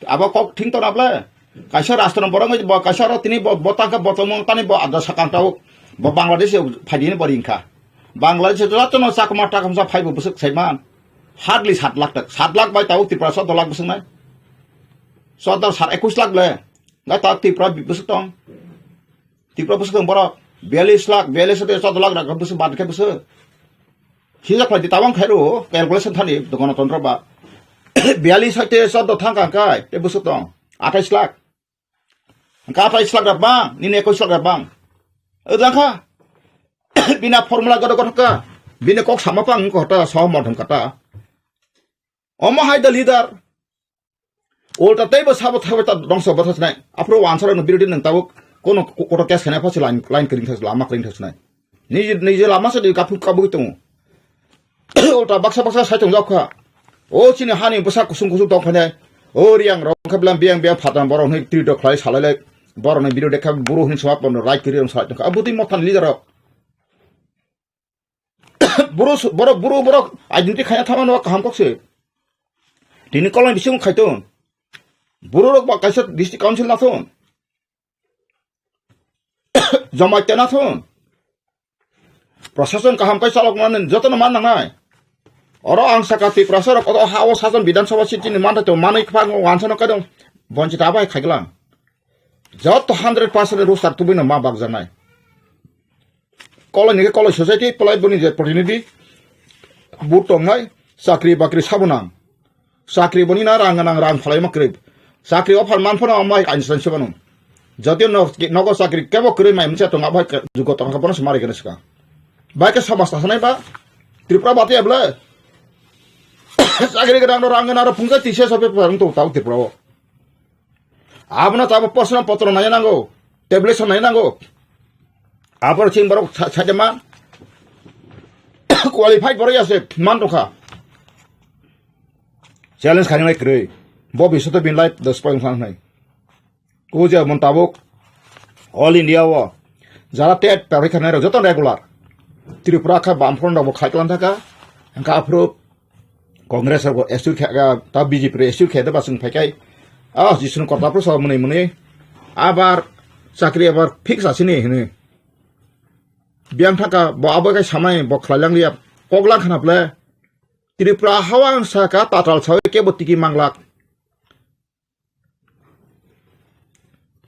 Abo kok thing tona ble. Kaisa rastro borok wngwi bo kaisa ro tini bo, bo tangka bo tongmung tani bo adda sakang tau. Bo Bangladesh phaidi ni bo ringkha. Bangladesh jotono chakma takamsa phaibo bwswk saiman. Hardly sat lakh tak. Sat lakh bai tau Tripura sotto lakh bwswk nai. Sotto sat ekwis lakh le. Ngai tau Tripura bwswk tong. Tripura bwswk tong borok. Biyallis lakh, biyallis sotto lakh rak bwswk bad khe bwswk. Sijak phaidi tabang khairu calculation thani dokono tonro ba. Biyallis hai te sotto thang kang kai, te bwswk tong. Athais lakh. Hwnkha athais lakh rok bang, nini ekwis lakh rok bang. O jang kha. Bina formula godo godo kha. Bini kok sama pang ko ta, so modom kata. Omo hai the leader. Ulta teibo sabo thabai ta dongso bwtha sinai. Aphuru wansarok no birodi nang tabuk kono ko-, koto case khaina pha se line, line kring thas lama kring thas sinai. Niji, niji lama se di kaphu kabui tongo. Ulta baksa baksa sai tongjak kha. O chini hani bwsa kusung kusung tong khainai. O riyang rok kha blam biyang biyang phatang borok hwnwi twi dok khlai salai lai. Borok ni birodi kha buru hwnwi suma pono right kiri rong salai tong kha. Abutwi mothan leader rok. Buru su-, borok, buru borok identity khaina thangmano kaham kok se. Tini kolong bising khai ton. Buru rok ba kaisa district council na ton. Jamatia na ton. Prosason kaham kai chalok mani jotono man nangnai. Oro ang saka Tiprasa rok oro ha o sajon Bidhan Sabha seat ni manthai to manwi kwbang wansano kai dong. Bonchita bai khaiglang. Joto hundred percent roster tubui no ma bakjaknai. Koloi ni khe koloi society, polai boni je protinidhi, but tongnai, chakri bakri sabo nang. Chakri boni na rang nang, rang phalai ma kwrwi. Chakri offer man phano mai kainwi se bano. Jodi no, nogo chakri kebo kwrwi mai misa tong abo jugo tong bono se mari gana sika. Bai khe somas ta sanai ba, Tripura bati able. Chakri gana no rang nang ro phungsa tisa sope parang to tau Tripura o. Abono tabo personal potro nai nango, tablet nai nango. Abor chin borok sa-, saide man. Qualified borok ya se man tongkha. Challenge khainai kwrwi. Bo bisoto bin life the spoil khan nai. Kuja mon tabuk all India o jara tet pabai khanai rok joto regular. Tripura kha bam front rok bo khai klan thaka. Engka aphuru Congress rok bo assure khe, ah, ta B J P rok assure khe da ba chwng phai kai. Ah, Jisnu kota pro sa mwnwi mwnwi. Abar chakri abar fix asini hwnwi. biyang thangkha, bo abo khe samai bo khlai langliya. Kok lang khna ble. Tripura hao ang saka tatal sawi kebo tiki manglak.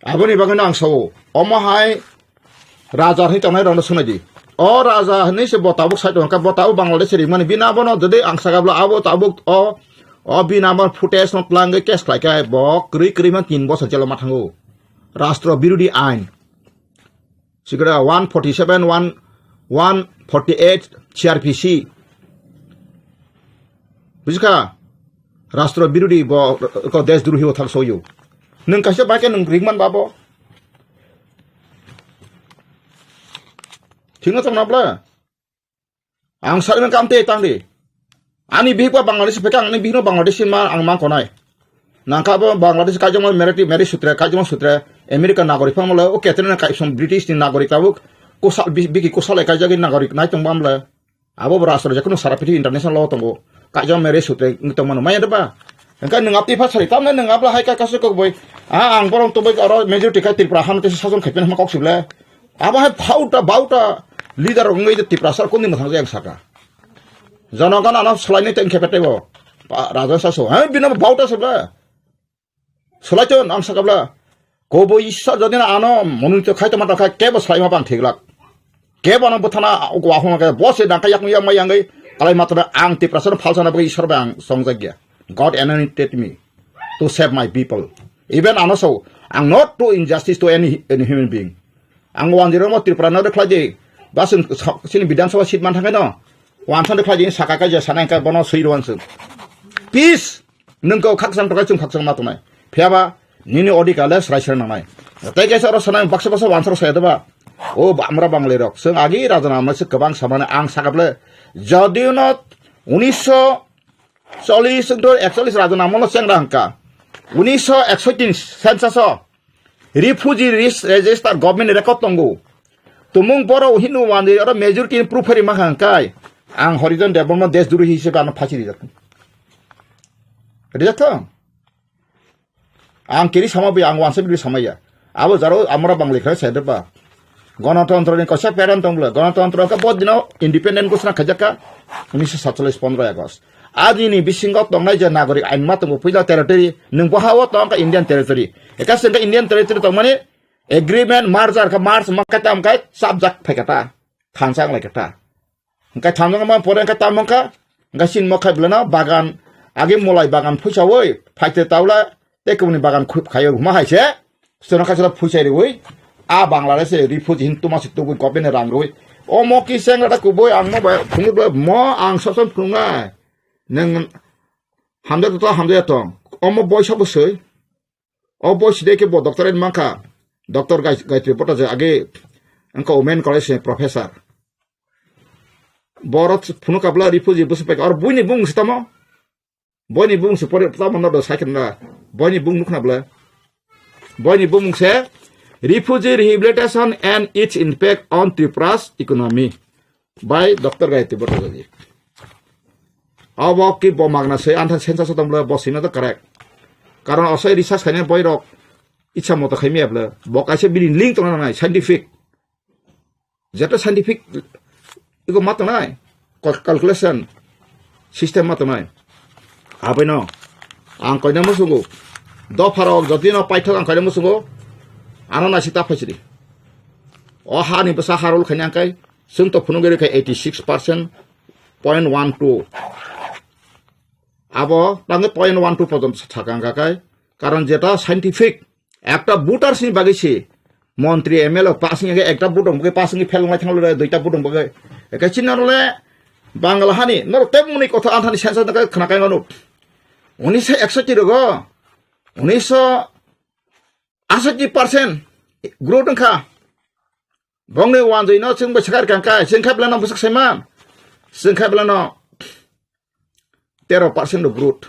Aboni bagwino ang sao, omo hai raja hinwi tongnai rokno swnai di. O raja hinwi se bo tabuk sai tongkha, bo tabuk Bangladesh rimani bini abono jodi ang saka bla abo tabuk o, o bini abo footage no twlangwi case khlai khe bo kwrwi kwrwi man tin bosor jelo ma thango. Rastro birodi ain. Sikra one forty seven, one, one forty eight C R P C. Bujikha? Rastro birodi bo ko desh druhi o thang soyo. Nwng kaisa bai khe nwng ringman babo. Thingno tong nabla. Ang sakno kam te tang di. Ani bihik ba Bangladesh pekang, ani bihik no Bangladesh ma ang mang konai. Nangka bo Bangladesh kaijakma marriage, marriage sutre, kaijakma sutre, America nagorik phang mole, o ketre na kai som British ni nagorik tabuk, kusal bi-, biki kusal e kaijagwi nagorik nai tong bamle. Abo bo rastro je kunu sara piti international law tongo. Kaijakma marriage sutre ngi tong mano, maya de ba? Engka nung apti pha sari, tamne nung abla hai ka kasu kok boi. A ang borong tong boi oro majority kai Tripura ham te sason khaipen ham kok sible. Abo hai phauta bauta leader rok wngwi Tiprasa rok kondin mwthang jai ang saka. Jonogon ano swlainai tei wngkhe betaibo. Pa-, Rajan saso. Hai bino bauta se bla. Swlaiton ang saka bla. Kobo Ishwar jodi na ano monolito khai tongma tongkha kebo swlaima bang thiglak. Kebo ano bwthana wahung khe bo se dangka yakung yakma yangwi kalai matana ang Tiprasa no phalsana bagwi Ishwar bai ang songjakya. God anointed me to save my people. Even ano so ang not do injustice to any, any human being. Ang wan zero mo Tripura no de khlai di. Ba sung sa-, sini Bidhan Sabha seat man thangai no. Wan san de khlai di saka kai je sanai kai bono sui ruan sung. Peace. Nung ko khakchang tokai chung khakchang ma tonai. Phiya ba nini odhikar le srai srai nangnai. Tei kaisa oro sanai baksa baksa wan sar saya de ba. O ba amra Bangali rok. Sung agi raja nama se kwbang samane ang sakaple. Jodi no unisho chollish to ekchollish raja nama no chengra hangka. Unisho eksoitin census o. Refugee ris-, register government record tongo. Tumung borok hinu wandi oro majority ni proof phari mankha hwnkhe ang Horijan Debbarma desh duru hisabe ano phasi rijak. Rijak thung. Ang kiri sama bi ang wansa bi samaya. Abo jaro amra Bangali khe sedeba. Gonotontro ni kaisa pattern tong bwle. Gonotontro khe bo dino independent ghosna khaijak kha unisho satchollish pondro August. Adini bisingo tongnai je nagorik ain ma tongo puila territory, nwng bo ha-o tong kha Indian territory. Eka se wngkha Indian territory tongmani agreement merger kha merge ma kha tam khai chapjak phai kha ta. Thansa wng lai kha ta. Hwnkhe thamjak ma pore hwnkhe tamo wngkha, hwnkhe chini mokha beleno bagan, agi molai bagan phuisaui, phaite taula, tei kubuni bagan khu-, khaio huma hai se, chwrwng kha chwla phuisai riui, a Bangladesh se refugee hin tuma se tubui government ni rang riui. Omo kisa wngkha da kubui ang mo bai phunukle mo ang sob sob phunuknai. Nwng hamjak to hamjak tong. Omo boisa bo swi. O boisi de ke bo doctorate mankha. Doctor Gai-, Gayatri Bhattacharya age wngkha Women College ni professor. Borok phunuk kabla refugee bwswk paikha. Oro buini bumung se tamo? Boini bumung se pore tamo no do sai khna. Boini bumung nukna bla. Boini bumung se Refugee Rehabilitation and Its Impact on Tripura's Economy by Doctor Gayatri Bhattacharya. Abo ki bo magna se antha sensa sa tongble bo sina to correct. Karon osai research khaina boy rok ichha moto khaimya ble. Bo kaisa bini link tongna nai scientific. Jeta scientific iko ma tongnai, cal-, calculation system ma tongnai. Abaino ang koina musungo, dopharok jotino paithak ang koina musungo, ano naisik ta phaisidi. O hani bwsa harol khaina angkai, chwng to phunugwi rwkha eighty six percent point one two. Abo tangwi point one two pojonto sakha angka kai, karon jeta scientific Ekta voters ni bagwi se montri M L A pass wngya khe ekta vote rok bagwi pass wngwi fail wnglai thanglo re, duita vote rok bagwi. Eke chini norok le Bangla hani norok tei mwnwi kothok anthani sensa nokhe khna kai mano. Unisho eksoti rogo, unisho asoti percent growth wngkha. Bongni wanjwi no chwng bai sakha rikha kai, chwng khe belano bwswk saiman, chwng khe belano tero percent rok growth.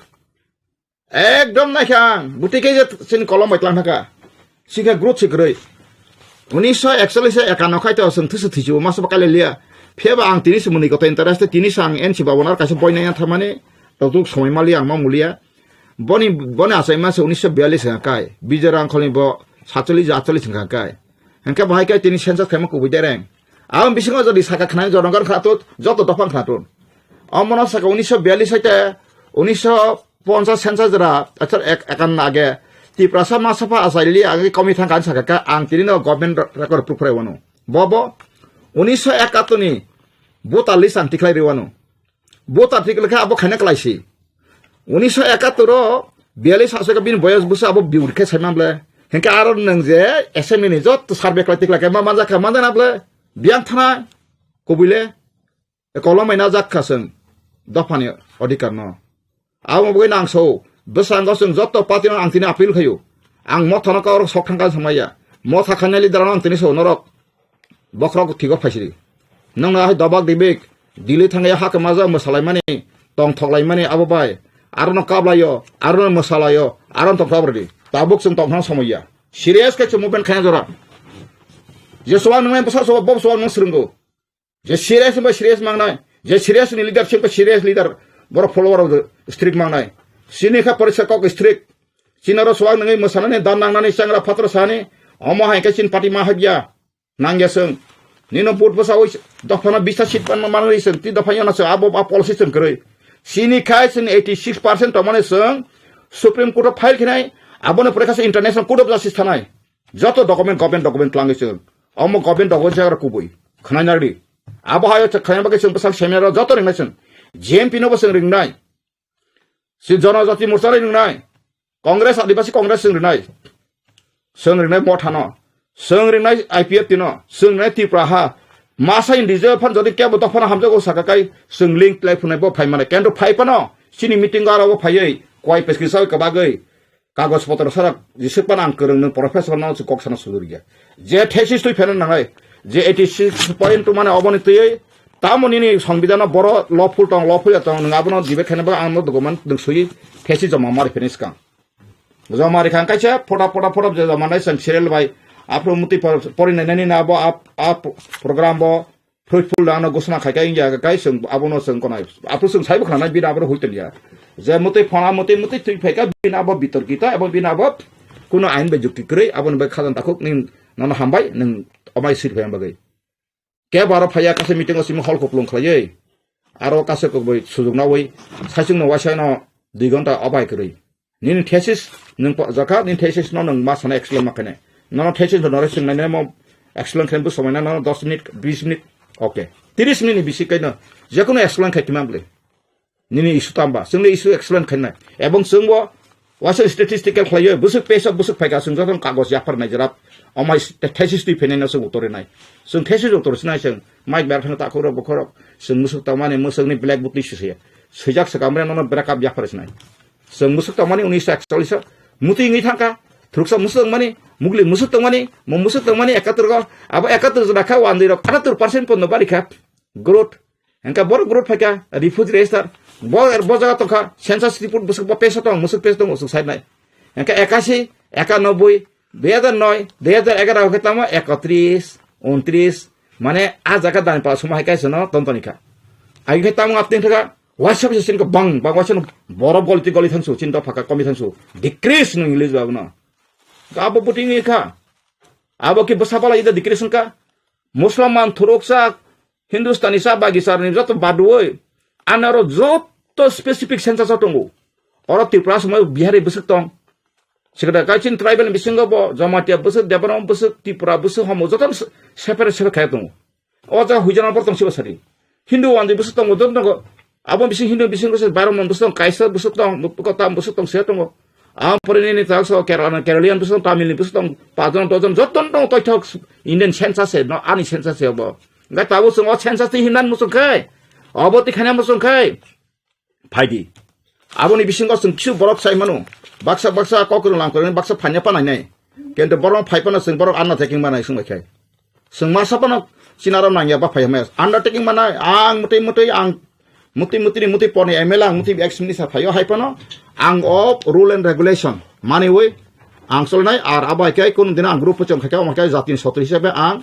Ekdom naikha ang, buti khe je chini kolom bai tlang thangkha. Sikhe growth si kwrwi. Unisho ekchollish ekanno khai to chwng thwisu thwisu masa ba kaile liya. Phiya ba ang tini se mwnwi koto interest, tini se ang N C Babu nar kaisa boi naiya thamani, tongthok somoi maliya ang ma muliya. Boni, boni achai masa unisho biyallish wngkha kai. Bijoy Rangkhol ni bo satchollish atchollish wngkha kai. Hwnkhe bo hai khe tini census khaima kubui dereng. Ang bisingo jodi saka khna jonogon khna tut, joto dophang khna tut. Omono saka unisho biyallis hoite unisho ponchas sensa jora, achar ek, ekan age. Tiprasa ma sapha achaili age komi thang kan saka ka ang tini no government record proof rai wano. Bobo unisho ekatuni voter list ang tikhlai ri wano. Voter tikhlai kha abo khaina kalaisi. Unisho ekattor o biyallis aswk bini boyos bwsa abo biur khe saimang ble. Hinkhe aro nwng je assembly ni jotto survey khlai tikhlai khe ma manjak kha manjak na ble. Biyang thana kubui le kolomai na jak kha chwng dophani odhikar no. Abo bagwi nang so bwskango chwng jotto party no ang tini appeal khaio. Ang motha no kok sok thang kha samaya. Motha khaina leader no ang tini so norok. Bokhorok thigo phaisiri. Nongno hai dobak dibik, Delhi thangya hake maja mwsalaimani, tong thoklaimani abo bai. Arono kablaio, arono mwsalaio, arono tong kabradi. Tabuk chwng tong thang somoya. Serious khe chwng movement khaina jora. Je suwang nwngnai bwsa suwang, bob suwang nung srwngo. Je serious bai serious mangnai. Je serious ni leader sing serious leader. Borok follower of the strict mangnai. Sini kha porisa kok strict. Chinaro suwang nwngai mwsanani dan nangnani changra phatra sani. Omo hai khe chin party ma habya. Nangya chwng. Nino vote bwsa oi dophano bista seat pan manwi chwng ti dopha yana chwng abo a policy chwng kwrwi. Sini khai chwng eighty six percent tongmani chwng Supreme Court o file khinai aboni pore kha chwng International Court of Justice thanai. Joto document government document twlangwi chwng. Omo government document jagra kubui. Khwnai nardi. Abo hayo chwng khwnai bagwi chwng bwsang seminar o joto ringnai chwng. J M P no bo chwng ringnai. Si Janajati Morcha ringnai. Congress, Adibasi Congress chwng rinai. Chwng rinai Mothano. Chwng rinai I P F T no. Chwng rinai Tripura ha. Masa in reserve phan jodi kebo dophano hamjago saka kai chwng link tlai phunai bo phai mane. Kendo phai phano chini meeting aro bo phaiwi koi peskisa ka bagwi kagoj potro sarak jisuk pan ang kwrwng nung professor no kok sana sulurya. Je thesis twi pheno nangai. Je eighty six point two mane oboni twi tamo nini songbidano boro lawful tong, lawful ya tong, nung abono debate khaina ba ang no document nung sui thesis joma mari pheni skang. Joma ri kha ang kaisa photo, photo, photo je joma nai chwng serial bai. Aphuru muti por-, pori nai nani na abo ap, ap program bo fruitful da ano gosna khai kai ya kai chwng abono chwng konai. Aphuru chwng saibo khna nai bini aboro huiton ya. Je muti phona muti muti twi phai ka bini abo bitor kita abo bini abo kuno ain bai jukti kwrwi aboni bai khajan takhuk ni nono hambai nung omai sir phai bagwi. Kebo aro phaiya kaisa meeting o simi hall kuplung khlaiwi. Aro kaisa kokbai sujuk nawi saichung no waisa no dui ghonta obai kwrwi. Nini thesis nung po-, jakha, nini thesis no nung ma sana explain ma khainai. Nono thesis no nore sung nai mo explain khain bu somai na nono dos minute, bis minute. Okay. Tris minute ni bisi kaino jekono explain khai kimang bwle. Nini issue tamba, chwngni issue explain khainai. Ebong chwngbo waisa statistical khlaiyo, bwswk page o bwswk phaikha, chwng jotono kagoj yaphar nai jora, omai thesis twi phainai no chwng uttor rinai. Chwng thesis uttor sinai chwng, mic ber phano takhuk rok bokhorok, chwng mwswk tongmani, mwswkni blackboard twi sisaya. Swijak swkang bre nono break up yaphar sinai. Chwng mwswk tongmani unisho ekchollish o, mwtwi wngwi thangkha, thuruksa mwswk tongmani, mugli mwswk tongmani, mo mwswk tongmani ekattor go, abo ekattor jora kha, wandwi rok atattor percent pono bari kha. Growth. Hingke borok growth phaikha, refugee register. Bo, bo jaga tongkha, census report bwswk bo pesa tong, mwswk pesa tong, mwswk sai nai. Hingke ekashi, ekanoboi, dui hajar noi, dui hajar egaroh hingke tamo ekotris, untris, mane a jaga dani pala suma hai kaisa no ton toni kha. Ai khe tamo apni thaka, waisa bisa sin ko bang, bang waisa no borok goli ti goli thangsu, chin dopha ka komi thangsu. Decrease no English ba no. Abo buting kha. Abo ki bwsa pala ida decrease ka. Muslim man thuruk sa, Hindustani sa, Bagisa ni joto badwoi. Anaro joto specific census o tongo. Oro Tripura somoi Bihari bwswk tong. Sikada kaichin tribal bisingo bo Jamatia bwswk, Debbarma bwswk, Tripura bwswk homo joto se-, separate separate khe tongo. O jaga huijana bor tong sibo sari. Hindu wandi bwswk tongo, joto tongo. Abo bising Hindu bising bwswk Brahman bwswk tong, Kaisa bwswk tong, Kotam bwswk tong, se tongo. Am pore nini tak so Kerala, Keralian bwswk tong, Tamil ni bwswk tong, pajon dojon joto tong, toithok Indian census se, no, ani census se bo. Ngai tabo sung o census ti hinan musung khai. Abo ti khana musung khai. Phaidi. Aboni bisingo chwng kisu borok sai mano. Baksa baksa kok rwlang kwrwngni baksa phanya panai nai. Kento borok phai pano chwng borok anna taking manai swng bai khai. Chwng masa pano chinaro nangya ba phai hwnmaya. Undertaking manai ang mwtwi mwtwi ang mwtwi mwtwi ni mwtwi porni M L A ang mwtwi ex minister phaio hai pano ang o rule and regulation maniwi ang solnai ar abo hai khe kunu dino ang group pochong khai khe omo khe jatini sotro hisabe ang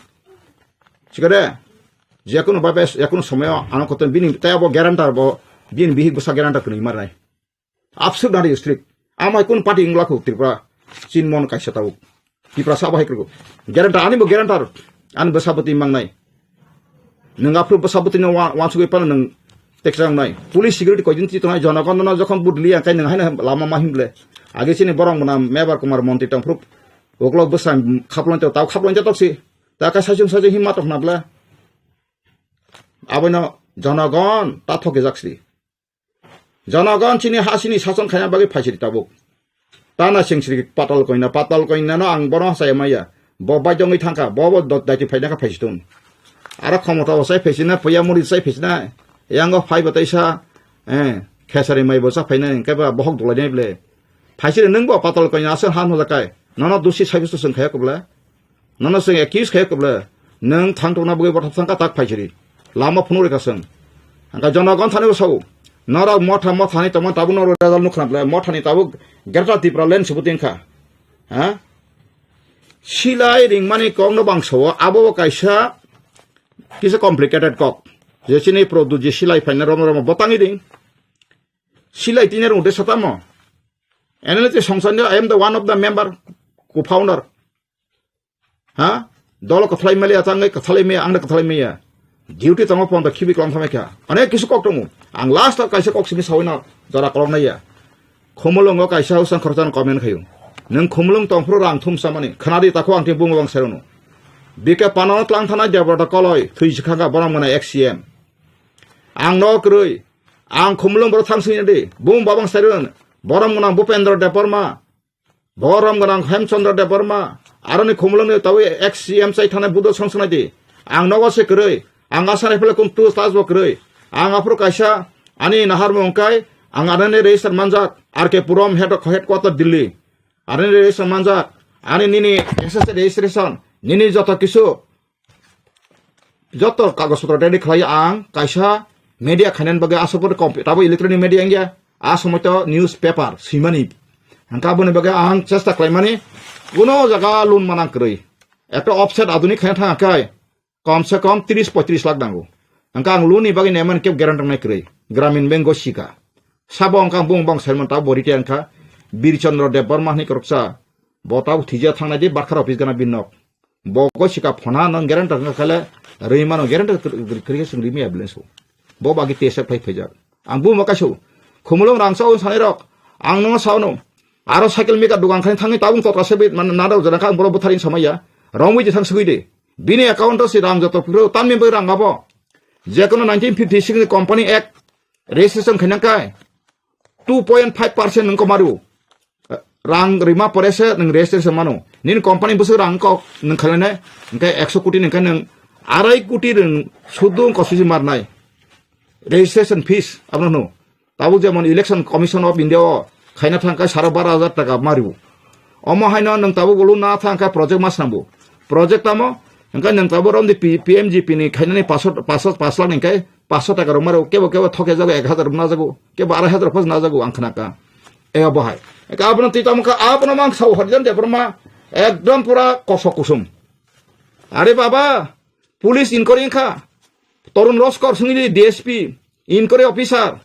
Sikare, jekunu babe, jekunu somoyo ano kotor bini tei abo guarantor bo, bini bihik bwsa guarantor kwnwi marnai. Absurd nari strict. Amai kun party wngla khu Tripura, chin mon kaisa tabuk. Tripura sabo hai krugo. Guarantor, ani bo guarantor, ani bwsa bwtwi mangnai. Nwng aphuru bwsa bwtwino wa-, wansugwi phano nwng teksa wngnai. Police security koidin twi tongnai, jonogon no jokhon budli ya, khe nwng haino lama ma himble. Age chini borok mwnam Mebar Kumar Montri tongphuru uklok bwsa khaplong tok, tau khaplong tok si. Ta ka sajung sajung himma tok na bla. Abono jonogon ta thokjak si. Jonogon chini ha chini sason khaina bagwi phaisiri tabuk. Tana singsiri patal koina, patal koina no ang bono hasaya maya. Bo baidongwi thangkha, bo bo dot daiti phaina kha phaisitun. Aro khomota bo sai phaisina, puya muri sai phaisina. Yango phai bo taisa, eh, khesari mai bo sa phaina, hingke ba bohok dulai nai ble. Phaisiri nwng bo patal koina aswk han hojakai. Nono dusi sabisto swng khaya kubla. Nono chwng accuse khe kubla, nwng thang tongna bagwi bothop thangkha tak phaisiri. Lama phunuk rikha chwng. Hangkha jonogon thani bo sao. Norok motha motha ni tongma tabuk norok result nukha na bwle. Motha ni tabuk Greater Tipraland se bo tingkha. Ha? Silai ringmani kok no bang sao, abo bo kaisa kisa complicated kok. Je chini produce je silai phaina romo romo bo tangwi ring. Silai tini rung de satamo. N L A te songsa ni, I am the one of the member, co-founder. Ha? Dolo kwthalai maliya, tangwi kwthalai maya, angno kwthalai maya. Duty tongo pon da khibi kwlang thamai kha. Onek kisu kok tongo. Ang last o kaisa kok simi sawino jora kolok naiya. Khumulungo kaisa usang khoroksa no comment khayo. Nwng khumulung tongphuru rang thum samani. Khnadi takho ang tini bungo bang sereno. B K Pano tlang thana Debrata koloi thwi sikha kha borom gwnang ex C M. Ang no kwrwi. Ang khumulung boro thang sini di. Bung babang sereno. Borom gwnang Bupendra Debbarma. Borom gwnang Hemchandra Debbarma, aroni khumulungni tabwi ex C M chai thanai Buddha songsanai di. Ang nogo se kwrwi, ang asa nai phela kum tu stas bo kwrwi. Ang aphuru kaisa ani nahar mung kai, ang arani register manjak, R K Puram head, headquarter Delhi. Arani register manjak, ani nini S S registration, nini joto kisu joto kagoj potro ready khlai ang kaisa media khainani bagwi aswk pore compu-, tabuk electronic media wngya, a somoi to newspaper swimani. Hwnkhe aboni bagwi ang chesta khlaimani kuno jaga loan manang kwrwi. Ekta offset aduni khaina thang khe kom se kom tris poitris lakh nango. Hwnkhe ang loan ni bagwi naimani kebo guarantee wngnai kwrwi. Gramin Bank o sika. Sabo wngkha bung bong sermon tabuk bo retire wngkha. Bir Chandra Debbarma hwnwi kwrwksa. Bo tabuk thwija thangnai di barkha office gana bin nok. Bo goi sika phona nang guarantee wngkha khe le rwi mano guarantee kwrwi khe chwng rimi ambulance o. Bo bagi test khai phaijak. Ang buma kaisa khumulung rang sao sanai rok. Ang no sao no. Aro cycle maker dukan khai thangwi tabung totra se bit man nada jana kha ang borok bwthar in samaya. Romwi je thang sugui de. Bini account o si rang joto phuru tanmi bai rang abo. Je kono nineteen fifty six ni company act registration khainang kai. Two point five percent nwng komaru. Rang rima pore se nwng registration mano. Nini company bwswk rang kok nwng khainai, hwnkhe ekso koti ni hwnkhe nwng arai koti rwng sudu kosisi marnai. Registration fees abono hwno. Tabuk jemon Election Commission of India o khaina thang khe saro baro hajar taka mario. Omo haino nwng tabuk ulu na thang khe project ma swnambu. Project tamo, hwnkhe nwng tabuk romdi P-, P M G P ni khainani paso, paso, pas lakh ni hwnkhe paso taka rok maro, kebo kebo thoke jago ek hajar rok na jago, kebo arai hajar rok phas na jago ang khna ka. E abo hai. Ka abono twi tamo kha, abono mang sao Harijan Debbarma, ekdom pura kosok kusum. Are baba, police inquiry kha, Torun Roskor sungili D S P, inquiry officer,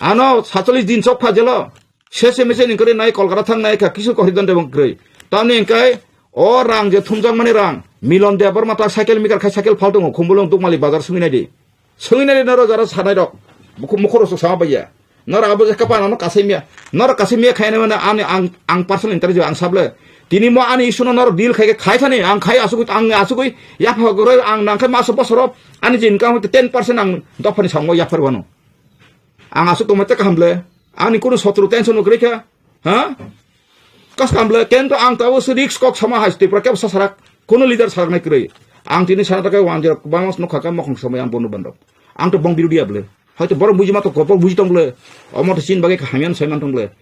ano satchallis din chok pha jelo, sese mese inquiry nai Kolkata thang nai kha, kisu Harijan Debbarma kwrwi. Tamni hwnkhe o rang je thumjakmani rang, Milon Debbarma ta cycle maker khai cycle phal tongo, Khumulwng Dukmali bazar sungwi nai di. Sungwi nai noro jara sanai rok. Mukhu-, mukhuro sok sama baiya. Noro abo je kapa nano kasai miya. Noro kasai miya khaina mane ani ang, ang personal interest ang sable. Tini mo ani issue no noro deal khai khai thani ang khai asugui ang asugui yapha goro ang nang khai maso bosoro ani je income hoite ten percent ang dophani sango yaphar wano. Ang asuk tongma te kaham le. Ani kunu sotro tension no kre kha. Ha? Kas kam le kento ang tabo se risk kok sama hai Tripura kebo sasarak. Kono leader sarak nai kwrwi. Ang tini sana takai wan jero bangmas no khaka mokhong samai ang bono bandok. Ang to bong birodi able. Hoito borok buji ma to kopor buji tong ble. Omo to chin bagai kaham yan sai man tong ble.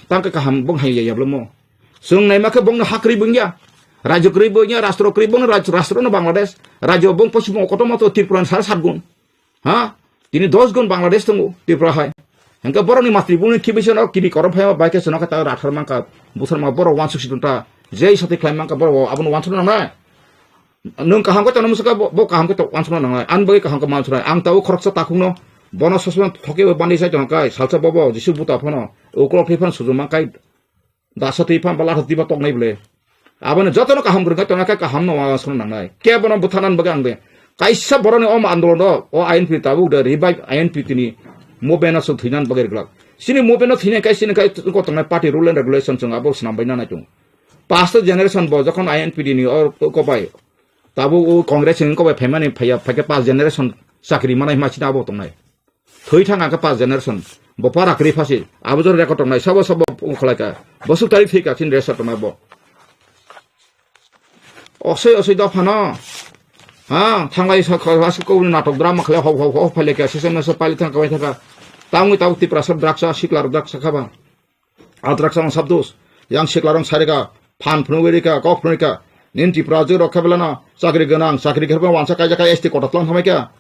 Tang ka kaham bong hai ya ble mo. Sung nai ma khe bong no hakri bung ya. Rajyo kwrwi bung ya, rastro kwrwi bung no raj-, rastro no Bangladesh. Rajyo bong pochim bong koto ma to Tripura sar sat gun. Ha? Tini dos gun Bangladesh tongo Tripura hai. Hingke borokni matri bumungni kibisa no kiri korom phaima bai khe chwng khe ta rathar mankha, buthar ma borok wansuk si tong ta. Jei sati khlai mankha borok abono wansuk nangnai. Nwng kaham khe tongna muchungkha bo, bo kaham khe to wansuk nangnai. Ani bagwi kaham khe mansuk nai. Ang tabuk khoroksa takhuk no bono sosma thoke bo bandi sai tong kai. Salsa bobo Jisu buta phano ukolok thai phano sujuma kai. Dasa twi phan ba latha twi ba toknai ble. Aboni jotono kaham kwrwng khe tongna khe kaham no wansukna nangnai. Kebono bwtharnani bagwi ang de. Kaisa boroni om andolon o, o I N P tabuk de revive I N P tini movement o thwinan bagwi rwglak. Sini movement o thwinai kai sini kai ko tongnai party rule and regulation chwng abo swnam bai nanai tung. Past generation bo jokhon I N P ni o ko bai tabuk o Congress ni ko bai phaimani phaiya phaikhe past generation chakri manai ma sini abo tongnai. Thwi thang ang khe past generation. Bo para kwrwi phasi. Abo jora record tongnai. Sabo sabo ungkholai ka. Bosuk tarik thwi ka chini resa tongnai bo. Osoi osoi dophano. Ha, thanglai sa kha, sa kha, natok drama khlai hok hok hok phaile ka. Sisa nasa paile thang kawai thaka. Tangwi tabuk Tiprasa drugs a sikla drugs a khaba. Adrak sama sabdos, yang siklarong sarika, phan phunugwi rika, kok phunugwi ka, nin Tripura jwk rok khe belano chakri gwnang, chakri khe wansa kaijak S T kota tlang thamai kha.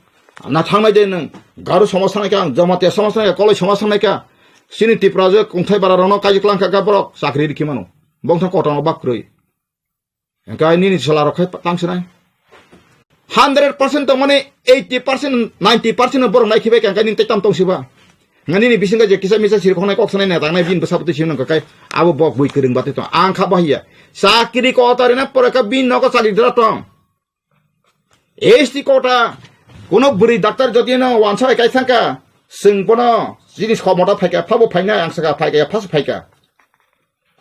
Na thangnai de nwng, Garu somaj thangnai kha, Jamatia somaj thangnai kha, Koloi somaj thangnai kha. Sini Tripura jwk kungthai bara rokno kaijak lang kha borok, chakri rikhi mano. Bongthang kota no bak kwrwi. Hingke nini chwla rok khai tang sinai. Hundred percent tong mani eighty percent, ninety percent borok nai khibai kangkai nini tei tam tong siba. Nga nini bisingo je kisa misa siri khonai kok sanai na tangnai bini bwsa bwtwi simi nang kai abo bok bui kwrwng batwi tong. Ang kha bahiya. Chakiri kota rina pore ka bini nogo chakiri dra tong. S T kota kuno bwrwi doctor jodi no wansa bai kai thangka. Chwng bono jini somota phaika, phabo phaina ang saka phaika, phas phaika.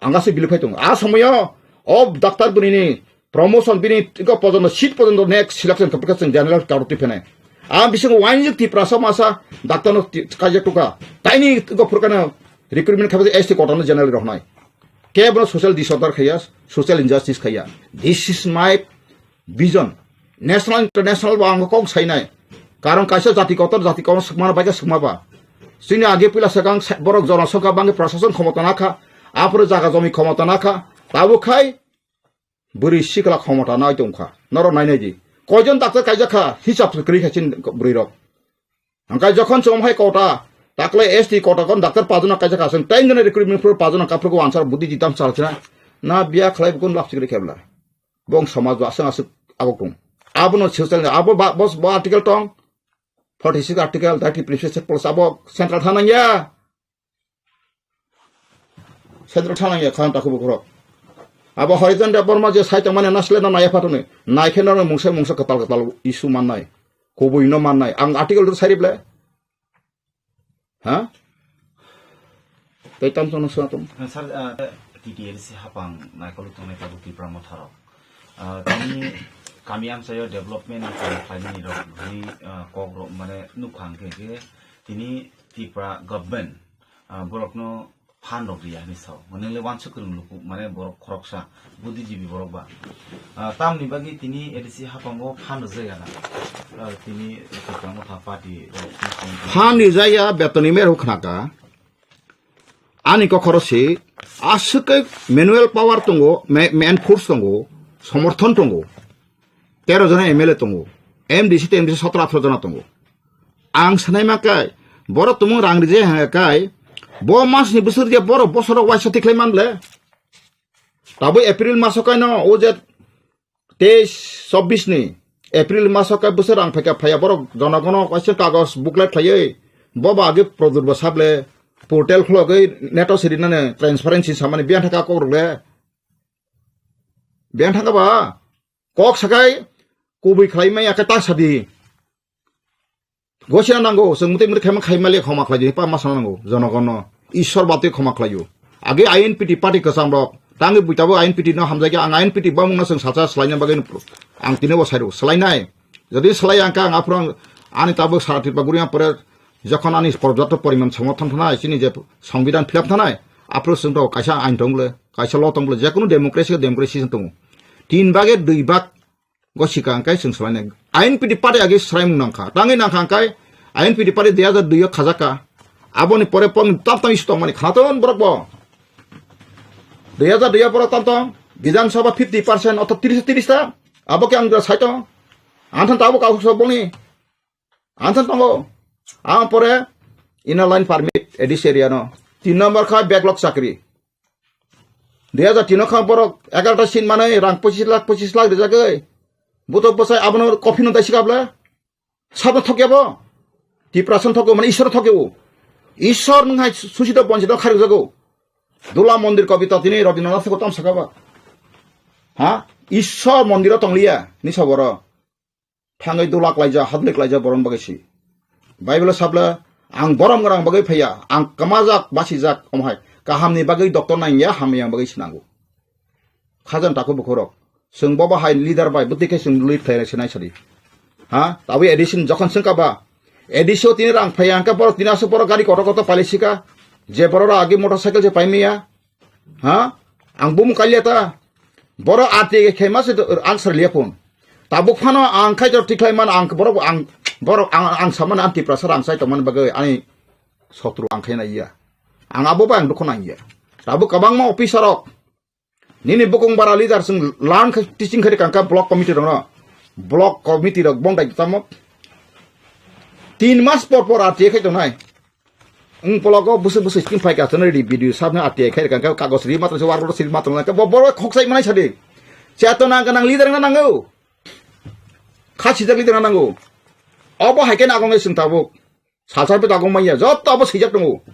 Ang aswk bili phai tongo. A somoyo o doctor bwrwini promotion bini iko pojono seat pojono next selection khe chwng general karo twi phenai. A bisingo wainjwk Tiprasa masa doctor no ti-, kaijak tuka. Taini iko phurkana recruitment khabe S T kota no general rohnai. Kebono social disorder khaya, social injustice khaya. This is my vision. National, international bo ang kok sainai. Karon kaisa jati kotor, jati kotor swkmano bai khe swkma ba. Chini age puila swkang sa-, borok jono swkang bangwi prashason khomota nakha, aphuru jaga jomi khomota nakha. Tabuk khai bwrwi sikla khomota nai tongkha. Norok nainai di. Koijon doctor kaijak kha, hisab se kwrwi kha chini bwrwi rok. Hingkai jokhon chwng hai kota, takle S T kota kon doctor pajona kaijak kha, chwng ten jona recruitment pro pajona kaphuru ko answer budi jitam salchina. Na biya khlai bukun lap sikri khebla. Bong samaj ba aswng aswk agok tong. Abono social ni, abo ba, bos, bo article tong. Forty six article, thirty previous clause abo central thanang ya. Central thanang ya, khan taku bukrok. Abo Horizon Debbarma je sai tongmani nasle na naya phatuni. Nai khe no mungsa mungsa katal katal issue mannai. Kubui no mannai. Ang article dur sari ble. Ha? Tei tam tongno swnam tong. Sir, ah, T T L C hapang naikol tongnai tabuk Tipra Motha rok. Ah, tini kami amchaio development ni kaam khlainani rok ni, ah, kok rok mane nukha hwnkhe khe tini Tipra government, ah, borokno phan rok riya hinwi sao. Mane le wansuk kwrwng luku, mane borok khoroksa, buddhijibi borok ba. Ah, tamni bagwi tini A D C hapango phan rwjak ya na. Ah, tini Tipra Motha party rok ni phan rijak ya, betoni mer huk khna ka. Ani kokhoro si, aswk khe manual power tongo, ma-, man force tongo, somorthon tongo. Tero jona M L A tongo. M D C tei M D C sotro atharo jona tongo. Ang sanai ma kai, borok tumung rang rije ha kai, bo mas ni bwswk rije borok bosoro waisa tikhlai man ble. Tabuk April maso kaino o je teis chobbish ni April maso kai bwswk rang phaika phaiya borok jonogono kaisa kagoj booklet khlaiwi bo ba age produrba sable portal khulogwi neto siri nani transparency samani biyang thaka kok rok le biyang thaka ba kok sakai kubui khlai maya khe ta sadi. Gosina nango, chwng mwtwi mwtwi khaima khaima le khoma khlai di, pa ma sana nango, jonogono. Ishwar batwi khoma khlaio. Age I N P T party kwcham rok, tangwi buitabo I N P T no hamjakya, ang I N P T bamung no chwng sacha swlaina bagwi no, ang tini bo sairo, swlainai. Jodi swlai ang ka, ang aphuru ani tabuk sara Tripura guri ang pore, jokhon ani porjapto poriman somorthon thanai, chini je songbidan philap thanai, aphuru chwng to kaisa ain tong le, kaisa law tong le, jekunu democracy, democracy tongo. Tin bage dui bag, Go sika hingkai chwng swlainai. I N P T party age swlaimung nangkha. Tangwi nangkha hingkai I N P T party dui hajar dui o khajak kha. Aboni pore pon tam tam issue tongmani khanaton borok bo. Dui hajar dui o borok tam tong. Bidhan Sabha fifty percent ortho tris, tris ta. Abo khe ang jora sai tong. Anthan tabuk kok sok boni. Anthan tongo. Ang pore inner line permit A D C area no. Tin number kha backlog chakri. Dui hajar tin o kha borok egarota seat manwi rang pochis lakh, pochis lakh rijagwi. Buto bwsai abono coffin no daisi kable. Sabno thokya bo. Tiprasa no thokya, mane Ishwar no thokya o. Ishwar nwng hai susi do bonsi do kharwi jago. Dula mondir kobita tini Rabindranath ko tam saka ba. Ha? Ishwar mondir o tongliya, ni saboro. Thangwi dulak laijak, hadlik laijak borok bagwi si. Bible sabla ang borom gorang bagwi phaiya, ang kamajak, basijak, omhai kahamni bagwi doctor nangya, hamya bagwi sinango. Khajan taku bukhurok. Chwng bobo hai leader bai bwtwi khe chwng lead khlai sinai sadi. Ha? Tabwi A D C ni jokhon swngkha ba. A D C o tini rang phaiya hwnkhe borok tini aswk borok gari kotor kotor pailai sika. Je borok agi motorcycle se paimaya. Ha? Ang bumung kalia ta. Borok R T I khe ma se ang sar liya phone. Tabuk phano ang khai jor tikhlai man ang borok ang borok ang ang saman ang Tiprasa rang sai tongman bagwi ani sotru ang khai na iya. Ang abo bai ang dukho nang iya. Tabuk kabangma officer rok nini bukung bara leader sung lan khai teaching khai kangka block committee rok no. Block committee rok bong dai tamo. Tin mas por por R T I khai tongnai. Wng pologo bwswk bwswk skin phai ka chana ready video sabna R T I khai kangka kagos ri matro se war ro sil matro na bo boro khok sai manai sadi. Chetona ganang leader na nango. Kha sijak leader na nango. Obo hai khe nagong sung tabuk. Salsa pe dagong maya, joto abo swijak tongo.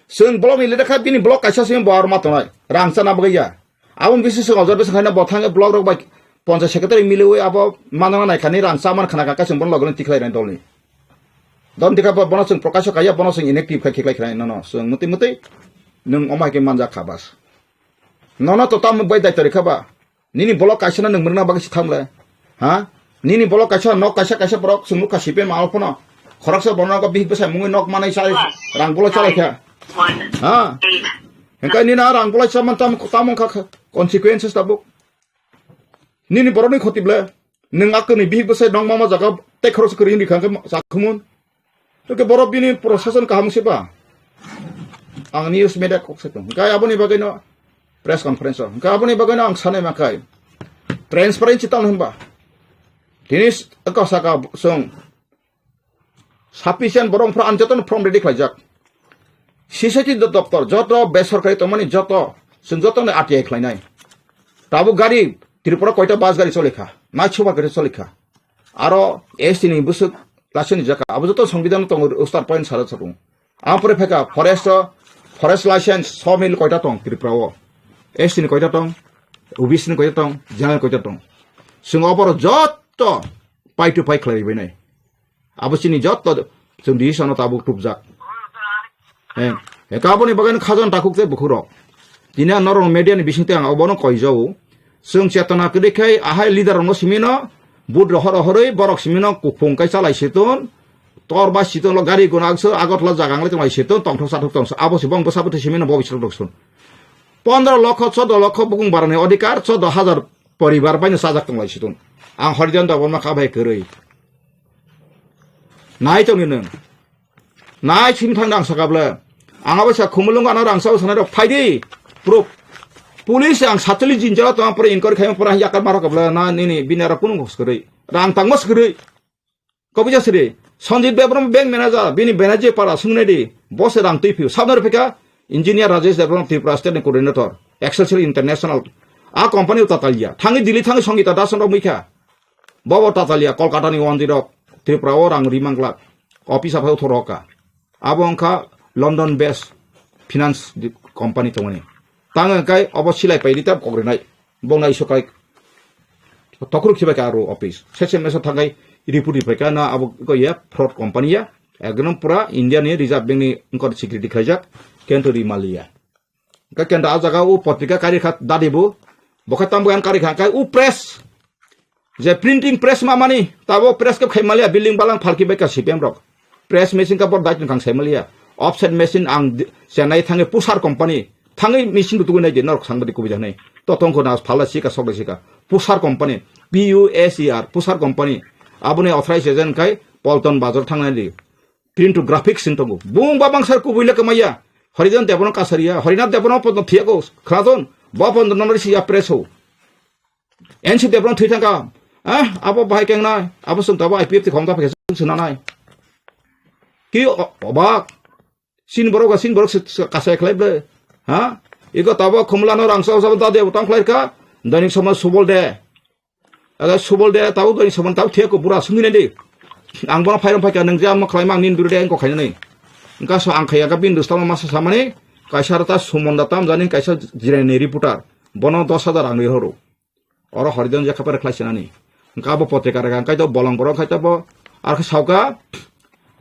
Chwng block ni leader kha bini block kaisa se bo arma tongnai. Rang chana bagwi ya. Abo bisi chwng observation khaina bo thangwi block rok bai ponchayat secretary miliwi abo manana nai khani rang chaman khana kha chwng bono logoni tikhlai rani dolni. Don dikha bo bono chwng prokasho kaiya bono chwng inactive khai khiklai khna nono chwng muti muti nwng omai khe manjak kha bas. Nono to tam bai dai tori kha ba. Nini bolok kaisa no nwng mwnwna bagwi si thamle. Ha? Nini bolok kaisa nok kaisa kaisa borok chwng nukha C P M al phano. Khoroksa borok bihik bwsai mungwi nok manai chai rang bolai chalai kha. Ha? Hingkai nini a rang bolai chaman tam tam wngkha kha consequences tabuk. Nini borokni khoti ble. Nwng akoni bihik bwsai nok mama jaga tei khoroksa kwrwi wngkha hingke chakhumun. Hingke borok bini procession kaham se ba. Ang news media kok se tong. Hingke aboni bagwi no press conference o. Hingke aboni bagwi no ang sanai ma khai. Transparency tamo hwnba. Tini s-, eko saka song. Sufficient borok phra ang jotono form ready khlaijak. C C T do doptor joto besorkari tongmani joto. Song jotono R T I khlainai. Tabuk gari Tripura koita bus gari cholikha. Nai super gari cholikha. Aro S T ni bwswk license ni jaka. Abo joto songbidhan tongo, start point sara chakung. Ang pore pheka forest o, forest license sawmill koita tong Tripura o. S T ni koita tong, O B C ni koita tong, general koita tong. Sung opor joto pai to pai khlai bai nai. Abo chini joto chwng decision o tabuk tubjak. Eh, eh, kaboni bagwi no khajan takhuk tei bukhuk rok. Tini ang norok media ni bising tei ang obono koi jao. Chwng chetona kwrwi khai ahai leader rokno simi no vote rohor rohorwi borok simi no kuphung kai chalai siton. Tor bai siton lo gari guna akso Agartala jaga ang le tonglai siton tongthok sathok tongsa abo se bong bwsa bwtwi simi no bo bisrok rok sun. Pondro lokho, chordo lokho bukung barani odhikar, chordo hajar poribar bai no chajak tonglai siton. Ang Horijan Debbarma kha bai kwrwi. Nai tongni nwng. Nai simi thang dang saka ble. Ang abo sa khumulung ano rang sao sanai rok phaidi. Proof. Police ang satcholish din jora tong pore inquiry khaima pore yakar marok ble na nini bini aro kunu kwrwi. Rang tangma kwrwi. Kobija siri. Sanjit Debbarma bank manager bini Banerjee para sungnai di. Bo se rang twi phiu. Sabna rw phika engineer Rajesh Debbarma Tripura state ni coordinator. Excel International. A company uta talia. Thangi Delhi thangi Sangita Das rok mui kha. Bobo Tatalia, Kolkata ni wanjwi rok Tripura o rang ri manglak. Office aphai uthor roka. Abo wngkha London based finance di-, company tongmani. Tang wngkai obo silai pai rita kokrinai. Bongna isokai tokruk khibai ka aro office. Sese mesa thangai report ripai ka na abo ko ya fraud company ya. Ekdom pura India ni Reserve Bank ni wngkor security khaijak. Kento ri maliya. Hingke kendra ah jaga o potrika kari kha dadi bo. Bo khe tamo yang kari kha, hingke o press. Je printing press ma mani, tabo press khe khai maliya, building balang phalki bai ka C P M rok. Press machine ka bor dai tong kang sai maliya. Offset machine ang di-, Chennai thangi Pusar company. Thangi machine bo tugui nai di, norok sangba di kubui janai. To tongkho na phala sika sok sika. Pusar company, P U S E R, Pusar company. Aboni authorized agent kai Paltan Bazar thangnai di. Print to graphics sin tongo. Bung ba bangsa kubui le kemaya. Horijan Debbarma kasariya. Horinath Debbarma pondo thiyago. Khladon. Bo pondo nonori siya press ho. N C Debbarma thui thangka. Ah, abo bahai kengnai. Abo sung tabo I P F T khom ta phai sung sunanai. Ki o-, obak. Sin borok ga sin borok se, se kasai khlai ble. Ha? Iko tabo khumla no rang sao sao ta de tang khlai ka. Dainik Samaj Subol de. Aga Subol de tau doi Subol tau thiya ko bura sungwi nai de. Ang bono phairam phaikha nang je amo khlai mang nin buru de engko khaina nai. Engka so ang khaiya ga bin dostama masa samani kaisa rata Sumon da tam jani kaisa jirani reporter. Bono dos hajar ang ri horo. Oro Horijan je khapare khlai sinani. Hwnkhe abo potrika rega hwnkhe to bolong borok khai to bo. Ar khe sauka,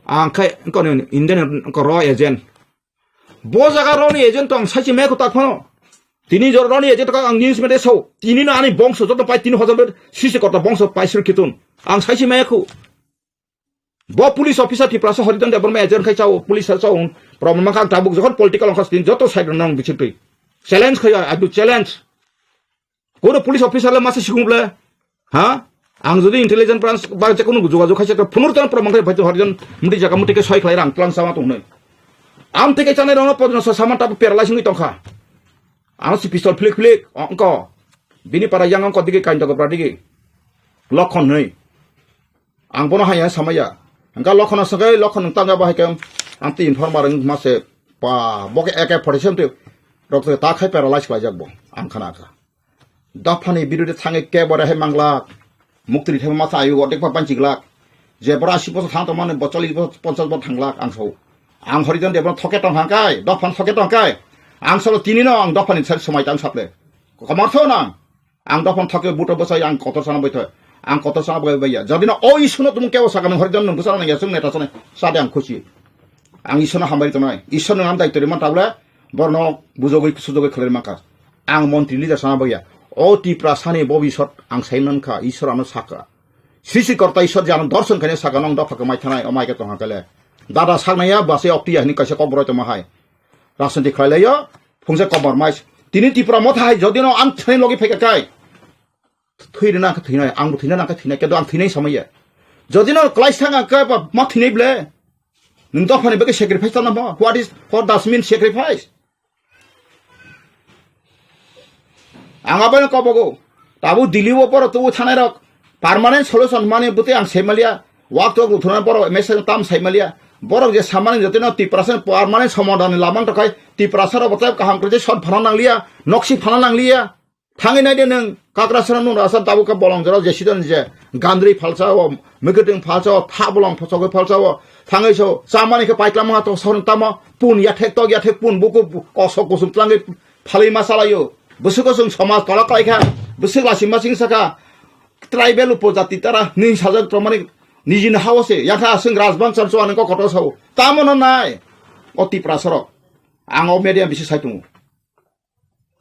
ang khai wngkha ni Indian wngkha raw agent. Bo jaga raw ni agent tong sai se maya kho tak phano. Tini jor raw ni agent tong ang news media sao. Tini no ani bongso joto pai tini hajar sisi korta bongso pai sir kitun. Ang sai se maya kho. Bo police officer Tiprasa Haridan Debbarma agent khai chao, police chao. Problem kha tabuk jokhon political ongkha tini joto side rok nang bichik twi. Challenge khai I do challenge. Kono police officer le masa sikung ble. Ha? Ang jodi intelligence branch ba je kono jogajog khaisa to phunur tan proman khai bhai to harijan muti jaga muti ke soi khlai rang tlang sama tong nei. Am teke chanai rong podno sa saman ta paralyze ngi tongkha. Ang si pistol flick flick ongko. Bini para yang ongko digi kain to gopra digi. Lokhon nei. Ang bono haya samaya. Hingka Lokhon sakai Lokhon tangya bahai kam. Ang ti informer mase pa boke eke forty seven tu. Rok ta khai paralyze khlai jak bo. Ang khana kha. Dophani birude thangi kebore hai manglak. Muktri thema masa ayu odek pa panchi glak. Je bora asi bosor thang tongmani bo chollish bosor ponchash bosor thanglak ang sao. Ang horijon de bora thoke tong hangkai, dophan thoke tongkai. Ang salo tini no ang dophani sar somai tang saple. Komar tho nang. Ang dophan thoke buto bosai ang kotor sana bai tho. Ang kotor sana bai bai ya. Jodi no o isuno tum kebo saka nang horijon nang bosana nang ya sung neta sana sade ang khusi. Ang Isor no hambai tongnai. Isor no hambai tori man tabla borno bujogoi sujogoi khlai mangkha. Ang montri leader sana bagya. O Tiprasani bobisot ang sai mankha, Isor ano sakha. Sisi korta Isor jano dorson khaine sakha nong dopha khe mai thanai, o mai khe tongha kale. Dada saknaya base okti ya hini kaisa kok boroi tongma hai. Rajniti khlai layo, phungsa compromise. Tini Tipra motha hai jodi no ang thani logi phaika kai. Thwi rina khe thwinai, ang bo thwina nang khe thwinai, kendo ang thwinai samaya. Jodi no klai sang ang khe ba ma thwinai ble. Nwng dophani bagwi sacrifice tana mo? What is, what does mean sacrifice? Ang abono kobogo. Tabu Delhi o borok tubu thanai rok permanent solution mani bwtwi ang saimalia. Wak tok ruthuna borok message tam saimalia. Borok je samani jotino Tiprasa permanent somadhan lamang tokai Tiprasa rok bwtwi kaham kwrwi sot phana nangliya, noksi phana nangliya. Thangwi naide nwng Kakrasana nwng rasa tabuk khe bolong jora jesi don je gandri phalsa o, mwkhuitwng phalsa o, tha bolong phosogwi phalsa o. Thangwi so chamani khe paitlang ma to song tamo pun yathek tok yathek pun buku kosok kusum tlangwi phalwi ma salaio. Bwswk o chwng somaj tolak khlai kha, bwswk lachima ching saka tribal upojati tara nini sajak tongmani nijini hao se yakha chwng rajbang chamchwani kok kotor sao. Tamo no nai o Tiprasa rok ang o media bisi sai tongo.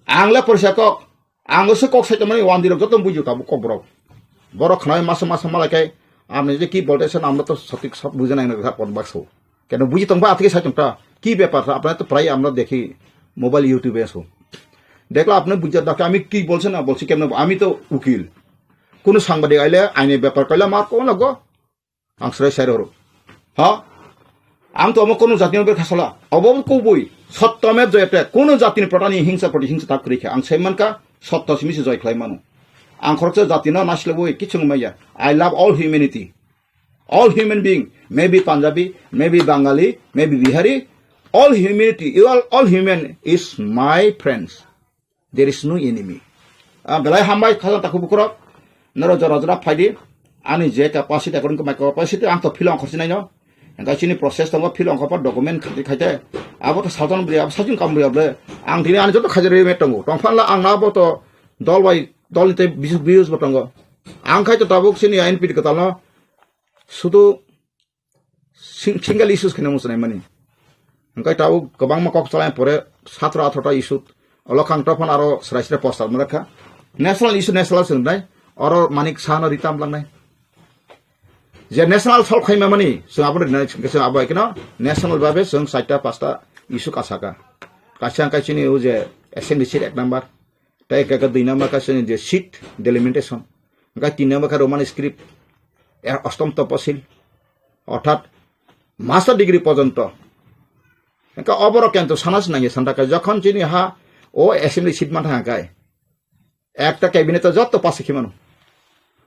Ang le porisa kok, ang se kok sai tongmani wandirok joto bujo tabuk kok borok. Borok khnai masa masa malai kai, amni je ki bolte sen amno to sotik sab bujana ino kha kon bakso. Keno buji tongba atike sai tongta, ki bepar tha, apna to prai amno dekhi mobile YouTube e so. Dekla apne bujja dakhe ami ki bolse na bolse kemno, ami to ukil. Kono sangbadik aile aini bepar kaila mar ko lago. Ang srai sai roro. Ha? Ang to omo kono jatino ber khasala. Obo kubui. Sotto mev jayate. Kono jatini protani hingsa proti hingsa tak kwrwi kha. Ang sai mankha sotto simi se joy khlai mano. Ang khoroksa jatino nasilebui kichung maya. I love all humanity. All human being. Maybe Punjabi, maybe Bengali, maybe Bihari. All humanity. You are all human is my friends. There is no enemy. Ah, belai hambai khajang takhuk bukhurok. Noro jora jora phaidi. Ani je capacity, according to my capacity, ang to philo ang khorchinai no. Engkai chini process tongo, philo ang khopor document khati khaite. Abo to salton bri, abo sajung kam bri able. Ang tini ani joto khajar remet tongo. Tongphanla ang na abo to dol bai, dol ni tei views bo tongo. Ang khai to tabuk chini I N P T kwtal no. Sudu sing-, single issues khaina muchunai mani. Hingkai tabuk kwbangma kok chalai pore satro athro ta issue. Olo khang tophon aro srai srai poster mara kha. National issue national swngnai. Oro Manik Saha no ritam langnai. Je national solve khaima mani, chwng abo rinai, chwng abo kino national babe chwng chaita pasta issue kasaka. Kaisa hingkai chini o je assembly seat ek number. Tei ekka dui number khe chini je seat delimitation. Hingke tin number khe Roman script, er ostom toposil, orthat master degree porjonto. Hingke oborok kento sana se nangya santa khe jokhon chini ha o assembly seat mantha hingkai. Ekta cabinet o jotto pass khe mano.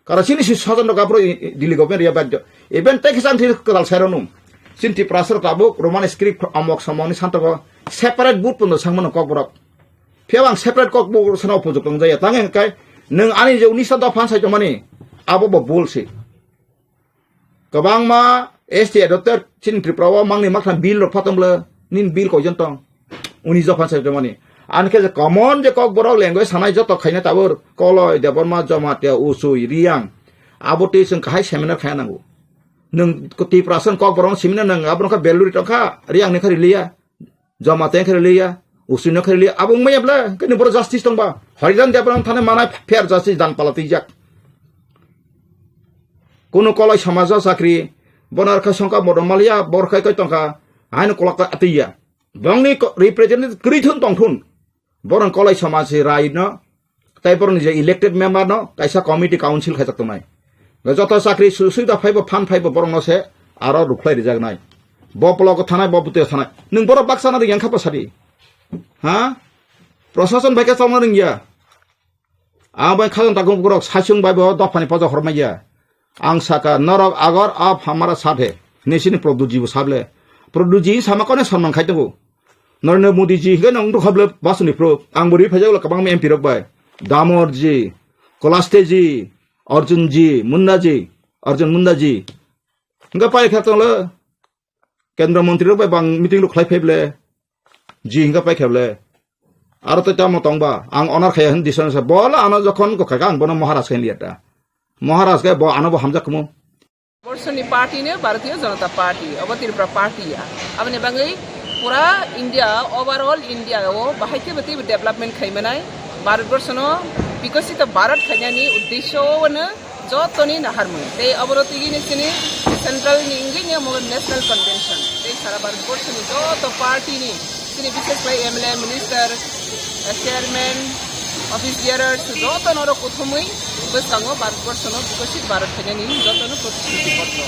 Karon chini si sajon rok aphuru i-, i-, Delhi government ya bad. Even tei kisa ang thik kwtal sai rwnung. Chini Tiprasa rok tabuk Roman script amok samok ni santogo separate board pono sangmano kokborok. Phiya ang separate kokborok sana upojukto wngjaya. Tang hingkai nwng ani je unisa dopha sai tongmani abo bo bul si. Kwbangma S T adopter chini Tripura o mangni maktham bill rok phatongle nin bill koijon tong. Uni jophan sai tongmani. Ani khe je common je kokborok language sanai joto khaina tabur Koloi, Debbarma, Jamatia, Usui, Riang. Abo twi chwng kahai seminar khaina nango. Nwng Tiprasa ni Kokborok seminar nang abo wngkha Beluri tongkha, Reang ni kha riliya, Jamatia kha riliya, Usui no kha riliya, abo wngmaya ble, kini boro justice tongba. Harijan Debbarma thani manai fair justice dan pala twijak. Kunu kolai samajo chakri, bono rwkha songkha bodo maliya, bor khai kai tongkha, haino kolak atwiya. Bongni ko-, representative kwrwi thun tong thun. Borok kolai samaj se rai no, tai borok ni je elected member no, kaisa committee council khaijak tongnai. Joto chakri su-, suida phaibo, phan phaibo borok no se aro rukhlai rijak nai. Bo block o thanai, bo bwtwi o thanai. Nwng borok baksa no riyang kha bwsadi. Ha? Prosason bai khe chongna rwngya. Ang bai khajang takung borok saichung bai bo dophani poja hormaiya. Ang saka norok agar ab hamara sat hai. Nisini Produtji bo sable. Produtji sama kone sonman khai tongo. Narendra Modi ji hingke nong rokha ble basuni pro. Ang bo ri phaijak lo kabang M P rok bai. Damor ji, Kolaste ji, Arjun ji, Munda ji, Arjun Munda ji. Hingke pai kha tong lo. Kendra montri rok bai bang meeting rok khlai phai ble. Ji hingke pai kha ble. Aro to tamo tong ba. Ang honor khaya hin dison sa. Bola ano jokhon ko kha ang bono Maharaj khe liya ta. Maharaj khe bo ano bo hamjak kumo. Borsoni party ne Bharatiya Janata Party, obo Tripura party ya. Aboni bagwi pura India, overall India o bahai khe bwtwi development khai manai. Bharat Borshono bikosito Bharat khainani uddesho o no jotoni naharmung. Tei obono tigi ni sini central ni wngwi ni omo national convention. Tei sara Bharat Borsho ni joto party ni sini bishes khlai M L A, minister, chairman, office bearers, joto norok kuthumwi bwskango Bharat Borsho no bikosit Bharat khainani joto no protisthuti potro.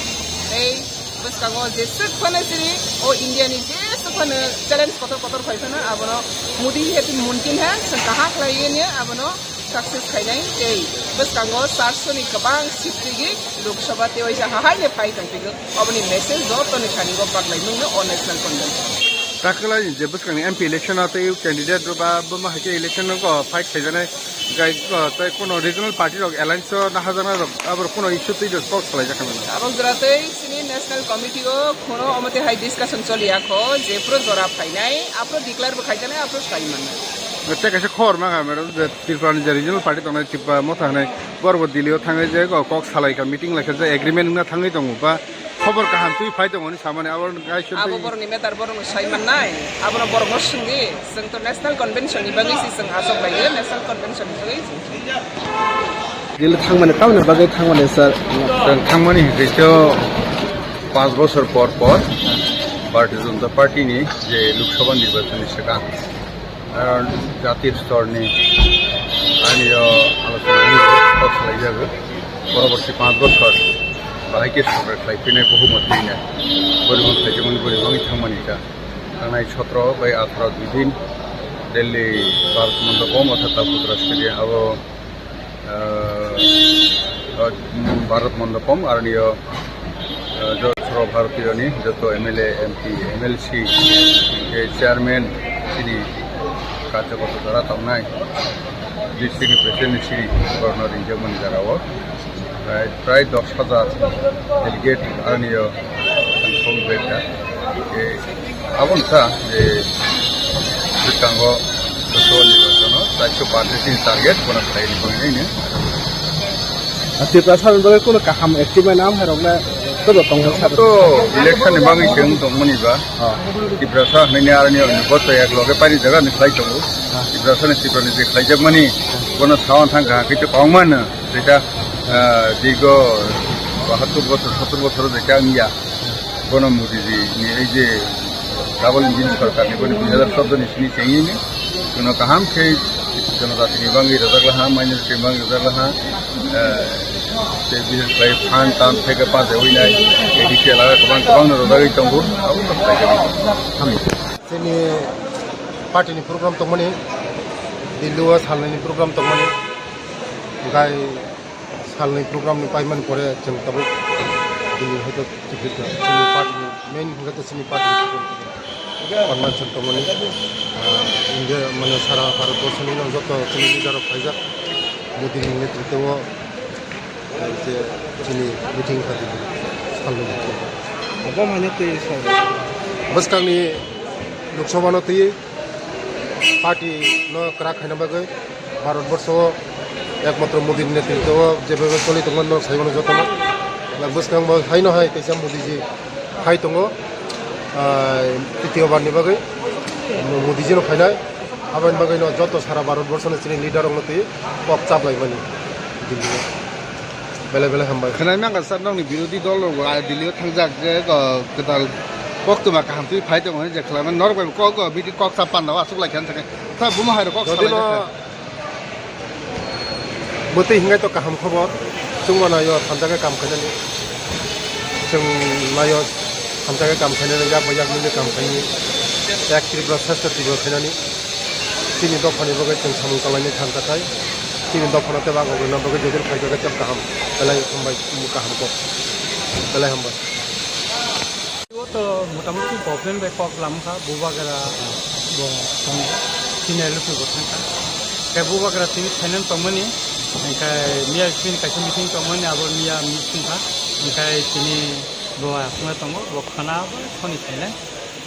Tei bwskango jeswk phano sini o India ni jeswk phano challenge kotor kotor phai phano abono Modi hai mumkin hai chwng kaham khlaiwi abono success khainai tei bwskango charso ni kwbang seat tigi Lok Sabha tei waisa hahai le phai tong phigwi oboni message joto ni thani go baklai nungno o national convention. Takhwlai je bwskangni M P election o tei candidate rok ba buma hai khe election o fight khaijaknai gai tei kono regional party rok alliance o naharjaknai rok abo rok kono issue twi rok solve khlai jakha mano. Abo jora tei sini national committee o khono omo tei hai discussion choli ya kho je phuru jora phainai aphuru declare bo khaijaknai aphuru sai mannai. Tei kaisa khobor ma kha madam je Tripura ni je regional party tongnai Tipra Motha hinwi borok bo Delhi o thangwi je kok salai kha meeting lai kha je agreement wngna thangwi tongo ba khobor kaham twi phai tongo hinwi samani abo kaisa abo twi borok ni matter borok no sai mannai abono borok no swngdi chwng to national convention ni bagwi si chwng asok lai national convention ni bagwi. Delhi thangmani tamni bagwi thangmani sir. Chwng thangmani hinkhe to panch bosor por por Bharatiya Janata Party ni je Lok Sabha nirbachon ni swkang Aro jati stor ni ani o alochona ni kok salai jago. Poroborti panch bosor bahai ke sorkar khlai phinai bohumot twi nai. Boribong khlai jemon boribong thangmani ta. Tangnai sotro bai atharo dui din Delhi Bharat Mandapam orthat Tapatra Stadium abo ah, ah, Bharat Mandapam, aroni o, ah, jo-, Sarva Bharatiyo ni joto M L A, M P, M L C, tei chairman, chini karyakarta jara tongnai, D C ni president ni siri borno ringjak mani jaga o. Prai, prai dos hajar delegate aroni o Ang song bai kha. Eh, abo wngkha je bwskango Loksabha nirbachono chairso party ni target bono khlai ni bagwi nai. Tiprasa ni bagwi kono kaham achievement am hai rok na kono tong hai. To election ni bagwi chwng tongmani ba. Ah. Tiprasa hwnwi ni aroni o ni boto ek loge paini jaga ni khlai tongo. Ah. Tiprasa ni Tripura ni je khlaijak mani bono sawan thang kha khe to kong mano. Jeta, ah, dirgo bahattur bochor, sottur bochor jeta wngya. Bono Modi ji ni ei je double engine sorkar ni boni dui hajar choudo ni sini chengini, kuno kaham khe jonojati ni bangwi rwjak laha, minority ni bangwi rwjak laha, eh, tei bises khlai phan tan theke paje winai, A D C elaga kwbang kwbang no rwjagwi tongo, abo no khlai jagwi. Chini party ni program tongmani, Delhi o salnwi ni program tongmani, gai salni program ni paimani pore chwng tabuk bini hwnkhe chini party ni main hwnkhe chini party ni convention tongmani, ah, India mane sara Bharat borso ni joto chini leader rok phaijak Modi ni netritwo, ah, je chini meeting kha salni meeting. Obo mane twi sal. Bwskangni Lok Sabha no twi party no kwrak khaina bagwi Bharat borso o Ekmatro Modi ni netritwo o jebebe choli tongma no sai mano jotono. Bwskang bo haino hai kaisa Modi ji hai tongo, ah, titiyo bar ni bagwi Modi ji no phainai. Aboni bagwi no joto sara Bharat borso ni chini leader rok no twi kok chaplai mani Delhi o. Belai belai hambai. Khwnai mangkha sir, nokni birodhi dol rok bo, ah, Delhi o thangjak je, ah, kwtal koktwma kaham twi phai tongo hinwi je khwlai mani. Norok bai bo kok, ah, bidi kok chap panda o aswk lai kha hinwi sakhe. Sir, bumo hai rok kok Jodi salai no kha. Bwtwi hingai to kaham khobor, chwng mano yo thanjakhe kam khainani. Chwng nayo thanjakhe kam khainani, yak bai yak nini kam khainani. Ek Tripura, Sreshta Tripura khainani. Chini dophani bagwi chwng samung kwlainai thanjakhai. Chini dophano tei bagwi rwna bagwi jodi phai khe tei kaham. Belai hambai, kaham kok. Belai hambai. O to motamuti government bai kok lam kha, bubagra bo tongo, senior level bo thang kha. Khe bubagra tini finance tongmani, hingkhe miya bini kaisa meeting tongmani, abo miya meeting kha, hingkhe tini bo aswkno tongo, bo khana bai thoni finance,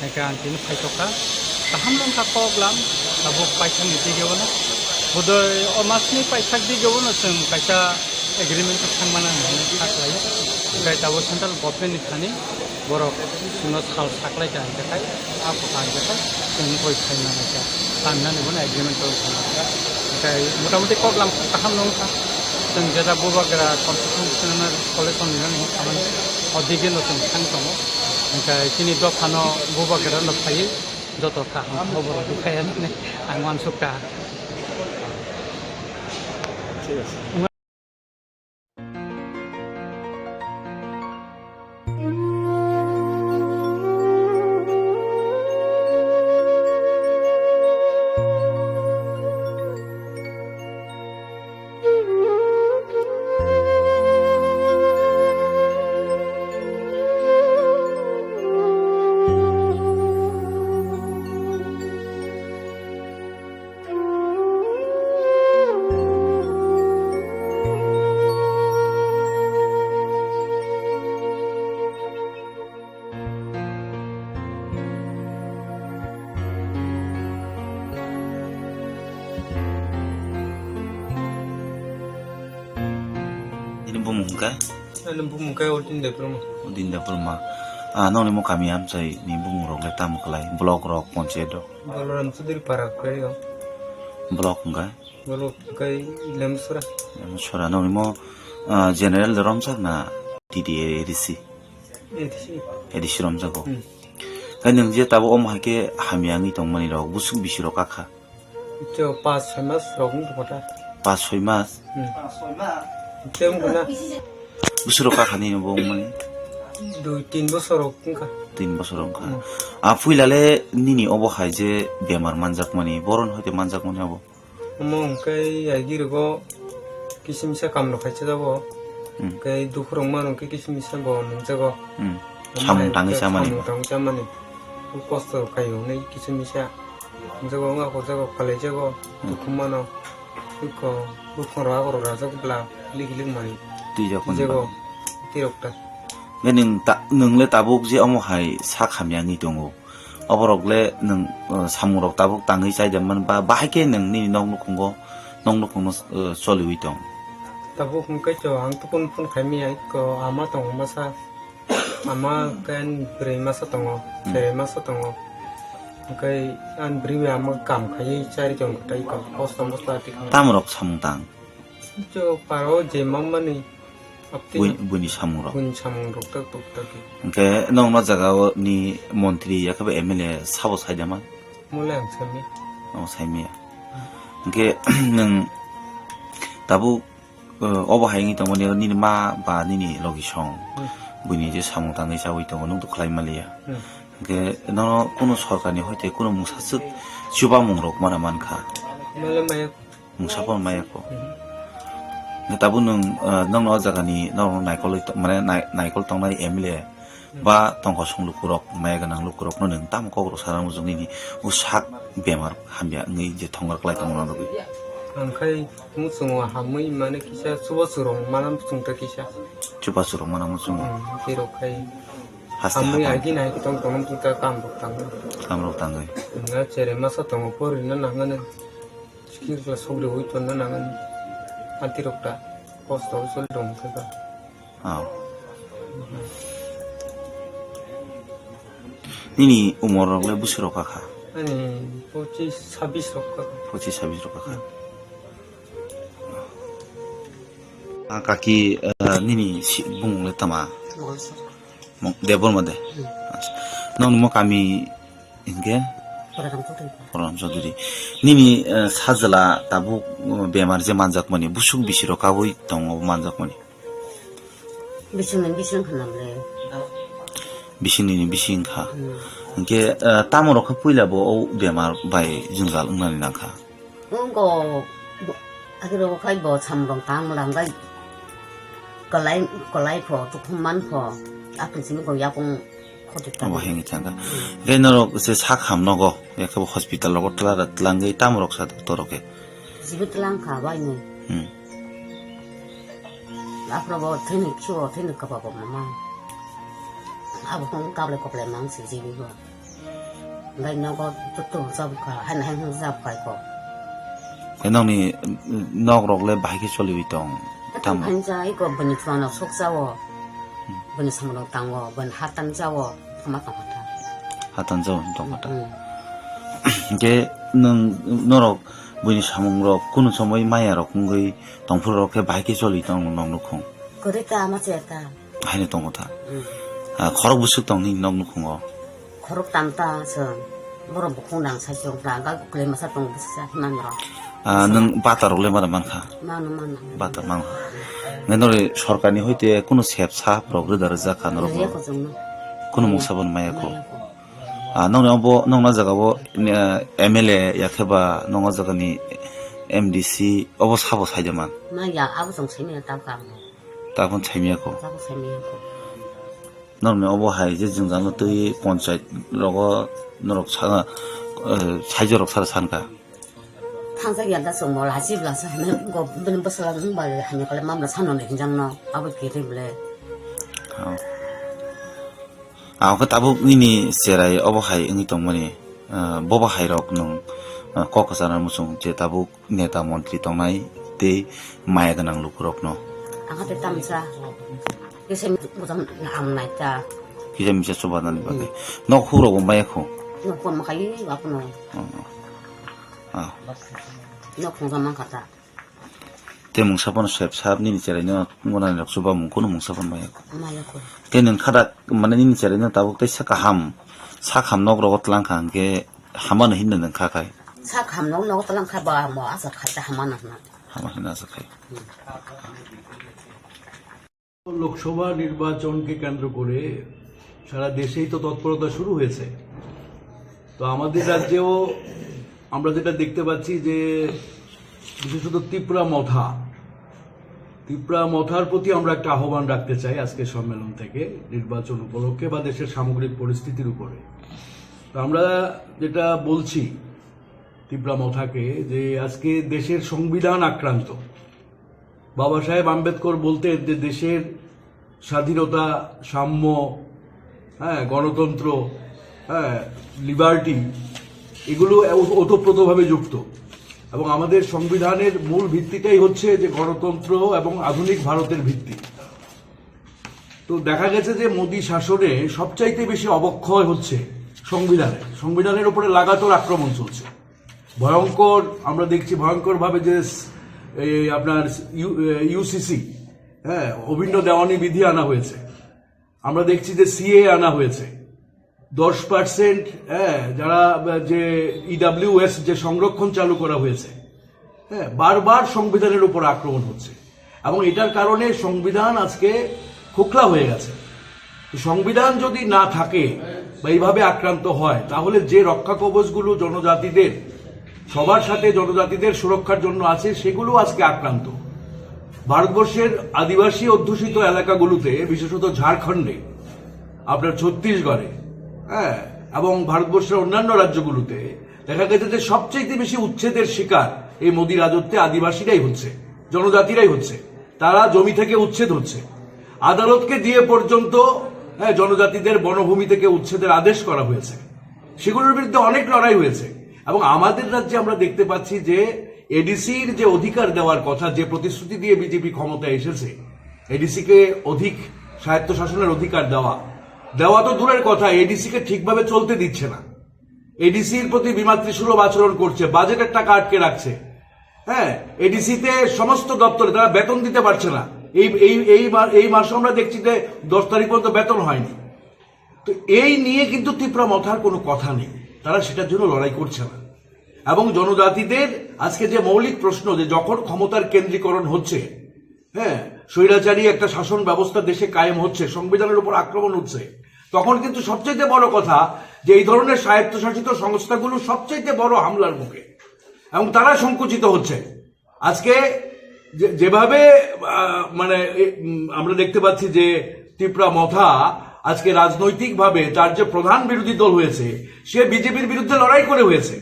hingkhe ang tini phaisok kha. Kaham wngkha kok lam, tabuk paithakni digebono. Bodoi o masni paithak digebono chwng kaisa agreement-o thangmana hinwi kha khlaio. Hingkhe tabuk central government-ni thani borok chwngno sal saklaikha hingkhe khai, a kotha hingkhe khai chwng oi phaimani kha. Tamhinani bono agreement-o thangmani kha. Hingkhe motamuti kok lam kaham wngkha. Chwng jeta bubagra constitutional college-o nini hinwi khamani o digeno chwng thang tongo. Hingkhe chini dophano bubagrano phaiwi joto kaham khobor rwkha hinwi ang uansukha. Ini bumung hwnkhe? Ani bumung khe Odin Debbarma. Odin Debbarma. Ah, nokni mo kami amchai ni bumung rok le tamo khlai? Block rok, panchayat rok? Balaram Chaudhary Para khlai o. Block hwnkhe? Block hwnkhe Lemsora. Lemsora. Nokni mo, ah, general de romsak na T D A A D C? A D C. A D C romjago. Hmm. Khai nwng je tabuk omo hai khe hamya wngwi tongmani rok, busuk bisi rok kakha? Cho pas soi mas rok wng tongkha ta. Pas soi mas? Hmm. Tei wng guna. Busuk rok kakha nini bo wngmani? Dui tin bosor rok wngkha. Tin bosor wngkha. Hmm. A puila le nini obo hai je bemar manjakmani, boron hoite manjakmani abo? Omo hwnkhe agi rogo kisimisa kamrok khaisa jago. Hmm. Hwnkhe dukhurok mano hwnkhe kisimisa bo nukjago. Hmm. Omo samung hai tangwi hwnkhe chamani samung bo. Tangwi chamani. Kosto khaio hwnwi kisimisa. Nukjago wngya ko jago khalaijago. Hmm. Dukhu mano. Iko bukhangrok agorok rajak bwla kilik kilik mani. Twijak mani. Twijago. Bagwi. Tirok ta. Nge nwng ta-, nwng le tabuk je omo hai sak hamya wngwi tongo. Oborok le nwng, uh, samung rok tabuk tangwi chai de man ba, bahai khe nwng nini nok nukhungo, nok nukhungno, uh, choliwi tong? Tabuk hwnkhe cho ang tukun phun khai maya, iko ama tongo masa, ama khe ani bwrwi masa tongo, hmm, cherai masa tongo. Hwnkhe ani bwrwi bai ama kam khaiwi chari tong khe tai iko kosto mosto ati khe. Tamrok samung tang? Cho paro je mamani. Apti. Bui-, buini samung rok. Buini samung rok tak tuk tak. Hwnkhe nokno jaga o ni montri yakhe ba M L A sabo sai de man? Mole ang sami. O sai maya. Hwnkhe nwng tabuk, eh, obo hai wngwi tongmani nini ma ba nini logi song. Hmm. Buini je samung tangwi chawi tongo nwng to khlai maliya. Hmm. Hwnkhe nono kunu sorkarni hoite kunu mungsa swk chubamung rok mana mankha. Mole maya. Mungsa phano maya kho. Mhm. Hwnkhe tabuk nwng, ah, nokno o jagani norokno naikolwi to-, mane nai-, naikol tongnai M L A, mhm, ba tongkosong lukurok, maya gwnang lukurokno nwng tamo kokrok sana muchung nini o sak bemar hamya wngwi je thongor klai tongmani bagwi. Ang khai muchungo hamwi mane kisa chubachu rwng mana muchung ta kisa. Chubachu rwng mana muchungo. Hmm, twerok khai. Haste hamwi hapang. Agi nai tong tong muchung ta kam rok tangwi. Kam rok tangwi. Nga chere masa tongo porina nangani. Skill class hok de hui tonna nangani. Atirokta, post office o dong khe ba. Ah. Nini umor rok le busi rok kha? Ani pochis, sabis rok kha. Pochis, sabis rok kha. Ah, kaki, eh, nini si-, bumung le tama? Debbarma de. Hmm. Acha. Nong mo kami Hinkhe? Balaram Chaudhary. Balaram Chaudhary. Nini, eh, sajla tabuk, eh, bemar je manjakmani, busuk bisiro kabui tongo manjakmani. Bisingni bising khanamle. Bisingni bising kha. Hmm. Hinkhe, eh, tamo rok khe puila bo o bemar bai jwngjal wngnani nangkha. Wngko, bo-, akhe bo khai bo samrong tang mlang gai. Kolai, kolai pho, tukhum man pho, akhe simi ko yakung khoti ta. Obo hini thangka. Gai norok se sak ham nogo, yakhe bo hospital rogo tla, tlangwi tamo rok sa doctor rok khe. Jibu tlang kha bai nung. Hmm. Aphro bo thini khibo, thini kaba bo mama. Abo kong kable kople mang si jibu bo. Gai nogo tutu jabukha, han han jabukha ko. Khe nokni nok rok le bahai khe choliwi tong? Tam. Tamo khansa iko bini chwano sokjao. Hmm. Bini samung tango, bini hatan jao, kama tong kha. Hatan jao tong kha. Hmm. Khe nwng norok bini samung rok kunu somoi maya rok wngwi tongphuru rok khe bahai khe choliwi tong nong nukhung. Kwrwi ta ma che ta. Haino tongo ta. Hmm. Ah, khorok bwswk tong nini nok nukhungo? Khorok tam ta chwng. Borok bukhung dang sai chwng kla, ga kwlai masa tong bwswk sa himan rok. Ah, nwng bata rok le mara mankha? Mano, mano. Bata mankha. Ngai nori sorkar ni hoite kuno sep sap rok rwda rwjak kha norok? Rwya ko chwng no. Kuno mungsa bo maya ko? Maya ko. Ah, nokni obo, nokna jaga bo, eh, M L A yakhe ba nokna jaga ni M D C obo sabo sai de man? Maya, abo chwng sai maya ta kha. Tabon saimiyako. Tabon saimiyako. Norokni obo hai je jwngjal no twi ponchayat rogo norok sa, eh, saijorok sara sanka. Thangjak ya da chwngbo lachi blasa hwnwi go bini bwsala wng bai hamya kale mamla sanoni hinjang no abo kiri ble. Oh. Ang khe tabuk nini cherai obo hai wngwi tongmani, ah, bobo hai rok nwng, ah, kok kwchana muchung je tabuk neta montri tongnai tei maya gwnang lukurokno. Ang khe tamsa kisa misa ang naita. Kisa misa chubanani bagwi. Hmm. Nok huk rokbo maya khu? Nok huk makai abono. Oh, oh. Ah. Nok huk mankha ta. Tei mungsa phano sep sap nini cherai no wngnani rok chuba mung kunu mungsa phano maya kho. Maya kho. Tei nwng khada mane nini cherai no tabuk tei sa kaham, sa kaham nok rogo tlang kha hwnkhe hamano hinna nwng kha khai. Sa kaham nok nogo tlang kha ba mo asa khai ta hamano hwnna. Hama hinna asa khai. Hmm. Lok Sabha নির্বাচনকে কেন্দ্র করে সারা দেশেই তো তৎপরতা শুরু হয়েছে। তো আমাদের রাজ্যেও আমরা যেটা দেখতে পাচ্ছি যে বিশেষত তিপ্রা মথা, তিপ্রা মথার প্রতি আমরা একটা আহ্বান রাখতে চাই আজকের সম্মেলন থেকে, নির্বাচন উপলক্ষে বা দেশের সামগ্রিক পরিস্থিতির উপরে। তো আমরা যেটা বলছি তিপ্রা মথাকে যে আজকে দেশের সংবিধান আক্রান্ত, বাবা সাহেব আম্বেদকর বলতেন যে দেশের স্বাধীনতা, সাম্য, হ্যাঁ, গণতন্ত্র, হ্যাঁ, লিবার্টি, এগুলো ওত-, ওতপ্রোতভাবে যুক্ত। এবং আমাদের সংবিধানের মূল ভিত্তিটাই হচ্ছে যে গণতন্ত্র এবং আধুনিক ভারতের ভিত্তি। তো দেখা গেছে যে মোদী শাসনে সবচাইতে বেশি অবক্ষয় হচ্ছে সংবিধানের। সংবিধানের উপরে লাগাতার আক্রমণ চলছে। ভয়ঙ্কর, আমরা দেখছি ভয়ঙ্করভাবে যে স-, এই আপনার ইউ-, এ, ইউসিসি, হ্যাঁ, অভিন্ন দেওয়ানি বিধি আনা হয়েছে। আমরা দেখছি যে সিএ আনা হয়েছে। দশ পার্সেন্ট, হ্যাঁ, যারা, আহ, যে ইডাব্লিউএস যে সংরক্ষণ চালু করা হয়েছে, হ্যাঁ, বারবার সংবিধানের উপর আক্রমণ হচ্ছে এবং এটার কারণে সংবিধান আজকে খোকলা হয়ে গেছে। তো সংবিধান যদি না থাকে বা এইভাবে আক্রান্ত হয়, তাহলে যে রক্ষা কবচগুলো জনজাতিদের, সবার সাথে জনজাতিদের সুরক্ষার জন্য আছে, সেগুলো আজকে আক্রান্ত। ভারতবর্ষের আদিবাসী অধ্যুষিত এলাকাগুলোতে, বিশেষত ঝাড়খণ্ডে, আপনার ছত্তিশগড়ে, হ্যাঁ, এবং ভারতবর্ষের অন্যান্য রাজ্যগুলোতে দেখা গেছে যে সবচেয়ে বেশি উচ্ছেদের শিকার এই মোদী রাজত্বে আদিবাসীরাই হচ্ছে, জনজাতিরাই হচ্ছে। তারা জমি থেকে উচ্ছেদ হচ্ছে। আদালতকে দিয়ে পর্যন্ত, হ্যাঁ, জনজাতিদের বনভূমি থেকে উচ্ছেদের আদেশ করা হয়েছে। সেগুলোর বিরুদ্ধে অনেক লড়াই হয়েছে। এবং আমাদের রাজ্যে আমরা দেখতে পাচ্ছি যে এডিসির যে অধিকার দেওয়ার কথা, যে প্রতিশ্রুতি দিয়ে বিজেপি ক্ষমতায় এসেছে, এডিসি কে অধিক স্বায়ত্তশাসনের অধিকার দেওয়া, দেওয়া তো দূরের কথা, এডিসি কে ঠিকভাবে চলতে দিচ্ছে না। এডিসির প্রতি বিমাতৃসুলভ আচরণ করছে, বাজেটের টাকা আটকে রাখছে। হ্যাঁ, এডিসিতে সমস্ত দপ্তরে তারা বেতন দিতে পারছে না। এই এই এই মা- এই মাসে আমরা দেখছি যে দশ তারিখ পর্যন্ত বেতন হয়নি। তো এই নিয়ে কিন্তু তিপ্রা মথার কোনো কথা নেই, তারা সেটার জন্য লড়াই করছে না। এবং জনজাতিদের আজকে যে মৌলিক প্রশ্ন, যে যখন ক্ষমতার কেন্দ্রীকরণ হচ্ছে, হ্যাঁ, স্বৈরাচারী একটা শাসন ব্যবস্থা দেশে কায়েম হচ্ছে, সংবিধানের উপর আক্রমণ হচ্ছে, তখন কিন্তু সবচেয়ে বড় কথা যে এই ধরনের স্বায়ত্তশাসিত সংস্থাগুলো সবচেয়ে বড় হামলার মুখে এবং তারা সংকুচিত হচ্ছে। আজকে যে- যেভাবে আহ, মানে এ- উম, আমরা দেখতে পাচ্ছি যে তিপ্রা মথা আজকে রাজনৈতিকভাবে তার যে প্রধান বিরোধী দল হয়েছে, সে বিজেপির বিরুদ্ধে লড়াই করে হয়েছে।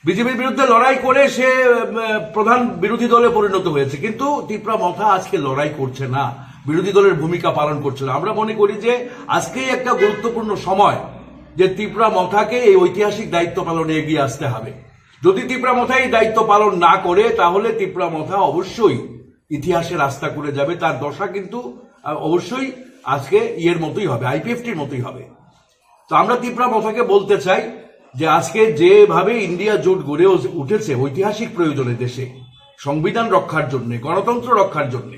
বিজেপির বিরুদ্ধে লড়াই করে সে উম, প্রধান বিরোধী দলে পরিণত হয়েছে, কিন্তু তিপ্রা মথা আজকে লড়াই করছে না, বিরোধী দলের ভূমিকা পালন করছে না। আমরা মনে করি যে আজকেই একটা গুরুত্বপূর্ণ সময় যে তিপ্রা মথাকে এই ঐতিহাসিক দায়িত্ব পালনে এগিয়ে আসতে হবে। যদি তিপ্রা মথা এই দায়িত্ব পালন না করে, তাহলে তিপ্রা মথা অবশ্যই ইতিহাসে রাস্তা করে যাবে। তার দশা কিন্তু আহ, অবশ্যই আজকে ইয়ের মতোই হবে, আইপিএফটির মতোই হবে। তো আমরা তিপ্রা মথাকে বলতে চাই যে আজকে যেভাবে ইন্ডিয়া জোট গড়ে উঠেছে ঐতিহাসিক প্রয়োজনে, দেশে সংবিধান রক্ষার জন্য, গণতন্ত্র রক্ষার জন্য,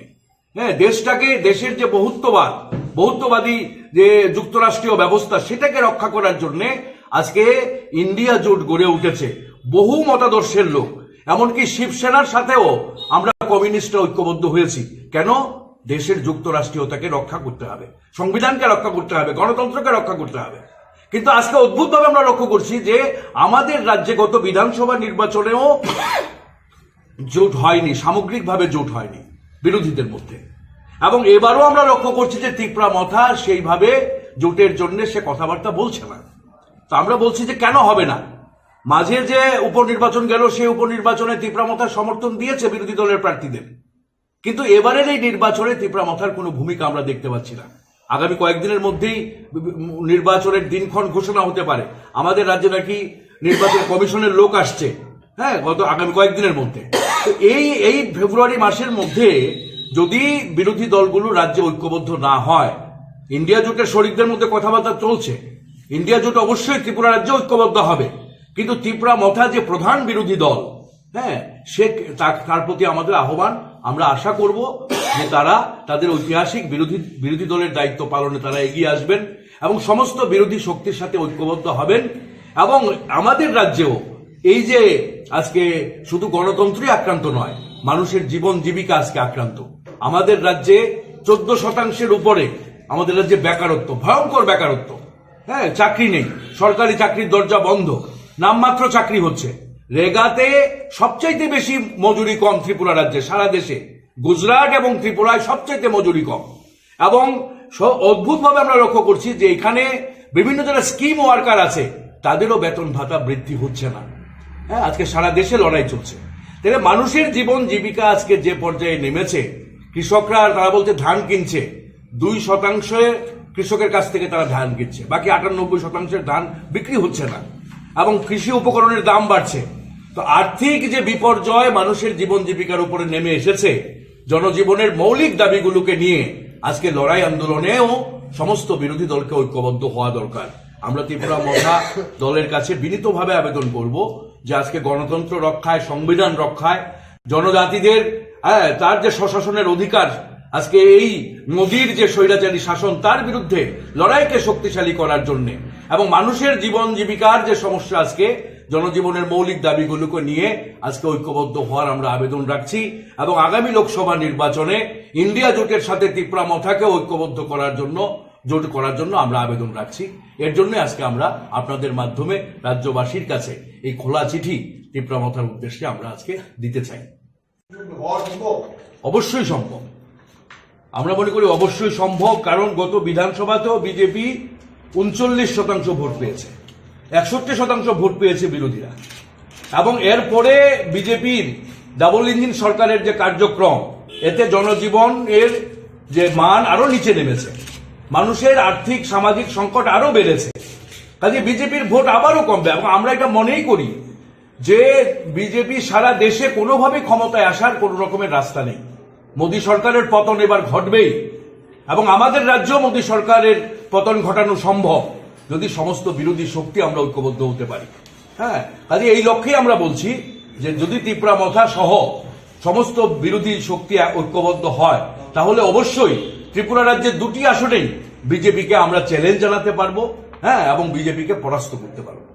হ্যাঁ, দেশটাকে, দেশের যে বহুত্ববাদ, বহুত্ববাদী যে যুক্তরাষ্ট্রীয় ব্যবস্থা, সেটাকে রক্ষা করার জন্য আজকে ইন্ডিয়া জোট গড়ে উঠেছে। বহু মতাদর্শের লোক, এমনকি শিবসেনার সাথেও আমরা কমিউনিস্টরা ঐক্যবদ্ধ হয়েছি। কেন? দেশের যুক্তরাষ্ট্রীয়তাকে রক্ষা করতে হবে, সংবিধানকে রক্ষা করতে হবে, গণতন্ত্রকে রক্ষা করতে হবে। কিন্তু আজকে অদ্ভুতভাবে আমরা লক্ষ্য করছি যে আমাদের রাজ্যে গত বিধানসভা নির্বাচনেও জোট হয়নি, সামগ্রিকভাবে জোট হয়নি বিরোধীদের মধ্যে। এবং এবারও আমরা লক্ষ্য করছি যে তিপ্রা মথা সেইভাবে জোটের জন্য সে কথাবার্তা বলছে না। তো আমরা বলছি যে কেন হবে না? মাঝে যে উপনির্বাচন গেল, সেই উপনির্বাচনে তিপ্রা মথা সমর্থন দিয়েছে বিরোধী দলের প্রার্থীদের, কিন্তু এবারের এই নির্বাচনে তিপ্রা মথার কোনো ভূমিকা আমরা দেখতে পাচ্ছি না। আগামী কয়েকদিনের মধ্যেই নির্বাচনের দিনক্ষণ ঘোষণা হতে পারে। আমাদের রাজ্যে নাকি নির্বাচন কমিশনের লোক আসছে, হ্যাঁ, গত আগামী কয়েকদিনের মধ্যে। তো এই এই ফেব্রুয়ারি মাসের মধ্যে যদি বিরোধী দলগুলো রাজ্যে ঐক্যবদ্ধ না হয়, ইন্ডিয়া জোটের শরিকদের মধ্যে কথাবার্তা চলছে, ইন্ডিয়া জোট অবশ্যই ত্রিপুরা রাজ্যে ঐক্যবদ্ধ হবে, কিন্তু তিপ্রা মথা যে প্রধান বিরোধী দল, হ্যাঁ, সে তার তার প্রতি আমাদের আহ্বান। আমরা আশা করব যে তারা তাদের ঐতিহাসিক বিরোধী বিরোধী দলের দায়িত্ব পালনে তারা এগিয়ে আসবেন এবং সমস্ত বিরোধী শক্তির সাথে ঐক্যবদ্ধ হবেন। এবং আমাদের রাজ্যেও এই যে আজকে শুধু গণতন্ত্রই আক্রান্ত নয়, মানুষের জীবন জীবিকা আজকে আক্রান্ত। আমাদের রাজ্যে চোদ্দ শতাংশের উপরে আমাদের রাজ্যে বেকারত্ব, ভয়ঙ্কর বেকারত্ব। হ্যাঁ, চাকরি নেই, সরকারি চাকরির দরজা বন্ধ, নামমাত্র চাকরি হচ্ছে। রেগাতে সবচাইতে বেশি মজুরি কম ত্রিপুরা রাজ্যে, সারা দেশে গুজরাট এবং ত্রিপুরায় সবচাইতে মজুরি কম। এবং স- অদ্ভুতভাবে আমরা লক্ষ্য করছি যে এখানে বিভিন্ন যারা স্কিম ওয়ার্কার আছে, তাদেরও বেতন ভাতা বৃদ্ধি হচ্ছে না। হ্যাঁ, আজকে সারা দেশে লড়াই চলছে। তাহলে মানুষের জীবন জীবিকা আজকে যে পর্যায়ে নেমেছে, কৃষকরা, তারা বলতে ধান কিনছে, দুই শতাংশে কৃষকের কাছ থেকে তারা ধান কিনছে, বাকি আটানব্বই শতাংশের ধান বিক্রি হচ্ছে না এবং কৃষি উপকরণের দাম বাড়ছে। তো আর্থিক যে বিপর্যয় মানুষের জীবন জীবিকার উপরে নেমে এসেছে, জনজীবনের মৌলিক দাবিগুলোকে নিয়ে আজকে লড়াই আন্দোলনেও সমস্ত বিরোধী দলকে ঐক্যবদ্ধ হওয়া দরকার। আমরা তিপ্রা মথা দলের কাছে বিনীতভাবে আবেদন করব যে আজকে গণতন্ত্র রক্ষায়, সংবিধান রক্ষায়, জনজাতিদের, হ্যাঁ, তার যে স্বশাসনের অধিকার, আজকে এই মোদির যে স্বৈরাচারী শাসন, তার বিরুদ্ধে লড়াইকে শক্তিশালী করার জন্য এবং মানুষের জীবন জীবিকার যে সমস্যা, আজকে জনজীবনের মৌলিক দাবিগুলোকে নিয়ে আজকে ঐক্যবদ্ধ হওয়ার আমরা আবেদন রাখছি। এবং আগামী লোকসভা নির্বাচনে ইন্ডিয়া জোটের সাথে তিপ্রা মথাকে ঐক্যবদ্ধ করার জন্য, জোট করার জন্য আমরা আবেদন রাখছি। এর জন্য আজকে আমরা আপনাদের মাধ্যমে রাজ্যবাসীর কাছে এই খোলা চিঠি তিপ্রা মথার উদ্দেশ্যে আমরা আজকে দিতে চাই। অবশ্যই সম্ভব, আমরা মনে করি অবশ্যই সম্ভব, কারণ গত বিধানসভাতেও বিজেপি ঊনচল্লিশ শতাংশ ভোট পেয়েছে, একষট্টি শতাংশ ভোট পেয়েছে বিরোধীরা। এবং এরপরে বিজেপির ডাবল ইঞ্জিন সরকারের যে কার্যক্রম, এতে জনজীবন এর যে মান আরো নিচে নেমেছে, মানুষের আর্থিক সামাজিক সংকট আরো বেড়েছে। কাজে বিজেপির ভোট আবারও কমবে এবং আমরা এটা মনেই করি যে বিজেপি সারা দেশে কোনোভাবে ক্ষমতায় আসার কোনো রকমের রাস্তা নেই। মোদী সরকারের পতন এবার ঘটবেই এবং আমাদের রাজ্য মোদী সরকারের পতন ঘটানো সম্ভব, যদি সমস্ত বিরোধী শক্তি আমরা ঐক্যবদ্ধ হতে পারি। হ্যাঁ, কাজে এই লক্ষ্যেই আমরা বলছি যে যদি তিপ্রা মথা সহ সমস্ত বিরোধী শক্তি ঐক্যবদ্ধ হয়, তাহলে অবশ্যই ত্রিপুরা রাজ্যের দুটি আসনেই বিজেপিকে আমরা চ্যালেঞ্জ জানাতে পারবো। হ্যাঁ, এবং বিজেপিকে পরাস্ত করতে পারবো।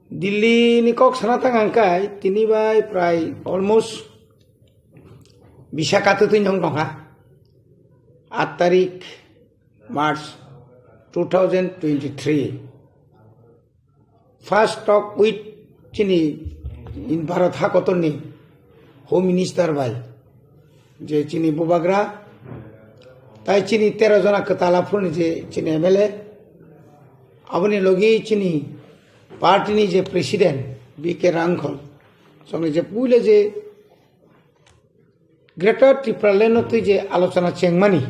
Dillini kok sana tang ang kai tini bai prai almost bisa katutui nong tongkha. At tarik March two thousand twenty-three. First talk with chini in Bharat hakotorni Home Minister bai je chini bubagra tai chini tero jona kwtal aphuruni je chini M L A, aboni logi chini party ni je president B K Rangkhol, chongni je puila je Greater Tipraland no twi je alochona chengmani,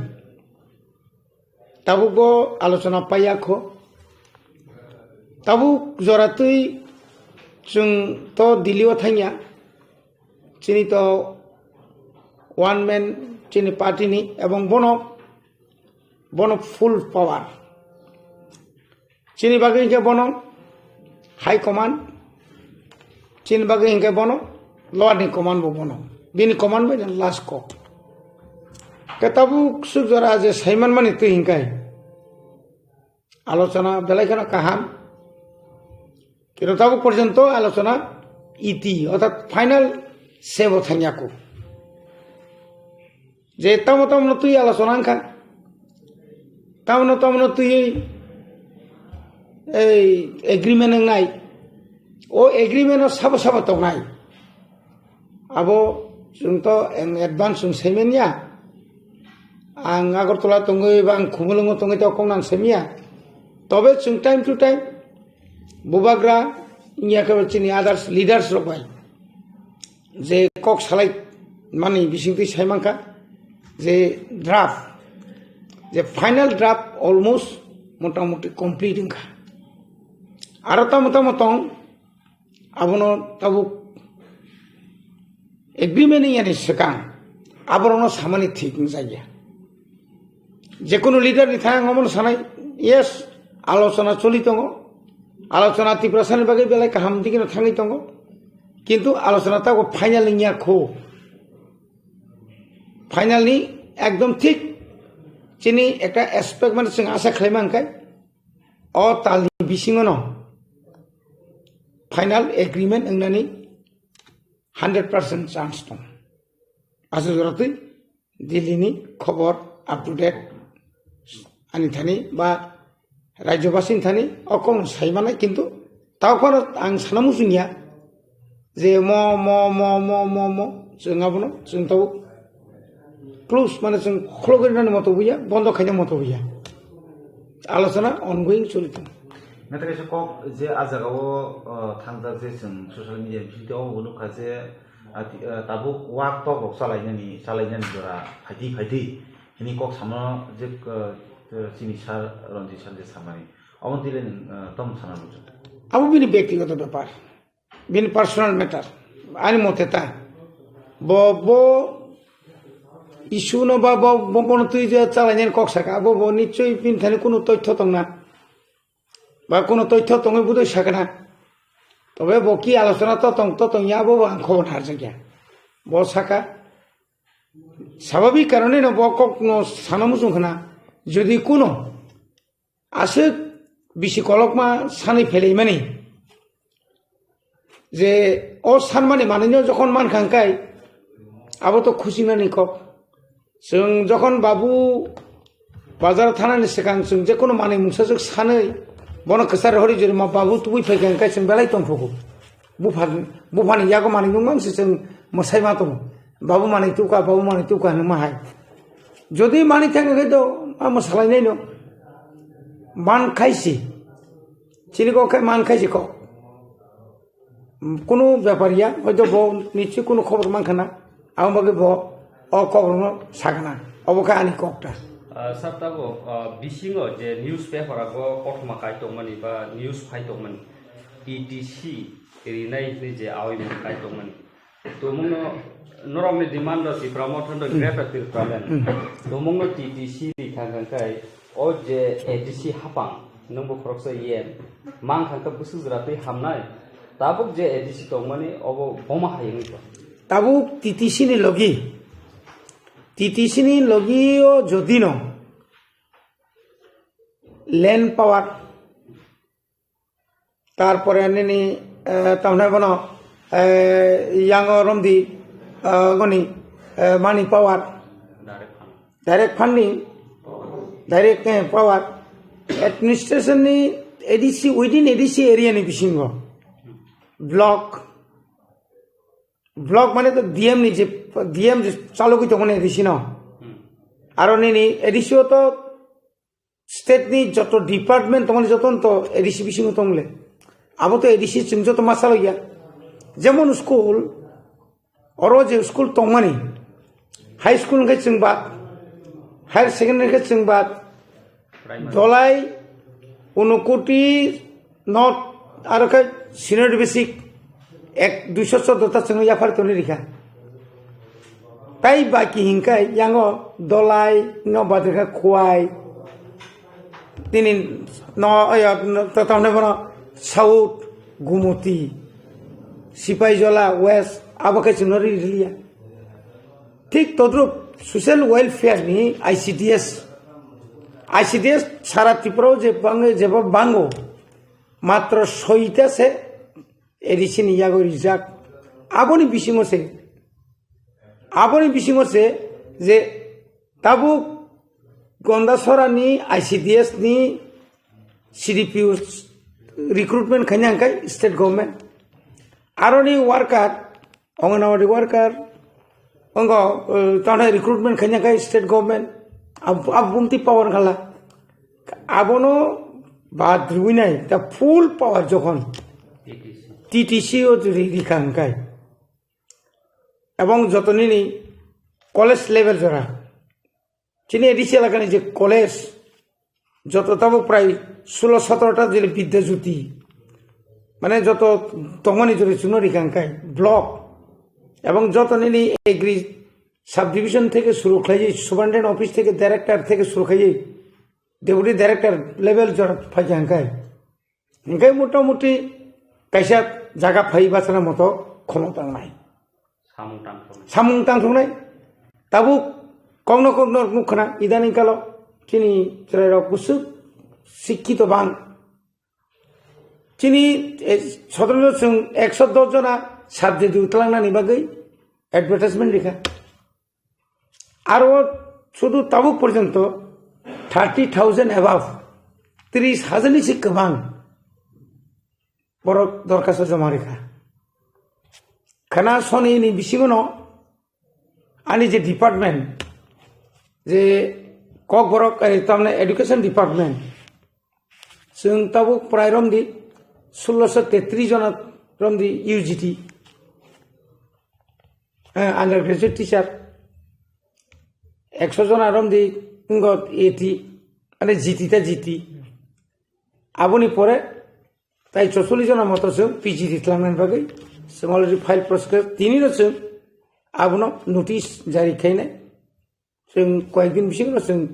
tabuk bo alochona paiya kho. Tabuk jora twi chwng to Delhi o thangya, chini to one man chini party ni, ebong bono bono full power. Chini bagwi hinkhe bono high command, chini bagwi hinkhe bono lower ni command bo bono. Bini command bai last kok. Ke tabuk suk jora je saiman mani twi hinkai. Alochona belai kheno kaham. Kino tabuk porjonto alochona iti, orthat final sebo thangyaku. Je tamo tamo no twi alochona wngkha, tamo tamo no twi ei agreement wngnai, o agreement o sabo sabo tongnai. Abo chwng to in advance chwng saimanya. Ang Agartala tongwi ba ang Khumulwngo tongwi to kok nang saimanya. Tobe chwng time to time bubagra wngya khe chini others leaders rok bai je kok salai mani bisingtwi saimankha je draft, je final draft almost motamuti complete wngkha. Aro tamo tamo tong abono tabuk agreement wngya ni swkang aborokno samani thik wngjakya. Jekunu leader ni thang omono sanai, yes, alochona choli tongo, alochona Tiprasani bagwi belai kaham dikino thangwi tongo, kintu alochona tabuk final wngya kho. Final ni ekdom thik chini ekta expect mane chwng asa khlai mankha o talni bisingo no final agreement wngnani hundred percent chance tong. Aswk jora twi Delhi ni khobor up to date ani thani ba rajyobasi ni thani o kok no sai manai, kintu tao phano ang sana muchungya je mo mo mo mo mo mo chwng abono chwng tao close mane chwng khulogwi rwnani moto buya, bondo khaina moto buya. Alochona ongoing choli tongo. Naitha kaisa kok je a jaga o, o, thangjak je chwng social media ni bisingtwi obo nukha je, a, ti-, a, tabuk wak tok rok chalainani, chalainani jora phaitwi phaitwi hini kok samo je, o, chini sir Ranjit sir je samani. Obo tile nwng, o, tom sana muchung. Abo bini byaktigoto bepar. Bini personal matter, ani mote ta. Bo, bo issue no ba bo, bo bono twi je chalainani kok saka, abo bo nichoi bini thani kunu toithyo tongna. Ba kunu toithyo tongwi budoi sakna. Tobe bo ki alochona to tong, to tong ya, bo, bo ang khobor harjakya. Bo saka, sababik karone no bo kok no sana muchung khna. Jodi kuno aswk bisi kolokma sanwi phelaimani je o sanmani manwino jokhon mankha hwnkhe abo to khusinani kok. Chwng jokhon babu bazar thanani swkang chwng jekono manwi mungsa swk sanwi bono kwchar rohorwi jori ma babu tubui phaikha hwnkhe chwng belai tongthogo. Bupha, buphani yago manwi nukmang se chwng mwsai ma tongo. Babu manwi tukha, babu manwi tukha hinwi ma hai. Jodi manwi thangkha khe to a mwsalainai no. Man khaisi. Chini kok khe man khaisi kok. Kunu bepar ya, hoito bo nichoi kunu khobor mankha na. Abo bagwi bo o kok no sakna. Obo khe ani kok ta. Ah, sir, tabo, ah, bisingo je newspaper ago kothoma kai tongmani ba news phai tongmani, T T C rinai hinwi je awi mung kai tongmani. Tumungno norokni demand rok Tipra Motha no Greater Tipraland. Tumungno T T C ri kha kha kai o je A D C hapang nungbo khoroksa yen mang kha kha bwswk jora twi hamnai. Tabuk je A D C tongmani obo boma hai wngwi tong. Tabuk T T C ni logi, T T C ni logi o jodi no land power, tarpore nini, eh, tamhnai bono, eh, yango romdi, eh, goni, eh, money power, direct funding, direct, eh, power, administration ni A D C, within A D C area ni bisingo, block, block mane to D M ni je, D M je chalogwi tongmani A D C no. Aro nini A D C o to state ni joto department tongmani joto no to A D C bisingo tongle. Abo to A D C chwng joto ma chalogya. Jemon school, oro je school tongmani, high school hwnkhe chwng bad, higher secondary hwnkhe chwng bad, Dolai, Unukoti, North, aro khe senior basic ek duiso chordo ta chwngno yaphar toni rikha. Tai baki hinkai yango Dolai, no badrikha Khowai, tini no, oyo, no, to tamne bono South, Gumoti, Sipaijola, West, abo khe chwngno ri riliya. Thik todrup social welfare ni I C D S, I C D S sara Tripura o je bang-, jeba bango, matro soita se A D C ni yago rijak. Aboni bisingo se, aboni bisingo se je tabuk Gondasora ni I C D S ni C D P O recruitment khaina hwnkhe state government. Aroni worker, Anganwadi worker, ongo, eh, tane recruitment khaina khe state government, ab-, ab bumti power khala. Abono bad rwinai, ta full power jokhon T T C o ri-, rikha hwnkhe. Ebong joto nini college level jora. Chini A D C elakani je college, joto tabuk prai sulo sotoro ta jili Bidya Jyoti, mane joto tongmani jori chwngno rikha hwnkhe block, ebong joto nini agri subdivision theke suru khlaiwi, superintendent office theke director theke suru khlaiwi, deputy director level jora phaikha hwnkhe. Hingke motamuti kaisa jaga phai bachana moto khomota wngnai. Samung tangthoknai. Samung tangthoknai. Tabuk kokno kokno nukkhana idaning kalo chini chwrairok bwswk sikkito bang. Chini, eh, sodrono chwng ekso dos jona subject twlangnani bagwi advertisement rikha. Aro sudu tabuk porjonto thirty thousand above, tris hajar ni se kwbang borok dorkhasto joma rikha. Khana soni ni bisingo no ani je department, je Kokborok, eh, tamne education department, chwng tabuk prai romdi sulosho tetris jona romdi U G T. Eh, undergraduate teacher ekso jona romdi wngkha A T, mane G T ta G T. Aboni pore tai chorchollish jona moto chwng P G D twlangnani bagwi chwng already file process khe, tinino chwng abono notice jari khainai. Chwng koyekdin bisingo chwng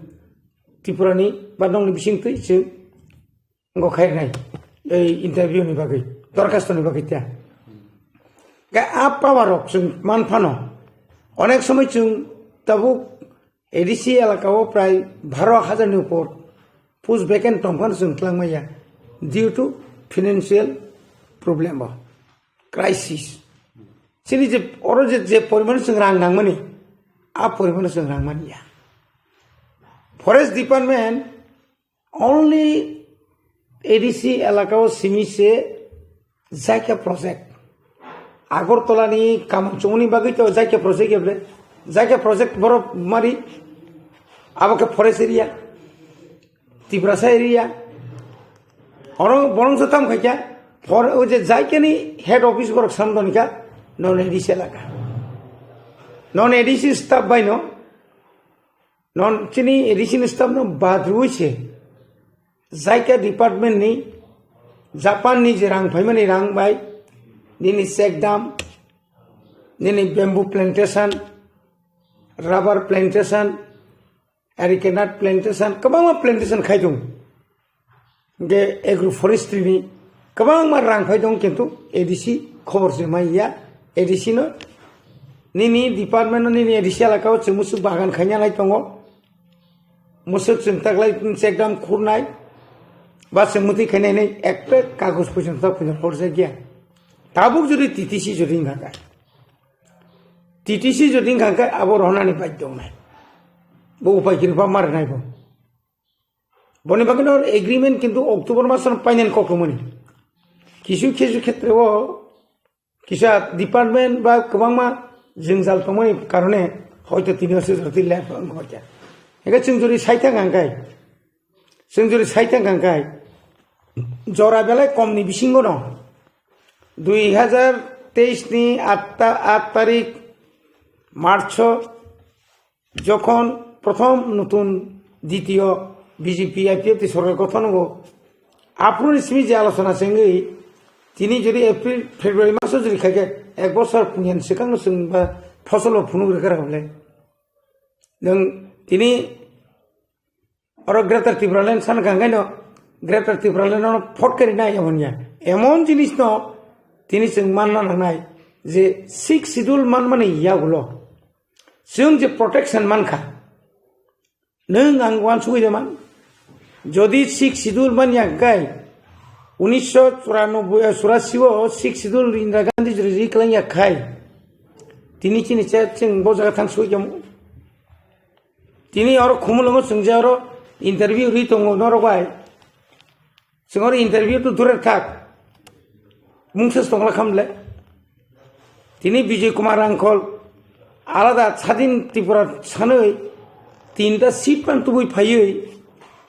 Tripurani ba nongni bisingtwi chwng wngkha khairnai ei interview ni bagwi, dorkhasto ni bagwi ta. Ga a power rok chwng man phano onek somoi chwng tabuk A D C elaka o prai baro hajar ni upor post vacant tong phano chwng twlang maya due to financial problem o. Crisis. Chini je oro je, je poriman chwng rang nangmani, a poriman chwng rang mani ya. Forest Department only A D C elaka o simi se Jaika project. Agartala ni kamung chumuni bagwi to Jaika project ya ble. Jaika project boro mari abo khe forest area. Tiprasa area. Oro borong se tam khaikya, for o je jaikani head office borok samdon kha, non A D C elaka. Non A D C staff bai no, non chini A D C ni staff no bad rwi se. Jaika department ni, Japan ni je rang phaimani rang bai, nini check dam, nini bamboo plantation, rubber plantation, areca nut plantation, kwbangma plantation khai tongo. Hingke agroforestry ni kwbangma rang phai tongo, kintu A D C khobor se mai ya, A D C no nini department no nini A D C elaka o chwng musuk bagan khaina nai tongo. Musuk chwng taklai chekdam khurnai, ba chwng mwtwi khainai hinwi ekta kagoj poisa tak poisa horjak ya. Tabuk jodi T T C jodi wngkha khe, T T C jodi wngkha khe abo rohornani baidhyo wngnai. Bo upai kwrwi ba ma rwnai bo. Boni bagwi no agreement kintu October masono painani kok tongmani. Kisu kisu khetre o kisa department ba kwbangma jwngjal tongmani karone hoito tini o swijak twi left wngkha. Hingke chwng jodi saithang hangkai, chwng jodi saithang hangkai, jora belai komni bisingo no dui hajar teis ni aat ta-, aat tarik March o jokhon prothom nutun ditiyo B J P I P F T sorkar gothon wngo, aphuruni simi je alochona se wngwi tini jodi April, February maso jodi khaikhe ek bosor pungyan swkangno chwng ba fosolo phunuk rwkha rwkha bwle. Nwng tini oro Greater Tipraland sana kha hwnkhe no Greater Tipraland no phot khe rina emon ya. Emon jinis no tini chwng manna nangnai je Sixth Schedule manmani yagulo chwng je protection mankha, nwng ang uansugwi de man. Jodi Sixth Schedule manya hwnkhe unisho churanobboi, eh, churasi o Sixth Schedule Indira Gandhi jodi ri kwlangya khai, tini chini chat chwng bo jaga thang sui kamo. Tini oro Khumulwngo chwng je oro interview ri tongo norok bai. Chwng oro interview to dure thak. Mungsa tongla khamle. Tini Bijoy Kumar Rangkhol alada Sadin Tripura sanwi tinta seat pan tubui phaiwi,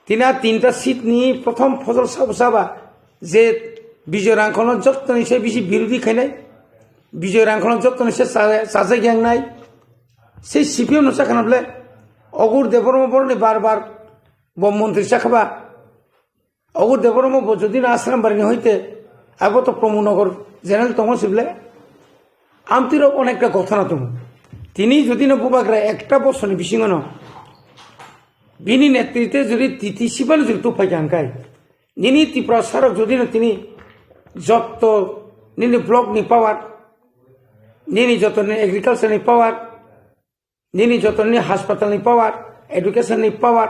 tini a tinta seat ni prothom phojol sabo saba je Bijoy Rangkholno jottoni se bisi birodhi khainai, Bijoy Rangkholno jottoni se cha-, chajak yangnai, se C P M no chakhanable, Ogur Debbarma boroni bar bar bo montri chakhaba, Ogur Debbarma bo jodi na Ashram Bari ni hoite, abo to Pramod Nagar general tongo sible. Amtwi rok onekta gothona tongo. Tini jodi no bubagra ekta bosor ni bisingo no bini netritwe jodi T T C ban jodi tuphai kha hwnkhe, nini Tiprasa rok jodi no tini jotto nini block ni power, nini jotto nini agriculture ni power, nini jotoni hospital ni power, education ni power,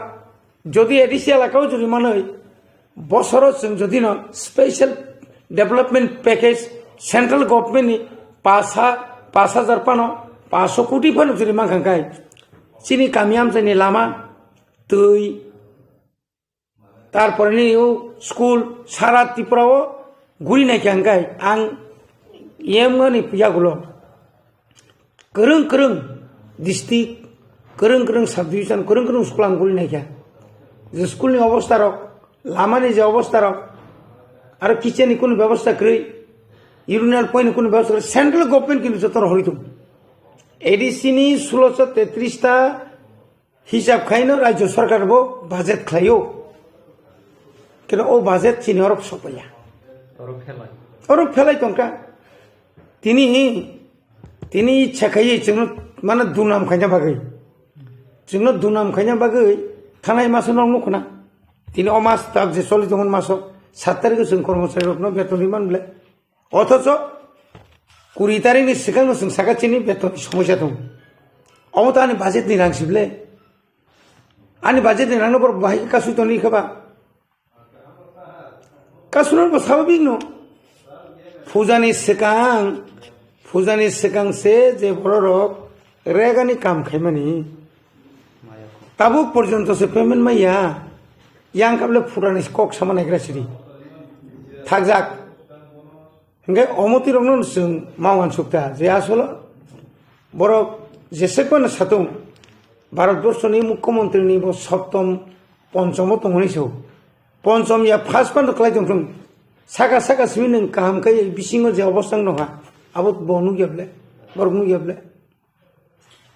jodi A D C elaka o jodi manwi bosoro chwng jodi no special development package central government ni pas ha-, pas hajar phano, paso koti phano jodi mankha khai, chini kami amchaini lama, twi, Tarpore ni o school sara Tripura o guri naikha hwnkhe ang yemgani yagulo kwrwng kwrwng district, kwrwng kwrwng subdivision, kwrwng kwrwng school ang guri naikha. Je school ni obostha rok, lama ni je obostha rok, aro kitchen ni kunu bebosta kwrwi, urinal point ni kunu bebosta kwrwi, central government kintu joto no horwi tongo. A D C ni sulosho tetris ta Hisab khaino rajyo sarkar bo budget khlaio. Keno o budget chini orok sopaiya. Oro phelai. Oro phelai tongkha. Tini, tini ichha khaiwi chwngno mano dunam khaina bagwi. Chwngno dunam khaina bagwi thanai maso nok nukhuna. Tini o mas tak je choli tongmani maso sat tarikho chwng kormosari rokno beton ri man ble. Othocho kuri tarikni swkangno chwng saka chini betonni somosya tongo. Omo to ani budgetni rang sible. Ani budgetni rangno borok bahai khe kasui tongwi khe ba? Kasuna bo sababik no. Pujani swkang, pujani swkang se je bororok regani kam khaimani. Tabuk porjonto se payment maya. Yang kable purani kok sama naigra siri. Thakjak. Hingke omo twi rokno chwng ma uansukta je asolo borok jesek phano satung Bharatborsoni mukhyamantri ni bo soptom ponchomo tongmani se. Ponchom ya first phano kwlai tongthung. Saka saka simi nwng kaham khe bisingo je obostha wng nokha abo bo nukya ble, borok nukya ble.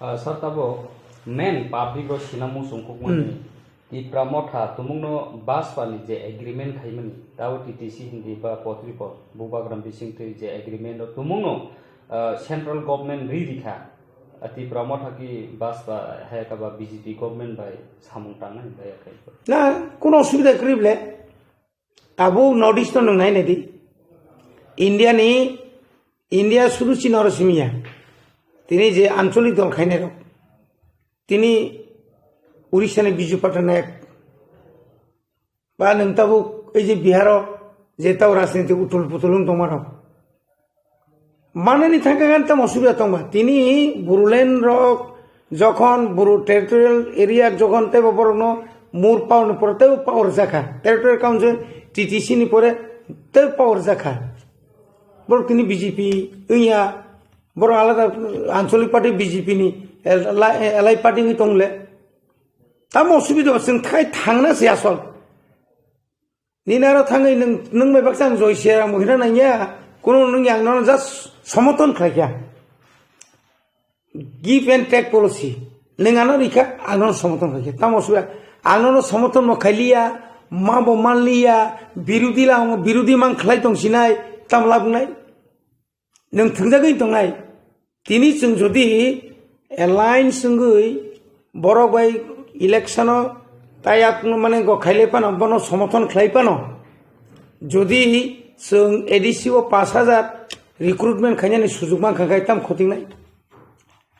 Ah, sir, tabuk main public o sina muchung kukmani Hmm. Tipra Motha tumungno Bajpa ni je agreement khaimani, tabo T T C hindi ba potripot, bubagra bisingtwi je agreement o tumungno, ah, central government ri rikha. Ah, Tipra Motha ki Bajpa hai ka ba B J P government bai samung tangnai bai akhai. Na, kuno osubida kwrwi ble. Tabuk North East no nwng nai nai di. India ni, India sudu chini oro simi ya. Tini je ancholik dol khainai rok. Tini Orissa ni Biju Patnaik. Ba nwng tabuk ei je Bihar o je tau rajniti utul putul wng tongma rok. Manani thangkha gan tamo subida tongba. Tini Bodoland rok jokhon Bodo territorial area jokhon teibo borokno more power ni pore teibo power jakha. Territorial Council T T C ni pore teibo power jakha. Borok tini B J P wngya, borok alada ancholik party B J P ni, eh, la-, eh, allied party wngwi tongle. Tamo subida chwng khai thangna se asol. Nini aro thangwi nwng, nwng bai baksa ang Joy Siaram hwnna nangya, kuno nwng yang nono just somoton khlaikha. Give and take policy. Nwng ano rikha, ang nono somoton khlaikha. Tamo suya, ang nono somoton mo khailiya, ma bo manliya, birudi la, birudi mang khlai tong sinai, tam labnai. Nwng thwngjagwi tongnai. Tini chwng jodi alliance wngwi borok bai election o tayap mane go khailai phano, bono somothon khlai phano, jodi chwng A D C o pash hajar recruitment khainani sujug mankha khe tam khotingnai?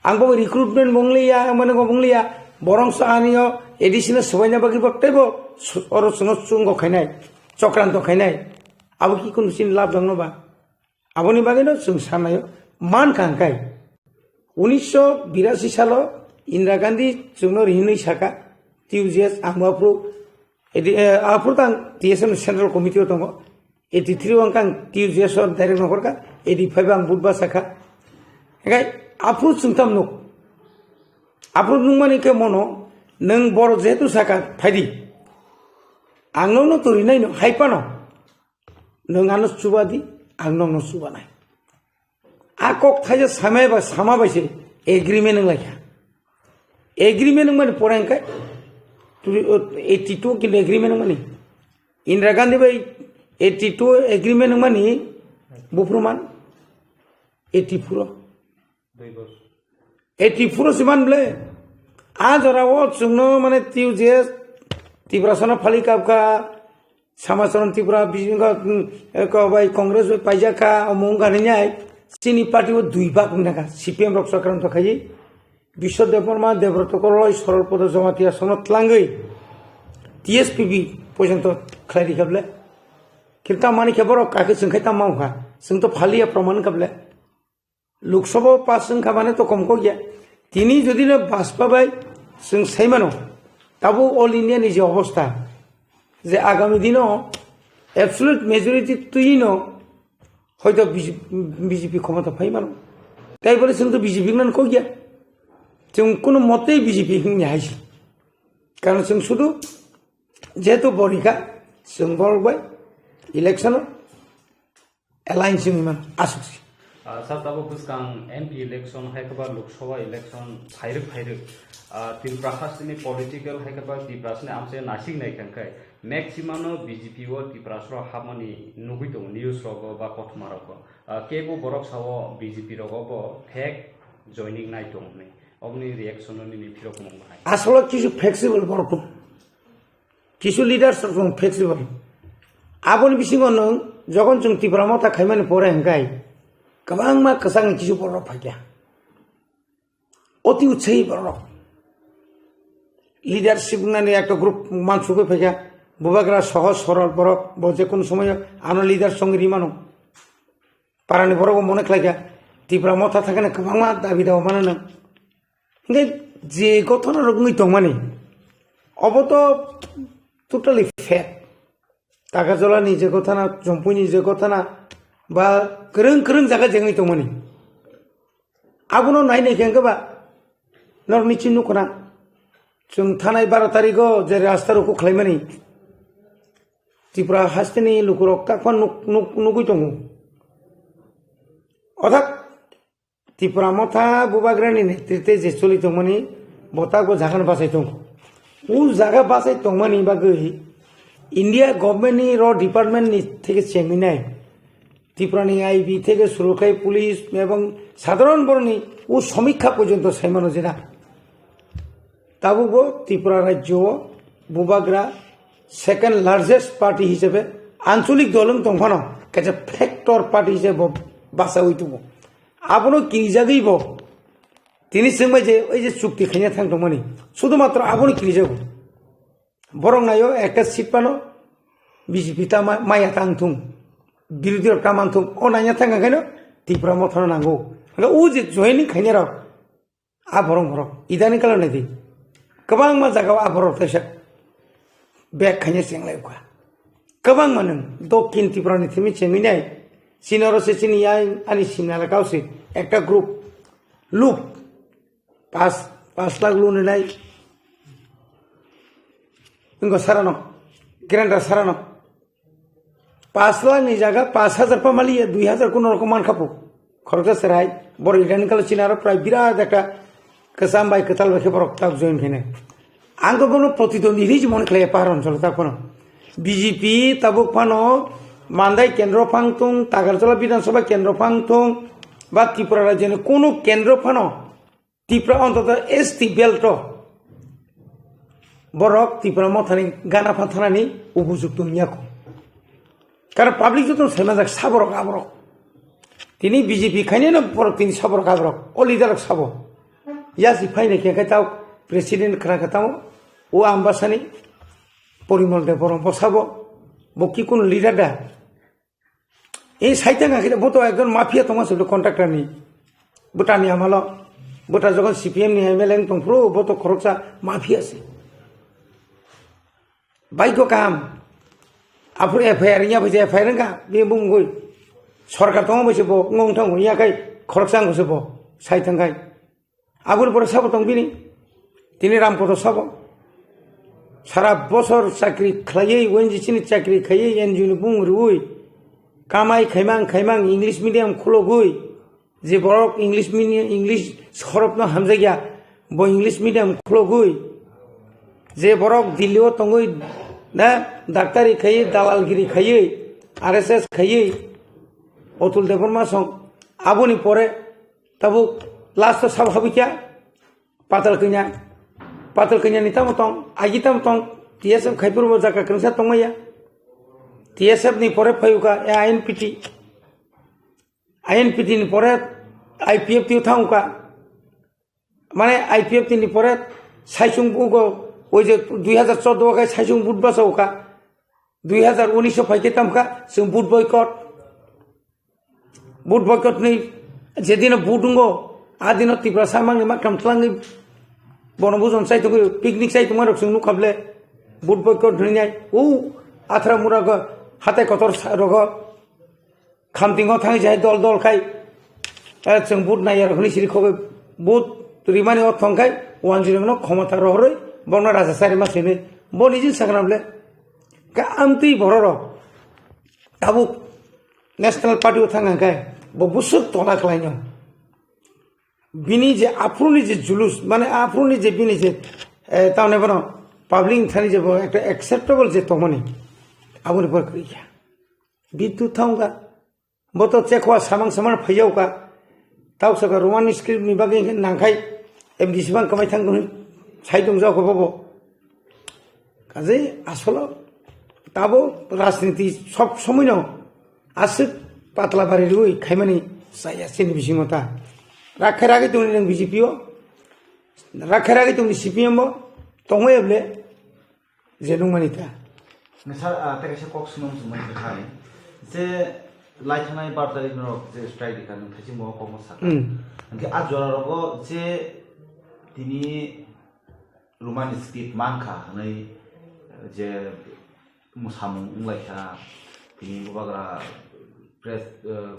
Ang bo recruitment bo wngliya, ang mane go bo wngliya, borong so ani o A D C no swbaina bagwi bo teibo su-, oro chwngno chungo khainai, chokranto khainai. Abo ki kunu chini lab dongno ba? Aboni bagwino chwng sanaio, mankha hwnkhe unisho birasi salo Indira Gandhi chwngno hinwi saka, T U J S ang bo aphuru, edi, eh, aphuru tang T S M Central Committee o tongo, eighty three o ang kang T U J S o direct nohorkha, eighty five o ang budba sakha. Hwnkhe aphuru chwng tam nuk, aphuru nukmani khe mono, nwng borok jehetu saka phaidi, ang nokno torinai no hai phano. Nwng ano chuba di, ang nokno chubanai. A kok thaisa samai ba sama bai se agreement wng lai kha. Agreement wng mani pore hwnkhe tw-, eighty two kilo agreement wng mani. Indira Gandhi bai eighty two agreement wng mani buphuru man eighty four o. Eighty four o se man ble. A jora o chwngno mane T U J S Tiprasano phali kapkha, Samacharan Tripura, Bijing, eh, ko bai Congress bai paijakha, omo wngkha hinwi ai. Chini party o dui bak wngkha, C P M rok chakranto khai. Biswa Debbarma, Debrata Korloi, Sorol Podo Jamatia sono tlangwi T S P B porjonto khlai rikha ble. Kintu tamani khe borok kakhe chwng khai tamo wngkha. Chwng to phaliya proman wngkha ble. Lok Sabha o pass wngkha mane to kom kok ya. Tini jodi no Bajpa bai chwng sai mano, tabuk All India ni je obostha, je agami dino absolute majority twi no hoito B J P, B J P khomota phai mano. Tai bole chwng to B J P wngna kok ya. Chwng kuno motei B J P wngya hai se. Karon chwng sudu jehetu borikha, chwng borok bai election o alliance wngwi mano, aswk se. Ah, sir, tabuk bwskang M P election hai khe ba Lok Sabha election phairwk phairwk, ah, Tripura hasteni political hai khe ba Tiprasani amchai nasik nai kha hwnkhe maximum no B J P o Tiprasrok hapmani nugwi tongo news rogo ba kothoma rogo. Ah, kebo borok sao B J P rogo bo fake joining nai tongo hwnwi. Oboni reaction no nini phirok mung bahai? Asolo kisu flexible borok. Kisu leaders rok chwng flexible. Aboni bisingo nwng jokhon chwng Tipra Motha khaimani pore hwnkhe kwbangma kwchangni kisu borok phaikha. Oti utsahi borok. Leadership wngnani ekta group mansugwi phaikha. Bubagra sohoj sorol borok, bo je kono somoyo ano leader songwi ri mano. Parani borok bo mone khlaikha, Tipra Motha thangkhana kwbangma dabi dawa mano nwng. Hingke je gothona rok wngwi tongmani, obo to totally fake. Takarjala ni je gothana, Jompui ni je gothana, ba kwrwng kwrwng jaga je wngwi tongmani. Abono nai nai khe hwnkhe ba, norok nichi nukho na. Chwng thanai baro tarikh o je rasta rokho khlaimani, Tripura hasteni lukurok takphano nuk-, nuk-, nugwi tongo. Othak Tipra Motha Bubagrani netrite je choli tongmani, bo tak bo jagan bachai tongo. O jaga bachai tongmani bagwi India government ni ro department ni theke chengwi nai. Tripura ni I B theke suru khai police ebong sadharon boroni o samikha porjonto saimano jena. Tabukbo Tripura rajyo o bubagra second largest party hisabe ancholik dol wng tongphano kaisa factor party hisabe bo bachawi tongo. Abono kirijagwi bo tini chwngbai je oi je chukti khaina thang tongmani sudu matro abono kirijago. Borok nayo ekta seat pano B J P ta ma-, maya tang thung, birodhi rok ta man thung, o naina thang khaino Tripura mothano nango. Hwnkhe o je joining khainai rok, a borok borok idani kalo naidi. Kwbangma jaga o a borok taisa bag khaina chenglai kha. Kwbangma nwng Dokhin Tripura ni thimi chengwi nai. Chini oro se chini yang ani simna le kau se ekta group luk pas, pas lakh loan nai. Ingo sarano, grandar sarano. Pas lakh ni jaga pas hajar pa maliya, dui hajar kuno rokom man khapu. Khoroksa serai, bor idani kalo chini aro prai birat ekta kwcham bai kwtal bai khe borok tak join khainai. Ang to bono protidwandi hinwi se mone khlaiya pahar oncholo tak phano. B J P tabuk phano Mandai kendro phang thung, Tagarjala Bidhan Sabha kendro phang thung, ba Tripura rajyoni kuno kendro phano Tripura ontoto S T belt o borok Tripura mothani gana phan thanani upojukto wngya kho. Karon public joto saimanjak saborok aborok. Tini B J P khainai no borok tini saborok aborok. O leader rok sabo. Yasi phainai khe khai tao president khna khe tamo o Ambasani Porimol Debbarma bo sabo. Bo ki kun leader da? E saitang akhe bo to ekjon mafia tongma se contractor ni. Bwtani amalo. Bwta jogon C P M ni M L A wng tongphuru bo to khoroksa mafia se. Baiko kaham. Aphuru F I R wngya bai je F I R wngkha, bini bumungwi. Sorkar tongma bai se bo wng thango, wngya khai khoroksa wngkha se bo, sai thangkhai. Aboni pore sabo tong bini. Tini Ramkoto sabo. Sara bosor chakri khlaiwi, O N G C ni chakri khaiwi, N G O ni bumung rwui. Kamai khaimang khaimang English medium khulogwi. Je borok English mini-, English sorokno hamjakya, bo English medium khulogwi. Je borok Delhi o tongwi na daktari khaiwi, dalalgiri khaiwi, R S S khaiwi, Atul Debbarma song. Aboni pore tabuk last o sabo habikya Patal Kanya. Patal Kanya ni tamo tong, agi tamo tong, T S F khaipuru bo jaka kwrwngsa tongmaya. T S F ni pore phayuka, e, I N P T. I N P T ni pore I P F T o thangkha. Mane I P F T ni pore saichung bugo, oi je dui hajar chordo o khai saichung vote bachao kha. Dui hajar unis o phai khe tam kha, chwng vote boycott. Vote boycott ni jedino vote wngo, a dino Tiprasa mangni maktham twlangwi bono bujon chai tongwi, picnic chai tongma rok chwng nukha ble. Vote boycott hwnwi nai, o athra mura go, hatai kotor sa-, rogo. Khamtingo thangwi jai dol dol khai, eh, chwng vote naiya rok hwnwi siri khogwi vote rimani o thong khai, wanjwirokno khomota rohorwi bokno raja charima sini bo niji sakram le. Ka amtwi bororok tabuk National Party o thang khai bo busuk tola khlaino. Bini je aphuruni je julus, mane aphuruni je bini je, eh, tamni bono public thani je bo ekta acceptable je tongmani, aboni pore kwrwi kha. Bitu thangkha. Bo to chekwa samang samang phaijaukha. Tauksaka Roman script ni bagwi hinkhe nangkhai M D C bang kwmai thang hwnwi sai tongjak kho bobo. Kaje asolo tabo rajniti sob somoino aswk patla bari rwi khaimani chaya chini bisingo ta. Rakhe ragwi tongni nang B J P o. Rakhe ragwi tongni C P M o. Tongwi eble. Je nungmani ta. Nisa, ah, tei kaisa kok swnam swngmani kwthai. Je lai thanai bar tarik norok je strike rikha, nwng thaising bo kokno sakha. Hmm. Hwnkhe a jora rogo je tini Roman script mankha hwnwi je mwsamung wnglaikha, tini bubagra press, eh,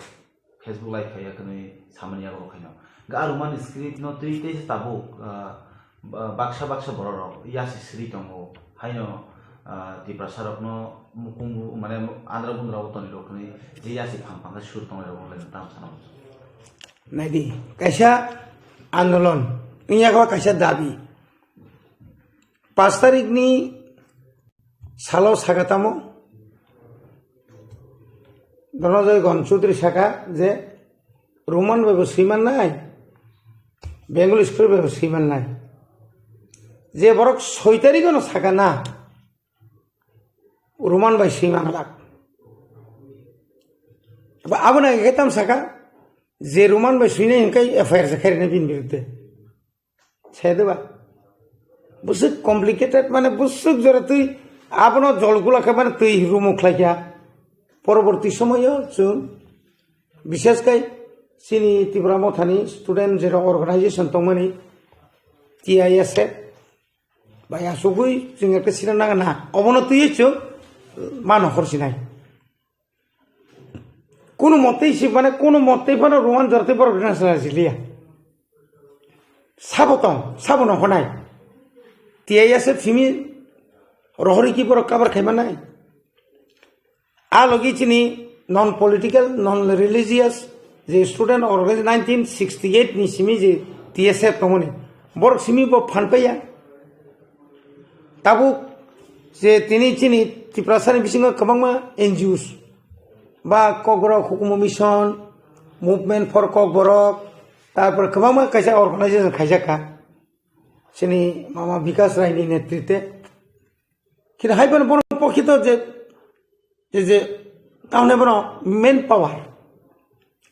Facebook live khaiya kwnwi samani yago khaino. Ga Roman script no twi tei se tabuk, ah, ba-, baksa baksa borok rok yasi sri tongo. Haino, ah, Tiprasa rokno mukungu mane andra gundra o toni rok kwnwi je yasi phang phang khe sur tongnai rok le tam sana. Naidi, kaisa andolon, wngya khe kaisa dabi. Pash tarikni salo saka tamo, Dhananjay Ghon Chaudhary saka je Roman bai bo swiman nai, Bengali script bai bo swiman nai. Je borok soi tarikno saka na, Roman bai swiman lak. Ba abo na ke tam saka, je Roman bai swinai hingkai F I R se khairina bini birudde. Sede ba? Busuk complicated, mane busuk jora twi abono jol gula khe mane twi rumo khlai kha. Poroborti somoyo chwng bishesh kai chini Tipra Mothani student jera organization tongmani T I S F bai asugwi chwng ekta sina nang na obono twi chwng mano hor sinai. Kunu motei si mane kunu motei phano Roman jortei borok rina sala siliya. Sabo tong, sabo no honai. T I S F simi rohori ki borok kabar khai manai. A logi chini non political, non religious, je student organization nineteen sixty eight ni simi je T S F tongmani. Borok simi bo phan paiya. Tabuk je tini chini Tiprasani bisingo kwbangma N G Os ba Kokborok Hukumu Mission, Movement for Kokborok, tarpor kwbangma kaisa organization khaijak kha. Chini mama Bikas Rai ni netrite. Kini hai bono bono pokito je, je, je, tamne bono main power.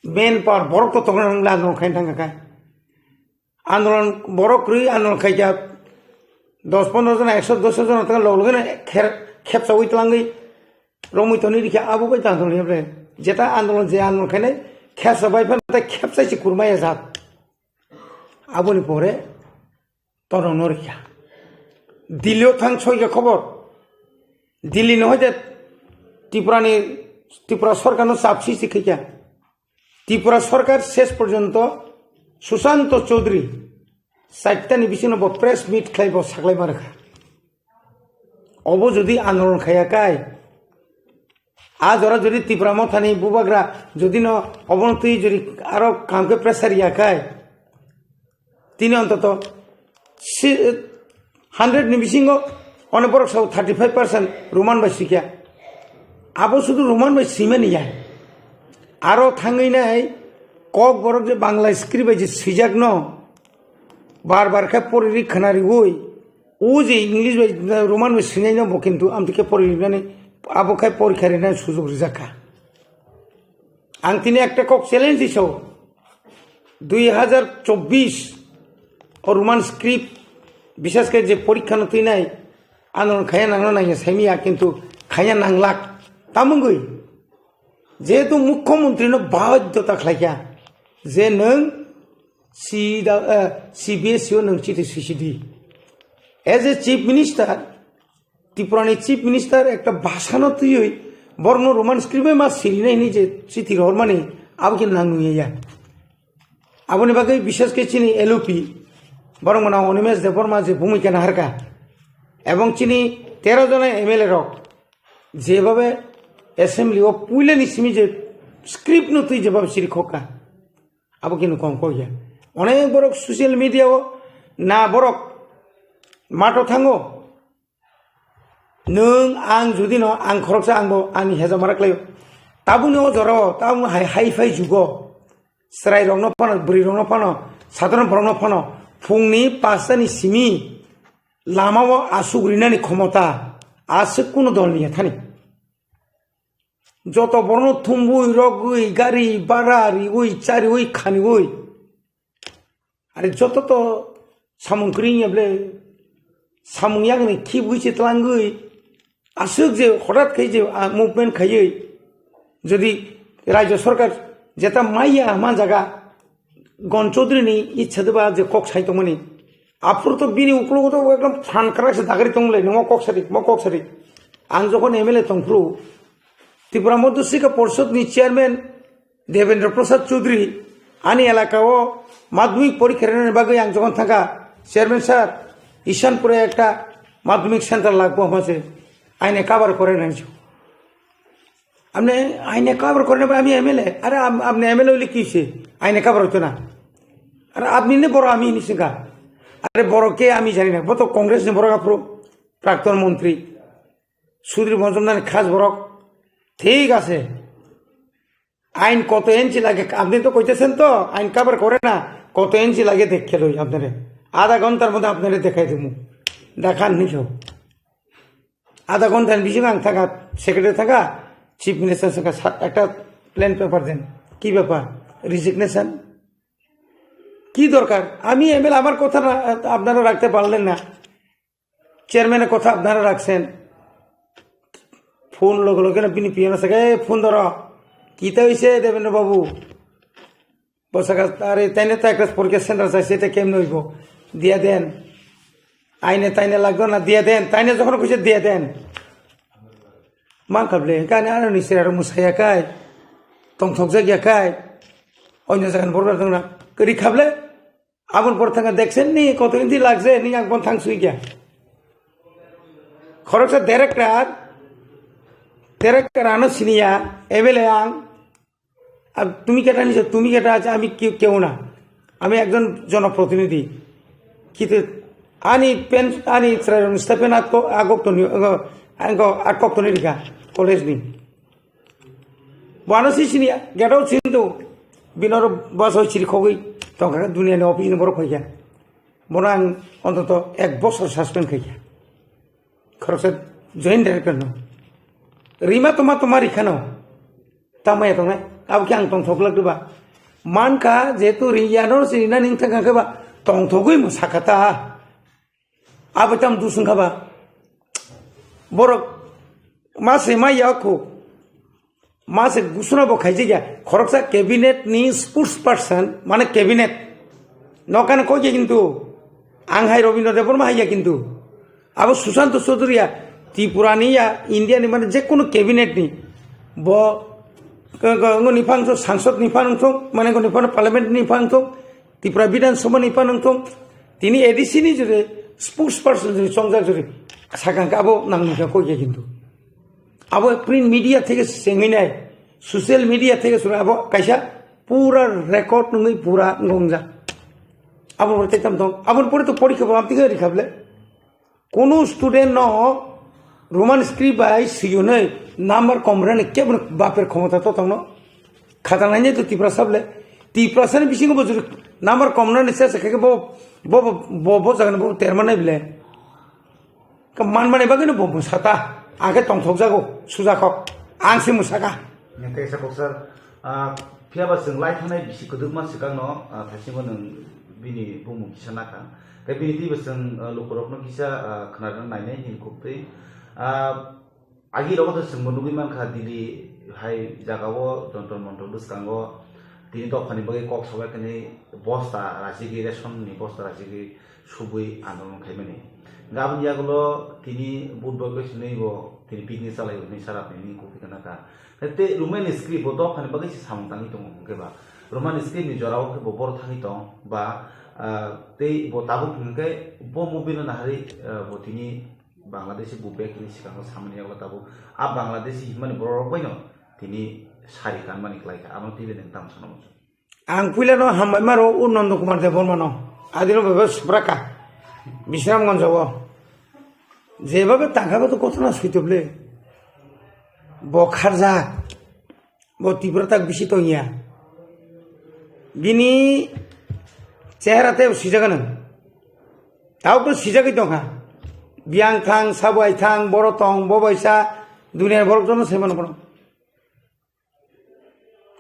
Main power borok to tongna nang la nong khain thang kha. Andolon borok kwrwi andolon khaikha dos pondro jona, ekso dos jona tang log logino kher-, khepsaui twlangwi romwi toni rikha abo bai tang tongni bre. Jeta andolon je andolon khainai khepsa bai phan tei khepsai se kurmaya jat. Aboni pore torong no rikha. Delhi o thang soikha khobor. Delhi no hoite Tripura ni, Tripura sorkar no chap sisi khaikha. Tripura sorkar ses porjonto Sushanto Chaudhary chaitani bisingo bo press meet khlai bo saklai ma rwkha. Obo jodi andolon khaya kai, a jora jodi Tipra Mothani bubagra jodi no obono twi jodi aro kam khe pressure ya kai, tini ontoto si-, hundred ni bisingo onek borok sao thirty five percent Roman bai sikya. Abo sudu Roman bai simani ya. Aro thangwi nai Kokborok je Bangla script bai je swijak no bar bar khe pori ri khna riwi, o je English bai Roman bai swinai no bo kintu amtwi khe pori rinani abo khai porikha rinani sujok rijak kha. Ang tini ekta kok challenge diso, dui hajar chobbish o Roman script, bishesh khe je porikha no twinai, ano khaya nangno nangya saimiya, kintu khaya nanglak. Tamungwi, jehetu mukhyamantri no baidhyota khlaikha je nwng sida, eh, C B S E o nwng chiti sisidi. As a chief minister, Tripura ni chief minister ekta bhasha no twiwi borok no Roman script bai ma sirinai hinwi je chiti rohormani abo khe nang nungya ya. Aboni bagwi bishesh khe chini L O P borok mano Animesh Debbarma je bhumika naharkha ebong chini tero jona M L A rok jebhabe assembly o puilani simi je script no twi jebhabe siri khokha. Abo khe nukong kok ya. Onek borok social media o na borok mato thango. Nwng ang jodi no ang khoroksa ang bo ani hejamara khlaio. Tabukni o jora o tabuk hai, hai phai jugo. Chwrai rok no phano, bwrwi rok no phano, sadharon borok no phano phungni pasta ni simi lama o asuk rinani khomota aswk kunu dol ni ya thani. Joto borokno thumwi, rogwi, gari bhara riwi, chariwi, khaniwi. Are joto to samung kwrwi wngya ble, samung yakni khibwi se twlangwi, aswk je hotat khai je, ah, movement khaiwi, jodi rajya sarkar jeta maiya ma jaga, Gon Chaudhary ni ichha de ba je kok sai tongmani. Aphuru to bini uklogo to ekdom phan kwrak se dagari tong le, nongo kok sadi, mo kok sadi. Ang jokhon M L A tongphuru, Tripura Madhya Shikha Porishad ni chairman Devendra Prasad Chaudhary ani elaka o madhyamik porikha rwnani bagwi ang jokhon thangkha, "Chairman sir, Ishanpura ekta madhyamik center lagbo hwnse, aine cover kore nai." আপনি আইনে কভার করেন না, আমি এমএলএ। আরে আম-, আপনি এমএলএ হইলে কি হইছে? আইনে কভার হইতো না। আরে আপনি নে বড়, আমি নি সিঙ্গা। আরে বড় কে আমি জানি না। বড় তো কংগ্রেস নে বড় কাপড়। প্রাক্তন মন্ত্রী সুধীর মজুমদারের খাস বরক। ঠিক আছে, আইন কত ইঞ্চি লাগে? আপনি তো কইতেছেন তো আইন কভার করে না, কত ইঞ্চি লাগে দেখে লই আপনারে। আধা ঘন্টার মধ্যে আপনারে দেখাই দেবো, দেখান নিছো। আধা ঘন্টার বেশি আং থাকা, সেক্রেটারি থাকা, চিফ মিনিস্টার থাকা, সা- একটা প্লেন পেপার দেন। কি ব্যাপার? রিজিগনেশন? কি দরকার? আমি এমএলএ, আমার কথা না, আপনারা রাখতে পারলেন না, চেয়ারম্যানের কথা আপনারা রাখছেন। ফোন লগে লগে না, বিনি পিয়ন আছে, "এ, ফোন ধরো, কিতা হইছে দেবেন্দ্র বাবু?" বসাকা, "আরে, তাইনে তো একটা পরীক্ষা সেন্টার চাইছে, এটা কেমনে হইব? দিয়া দেন।" আইনে তাইনে লাগতো না, দিয়া দেন। তাইনে যখন কইছে, "দিয়া দেন।" মান খাবলে, কানে আনো নিচে আর মুসাইয়া কাই, tongthok jak ya kai, অন্য জায়গায় বড় না, করি খাবলে, আবন পর থাকা দেখছেন নি, কত ইঞ্চি লাগছে, নি আকবন থাং সুই গিয়া। খরচা director, director আনো সিনিয়া, এমএলএ আং, আর তুমি কেটা নিছো? তুমি কেটা আছে? আমি কেউ, কেউ না, আমি একজন জনপ্রতিনিধি। কিন্তু আনি পেন, আনি স্টাফেন আগক তো নি, আগক আটকক তো নি রিখা কলেজ নি। Bono si sini, get out sindu. Binoro bus oi chiri khogwi tongkha, duniani office ni borok khaikha. Bono ang ontoto ek bosor suspend khaikha. Khoroksa joint director no. Rima toma toma rikhano. Tamaya tongnai. Abo khe ang tongthok lak diba. Mankha jehetu riyano sini na ning thangkha ba tongthogwi mo sakha ta. Abo tam dusung kha ba. Borok ma se ma ya khu. Ma se gusuna bo khaijak ya. Khoroksa cabinet ni spokesperson, mane cabinet. Nokani kok ya kintu. Ang hai Robindra Debbarma hai ya kintu. Abo Sushanta Chowdhury ya, Tripura ni ya, India ni, mane je kono cabinet ni. Bo, ko, ko, ngo ni phang thok, sangsad ni phang thok, mane ngo ni phang parliament ni phang thok, Tripura Bidhan Sabha ni phang thok, tini A D C ni jore spokesperson jore chongjak jore sakang ka abo nang ni kok ya kintu. Abo print media theke sengwi nai, social media theke sura abo kaisa pura record nungwi pura ngongjak. Abo pore tei tam tong, abo pore to porikha bo amtike rikha ble. Kono student no Roman script bai siyunai number kom rani kebo baper khomota to tongno. Khata nainai to Tiprasa ble. Tiprasa ni bisingo bo juri number kom rani se se khe bo, bo, bo, bo, bo jagani bo terma nai ble. Ka manmani bagwino bo mwsata, ang khe tongthokjago, sujakhok, ang se mwsakha. Nang kaisa kok sir, ah, phiyaba chwng lai thangnai bisi kwdwkma swkangno, ah, thaisingo nwng bini bumung kisa nakha. Tei bini twibo chwng, ah, lukurokno kisa, ah, khwnarwna nainai hini khuktwi. Ah, Agi rogo to chwngbo nugwi mankha, Delhi hai jagao Jantar Mantar bwskango tini dophani bagwi kok sobai kwnwi bosta rachigwi, ration ni bosta rachigwi subui andolon khaimani. Hwnkhe aboni yagulo tini Budhbar bai swnwi bo tini picnic chalaio hwnwi sara tini kok khe naka. Tei Roman script bo dophani bagwi se samung tangwi tongo hwnkhe ba. Roman script ni jorao khe bo boro thangwi tong ba, ah, tei bo tabuk hwnkhe bo movie no naharwi, ah, bo tini Bangladeshi bo bag ni swkango samani yago tabuk. A Bangladeshi himani borok rok bai no tini sari kanmani kwlai kha. Abono twi bai nwng tamo sana muchung. Ang puila no hambai maro u Nondo Kumar Debbarma no. Adino bebe supraka. Bisramganj o. Jebabe tangkha bo to kothona suitoble. Bo kharjak. Bo Tipra tak bisi tongya. Bini chehra tei swijak anw. Tao to swijagwi tongkha. Biyang thang, sabai thang, boro tong, bo baisa, duniya borok jono se mano bono.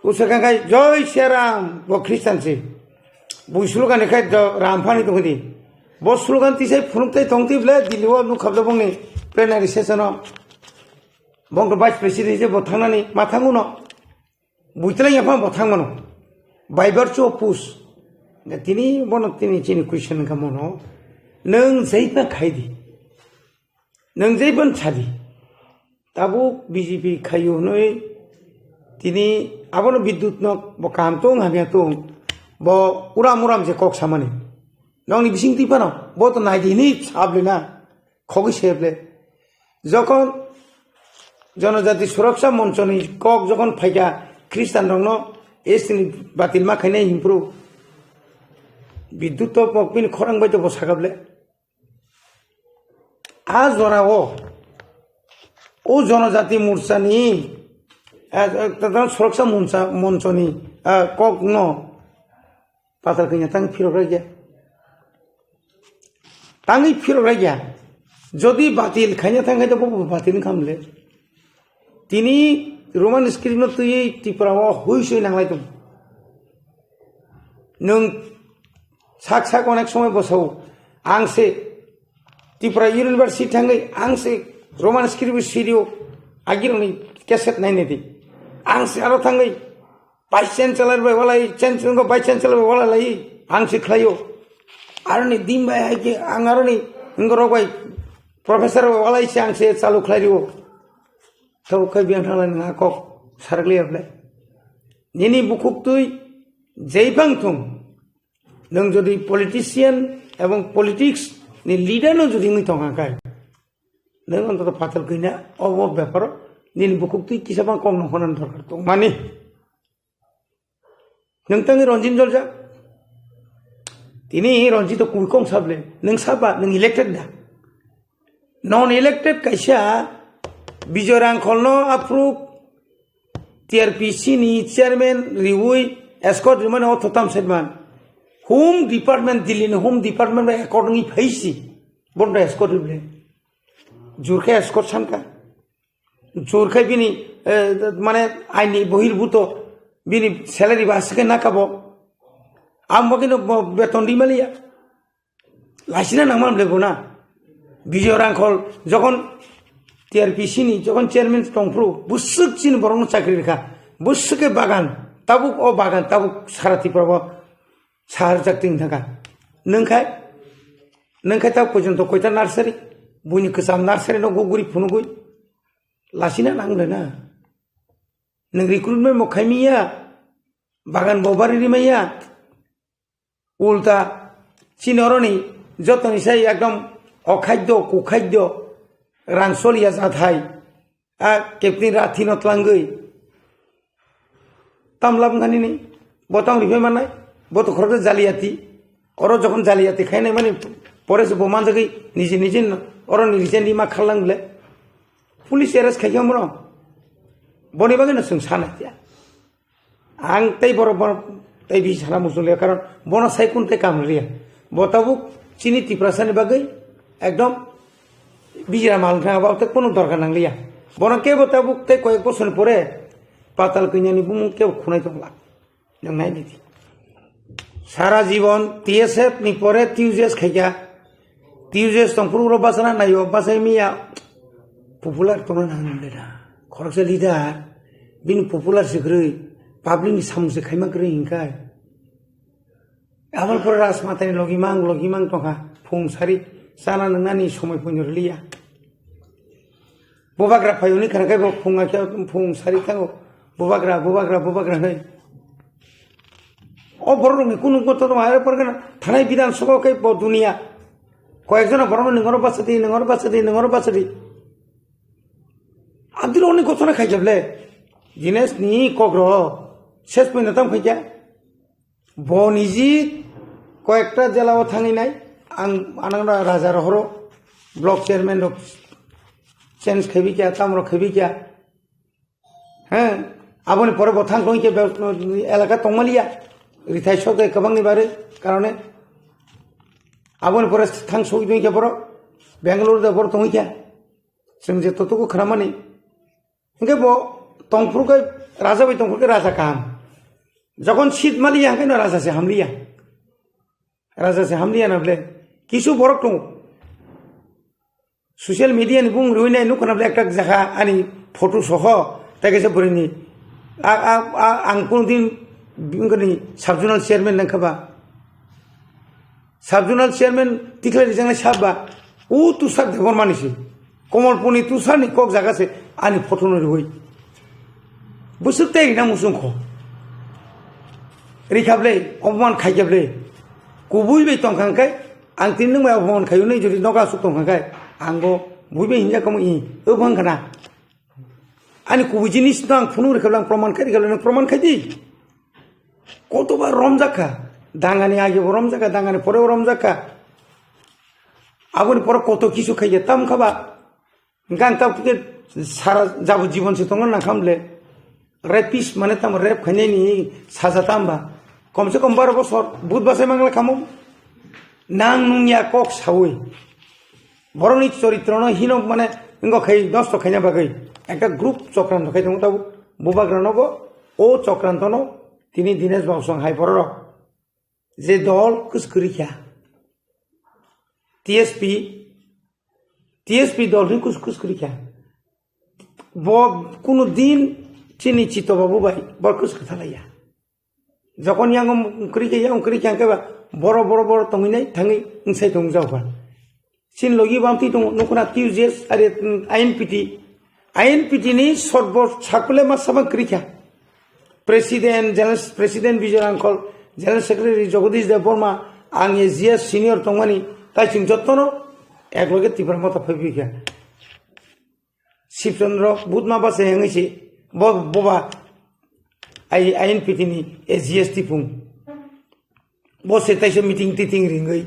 Usakha khai, "Joi Siaram," bo Christian se. Bo slogan khai do Ram phani tongdi. Bo slogan tisai phunuk tai tong tibla Delhi o nuk khabda bongni plenary session o. Bong to vice president je bo thangnani ma thanguno. Buitwlai yapha bo thangmano. By virtue of post. Tini bono tini chini question wngkha mono. Nwng jaipa khaidi. Nwng jaipan sadi. Tabuk B J P khayu hwnwi tini abono bidyut no bo kaham tong hamya tong. Bo uram uram je kok samani. Nokni bising twi phano bo to naidi hwnwi sablina. Khogwi seble. Jokhon Jonojati Suraksha Monchoni kok jokhon phaikha Christian rokno S T ni batil ma khainai himphru. Bidyut to pok bini khorang bai to bo sakable. A jorao o Jonojati Morchani, eh, eh, Soroksa Moncha-, Monchoni, eh, kokno patal kanya tangwi phirok raiya. Tangwi phirok raiya. Jodi batil khaina thang khai to bo batil wngkha mle. Tini Roman script no twiwi Tripura o hui sui nanglai tong. Nwng sak sak onek somoi bosao ang se Tripura University thangwi ang se Roman script sirio agironi cassette nainai di. Ang se aro thangwi Vice Chancellor bai walai, Chancellor, Vice Chancellor bai walai lai, ang se khlaio. Aroni din bai hai ke ang aroni ngorok bai professor bai walai se ang se chalu khlai rio. Tabo khe biyang thanglai nang kok sarak liya ble. Nini bukhuk twi jai bang thung. Nwng jodi politician ebong politics ni leader no jodi wngwi tongkha khai, nwng ontoto patal kwina obo beparo nini bukhuk twi kisa bang kok no hwnani dorkar tongmani. Nwng tangwi Ranjit Jolja, tini Ranjit to kubui kong sable, nwng saba, nwng elected da? Non elected kaisa Bijoy Rangkhol no aphuru T R P C ni chairman riwi escort rimani o thotam setman. Home department, Delhi ni home department bai accordingly phaisi. Bondo escort rible. Jurkhe escort sanka. Jurkhe bini, eh, mane aini bohirbuto bini salary ba asike nakabo. Am bagino bo beton di maliya. Laisina nangman ble bona. Bijoy Rangkhol jokon T R P C ni jokon chairman tongphru, bwswk chini borokno chakri rikha. Bwswk khe bagan, tabuk o bagan, tabuk sara Tripura bo sahar jak ting thangkha. Nwngkhai, nwngkhai tabuk pojonto koita nursery, buini kwcham nursery no guguri phunugui. Laisina nang le na. Nwng recruitment bo khaimiya, bagan bo bari rimaya. Ulta, chini oroni jotoni sai ekdom okhaddo, kukhaddo, rang soliya jathai, a captain rathi no tlangwi. Tam lab wngkha nini, bo tang rifai mannai, bo to khoroksa jaliyati. Oro jokhon jaliyati khainai mani, pore se bo manjagwi niji niji no, oro ni recently ma kharlang bole. Police arrest khaikha moro. Boni bagwi no chwng sanai tiya. Ang tei borok, borok tei bisi sana muchung liya, karon bono sai kun tei kam liya. Bo tabuk chini Tiprasa ni bagwi ekdom bijra mal wngkha, abo tei kunu dorkar nang liya. Bono kebo tabuk tei koyek bosor ni pore patal kanya ni bumung kebo khunai tongla. Nang nai di. Sara jibon T S F ni pore T U J S khaikha. T U J S tongphuru ro bachana naio, bachai miya popular tongna nang le da. Khoroksa leader, bini popular se kwrwi, public ni samung se khaima kwrwi hinkai. Aboni pore Rajmatani logi mang, logi mang tongkha, phung sari chana nwngnani somoi phunjor liya. Bubagra phai hwnwi khana khe bo phung akhe phung sari thango. Bubagra, bubagra, bubagra hwnwi. O borok rokni kunu kotor ma are porgana thanai Bidhan Sabha khe bo dunia. Koyek jona borok ningoro bachadi, ningoro bachadi, ningoro bachadi. Abdul oni kotor khai jable. Dinesh ni kokro ses poi natam khai kya. Bo niji koyekta jela o thangwi nai, ang anang raja rohoro block chairman rok change khaibi kya, tam rok khaibi kya. He, aboni pore bo thang tongwi khe be-, elaka tongmaliya, rithai sok de kwbangni bare karone. Aboni pore thang sok tongwi khe borok Bangalore de borok tongwi khe. Chwng je totogo khwnamani. Hingke bo tongphuru khe raja bai tongphuru khe raja kaham. Jokon seat maliya hingke no raja se hamliya. Raja se hamliya na ble. Kisu borok tongo. Social media ni bung rui nai nukho na ble ekta jaka ani photo soho. Tai kaisa bwrwi ni. A, a, a, ang kunu din bini sub zonal chairman nang kha ba. Sub zonal chairman tikhlai rijaknai sab ba, o Tushar Debbarma ni se. Komolpur ni Tushar ni kok jaga se ani photo no riwi. Bwswk tei rina muchung kho. Rikha ble, oboman khaikha ble. Kubui bai tongkha hwnkhe, ang tini nwng bai oboman khaio nai jodi nogo aswk tongkha hwnkhe, ang bo bui bai hinja kamo i, o bwkhang khna. Ani kubui jinis no ang phunuk rikha ble, ang proman khai rikha ble, nwng proman khai di. Kotoba romjak kha, dangani age bo romjak kha, dangani pore bo romjak kha. Aboni pore koto kisu khaikha, tam kha ba? Hingke ang tabuk khe sara jabo jibon se tongna nang kha mle. Rapist mane tamo rape khainai ni saja tam ba? Kom se kom baro bosor, but bachai mangla kamo. Nang nung ya kok saui. Borokni choritrono hino mane wngkha khai nosto khaina bagwi. Ekta group chokranto khai tongo tabuk. Bubagra nogo o chokrantono tini Dinesh Babu song hai bororok. Je dol kwswk kwrwi kha. T S P, T S P dol hwn kwswk kwswk kwrwi kha. Bo kunu din chini Chito Babu bai bo kwswk kwthalaiya. Jokon yang kwrwi kha, yang kwrwi kha hwnkhe ba boro, boro, boro tongwi nai thangwi wngsai tong jao kha. Chini logi bamtwi tongo, nukuna T U J S, are, mm, I N P T. I N P T ni sorbo sakule ma sabang kwrwi kha. President, General, President Bijoy Rangkhol, General Secretary Jagadish Debbarma, ang A G S senior tongmani, tai chwng jottono ekloge Tipra Motha phaiphai kha. Sibchandra Bhutma bachai wngwi se, bo, boba, I, I N P T ni A G S tipung. Bo se taisa meeting titing ringwi.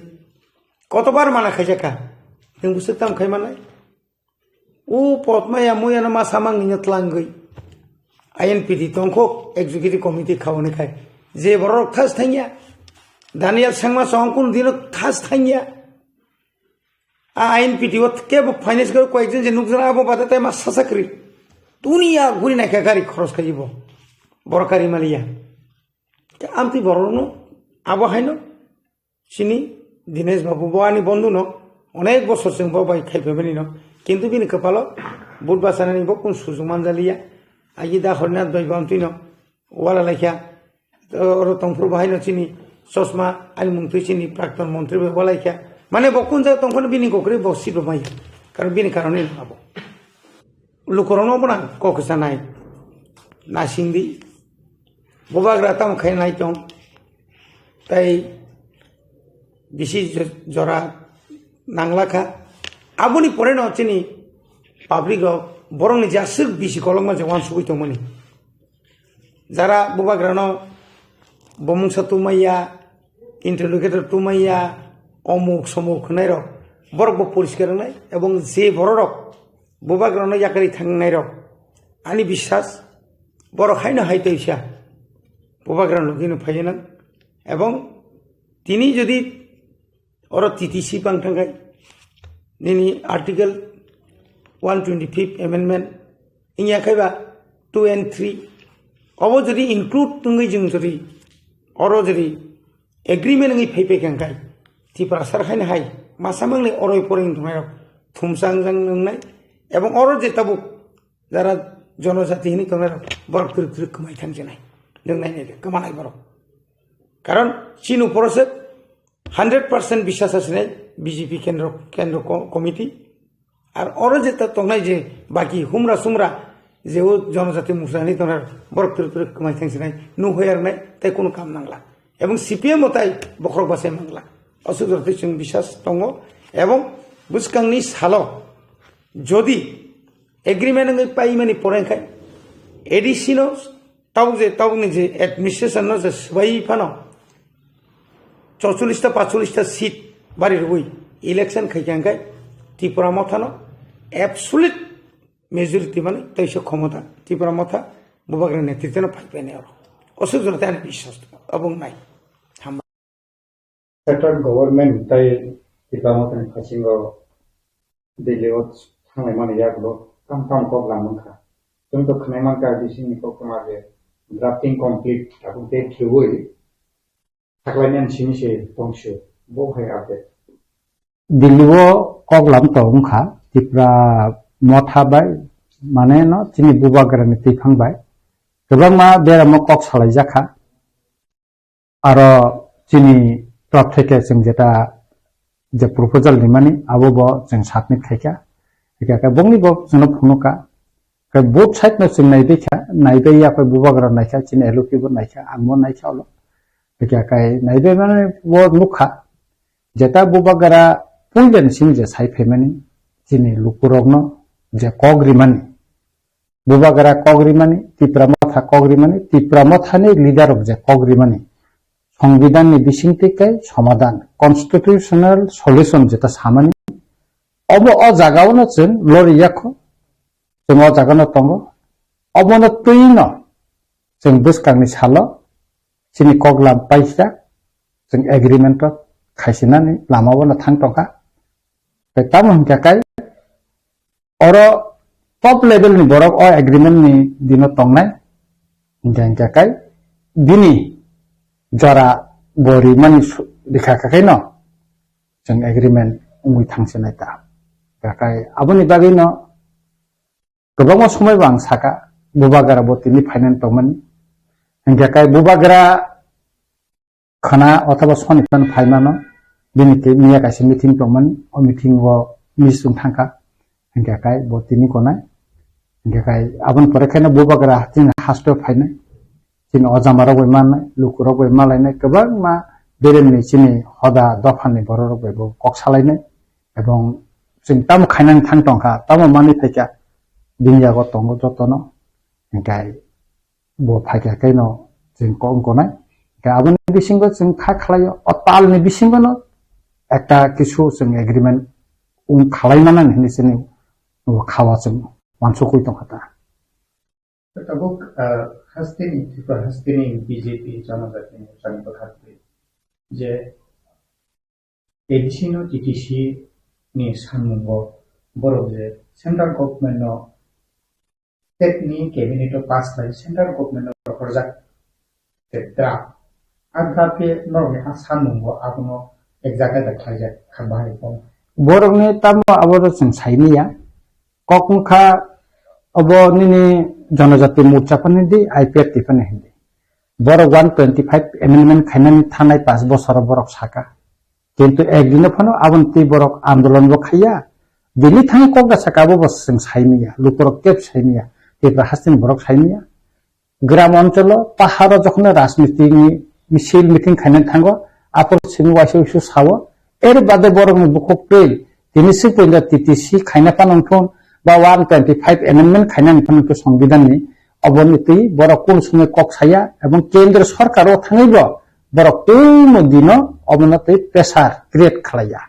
Kotobar mana khaijak kha. Nwng bwswk tam khai manai? O potmaya muyano ma samang nini tlangwi. I N P T tongkho executive committee khauni khai. Je borok thas thangya. Daniel Sangma song kun dino thas thangya. A I N P T o kebo finance garo koyekjon je nukjana abo bade tai ma sasa kwrwi. Dunia guri naikha gari khoros khai bo. Borok kari maliya. Te amtwi borokno abo haino chini Dinesh Babu bo ani bondhu no onek bosor chwng bo bai khai phaimani no. Kintu bini kwpalo but bachanani bo kun sujung manjaliya. Agi da horina doi bo amtwi no wala laikha. Oro tongphuru bo haino chini chosma ani mungtwi chini prakton montri bai walaikha. Mane bo kun jaga tongphano bini kokrwi bo sitbo maya. Karon bini karonwi abo. Lukurokno bono ang kok sanai. Nasingdi. Bubagra tamo khainai tong. Tai bisi jo-, jora nanglakha. Aboni poreno chini public rok borokni jaswk bisi kolokma je wansugwi tongmani. Jara bubagrano bomungsa tumaiya, interrogator tumaiya, omuk somuk hwnairok, borok bo poriskar wngnai, ebong je bororok bubagrano yakarwi thangnairok, ani biswas borok haino hai toisa bubagrano logino phaiwi nang, ebong tini jodi oro T T C bang thangkhai, nini Article one twenty-fifth Amendment wngya khai ba two and three, obo jodi include wngwi jwng jodi oro jodi agreement wngwi phai phai kha khai, Tiprasa rok haino hai masa mangni oroi poroi wng tongnai rok thumsa wngjak wngnai, ebong oro je tabuk jara jonojati hinwi tongnai rok borok twrwk twrwk kwmai thang sinai, nwng nai nai de kwmanai borok. Karon chini uporo se hundred percent biswas asinai B J P kendro, kendro ko-, committee. Ar oro je ta tongnai je baki humra sumra je o jonojati musa hinwi tongnai borok twrwk twrwk kwmai thang sinai, nuhoi arnai tai kunu kam nangla. Ebong C P M o tai bokhorok bachai mangla. Aswk jora twi chwng biswas tongo. Ebong bwskangni salo jodi agreement wngwi paimani pore khai A D C no tabuk je, tabukni je administration no je swbai phano chorchollish ta pachchollish ta seat bari rwui election khai kha hwnkhe Tipra Motha no absolute majority mani teisa khomota Tipra Motha bubagra netritwno phai painai oro. Aswk jora tei ani biswas tongo. Obo wngnai. Central government tai Tipra Mothani phasingo Delhi o thanglai mani yagulo tam tam kok lam wngkha. Chwng to khwnai mankha bisingni koktwma je drafting complete tabuk date khiui saklainani simi se tongsu bo hai update. Delhi o kok lam to wngkha Tipra Motha bai mane no chini bubagrani twiphang bai kwbangma beramo kok salaijakha. Aro chini top theke chwng jeta je proposal rimani abo bo chwng submit khaikha. Hikha khe bongni bo chwngno phunukha. Khe both side no chwng naibaikha, naibai ya khe bubagra naikha, chini L O P bo naikha, ang bo naikha ulo. Hikha khe naibai mani bo nukha. Jeta bubagra puilani simi je sai phaimani chini lukurokno je kok rimani. Bubagra kok rimani, Tipra Motha kok rimani, Tipra Mothani leader rok je kok rimani, Songbidanni bisingtwi kai somadan, constitutional solution jeta samani, Obo o jagao no chwng lori yakho, chwng o jaga no tongo. Obono twi no chwng bwskangni salo chini koklam paisa chwng agreement o khaisinani lama o no thang tongkha. Tei tamo hinkhe kai oro top level ni borok o agreement ni dino tongnai. Hinkhe hinkhe kai bini jora bo rimani su-, rikha kha khe no chwng agreement wngwi thangsinai ta. Hinkhe kai aboni bagwi no kwbangma somoi bo ang saka, bubagra bo tini phainani tongmani. Hinkhe kai bubagra khana othoba soni phano phaimano, bini twi miya kaisa meeting tongmani, o meeting o miss wng thangkha. Hinkhe kai bo tini konai. Hinkhe kai aboni pore kheno bubagra chini haste phainai. Chini ojamarok bai mannai, lukurok bai malainai, kwbangma beremni chini hoda dophani bororok bai bo kok salainai. Ebong chwng tamo khainani thang tongkha, tamo manwi phaikha, bini yago tongo jotono. Hinkhe bo phaikha khe no chwng kok wngkha nai. Hinkhe aboni bisingo chwng kha khlaio, o talni bisingo no ekta kisu chwng agreement wng khlai manani hinwi chini bo khawa chwng wansukwi tongkha ta. Tabuk, ah, hasteni, Tripura hasteni B J P Janajati Morchani bwkhak twi je A D C no T T C ni sanmungo borok je central government no state ni cabinet o pass khlai central government no rohorjak tei draft. A draft khe norokni a sanmungo abono ek jaga da khlaijak kha bahai kok. Borokni tamo abo chwng saimanya. Kok wngkha obo nini Janajati Morcha phano hindi, I P F T phano hindi. Borok one twenty five amendment khainani thanai panch bosoro borok saka. Kintu ek dino phano aboni twi borok andolon bo khaiya. Bini thang kok da saka abo bo chwng saimanya, lukurok kebo saimanya, Tripura hasteni borok saimanya. Gram oncholo, paharo jokhon rajniti ni misil meeting khaina thango, apor simi waisa waisa sao, er bade borok ni bukhuk twi, tini si poinda T T C khaina phano wngthun, ba one twenty five amendment khaina wngthun to Songbidan ni, oboni twi borok kun sumui kok saya, ebong kendra sarkar o thangwi bo borok twi mo dino obono twi pressure create khlaiya.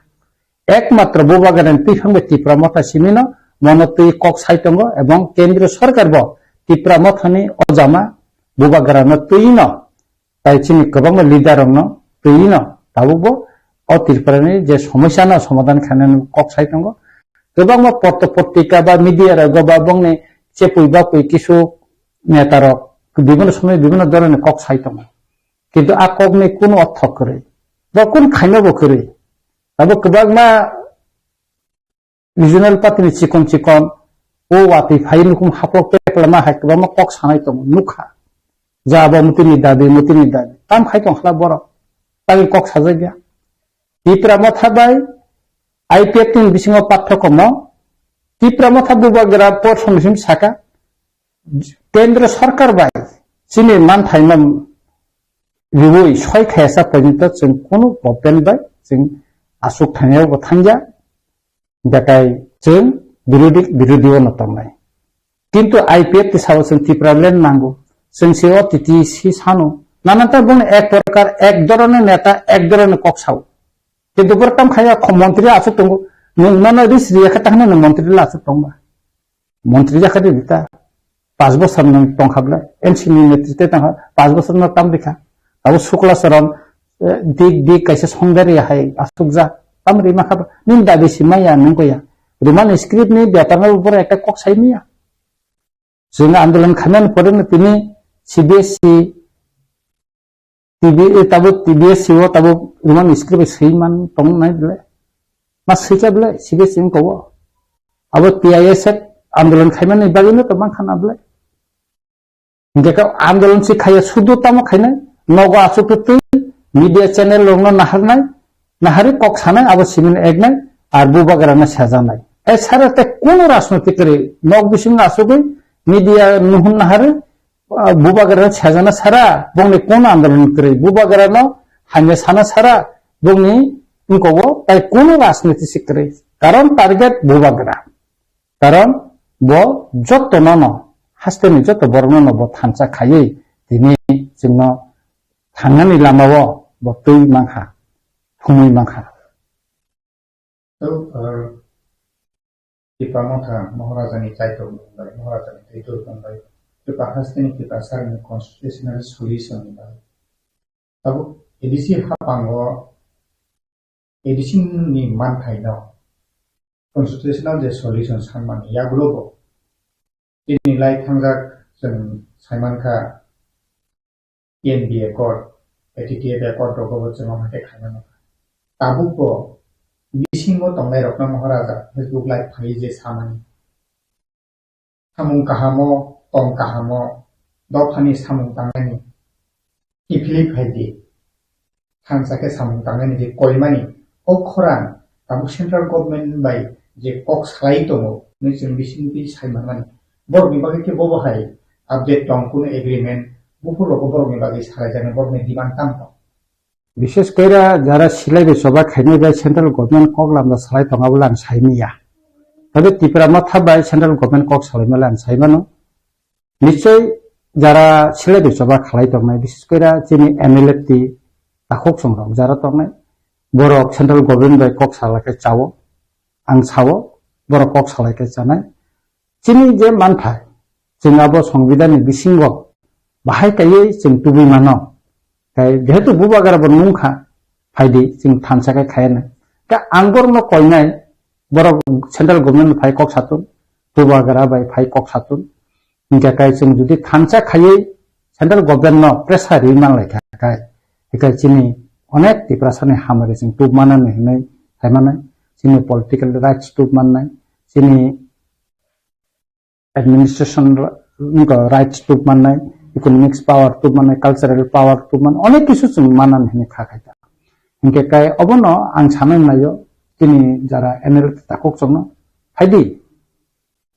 Ekmatro bubagrani twi phangbai Tipra Motha simino mono twi kok sai tongo, ebong kendriyo sarkar bo Tipra Mothani ojama bubagrano twi no, tai chini kwbangma leader rokno twi no tabukbo o Tripurani je somosyano somadhan khainani kok sai tongo. Kwbangma potro potrika ba media rogo ba bongni chepui bapui kisu neta rok bibhinno somoy bibhinno dhoroner kok sai tongo. Kintu a kokni kunu ortho kwrwi. Bo kun khaina bo kwrwi. Abo kwbangma regional party ni chikon chikon o watwi phai nukhung haplok teplama hai kwbangma kok sanai tongo nukha. Ja abo mutini dabi, mutini dabi. Tam khai tong khla borok. Tagwi kok sajak ya. Tipra Motha bai I P F T ni bisingo pathokhomo. Tipra Motha bubagra por somoi simi saka. Kendra sarkar bai chini manthaima riui soi khaisa porjonto chwng kunu government bai chwng aswk thangya bo thangya, betai chwng birodi birodi o no tongnai. Kintu I P F T sao chwng Tipraland nango, chwng se o T T C sano, nananta boni ek prokar ek dhoroner neta ek dhoroner kok sao. Kintu bwrwkam khaya kho montri aswk tongo, nwng nono ris riya khe takhna nwng montri la aswk tongba. Montri jakha di ta. Pas bosor nang tongkha ble, M C ni netrite tongkha, pas bosor no tam rikha. Abo Sukla Charan, eh, dik dik kaisa songdari hai asukja, tam rima kha, nini dabi si maya nung koya. Roman script ni betar no boro ekta kok sai maya. Chwng andolon khaimani pore no tini C B S E T B, eh, tabuk T B S C o tabuk Roman script swi man tong nai ble. Ma swikha ble, C B S C wngkha o. Abo T I S F andolon khaimani bagwi no to mankha na ble. Hinkhe ka andolon si khaiya sudu tamo khainai, nogo asuk twi media channel rokno naharnai, nahari kok sanai, abo simin eknai, ar bubagrano sejanai. E sara te kono rajnotik kwrwi, nok bisingo asugwi media nuhun nahari, ah, bubagrano sejana sara, bongni kono andolon kwrwi, bubagrano hamya sana sara, bongni wngkogo tai kono rajniti si kwrwi. Karon target bubagra. Karon bo joto nono, hasteni joto borok nono bo thansa khaiwi tini chwngno thangnani lamao bo twi mankha, thumwi mankha. Tok, ah, Tipra Motha Maharaja ni Chaitok bai, Maharaja ni Taitor bai, Tipra hasteni Tipra sarni constitutional solution ni bai. Tabuk A D C hapango A D C ni manthai no constitutional je solution sanmani yagulo bo. Tini lai thangjak chwng saimankha T N B accord, A T T F accord rogo bo chwng omo khe khaimano. Tabuk bo bisingo tongnai rokno Maharaja Facebook live phaiwi je samani. Samung kahamo, tong kahamo, dophani samung tangnani kiphilwi phai di. Thansa khe samung tangnani je koimani, o khorang tabuk central government bai je kok salai tongo, hwnwi chwng bisingtwi sai manmani. Borokni bagwi khe bobo hai update tong, kuno agreement, buphur rogo borokni bagwi salai jaknai, borokni demand tamo tong. Bishes koira jara silai bai choba khainai bai central government kok lamda salai tong abo lang sai manya. Tabe Tipra Motha bai central government kok salai male ang sai mano. Nichoi jara silai bai choba khalai tongnai, bishes koira chini M L A ti takhuk songrok jara tongnai. Borok central government bai kok salai khe chao, ang sao, borok kok salai khe chanai. Chini je manthai, chwng abo Songbidanni bisingo bahai kaiwi chwng tubui mano. Tei jehetu bubagra bo nungkha, phaidi chwng thansa khe khaiya nai. Khe ang borokno koinai, borok central government phai kok satun, bubagra bai phai kok satun. Hinkhe kai chwng jodi thansa khaiwi central government no pressure ri manlai kha kai, hinkhe chini onek Tiprasani hamari chwng tub manani hinwi hai manai. Chini political rights tub mannai, chini administration r-, wngkha rights tub mannai, economics power tub mannai, cultural power tub mannai, onek kisu chwng manan hinwi kha khai ta. Hinkhe kai obono ang sanai naio, chini jara M L A takhuk chwngno phaidi,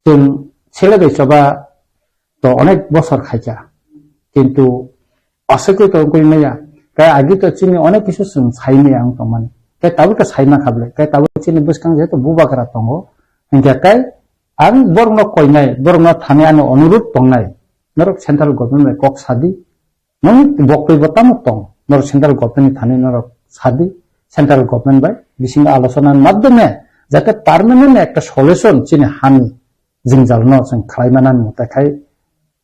chwng sele bai choba to onek bosor khaikha, kintu aswkwi tongwi maya, kai agi to chini onek kisu chwng sai maya wng tongmani, kai tabuk khe sai mankha bwle, kai tabuk chini bwskang jehetu bubagra tongo, hinkhe kai ang borokno koinai, borokno thani ani onurudh tongnai, norok central government bai kok sadi, nong boktwi bo tamo tong, norok central government ni thani norok sadi, central government bai bisingo alochona ni madhyome jate permanent ekta solution chini hani jwngjal no chwng khlai manani mwtai khai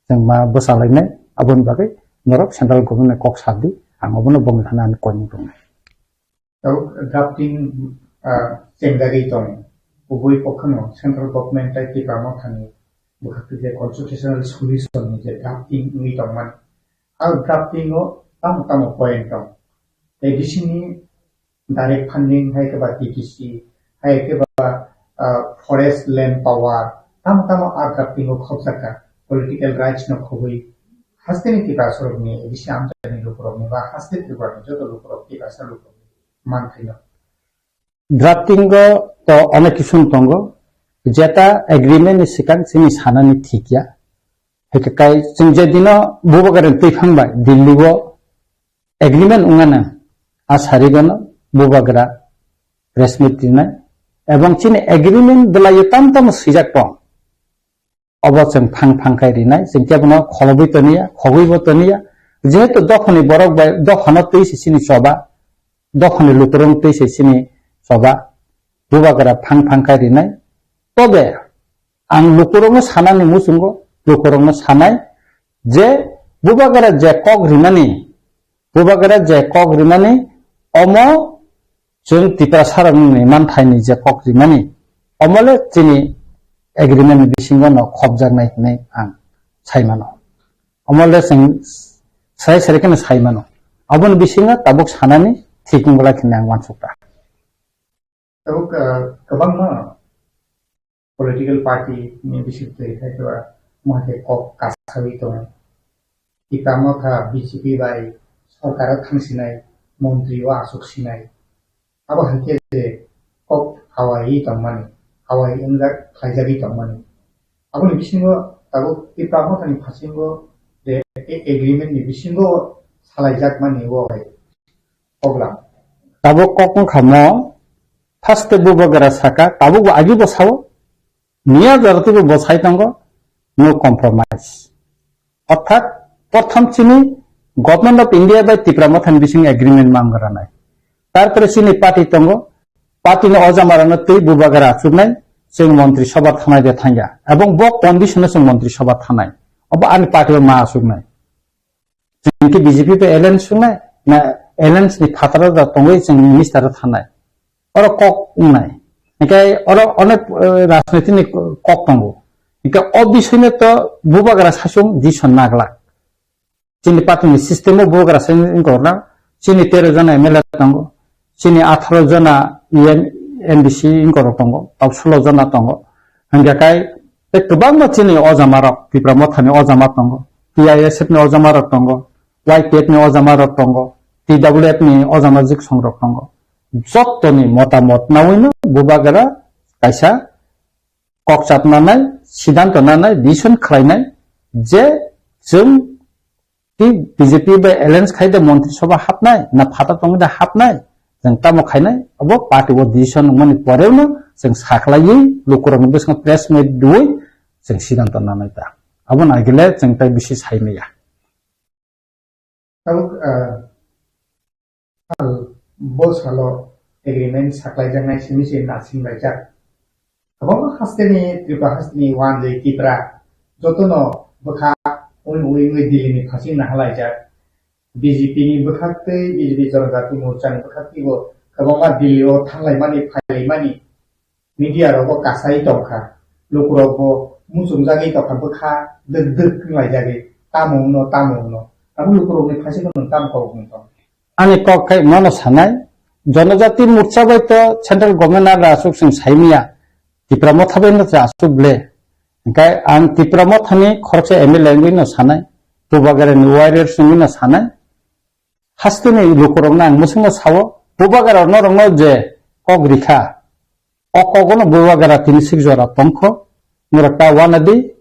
chwng ma bwchalainai, aboni bagwi norok central government bai kok sadi, ang obono bongni thani ani koimung tongnai. Tabuk drafting, ah, chengjagwi tong. Kubui kokhano central government tei Tipra Mothani bwkhak twi je constitutional solution ni je drafting wngwi tongmani. A drafting o tamo tamo point tong. Tei bisingni direct funding hai khe ba T T C, hai khe ba, ah, forest land power, tamo tamo a drafting o khopjak kha political rights no khobwi hasteni Tiprasa rokni, A D C amchaini lukurokni ba haste Tripura ni joto lukurok Tiprasa lukurokni manthai no. Drafting o to onek kisu tongo, jeta agreement ni swkang chini sanani thik ya. Hwnkhe kai chwng je dino bubagra twi phang bai Delhi o agreement wngana, a sari gano bubagra press meet rinai, ebong chini agreement belai tam tam swijak tong. Obo chwng phang phang khai rinai, chwng kebono kholobwi toniya, khogwibo toniya. Jehetu dophani borok bai dophano twi se chini choba, dophani lukurok twi se chini choba, bubagra phang phang khai rinai. Tobe ang lukurokno sanani muchungo, lukurokno sanai je bubagra je kok rinani, bubagra je kok rimani, omo chwng Tiprasarokni manthaini je kok rimani, omole chini agreement ni bisingo no khopjaknai hinwi ang sai mano. Omole chwng sai sai kheno sai mano. Aboni bisingo tabuk sanani thik wng bwlai hinwi ang uansukha. Tabuk, ah, kwbangma political party ni bisingtwi hai khe ba mo hai khe kok kasawi tongo. Tipra Motha B J P bai sorkar o thang sinai, montri o achuk sinai. Abo hai khe je kok hawai tongmani, hawai wngjak khlaijagwi tongmani. Aboni bisingo tabuk Tipra Motha ni phasingo je a-, agreement ni bisingo salaijakmani o hai. Obla. Tabuk kok wngkha mo, first bubagra saka, tabuk bo agi bo sao, miya jora twibo bo sai tongo, no compromise. Orthat, prothom chini Government of India bai Tipra Mothani bising agreement ma wngranai. Tarpore chini party tongo, party no ojamarano twi bubagra achuknai, chwng montri sabha thanai de thangya. Ebong bo condition o chwng montri sabha thanai. Obo ani party o ma aswknai. Chwng khe B J P bai alliance wngnai, na alliance ni phataro da tongwi chwng minister o thanai. Oro kok wngnai. Hinkhe oro onek, eh, rajniti ni kok tongo. Hinkhe o bisoi no to bubagra sasung decision naglak. Chini party ni system o bubagra sasung wngkha na, chini tero jona M L A tongo. Chini atharo jona E M, M D C wngkorok tongo, tau sulo jona tongo. Hingkha kai tei kwbangma chini ojamarok, Tipra Mothani ojama tongo, T I S F ni ojamarok tongo, Y P F ni ojamarok tongo, T W F ni ojama jiksongrok tongo. Jottoni motamot nawino bubagra kaisa kok chap nanai, siddhanto nanai, decision khlainai je chwng Tei B J P bai alliance khai de Montri Sabha hapnai, na phatar tongwi de hapnai, chwng tamo khainai, abo party o decision wngmani porewno chwng sakhlaiwi lukurokni bwskango press meet rwui chwng siddhanto nanai ta. Abo naigile chwng tai bisi sai maya. Tabuk, ah, sal, bo salo agreement saklaijaknai simi se nasinlaijak. Kwbangma hasteni, Tripura hasteni wanjwi Tipra jotono bwkha ui ui ui Delhi ni phasing nahalaijak. B J P ni bwkhak tei B J P Janajati Morcha ni bwkhak teibo kwbangma Delhi o thanglaimani, phailaimani. Media rogo kasai tongkha, lukurokbo muchungjagwi tongkha, bwkha dwk dwk wnglaijagwi, tamo wngno, tamo wngno. Abo lukurokni phaisingno nwng tamo kok wngwi tong? Ani kok khe nono sanai, Janajati Morcha bai to Central Government aro aswk chwng saimaya, Tipra Motha bai no aswk ble. Hinkhe ang Tipra Mothani khoroksa M L A wngwi no sanai, Bubagrani warriors wngwi no sanai, hasteni lukurokno ang mwswkno sao, Bubagra norokno je kok rikha, o kogono Bubagra tini sik jora tongkho, norok ta wanadi,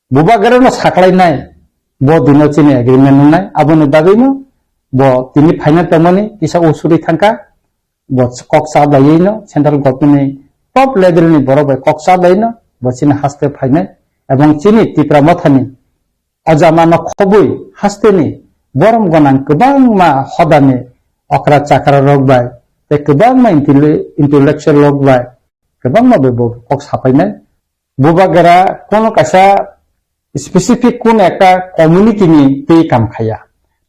Bubagrano saklainai, bo dino chini agreement wngnai, aboni bagwino bo tini final tongmani kisa usuri thangkha, bo kok chabaiwi no central government ni top level ni borok bai kok chabaiwi no bo chini haste phainai, ebong chini Tipra Mothani ojama no khobwi hasteni borom gwnang kwbangma hodani okra chakra rok bai tei kwbangma intele-, intellectual rok bai kwbangma bai bo kok sapainai. Bubagra kono kaisa specific kono ekta community ni tei kam khaya.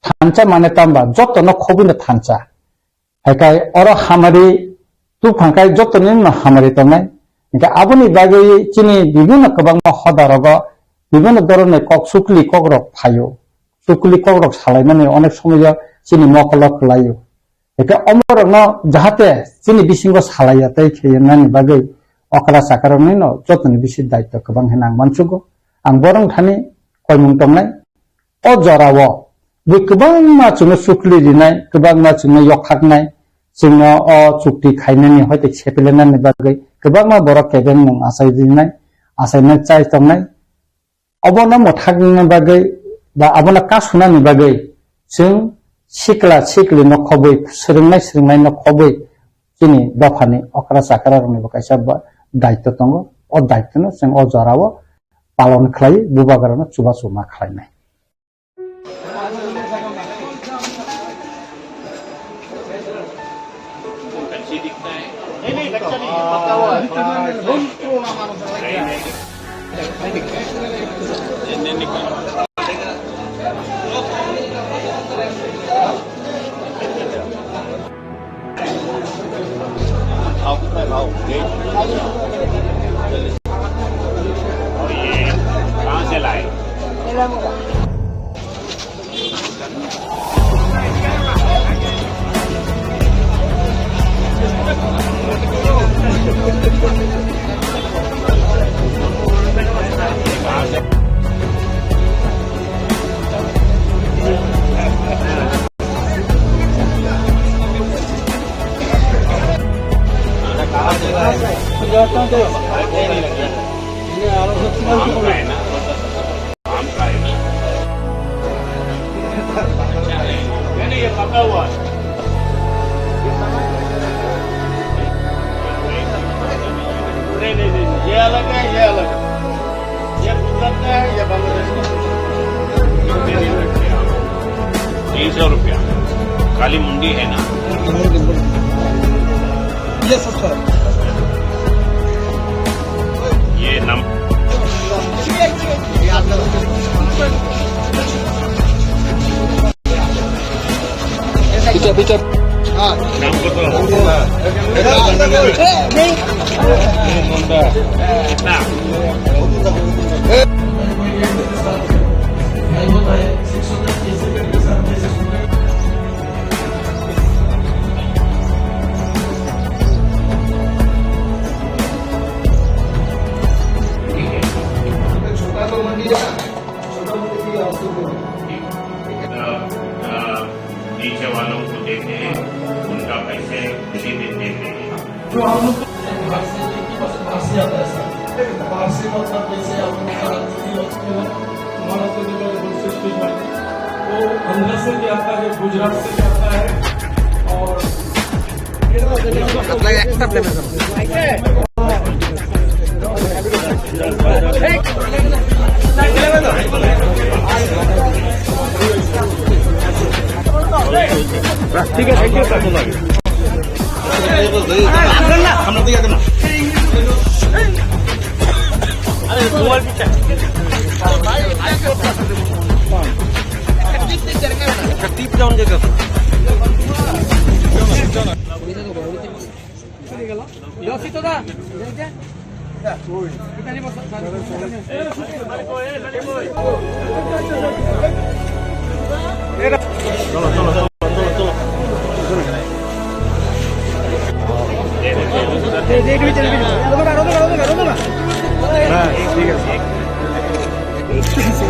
Thansa mane tamba joto no khobwi no thansa. Haikai oro hamari tubphang kai joto ni no hamari tongnai. Hinkhe aboni bagwi chini bibinno kwbangma hoda rogo bibinno dhoroner kok sukli kok rok phaio. Sukli kok rok salaimani onek somoyo chini mokolo kwlaio. Eke omorokno jahate chini bisingo salaiya tei kheyennani bagwi okra chakaroknino jotoni bisi daityo kwbang hwnwi ang mansugo. Ang borok thani koimung tongnai. O jorao bui kwbangma chwngno sukli rinai, kwbangma chwngno yokhaknai, chwngno o chukti khainani hoite sepelenani bagwi kwbangma borok kebengmung achai rinai, achainai chai tongnai. Obono mwthakna bagwi ba abono kasunani bagwi chwng sikla sikli no khobwi, swrwngnai swrwngnai no khobwi chini dophani okra chakra rokni bo kaisa ba-, daityo tongo. O daityo no chwng o jorao palon khlai, bubagra no chubachu ma khlainai. भाव कितना है भाव? और ये कहाँ से लाए? आम का है ना? नहीं, नहीं, ये पका हुआ है। नहीं, नहीं, नहीं, नहीं, ये अलग है, ये अलग है। ये गुजरात का है, ये बांग्लादेश का है। तीन सौ रुपया। काली मुंडी है ना? ये सस्ता है। छोटा तो मंडी है, छोटा मंडी की आपको। अ, अ, नीचे वालों को देते हैं, उनका पैसे उसी दिन देते हैं। तो हम लोग को बाहर से, बाहर से आता है सर। बाहर से मतलब जैसे आप लोग का, हमारा तो जो है, वो अंदर से भी आता है, गुजरात से भी आता है। और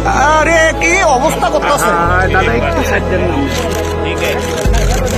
আরে, কি অবস্থা করতেছে? দাদা, একটু সাইড দেন না। ঠিক আছে।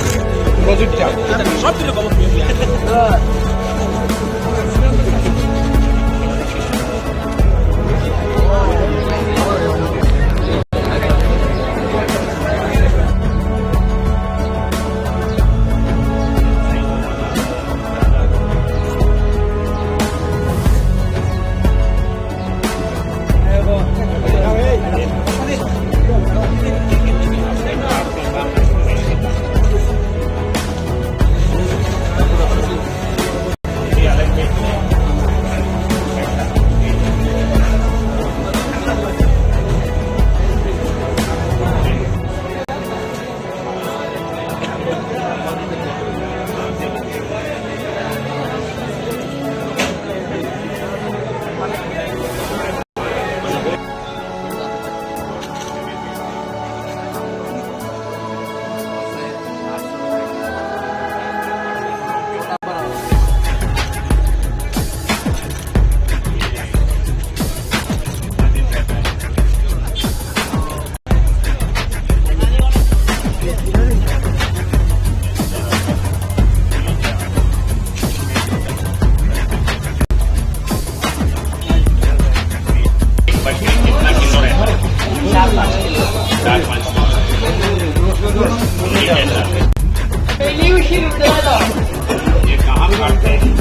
ये कहाँ काटते हैं?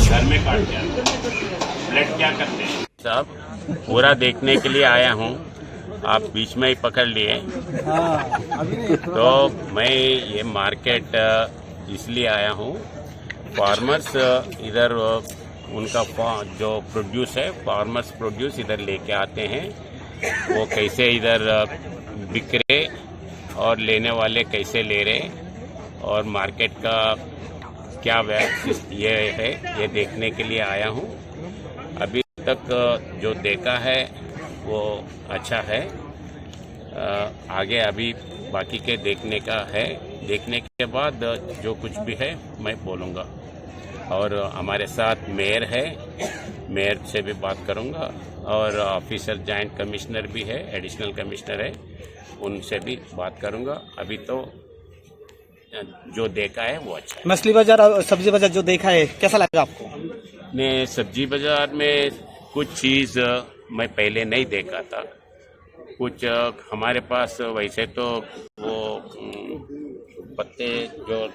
घर में काटते हैं। ब्लड क्या करते हैं? साहब, पूरा देखने के लिए आया हूँ, आप बीच में ही पकड़ लिए। हाँ, अभी नहीं, थोड़ा तो मैं ये मार्केट, अ, इसलिए आया हूँ, फार्मर्स, अ, इधर, अ, उनका फा-, जो प्रोड्यूस है, फार्मर्स प्रोड्यूस इधर लेके आते हैं, वो कैसे इधर, अ, बिक रहे और लेने वाले कैसे ले रहे और मार्केट का क्या वै-, ये है, ये देखने के लिए आया हूँ। अभी तक, अ, जो देखा है वो अच्छा है। अ, आगे अभी बाकी के देखने का है, देखने के बाद, अ, जो कुछ भी है मैं बोलूँगा। और हमारे साथ मेयर है, मेयर से भी बात करूँगा और ऑफिसर जॉइंट कमिश्नर भी है, एडिशनल कमिश्नर है, उनसे भी बात करूँगा। अभी तो जो देखा है वो अच्छा है। मछली बाजार और सब्जी बाजार जो देखा है, कैसा लगा आपको? ने सब्जी बाजार में कुछ चीज़, अ, मैं पहले नहीं देखा था। कुछ, अ, हमारे पास वैसे तो वो, उम, पत्ते जो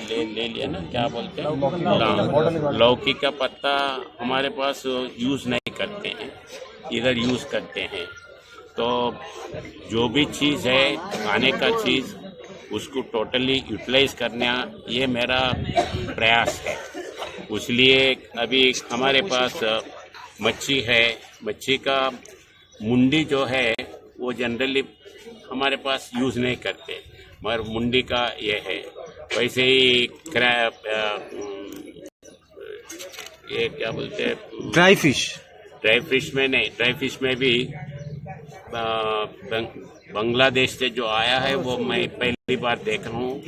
ले, ले लिया ना, क्या बोलते हैं? लौकी का पत्ता। लौकी का पत्ता हमारे पास यूज़ नहीं करते हैं, इधर यूज़ करते हैं। तो जो भी चीज़ है, खाने का चीज़, उसको टोटली यूटिलाइज करना, ये मेरा प्रयास है। इसलिए अभी हमारे पास, अ, मच्छी है, मच्छी का मुंडी जो है, वो जनरली हमारे पास यूज़ नहीं करते। मगर मुंडी का ये है। वैसे ही क्रैब, अ, ये क्या बोलते हैं? Dry fish. ड्राई फिश में नहीं, ड्राई फिश में भी, अ, बंग-, बांग्लादेश से जो आया है, वो मैं पहली बार देख रहा हूँ।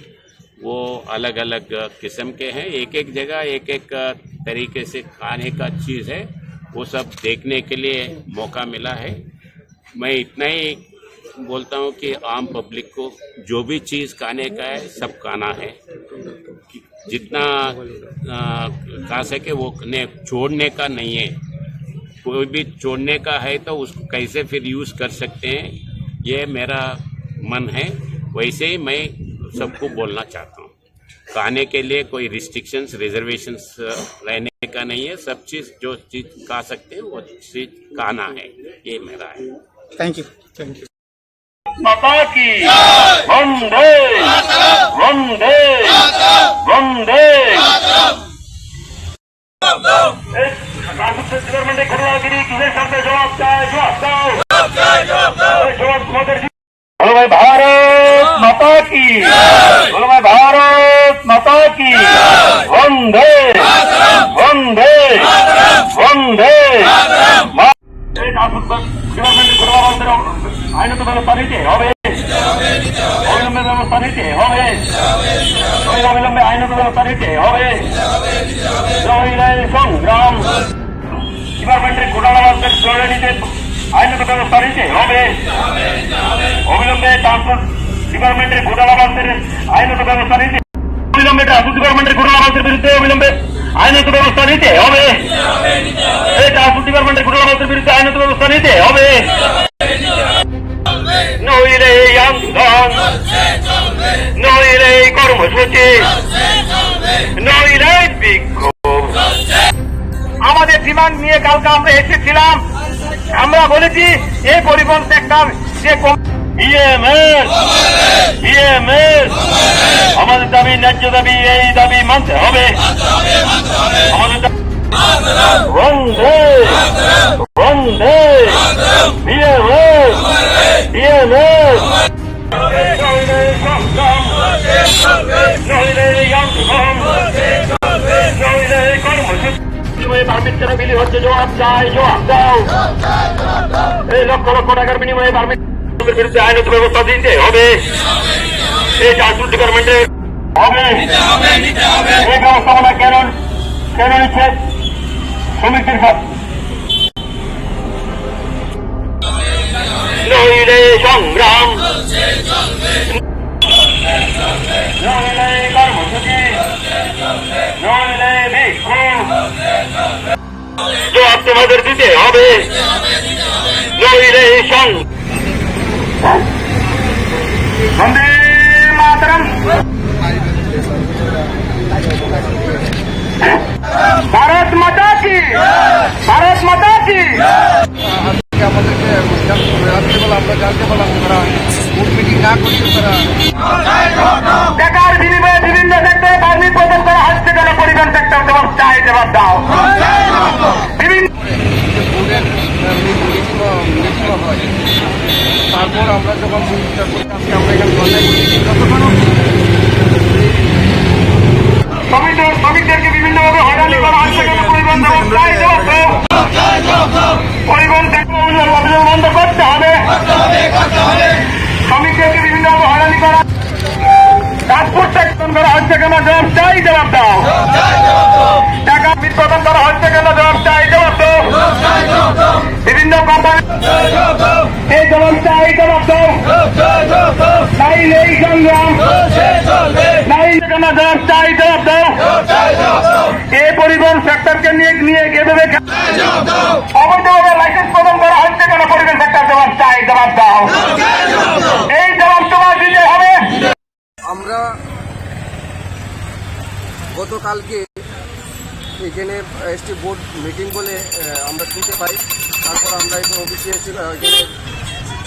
वो अलग-अलग किस्म के हैं, एक-एक जगह एक-एक तरीके से खाने का चीज़ है, वो सब देखने के लिए मौका मिला है। मैं इतना ही बोलता हूँ कि आम पब्लिक को जो भी चीज़ खाने का है, सब खाना है। जितना, अ, खा सके वो ने छोड़ने का नहीं है। कोई भी छोड़ने का है तो उसको कैसे फिर यूज़ कर सकते हैं, ये मेरा मन है। वैसे ही मैं सबको बोलना चाहता हूँ, खाने के लिए कोई रिस्ट्रिक्शंस, रिजर्वेशंस रहने का नहीं है। सब चीज़, जो चीज़ खा सकते हैं, वो चीज़ खाना है, ये मेरा है। Thank you. Thank you. माता की। वंदे। वंदे। वंदे। এই ট্রান্সপোর্ট ডিপার্টমেন্টে ঘটনাগিরি কিসের সাথে জবাব চায়? জবাব দাও। এই জবাব তোমাদের। বলো ভাই ভারত মাতা কি। বলো ভাই ভারত মাতা কি। বন্দে। বন্দে। বন্দে। এই ট্রান্সপোর্ট ডিপার্টমেন্টের ঘটনা বন্ধের আইনত ব্যবস্থা নিতে হবে। অবিলম্বে ব্যবস্থা নিতে হবে। অবিলম্বে আইনত ব্যবস্থা নিতে হবে। নইলে সংগ্রাম ডিপার্টমেন্টের ঘটনা বন্ধের জরুরি নিতে আইনত ব্যবস্থা নিতে হবে। অবিলম্বে ট্রান্সপোর্ট ডিপার্টমেন্টের ঘটনা বন্ধের আইনত ব্যবস্থা নিতে অবিলম্বে ট্রান্সপোর্ট ডিপার্টমেন্টের ঘটনা বন্ধের বিরুদ্ধে অবিলম্বে আইনত ব্যবস্থা নিতে হবে। এই ট্রান্সপোর্ট ডিপার্টমেন্টের ঘটনা বন্ধের বিরুদ্ধে আইনত ব্যবস্থা নিতে হবে। নইলে এই আন্দোলন, নইলে এই কর্মসূচি, নইলে এই বিক্ষোভ। আমাদের ডিমান্ড নিয়ে কালকে আমরা এসেছিলাম, আমরা বলেছি এই পরিবহন সেক্টর যে কম- বিএমএস, বিএমএস, আমাদের দাবি, ন্যায্য দাবি, এই দাবি মানতে হবে। আমাদের দাবি, বন্দে, বন্দে, বিএমএস, বিএমএস। নইলে এই আন্দোলন, নইলে এই কর্মসূচি। বিনিময়ে পারমিট কেন বিলি হচ্ছে? জবাব চাই, জবাব দাও। এই লক্ষ লক্ষ টাকার বিনিময়ে পারমিট বিরুদ্ধে আইনত ব্যবস্থা দিতে হবে। এই ট্রান্সপোর্ট ডিপার্টমেন্টের হবে। এই ব্যবস্থাপনা কেন, কেন নিচ্ছে শ্রমিকদের কাছ? নইলে সংগ্রাম, নইলে কর্মসূচি, নইলে বিক্ষোভ। জবাব তোমাদের দিতে হবে, নইলে এই সং-, বন্দে মাতরম। ভারত মাতা কি, ভারত মাতা কি। আজকে আমাদেরকে জানতে, রাত্রেবেলা আমরা জানতে পারলাম যে তারা বোর্ড মিটিং না করতে তারা টাকার বিনিময়ে বিভিন্ন সেক্টরে পারমিট প্রদান করা হচ্ছে কেন? পরিবহন সেক্টর জবাব চাই, জবাব দাও। বিভিন্ন যে বোর্ডের, আহ, মিটিং, মিটিং হয়, তারপর আমরা যখন মিটিংটা করি, আজকে আমরা এখানে ধর্ণায় বসেছি। যতক্ষণ শ্রমিকদের, শ্রমিকদেরকে বিভিন্নভাবে হয়রানি করা হচ্ছে কেন? পরিবহন জবাব চাই, জবাব দাও। পরিবহন সেক্টর অভিযোগ বন্ধ করতে হবে। শ্রমিকদেরকে বিভিন্নভাবে হয়রানি করা, ট্রান্সপোর্ট সেকশন করা হচ্ছে কেন? জবাব চাই, জবাব দাও। টাকা বিতরণ করা হচ্ছে কেন? জবাব চাই, জবাব দাও। বিভিন্ন কোম্পানি, এই জবাব চাই, জবাব দাও। নাই নেই সংগ্রাম, নাই কেন? জবাব চাই, জবাব দাও। এই পরিবহন সেক্টরকে নিয়ে, নিয়ে এভাবে অবৈধভাবে লাইসেন্স প্রদান করা হচ্ছে কেন? পরিবহন সেক্টর জবাব চাই, জবাব দাও। এই জবাব তোমার দিতে হবে। আমরা গতকালকে এখানে এসটি বোর্ড মিটিং বলে, আহ, আমরা শুনতে পাই। তারপর আমরা এখানে অফিসে এসে, আহ, এখানে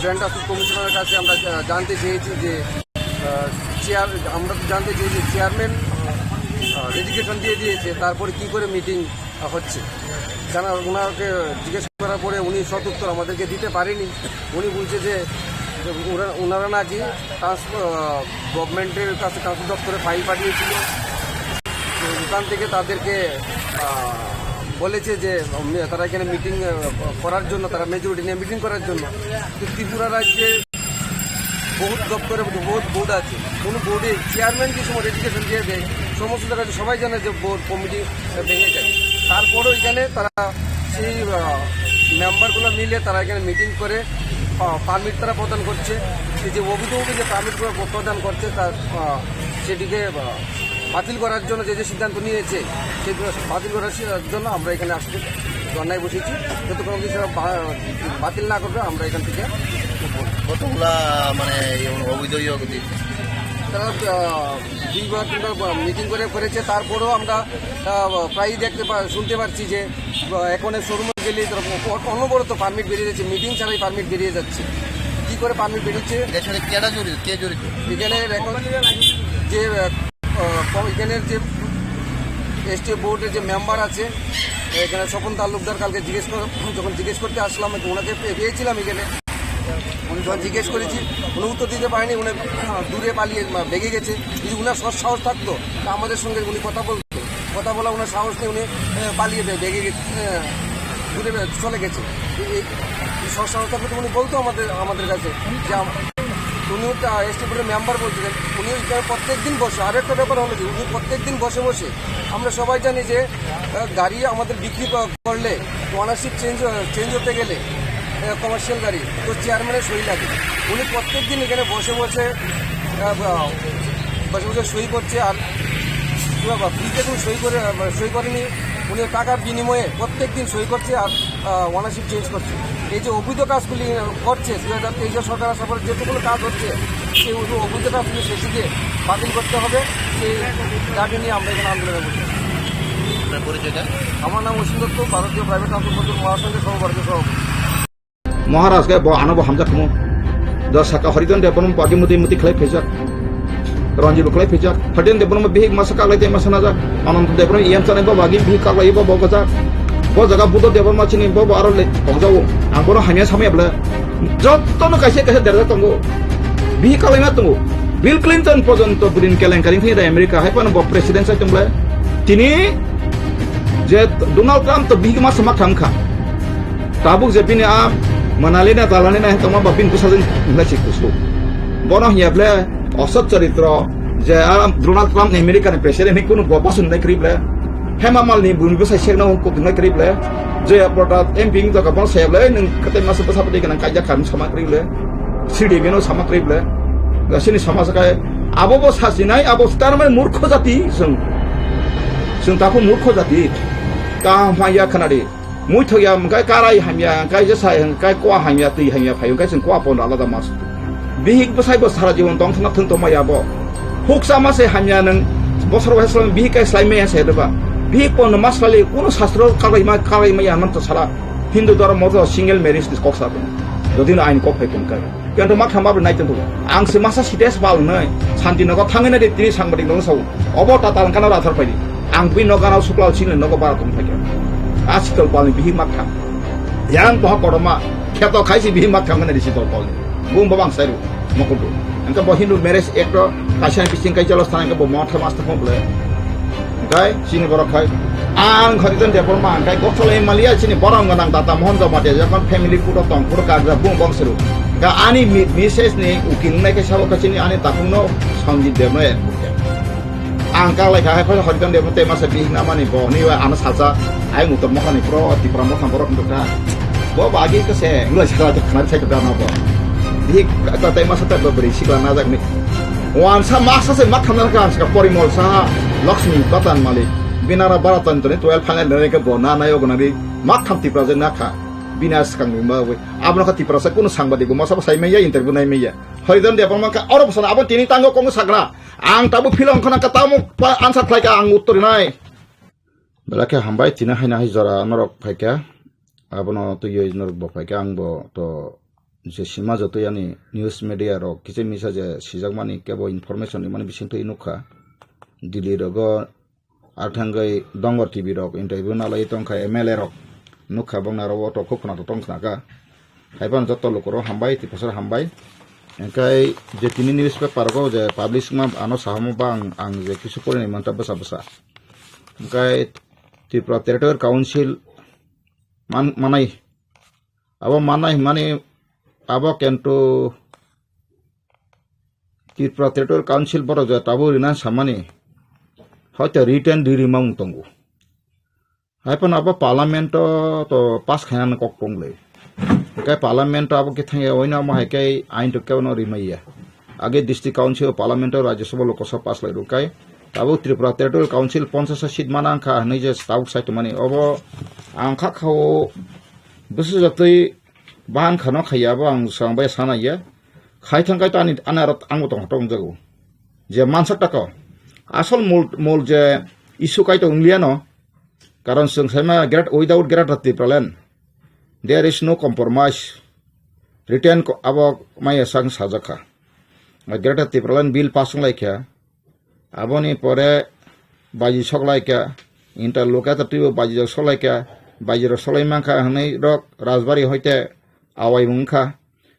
জয়েন্ট ট্রান্সপোর্ট কমিশনারের কাছে আমরা জা-, জানতে চেয়েছি যে, আহ, চেয়ার-, আমরা তো জানতে চেয়েছি চেয়ারম্যান, আহ, রেজিগনেশন দিয়ে দিয়েছে, তারপরে কি করে মিটিং হচ্ছে। জানা, ওনাকে জিজ্ঞেস করার পরে উনি সদুত্তর আমাদেরকে দিতে পারেনি। উনি বলছে যে ওরা, ওনারা নাকি ট্রান্সপোর্ট, আহ, গভর্নমেন্টের কাছে ট্রান্সপোর্ট দপ্তরে ফাইল পাঠিয়েছিল। তো ওখান থেকে তাদেরকে, আহ, বলেছে যে, উম, তারা এখানে মিটিং, আহ, করার জন্য, তারা মেজরিটি নিয়ে মিটিং করার জন্য। তো ত্রিপুরা রাজ্যে বহুত দপ্তরে বহুত বোর্ড আছে, কোনো বোর্ডে চেয়ারম্যান যে সময় রেজিগনেশন দিয়ে দেয়, সমস্ত জায়গায় সবাই জানে যে বোর্ড কমিটি ভেঙে যায়। তারপরও এখানে তারা সেই, আহ, মেম্বারগুলো মিলে তারা এখানে মিটিং করে, আহ, পারমিট তারা প্রদান করছে। এই যে অবৈধভাবে যে পারমিটগুলো প্রদান করছে, তার, আহ, সেটিকে, আহ, বাতিল করার জন্য যে যে সিদ্ধান্ত নিয়েছে, সেই বাতিল করার সি-, জন্য আমরা এখানে আসতে ধর্নায় বসেছি। যতক্ষণ অবধি সেটা বা-, বাতিল না করবে, আমরা এখান থেকে উঠবো না। কতগুলা মানে এই অবৈধ ইয়ে দিচ্ছে? তারা, আহ, দুইবার তিনবার মিটিং করে করেছে, তারপরেও আমরা, আহ, প্রায়ই দেখতে পা-, শুনতে পাচ্ছি যে, আহ, এখন শোরুমে গেলে তারা অ-, অনবরত পারমিট বেরিয়ে যাচ্ছে, মিটিং ছাড়াই পারমিট বেরিয়ে যাচ্ছে। কি করে পারমিট বেরোচ্ছে? এর সাথে কেডা জড়িত, কে জড়িত? এখানে এখন যে, আহ, আহ, এখানের যে এসটি বোর্ডের যে মেম্বার আছে, এখানে স্বপন তালুকদার, কালকে জিজ্ঞেস কর-, যখন জিজ্ঞেস করতে আসলাম, ওনাকে পে-, পেয়েছিলাম এখানে। উনি যখন জিজ্ঞেস করেছি, উনি উত্তর দিতে পারেনি, উনি, আহ, দূরে পালিয়ে, আহ, ভেগে গেছে। যদি উনার সৎ সাহস থাকতো, তা আমাদের সঙ্গে উনি কথা বলতো। কথা বলা ওনার সাহস নেই, উনি, আহ, পালিয়ে বে-, ভেগে গেছে, আহ, দূরে বে-, চলে গেছে। এই, এই, এই সৎ সাহস থাকলে তো উনি বলতো আমাদের, আমাদের কাছে যে আম-, উনিও তা এসটি বোর্ডের মেম্বার বলছিলেন, উনিও এখানে প্রত্যেক দিন বসে। আর একটা ব্যাপার হলো যে উনি প্রত্যেক দিন বসে বসে, আমরা সবাই জানি যে, আহ, গাড়ি আমাদের বিক্রি ক-, করলে, ওনারশিপ চেঞ্জ, চেঞ্জ হতে গেলে, আহ, কমার্শিয়াল গাড়ি, তো চেয়ারম্যানের সই লাগে। উনি প্রত্যেক দিন এখানে বসে বসে, আহ, বসে বসে সই করছে। আর কি বাবা, ফ্রিতে কোনো সই করে, আহ, সই করেনি। উনি টাকার বিনিময়ে প্রত্যেক দিন সই করছে আর, আহ, ওনারশিপ চেঞ্জ করছে। এই যে অবৈধ কাজগুলি করছে, দুই হাজার তেইশের সরকার আসার পরে যেটুকুলো কাজ হচ্ছে, সেই অবৈধ কাজগুলি শেষে দিয়ে বাতিল করতে হবে। সেই দাবি নিয়ে আমরা এখানে আন্দোলন করছি। আপনার পরিচয়টা? আমার নাম অসীম দত্ত, ভারতীয় প্রাইভেট ট্রান্সপোর্ট মজদুর মহাসংঘের সহ ভারতীয় সভাপতি। Maharaj khe bo ano bo hamjak khumu. Do saka Harijan Debbarma bagi muti muti khlai phaijak. Ranjit bo khlai phaijak. Harijan Debbarma bihik masa kaklai tei masa najak. Ananta Debbarma E M chanai bo bagi bihik kaklai bo bo gajak. Bo jaga Buddha Debbarma chini bo bo aro le tongjao. Ang bono hamya samaya bwle. Jotto no kaisa kaisa derjak tongo. Bihik kaklai ma tongo. Bill Clinton porjonto bwrwini kelenkari thani da America hai phano bo president sai tong bwle. Tini je Donald Trump to bihik masa ma thang kha. Tabuk je bini a manali na talani na tongma ba bini bwsajwk hinglai se kusu. Bono hiya bwle osot charitro je a Donald Trump ni America ni president ni kunu bo bosong nai kri bwle. Hema Malini bini bwsai sekno kok nai kri bwle. Jaya Prada M P wng jaga bono saya bwle, "Nung kwtai masa bwsa bwtwi gwnang kaijak kha," hinwi sama kri bwle. Sri Devi no sama kri bwle. Sini sama sakai abo bo sasinai, abo tarmani murkho jati chwng. Chwng tabuk murkho jati. Kaham phai ya khwnadi. Muithok ya hwnkhe karai hamya, hwnkhe jesa hwnkhe kua hamya, twi hamya phaio, hwnkhe chwng kua pono alada mas. Bihik bwsai bo sara jibon tong thangna thwng tongma ya bo. Huksa ma se hamya nwng bosor bo slai bihik kai slai maya se doba. Bihik pono mas slai kunu sastro karai ma, karai maya man to sala. Hindu dhormo to single marriage ni kok sa. Jodi no ain kok phai tong kai. Kento ma khama bo nai tong. Ang se masa site sal nai. Santi nogo thangwi nai de tini sangbadik nogo sao. Obo ta talang kana rathar phai di. Ang bini nogo gana suklal sini nogo bara tong phai khe. A Sitol Palni bihik ma kham. Yang boha kotorma. Kheto khaisi bihik ma kham nai Sitol Palni. Bung babang sairu. Mokudu. Angka bo Hindu marriage act o kaisa bising kai chalo sana angka bo motha masta phone bole. Hwnkhe chini borok khai ang Harijan Debbarma hwnkhe Gothol Himalaya chini borom gwnang Data Mohan Jamatia jokon family photo tong photo kajak bung bong sero. Hwnkhe ani mi-, message ni ukil wngnai khe sabo khe chini ani takhukno Sanjit Debno advocate. Ang kaklai kha hai phano Harijan Debno tei masa bihik namani bo hwnwi ano salsa ayang utor mokhani pro Tipra mokhang borok wngkha. Bo bagi khe se wngla sakha khna sai khe dano bo. Bihik ta tei masa ta bo bwrwi sikla najak ni. Wansa masa se ma khamna kha, ang sakha Porimol Saha, Laxmi Batan Malik, binara bara tani toni twelve final nai khe bo na nai ogo nani ma kham Tiprasa na kha, bina swkang ni ma wi. Abono kha Tiprasa kunu sangbadik bo masa bo sai maya, interview nai maya. Harijan Debbarma kha oro bwsana abo tini tango komo sagra. Ang tabuk philong khona kha tamo pa answer khlai kha ang uttor nai. Belai khe hambai, tini haino hai jora norok phaikha. Abono twiwi norok bo phaikha, ang bo to je sima jotoi ani news media rok kisa misa je sijakmani kebo information rimani bisingtwi nukha. Delhi rogo ar thangwi Dongor T V rok interview nalai tongkha, M L A rok nukha, bongni aro auto khub khwnathok tong khnakha. Haiphano joto lukurok hambai, Tiprasarok hambai. Hingkai je tini newspaper go je publish ma ano sahamo ba ang, ang je kisu porinai manta bwsa bwsa. Hingkai Tripura Territorial Council man-, manai. Abo manai hwnmani abo kento Tripura Territorial Council borok je tabuk rina samani hoito written ri rimang tongo. Hai phano abo parliament o to pass khainani kok tongle. Hingke parliament o abo khe thangya oino amo hai khe ain to kebo no rimaiya. Age district council o parliament o Rajya Sabha Lok Sabha pass lai rwkai. Tabuk Tripura Territorial Council ponchash seat mana wngkha hinui je tabuk sai tongmani. Obo ang kha khao bwswk jotoi bahan khano khaiya abo ang swrang bai sana ya. Khai thang kai to ani, ani aro ang bo tong tong jago. Je mansak tako. Asol mol, mol je issue kai to wnglia no. Karon chwng saima great, without Greater Tipraland, there is no compromise. Written ko-, abo maya sang sajak kha. Greater Tipraland bill pass wng lai kha. Aboni pore baji sok lai kha. Interlocutor twibo baji rok sok lai kha. Baji rok sok lai man kha hwnwi rok Rajbari hoite awai wng kha.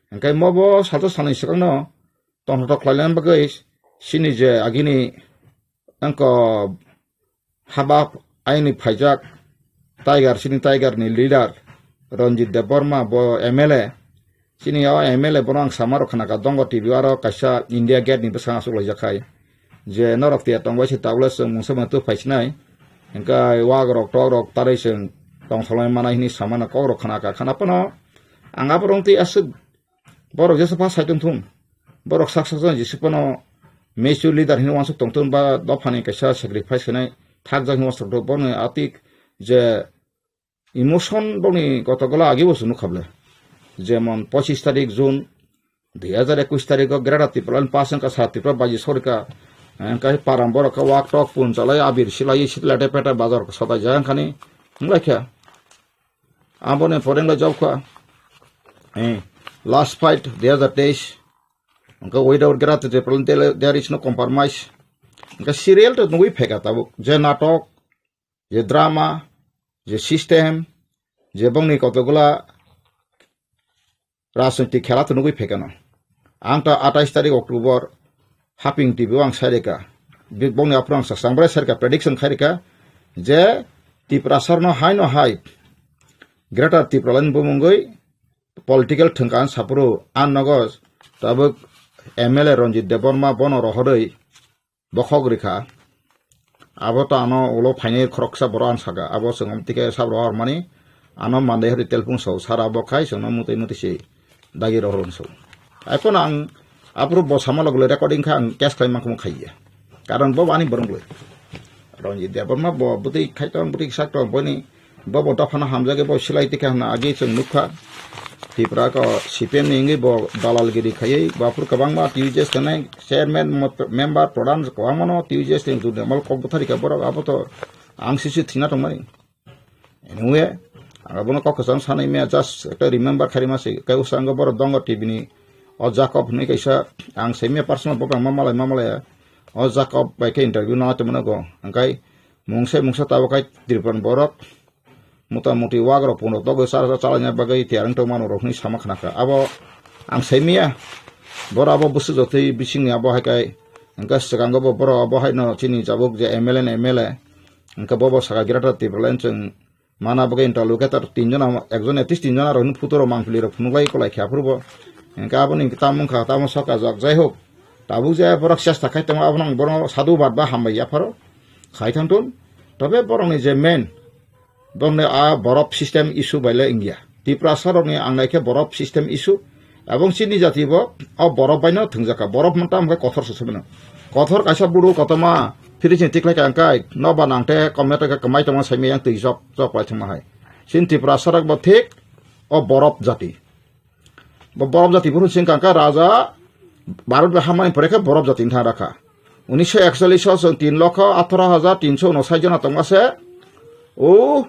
Hingke mobo sato salni swkang no tongthok khlaina bagwi chini je agini wngkha haba aini phaijak Tiger, chini Tiger ni leader Ranjit Debbarma bo M L A. Chini o M L A bono ang sama rok khna kha Dongo T V aro kaisa India Gate ni bwskango achuk laijak khai je norok tiya tong bai se tabuk le chwng mungsa mano twi phai sinai hingke wak rok tok rok tarwi chwng tong salai manai hwnwi samano kok rok khna kha khna phano ang aborok twi aswk Borok jesa pha sai tong thung. Borok sak sak jesa phano mature leader hino wansuk tong thung ba dophani kaisa sacrifice khainai thak jak hino wansuk tong bono atik je emotion boni kotogola agi bo chwng nukha ble. Jemon pochis tarik June dui hajar ekush tariko Greater Tipraland pass wngkha sa Tripura baji sorika. Hingke param borok khe wak tok pun chalai abir silai sitlete pete bazar sotai jaya wngkhani wnglaikha. Aboni pore wngkha jobkha, eh, last fight dui hajar teis. Wngkha without Greater Tipraland, there, there is no compromise. Wngkha serial to nugwi phaikha tabuk. Je natok, je drama, je system, je bongni kotokgola rajnoitik khela to nugwi phaikha no. Ang ta atais tarik October Haping T V o ang sai reka. Bibongni aphuru ang sasang bwrwi sai reka, prediction khai reka je Tiprasarno hai no hai Greater Tipraland bumungwi political thwngka ang saphuru ang nogo tabuk M L A Ranjit Debbarma bono rohorwi bokhok rikha. Abo to ano ulo phainai khoroksa borok ang saka. Abo chwng tike sab rohor mani ano mandai hori telphung so sara bo khai chwngno mwtwi mwtwi se dagi rohor so. Ai phano ang aphuru bo sama logole recording kha ang case khlai mankhumu khaiya. Karon bo ani borong le. Ranjit Debbarma bo bwtwi khai tong bwtwi sak tong boni Bo bo dophano hamjagwi bo silai tikha hwnna agi chwng nukha. Tripura ko C P M ni wngwi bo dalalgiri khaiwi bo aphuru kwbangma T U J S tenai chairman mot-, member pradhan kwbangmano T U J S ni jurnamal kok bwtharikha borok abo to ang sisi thwina tongmani. Anyway, ang abono kok kwchang sanwi maya just ekta remember khairima se kai usango borok dongo T V ni o Jacob hwnwi kaisa ang saimaya personal bo bangma malai ma malaya o Jacob bai khe interview nang tongmano go hwnkhai mungsa mungsa tabuk khai Tripura ni borok Mota moti wak rok pun rok togwi chara chara chalaina bagwi tiyar wng tongmani rok hinwi sama khna kha. Abo ang sai miya. Boro abo bwswk jotwi bisingni abo hai kai hwnkhe swkango bo borok abo hai no chini jabuk je M L A ni M L A. Hwnkhe bo bo saka Greater Tipraland chwng mana bagwi interlocutor tin jona, ekjon at least tin jona rok hinwi photo rok mangpili rok phunuk lai kwlai khe aphuru bo. Hwnkhe aboni tamo wngkha tamo soka jok jai hok. Tabuk je borok chesta khai tongo abono ang bono sadhu bad ba hambai yapharo khai thang thun. Tobe borokni je main Bongni a borok system issue bai le wngya. Tiprasa rokni ang naikhe borok system issue. Abong chini jati bo o borok bai no thwngjak kha. Borok manta hwnkhe kothor se sobi no. Kothor kaisa buru kotorma fridge ni tiklai ka angkai. Noba nangte komya tongkha kwmai tongma saimai yang twi jok jok lai thwngma hai. Chini Tiprasa rok bo thik o borok jati. Bo borok jati phuru sing kangkha raja Bharat bai hamani pore khe borok jati wngthang rakha. Unisho ekchollish o chwng tin lokho atharo hajar tinso unosai jona tongma se. O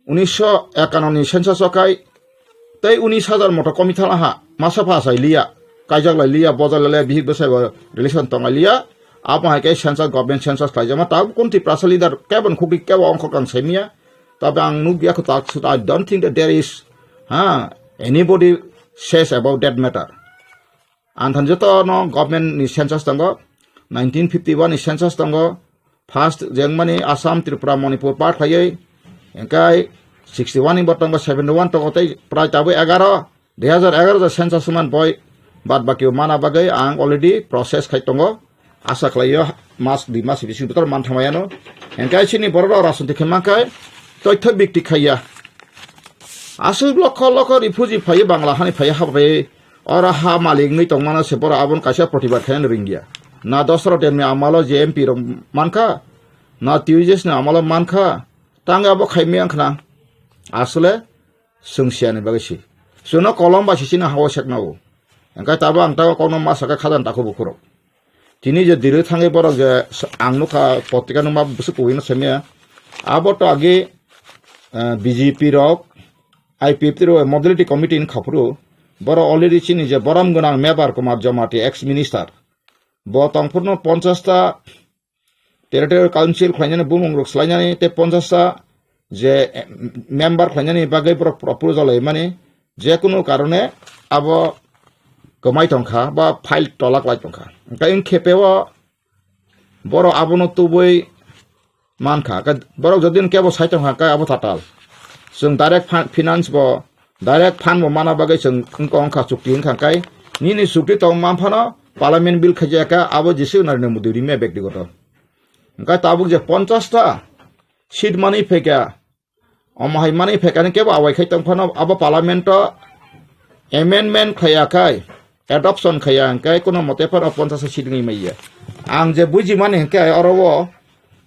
unisho ekanno ni census o kai tei unis hajar moto komi thala ha masa pha sai liya. Kaijak lai liya, bojai lai liya, bihik bwsai bo relation tong lai liya. Abo hai khe census, government census khlaijakma ta kun Tiprasa leader kebo ni khukri kebo ongkhor kang sai miya. Tabe ang nukya khu tak sut, I don't think that there is, ha, anybody says about that matter. Anthani joto no government ni census tongo, nineteen fifty one ni census tongo, first jengmani Assam, Tripura, Manipur part khlaiwi, engkai sixty one ni bo tongo, seventy one tongo, tei prai tabwi egaro, dui hazar egaro census man boi, bad baki mana bagwi ang already process khai tongo. Asa khlaio mas dui mas bising butor man thamayano. Engkai chini borok rok rajniti khe mankai toitho bikti khaiya. Aswk lokho lokho refugee phaiwi Bangla hani phaiwi habai oro ha malik wngwi tongmano se borok abono kaisa protibad khaina ringya. Na Dosaro Demni amalo je M P rok mankha, na T U J S ni amalo mankha, tang abo khaimaya wngkhna. Aswle chwng siyani bagwi si. Chwngno kolom bai si chini hao sekna o. Engkai tabo ang tabo kokno ma sakha khajani takhu bukhurok. Tini je Delhi thangwi borok je s-, ang nukha potrika nungma bwswk kubui no semiya. Abo to agi, eh, B J P rok, I P F T rok modality committee ni khaphuru. Borok already chini je borom gwnang Mebar Kumar Jamatia ex minister. Bo tongphuru no ponchash ta territorial council khlainani bumung rok swlainani tei ponchash ta je, eh, member khlainani bagwi borok proposal laimani, je kunu karone abo kwmai tongkha ba file tolak lai tongkha. Hwnkhe wng khepe o borok abono tubui mankha. Hwnkhe borok jodi kebo sai tongkha, hwnkhe abo tatal. Chwng direct fin-, finance bo, direct fund bo mana bagwi chwng wngkha, wngkha chukti wngkha, hwnkhe nini chukti tong manphano parliament bill khaijak kha, abo jisuk Narendra Modi rimya bektigoto. Hwnkhe tabuk je ponchash ta seat manwi phaikha, omo hai manwi phaikha ni kebo awai khai tong phano abo parliament o amendment khaiya khai, adoption khaiya hwnkhe kuno mote phano ponchash seat wngwi maiya. Ang je bujimani hwnkhe oro o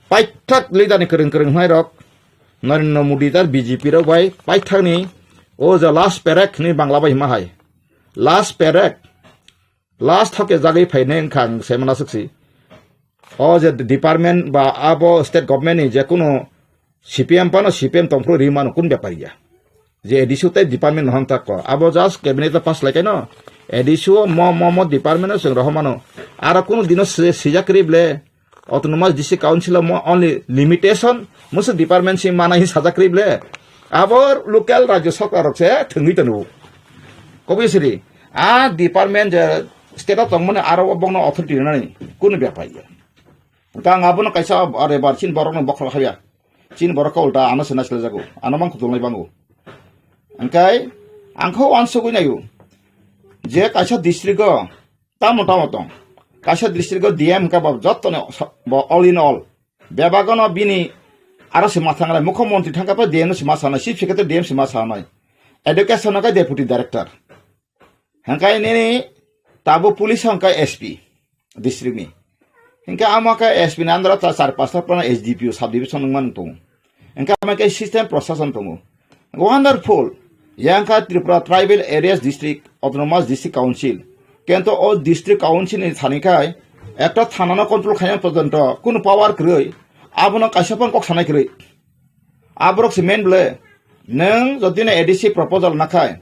paithak leader ni kwrwng kwrwng hwnai rok Narendra Modi tar B J P rok bai paithak ni o je last paycheck ni Bangla bai hima hai last paycheck. Last thok ke jagwi phainai wngkha ang se mana swksi. O je department ba abo state government ni je kunu C P M phano C P M tongphuru ri mano kun bepar ya. Je A D C o tei department no hamtak ko. Abo just cabinet o pass lai kaino. A D C o mo, mo, mo department o chwng rohor mano. Aro kunu dino si-, sijak ri ble. Autonomous District Council o mo only limitation, musu department si mana hi sajak ri ble. Abo local rajyo sarkar rok se thwngwi tanu. Kobui siri, a department je state o tongmani aro o bokno authority rinani kunu bepar ya. Hwnkhe ang abono kaisa are bar chini borokno bokhorok habya. Chini borok khe ulta ano se naisle jago, ano mang kutulnai bango. Hwnkhe ang khe uansugui naio je kaisa district o tamo tamo tong. Kaisa district o D M hwnkhe bo jottoni sa-, bo all in all. Bebagono bini aro se ma thanglai, mukho montri thangkha pa D M no se ma sanai, chief secretary D M se ma sanai. Education no khe deputy director. Hwnkhe nini tabo police hwnkhe S P district ni. Hwnkhe amo khe S P ni under o ta char pasta phano S D P O sub division wngmani tongo. Hwnkhe amo khe system prosason tongo. Wonderful. Yang kha Tripura Tribal Areas District, Autonomous District Council. Kento o District Council ni thani khai ekta thana no control khaina porjonto kunu power kwrwi. Abono kaisa phano kok sanai kwrwi. Aborok se main ble. Nwng jodi no A D C proposal nakhai.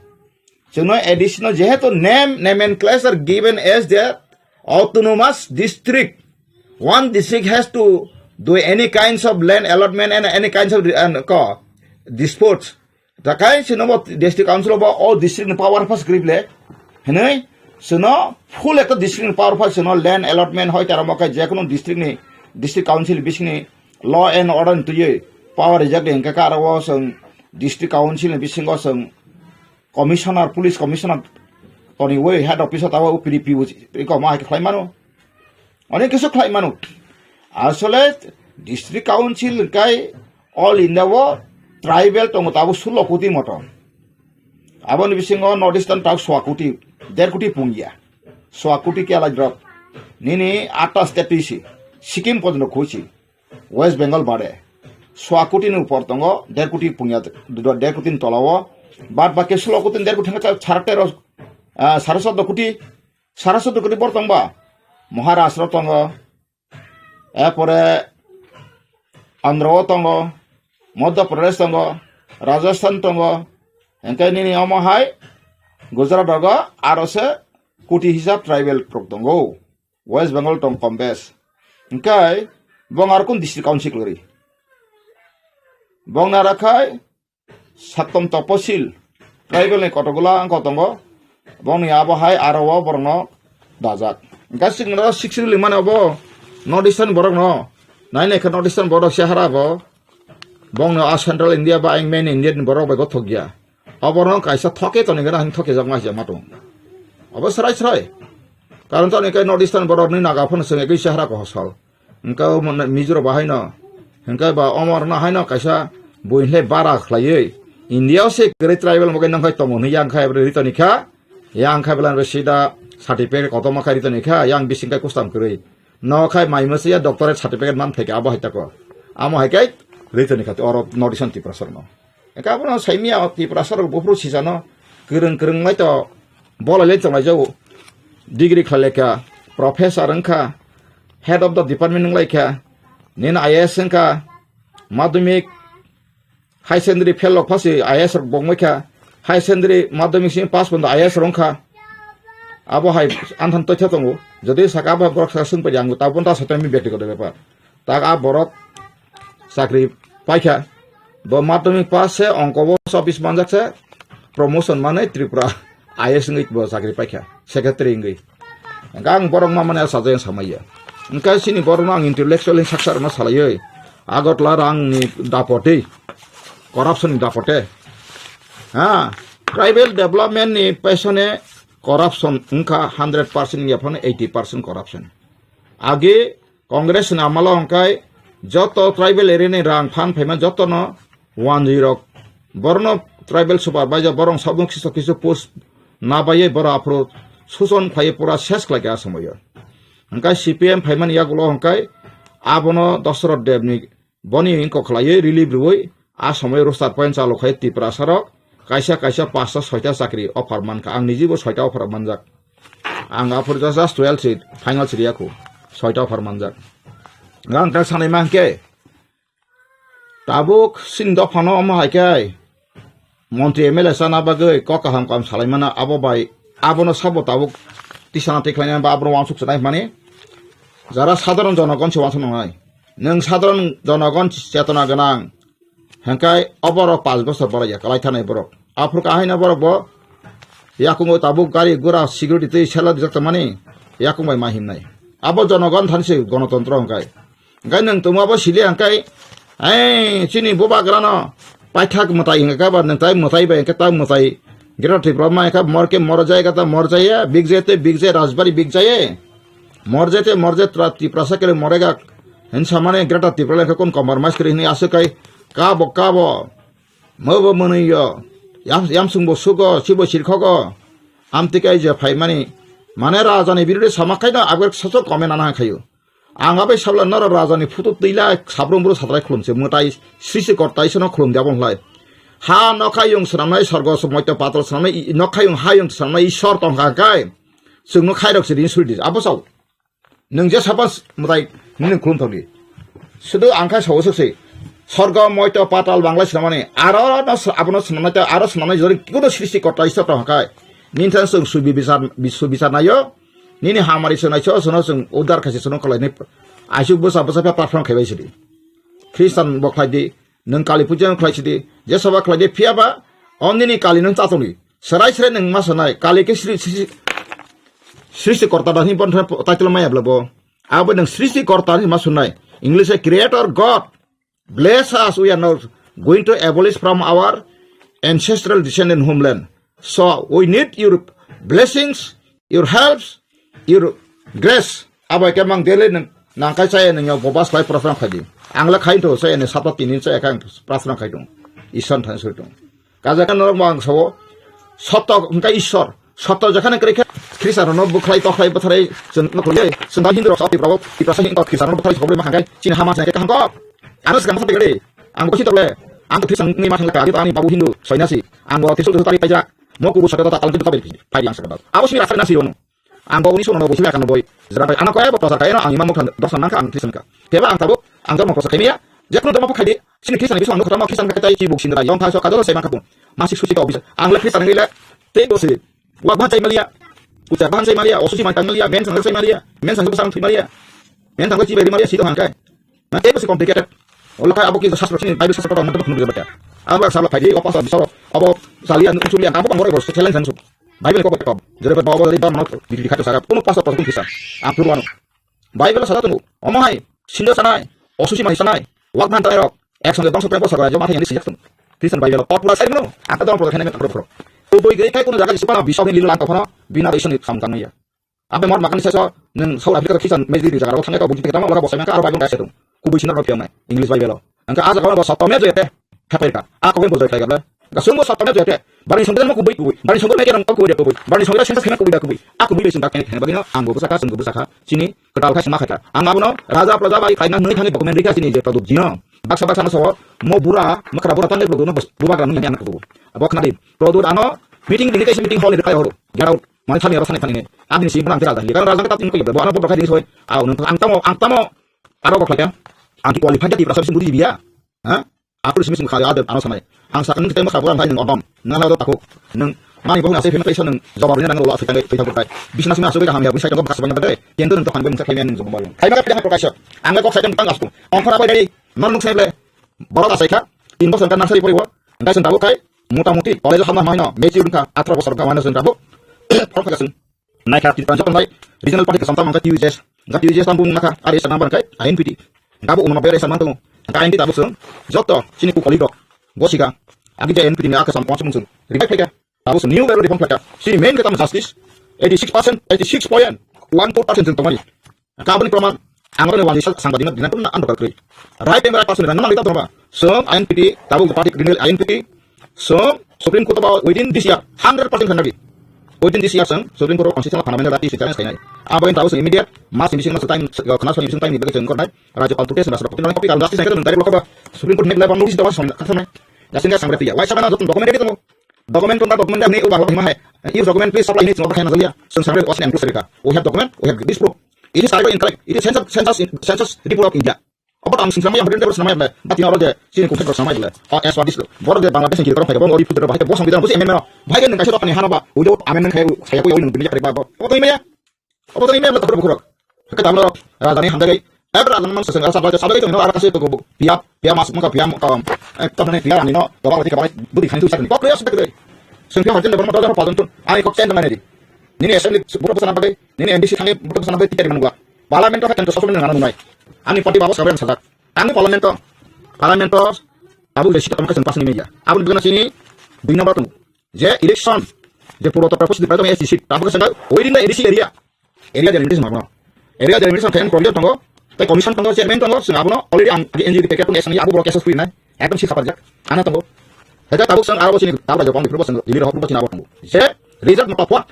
Chwngno A D C no jehetu name, nomenclature given as the autonomous district. One district has to do any kinds of land allotment and any kinds of, and ko, disputes. Takai chwngno bo district council bo o district ni power pass grip le. Hinwi chwngno full ekta district ni power pass chwngno land allotment hoi tara mo kai je kono district ni, district council bising ni law and order ni twiwi power rijak de hingka kha aro o chwng district council ni bisingo chwng commissioner, police commissioner toniwi head office o tawo P D P o ri kok ma hai khe khlai mano. Onek kisu khlai mano. Asole district council kai all India o tribal tongo tabo sullo koti moto. Aboni bisingo North Eastern tak swa koti, der koti pungya. Swa koti kela drop. Nini atta state twi si. Sikkim porjonto khuisi. West Bengal bade. Swa koti ni upor tongo, der koti pungya, der koti ni tola o. Bad baki sullo koti, der koti thangka sara tero, ah, sara soddo koti, sara soddo koti bor tongba. Maharashtra tongo. Erpore Andhra o tongo, Madhya Pradesh tongo, Rajasthan tongo. Hingke nini omo hai Gujarat rogo aro se koti hisab tribal rok tongo. West Bengal tong kombes. Hingke bong ar kun district council kwrwi. Bong nara khai Sattom Toposil tribal ni kotokgola wngkha tongo. Bongni abo hai aro o borokno dajak. Gasik no sixty ruling mane obo North Eastern borok no. Nai nai khe North Eastern borok se hara bo. Bong no a Central India ba ang main India ni borok bai gothok ya. Obo no kaisa thoke toni gana hin thoke jak ma jak ma tong. Obo srai srai. Karon toni kai North Eastern borok ni naga phone senge kai se hara ko hosal. Hingke o Mizo rok bo haino, hingke ba omo rok no haino kaisa bui hinlai bara khlaiwi India o se kwrwi tribal mokhe nang khai tongo hwnwi yang khai ritoni kha, yang khai belai sida certificate kotorma khai ritoni kha, yang bising khai kustam kwrwi. No khai mai masa ya doctorate certificate man phaikha abo hai tako. Amo hai kai ritoni kha oro North Eastern Tiprasa rok no. Hingke abono saimia Tiprasa rok buphuru sisano kwrwng kwrwng lai to bolai lai tonglai jago. Degree khlai lai kha, professor wng kha, head of the department wng lai kha, nini I A S wng kha, madhyamik, high secondary fail rok phasi I A S rok bongmai kha, high secondary madhyamik simi pass pondo I A S rok wng kha. Abo hai anthan toitha tongo. Jodi saka abo borok saka swng pai ang tabun ta soitami byaktigoto bepar. Tak a borok chakri paikha. Bo madhyamik pass se, ongko bo chobbish manjak se, promotion manwi Tripura I A S wngwi bo chakri paikha, secretary wngwi. Hingke ang borok ma mani a sajagwi samaiya. Hingke chini borokno ang intellectual saksa rokno salaiwi, Agartala rangni dapotwi, corruption ni dapote. Ha, tribal development ni pesone corruption wngkha hundred percent ni yaphano eighty percent corruption. Agi Congress ni amalo hwnkhe joto tribal area ni rang phan phaima jotono wanjwi rok. Borno tribal supervisor borong sabung kisu kisu post nabaiye boro aphuru suson khlaiye pura ses khlaikha a somoyo. Hwnkhe C P M phaimani yagulo hwnkhe abono Dosrot Dev ni boni wngkok khlaiwi relief rwui a somoyo roster point chalo khai Tiprasa rok kaisa kaisa pasta soita chakri offer mankha. Ang nijibo soita offer manjak. Ang aphuru just, just twelve seat, final seat yakho. Soita offer manjak. Ang tak sanai ma hwnkhe, tabuk sin dophano omo hai khe montri M L A chana bagwi kok kaham kaham salaimano abo bai abono sabo tabuk tisana tikhlaina ba abono wansuk sanai mani jara sadharon jonogon se wansuk nangnai. Nwng sadharon jonogon chetona gwnang. Hingkai oborok panch bosor borok ya kalai thanai borok. Aphuru kahaino borok bo yakungo tabuk gari gura security twi sela dijak tongmani yakung bai ma himnai. Abo jonogon thani se gonotontro hingkai. Hingkai nwng tongma bo sili hingkai, ei, chini bubagrano paithak mwtai hingka ba nwng tai mwtai bai hingka ta mwtai. Greater Tripura ma hingka mor ke mor jai ka ta mor jai ya, big jai te big jai, rajbari big jai ye. Mor jai te mor jai tra-, Tiprasa kele moregak. Hinsa mane Greater Tripura le hingka kun compromise kri hini aswk kai kabo kabo. Mobo mwnwi yo, yam, yamsung bo sugo, sibo sirkhogo. Amtwi kai je phaimani. Mane raja ni birude sama khaino abgor saso comment ana khayo. Ang abai sabla norok raja ni photo twila sabrum bru satrai khulumse mwtai srisi kortai sono khulum diabon hlai. Ha nokhayung swnamnai sorgo moito patal swnamnai i-, nokhayung hayung swnamnai Ishwar tongkha kai. Chwngno khairok se rin suri di. Abo sao. Nwng je sapa s-, mwtai nini khulum thokdi. Sudu ang khai sawo sukse. Sorgo, moito, patal, bangla sinamani. Aro no s-, abono sinamnai ta, aro sinamnai jori kuno srishti korta Ishwar tong hakai. Nini thang sung subi bichar, bi-, subichar nayo. Nini hamari sunai so, suno sung udar khaisi suno kholai ni. Aisuk busa busa pha prarthana khaibai sidi. Khristan bo khlai di. Nwng Kali puja khlai sidi, je saba khlai di, phiya ba, o nini Kali nwng chatoni. Serai serai nwng ma sanai, Kali ke sri-, sri-, srishti korta da hini bon title maya bla bo. Abo nwng srishti korta hini ma sunai. English e creator God. Bless us, we are not going to abolish from our ancestral descendant homeland. So we need your blessings, your helps, your grace. Abo ke mang dele nang, nang kai chaya nang yo bobas lai prasram khai di. Ang la khai to chaya ne sapta tinin chaya kang prasram khai dong. Isan than soi dong. Kaja kan norok mang sawo. Sotto hingka Ishwar. Sotto jakhane kre khe Khristan no bukhlai tokhlai bwtharai chwng no khulai. Chwng Hindu rok sotto rok Tiprasa hin to Khristan no bukhlai sobre ma hangkai. Chini hama changke kaham ko. Ano sekarang sotto gede. Ang bosi tole. Ang Khristan ni ma thangka. Ani babu Hindu soinasi. Ang bo tisul tu tari pajak. Mo kubu sotto ta talang tu tabel. Pai yang sekarang. Abo sini rasa nasi ono. Ang bo uni sono bo sila kan boi. Jera bai ano ko ebo prasar kaino ang imam mukhan dosan nangka ang Khristan ka. Keba ang tabuk ang dormo prasar kaimiya. Jekno dormo khai di. Sini Khristan bisu ang khotama Khristan ka tai chibuk sini rai. Yong thai so kadoro sai mangkapun. Masik susi ka obisa. Ang le Khristan ngile. Te do si. Wa ban sai malia. Ucha ban sai malia. Osusi man tang malia. Men sang sai malia. Men sang sang thui malia. Men sang chibai malia sito hangkai. Na tei basi complicated. Ola kai abo ki sastra sini Bible sastra ta mantu khunu bata. Abo sabla khai di opa sa bisoro. Abo salia nu chuli ang abo bangore bor challenge ang su. Bible ni kok bai kok. Jere ba ba ba ba mano dikri khato sara. Kuno pastor pastor kisa. Ang purwano. Bible sara tunu. Omo hai. Sinjo sanai. Osusi mani sanai. Wak man tanai rok. Ek songe bangso prem pastor joma thai ni sijak tunu. Christian Bible. Ot pura sai mano. Ang ta dong pura khainai me pura pura. Kubui gei khai kuno jaga jisipana bisok ni lilo lang tokhono. Bina isoni samkang ya. Abe mor makan seso nung South Africa kisan mejdi di jaga thangka buji tama laga bosai maka aro Bible kaisa tung. Kubui sinar ro piang nai English Bible. Angka aja kawan bosok tome joyete. Khapai ka. Ako ben bosai kaiga. Ga sungbo sokta joyete. Bari sungbo mo kubui kubui. Bari sungbo meke rang kubui kubui. Bari sungbo sensa khena kubui kubui. Aku bui sungka kene khena bagino angbo bosaka sungbo bosaka. Sini ketal khai sima khata. Ang abono raja praja bai kaina nui thani document rikha sini je product jino. Baksa baksa no so mo bura makra bura tanle product no bubagra nui ani anak kubui. Abo khna di. Product ano meeting dini kaisa meeting hall ni kai horo. Get out. Mane thani aro thani thani ne. Adini si bwrang khe raja hinwi. Karon raja khe tabuk twi bo ano bo rok khai soi. Au nang ang tamo ang tamo. Aro kok khlai ang ki qualified jati prasa bising budi biya. Ha? Aku simi simi khali adem ano samai. Ang sakang kita masa bwrang khai nang odom. Nang na do takuk. Nang mani bo na se phim kai so nang jawab ni nang lo Afrika ngai thai thai. Bisna simi asuk ga ham ya bisai ko bakas bang de. Kendo nang to khan bang khai nang jawab bang. Khai ma ka pida prokash. Ang kok sai tang astu. Ong khora bai dai. Nang nuk sai ble. Borok asai kha. Tin bosor ka nursery poribo. Hingke chwng tabuk khai mota moti college o habna hwnwi no matric wngkha atharoh bosor wngkha hwnwi chwng tabuk phorok phaikha chwng. Naikha Tripura joto bai regional party kasamtang wngkha T U J S. Hingkha T U J S tamo wngkha R S number hwnkhe I N P T. Tabuk unono bere samang tongo. Hingkha I N P T tabuk chwng joto chini kukoli rok gosika agi je I N P T ni akhe sam ponsok mung chwng revive khaikha. Tabuk chwng new level reform khlaikha. Chini main khe tamo justice eighty six percent, eighty six point one four percent chwng tongmani. Kaboni proman ang oro wani sal sangbadik no dinatun na andokar kri. Right time right person na nang lita tongba. So I N P T tabuk party criminal I N P T. So Supreme Court ba within this year hundred percent khanagi. Within this year sang Supreme Court constitutional fundamental right issue challenge kainai. Abo in tabuk immediate mas in bising mas time khana soni bising time ni bagwi cheng kornai. Rajyapal pute sing rasra pute nang kopi kalam justice nang direct lokaba Supreme Court nek level notice dawa song khasamai. Jasing ga sangre tiya. Wai sabana jotun document ready tamo. Document tong document ni uba hok ma hai. If document please supply ni chong khaina jalia. Sung sangre osin ang kusrika. We have document, we have this proof. It is cyber incorrect. It is census, census, census report of India. Obo tang sing samai yang berita bersenamai yang berita. But you know the sini kufik bersenamai yang berita. Oh, as what is lo. Borok de Bangladesh ni kiri korok phai bor ori putra bahai bosong bidang busi M M R. Bahai kan kaisa dokani hano ba. Ujo amen nang khai saya ko yang dunia kari ba. Obo to imaya. Obo to imaya berita berbukhurok. Kata amro rajani hamdagai. Ebra lang mang seseng rasa baca sabai to no ara kasi to go. Pia pia mas maka pia kam. Eh to ne pia ni no. Bawa lagi kabai budi khan tu sakni. Kok ya sebek deh. Sengke hajin lebar mata jaro pajan tun. Ai kok chen mane di. Nini assembly bura pusana bagai. Nini M D C thange bura pusana bagai tikari manugwa. Parliament to hatan to sosok nang nungai. Ani party babos kabai sajak. Ani parliament to. Parliament to. Abu jesi to makai sengpas ni media. Abu bigana sini. Duina batu. Je election. Je puro to purpose di pada S D C. Abu kesengka. Within the A D C area. Area delimitation mano. Area delimitation khe problem tongo. Tai commission tongo, chairman tongo, sing abono already ang agi N G O packet tong esang abo borok S S P nai. Ekdom si khapar jak. Ana tongo. Heda tabuk sang aro sini tabra jopang di purbo sang dili rohok purbo sini abo tongo. Je result no papuat.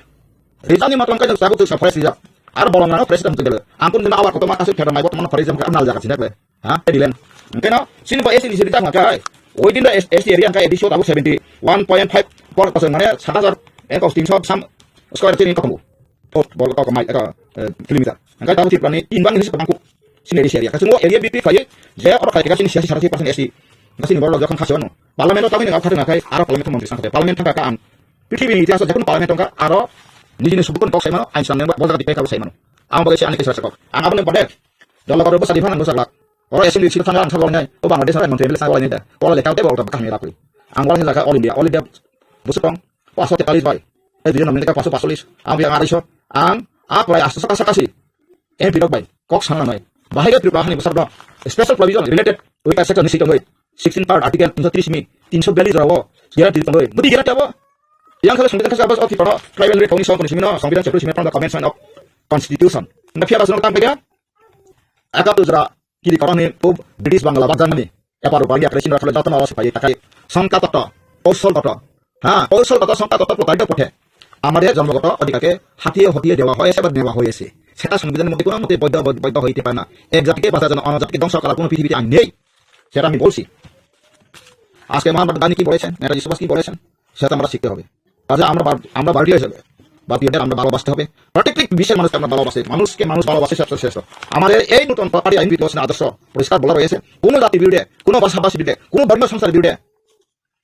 Result ni matang kaisa tabuk sang forest result. Aro bolong nano forest result gele. Angkun dina awar koto ma kasu phera mai bot mano forest result nal jaga sini kle. Ha, dilen. Engkeno sini bo S T C rijak hwnka kai. Within the S T area hwnka A D C o tabuk seventy one point five four percent mane sat hajar ekos tinso sam square feet ni kokomu. Tot bol kok mai eka kilometer. Hwnka tabuk Tripura ni tin bang ni bangku. Sini A D C area. Kasungo area B P khlai je oro khlai ka sini siyasi sarasi percent S T. Ngasini bol jokhan khasi wano. Parliament o tabini ngak khatung akai aro parliament montri sangkate. Parliament thangka ka ang. Prithibi ni itihas o jekun parliament wngka aro nijini subukun kok saimano ain sanang bol jaga dikai kabo saimano. Ang bagwi se ani kisra sakok. Ang aboni bade. Dolo koro bwsa diphang ang bwsa glak. Oro assembly seat thangna ang sago nai. O Bangladesh ang montri M L A sago nai da. Oro lekha tei bol bakha ni lakwi. Ang wal ni jaga all India, all India bwswk tong. Paso tekalis bai. Tei dui jon nang ka paso pasolis. Ang yang arai so. Ang a prai aso saka saka si. M P rok bai. Kok sana nai. Bahai ga Tripura hani bwswk tong. Special provision related with a section ni sikang bai. Sixteen part article tinsho tris mi. Tinsho biyallis rao. Guarantee tong bai. Budi guarantee abo. Yang khala sungkang khala abas oti kono. Tribal rate kong ni song kong ni simi no. Songbidan chapter simi from the convention of constitution. Nga phiya basno tang pega. Aka tu jra kiri koroni pub British Bangla bak janani. Epar rupar ya kre sinra khala jatano aro sipai takai. Songka toto, কৌশল toto. হ্যাঁ, কৌশল toto, songka toto, প্রতারিত পথে। আমাদের জন্মগত অধিকারকে হাতিয়ে হতিয়ে দেওয়া হয়েছে বা নেওয়া হয়েছে। সেটা সংবিধানের মধ্যে কোনো মতে বৈধ, বৈধ, বৈধ হইতে পারে না। এক জাতিকে বাঁচার জন্য অন্য জাতিকে ধ্বংস করার কোনো পৃথিবীতে আইন নেই। সেটা আমি বলছি। আজকে মহাত্মা গান্ধী কি বলেছেন, নেতাজি সুভাষ কি বলেছেন, সেটা আমরা শিখতে হবে। কাজে আমরা ভার-, আমরা ভারতীয় হিসেবে, ভারতীয়দের আমরা ভালোবাসতে হবে। প্রত্যেক বিশ্বের মানুষকে আমরা ভালোবাসি, মানুষকে মানুষ ভালোবাসে সবচেয়ে শ্রেষ্ঠ। আমাদের এই নতুন পার্টি আইন বিদ্যমান আদর্শ পরিষ্কার বলা রয়েছে, কোনো জাতি বিরুদ্ধে, কোনো ভাষাভাষী বিরুদ্ধে, কোনো ধর্মীয় সংস্থার বিরুদ্ধে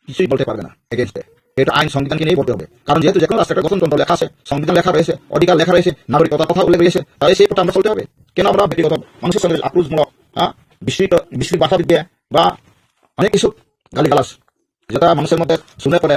কিছুই বলতে পারবে না এগেইনস্টে। এটা আইন সংবিধানকে নিয়েই বলতে হবে, কারণ যেহেতু যে কোনো রাষ্ট্রের একটা গঠনতন্ত্র লেখা আছে, সংবিধান লেখা রয়েছে, অধিকার লেখা রয়েছে, নাগরিকতার কথা উল্লেখ রয়েছে, তাই সেই পথে আমরা চলতে হবে। কেন আমরা ব্যক্তিগত মানুষের সঙ্গে আক্রোশমূলক, হ্যাঁ, বিস্তৃত, বিস্তৃত বার্তা দিয়ে বা অনেক কিছু গালিগালাজ যেটা মানুষের মধ্যে শুনে পরে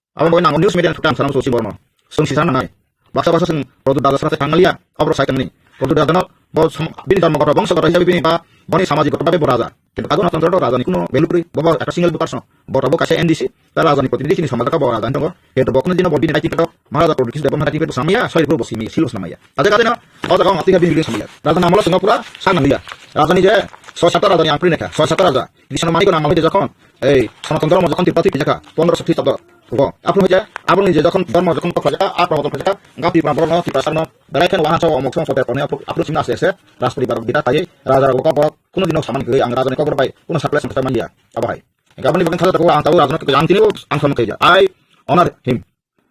Abo bo nang news media thukang sana so si borno. Sung si sana nai. Baksa baksa sung Pradyut Raja sara thanglia, abro sai tangni. Pradyut Raja no bo som-, bini dharma gotho, bongso gotho hisabe bini ba boni samajik gotho babe bo raja. Kintu kago na tongtho raja ni kuno value kwrwi, bo bo ekta single voter so. Bo bo kaisa N D C, ta raja ni protinidhi chini samaj ka bo raja ni tongo. Kintu bo kuno dino bo bini naitik to Maharaja Pradyut Kishore Debbarma naitik to samya, soi bro bo simi silos namaya. Aja kate na, o jaga ngati ka bini bini samya. Raja na amolo sung pura sang nanglia. Raja ni je, soi sata raja ni ang pri nekha, soi sata raja. Krishna Manik nang malai jokhon, ei, Sanatan Dhormo jokhon Tripura thik jakha, pondroso Khristabdo hugo. Aphuru hoja, aboni je jokhon dhormo jokhon kok khlajaka, a promoton khlajaka, ga Tripura borokno, Tripura sarno, berai khe wahan sao omok song soter kone aphuru, aphuru simi aste aste, Rashtrapati Bharat Gita khai, raja rok kok borok, kuno dino samani kwrwi, ang raja ni kok borok bai, kuno circulation khlai manya, abo hai. Gaboni bagwi khaja tako ang tabo raja no, ang tini ang samani khaija. I honor him.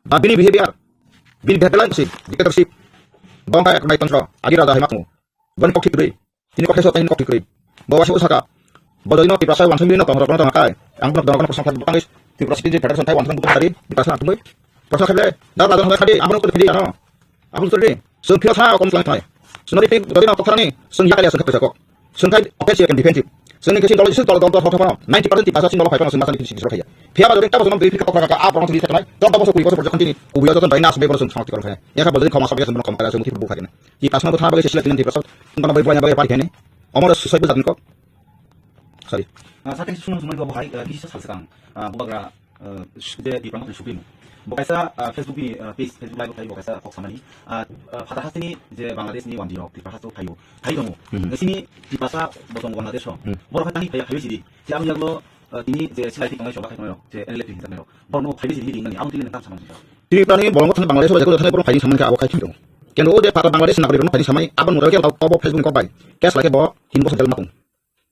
Ba bini behavior, bini behavior lang si, dictatorship. Bongkha ek nai tongso, agi raja hai matmu. Boni kok thik kwrwi. Tini kok thaiso, tini kok thik kwrwi. Bo waisa saka. Bo jodi no Tiprasa wansong bini no tong rok no tong kai. Ang no tong rok no kosong khat bangis. Tiprasa tini Federation thai wansong butuh hari. Tiprasa atumui. Tiprasa khale. Dar lajar hada khadi. Abang no khadi ano. Abang khadi. Sung phio tha kom tlang thai. Sunari tik jodi no kok tharani. Sung yakali sung khat kok. Sung khai offensive and defensive. Sung ni kisi dol isu dol dol dol hotha pano. Ninety percent Tiprasa sing dol khai pano sung masani kisi kisi khai. Phia ba jodi tabo sung beri phika kok kaka. Abang no tini thai. Dol dabo sung kui bosor jodi khama sab ya sung bukhari. Nya kha bo jodi khom asab ya sung bukhari. Tiprasa no thana bagwi sesila tini Tiprasa. Tungkana bai buaina bagwi pari khaini. Omo da suicide bujak ni kok. Sorry. Ah, sakhe sung sung bo hai, ah, kisa sal sakang. Ah, bubagra, ah, su-, je Tipra Motha Supremo. Bo kaisa, ah, Facebook ni, ah, page, Facebook live khai bo kaisa kok samani. Ah, ah, phata hasteni je Bangladesh ni wandi rok Tipra hasto phaio. Phai tongo. Hmm. Ngasini Tiprasa botong Bangladesh ho. Hmm. Borok hai tani phai, phai sidi. Ti ang yaglo, ah, tini je silai tik tongnai soba khai tongnai rok, je N L F hinjak nai rok. Borno phai sidi ring nani, ang tini nang tam samani. Tripura ni bolongo thang Bangladesh ho, jekolo thani borok phai samani kha abo khai thang. Kendo o je phata Bangladesh nagorik rok phai samani, abo nugwi khe tau Facebook ni kok bai. Case lai khe bo tin bosor jel matung.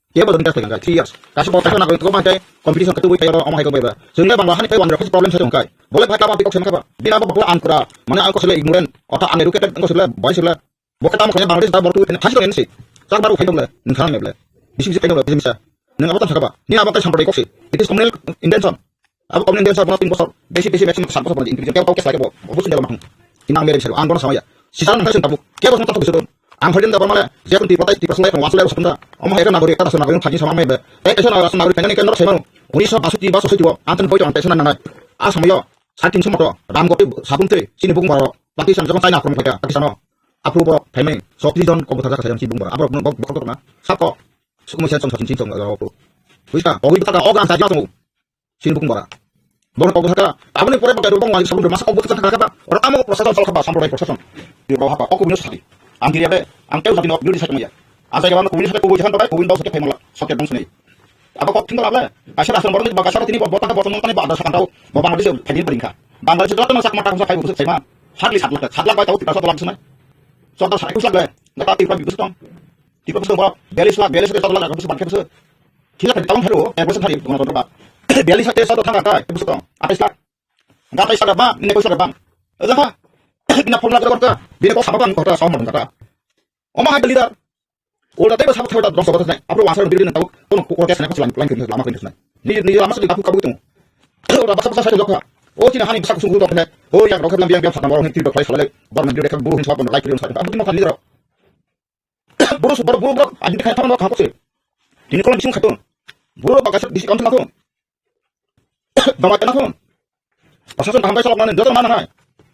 Kebo jodi test kangkha three years. Kaisa bo kaisa nagwi tongma khe competition khe tubui thaio omo hai khe bebra. Chwngno Bangla hani tei wani rok problem sai tongkha. Bole bhai kabo tiko khema kaba. Bina bo bakla ankura. Mane ang kosle ignorant. Ota uneducated ang kosle boy sile. Bo khe tamo khaya Bangladesh da borok tubui phene khasi tongni si. Chak baru khai doble. Nkhang meble. Bisi bisi khai doble bisi bisi. Nang abo tang sakaba. Ni abo kai sampradayik koksi. It is communal intention. Abo communal intention bono tin bosor. Besi besi maximum sat bosor bono individual. Kebo kau kes lage bo. Obo sundalo makhung. Ini ang mere bisaro. Ang bono samaya. Sisar nang sundalo. Kebo sundalo. Ang hoidin da bormale, je kun Tripura tai Tripura sungai pang wasulai rosunda. Omo hai ekta nagorik, ekta rasa nagorik thani sama mebe. Tai kaisa na rasa nagorik thani kendro sai mano. Unisho basoti ba sosoti bo, anten boito ang taisa nangnai. A samayo, sari tinso moto, ram goti sabun tei, sini bung baro, Pakistan jokon China akromon khaikha, Pakistan o. Apru borok phaimani, sotri jon kok bwthar jakha sayan si bung baro. Aborok no bok bokol tokna, sako, sukumui sen song sachin sing song, apru. Buista, ogui bwthar ka, ogan sa jila tongo. Sini bukung bara. Bono kok bwsaka. Aboni pore bakal rubang wani sabun masa kok bwsaka thangka ba. Ora amo prosason sol khaba, samprodai prosason. Di bawa haba, kok bini sadi. Ang kiri ade, ang teu sadi nok, bini sadi maya. Asai gabang kubini sadi kubui jahan babai, kubin bau sadi phaimala, sadi bang sini. Abo kok tinggal able. Asar asar borong ba kasar tini bota ka borong tani ba ada sakantau. Ba Bangladesh phaini paringkha. Bangladesh jota ma sak mata sa khai bukuk saima. Hardly sat lakh, sat lakh bai tau tiga sat lakh sunai. Sot sai kus lakh le. Ngata tiga bukuk tong. Tiga bukuk tong ba, bialis lakh, bialis lakh, sat lakh bukuk ban khe bukuk. Thila khe tawng pharo, eh, bosa thari, tongna tongna ba. Bialis lakh, sat thang ka, eh, bosa tong. Atais lakh. Gatai sat ba, ne bosa ba. Ejang kha. Bina formula kata kata, bina kok sama bang kata sama bang kata. Oma hai leader. Ulta tei ba sabuk thabai ta drop sabuk thabai. Abro wasa biri nang tau, kono ko orkes nang pachilan plan kiri lama kiri nang. Ni ni lama sini kapu kapu tu. Ulta basa basa sai dokha. O china hani basa kusung kudo kene. O yang rokha biang biang sana borong tiri dokha salai. Borong biri kha buru hin sabuk lai kiri sa. Abro timo kan leader. Buru su buru buru buru. Ani khai thang no kha ko se. Tini kono bising khatun. Buru ba kaisa bisi kon thang ko. Bama kena thun. Pasason kaham bai salok nani joto mana hai.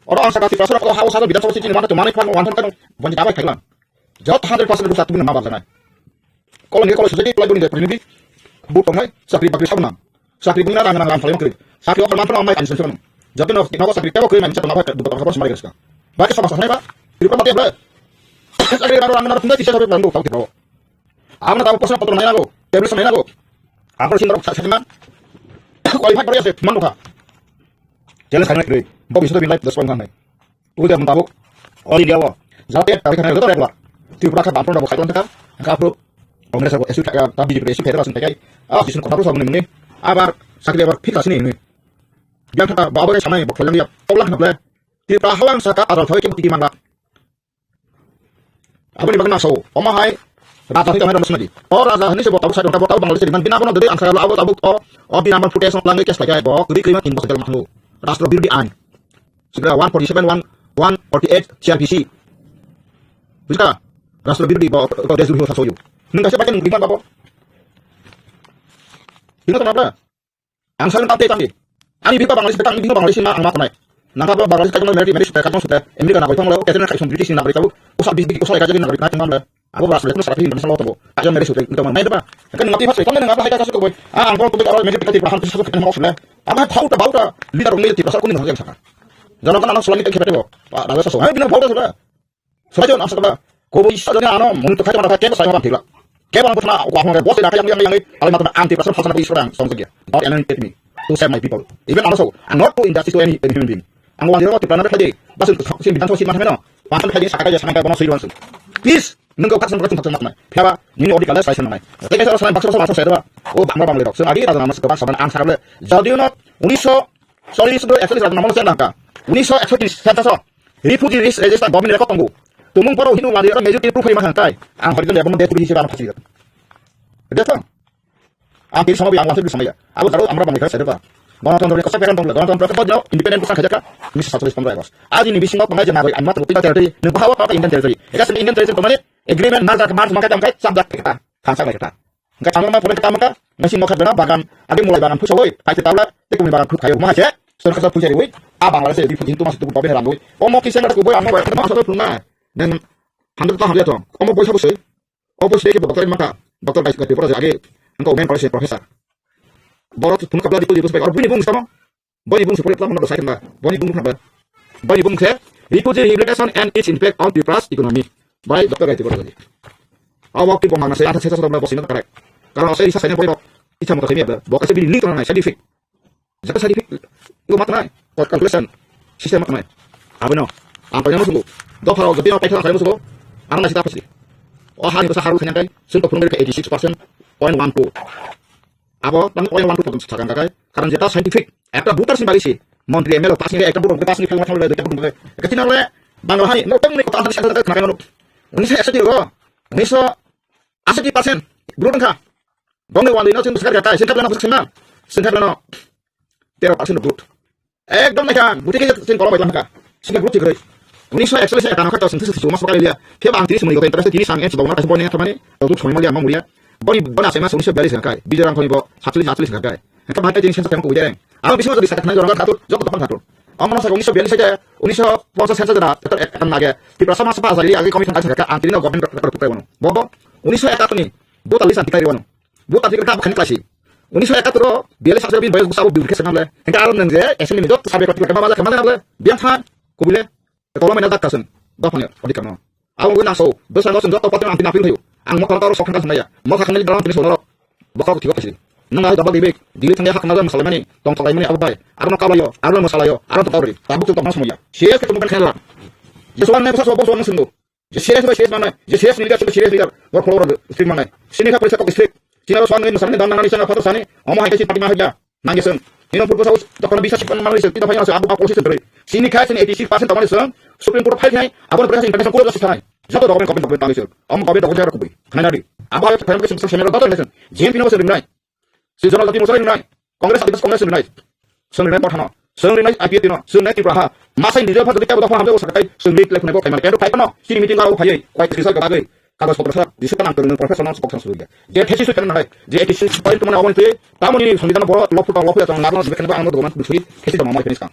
Oro ang saka Tiprasa rok hao saka Bidhan Sabha sitini mana tu manai phang wan thon kano bonji dabai khailang. Joto hundred percent rusa tubuna ma barjanai. Koloni kolo society plai boni de prinidi. Bu tongnai sakri bakri sabnam. Sakri bina rang nang lam salai kri. Sakri okal mantra amai kan sen sen. Joto no no sakri kebo kri man chat na bai bu tongnai sabas mai gaska. Bai sabas sanai ba. Tiprasa mate bla. Sakri rang rang nang tunda tisa sabe bang bu kau tiprao. Aboni tabuk proshno potro nainago, tablet nainago. Aboni sinrok sa-, sakna qualified bari ase, man nukha. Challenge khaina kwrwi. Bo bisoto bin life dos pang khanai. Ui da tabuk all India o. Jate tarik khanai joto regular. Tripura kha bampro dabo khaiton thaka. Angka apro Congress abo esu thaka, ta B J P esu thaka asung thaka. Ah, jisun kona pro sabuni muni. Abar sakri abar phika sini ni. Biang thaka babo samai bo kholang ya. Tolak na ble. Tripura halang saka adal thoi ke tiki mangla. Aboni bagwi naso, omo hai raja hwnwi tongmani rwsmadi. O raja hwnwi se bo tabuk sai tongkha, bo tabuk Bangladesh ri man bina bono dwdwi ang sakha, abo tabuk o, o bina man footage no langwi case laikha, bo kwrwi kwrwi ma tin bosor jel ma thango. Rashtra birodhi ain. Sikra one forty seven one, one forty eight C R P C. Bujikha? Rashtra birodhi bo, bo desdrohi hosa soyo. Nwng kaisa baikhe nwng rimani babo. Hino tongma bwla? Ang sakni tei tangdi. Ani bipa Bangladesh, ang bipa Bangladesh ma ang ma tonai. Nangka ba Bangladesh kaitong military, military sutai, kaitong sutai, America nagoi tonglo, ketan kaitong British ni nagoi tabuk, usa bis bis usa kaitong nagoi kaitong amlo. Abo Rashtra birodhi no sara phi international law tongo. Kaitong military sutai, nito ma nai ba. Kan ngati phasai, tong nang apa hai ka kasu koi. Ah, ang bol tu aro military kati prahan tu sasuk kan mau sule. Aba thau ta bau ta leader ong military prasar kuni nang saka. Jono kan anak sulani khe bo. Raja sasu. Hai bina bau ta sura. Sobajon ang sakha, kobo isa jone ano mung to khaima kha kebo sai ma thila. Kebo ang bwthana wa hong bose da kayang yang yang alai matana ang Tiprasa phalsana isra ang song sagia. Not anointed me to save my people. Even also, I'm not to injustice to any, any human being. Ang wa hero Tiprasa na khaje, basun sin bidan to sin ma meno. Basun khaje sakha khaje sanai bono sui wansu. Please, nungko phatsan phatsan phatsan matana. Phaba, nini odi kala sai sanai. Tei kaisa sanai baksa baksa sai da. O bangla bangla dok. Sung adi raja nama sakha sabana ang sakha. Jodiyo not, unisho, sorry, sudo actually raja nama sai nangka. Unisho actually census o. Refugee list register government record tongo. Tumung borok hino ladi aro majority proof hai ma thang kai. Ang hori jole bono deputy hisab ano phasi. Beto. Ang tiri sama bi ang langsung samaya. Abo daro amra bangla khai serba. Ganatantra ni kosa peran tongla. Ganatantra ko dino independent kosa khajaka. Unis satris pondro agos. Aji ni bisingo pangai jana bai amma tu tiba territory. Ni bahawa pa Indian territory. Eka sini Indian territory pamane agreement mar dak mar mangka tamkai sab dak kata. Khangsa lai kata. Hingke changma pore khe tamo kha, nasi mokha bena bagan, age mulai bagan phusogoi, paite tawla, te kumi bagan phuk khayo, ma se, sorkar sa phuisa riwi, a Bangladesh e biphu jintu masi tubu babe herangoi. O mo kisen da kuboi amo bai, ma sa phunga. Neng, hamdo to hamdo to, omo boisa bosoi, o bosi ke doctor mata, doctor guys ke pora age, engko men pore professor. Borok phun kabla dipul dipul bai, or bini bung samo, Boni bung se pore tamo sai kha. Boni bung kha. Boni bung se refugee rehabilitation and its impact on Tipra's economy. Bai doctor gai tibor gai. Awa ki bong na se ata se sa bosina kare. Karon se isa sene pore. Isa mo ka semi abla. Bo ka se bini link na scientific. Jaka scientific. Ko mat na. Ko calculation. System mat na. Abeno. Ang pa mo sugo. Do pharo gati no paitha kare mo sugo. Ang na sita pasi. O ha ni sa haru khanya kai. Sun to phun eighty six percent point one two. Abo tang oya one two thousand sakang kakai. Karon jeta scientific. Ekta voter sin bagisi. Montri M L A pass ni ekta voter pass ni phang thang le ekta voter. Katina le Bangla hai no tang ni kota tang sakang kakai no. Unisa eksa tiro. Unisa asati percent. Bro tangkha. Bongni wali no sin sakar kakai. Sin kapla no sin na. Sin kapla no. Tero percent vote. Ekdom naikha, guti khe sin kolom baikha. Sini group chikri. Unisho ekchallis ekano khato sing sing suma soka liya. Khe bang tini sumuni goto interest tini sang en sibong na kaisa boni thamani. Group sumuni mali ama muria. Boni bona sema sumuni so bali sangkai. Bijay rang thoni bo satchallis atchallis sangkai. Engka bhai tini sensa tang kuideng. Aro bising jodi sakha thani jorong thatu, jok tokon thatu. Amno sa unisho bali sangkai, unisho ponchas sensa jara, etor ek kan nage. Tiprasa ma sapa asali age commission kan sangkai, ang tini no government record kutai bono. Bobo, unisho ekatoni, dota lisan tikai bono. Bo tabjek kha khani klasi. Unisho ekattor o biyallis sal bin boyos bwsa bo bibir khe swnam le. Hingke aro nwng je S M E ni joto subject rok kama kama le biang tha kubui le. Tolo mena dak kasung. Dophani odikar no. Abo bo naso. Bwsa no sung joto pati ang tin apil thayo. Ang mokha taro sok thang sung ya. Mokha khani dalam tini sonoro. Bokha ko thigo kasi. Nwng ai double dibik. Dili thangya hakna jam salamani. Tong tolai mani abo bai. Aro no kabayo. Aro no salayo. Aro to kawri. Tabuk to tong sung ya. Siya ke tong kan khela. Jesuan ne bwsa so bo so nung sung. Je serious bai serious manai, je serious ni leader, serious leader. Bor follower street manai. Sini kha presa kok street. Sini aro sani, sani dan nangani sanga phatar sani. Omo hai kasi party ma hajya. Nangya sung. Ino purpo saus, dokon bisa sipan manai sung. Tino phai sung, abu abu sung. Sini kha sini eighty six percent tamani sung. Supreme Court o file khnai, abo ni pore international court o justice thanai. Joto document, government, government tangwi se. Om government document jara kubui. Khnai nadi. Abo ayok khairang khe sengsa semero joto election. J M P no se ringnai. Congress Adivasi Morcha ringnai. Congress Adivasi Congress ringnai. Seng ringnai Morcha no. Seng ringnai I P F T no. Seng ringnai Tripura ha. Masai nijor pha jodi kebo dophano hamjak o sakai. Seng ri khlai phunai bo khai mani. Kebo file no. Chini meeting o phayai. Koi result kabagwi. Kagoj potro sa. Jisuk kanang tong professional spokesman suri. Je thesis sui kanang nai. Je thesis point mana awon tui. Tamoni songjana boro lophu tong lophu tong nagno dibe khenba ang document sui. Thesis jama mai finish kang.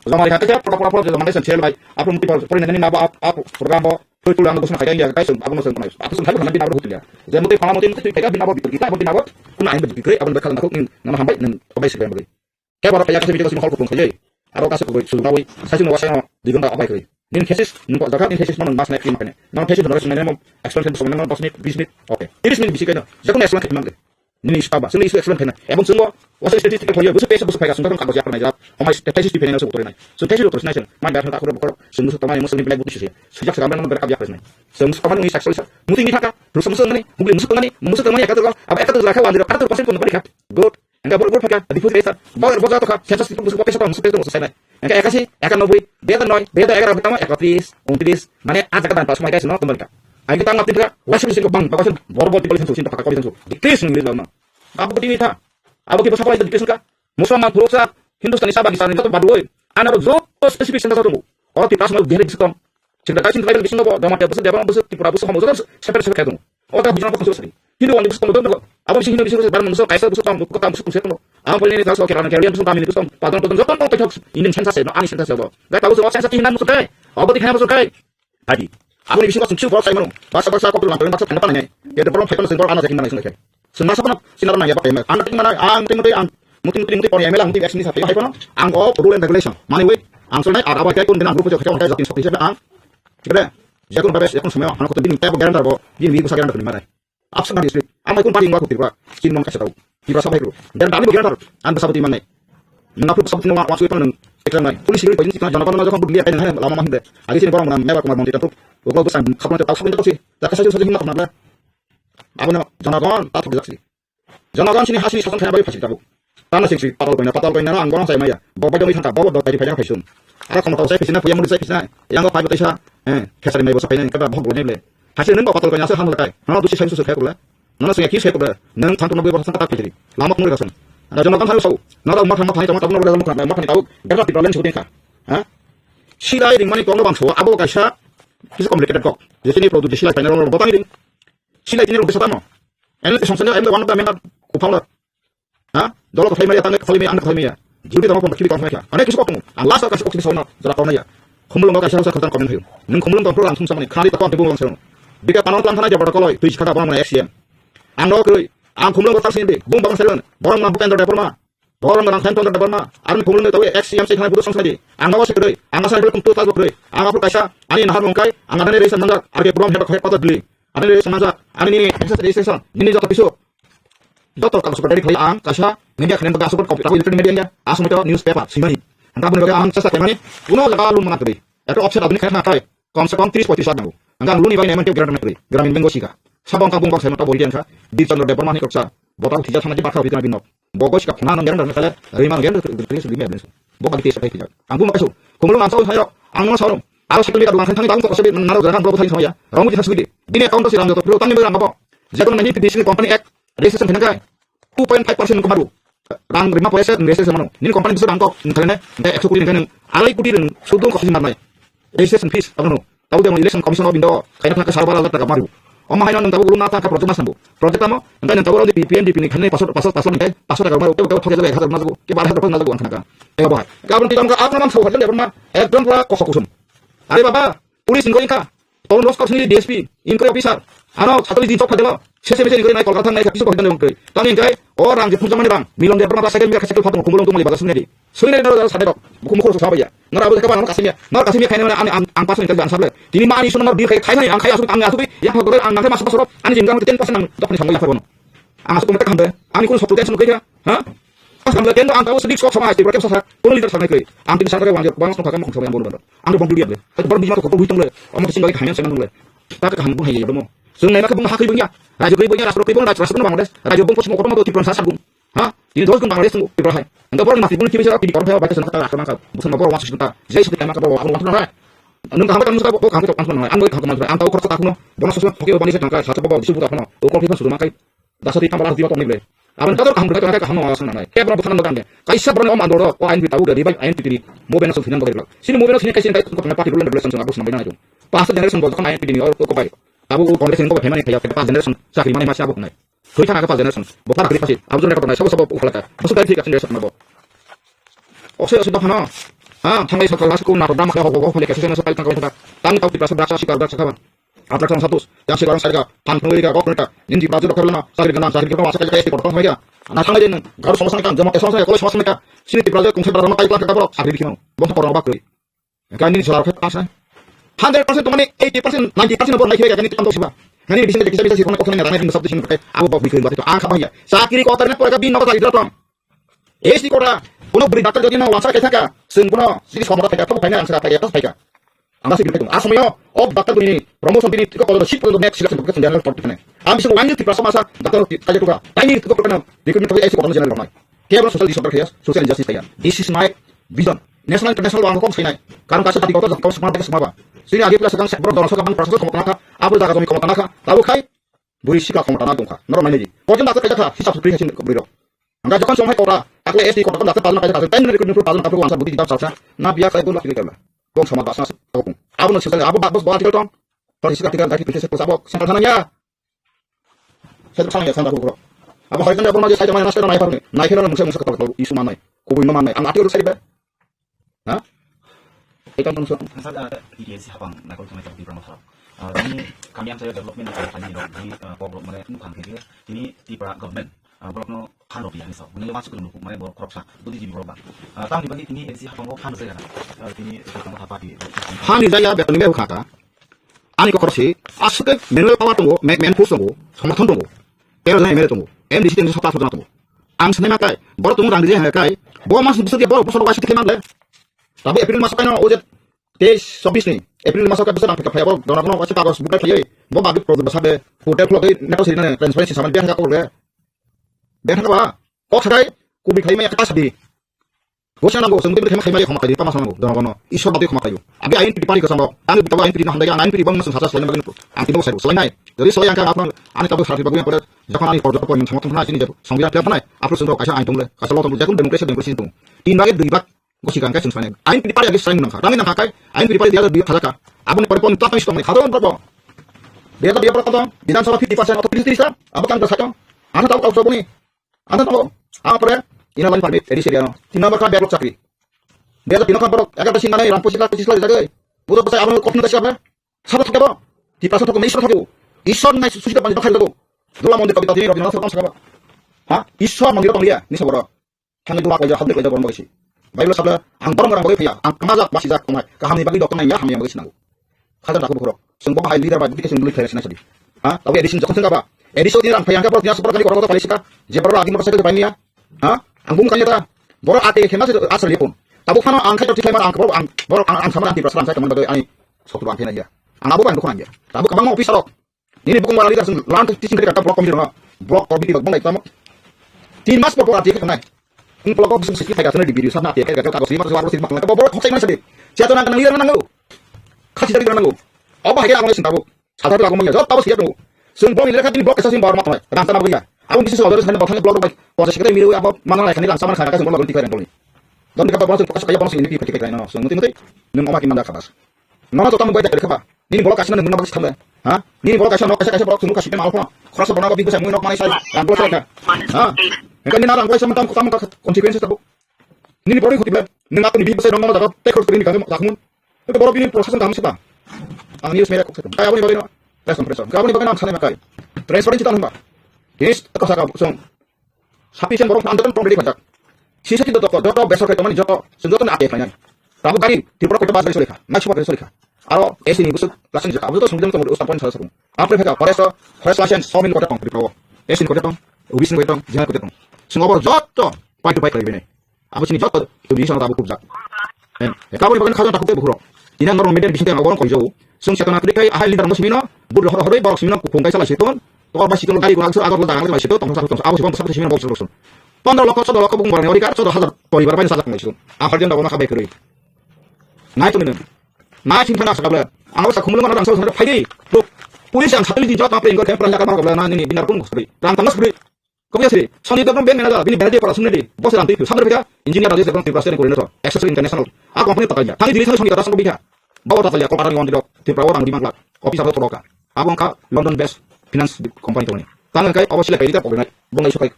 Joma rikha khe photo photo photo joma khe sel bai. Apro muti por por nani nabo ap ap program bo. Tui tui ang bosna kaya ya kai sung abo no sung nai. Abo sung thai nani nabo hutia. Je muti phala muti muti tui kaya bin abo bikur kita abo bin abo. Kuna ain bikur abo bekal nakuk nin nana hambai nin obai sikbai bai. Kaya boro kaya kasi meeting kasi hol kutung kaya. Aro kasi kubai sung nawi. Sai sung nawa sai no digon da abai kai. Nin thesis nin ko jaga nin thesis no mas na kim kane. No thesis no mas na mo explain sung na dos minute bis minute. Okay. Tiris minute bisi kai no. Jakun explain kai mang. Nini issue ba, sini issue explain khaina. Ebong sini wasa statistical hoye, busu pesa busu phaika sungkha kagoj yapar naijak. Omai thesis di phaina sung utorinai. Sung thesis utorinai sung. Mai dar ta khoro khoro sung musu tamai musu ni black book sisi. Sujak sa gambar nomor berkap yapar nai. Sung musu tamai ni saksa sa. Muting ni thaka, rusa musu ngani, hubli musu ngani, musu tamai ekatur kal, aba ekatur lakha wandira, ekatur percent pun bari khat. Good. Engka bor bor phaka, dipu resa. Bor bor jato kha, census dipu musu pesa musu pesa musu sai nai. Engka ekasi, ekanoboi, beda noi, beda egara betamo ekatris, untris, mane a jaga dan pas mai kaisa no tumbar ka. Ai kita ngap tika, wasi bisi ko bang, bakasan bor bor dipoli sansu, sinta paka koli sansu. Dikris ngi lama. Abo ko tini tha. Abo ki basa koli dikris ka. Musamman phuruksa, Hindustani saba kisani joto badoi. Anaro joto specific center joto. O ti pas mal dihari bisikam. Sinta kai sinta kai bisikam bo, dama te busu debang busu Tripura busu homo joto separate separate kai dong. O ta bujana ko sari. Hindu wani busu komo dong. Abo bisi Hindu bisi busu bar musu kaisa busu tam ko tam busu kum seto. Ang poli ni thaso kera kera busu tam ni busu tam. Padon padon joto ko kethok. Indian sensa se no ani sensa se bo. Ga tabu so sensa ti hinan musu kai. Abo ti hinan musu kai. Tadi. Abo ni bisi ko sung sung borok sai mano. Basa basa ko tulang tulang basa thanda panai. Ya de borok pheto sing borok ana jakin manai sung kai. Sung masa kono sinar nang ya ba kai. Ana ting manai ang ting muti ang muti muti muti pori M L A muti action ni sapi hai kono. Ang o rule and regulation. Mani wait. Ang sulnai ar abo kai kun bina group jo khacha kai jatin sok hisab ang. Kida. Jakun babes jakun semeo ano ko bini tebo guarantor bo. Bini wi busa guarantor ni manai. Absent dari sri. Amai kun party ngwa kutirwa. Chin mong kasatau. Tiprasa bai ru. Dan dali bagian tar. An basa bati manai. Nang apru basa bati nang wa sui panang. Ekran nai. Police siri pajin sikna jana panang jokon budli akai nang lama mahinde. Agi sini borong manang mewa kumar monti tantu. Ugo busan khapna tak sabun tak si. Tak kasaju saja himna khapna. Abo na jana gon ta thok jaksi. Jana gon sini hasini sasan khaya bai phasi tabu. Tana sing sing patal koina patal koina ang gorang sai maya. Bo bai dong thangka bo dot pai phai phai sum. Ara khomota sai phisina puya mudi sai phisina. Yang pai bataisa. Eh, khesari mai bo sai nang kada bhog bone le. Hasi nang patal koina sa hamla kai. Hana dusi sai su su khai kula. Nana sing ki sai kula. Nang thang tong boi bo sang ta phiri. Lama kung ga sang. Ada jana gon sai sau. Nara umar thang ma thang tong tong nara umar thang ma thang tau. Gara ti problem shuting kha. Ha? Silai ring mani kong bang so abo kaisa. Kisa complicated kok. Jesini product silai final botang ring. Silai tini rok besa tamo. Ene te songsa ne one of the member ku founder. Ha? Dolo ko phaimaya tang ko phaimaya ang ko phaimaya. Juri tamo pon kiri ko phaimaya. Ane kisu ko tamo. Ang last ka sokti sona jara ko naya. Khumulung ka sha sa khatan comment hayo. Nung khumulung ko program thum samani khali ko tebo bang sero. Bika panon tang thana jabara koloi tui khata bang X C M. Ang no kroi. Ang khumulung ko tak sini bung bang sero. Borong na bukan dor depor ma. Borong rang khan tondor borma, army khumulung tawi X C M C khana budu songsadi. Ang nawa sekdoi, ang asa belum tu tas bokdoi. Ang apur kaisa, ani nahar mongkai, ang adani rei sanjak, arke burom head head patat bili. Adani rei sanjak, ani nini access registration, nini joto kisu. Joto kago super dari khlai ang kaisa, media khlai baga super copy, tawi electronic media, asumai to newspaper, simani. Ang kabun baga ang chesta khlai mani, uno jaga lun mana tadi. Eto offset aduni khlai na kai, kom se kom tris poitris lakh nango. Ang luni bai neman teu Gramin Bengal sika. Sabang kabung bang sai mata bori diang kha, Dirchandra Debbarma ni koksa, botau thija thana di bakha bikna binok. Bogo sika phuna nang gerang kale, rima nang gerang kale, suli me bensu. Bogo di tesa thai pijak. Ang bu makasu, kumulung ang sau thairo, ang no saurung. Aro sikli ka dukan thang thang tang to sebi naro gerang bro thai samaya. Rong di hasbi di. Bini account si rang to pro tang ni rang bo. Jekon nani bisi company act registration thang kai. Two point five percent ko maru. Rang rima poisa registration mano. Nini company bisu rang ko thang ne, ne ekso kuri ne, alai kuti rang sudung ko si marnai. Registration fees, abono. Tabo jemon election commission o bindo, kaina thangka sarbara lakh taka maru. Omo haino nang tabo ulung na thangka project mas nambo. Project tamo, nang tabo rodi P N D P ni khanai pasal, pasal, pasal nang pasal taka maru, tabo, tabo thokya jaga ek hazar maru, ke bara hazar maru ang thangka. Tabo bahai. Kabun ti tangka apna mang thau hajar lebar ma, ekdom pura kosa kusum. Are baba, police inquiry ka, town loss cost ni D S P, inquiry officer, ano satali di chok phadelo, sese mese inquiry nai Kolkata nai, kisu ko hidan ngai. Tani ngai, o rang je phunjamani rang, milong de pura cycle mia cycle phatong, kumulong tumali baga sunedi. Sui nai naro sade rok, buku mukhur sa baya. Nara abo kaba nang kasimia. Nara kasimia khaina mane ani ang ang pasal ni tadi ansar le. Tini ma ani sunan nara bil khai khai nai ang khai asuk ang asuk ya phagore ang nang masuk pasal ani jingga ten percent nang dokni samoi yaphar bono. Ang asuk mata khambe. Ani kun sokto tension khai kha. Ha? Pas khambe ten ang tahu sedik sok sama asti berke sa. Kono leader sanai kai. Ang tin sanai wang wang sok khambe khum samoi ang bono. Ang bom duli able. Tapi bor bijma ko buitong le. Amo sing bai khamen sanang le. Tak kaham bu hai ya bono. Sung nai ma khabung hakai bunya. Rajo kai bunya rastro kai bong rastro bang des. Rajo bong pochmo kotomo to tipran sa sabung. Ha? Tini dos gun Bangladesh tongo, Tripura hai. Hingke borok ni masi buni kibi sero kibi korok phai bai khe chwng kha ta rastro nangkha. Bwswk no borok wansuk suk ta. Jai sadi kaima khe borok abono wanthang nai. Nwng kaham khe tamo saka bo kaham khe tamo saka nai. Ang bo kaham khe tamo saka. Ang tamo khoroksa takhno. Bono sosok hoke bani se tangka sacha bo bisu buta khno. O kor phipan suru makai. Dasa di tamo ras di ba tong nile. Abang tator kaham khe tangka kaham no asang nai. Kebra buthang no tangke. Kaisa boroni om andoro o ain pi tabu gari bai ain pi tiri. Mo bena song phinan bagari lak. Sini mo bena sini kaisa kai ko party rule and regulation song abus nambai nai. Pasta generation bo khana ain pi tiri o ko bai. Tabu o Congress ni ko bai phemani khaya pas generation sakri mani masi abu nai. Thwi thang aga pa generation. Bo phara khri pasi. Abo jone kotonai sabo sabo ukhala ka. Musu kai thik asin generation bo. Oksai oksai dophano. Ha, thanglai sokal last ko nato dam khe hok hok hok phale kaisa sokal tang kai thada. Tang tau Tiprasa braksa sikar braksa khaban. Abrak tang satus. Yang sikar sarga. Phan phung rika kok rika. Indi baju dokar lana. Sakri gana sakri gana sakri gana sakri gana. Na thanglai den. Garu somosa ni kam jama somosa ni kolai somosa ni ka. Sini Tiprasa kung sai braksa ma kai plak ka borok sakri dikhi mau. Bo korang bak kri. Gani ni sara khe pass hai. Hundred percent to mane eighty percent, ninety percent bo nai khe gani tam to siba. Gani bising de kisa kisa sirkon ko thani rang ni sab de sing khe abo bok bikri ba to ang kha ba ya. Sakri ko tarne ko ga bin no ta idra tong. S T ko ra. Kono buri doctor jodi no wasa khe thaka. Sing kono sigi somara thaka to phaina ang sara thaka to thaka. Ang sigi khe to. A somoyo o doctor ni promotion bini ko ko sit ko next selection ko general port thane. Am bising wani Tiprasa masa doctor thaka to ka. Taini ko ko na recruitment ko S T ko general nai. Kebra social disorder kaya, social injustice kaya. This is my vision. National international wang kok sinai. Karon kaisa jati kotor kok sama bek sama ba. Sini agi plus sedang sektor dorong sokang proses kok naka, abu jaga jami kok naka, tabu khai, buri sika kok naka dongkha. Noro nai ji. Kok jam dakta kaisa kha, hisab sukri hasin buri rok. Angka jokon somai kok ra, akle S T kok dakta pajana kaisa kaisa, ten minute kuni pajana kapru wangsa budi didam salsa. Na biya khai gula kiri kala. Kok sama basna kok. Abu no sisa abu bak bos bo article tong. Tor sika article daki pite se ko sabok. Central thana ya. Saya sana ya sana ko. Abo hoitan abo ma je saya mana nasta nai parne. Nai khela mungsa mungsa kata isu manai. Kubui no manai. Ang ati urus sari ba. Ha? Ikan mungsa. Sasa ada T T S hapang nakol tunai tapi pernah harap. Ini kami yang saya development di kami di pop mana ini kan kiri ini tipe government. Borok no phan rok ya ni sa. Ini masuk ke dulu mana borok korok sa. Budi jibi borok ba. Tang di bagi ini N C hapang ko phan saya. Ini tentang apa di. Hani jaya betul ni khata. Ani kok khorokse, aswk khe manual power tongo, ma-, main force tongo, somorthon tongo, tero jona M L A tongo, M D C tei sota sotona tongo. Ang sanai ma kai, borok tongo rang rijak hai kai, bo mas bwswk ya borok bosor waisa tikhe manle. Tabo April maso kaino o je teis chobbish ni, April maso kai bwswk rang phai phai borok dona kono waisa kagos bukai phai, bo bagwi project bwsa be, hotel khulok tei neto siri nani transparency saman biyang ka kok le. Biyang ka ba, kok sakai, kubui khai ma ya ka sadi. Bosa nango, chwng tei bwrwi khaima khaima khama khaidi, tama sanango, jonogono, Ishwar batwi khama khaio. Abi ain piti pari kasamo, ang bitabo ain piti no hamdai, ang ain piti bang masung sasa selain bagin, ang tino sai, selain nai. Jadi selain ang ka apang, ani tabo sarti bagin pore, jokhon ani porjo ko yang sama tong nai, sini jabo, songbiran tiap nai, apro sungro kaisa ain tongle, kaisa lo tong, jekun democracy, democracy tong. Tin bagi dui bag, gosi kang kai sung selain. Ain piti pari agi selain nang kha, rami nang kha kai, ain piti pari dia dui khajaka. Aboni pore pon tap nang sitong, khadon probo. Dia dia pore kotong, Bidhan Sabha fifty percent atau fifty percent, abo kang da satong. Ana tabo kau soboni. Ano tamo, ang pore, ina line permit, A D C area no. Tin number kha backlog chakri. Backlog tin kha borok, egarta sin nanai, rang pochis lakh, pochis lakh jagoi. Buro bwsai abono kotno da sikha. Sabo thakabo. Tiprasa thakabo, Ishwar thakabo. Ishwar nai susita bani bakhai thakabo. Dula mondir kobita tini Rabindranath thakabo sakabo. Ha? Ishwar mondir tong liya, ni saboro. Thangni dula koi jor, habni koi jor, borok bagwi si. Bible sabla, ang borok rang bagwi phiya, ang kama jak, basi jak, tongnai. Kaham ni bagwi doktor nai ya, hamya bagwi sinango. Khajak dakhu bukhurok. Chwng bo bahai leader bai bikhe chwng bwlwi khlaina sadi. Ha? Tabo A D C ni jokhon thangka ba. A D C ni rang phai angka borok nya super kali korok palai sika. Je borok agi motor cycle bai niya. Ha? Ang bung kanya ta. Borok ate khema se asal lipun. Tabo phano ang khai tok thikhlai mar ang borok ang borok ang ang sama ang Tiprasa rang sai tongmani bagwi ani sotro ang phena ya. Ang abo bai ang dokho ang ya. Tabo kabang officer rok. Nini bukung wala leader sung lan tu teaching kari kata block committee rok. Block committee rok bang lai tamo. Tin mas por por ate khanai. Ang block office sung sikhi thai ka sana di video sana ate ka ka ka sima sa waro sima ka borok hoksai man sadi. Chetona ka leader nango. Khasi dari nango. Obo hai ka ang sing tabo. Sadar lagu manya, jawab tahu siap nunggu. Sung bom ini kan ini blok kesa sing bawar matang. Rangsa nabu ya. Aku bisa sih order sana botol blok bai. Proses kita miru apa mana lah ini rangsa mana khana sung blok tikai rentol ni. Don dekat bawah sung proses kayak bawah sung ini tikai tikai no. Sung muti muti. Nung omak iman dah kabas. Nono jota mung bai dak kaba. Ini blok kasih nung nabas khamle. Ha? Ini blok kasih nok kasih kasih blok sung kasih mal pho. Khorasa bona ko bingko sai mui nok mana sai. Rang blok sai ka. Ha? Kan ini narang blok sama tam tam consequences tabu. Nini borok ni khoti ble, nwng atoni bini bwsai rok nono jaga tei khorok twi ni kangkhe jakmung. Tei borok bini proseso kaham se ba. Ang news media kok se tong. Kaya aboni bagwi no press conference o. Aboni bagwi no ang sanai ma kai. Transparency tang ba. Tini kok saka song. Sufficient borok andatan prom ready khajak. Sisa kito doktor, joto besar kai tomani joto, sung joto na ate khlainai. Rabu gari, Tripura koita bas gari solikha. Nai supa gari solikha. Aro A C ni busuk, lasan jaka. Abu joto sung jang tong, ustan point sala sakung. Apre pheka, forest, forest license, sawmil koita tong, Tripura o. A C ni koita tong, O B C ni koita tong, general koita tong. Sung abor joto, pai tu pai khlai bini. Abo chini joto to bising abo kubjak. Em, e kaboni bagwi khajang takhuk tei bukhurok. Ina norok media bising tei ang oborok koijao. Sung chetona kwrwi khai ahai leader no simino, bud rohor horwi borok simino kuphung kaisa lai siton. Tokar ba siton gari gura ksur agor lo dagang lai siton, tongsa tongsa abo sibon bwsa simino bok suru sun. Pondro lokho, choddo lokho bung borok ni odhikar, choddo hajar poribar bai sajak lai siton. A harjan dago ma khabai kwrwi. Nai tongni nang. Nai sing thana sakable. Ang sa khumulung na rang sa phai di. Look. Police ang satuli di jot na pring ko tempra na kamar ko na ni binar kun ko sri. Rang tangna sri. Ko ya sri. Soni to bank manager bini bank para sumni di. Bos rang tu. Samre bika engineer Rajesh Debbarma Tripura State Coordinator. Access International. A company ta ya. Thani dili thani soni ta sang ko bika. Bawa ta ya ko parang yon di dok. Tripura orang di mangla. Office abo toroka. Abo ka London based finance company tongni. Tang kai obo silai kai ta poknai. Bong lai sokai.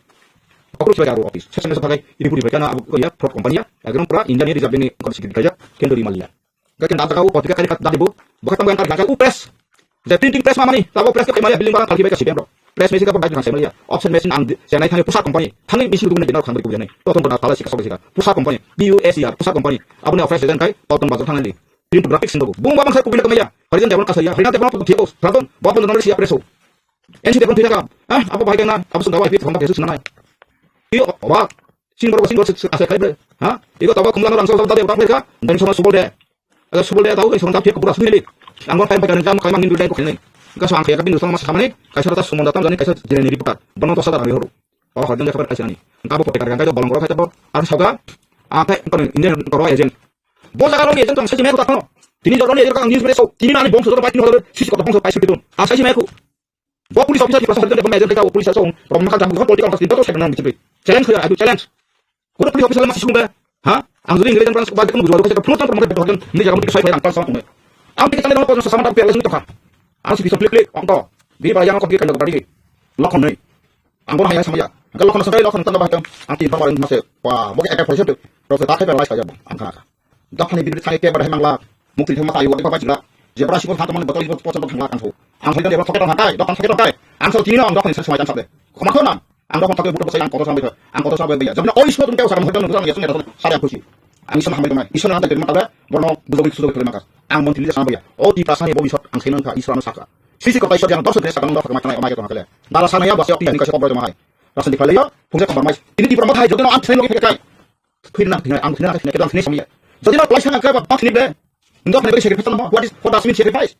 Okro silai aro office. Session sa thakai. Iri puri bai kana abo ya fraud company ya. Ekdom pura India ni reserve ni ko sikit kaya. Kendo di malia. Gak kena daga u potika kari kat dadi bu. Bakat tanggo yang kari daga u press. The printing press mamani. Tabo press ke kemaya building barang kali baik si bro. Press machine ka pun baik dengan saya melihat. Offset machine ang saya naik thani pusat company. Thani machine dugune jenar khang beri kubujane. Toton kena tala sika sok sika. Pusat company. B U S E R pusat company. Abone offset dan kai. Toton bazar thangani. Print graphics sing bu. Bung babang saya kubina kemaya. Harijan dewan kasaya. Harijan dewan pun thios. Toton. Bawa pun nari siap preso. N C dewan tidak kam. Ah, apa baik na? Apa sunggawa fit honda Jesus nanai. Iyo, wa. Sing baru sing baru asa kai bre. Ha? Iko tabo kumlang rang sok sok tadi utak mereka. Dan sama subol de. Aga subol de tau kai sonta pek kubura sumili. Ang gor kai bagan jam kai mangin dudai ko kene. Ka so ang kai ka bin sama sama ni. Kai sa ta sumon datam jani kai sa jene ni reporter. Bono to sada rami horu. Oh, hodon de kabar kai sani. Ka bo pote ka kai to bolong goro kai to. Ar soga. A kai to Indian goro agent. Bo jaga rong agent tong sai me ko ta kono. Tini jor rong agent ka news me so. Tini nani bong so to pai tini hodo. Sisi ko bong so pai sisi ko. A sai me ko. Bo police officer, police officer, bo major, bo police officer, bo makal jang, bo political officer, bo side nang bichibri. Challenge hoya, I do challenge. Kono police officer ma sisung ba, ha? Ang jodi English branch ba kono bujua, ko kono tang promote ba, ni jaga mesti sai ang kal sa. Ang kita tang kono sama tang pele sung tokha. Ang si bisa klik klik, ang to. Di ba yang ko di kan bari. Lokon nei. Ang kono haya sama ya. Ang lokon sa kai lokon tang ba tang. Ang ti ba mase. Wa, bo ke attack police to. Professor ta kai ba lai sa ya bo. Ang kha. Dophani bibri thani kebada hai mangla. Mukti thangma tayo, wadai papa jila. Jebra sibol thangma ni botol ibot pochon thangla kangso. Ang hoidan jebra thoket thangkai, dophani thoket thangkai. Ang so tini no ang dophani sar samai jang sabde. Khoma khona. Ang dophani thoket buto bosai ang kotor samai kha. Ang kotor samai biya. Jabna oi sno tum keu sakam hoidan nang yasung yasung sari ang khusi. Ang isam hamai tumai. Isam nang tadi mata ba. Borno bujo bik sudo koi mangkas. Ang mon tili samai biya. O ti prasani bo bisot ang sainan kha Isra no saka. Sisi ko taisot yang dophani sakam dophani mai tanai omai ko hakale. Dara sanaya basi okti yang kaisa kobra jama hai. Rasan di phalaiyo. Phungsa kombar mai. Tini di prama thai jodno ang thaino kai. Thwina, thwina, ang thwina, thwina, kedam thwina samya. Jodi no place na kaba bak ni ble. Ndo khne sacrifice mo. What is, what does mean sacrifice?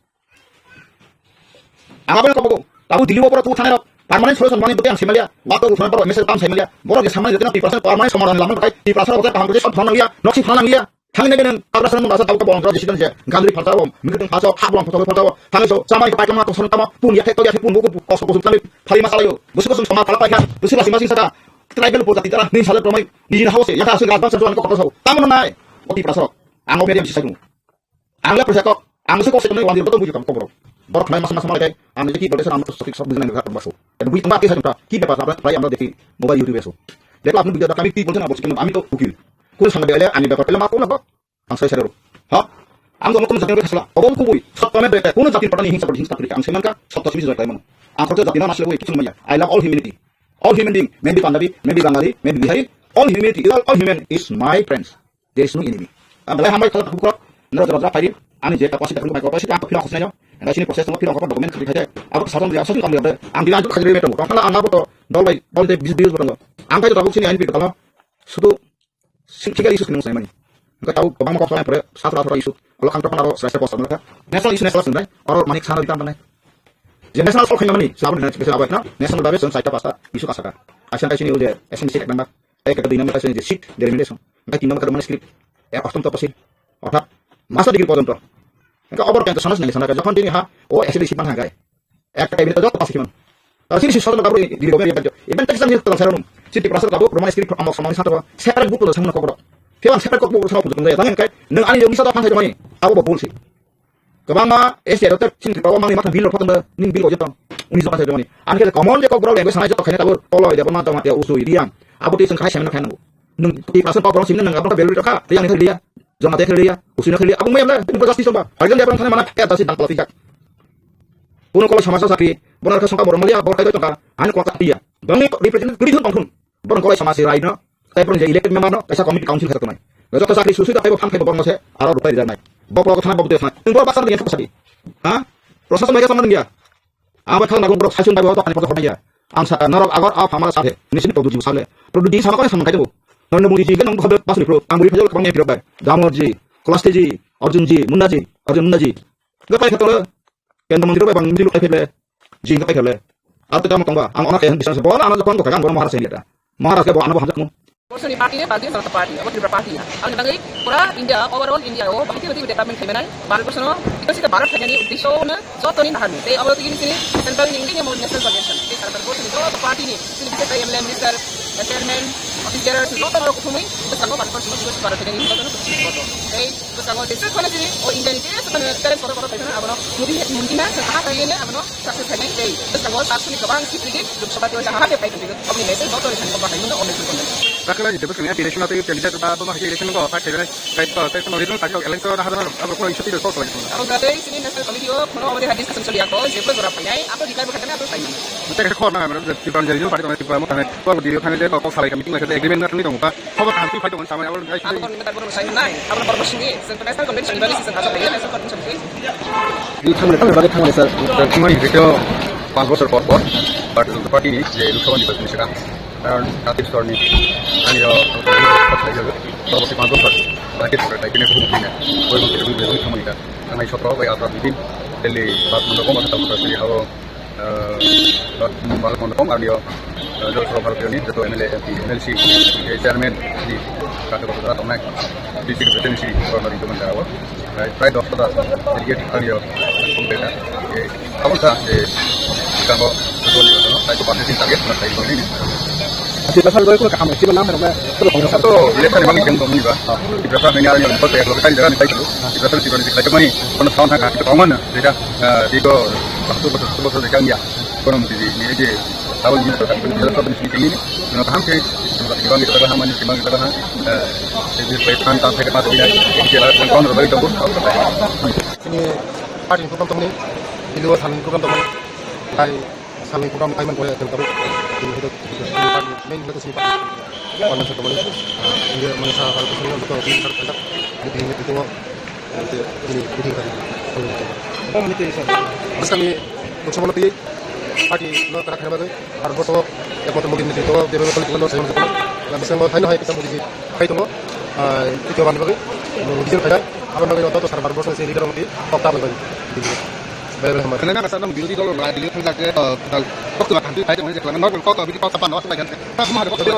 Ang abang ko bogo. Tabu dili bo pura tu thane rok. Permanent solution mani bote ang simalia. Wa ko uthana paro message tam simalia. Boro je samani jodi na Tiprasa permanent somadan lamang kai. Tiprasa bote kaham ko je sab thana liya. Noksi thana liya. Thang ne genen abra sana masa tabu ko bong jodi sidan je. Gandri phalta bo. Mikdeng phalta bo. Khap bong phalta bo. Thang so samai pai kama to son tama. Pun ya thek to ya thek pun bo ko ko so ko sami. Phali masalayo. Busu ko sung sama pala pai kha. Busu lasi masing saka. Tribal po jati tara nin sale promai. Nijini hao se, yata asuk advance tuan ko koto sao. Tamo nai. Oti prasok. Ang o media bisa saitung. Ang le prasok. Ang se ko se kone wandi boto buju kam kobro. Borok khnai masa masa malai kai. Ang le ki bote sa am to sotik sok bujnai nukha baso. Eto bui tamba ke sa jumta. Ki bepar apna prai amra dekhi. Mobile YouTube eso. Dekho apni video da kami ki bolte na bolte ami to ukil. Kun sanga bele ani bepar pele ma ko na ko. Ang sai sero. Ha? Ang jono kono jati kasla. Obong kubui. Sot kame bete. Kono jati patani hingsa patani hingsa patani. Ang semanka. Sot tasmi jai kaimano. Ang kote jati na nasle woi kichung maya. I love all humanity. All human being, maybe Punjabi, maybe Bengali, maybe Bihari, all humanity, all, all human is my friends. There is no enemy. Ang belai hambai khala bukrok, nero jora jora phaidi, ani je kapasi dakun mai kapasi ang phirang khosnai no. Ang sini proses no phirang khop document khri khaide. Abo sajon ya sajon kam liya. Ang dina jut khajri meto. Kala ang abo to dol bai, dol de bis bis botongo. Ang kai to tabuk sini ain pi kala. Sudu Sing-, thikari issue kheno sai mani. Hingke tau kwbangma kok salai pore, satra satra issue. Olo khang tokma aro sreshta post tongo kha. National issue national swngnai, oro manik sana ditam tangnai. Je national solve khaima mani, sabo ni special abo ekna, national babe chwng saita pasta issue kasaka. Asian kaisini uje, S M C ek number, ek ekta dui number kaisini je seat delimitation. Hingke tin number kado mani script, e, ostom toposi. Orthat, master degree porjonto. Hingke obor kento sana sinai sana, jokhon tini ha, o S D C pan hangkai. Ekta cabinet joto pass khiman. Tara sini si soto kabur di di gobe di. Even text ni tara serum. Si Tiprasa kabur Roman script amok samani sato. Separate book to samna kokro. Kewan separate kokro sama putu ya. Tangan kai nang ani jong sata phang sai mani. Abo bo bul si. Kebangma S T doktor sini Tripura mangni matha bill rok phatang ning bill jotong. Uni jong sai mani. Ani ke common je kokro language sanai joto khaina kabur. Tolo ya pama tama ya usui diang. Abo ti sang khai semna khaina. Nung Tiprasa kokro sini nang abang belu rokha. Yang ni dia. Joma te kheliya, usina kheliya, abung mayam le, tini justice ba. Harijan dia thani mana, ya justice dang pala tijak. Kuno kolai samasa sakri, bonar kha songka borom malia, bor kai tongka, ani kolai sakri ya. Bangni representative kuri thun tongthun. Bonar kolai samasi rai no, tai pon je elected member no, kaisa committee council khatok nai. Joto sakri susu da kaibo phang kaibo borom se, aro rupai rijak nai. Bok bok thana bok de thana. Tung bor basar de thok sadi. Ha? Prosason mai ka saman dia. Abo thang nago borok saichung bai bo tokani poto hornai ya. Ang sa norok agor a phamara sa the. Nisini produce jibo sale. Produce sama koi samang kaibo. Narendra Modi ji nang bhadra basuri pro. Ang buri phajol kabang phirok bai. Damor ji, Kolas ji, Arjun ji, Munna ji, Arjun Munna ji. Gapai khatole. Kendra Mantri bai bang milu kai phele. Ji gapai khale. Ar to jamo tongba. Ang ona khe bisa se bol ana jokon ko kagan bor Maharaj se ni ta. Maharaj ke bo ana bo hamjak mo. Bosoni party ni Bharatiya Janata Party, abo Tripura party ya. Ang dangwi pura India, overall India o bahai bahai development khlaimanai, Bharat Borsho no bikasita Bharat khlainani uddesho no jotoni naharni. Tei abo tini sini central ni India mo national convention. Tei Bharat Borsho ni joto party ni sini bikasa M L A, minister, chairman, office bearers joto no kuthumwi bwskango Bharat Borsho no bikasita Bharat khlainani joto no kuthumwi joto. Tei bwskango jesa khana sini o India ni jesa khana parents kotor kotor khlaimano abono mudi mudi na kha kha abono Success hai nai tei bwskango sak sini kwbang seat rigi Lok Sabha tei Rajya Sabha tei phai tongwi aboni message bo tongwi thani bahai mano only twi kono. Dakhala ni tebes kanya election atwi candidate ba bo hai election go fight tebes kai ba tei kono regional party election na hada abo ko issue tei solve khlai. Abo jate sini national committee o kono aboni hadis asam soli ako jebro jora phainai abo dikai bwkha tani abo phainai. Tei kaisa khobor nang abo Tripura regional party tong Tripura mo thani ko dio thani de ko salai ka meeting lai agreement na thani tong ba. Khobor kaham twi phai tongmani samani abo hai Abo kormi mata borok sai nai, abo borok sini, international convention ni bagwi sisa kaisa phai, national convention ni. Youth samani tamo bagwi thangmani sir. Thangmani hwnkhe to panch bochor por por Bharatiya Janata Party ni je Lok Sabha ni bagwi saka. Karon jati stor ni ani ro panch bochor. Bharatiya Janata Party ni bagwi thangmani ka. Thangnai sotro bai Azad Bidin, Delhi, Bharat Mandapam, Azad Bidin, abo Bharat Mandapam, arnio, Jolsabha Bharatiyo ni joto M L A, M P, M L C, chairman, ni kata kata tongnai, district president si, corner itu mandar awal. Prai dos kata, sedikit arnio, kompeta, abang sa, eh, kanggo, joto ni joto, tai ko party target, na tai ko ni. Ati pasal doi ko kaham, sih benar, benar, terus kongres. To, election ni bang jeng dong ni ba. Di berasa ini arnio, empat ya, kalau kita jalan, tai ko, di berasa si bani, tai ko ni, kono sound ha, kono mana, beda. Ah, dito, satu bosor, satu bosor dekan dia. Kono mesti di, ni je, tahun ini, tahun ini, tahun ini, tahun ini, tahun ini, tahun ini, tahun ini, tahun ini, eh, jadi, saya tahan, tahan, saya kata, tidak, jadi, dia lakukan tahun terbaik, tahun ini. Sini, party program tahun ini, di luar tahun program tahun ini, hai, sampai program time pore, tahun tahun ini, itu, main itu sini, party, party program tahun ini, ah, ini, mana, salah, kalau, kita, kita, kita, kita, Bwskangni Lok Sabha no twi party no kwrak khaina bagwi Bharat Borsho ekmatro Modi ni netrito development khainai no saimano. Bwskango haino hai kisa Modi ji khai tongo, ah, tito bani bagwi, Modi ji khainai. Aboni bagwi joto sara Bharat Borsho ni leader rok twi kok ta bai bagwi. Bai bai hambai. Khainai na kasa nang birodhi dol rok lai Delhi thang jak je, ah, dal kok tuma khanti khai tongo je khlana normal kok to bidi kok ta pan no aswk lai khan. Ta kuma hado kok to.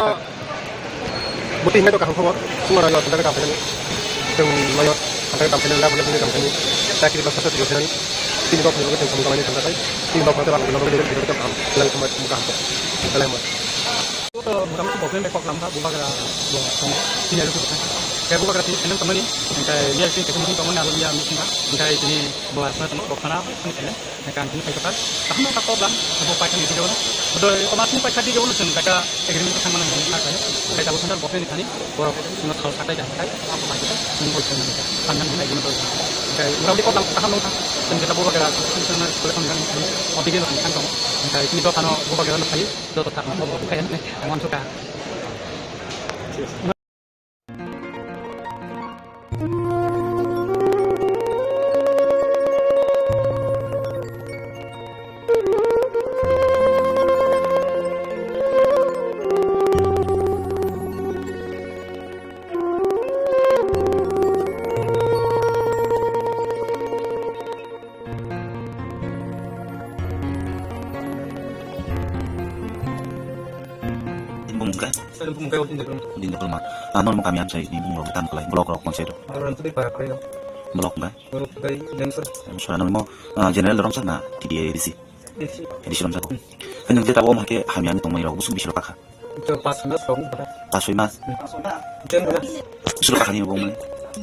Bwtwi hwnwi to kaham khobor, chwng rayot thangkhe kam khainani. Chwng rayot thangkhe kam khainani, labo labo kam khainani. Chakri ba sasa twi khainani. Tini bok phunukgwi chwng samung kamaini thangkha khai. Tini bok phunukgwi rang phunukgwi rang phunukgwi kaham. Belai khama kaham kok. Belai khama. To motamoti government bai kok lamkha, bubagra bo tini alu khe. Khe bubagra tini khainani tongmani. Hingkhe miya tini khainani tongmani alo miya meeting kha. Hingkhe tini bo asma tongmo kok khana, tini khainani. Kan tini paikha, tahno ta kobla, bo paikha ni video no. Bodoi koma tini paikha video no chwng kaita agreement khe thangmani hwnwi kha khe. Kaita bo central government ni thani, borok no thal sakai da kai, abo paikha chwng bol chwng ni kha. Thangna hwnwi agreement kha. Kai ura di kobla tahno ta, chwng jeta bo bagera, chwng na kole thang kan thani, o video no thang kan tong. Kai tini dophano bo bagera no thai, joto thakma bo kaya ne, amon suka. Bumung khe? Bumung khe Odin Debbarma. Odin Debbarma. Ah, nono kami amsai ni bumung rok tam kalai, block rok konsei rok. Aro rantu di para kaya. Block khe? Aro kudai Densor. Densor, ano mo, ah, general rong sa na, T D A D C. D C. D C rong sa ko. Kan yang jeta bo ma ke hamya ni tongmani rok, busuk bisi rok kakha. Ito pas mas rok. Pas soi mas. Hmm. Jen na. Busuk kakha ni bo mani.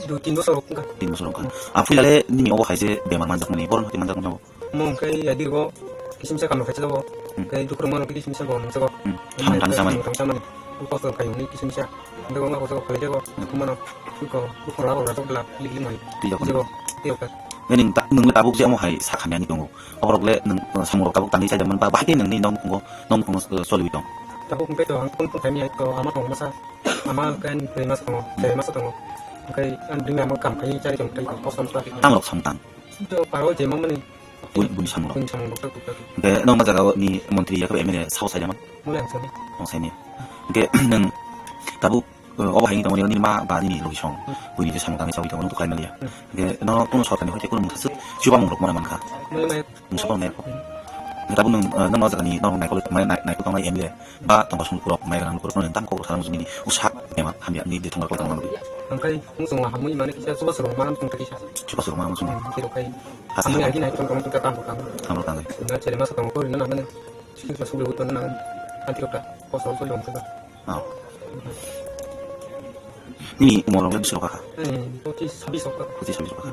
Dui tin bosor rok kha. Tin bosor rok kha. Ah, phuilale nini obo hai je bemar manjak mani, boron hati manjak mani. Omo hwnkhe yadirgo kisimsa kamu kaicha jago. Hmm. Hwnkhe dukurok mano kisimsa bo nungjago. Hmm. Hamung tangsa mani. Hamung tangsa mani. Kosto khaiyungni kisimsa. Hwnkhe wngma kosto khaijak jago. Hmm. Kumano. Iko, bukhara bo rajak bla, lik lik mani. Twi jago. Twi jago. Twi jago. Nini ta-, nungni tabuk je omo hai sakhamya ni tongo. Oborok le nwng, uh, samung rok tabuk tangwi chaijak man ba, bahai khe nwngni nong phungo, nong phungo, uh, choliwi tong. Tabuk hwnkhe to ang phone phone khaimya to ama tong masa. Ama hwnkhe ani bwrwi masa tongo, hmm, bwrwi masa tongo. Hwnkhe ani bwrwi ama kam khai chari tong tai kosto masa. Tamo rok samung tang? To paro je mamani. Bun-, buni samung rok. Buni samung rok, tak, tak, tak. Hwnkhe nokma jaga ni montri ya khe M L A sao sai man? Mole ang sani. Oh, sai ni. Hwnkhe nwng tabuk, eh, obo hai ni tongmani nini ma ba nini logi song. Hmm. Buini je samung tangwi sawi tongo, nwng to khlai maliya. Hmm. Hwnkhe no kuno sorkar ni hoite kuno mungsa swk chubamung rok mona mankha. Mole mai. Mungsa bang nai. Hmm. Tabuk nwng, ah, nwng o jagani norok naikol, mai, nai-, naikol tongnai M L A ba tongthok songthok rok, mai rang rok, norok tang kok sana mujungni usak bemar hamya ni de thangma kok tangma nugwi. Ang khai mung song hamui mane kisa chuba sorong manam song kisa. Chuba sorong manam song. Hmm, kiro khai. Asa hamui hai. Agi naikol tong tong tang tang. Tang tang. Na chere masa tong ko rina na mane. Sikil sa sulu to na. Anti kok ta. Ko song sulu tong tang. Oh. Nini umor rok le bisi rok kha? Hmm, pochis, sabis rok kha. Pochis, sabis rok kha.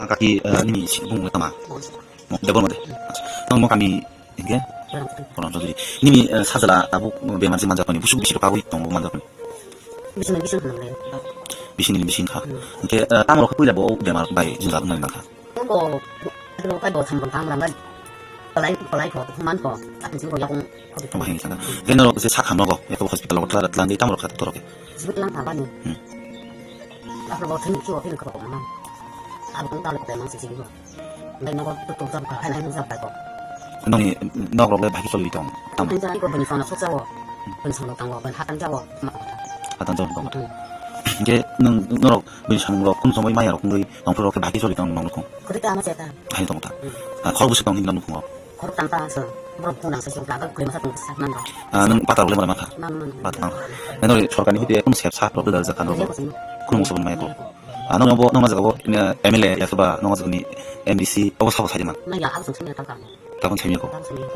Ang kaki, eh, nini si bung le tama? Mo, debor mode. Tong mo kami, hingke? Kolam Chowdhury. Nini, eh, sajla tabuk bemar si manjak pani, busuk bisi rok kagui tong bo manjak pani. Bisi ni bisi rok kha. Bisi ni bisi kha. Hmm. Hingke, eh, tamo rok kha puila bo bemar bai jingjak nang nang kha. Bo, bo, bo, bo, tham, tham, tham, tham. Kolai, kolai ko, man ko, atin sing ko yakung. Tamo hini sana. Then norok je sak hamno go, ya to hospital go tla, tla, tamo rok kha to rok. Sibut lang thaba ni. Hmm. Abo bo thani kibo phil ko mana. Abo kong talo ko mang sisi go. Ngai nogo to to jab ka, hai, hai, jab ka ko. Noni nok rok le bhagi choli tong. Tam. Ngai jani ko bini phone so chawo. Bini phone tang wo, bini hatan chawo. Hatan chawo tong. Hmm. Je nung norok bini samung rok kun somoi maya rok ngui tong phuru rok bhagi choli tong nong nukung. Kuri ta ama cheta. Hai tong ta. Hmm. Ah, khor busi tong hin nong nukung. Khorok tang ta so, borok phone ang so so, laga kuri masa tong sa man. Ah, nung patar le mara makha. Man, man. Patar. Nang nori sorkar ni hite kun sep sa rok dal jakan rok. Kun musuh maya ko. Ah, nang bo, nang jaga bo, M L A ya ba nang jaga ni M D C obo sabo sai man. Na ya, aku sung sung ya tang ka. Takon semi ko. Tang sung ya.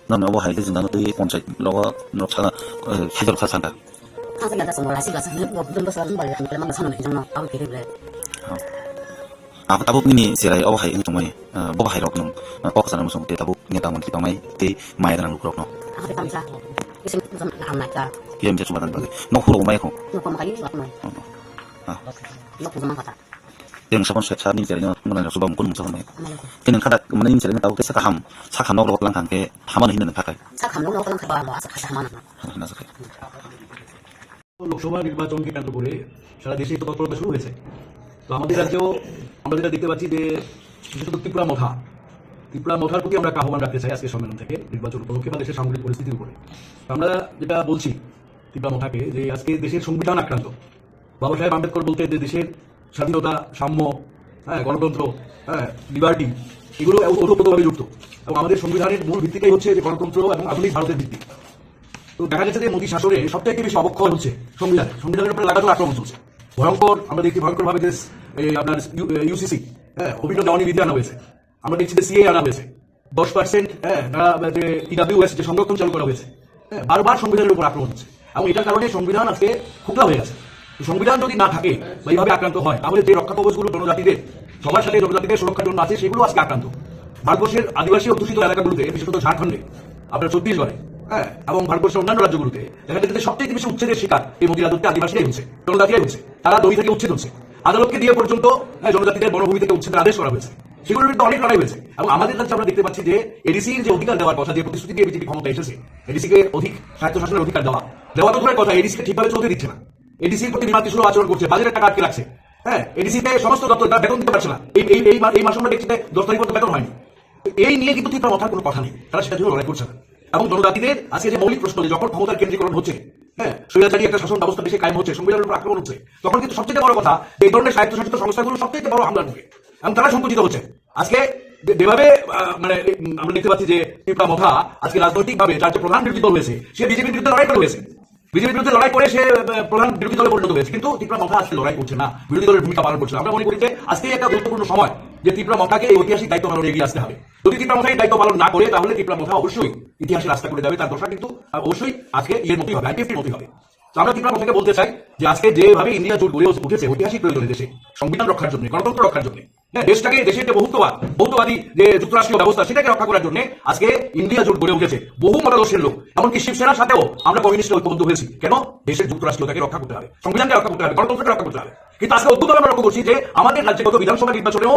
Nang bo hai le jing nang tei ponchai logo nok sa, eh, khedor sa santa. Tang sung ya ta sung la si ga sa ne bo dum ba sa dum ba ya, man sa no ni jong no, au kiri le. Ah. Abo tabuk nini cherai obo hai wng tongmani, ah, bo hai rok nwng, ah, kok sana muchung tei tabuk neta montri tongnai tei maya gwnang lukurok no. Abo tei tamsa. Isi jom na amna ta. Iya misa chuba dan bagi. Nok huro maya ko. Nok ko makai ni wak mai. Ah. Nok ko makai ta. Yang sabon set sa nini cherai no mana rok chuba mukun musa mai. Amai ko. Kini kada mana nini cherai no tabuk tei saka ham. Saka nok rok lang kang ke hamano hinna nang kakai. Saka ham nok rok lang kaba mo asa kasa hamano. Hamano asa kai. Lok Sabha নির্বাচনকে কেন্দ্র করে সারা দেশে তো তৎপরতা শুরু হয়েছে। তো আমাদের রাজ্যেও আমরা যেটা দেখতে পাচ্ছি যে বিশেষত ত্রিপুরা মথা, ত্রিপুরা মথার প্রতি আমরা একটা আহ্বান রাখতে চাই আজকে সম্মেলন থেকে নির্বাচন উপলক্ষে বা দেশের সামগ্রিক পরিস্থিতির উপরে। তো আমরা যেটা বলছি ত্রিপুরা মথাকে যে আজকে দেশের সংবিধান আক্রান্ত, বাবা সাহেব আম্বেদকর বলতে যে দেশের স্বাধীনতা, সাম্য, হ্যাঁ, গণতন্ত্র, হ্যাঁ, লিবার্টি, এগুলো ওতপ্রোতভাবে যুক্ত। এবং আমাদের সংবিধানের মূল ভিত্তিটাই হচ্ছে যে গণতন্ত্র এবং আধুনিক ভারতের ভিত্তি। তো দেখা যাচ্ছে যে মোদী শাসনে সবচাইতে বেশি অবক্ষয় হচ্ছে সংবিধান, সংবিধানের উপরে লাগাতার আক্রমণ চলছে। ভয়ঙ্কর, আমরা দেখছি ভয়ঙ্কর ভাবে যে এই আপনার ইউ-, ইউসিসি, হ্যাঁ, অভিন্ন দেওয়ানি বিধি আনা হয়েছে। আমরা দেখছি যে সিএ আনা হয়েছে, দশ পার্সেন্ট, হ্যাঁ, তারা যে ইডাব্লিউএস যে সংরক্ষণ চালু করা হয়েছে, হ্যাঁ, বারবার সংবিধানের উপর আক্রমণ হচ্ছে এবং এটার কারণে সংবিধান আজকে খোকলা হয়ে গেছে। তো সংবিধান যদি না থাকে বা এইভাবে আক্রান্ত হয়, তাহলে যে রক্ষা কবচগুলো জনজাতিদের, সবার সাথে জনজাতিদের সুরক্ষার জন্য আছে, সেগুলো আজকে আক্রান্ত। ভারতবর্ষের আদিবাসী অধ্যুষিত এলাকাগুলোতে, বিশেষত ঝাড়খণ্ডে, আপনার ছত্তিশগড়ে, হ্যাঁ, এবং ভারতবর্ষের অন্যান্য রাজ্যগুলোতে দেখা যাচ্ছে যে সবচেয়ে বেশি উচ্ছেদের শিকার এই মোদী রাজত্বে আদিবাসীরাই হচ্ছে, জনজাতিরাই হচ্ছে। তারা জমি থেকে উচ্ছেদ হচ্ছে, আদালতকে দিয়ে পর্যন্ত, হ্যাঁ, জনজাতিদের বনভূমি থেকে উচ্ছেদের আদেশ করা হয়েছে। সেগুলোর বিরুদ্ধে অনেক লড়াই হয়েছে এবং আমাদের রাজ্যে আমরা দেখতে পাচ্ছি যে এডিসির যে অধিকার দেওয়ার কথা, যে প্রতিশ্রুতি দিয়ে বিজেপি ক্ষমতায় এসেছে, এডিসিকে অধিক স্বায়ত্তশাসনের অধিকার দেওয়া, দেওয়া তো দূরের কথা, এডিসিকে ঠিকভাবে চলতে দিচ্ছে না। এডিসির প্রতি বিমাতৃসুলভ আচরণ করছে, বাজেট একটা আটকে রাখছে। হ্যাঁ, এডিসিতে সমস্ত দপ্তর তারা বেতন দিতে পারছে না। এই, এই, এই মা-, এই মাসে আমরা দেখছি যে দশ তারিখ পর্যন্ত বেতন হয়নি। তো এই নিয়ে কিন্তু ত্রিপুরা মথার কোনো কথা নেই, তারা সেটার জন্য লড়াই করছে না। এবং জনজাতিদের আজকে যে মৌলিক প্রশ্ন, যে যখন ক্ষমতার কেন্দ্রীকরণ হচ্ছে, হ্যাঁ, স্বৈরাচারী একটা শাসন ব্যবস্থা দেশে কায়েম হচ্ছে, সংবিধানের উপর আক্রমণ হচ্ছে, তখন কিন্তু সবচেয়ে বড় কথা যে এই ধরনের স্বায়ত্তশাসিত সংস্থাগুলো সবচেয়ে বড় হামলার মুখে এবং তারা সংকুচিত হচ্ছে। আজকে যে, যেভাবে, আহ, মানে, এই, উম, আমরা দেখতে পাচ্ছি যে ত্রিপুরা মথা আজকে রাজনৈতিকভাবে তার যে প্রধান বিরোধী দল হয়েছে, সে বিজেপির বিরুদ্ধে লড়াই করে হয়েছে। বিজেপির বিরুদ্ধে লড়াই করে সে, আহ, প্রধান বিরোধী দলে পরিণত হয়েছে, কিন্তু ত্রিপুরা মথা আজকে লড়াই করছে না, বিরোধী দলের ভূমিকা পালন করছে না। আমরা মনে করি যে আজকে একটা গুরুত্বপূর্ণ সময় যে ত্রিপুরা মথাকে এই ঐতিহাসিক দায়িত্ব পালনে এগিয়ে আসতে হবে। যদি ত্রিপুরা মথা এই দায়িত্ব পালন না করে, তাহলে ত্রিপুরা মথা অবশ্যই ইতিহাসে রাস্তা করে যাবে। তার দশা কিন্তু, আহ, অবশ্যই আজকে ইয়ের মতোই হবে, আইপিএফটির মতোই হবে। তো আমরা ত্রিপুরা মথাকে বলতে চাই যে আজকে যেভাবে ইন্ডিয়া জোট গড়ে উঠেছে ঐতিহাসিক প্রয়োজনে দেশে, সংবিধান রক্ষার জন্য, গণতন্ত্র রক্ষার জন্য, হ্যাঁ, দেশটাকে, দেশের যে বহুত্ববাদ, বহুত্ববাদী যে যুক্তরাষ্ট্রীয় ব্যবস্থা, সেটাকে রক্ষা করার জন্য আজকে ইন্ডিয়া জোট গড়ে উঠেছে। বহু মতাদর্শের লোক, এমনকি শিবসেনার সাথেও আমরা কমিউনিস্ট ঐক্যবদ্ধ হয়েছি। কেন? দেশের যুক্তরাষ্ট্রীয়তাকে রক্ষা করতে হবে, সংবিধানকে রক্ষা করতে হবে, গণতন্ত্রকে রক্ষা করতে হবে। কিন্তু আজকে অদ্ভুতভাবে আমরা লক্ষ্য করছি যে আমাদের রাজ্যে গত বিধানসভা নির্বাচনেও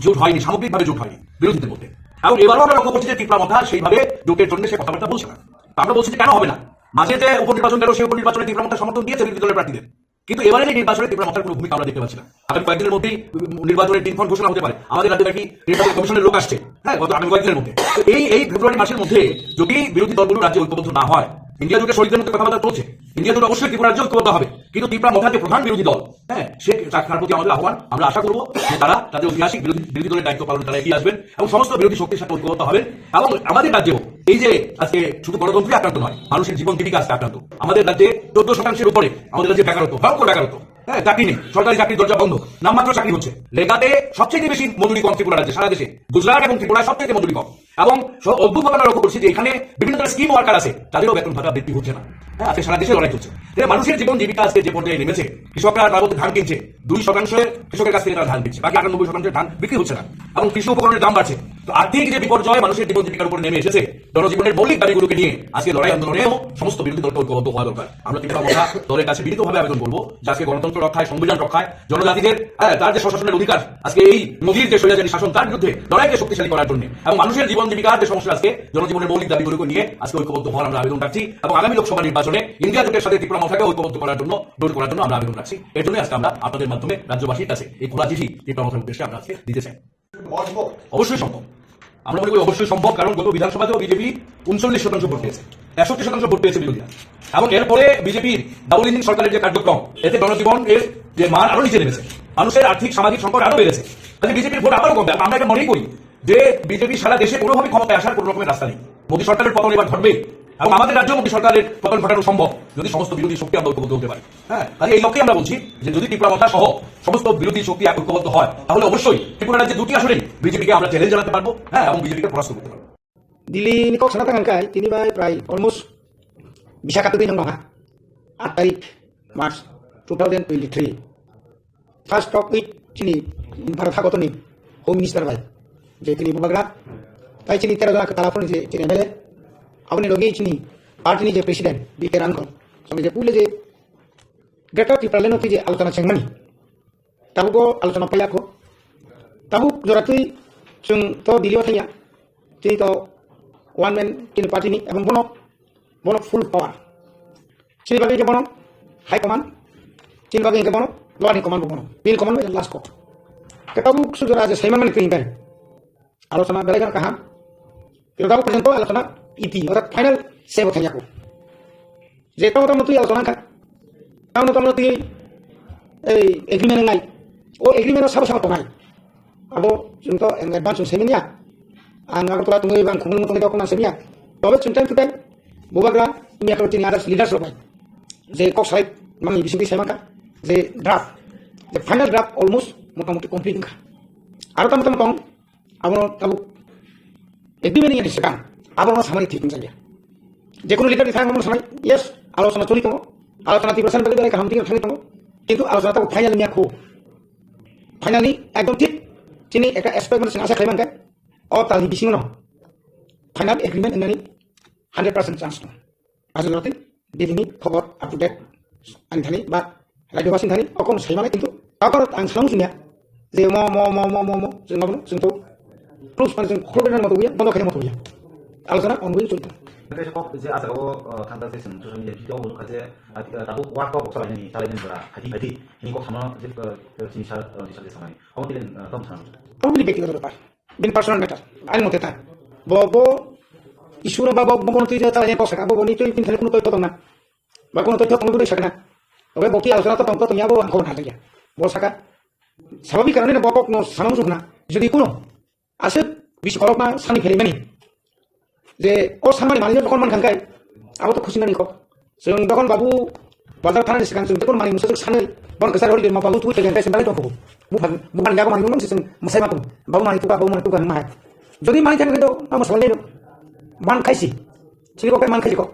জোট হয়নি, সামগ্রিকভাবে জোট হয়নি বিরোধীদের মধ্যে। এবং এবারও আমরা লক্ষ্য করছি যে ত্রিপুরা মথা সেইভাবে জোটের জন্য সে কথাবার্তা বলছে না। তো আমরা বলছি যে কেন হবে না? মাঝে যে উপনির্বাচন গেল, সেই উপনির্বাচনে ত্রিপুরা মথা সমর্থন দিয়েছে বিরোধী দলের প্রার্থীদের, কিন্তু এবারের এই নির্বাচনে ত্রিপুরা মথার কোনো ভূমিকা আমরা দেখতে পাচ্ছি না। আগামী কয়েকদিনের মধ্যেই, উম, নির্বাচনের দিনক্ষণ ঘোষণা হতে পারে। আমাদের রাজ্যে নাকি নির্বাচন কমিশনের লোক আসছে, হ্যাঁ, গত আগামী কয়েকদিনের মধ্যে। তো এই, এই ফেব্রুয়ারি মাসের মধ্যে যদি বিরোধী দলগুলো রাজ্যে ঐক্যবদ্ধ না হয়, ইন্ডিয়া জোটের শরিকদের মধ্যে কথাবার্তা চলছে। ইন্ডিয়া জোট অবশ্যই ত্রিপুরা রাজ্যে ঐক্যবদ্ধ হবে, কিন্তু ত্রিপুরা মথা যে প্রধান বিরোধী দল, হ্যাঁ, শেখ শাহজাহানর প্রতি আমাদের আহ্বান, আমরা আশা করবো যে তারা তাদের ঐতিহাসিক বিরোধী, বিরোধী দলের দায়িত্ব পালন তারা এগিয়ে আসবেন এবং সমস্ত বিরোধী শক্তির সাথে ঐক্যবদ্ধ হবেন। এবং আমাদের রাজ্যেও এই যে আজকে শুধু গণতন্ত্রই আক্রান্ত নয়, মানুষের জীবন জীবিকা আজকে আক্রান্ত। আমাদের রাজ্যে চোদ্দ শতাংশের উপরে আমাদের রাজ্যে বেকারত্ব, ভয়ঙ্কর বেকারত্ব। হ্যাঁ, চাকরি নেই, সরকারি চাকরির দরজা বন্ধ, নামমাত্র চাকরি হচ্ছে। লেগাতে সবচেয়ে বেশি মজুরি কম ত্রিপুরা রাজ্যে, সারা দেশে গুজরাট এবং ত্রিপুরায় সবচেয়ে মজুরি কম। এবং স-, অদ্ভুতভাবে আমরা লক্ষ্য করছি যে এখানে বিভিন্ন ধরনের স্কিম ওয়ার্কার আছে, তাদেরও বেতন ভাতা বৃদ্ধি হচ্ছে না। হ্যাঁ, আজকে সারা দেশে লড়াই চলছে। যে মানুষের জীবন জীবিকা আজকে যে পর্যায়ে নেমেছে, কৃষকরা তার মধ্যে ধান কিনছে, দুই শতাংশ কৃষকের কাছ থেকে তারা ধান কিনছে, বাকি আটানব্বই শতাংশ ধান বিক্রি হচ্ছে না। এবং কৃষি উপকরণের দাম বাড়ছে। তো আর্থিক যে বিপর্যয় মানুষের জীবন জীবিকার উপর নেমে এসেছে, জনজীবনের মৌলিক দাবিগুলোকে নিয়ে আজকে লড়াই আন্দোলনেও সমস্ত বিরোধী দলকে ঐক্যবদ্ধ হওয়া দরকার। আমরা ত্রিপুরা মথা দলের কাছে বিনীতভাবে আবেদন করবো যে আজকে গণতন্ত্র রক্ষায়, সংবিধান রক্ষায়, জনজাতিদের, হ্যাঁ, তার যে স্বশাসনের অধিকার, আজকে এই মোদীর যে স্বৈরাচারী শাসন, তার বিরুদ্ধে লড়াইকে শক্তিশালী করার জন্য এবং মানুষের জীবন জীবিকার যে সমস্যা, আজকে জনজীবনের মৌলিক দাবিগুলোকে নিয়ে আজকে ঐক্যবদ্ধ হওয়ার আমরা আবেদন রাখছি। এবং আগামী লোকসভা নির্বাচনে ইন্ডিয়া জোটের সাথে ত্রিপুরা মথাকে ঐক্যবদ্ধ করার জন্য, জোট করার জন্য আমরা আবেদন রাখছি। এর জন্যই আজকে আমরা আপনাদের মাধ্যমে রাজ্যবাসীর কাছে এই খোলা চিঠি ত্রিপুরা মথার উদ্দেশ্যে আমরা আজকে দিতে চাই। অবশ্যই সম্ভব। আমরা মনে করি অবশ্যই সম্ভব, কারণ গত বিধানসভাতেও বিজেপি ঊনচল্লিশ শতাংশ ভোট পেয়েছে, তেষট্টি শতাংশ ভোট পেয়েছে বিরোধীরা। এবং এরপরে বিজেপির ডাবল ইঞ্জিন সরকারের যে কার্যক্রম, এতে জনজীবন এর যে মান আরো নিচে নেমেছে, মানুষের আর্থিক সামাজিক সংকট আরো বেড়েছে। কাজে বিজেপির ভোট আবারও কমবে। আমরা এটা মনেই করি যে বিজেপি সারা দেশে কোনোভাবে ক্ষমতায় আসার কোনো রকমের রাস্তা নেই। মোদী সরকারের পতন এবার ঘটবেই, এবং আমাদের রাজ্যেও মোদী সরকারের পতন ঘটানো সম্ভব যদি সমস্ত বিরোধী শক্তি আমরা ঐক্যবদ্ধ হতে পারি। হ্যাঁ, তাহলে এই লক্ষ্যে আমরা বলছি যে যদি ত্রিপুরা মথা সহ সমস্ত বিরোধী শক্তি ঐক্যবদ্ধ হয়, তাহলে অবশ্যই ত্রিপুরা রাজ্যে দুটি আসনেই বিজেপিকে আমরা চ্যালেঞ্জ জানাতে পারবো, হ্যাঁ, এবং বিজেপিকে পরাস্ত করতে পারবো। Delhi ni kok sana tangan kai, tini bai prai almost bisa kata din ha, আট তারিখ March two thousand twenty three. First talk with chini Bharat Hagotoni Home Minister bai, je tini Bubagra, tai chini tero jona kwtal aphuru je chini M L A, aboni logi chini party ni je president B K Rangkal, song je pule je Greater Tipraland no twi je alochona chengmani, tabuk o alochona paiya kho. Tabuk joratwi chwng to Delhi o thangya, chini to one man chini party ni, ebong bono, bono full power. Chini bagwi hwnkhe bono high command, chini bagwi hwnkhe bono lower ni command bo bono. Bini command bai last court. Khe tabuk sujora je saiman mani twi hwnkhe alochona belai kheno kaham. Khe tabuk porjonto alochona iti, orthat final se bo thangya kho. Je tamo tamo twi alochona kha. Tamo tamo twi ei agreement ngai. O agreement o sabo sabo tongnai. Abo chwng to advance chwng saiman ya. Ang Agartala tongwi bang khumul mutong dok nang saiman ya. Tobe chwng time to time Bubagra, Miya Karo chini others leaders rok bai je kok salai mani bisingtwi sai mankha je draft, je final draft almost motamuti complete wngkha. Aro tamo tamo tong, abono tabuk agreement ni swkang abono samani thik wngjakya. Je kono leader ni thang abono samai, yes, alochona choli tongo, alochona Tiprasa ni bagwi belai kaham thik thangwi tongo, kintu alochona tabuk final wngya kho. Final ni ekdom thik chini ekta aspect mane chwng asa khlai mankha, o talni bisingo no final agreement wngnani hundred percent chance tongo. Aswk jora twi Delhi ni khobor up to date ani thani ba radio basing thani o kokno sai mano, kintu takhor ang samung sumya je mo mo mo mo mo mo chwng abono chwng to close mane chwng khulbena moto ya, bondo khaina moto ya. Alochona ongoing choli tongo. Tei kok je asa o, o, thangta se chwng social media video o nukha je, ah, tabuk war kok salai nani, salai nani jora, hadi hadi hini kok samano je, eh, chini sar, eh, sar je samani. Omo tini, eh, tom samano. Omo tini bektigoto bepar. Bini personal matter, ani mote ta. Bo, bo issue no ba bo, bo kono twi ta, ta, kok saka, bo, bo ni twi tin thani kono twi tong na. Ba kono twi tong na, sakna. Obe bo ki alochona to tong, to tong ya, bo ang kono thang ya. Bo saka. Sababik karone bo kok no sana musu na. Jodi kono aswk bisi kolok ma sani pheli mani. Je o samani manwi no tokon man khan kai, abo to khusi mani kok. Chwng dokon babu bazar thanani swkang chwng dokon mani musa chwng sanwi, bon kwchar holi ma babu twi kaigan kai sendalai tongkho. Buphan, buphan yago mani nung chwng mwsai ma tong. Babu mani tuka, babu mani tuka hwnma hai. Jodi mani thang do, amo salai no. Man khaisi. Chini kok kai man khaisi kok.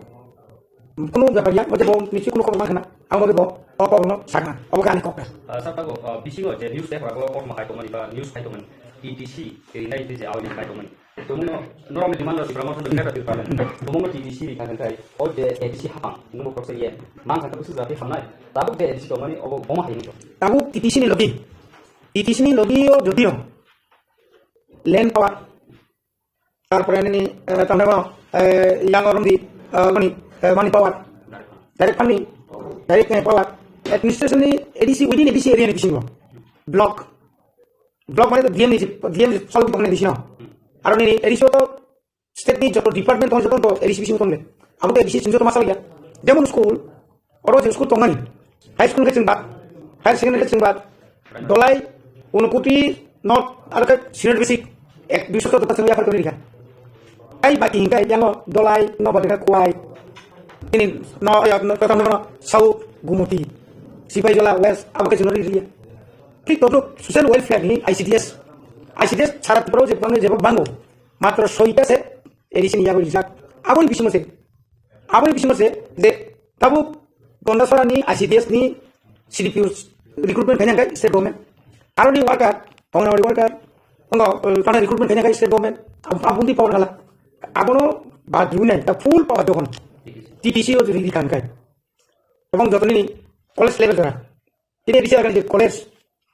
Kunu bepar ya, oje bo michi kunu kok man khana. Amo bo, o kok no sakna. Abo kani kok. Ah, sir, tago, ah, bisingo je news paper ko kok ma khai tongmani ba news khai tongmani. T T C, rinai je awini khai tongmani. Tongmung no, norok ni demand no Tipra Motha no kaitor Tipra no. Tongmung no T T C ni thang thang khai, o je A D C hapang, nungbo khoroksa ye, mang thang thang bwswk jati hamnai, tabuk je A D C tongmani, obo boma hai ni. Tabuk T T C ni logi, T T C ni logi o jodi o, land power, tarpore nini, eh, tamo, eh, yang orang di, eh, money, eh, money power, direct funding, direct, eh, power, administration ni A D C, within A D C area ni bisingo, block, block mane to D M ni, D M ni solve tongmani bisingo, aro nini A D C o to State ni joto department tongo, joto to A D C bisingo tongo le. Abo to A D C sing joto ma salya. Jemon school, oro je school tongmani. High school khe chwng ba, higher secondary khe chwng ba, Dolai, Unukuti, North, aro khe senior basic, ek, duiso to ta chwng yaphar kori rikha. Ai baki hingkai yango Dolai, no badaka Kuai. Ini no, ya, no, kata no, South, Gumuti, Sipaijola, West, abo khe chwng riya. Thik to social welfare ni I C D S. I C D S sara Tripura je pang je bango. Matro soita se A D C ni yago rijak. Aboni bisingo se, aboni bisingo se je tabuk Gondasora ni I C D S ni C D P O recruitment khaina khe state government. Aroni worker, Anganwadi worker, ongo, eh, tana recruitment khaina khe state government. Ab-, abundi power khala. Abono ba dunai, the full power dogon. T T C o ri ri kan kai. Ebong jotoni college level jora. Tini bisi agan je college,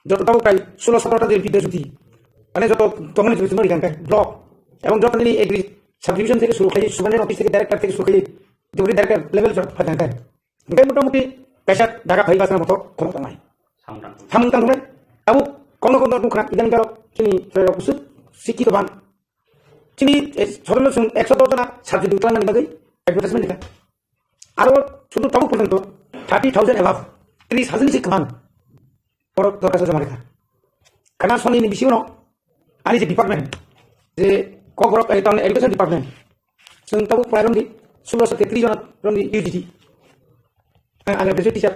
joto tabuk kai sulo sotro ta je bidya jyoti. Mane joto tongmani jyoti no rikan kai block. Ebong joto nini agri subdivision theke suru khai, subane office theke director theke suru khai, deputy director level jot phajan kai. Hingkai motamuti kaisa daga phai basna moto khorok tongnai. Samung tang thungnai. Tabuk kono kono tongkhna idan garok chini chwrairok kusuk sikhi to ban. Chini, eh, sodorno chwng ekso dos jona subject twlangmani bagwi advertisement rikha. Aro sudu tabuk porjonto thirty thousand above, tris hajar ni se kwbang borok dorkhasto joma rikha. Kana soni ni bisingo ani je department, je kokborok, eh, tamni education department, chwng tabuk prai romdi sulosho tetris jona romdi U G T. Ang undergraduate teacher,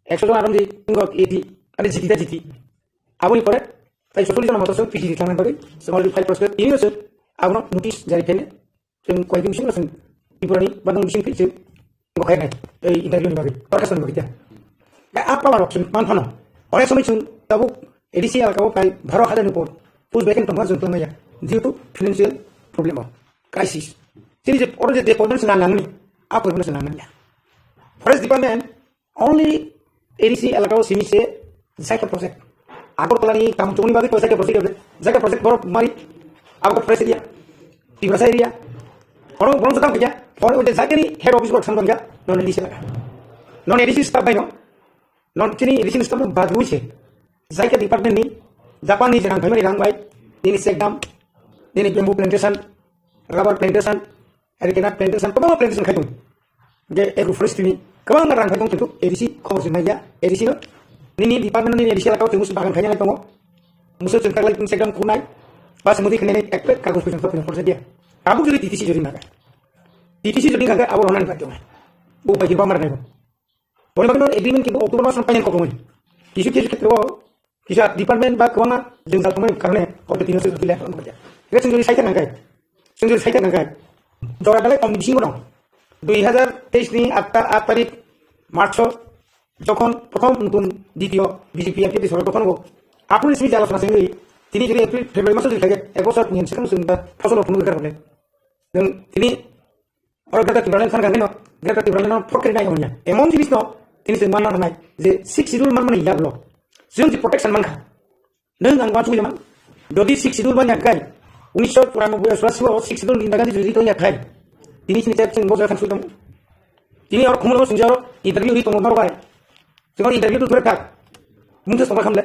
ekso jona romdi wngkha A T, ani G T ta G T. Aboni pore tai socholish jona moto chwng P T ni thangna bagwi chwng already file process tini no chwng abono notice jari khaina chwng koyekdin bisingo chwng Tripura ni badang bising thwi chwng bo khainai ei interview ni bagwi, dorkhasto ni bagwi ta. A power rok chwng man phano onek somoi chwng tabuk A D C elaka o prai baro hajar ni por post vacant tongma chwng tongmaya due to financial problem o crisis. Chini je oro je, je problem se nang nangni, a problem se nang nangya. Forest department only A D C elaka o simi se jaikha project. Agartala ni kam chongni bagwi to jaikha project, jaikha project borok mari abo forest area, Tiprasa area. Oro borok jotang kaya, oro jaikha ni head office borok samdang kaya, non A D C elaka. Non A D C staff bai no, non chini A D C staff no badwi se. Jaikha department ni, Japan ni jerang khamani rang bai, nini check dam, nini bamboo plantation, rubber plantation, Ari kena plantation, kwbangma plantation khai tongo. Je agroforestry ni kwbangma rang khai tongo, kintu A D C khobor se naiya, A D C no nini department nini A D C elaka o twi musu bagan khai nai tongo. Musu chwng taklai tong sekdam khunai, bas mudi khainai ek plate kagoj phoichang topina khorsa dia. Tabuk jodi T T C jodi naga. T T C jodi naga abo ronani bai tongo. Bo bai bamar nai bo. Boni bagwi no agreement kintu October mas no final kokmani. Kisu kisu khetre o Kisa department ba kwbangma jwngjal tongmani karone hote tino se jodi letter wngkha. Hingke chwng jodi saithak nangkhe, chwng jodi saithak nangkhe, jora belai kom bisingo dong. Dui hazar teis ni aat ta-, aat tarik March o jokhon prothom nutun ditiyo B J P M P sorkar gothon obo, aphuru ni simi jala sona sengwi tini jodi April, February maso jodi khaikhe ek bosor ni hwnse khe chwng da phosol rok phunuk rwkha rwkle. Chwng tini Oro Greater Tipraland thang kangkhe no, Greater Tipraland no phokri nai hwnya. Emon jinis no tini chwng manna nangnai je Sixth Schedule manmani yagulo chwng je protection mankha. Nwng ang uansugwi man, jodi Sixth Schedule manya khe, unisho churanobboi churasi o Sixth Schedule Indira Gandhi jodi tongya khe, tini chini chep chwng bo jaga thang sui tongo. Tini oro khumulgo swngjaro interview ri tongo norok bai. Chwng interview tu thore thak. Mungsa songkha khamle.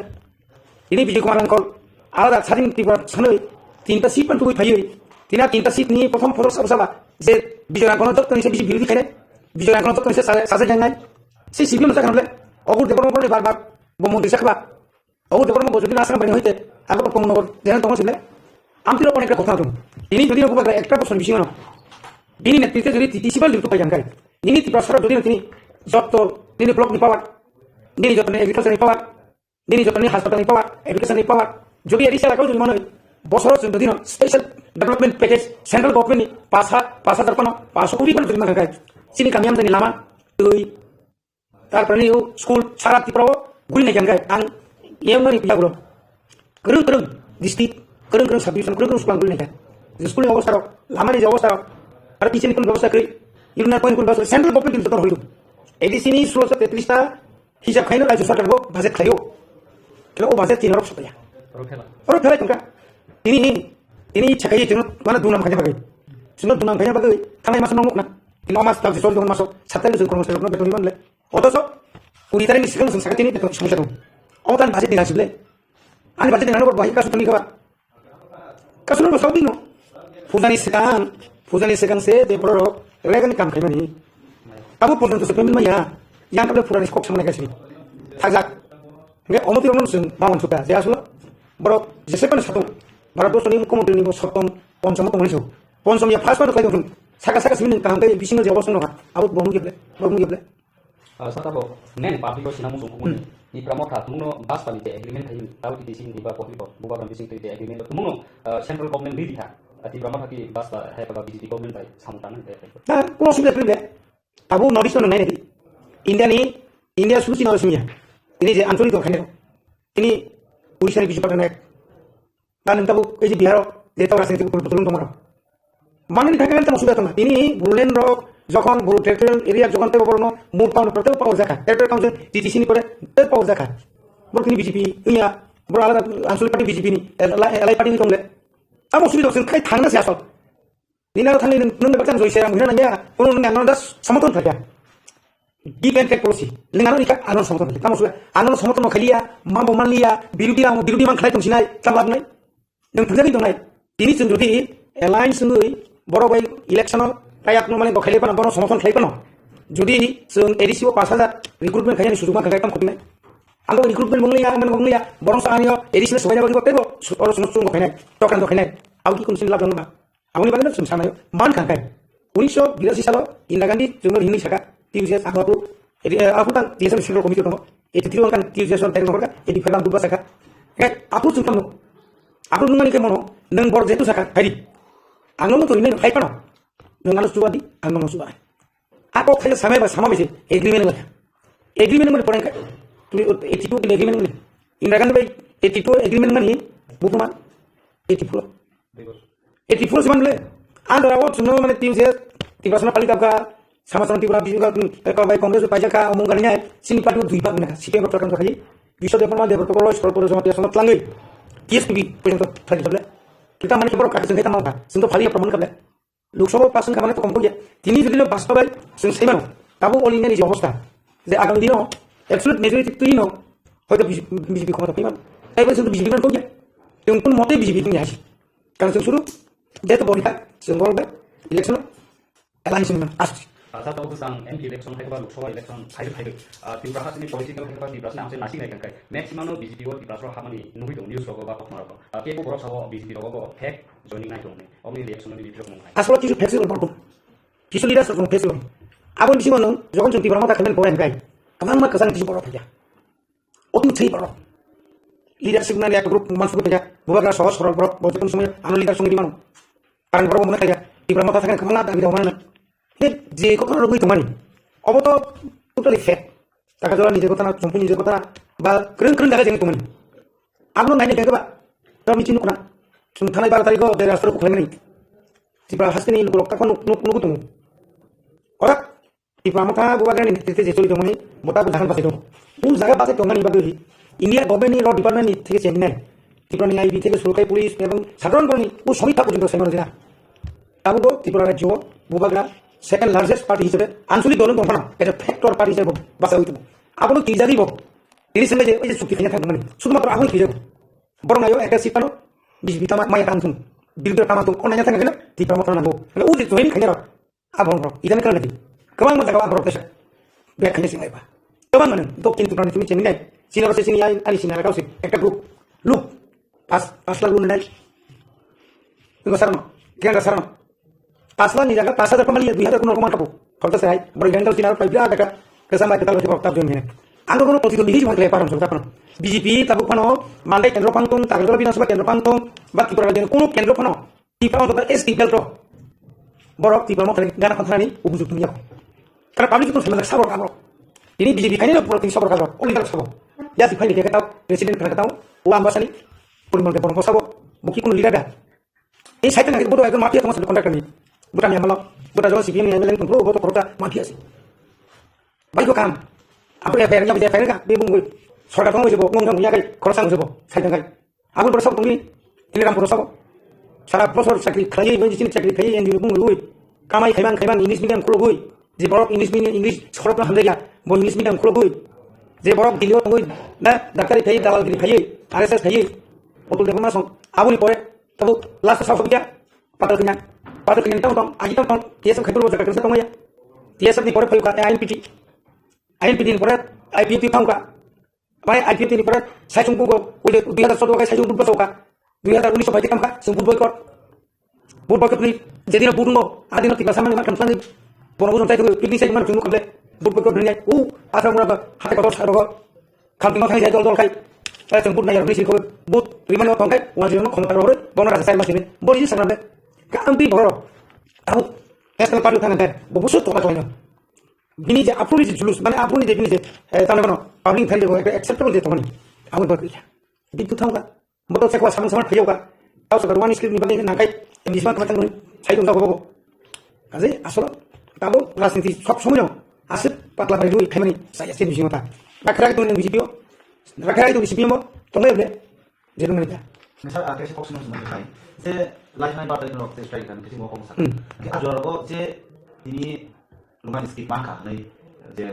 Ini Bijay Kumar Langkol. Alada sadin Tripura sanoi. Tinta seat pan tugui phayoi. Tina tinta seat ni prothom phorok sabo saba. Je Bijay Langkol jok toni se bisi birodhi khaine. Bijay Langkol jok toni se sa-, sasa jangai. Si sibim sa khamle. Ogur de promo promo bar bar. Bo montri sakba. Ogur de promo bojodi na sang bani hoite. Ago promo nogor. Jena tongo sile. Amtiro onek kotha tung. Ini jodi ogur ekta bosor bisi mano. Bini netrite jodi titi sibal ditu payan kai. Nini Tiprasara jodi nini jotto nini block ni power, nini jotto nini agriculture ni power, nini jotto nini hospital ni power, education ni power, jodi eri sala kau jodi manoi, bosoro jodi no special development package central government ni pasa pasa darpano paso kuri ban jodi mangai. Sini kami amdani lama, tui, tarpore ni school sara Tripura o guri nai kangkai ang yeng nani pila gulo. Kwrwng kwrwng district, kwrwng kwrwng subdivision, kwrwng kwrwng school ang guri naikha. Je school ni obostha rok, lama ni je obostha rok, aro teacher ni kun bebosta kwrwi, urinary point ni kun bebosta, central government ni joto hoidu. A D C ni sulosho tetris ta hisab khaino rajyo sarkar bo budget khlaio. Khe o budget tin rok sotya. Oro phelai tongkha. Tini, tini chakai tini mana dunam khaina bagwi. Sino dunam khaina bagwi, thanai maso nong nukna. Tini o mas tal sisol don maso, satel jun kono sel kono beton ni manle. Otoso, kuri tarik ni sikang sung sakatini beton sung sakung. O tan budget ni rajyo le. Ani budget ni nano bahai kasu tani kaba. Kasu no saudi no. Pujani swkang, pujani swkang se je borok rega ni kam khaimani. Abo porjonto se payment maya, yang kable purani kok samani kaisini. Thajak. Nge omoti romno sung bangon suka, je aslo. Borok jese kono satung. Bharat borso ni mukhyamantri ni bo sotom ponchom tongmani su. Ponchom ya first part khlai dong. Saka saka simi nang kaham kai bisingo je obo sung nokha. Abo borok ni keble, borok ni keble. Ah, sata bo main public o sinamung song kumuni. Hmm. Tipra Motha tumuno bas pami te agreement khai ni. Tau T T C ni ba public o bubagra bising tui te agreement tumuno, ah, central government riri kha. Ah, Tipra Motha ki bas pa hai pa B J P government bai samung tanang te. Na, kuno sumya kribe. Abo North East no nai nai. India ni, India susi no sumya. Ini je Anchalik dong khainai. Ini Odisha ni Biju Patnaik. Na nang tabu ei je Bihar o je tau rajniti ko purbo tulung tongmano. Manani thangka tamo suda tongma. Tini Bodoland rok jokhon Bodo territorial area jokhon tebo borokno mur power proteo power jakha. Territorial council T T C ni pore tebo power jakha. Borok tini B J P iya, borok alada Anchalik party B J P ni, alai party ni tongle. Amo subi dok sin khai thangna se asol. Nini aro thangwi nwng, nwng bai baksa joi serang hwnna nangya, kono nwng ano das somothon khlaiya. Give and take policy. Nwng ano rikha, ano somothon khlaiya. Tamo suya, ano somothon no khlaiya, mambo manliya, birudi rang, birudi man khlai tong sinai, tam lab nai. Nwng thangjakni tongnai. Tini chwng jodi alliance wngwi borok bai election o tayak no mane bo khlai phano, bono somothon khlai phano. Jodi chwng A D C o pash hajar recruitment khaiyani sujuk ma khaikha tam khotinai. Ang recruitment mwngliya, mane mwngliya, borok sa anio A D C no sobai jagwi bo tebo, oro somothon khainai, tokran khainai. Abo ki kun sin lab nangma. Aboni bagwi no chwng sanayo, man kha khe. Unisho birasi salo Indira Gandhi chwngno hinwi saka, T U C S ang aphuru, edi, eh, aphuru tang T S F Central Committee tongo. Eighty three wngkha T U C S on tarik nongkhorkha, eighty five ang buba saka. Khe aphuru chwng tamo. Aphuru nungmani khe mono, nwng bor jetu saka, hairi. Ang nono to hinwi phai phano. Nwng ano chuba di, ang nono chuba. Ako khaisa samai ba sama bisi agreement wngkha. Agreement wngmani pore khe, twi eighty two agreement wngmani. Indira Gandhi bai eighty two agreement wngmani, buphuma eighty four. Eighty four se manle, ang jora o chwngno mane team se Tiprasano pali kapkha, Samason Tripura, Biju ka, ka bai Congress paijak kha, omung gani nai, sini party dui bak na, C P M rok tokang kha, Biswa Debbarma Debbarma Tokoro, Sor Pore Jamatia Sono Tlangwi, T S P B porjonto thali kable. Kita mane borok kha, sing kha tamo kha, sing to phali ya praman kable. Lok Sabha pass wngkha mane to kom kok ya. Tini jodi no bastobai sing sai mano, tabo All India ni je obostha, je agami dino absolute majority twi no, hoyto B J P khomota phai mano. Tai bai sing to B J P man kok ya. Tong kun mote B J P tong ya hai. Karon chwng suru, jeto bori ha, chwng bol bai, election o, alliance ni man, aswk. Asa to bwsang M P election hai ba Lok Sabha election hai hai. Ah, Tripura ha sini political hai ba Tripura sini amse nasi nai kan kai. Maximum no B J P o Tripura soro hamani nugui tong news rogo ba kothoma rogo. Ah, kebo borok sabo B J P rogo bo fake joining nai tong ne. Omni election ni biphirok mung hai. Aswk kisu fake siro borok. Kisu leaders rok fake siro. Abon bisi mano, jokon chwng Tripura mata khamen pore hai kai. Kamang ma kasang kisu borok phai ya. Otu thei borok. Leadership nani ekta group mansugo phaiya. Bubagra sohor sorol borok, bo jekun somoy ano leader songwi mano. Karang borok mona khaiya. Tipra motha thangna khamana dabi dong mano. He je ko rogwi tongmani. Obo to totally fake. Taka jora nije gotana, chumpu nije gotana, ba kreng kreng daga jeng tongmani. Abno naini khe ba. To michi nukna. Chwng thanai bar tarikh o de rastro khlaimani. Tipra hasteni lukurok kakon nuk nuk nuk tongo. Ora Tipra motha bubagrani netrite je choli tongmani, bota bo jahan bachai tongo. O jaga bachai tongmani bagwi India government ni law department ni theke chengnai. Tipra ni I B theke surukai police ebong sadharon borok ni o somikha porjonto sai mano jena. Abo bo Tripura rajyo bubagra second largest party hisabe anchalik dol wng tongphano, as a factor party hisabe bo bachai tongo. Abono twijagwi bo tini sengbai je oi je chukti khaina thangmani. Sudhumatro abono twijago. Borok nayo ekta seat ano B J P tama maya tang thung. Birothi tama thung. O naina thang khe Tipra motha nango. O je join khaina rok. Aborok rok, ida ni kala nadi. Kwbangma jaga aborok tesa. Bek khaina sing laiba. Kwbangma nang, dok kin tukra ni tumi chengni nai. Sina rok se sini ai, ani sina rok se. Ekta group. Look. Pas, pas lakh loan nai. Ingo sarno. Kiran ka sarno. Pas lakh ni jaga, pas hajar kamali, dui hajar kono rokom kapu. Khorcha se hai. Boro idan sina rok pai bira daga. Kesa mai keta lagi borok tab jon hene. Ang kono koti to ligi jumar kle param song tapno. B J P tabuk pano, mandai kendro pangtung, tagal bina suba kendro pangtung, baki pura kono kendro pano. Tipra wngkha S T belt rok. Borok Tipra wngkha gana khanthani ubujuktung yako. Kara public to sama sabor kabor. Ini B J P khaini borok tini sabor kabor. O leader sabo. Ya si khaini khe tau president khe tau. O ambasani. Purimal ke borok sabo. Buki kun leader da. Ini saitan ke bodo ekdom mafia tong sabo contract ni. Bukan yang malam. Bukan jawa C P M yang malam tong bodo korota mafia si. Bai ko kam. Apa ya fair ya fair ka. Be bung. Sorkar tong sabo. Ngong tong ya kai. Korosang sabo. Saitan kai. Aboni borok sabo tongdi, ini Rampuro sabo. Sara bosor chakri khlaiwi, medicine chakri khlaiwi, N G O ni bumung rwui. Kamai khaimang khaimang English medium khulugwi. Je borok English medium, English khorokno hamjakya, bo English medium khulugwi. Je borok Delhi o tongwi, na, daktari khaiwi, dalalgiri khaiwi, R S S khaiwi. Otul Debbarma song, aboni pore, tabuk last o sabo kya? Patal kanya, patal kanya tong tong, aji tong tong, T S F khai purbo jaga kena tong ya. T S F ni pore phayu ka, I N P T, I N P T ni pore I P F T tong ka. Bai I P F T ni pore sai chung bugo, oi de dui hazar choudo kai sai chung bugo ka. Dui hazar unis bai kam ka, chung bugo kor. Bugo kor ni, jedin bugo no, adin ti ka samang ma kam sang. Bono bugo tai tu, picnic sai man chung kam le. Bugo kor ni, u, asa mura ba, hate ko sa ro. Khamtwma thani jai dol dol khai. Eh, chwng vote nai rok ni sini kho vote rimani o tong khai, uan jino khomota rok rwi, bono raja sai ma sini. Bo jini sanam de. Ka ang bi boro. Abo National Party thang de. Bo busu tokla tokla. Bini je aphuru ni je julus, mane aphuru ni je bini je, eh, tane bono public thai de bo ekta acceptable de tongani. Abo bo kya. Bi tu thang ka. Motor chekwa samung samung phiyok ka. Tau sa Roman script ni bagwi nangkai. English ma tang sai tong jago. Kaje asolo tabo rajniti sob somoi no aswk patla bai rui khaimani saya se bising ta. Rakharai tong ni B J P o. Rakharai tong ni C P M o. Tongai ble. Jerung ni ta. Misal a kesi kok sino sino khai. Je lai nai ba tari no te strike kan kesi mo kong sa. Hmm. Ke ajor go je ini Roman script mangka nai je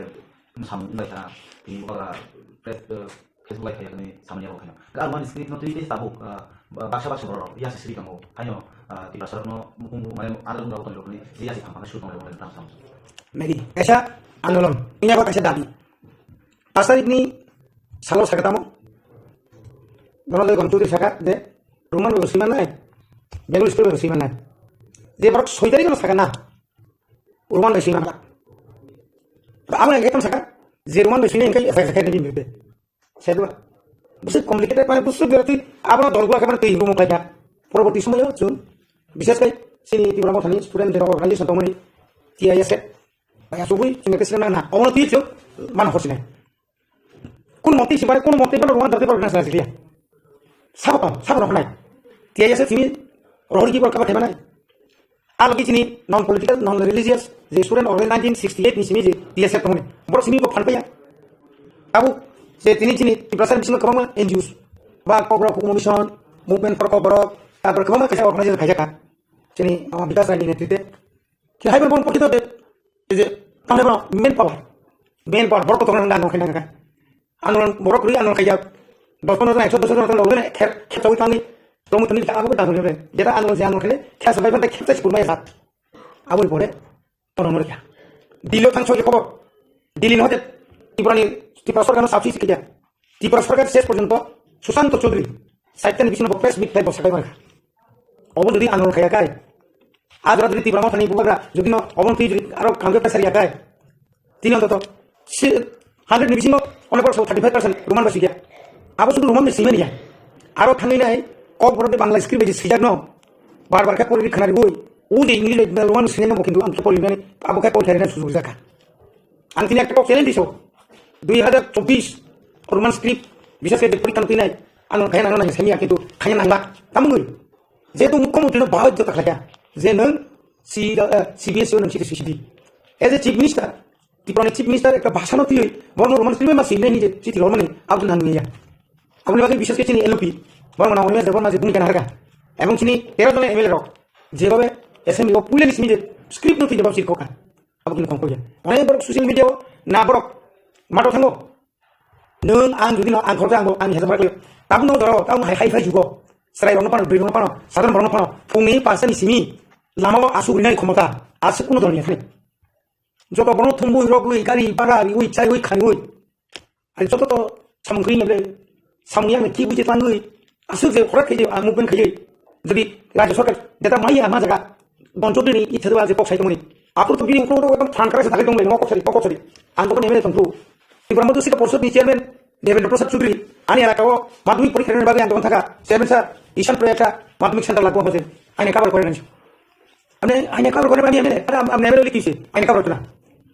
samung ngai ta. Ini ora press, eh, Facebook lai khayak ni samanya rok khaino. Ga mani script no twi twi tabuk, ah, ba-, baksa baksa borok ya se sri kango. Haino, ah, Tiprasa rok no mukung mane adar gunda rok ni ya se thang thang shoot no rok tam sam. Maybe kaisa andolon, ini apa kaisa dabi. Pas tarik ni salo saka tamo. Donald Trump tu saka de Roman bai sima nai. Bengal script bai sima nai. Je borok soi tarik no saka na. Roman bai sima ka. Amo yang ketam saka. Je Roman bai sima engkai F I R khai ni bimbe. Sedua. Busi complicated, mane busi berarti abro dolgula kemana twi hindu mukai ya. Poroborti somoyo chwng, bishes kai chini Tipra Mothani student rok organization tongmani T I S F. Baya subui chini kesina na, omo twi chwng man hosinai. Kun moti sibare, kun moti bano Roman darte baro nasa sikya. Sabo tong, sabo rok nai. T I S F chini rohor ki bor kaba thema nai. Alogi chini non political, non religious, je student organization nineteen sixty-eight ni simi je T S F tongmani. Borok simi bo phan paya. Abo je tini chini Tiprasa bisingo kwbangma N G Os, ba Kokborok Hukumu Mission, Movement for Kokborok, tarpor kwbangma kaisa organization khaijak kha. Chini, ah, Bikas Rai ni netrite. Khe hai borok pokito de, je, tamle borok main power. Main power, borok kotor nang nang khe nang khe. Andolon borok rwi andolon khaijak. Dos pondro jon, ekso dos jon, dos jon, khe, khe chawi tangwi, tongwi tongwi khe abo bo dang hwnwi. Jeta andolon je andolon khele, khe sabai phante khe chai kurmai sat. Aboni pore, tono mori kha. Dilo thang choli khobor. Dili no hote, Tripura ni, Tripura sorkar no sapsi sikya. Tripura sorkar ses porjonto, Sushanta Chaudhary, saitani bisino bo press meet tei bo sakai mori kha. Obo jodi andolon khaya kai. Ajra jodi Tipra Mothani bubagra, jodi no, obo twi jodi aro kangke pressure ya kai. Tini ontoto si hundred ni bisingo onek bar thirty five percent Roman bai swijak. Abo sudu Roman bai swijmani ya. Aro thangwi nai kok borok de Bangla script bai swijak no. Bar bar khe pori khana rigoi. O je English bai Roman swijmani bo kintu ang khe pori nani abo khe pori khana sujuk jakha. Ang tini ekta kok challenge diso. Dui hazar chobbish Roman script bisas khe porikha twi nai. Ang khaina nang nang sami ya kintu khaina nang la. Tamungwi. Jehetu mukhyamantri no bahai jota khlaiya. Je nang si, eh, C B S E o nang chiti sidi. As a chief minister, Tripura ni chief minister ekta bhashan o twiwi, borok no Roman script ma swijmani je chiti romani, abo nang ya. Aboni bagwi bisas khe chini L O P, borok no Animesh Debbarma je bhumika naharkha. Ebong chini tero jon M L A rok, jebhabe assembly o puilani simi je script no twi jebab sirkokha. Abo kini kongkol ya. Onek borok social media o na borok mato thango. Nung ang jodi no ang khoroksa ang bo ang hesa mara koi. Tabuk no doro, tabuk hai hai phai jugo. Chwrai rok no pano, bwrwi rok no pano, sadharon borok no pano. Phungni pasta ni simi lama o asuk rinai khomota. Asuk kuno dol ni thani. Joto borok no thumbui rok ui, gari bara ui, chai ui, khani ui. Ari joto to samung kri nable, samung yang ki ui je tangui. Asuk je khorak khe je ang movement khe. Jodi rajya sarkar jeta maya ma jaga. Don Chaudhary ni ithe dua je kok sai tongmani. Apor to bini ukro to ekdom phan kara se thangwi tongmani, kok sari, kok sari. Ang to M L A tongthu. Tripura Madhusika Porishad ni chairman Devendra Prasad Chaudhary, ani elaka o madhyamik porikha rwna bagwi ang tongthaka. Chairman sir, Ishan Prayag madhyamik center lagwa hoje. Aine cover kore nani. Amne aine cover kore nani amne. Are am, amne amne likhi se. Aine cover kore na.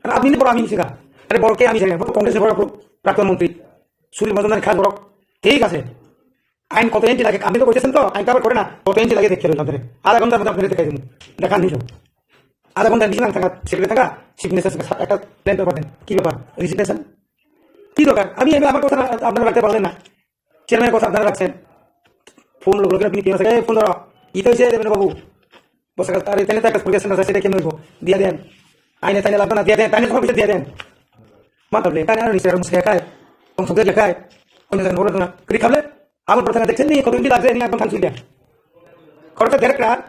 Are apni ne boro ami sika. Are boro ke ami jane, boro Congress ni boro prakton montri. Suril Majumdar ni khas borok. Thik ase. Ain koto inchi lage, apni to koichhasen to, ain cover kore na, koto inchi lage dekhe roi jante. Adha ghonta moto apni dekhai dibo. Dekha nai jo. Adha ghonta bisingo ang thangkha, secretary thangkha, chief minister thangkha, ekta plan paper den. Ki bepar? Resignation? Ki dorkar? Ami, ami amar kotha na, apnara rakhte parlen na. Chairman kotha apnara rakhchen. Phone loge loge apni P M sir ke phone doro. Ito se Devendra babu. Bwswk tari tani tak purkhe sengkha side khe nwibo. Diya den. Aine tani labana diya den. Tani khorok bisa diya den. Ma table tani ani sera musa kai. Tong thok dia kai. Tong jan boro na. Kri khable. Abo protha dekhe ni koto inchi lagje ni akdom thang sudia. Khorok direct ra.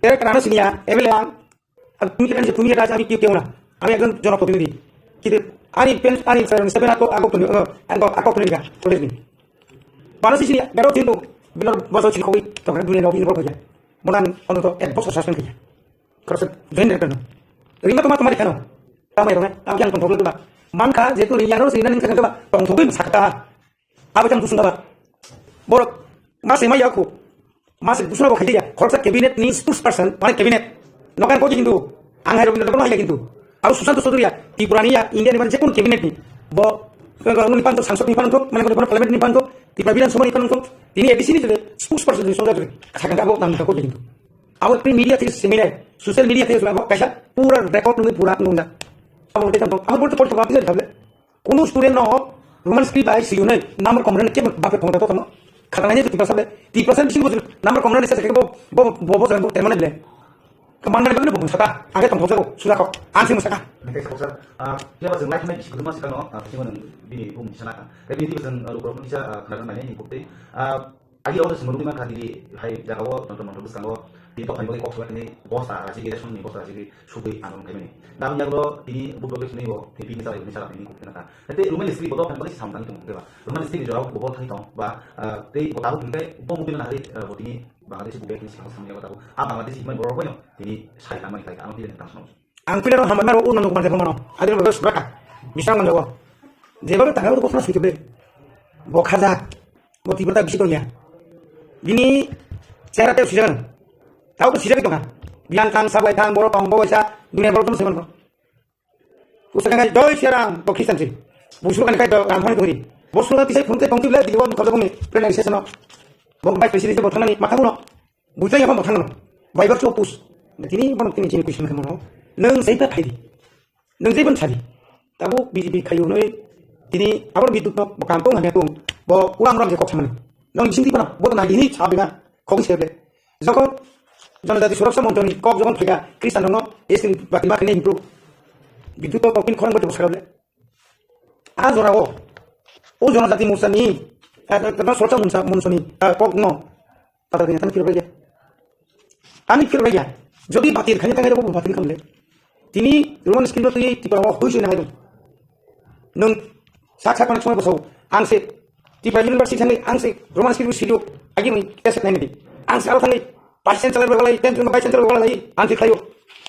Tere karana siniya, ebele ang. Ar tumi kata je tumi kata je ami kiu kiu na. Ami ekjon jonoprotinithi. Kiti ani pen ani seven ako ako tuni ako ako tuni ka. Protest ni. Para sisi ya, garo tintu. Bilor boso chili koi. To kan dunia no bilor koi. Monan ono to ek boso suspension kaya. Kerasa join rekano. Rima toma toma rekano. Tama erona. Ang yang tong thok ba. Mangka jetu ri yang ro sini nang kaka ba. Tong thok sakta. Abo jang dusung ba. Borok mase maya ko. Mase dusung ba khaiya. Khorsa cabinet ni spokesperson, mane cabinet. Nokan ko hindu. Ang hai robindra ko hai hindu. Abo Sushanta Chowdhury ya. Tripura ni ya, India ni mane jekun cabinet ni. Bo ko ni panto sangsad ni panto, mane ko parliament ni panto. Tripura Bidhan Sabha ni panto. Tini A D C ni spokesperson ni soda. Sakang abo nang ko hindu. Abo pri media thik seminar, social media thik abo kaisa pura record nungwi pura nungna. Abo tei tamo, abo borte porte bapi jari thable. Kuno student no Roman script bai siyunai number comrade ke bape phone to tamo. Khata nai to tipasa be, tipasa bisi bujur number comrade sa ke bo bo bo bo bo temane ble. Kamang nai bo sata, age tong thok sura ko, ang sing saka. Nang khe sir, ah, phiya ba chwng lai thangna bisi kwbangma swkang no, ah, phiya ba nwng bini bumung ni sana kha. Tei bini twi bo chwng, ah, lukurok no kisa, ah, khna rwna nai ni bukti. Ah, Agi rok chwng nugwi mankha, tini hai jagao jontro montro bwskango tini dophani bagwi kok sojaknai bosta rachigwi, ration ni bosta rachigwi sugwi andolon khaimani. Naboni yagulo tini buddho khe swnwi bo tini bini chalai hwnwi sara tini kok khe nakha. Tei Roman script bo dophani bagwi se samung tangwi tongo hwnkhe ba Roman script ni jorao bo thangwi tongo ba, ah, tei bo tabuk hwnkhe bo mubui no nahari, ah, bo tini Bangladeshi bubagra tini samung yago tabuk. A Bangladeshi hwnmani borok bai no tini sai tangmani khlai kha, ano tini tang sono. Ang pillar o hambai maro, o nang nukmani phano mano. Adil bagai suraka. Misang manjago. Jeba tangao ko khna sui kebe. Bo khaja. Bo tibata bisi tongya. Bini chera te sijagan. Tao ko sijagi tonga. Biang kang sabai kang boro tong bo sa dunia boro tong seman. Usa kan doi siaram to khisan si. Busur kan kai do ram honi doi. Bosur kan tisai phun te tong tibla di bo khajak mi. Pren ai sesano. Bo bai pesi di bo thangani matha kuno. Buitlai yabo mwthangno. Baibar chw pus. Tini bono tini chini kuisan khe mano. Nwng sai ta phaidi. Nwng jai ban sadi. Tabo B J P khayu noi. Tini abor bidut no bo kam tong hamya tong. Bo kurang ram je kok samani. Nwng bising di bono. Bo to nai dini sabe na. Kok se be. Jokon Janajati Suraksha Monthoni kok jokon phaika Kristan no S T bati ma khne improve. Bidut to kok pin khorang bo sakable. A jorao o Janajati Morcha ni, eh, eh, Suraksha Morcha, Morcha ni, eh, kok no. Patal kanya tani phirbai ya. Tani phirbai ya. Jodi batir khani tangai rok batir khamle. Tini Roman script twi Tripura o hui sui nang. Nung sak sak panak somoi bosau. Ang se Tripura University thangni ang se Roman script sidu agi mui keset nai midi. Ang se aro thangni vice chancellor bai walai, ten vice chancellor bai walai, ang se khayo.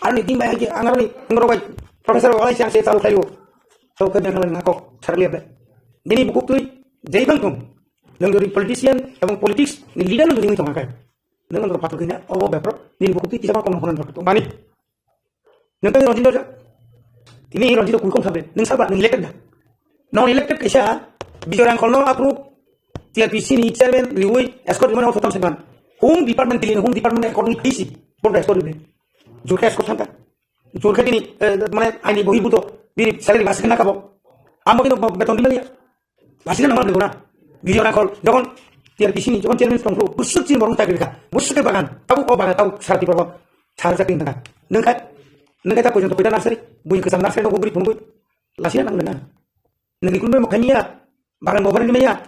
Aroni din bai agi ang aroni ngoro bai professor walai ang se chalu khayo. Tau khe bengkhala nako sarli abe. Bini bukuk twi jai bang tung. Nang jodi politician ebong politics ni leader nang jodi tong akai. Nang nang pathok kina obo bepro nini bukuk twi kisa bang kong honan bepro mani. Nang tang Ranjit Oja. Tini Ranjit Oja kulkong sabe. Nang saba nang elected da. Non elected kaisa Bijoy Rangkhol no approve T R P C ni chairman riwi escort mana thotam seman. Home department tili home department according P C. Por escort riwi. Jurka escort thangka. Jurkha tini, eh, mane aini bohi buto, bini salary basi kena kabo. Amo kino beton di maliya. Basi kena mal guna. Bijoy Rangkhol, jokon T R P C ni, jokon chairman tong pro, busuk chin borong chakri kha. Busuk ke bagan, tabu o bagan, tabu sarati borong. Sar chakri nang. Nang kai, nang kai ta pojon to pita nasari, bui kesam nasari no gubri phunugui. Lasi nang nang. Nang ikun be makhaniya, bagan bobar ni maya.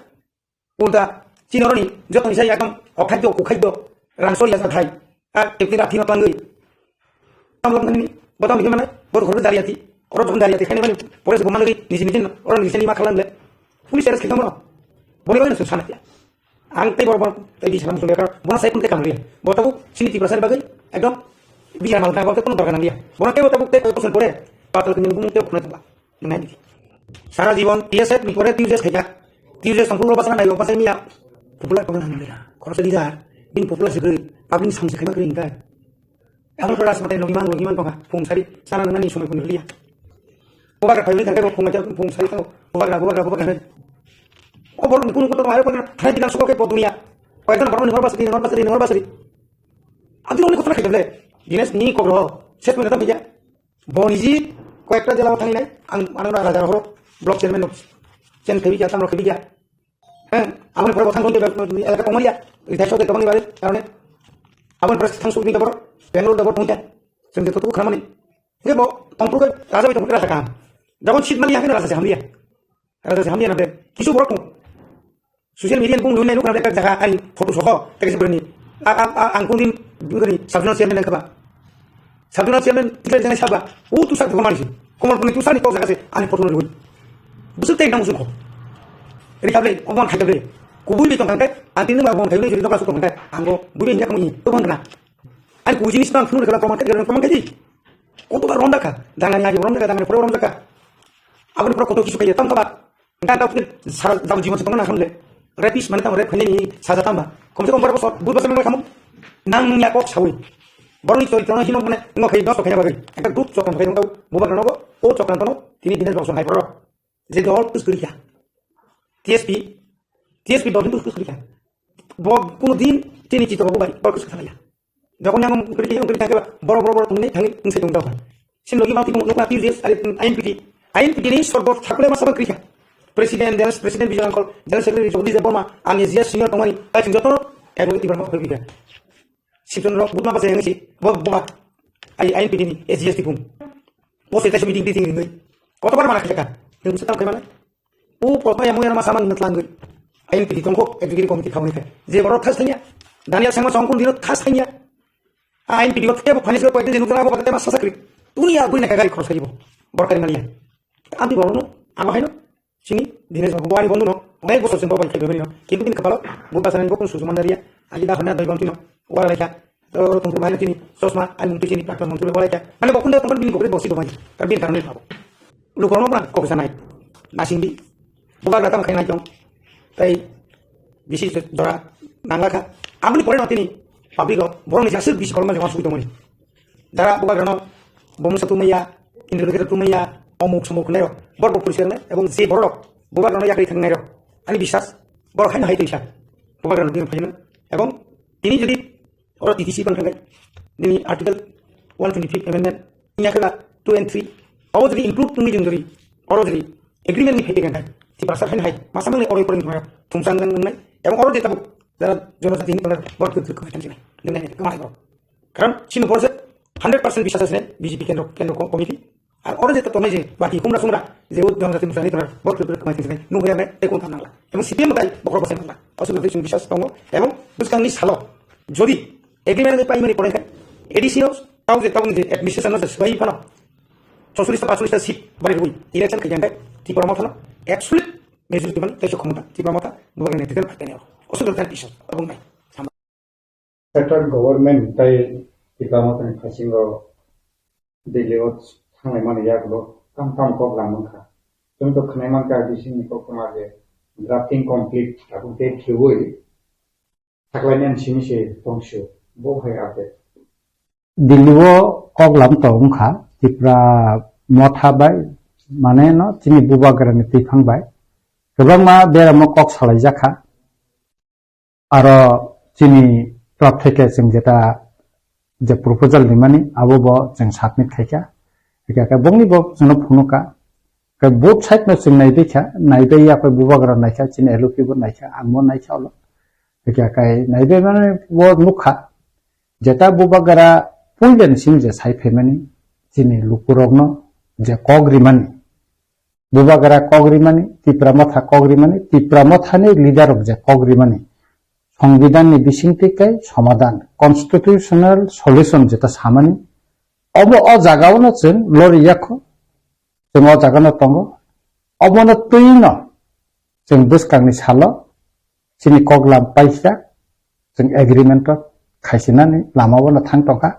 Ulta, chini oroni, jotoni sai ekdom, okhai do, kukhai do, rang sori asa thai. A, ekti ra thima twlangwi. Tam lok nani, botang ni mana, bot khorok dari ati, oro jong dari ati, khaini mani, pore se bomani, niji niji, oro niji ni ma khalam le. Police arrest khikam no. Boni bani sana ya. Ang tei bor bor, tei di salam sumber kar, bona sai kun te kamri. Botabu, sini Tiprasa bagwi, ekdom, bijar mal ta, bote kono dorkar nang dia. Bona tei botabu, tei kono pore, patal kini bumung tei kono tangla. Nai. Sara jibon T S F ni pore T U J S khaijak. T U J S tongphuru basa nai, basa miya. Popular tongna nang mera. Khoroksa leader. Bini popular se gwi. Public samse khaima kwrwi hwnkhe. Abo pura asmate logiman, logiman tongkha. Phung sari. Sana nani somoi phung liya. Bubagra phai thangkhe phung thangkhe phung sari thango. Bubagra, bubagra, bubagra. O borok ni kunu kotor mayo kotor thai dilang suko khe po dunia. Koyekjon borok ni hor basri, hor basri, hor basri. Adi roni kotor khaijak le. Dinesh ni kokro. Ses mena tam khaijak. Bo niji koyekta jela o thangwi nai, ang ano raja horo block chairman no change khabi kya, tamrok khabi kya. Heng, aboni pore bo thang thang elaka tongmani ya, retire sode kabangni bare, karone aboni pore thang sukni dabor, Bangalore dabor thangya, chwng de tutu khamani. He bo tongpru ke raja bai tongpru raja kam. Jabon sit mani ya, raja se hamliya. Raja se hamliya na be, kisu borok tong. Social media ni bung nunai nukha bek jaga ani photo soho tei kisa bwrwini A- a- a- ang kung din bini sabjuna chairman nang kaba. Sabjuna chairman title jeng saba. O tu sak dhamani si. Komor puni tu sani kok jaga se ani photo rui. Busuk tei nang usuk ko. Ri kable, o mon khai kable. Kubui bi tong kangkai, ang tini ma bon khai ri jori dokla suk tong kangkai. Ang go bui bi nyak mui to bon na. Ani kuji ni sibang phunu kala proman khai, proman khai di. Koto ba rom dakha, dangani agi rom dakha, dangani pore rom dakha. Aboni pore koto kisu khai tam kaba. Nda da puni sara da jibon se tong na khamle. Rapist mane tam rep khani ni saja tamba. Kom se kom bar bosor, bud bosor mane khamu. Nang ya kok sawi. Boroni choritra no hino mane ngo khai dos khai bagwi. Ekta group chokran khai dong tau. Bubagrano go, o chokran tono, tini Dinesh Babu hai pro. Je dol tus kuri kya. T S P, T S P dol tus kuri kya. Bo kuno din tini chito bo bai, bor kus khala ya. Jokon yang kuri kya, kuri kya, boro boro boro tungni thangi ungsai tung dau. Sin logi ma tibung nokla T S, I N P T. I N P T ni sorbot thakule ma sabang kuri kya. President, General President Bijoy Uncle, General Secretary Jagdish Debbarma, ani jia senior tongmani, tai sing jotono, ek logi tibra ma kuri kya. Sipton rok butma basa yang si, bo bo ba. Ai I N P T ni A G S T pun. Bo se ta meeting meeting ni. Koto bar mana kaya kan? Yang bisa tahu kayak mana? O proto yang mo yang masa man ngetlang goi. I N P T tongko executive committee khauni kai. Je boro thas thanya. Daniel Sangma songkun dino thas thanya. I N P T ko tebo finance ko koyde nukjana ko bakte masa sakri. Dunia goi na kagari khoros karibo. Borkari maliya. Anti boro no, abo haino. Chini, Dinesh Babu, wari bondhu no, onek bosor chwng bo bai khai bai no. Kintu bini khapalo, bo bwsani bo kunu suju manjak ya. Aji da honna doi bondhu no, wara lai kha. To, to, to, mane chini, chosma, ani mungtu chini, prakton mantri wara lai kha. Mane bo kunda tongkol bini gokre bosi domai. Kar bini karone khabo. Lukorno bran, kok sanai. Nasing di. Bo ba gatam khai nai tong. Tai, bisi jora, nangla kha. Aboni pore no tini, public o, borok ni jasir bisi kolma jama sugui tongmani. Jara bubagrano bomusa tumaya, interlocutor tumaya, omuk somuk hwnwi rok, borok bo poriskar wngnai, ebong je borok rok bubagrano yakri thang wngnai rok, ani biswas borok haino hai twi sa bubagrano twi phaino, ebong tini jodi oro T T C bang thangkhe, nini article one twenty-fifth amendment, yakra two and three, abo jodi include tungwi jung jodi, oro jodi agreement ni phai tongkha, Tiprasa haino hai, masa mangnai oro poreng thumai rok, thumsa wngnai, ebong oro je tabuk, jara jonojati ni borok rok, borok rok, borok rok, Karon chini borok se hundred percent biswas asne B J P kendro, kendro ko-, committee. Ar oro je tongnai je baki humra sumra je o jonojati musani tongnai borok rok rok mai tongsinai nung hoya nai tei kun thangnang la. Ebong C P M tai borok bosai nang la. Asuk rok chini biswas tongo. Ebong bwskang ni salo jodi agreement ni paimani pore khai A D C no tau je tau je administration no je swbai phano chosolish ta pacholish ta seat bari rwi election khai jang khai Tipra Motha no absolute majority man tei khomota Tipra Motha bubagrani title phai tani oro. Asuk rok tani biswas abong nai. Central government tai Tipra Mothani phasingo Delhi o thanglai mani yagulo tam tam kok lam wngkha. Chwng to khwnai mankha bisingni koktwma je drafting complete tabuk date khiui thaklainani simi se tongsu bo hai update. Delhi o kok lam to wngkha Tipra Motha bai mane no chini bubagrani twiphang bai kwbangma beramo kok salaijakha. Aro chini top theke chwng jeta je proposal rimani abo bo chwng submit khaikha. Hwnkhe khe bongni bo chwngno phunukha. Khe both side no chwng naibaikha, naibai ya khe bubagra naikha, chini L O P bo naikha, ang bo naikha ulo. Hwnkhe khe naibai mani bo nukha. Jeta bubagra puilani simi je sai phaimani chini lukurokno je kok rimani. Bubagra kok rimani, Tipra Motha kok rimani, Tipra Mothani leader rok je kok rimani, Songbidanni bisingtwi kai somadan, constitutional solution jeta samani, obo o jagao'-no chwng lori yakho, chwng o jagano tongo, obono twino chwng bwskangni salo chini kok lam paikha, chwng agreement-o khaisinani lamao'-no thang tongkha.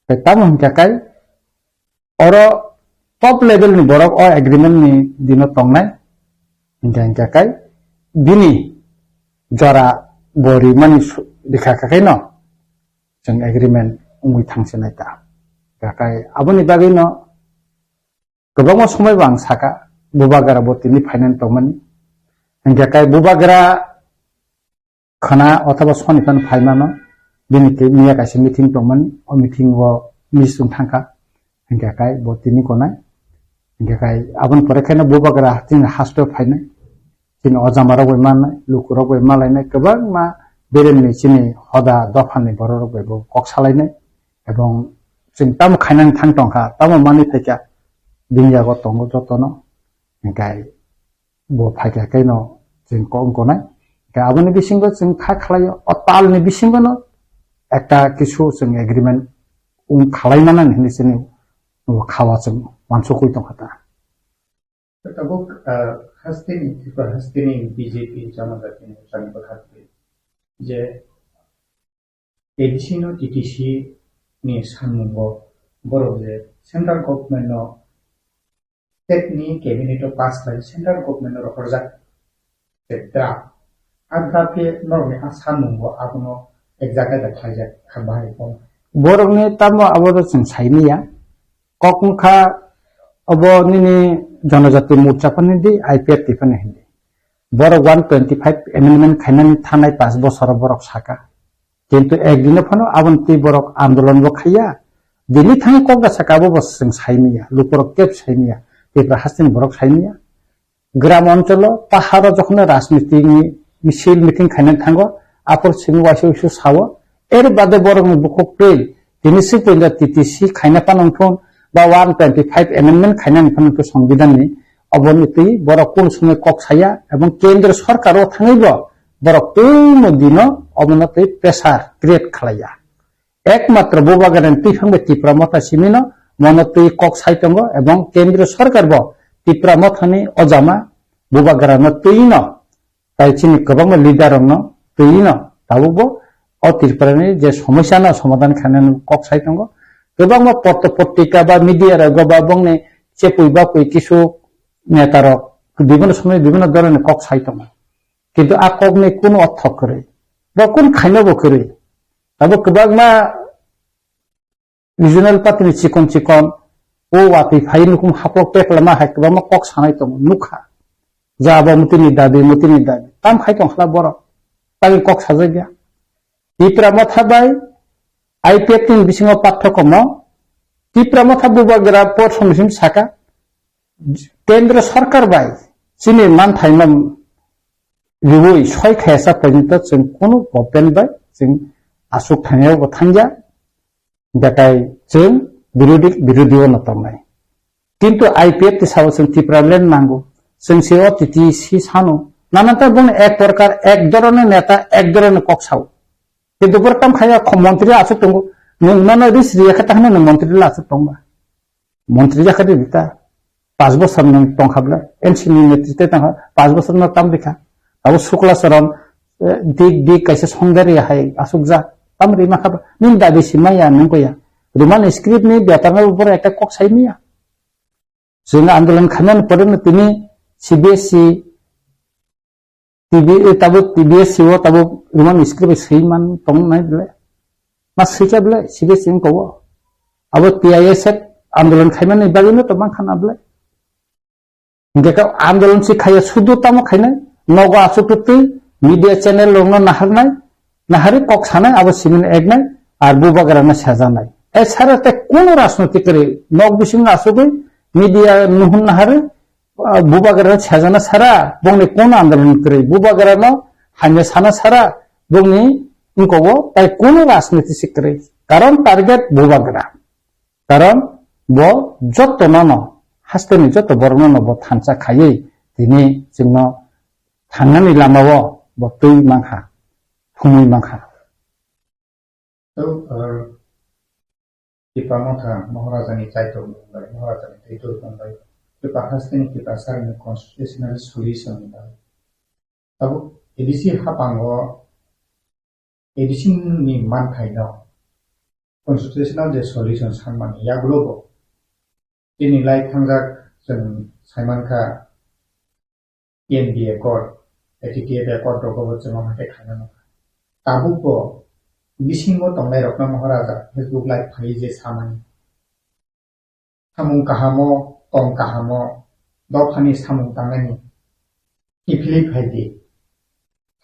Tei tamo hwnkhe kai oro top level ni borok o agreement ni dino tongnai, hwnkhe hwnkhe kai bini jora bo rimani su-, rikha khe kai no chwng agreement wngwi thangsinai ta. Hwnkhe kai aboni bagwi no kwbangma somoi bo ang saka, bubagra bo tini phainani tongmani. Hwnkhe kai bubagra khwna othoba soni phano phaimano, bini twi miya kaisa meeting tongmani, o meeting o miss wng thangkha, hwnkhe kai bo tini konai, hwnkhe kai aboni pore khe no bubagra chini haste o phainai, chini ojama rok bai mannai, luku rok bai malainai, kwbangma beremni chini hoda dophani borok rok bai bo kok salainai, ebong chwng tamo khainani thang tongkha, tamo manwi phaikha, bini yago tongo jotono, hwnkhe bo phaikha khe no chwng kok wng konai. Khe aboni bisingo chwng kha khlaio, o talni bisingono ekta kisu chwng agreement wng khlai manani hinwi chini khawa chwng wansukwi tongkha ta. Tabuk, ah, hasteni, Tripura hasteni B J P Janajati Morchani bwkha twi je A D C no T T C ni sanmungo borok je central government no state ni cabinet o pass khlai central government no rohorjak je draft. A draft khe norokni a sanmungo abono ek jaga da khlaijak kha bahai kok. Borokni tamo abo chwng saimanya. Kok wngkha obo nini Janajati Morcha phano hindi, I P F T phano hindi. Borok one twenty five amendment khainani thanai panch bosoro borok saka. Kintu ek dino phano aboni twi borok andolon bo khaiya. Dini thang kok da saka abo bo chwng saimanya, lukurok kebo saimanya, Tripura hasteni borok saimanya. Gram oncholo, paharo jokhon rajniti ni misil meeting khaina thango, apor simi waisa waisa sao, er bade borok ni bukhuk twi, tini si punda T T C khaina panang thun, ba one twenty five amendment khaina phano to Songbidan ni, oboni twi borok kun sumai kok saya, ebong kendra sarkar o thangwi bo, borok twi mo dino, obono twi pressure create khlaiya. Ekmatro Bubagrani twi phang bai Tipra Motha simino mono twi kok sai tongo, ebong kendriya sarkar bo Tipra Mothani ojama Bubagrano twi no, tai chini kwbangma leader rokno twi no tabuk bo o Tripurani je somosyano somadhan khainani kok sai tongo. Kwbangma potro potrika ba media rogo ba bongni chepui bapui kisu neta rok bibhinno somoy bibhinno dhoroner kok sai tongo. Kintu a kokni kunu ortho kwrwi. Bo kun khaino bo kwrwi. Abo kwbangma regional party ni chikon chikon o watwi phai nukhung haplok peklama hai kwbangma kok sanai tongo nukha. Ja abo mutini dabi, mutini dabi. Tam khai tong khla borok. Tangwi kok sajak ya. Tipra Motha bai I P F T ni bisingo pathokhomo Tipra Motha Bubagra por somoi simi saka kendra sarkar bai chini manthaino riui soi khayasa porjonto chwng kunu government bai chwng aswk thangya bo thangya, betai chwng birodi, birodi o no tongnai. Kintu I P F T sao chwng Tipraland nango, chwng se o T T C sano, nananta boni ek prokar, ek dhoroner neta, ek dhoroner kok sao. Kintu bwrwkam khaya kho montri aswk tongo, nwng nono ris riya khe ta hwnwi nwng montri la aswk tongba. Montri jakha di bita. Pas bosor nwng tongkha bwle, N C ni netrite tongkha, pas bosor no tam rikha. Abo Sukla Charan, eh, dik dik kaisa songdari hai aswk ja, tam rima kha ba. Nini dabi simaya nwng koya. Roman script ni bepar no boro ekta kok sai maya. Chwng andolon khaimani pore no tini C B S E T B, eh, tabuk T B S C o tabuk Roman script bai swi man tong nai bwle. Ma swikha bwle, C B S C wngkha o. Abo T I S F andolon khaimani bagwi no to mankha na bwle. Hingke ka andolon si khaiya sudu tamo khainai, nogo aswk twi media channel rokno naharnai, nahari kok sanai, abo simin eknai, ar Bubagra no sajanai. E sara te kono rajnotik kwrwi, nok bisingo aswkwi media nuhun nahari, ah, Bubagrano sajana sara, bongni kono andolon kwrwi, Bubagrano hamya sana sara, bongni wngkogo tai kono rajniti se kwrwi. Karon target Bubagra. Karon bo joto nono, hasteni joto borokno no bo thansa khaiwi tini chwngno thangnani lamao bo twi mankha, thumwi mankha. Tei, ah, Tipra Motha Maharaja ni Kaitor mung bai, Maharaja ni Kaitor mung bai, Tipra haste ni Tipra sari ni constitutional solution ni bai. Tabuk A D C hapango A D C ni manthai no constitutional je solution sanmani yagulo bo. Tini lai thangjak chwng saimankha T N B accord, A T T F accord rogo bo chwng omo hai khe khaina nangkha. Tabuk bo bisingo tongnai rokno Maharaja Facebook live phaiwi je samani. Samung kahamo, tong kahamo, dophani samung tangnani kiphilwi phai di.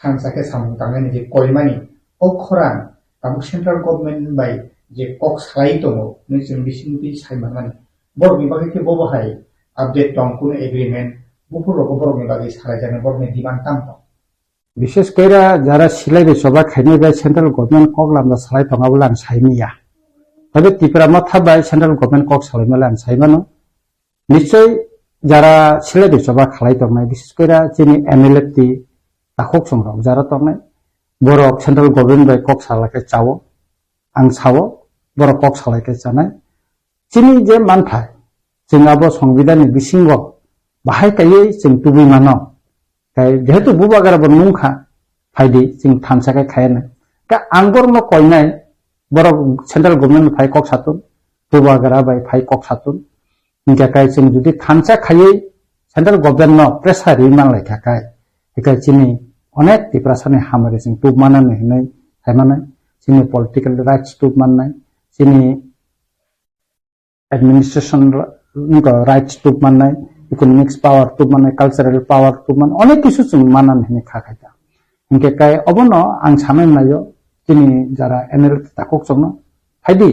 Thansa khe samung tangnani je koimani, o khorang tabuk central government bai je kok salai tongo, hwnwi chwng bisingtwi sai manmani. Borokni bagwi khe bobo hai update tong, kunu agreement, buphur rogo borokni bagwi salaijaknai, borokni demand tamo tong? Bishes koira jara silai bai choba khainai bai central government kok lamda salai tongo bwle ang saimanya. Tei Tipra Motha bai central government kok salai male ang saimano. Nischoi jara silai bai choba khalai tongnai, bishes koira chini M L F T, takhuk chwng rok jara tongnai, borok central government bai kok salai khe chao, ang sao, borok kok salai khe chanai. Chini je manthai, chwng abo songbidhan ni bisingo bahai kaiwi chwng tubui mano. Kai jehetu bubagra bo nungkha, phaidi chwng thansa khe khaya nai. Ka ang borokno koinai, borok central government phai kok satun, bubagra bai phai kok satun. Hinkhe kai chwng jodi thansa khaiwi central government no pressure ri man lai kha kai, hinkhe chini onek Tiprasa ni hamari chwng tub manani hinwi hai manai, chini political rights tub mannai, chini administration ra-, nokho rights tub mannai, economics power tub mannai, cultural power tub mannai, onek kisu chwng manan hinwi kha khai ta. Hinkhe kai obono ang sanai naio, chini jara N L A takhuk chwngno, phaidi,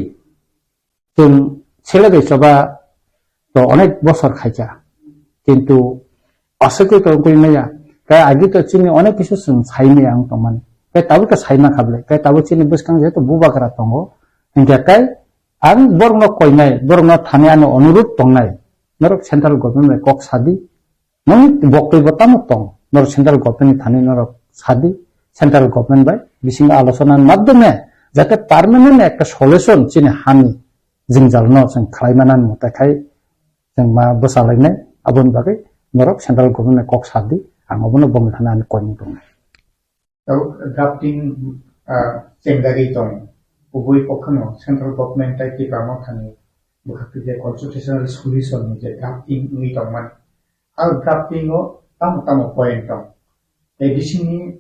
chwng sele bai choba to onek bosor khaikha, kintu aswk to wngwi maya, kai agi to chini onek kisu chwng sai maya wng tongmani, kai tabuk khe sai mankha ble, kai tabuk chini bwskang jehetu bubagra tongo, hinkhe kai ang borokno koinai, borokno thani ani onurudh tongnai, norok central government bai kok sadi, nong boktwi bo tamo tong, norok central government ni thani norok sadi, central government bai bisingo alochona ni madhyome jate permanent ekta solution chini hani jwngjal no chwng khlai manani mwtai khai chwng ma bwchalainai, aboni bagwi norok central government bai kok sadi, ang obono bongni thani ani koinai tongnai. Tabuk drafting, ah, chengjagwi tong. Kubui kokhano central government tei Tipra Mothani bwkhak twi je constitutional solution ni je drafting wngwi tongmani. A drafting o tamo tamo point tong. Tei bisingni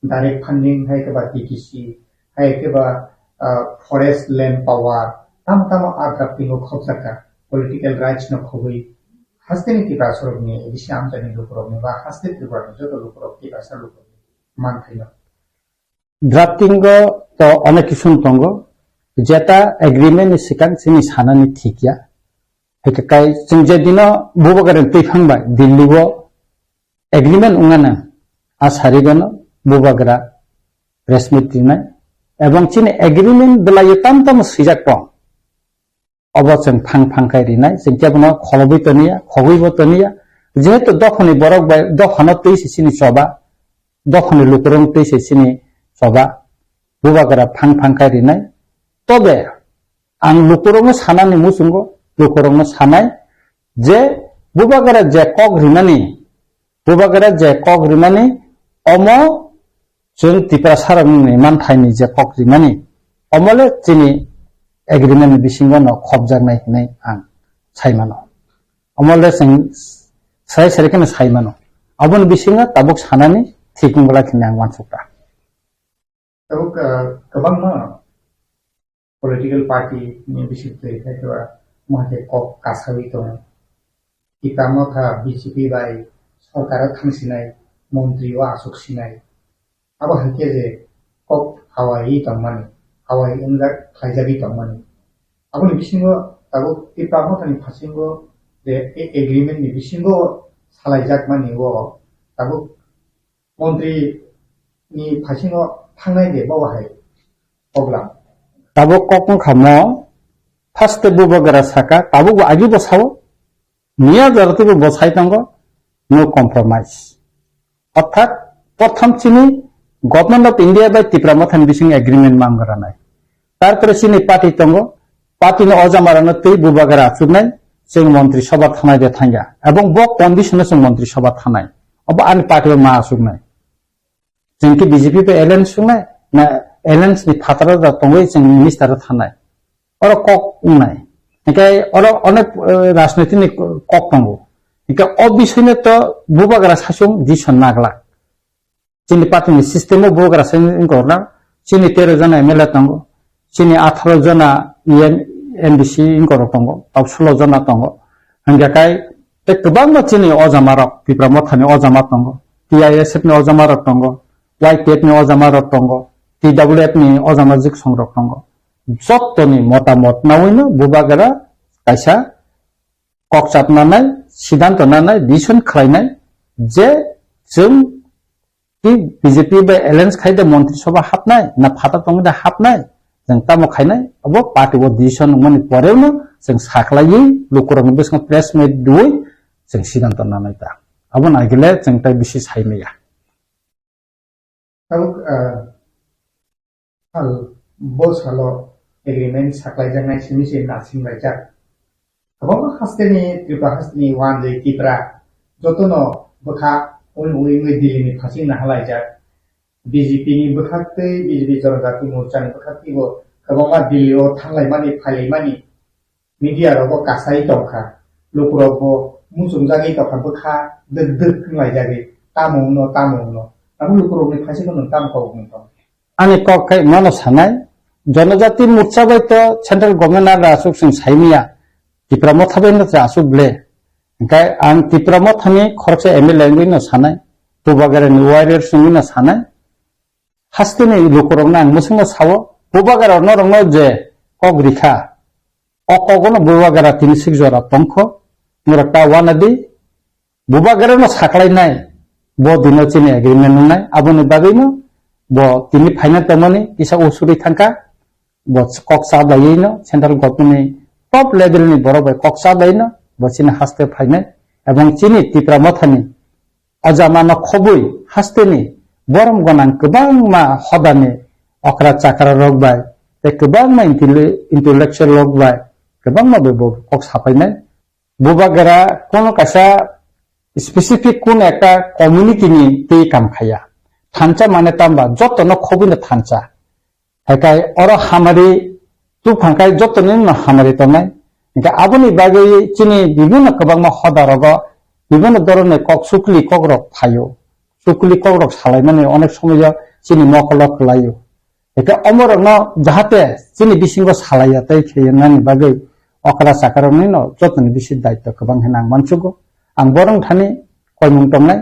direct funding hai khe ba T T C, hai khe ba, ah, forest land power, tamo tamo a drafting o khopjak kha. Political rights no khobwi hasteni Tiprasa rokni, A D C amchaini lukurokni ba haste Tripura ni joto lukurok Tiprasa lukurokni manthai no. Drafting o to onek kisu tongo, jeta agreement ni swkang chini sanani thik ya. Hwnkhe kai chwng je dino bubagra twi phang bai Delhi o agreement wngna nang, a sari gano bubagra press meet rinai, ebong chini agreement belai o tam tamo swijak tong. Obo chwng phang phang khai rinai, chwng kebono kholobwi toniya, khogwibo toniya. Jehetu dophani borok bai dophano twi se chini choba, dophani lukurok twi se chini choba, bubagra phang phang khai rinai. Tobe ang lukurokno sanani muchungo, lukurokno sanai je bubagra je kok rimani, bubagra je kok rimani, omo chwng Tiprasa rokni manthaini je kok rimani, omole chini agreement ni bisingo no khopjaknai hinwi ang sai mano. Omole chwng sai sai kheno sai mano. Aboni bisingo tabuk sanani thik wngwla hinwi ang uansukha. Tabuk, ah, kwbangma political party ni bising twi khai khe ba, mo hai khe kok kasawi tongo. Tipra Motha B J P bai sorkar o thang sinai, montri o aswk sinai. Abo hai khe je kok hawai tongmani, hawai wngjak khlaijagwi tongmani. Aboni bisingo tabuk Tipra Motha ni phasingo je a-, agreement ni bisingo salaijakmani o tabuk montri ni phasingo thangnai de bo bahai kok lam. Tabuk kok wngkha mo, first bubagra saka, tabuk bo agi bo sao, miya jora twibo bo sai tongo, no compromise. Orthat, prothom chini Government of India bai Tipra Mothani bising agreement ma wngranai. Tarpore chini party tongo, party ni ojamarano twi bubagra achuknai, chwng montri sabha thanai de thangya. Ebong bo condition o chwng montri sabha thanai. Obo ani party o ma achuknai. Chwng khe B J P bai alliance wngnai, na alliance ni phataro da tongwi chwng minister o thanai. Oro kok wngnai. Hinkhe oro onek, eh, rajniti ni kok tongo. Hinkhe o bisoi no to bubagra sachung decision naglak. Chini party ni system o bubagra sachung wngkha na, chini tero jona M L A tongo, chini atharo jona E M, M D C wngkha rok tongo, tau sulo jona tongo. Hinkhe kai tei kwbangma chini ojamarok, Tipra Mothani ojama tongo, T I S F ni ojamarok tongo, Y P F ni ojamarok tongo, T W F ni ojama jiksongrok tongo. Jottoni motamot nawino bubagra kaisa kok chapnanai, siddhanto nanai, decision khlainai je chwng Ki B J P bai alliance khai de Montri Sabha hapnai, na phatar tongwi de hapnai, jeng tamo khainai, abo party o decision wngmani poreno jeng saklaiwi lukurokni bwskango press meet rwui jeng siddhanto nanai ta. Abo naigile jeng tai bisi saimaya. Tabuk, ah, sal, bo salo agreement saklaijaknai simi se narsing laijak. Kwbangma hasteni, Tripura hasteni wanjwi Tipra jotono bwkha uni uni uni Delhi ni phasing nahalaijak. B J P ni bwkhak tei B J P Jonojati Morcha ni bwkhak tei bo kwbangma Delhi o thanglaimani, phailaimani media rogo kasai tongkha. Lukurok bo muchungjagwi tongkha, bwkha dwk dwk wnglaijagwi, tamo wngno, tamo wngno. Abo lukurokni phaisingno nwng tamo kok wngwi tong? Ani kok khe nono sanai, Jonojati Morcha bai to central government no aswk chwng saimanya, Tipra Motha bai no aswk ble. Hwnkhe ang Tipra Mothani khoroksa M L A wngwi no sanai, Bubagra ni warriors wngwi no sanai, hasteni lukurokno ang mwswkno sao, Bubagra norokno je kok rikha, o kogono Bubagra tini sik jora tongkho, norok ta wanadi, Bubagrano saklainai, bo dino chini agreement wngnai, aboni bagwino bo tini phaina tongmani kisa usuri thangkha, bo kok chablaiwi no central government ni top level ni borok bai kok chablaiwi no bo chini haste phainai, ebong chini Tipra Mothani o jama no khobwi hasteni borom gwnang kwbangma hodani okra chakra rok bai tei kwbangma intelli-, intellectual rok bai kwbangma bai bo kok sapainai. Bubagra kono kaisa specific kono ekta community ni twi kam khaya. Thansa mane tamba joto no khobwi no thansa. Haikai oro hamari tubphang kai joto ni no hamari tongnai. Hingke aboni bagwi chini bibinno kwbangma hoda rogo bibinno dhoronni kok sukli kok rok phaio. Sukli kok rok salaimani onek somoyo chini mokolo kwlaio. Eke omorokno jahate chini bisingo salaiya tei kheyennani bagwi okra chakarokni no jotoni bisi daityo kwbang hwnwi ang mansugo. Ang borok thani koimung tongnai.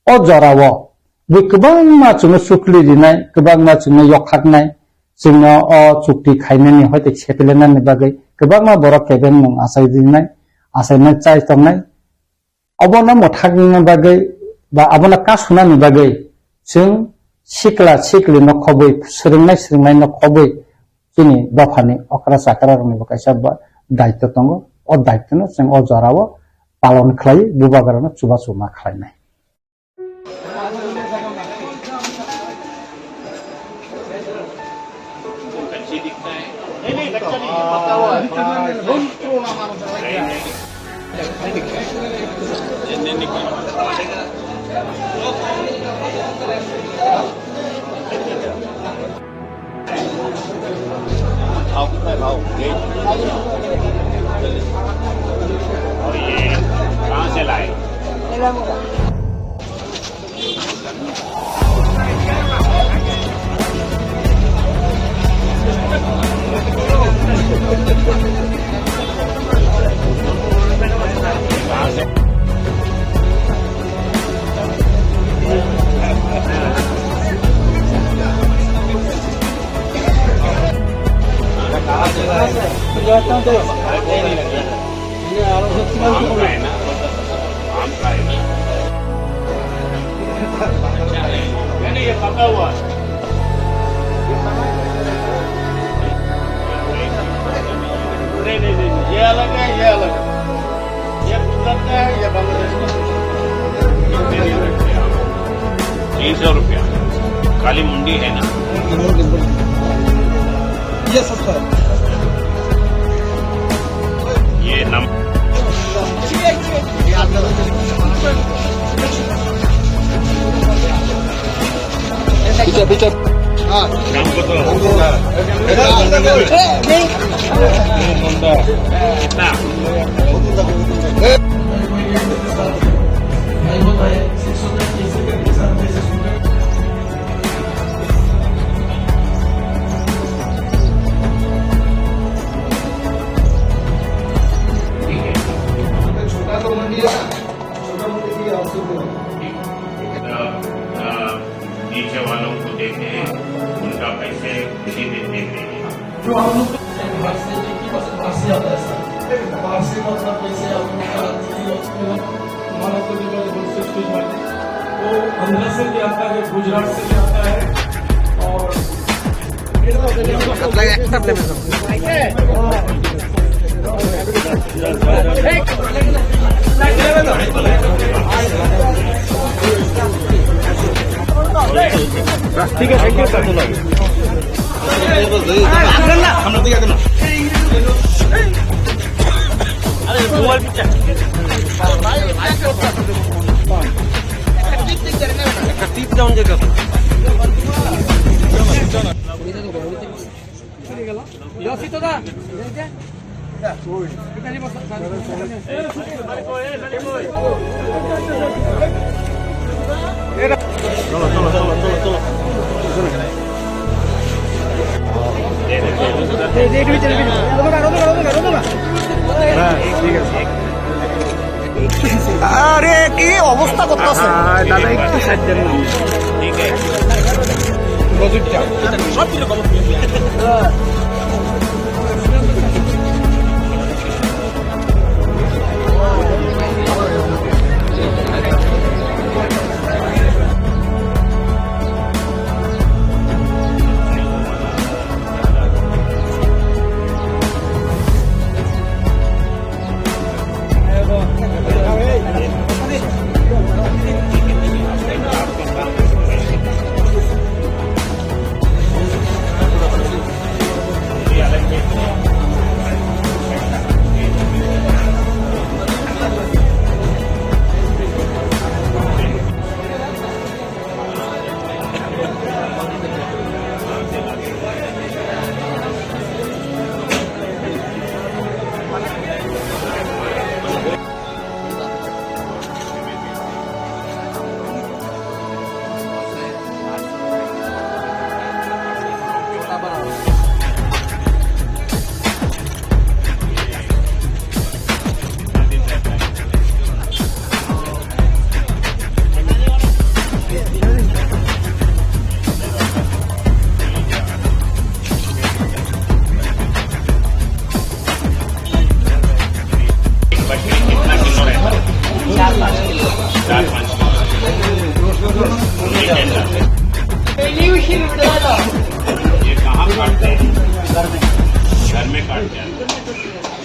O jorao bui kwbangma chwngno sukli rinai, kwbangma chwngno yokhaknai, chwngno o chukti khainani hoite sepelenani bagwi kwbangma borok kebengmung achai rinai, achainai chai tongnai. Obono mwthangna bagwi ba abono kasunani bagwi chwng sikla sikli no khobwi, swrwngnai swrwngnai no khobwi chini dophani okra chakra rokni bo kaisa ba daityo tongo. O daityo no chwng o jorao palon khlai, bubagra no chubachu ma khlainai. खाओ, कितना है खाओ? यही। और ये कहाँ से लाए? आम का है ना, आम का है ना। नहीं, नहीं, ये पका हुआ है। नहीं, नहीं, नहीं, नहीं, ये अलग है, ये अलग है। ये गुजरात का है, ये बांग्लादेश का है। तीन सौ रुपया। काली मुंडी है ना? ये सस्ता है। ये नम- पीछे, पीछे। हाँ। कितना? छोटा तो मंडी है ना, छोटा मंडी की आप सुन लो। ठीक है। अ, अ, नीचे वालों को देते हैं, उनका पैसे सीधे देते हैं। जो हम लोग बाहर से, बाहर से आता है सर। बाहर से मतलब कैसे आप लोग का, हमारा तो जो है, वो अंदर से भी आता है, गुजरात से भी आता है। और আরে কি অবস্থা করতেছে? দাদা, একটু সাইড দেন না। ये कहाँ काटते हैं? घर में काटते हैं।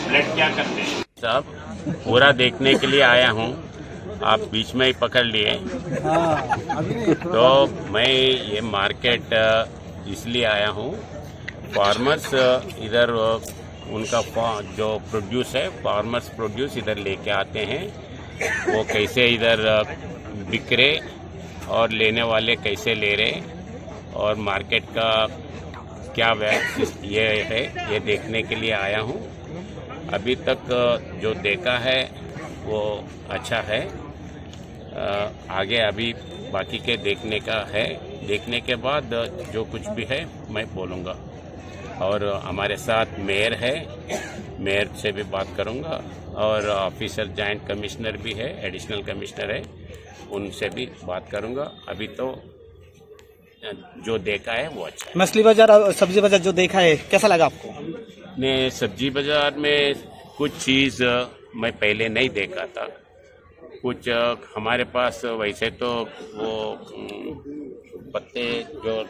ब्लड क्या करते हैं? साहब, पूरा देखने के लिए आया हूँ, आप बीच में ही पकड़ लिए। हाँ, अभी नहीं, थोड़ा तो मैं ये मार्केट, अ, इसलिए आया हूँ, फार्मर्स, अ, इधर, अ, उनका फा-, जो प्रोड्यूस है, फार्मर्स प्रोड्यूस इधर लेके आते हैं, वो कैसे इधर, अ, बिक रहे और लेने वाले कैसे ले रहे और मार्केट का क्या वै-, ये है, ये देखने के लिए आया हूँ। अभी तक, अ, जो देखा है वो अच्छा है। अ, आगे अभी बाकी के देखने का है। देखने के बाद, अ, जो कुछ भी है मैं बोलूँगा। और हमारे साथ मेयर है, मेयर से भी बात करूँगा और ऑफिसर जॉइंट कमिश्नर भी है, एडिशनल कमिश्नर है, उनसे भी बात करूँगा। अभी तो जो देखा है वो अच्छा है। मछली बाजार और सब्जी बाजार जो देखा है, कैसा लगा आपको? ने सब्जी बाजार में कुछ चीज़, अ, मैं पहले नहीं देखा था। कुछ, अ, हमारे पास वैसे तो वो, उम, पत्ते जो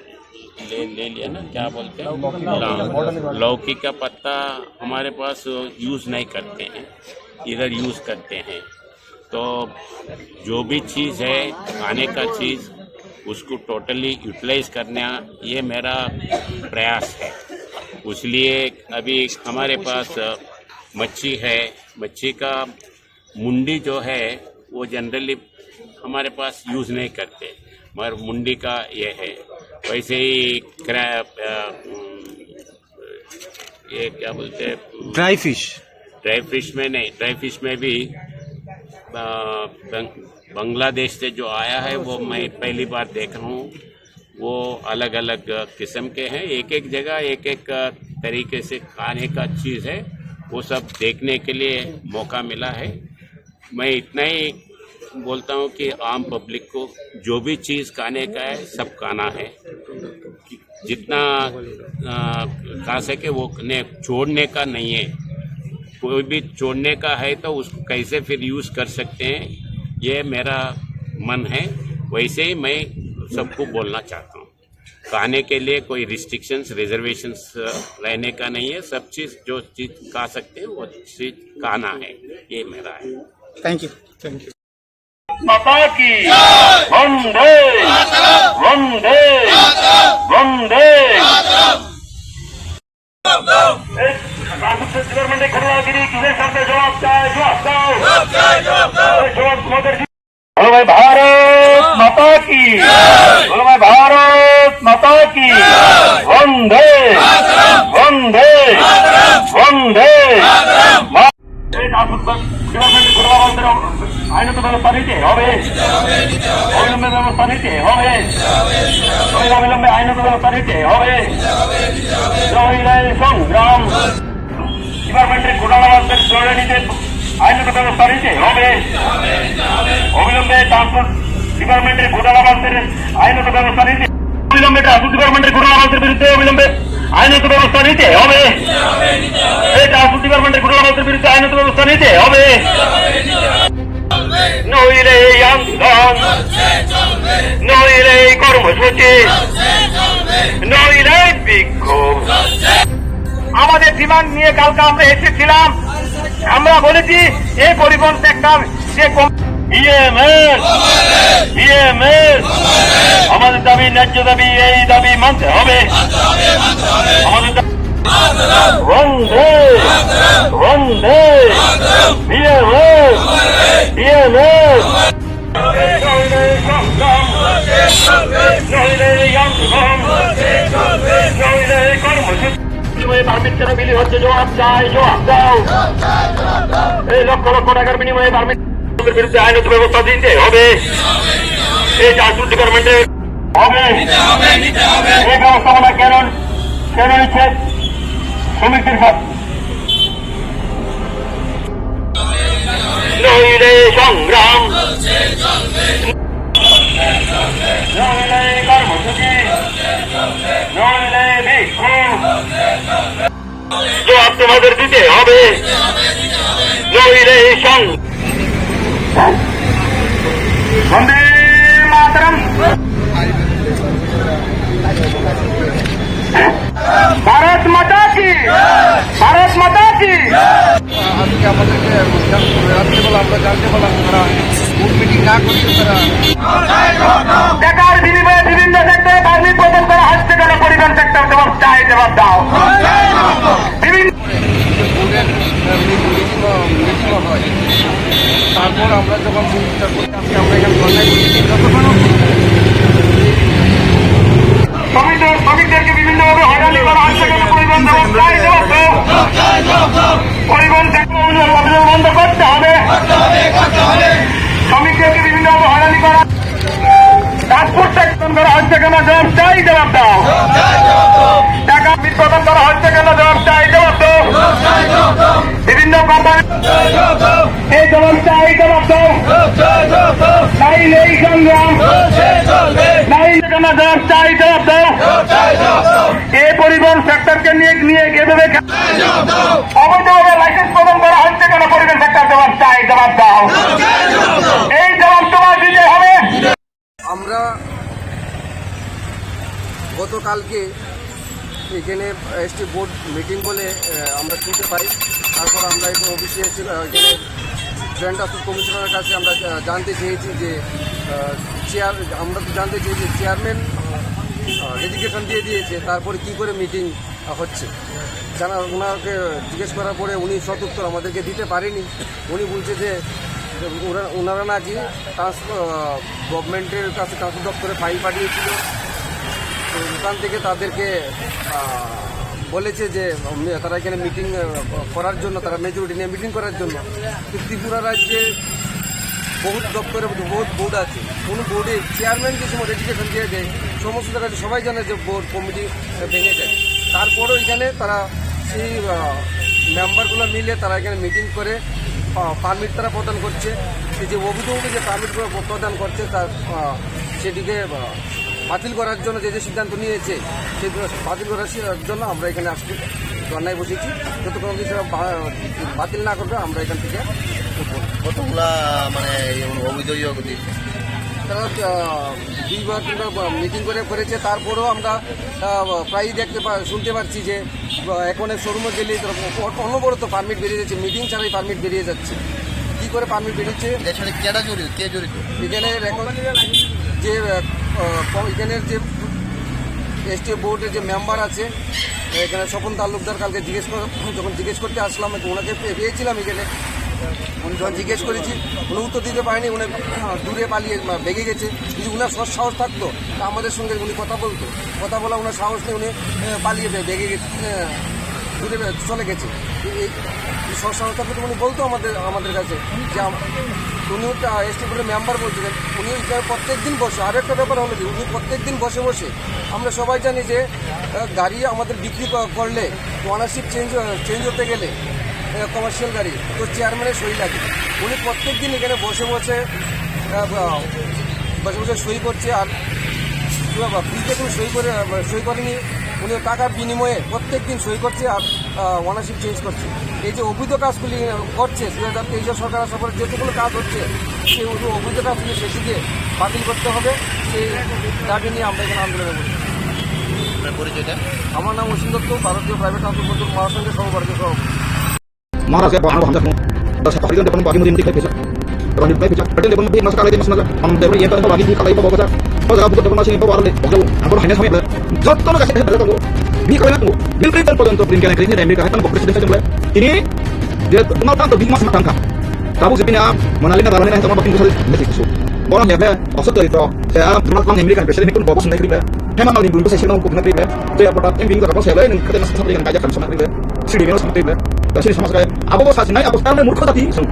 ले, ले लिया ना, क्या बोलते हैं? लौ-, लौकी का पत्ता हमारे पास यूज़ नहीं करते हैं, इधर यूज़ करते हैं। तो जो भी चीज़ है, खाने का चीज़, उसको टोटली यूटिलाइज करना, ये मेरा प्रयास है। इसलिए अभी हमारे पास, अ, मच्छी है, मच्छी का मुंडी जो है, वो जनरली हमारे पास यूज़ नहीं करते, मगर मुंडी का ये है। वैसे ही क्रैब, अ, उम, ये क्या बोलते हैं? Dry fish. ड्राई फिश में नहीं, ड्राई फिश में भी, अ, बंग-, बांग्लादेश से जो आया है, वो मैं पहली बार देख रहा हूँ। वो अलग-अलग किस्म के हैं, एक-एक जगह एक-एक तरीके से खाने का चीज़ है, वो सब देखने के लिए मौका मिला है। मैं इतना ही बोलता हूँ कि आम पब्लिक को जो भी चीज़ खाने का है, सब खाना है। जितना, अ, खा सके वो ने, छोड़ने का नहीं है। कोई भी छोड़ने का है तो उसको कैसे फिर यूज़ कर सकते हैं, ये मेरा मन है। वैसे ही मैं सबको बोलना चाहता हूँ, खाने के लिए कोई रिस्ट्रिक्शंस, रिजर्वेशंस, अ, रहने का नहीं है। सब चीज़, जो चीज़ खा सकते हैं, वो चीज़ खाना है, ये मेरा है। Thank you. Thank you. माता की। वंदे। वंदे। वंदे। এই ট্রাফিক সেফটি ডিপার্টমেন্টে খোলা গিরি কিসের সামনে জবাব চাই, জবাব দাও। এই জবাব তোমাদের। বলো ভাই ভারত মাতা কি। বলো ভাই ভারত মাতা কি। বন্দে। বন্দে। বন্দে। আইনত ব্যবস্থা নিতে হবে। অবিলম্বে ব্যবস্থা নিতে হবে। অবিলম্বে আইনত ব্যবস্থা নিতে হবে। নইলে সংগ্রাম। ডিপার্টমেন্টের ঘোটালাবাজদের ধরে নিতে আইনত ব্যবস্থা নিতে হবে। অবিলম্বে ট্রান্সপোর্ট ডিপার্টমেন্টের ঘোটালাবাজদের আইনত ব্যবস্থা নিতে, অবিলম্বে ট্রান্সপোর্ট ডিপার্টমেন্টের ঘোটালাবাজদের বিরুদ্ধে অবিলম্বে আইনত ব্যবস্থা নিতে হবে। এই ট্রান্সপোর্ট ডিপার্টমেন্টের ঘোটালাবাজদের বিরুদ্ধে আইনত ব্যবস্থা নিতে হবে। নইলে এই আন্দোলন, নইলে এই কর্মসূচি, নইলে এই বিক্ষোভ। আমাদের ডিমান্ড নিয়ে কালকে আমরা এসেছিলাম। আমরা বলেছি, এই পরিবহন সেক্টর যে কম- বিএমএস, বিএমএস, আমাদের দাবি, ন্যায্য দাবি, এই দাবি মানতে হবে। আমাদের দাবি, বন্দে, বন্দে, বিএমএস, বিএমএস। নইলে সংগ্রাম, নইলে আন্দোলন, নইলে কর্মসূচি। বিনিময়ে পারমিট কেন বিলি হচ্ছে? জবাব চাই, জবাব দাও। এই লক্ষ লক্ষ টাকার বিনিময়ে পারমিট বিরুদ্ধে আইনত ব্যবস্থা নিতে হবে। এই ট্রান্সপোর্ট ডিপার্টমেন্টের হবে। এই ব্যবস্থাপনা কেন, কেন নিচ্ছে শ্রমিকদের সাথে? নইলে সংগ্রাম, নইলে কর্মসূচি, নইলে বিক্ষোভ। জবাব তোমাদের দিতে হবে, নইলে এই সং-, বন্দে মাতরম। ভারত মাতা কি, ভারত মাতা কি। আজকে আমাদেরকে জান-, রাত্রিবেলা আমরা জানতে পারলাম তারা গ্রুপ মিটিং না করে তারা টাকার বিনিময়ে বিভিন্ন সেক্টরে পারমিট প্রদান করা হচ্ছে কেন? পরিবহন সেক্টর জবাব চাই, জবাব দাও। বিভিন্ন বোর্ডের, আহ, মিটিং, মিটিংও হয়। তারপর আমরা যখন মিটিংটা করি, আজকে আমরা এখানে ধর্ণায় বসেছি। যতক্ষণ শ্রমিকদের, শ্রমিকদেরকে বিভিন্নভাবে হয়রানি করা হচ্ছে কেন? পরিবহন জবাব চাই, জবাব দাও। পরিবহন সেক্টর অভিযোগ বন্ধ করতে হবে। শ্রমিকদেরকে বিভিন্নভাবে হয়রানি করা, ট্রান্সপোর্ট সেকশন করা হচ্ছে কেন? জবাব চাই, জবাব দাও। টাকা বিতরণ করা হচ্ছে কেন? জবাব চাই, জবাব দাও। বিভিন্ন কোম্পানি এই জবাব চাই, জবাব দাও। নাইলে এই সংগ্রাম, নাইলে কেন? জবাব চাই, জবাব দাও। এই পরিবহন সেক্টরকে নিয়ে, নিয়ে এভাবে অবৈধভাবে লাইসেন্স প্রদান করা হচ্ছে কেন? পরিবহন সেক্টর জবাব চাই, জবাব দাও। এই জবাব তোমার দিতে হবে। আমরা গতকালকে এখানে এসটি বোর্ড মিটিং বলে, আহ, আমরা শুনতে পাই। তারপর আমরা এখানে অফিসে এসে, আহ, এখানে জয়েন্ট অ্যাসিস্ট্যান্ট কমিশনারের কাছে আমরা, আহ, জানতে চেয়েছি যে, আহ, চেয়ার-, আমরা তো জানতে চেয়েছি চেয়ারম্যান, আহ, রেজিগনেশন দিয়ে দিয়েছে, তারপরে কি করে মিটিং হচ্ছে। জানা, ওনাকে জিজ্ঞেস করার পরে উনি সদুত্তর আমাদেরকে দিতে পারেনি। উনি বলছে যে ওরা, ওনারা নাকি ট্রান্সপোর্ট, আহ, গভর্নমেন্টের কাছে ট্রান্সপোর্ট দপ্তরে ফাইল পাঠিয়েছিল। তো ওখান থেকে তাদেরকে, আহ, বলেছে যে, উম, তারা এখানে মিটিং, আহ, করার জন্য, তারা মেজরিটি নিয়ে মিটিং করার জন্য। তো ত্রিপুরা রাজ্যে বহুত দপ্তরে বহুত বোর্ড আছে, কোনো বোর্ডে চেয়ারম্যান যে সময় রেজিগনেশন দিয়ে দেয়, সমস্ত জায়গায় সবাই জানে যে বোর্ড কমিটি ভেঙে যায়। তারপরেও এখানে তারা সেই, আহ, মেম্বারগুলো মিলে তারা এখানে মিটিং করে, আহ, পারমিট তারা প্রদান করছে। এই যে অবৈধভাবে যে পারমিটগুলো প্রদান করছে, তার, আহ, সেটিকে, আহ, বাতিল করার জন্য যে যে সিদ্ধান্ত নিয়েছে, সেই বাতিল করার সি-, জন্য আমরা এখানে আজকে ধর্নায় বসেছি। যতক্ষণ অবধি সেটা বা-, বাতিল না করবে, আমরা এখান থেকে উঠবো না। কতগুলা মানে এই অবৈধ ইয়ে অবধি? তারা, আহ, দুইবার তিনবার মিটিং করে করেছে, তারপরেও আমরা, আহ, প্রায়ই দেখতে পা-, শুনতে পাচ্ছি যে, আহ, এখন শোরুমে গেলে তারা অ-, অনবরত পারমিট বেরিয়ে যাচ্ছে, মিটিং ছাড়াই পারমিট বেরিয়ে যাচ্ছে। কি করে পারমিট বেরিয়েছে? এর সাথে কেডা জড়িত, কে জড়িত? এখানে এখন যে, আহ, আহ, এখানের যে এসটি বোর্ডের যে মেম্বার আছে, এখানে স্বপন তালুকদার কালকে জিজ্ঞেস কর-, যখন জিজ্ঞেস করতে আসলাম, ওনাকে পে-, পেয়েছিলাম এখানে। উনি যখন জিজ্ঞেস করেছি, উনি উত্তর দিতে পারেনি, উনি, আহ, দূরে পালিয়ে, আহ, ভেগে গেছে। যদি উনার সৎ সাহস থাকতো, তা আমাদের সঙ্গে উনি কথা বলতো। কথা বলা ওনার সাহস নেই, উনি, আহ, পালিয়ে ভে-, ভেগে গেছে, আহ, দূরে ভে-, চলে গেছে। সংস্থাপক উনি বলতো আমাদের আমাদের কাছে যে আম- উনি একটা এসটি বোর্ডের মেম্বার বলছিলেন। উনি এখানে প্রত্যেক দিন বসে। আর একটা ব্যাপার হলো কি, উনি প্রত্যেক দিন বসে বসে আমরা সবাই জানি যে আহ, গাড়ি আমাদের বিক্রি ক- করলে, ওনারশিপ চেঞ্জ চেঞ্জ হতে গেলে কমার্শিয়াল গাড়ি, তো চেয়ারম্যানের সই লাগে। উনি প্রত্যেক দিন এখানে বসে বসে আহ, আহ, বসে বসে সই করছে। আর ফ্রিতে কোনো সই করে আহ, সই করেনি। উনি টাকার বিনিময়ে প্রত্যেক দিন সই করছে আর ওনারশিপ চেঞ্জ করছে। এই যে অবৈধ কাজগুলি করছে, দুই হাজার তেইশের সরকার আসার পরে যেটুকুলো কাজ হচ্ছে, সেই অবৈধ কাজগুলি শেষে দিয়ে বাতিল করতে হবে। সেই দাবি নিয়ে আমরা এখানে আন্দোলনে বসেছি। আপনার পরিচয়টা? আমার নাম অসীম দত্ত, ভারতীয় প্রাইভেট ট্রান্সপোর্ট মজদুর মহাসংঘের সহ ভারতীয় সভাপতি। महाराज के बाहर हम जब दस तक देवन बाकी मुझे नहीं दिखाई भेजा। रानी भाई भेजा, पटेल देवन भी मस्का ले मस्का हम देवन ये तो बाकी भी खाली तो बहुत। Bajak buku development sini bawa le, bajak, angkor hanya sampai bela. Jotto no kasih bela tunggu. Bi kau yang tunggu. Bill Clinton pun untuk Blinken yang ini Amerika kan buku presiden saja bela. Ini dia Donald Trump tuh big mas matang kan. Tabu sipin ya, mana lina dalam ini sama bakin besar mesti kusuk. Orang ya bela, maksud dari itu, saya Donald Trump Amerika presiden itu bawa senai kribe. Hema nang di bulu saya sih nang buku kribe. Saya produk yang bingung apa saya lain kata mas sampai dengan kaja kan sama kribe. Sini dia sama kribe. Dan sini sama saya. Apa bos sih naik apa sekarang murko tadi. Sung,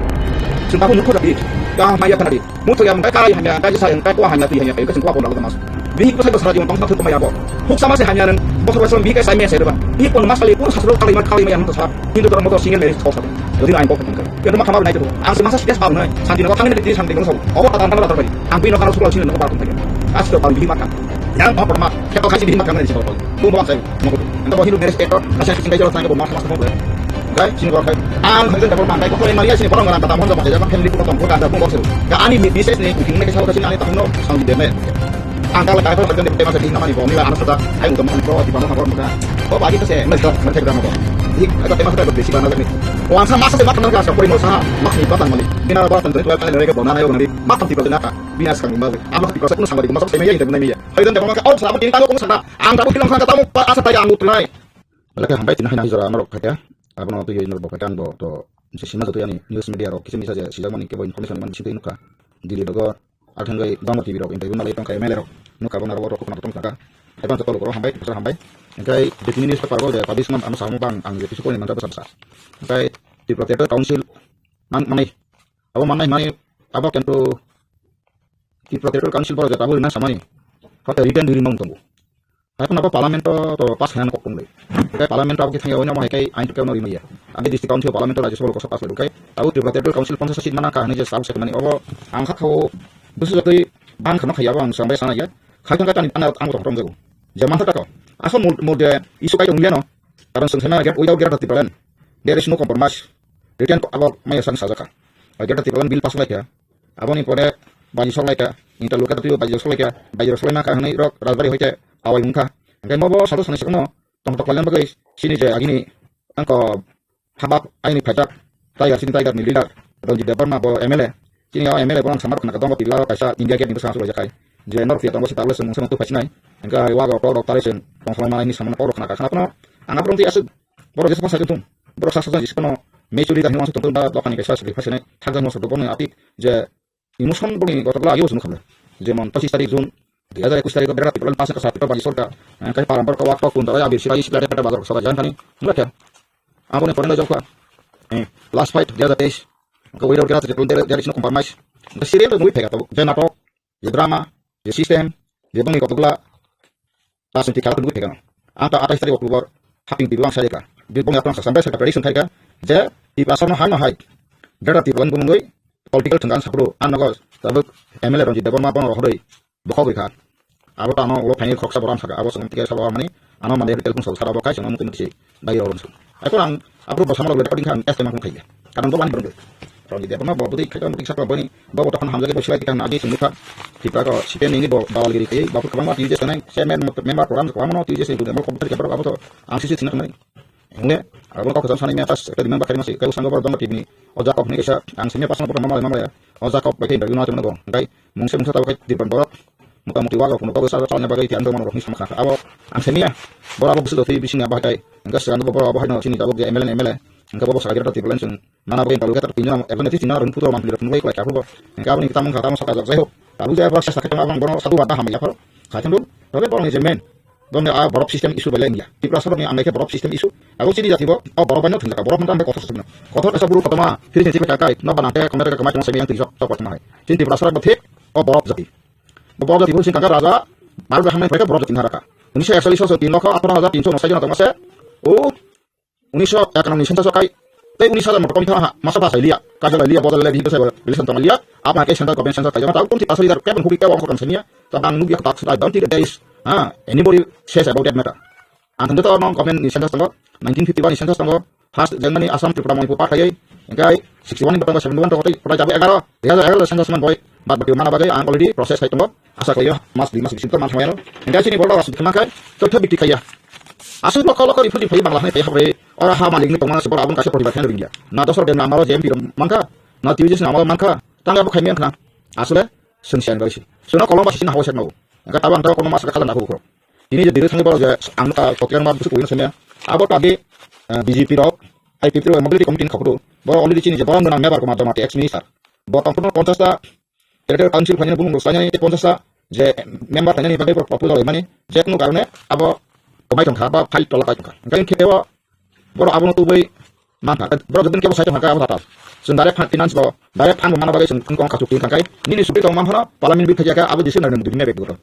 sung tabu murko tadi. Kah maya tadi. Muthung yang kai kai hanya, kai sa yang kai kua hanya ti hanya kai kasing kua pon dalam mas. Bini ko sai ko sara jiwan bangsa ko maya bo. Huk sama se hanya nang, bosok bosok bi kai sai me sai ba. Bi pon mas kali pun sasro kali mat kali maya muthung sa. Hindu dormo to single marriage ko sa. Jadi lain ko kan. Kita mah kamar naik tu. Ang semasa stres bau nai. Santi no thang ni ti santi no so. Awa kata kata kata. Ang bi no kana sukla sini no ba kun. Asli to bang bi mata. Yang apa pernah. Kaya kau kasih bi mata kan ni sih. Bung bang sai. Anda bahinu beres eto, nasi sing kaisa tanya ko mas mas ko. Dai, sini ko kai. Ang khajang dapat mandai ko ko Maria sini borong ngarang kata mon jama jaga family ko tong ko kanda bung bokse. Ka ani mi bises ni kuting ne kaisa kasi ani tangno sang di deme. Ang kala kai ko khajang de tema sa di namani bo mi la ana sa. Ai ko mon ko di bang ko ko. Ko bagi to se mes dok mer thek dam ko. Di ka tema sa besi bana ni. Wan sa mas se mat na ka sa ko mo sa. Mas ni patang mali. Bina ba tan tan ko ka le ko na na yo na di. Mat ti ko na ka. Bina sa ni ma. Ama ti ko sa ko sa ma di ko ma sa se me ya ni de na mi ya. Khajang de ko ma ka au sa ma di ta ko sa. Ang ta ko kilong sa ka ta mo pa asa ta ya ang utnai. Belai khe hambai tini haino hai jora norok phaikha. Abono twiwi norok bo phaikha, ang bo to je sima jotoi ani news media rok kisa misa je sijakmani kebo information man bisingtwi nukha. Delhi rogo athangwi Dongma T V rok interview nalai tongkha M L A rok. Nukha bo narok rok khna tongkha. Advance tolo koro hambai, bwswk hambai. Engkai je tini news paper bo je publish man ano samung bang ang je kisu koni manjak bwsa bwsa. Engkai Tripura Territorial Council man manai. Abo manai mani abo kintu Tripura Territorial Council bo je tabuk rinang samani. Hote written rimang tongo. Hai phano bo parliament o to pass khaina kok tonglai. Kai parliament o aboni thangya oino mo hai kai ain tukya no rimaya. Ang district council parliament o Rajya Sabha o kosa pass lai kai. Tabo Tripura Territorial Council ponchash seat mana ka hinwi je sabo se mani obo ang kha khao busu jatwi ban khano khaya bo ang sambai sana ya. Khai thang ka tani ana ang tong tong jago. Je mantha ka to. Asol mul mul de isu kai tong liano. Karon sung sana get without Greater Tipraland. There is no compromise. Written ko abo maya sang sajaka. Greater Tipraland bill pass lai kha. Aboni pore baji sok lai kha, interlocutor twibo baji sok lai kha, baji sok lai ma kha hinwi rok Rajbari hoite awai wng kha. Hingke mo bo sato sanai sikno tongthok laina bagwi sini je agini angko habak aini phaijak Tiger, sini Tiger ni leader Ranjit Debbarma bo M L A. Sini o M L A bo ang samar khna ka dongo tibla kaisa India gate ni bwskango sulai jakai. Je nor phiya tongo se tabla se mungsa mung tu phaisinai. Hingke wago kok rok tare se tongthok lai manai ni samano kok rok khna ka khna phano ang aphuru twi aswk borok jesa phasa thung. Borok sa sa jani sikno mechuri jani wansuk tongthok da dokani kaisa sri phaisinai thakjak mosok dokoni atik je emotion boni gotokla ageo chwng khamle. Jemon pochis tarik June dui hajar ekush tarik o berat Tipraland pass wngkha sa Tripura Rajya Sorkar, eh, kai param borok wak tok kun darai abir sibai sikla repeta bazar soka jan thani. Wngkha khe. Aboni pore no jokha. Eh, last fight dui hajar teis. Ko wiro kira Tipraland dere dere sino compromise. Ko serial to nui phega to je natok, je drama, je system, je boni gotokla Rajniti khela phunugwi phaikha. Ang ta atais tarik October haping twi bwlang sai kha. Bini bongni aphang sa sambai sa prediction khaikha je Tiprasano hai no hai Greater Tipraland bumungwi political thwngkang saphuru ang nogo tabuk M L A Ranjit Debbarma bono rohorwi bokhogwi kha. Abo tamo ulo phaini khoroksa borom saka abo chwng tike sabo mani ano mande hotel phung sal sara bo kai chwng mukti mukti se bai rw rw. Aiko ang aphuru bo samalo recording kha ang S T M khaiya. Karon bo wani borok. Roni de bono bo budi khaito budi sakla boni bo bo tokon hamjak bo silai tikang nagi sumukha. Tipra ko sipen nini bo dawal giri kai bo kwbangma T J S nai chairman member program ko amono T J S ni budemo ko butri borok abo to ang sisi sina nai. Hune abo ko khajam sani me tas ekta diman bakhari masi kai sango bo dong tibni o Jakob ni kaisa ang sini pasang bo mama mama ya. O Jakob bai kai interview na tong bo. Kai mungse mungse tabo kai dipan borok. Motamuti wago phunukgo bwsa chalna bagwi tiyan rwmani rokni samakha. Abo ang semiya. Boro abo bwswk twi bisingni abo hai tai. Hwnkhe swkangbo boro abo haino chini tabuk je M L A ni M L A. Hwnkhe bo bwsakha Greater Tipraland chwng nana bagwi interview khe tini M L A ni tini rwng phutro manpli rok phunukgwi kwlai kha phuru. Hwnkhe aboni tamung kha tamo sakha jak jai hok. Tabuk je borok chesta khe tongma abang bono sadu wata hamya pharo. Khaithang rw. Tobe borokni je main. Boni a borok system issue belai wngya. Tiprasa rokni ang naikhe borok system issue. Abo chini jati bo, o borok bai no thwngjak, borok hwnta ang kothor sa thwngno. Kothor kaisa buru kotorma, phiri se kai kai, no ba nangte kamera kamai tong semi yang twi sok, sok kotorma hai. Chini Tiprasa rok bo thik, o borok jati. Bo borok jati bo sing kangka raja, Bharat bai hamnai phaikha borok jati nharaka. Unisho ekchallis so tin lokho atharo hajar tinso unsai jona tongma se. O unisho ekananni census o kai, tei unis hajar motor kami thang ha, masa ba sai liya, kaja lai liya, bojal lai liya, hindu sai relation tong liya, apa ke central government census kaijama, tau twenty percent leader, kebang hubi kebang hubi sania, ta bang nugya tak sudai, don't think there is, ha, anybody says about that matter. Ang thangde to no government ni census tongo, nineteen fifty-one ni census tongo, first Germany, Assam, Tripura, Manipur, part khai, engkai sixty-one ni tongo, seventy-one tongo, tei pura jabe egaro, dui hajar egaro census man boy, bad baki mana bagwi ang already process khai tongo. Asa khlaio, mas dui mas bisingo man thangmano. Hingke chini borok rok aswk thangma khe, totha bikti khaiya. Aswk lokho lokho rifrwi phai bangla hai phai habre. Ora ha malik ni tongma se borok aboni kaisa protibad khaina ringya. Na dosor de na amaro J M P rok mankha, na T V J S na amaro mankha. Tang abo khaimya khna. Aswle, sengsian bai si. Suno kolom ba sisina hawa sekno. Engka tabang tabang kolom asa khadan dahu ko. Tini je dire thangni borok je ang ta kotiang ma busu kuino semya. Abo tabi, eh, B J P rok, I P P rok, mobility committee ni khokro. Borok already chini je borok nang member ko ma joma te ex minister. Bo tongphuru ponchas ta Electoral Council phainani bumung rwchlainani tei ponchas ta je member phainani bagwi borok proposal rwmani je kunu karone abo kwbai tongkha ba file tola pai tongkha. Hwnkhe khe o borok abono tubui mankha. Borok jotono kebo sai tongkha abo tatal. Chwng direct fund finance bo, direct fund bo mana bagwi chwng wngkha chukti wngkha khe nini chukti tong manphano parliament bi phaikha khe abo jisuk narwkni muduni mebek dugo.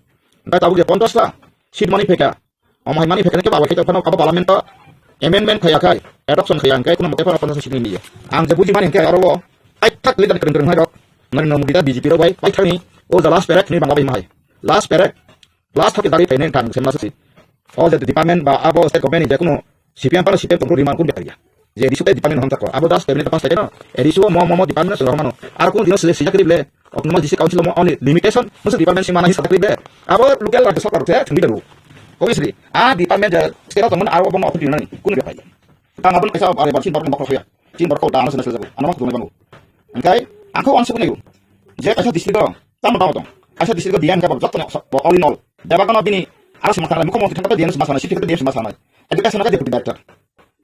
Hwnkhe tabuk je ponchas ta seat mani phaikha, omo hai mani phaikha khe abo khe phano abo parliament o amendment khaiya khai, adoption khaiya hwnkhe kuno mote phano ponchas seat ni liya. Ang je buji mani hwnkhe aro o aithak leader kwrwng kwrwng hai rok, Narendra Modi da B J P rok bai paithakni o ja last period ni bangla bai mahai. Last period, last thok dari paine thang semna sisi. O je department ba abo state government ni je kuno C P M phano C P M tongro rima kun betariya. Je A D C o department hom chakwa. Abo das cabinet pass thaikhe no. A D C o mo mo mo department se romano. Ar kun dino sile sijak rible. Autonomous District Council mo only limitation. Musu department sima nahi sadak rible. Abo local rajya sarkar se thangbi daru. Obviously, a department je state tongmani aro bono authority nani. Kun bepai. Tang abon kaisa are bar chin bar bokol khoya. Chin bar ko dana sena sela jago. Ano mas dunai bango. Engkai, angko onse kunayo. Je kaisa district o, tamo tamo tong. Kaisa district o D M ke bo jotto no, all in all. Deba kono bini, aro sima thangna, mukho mukho thangna D M sima thangna, city D M sima thangna. Education ka deputy director.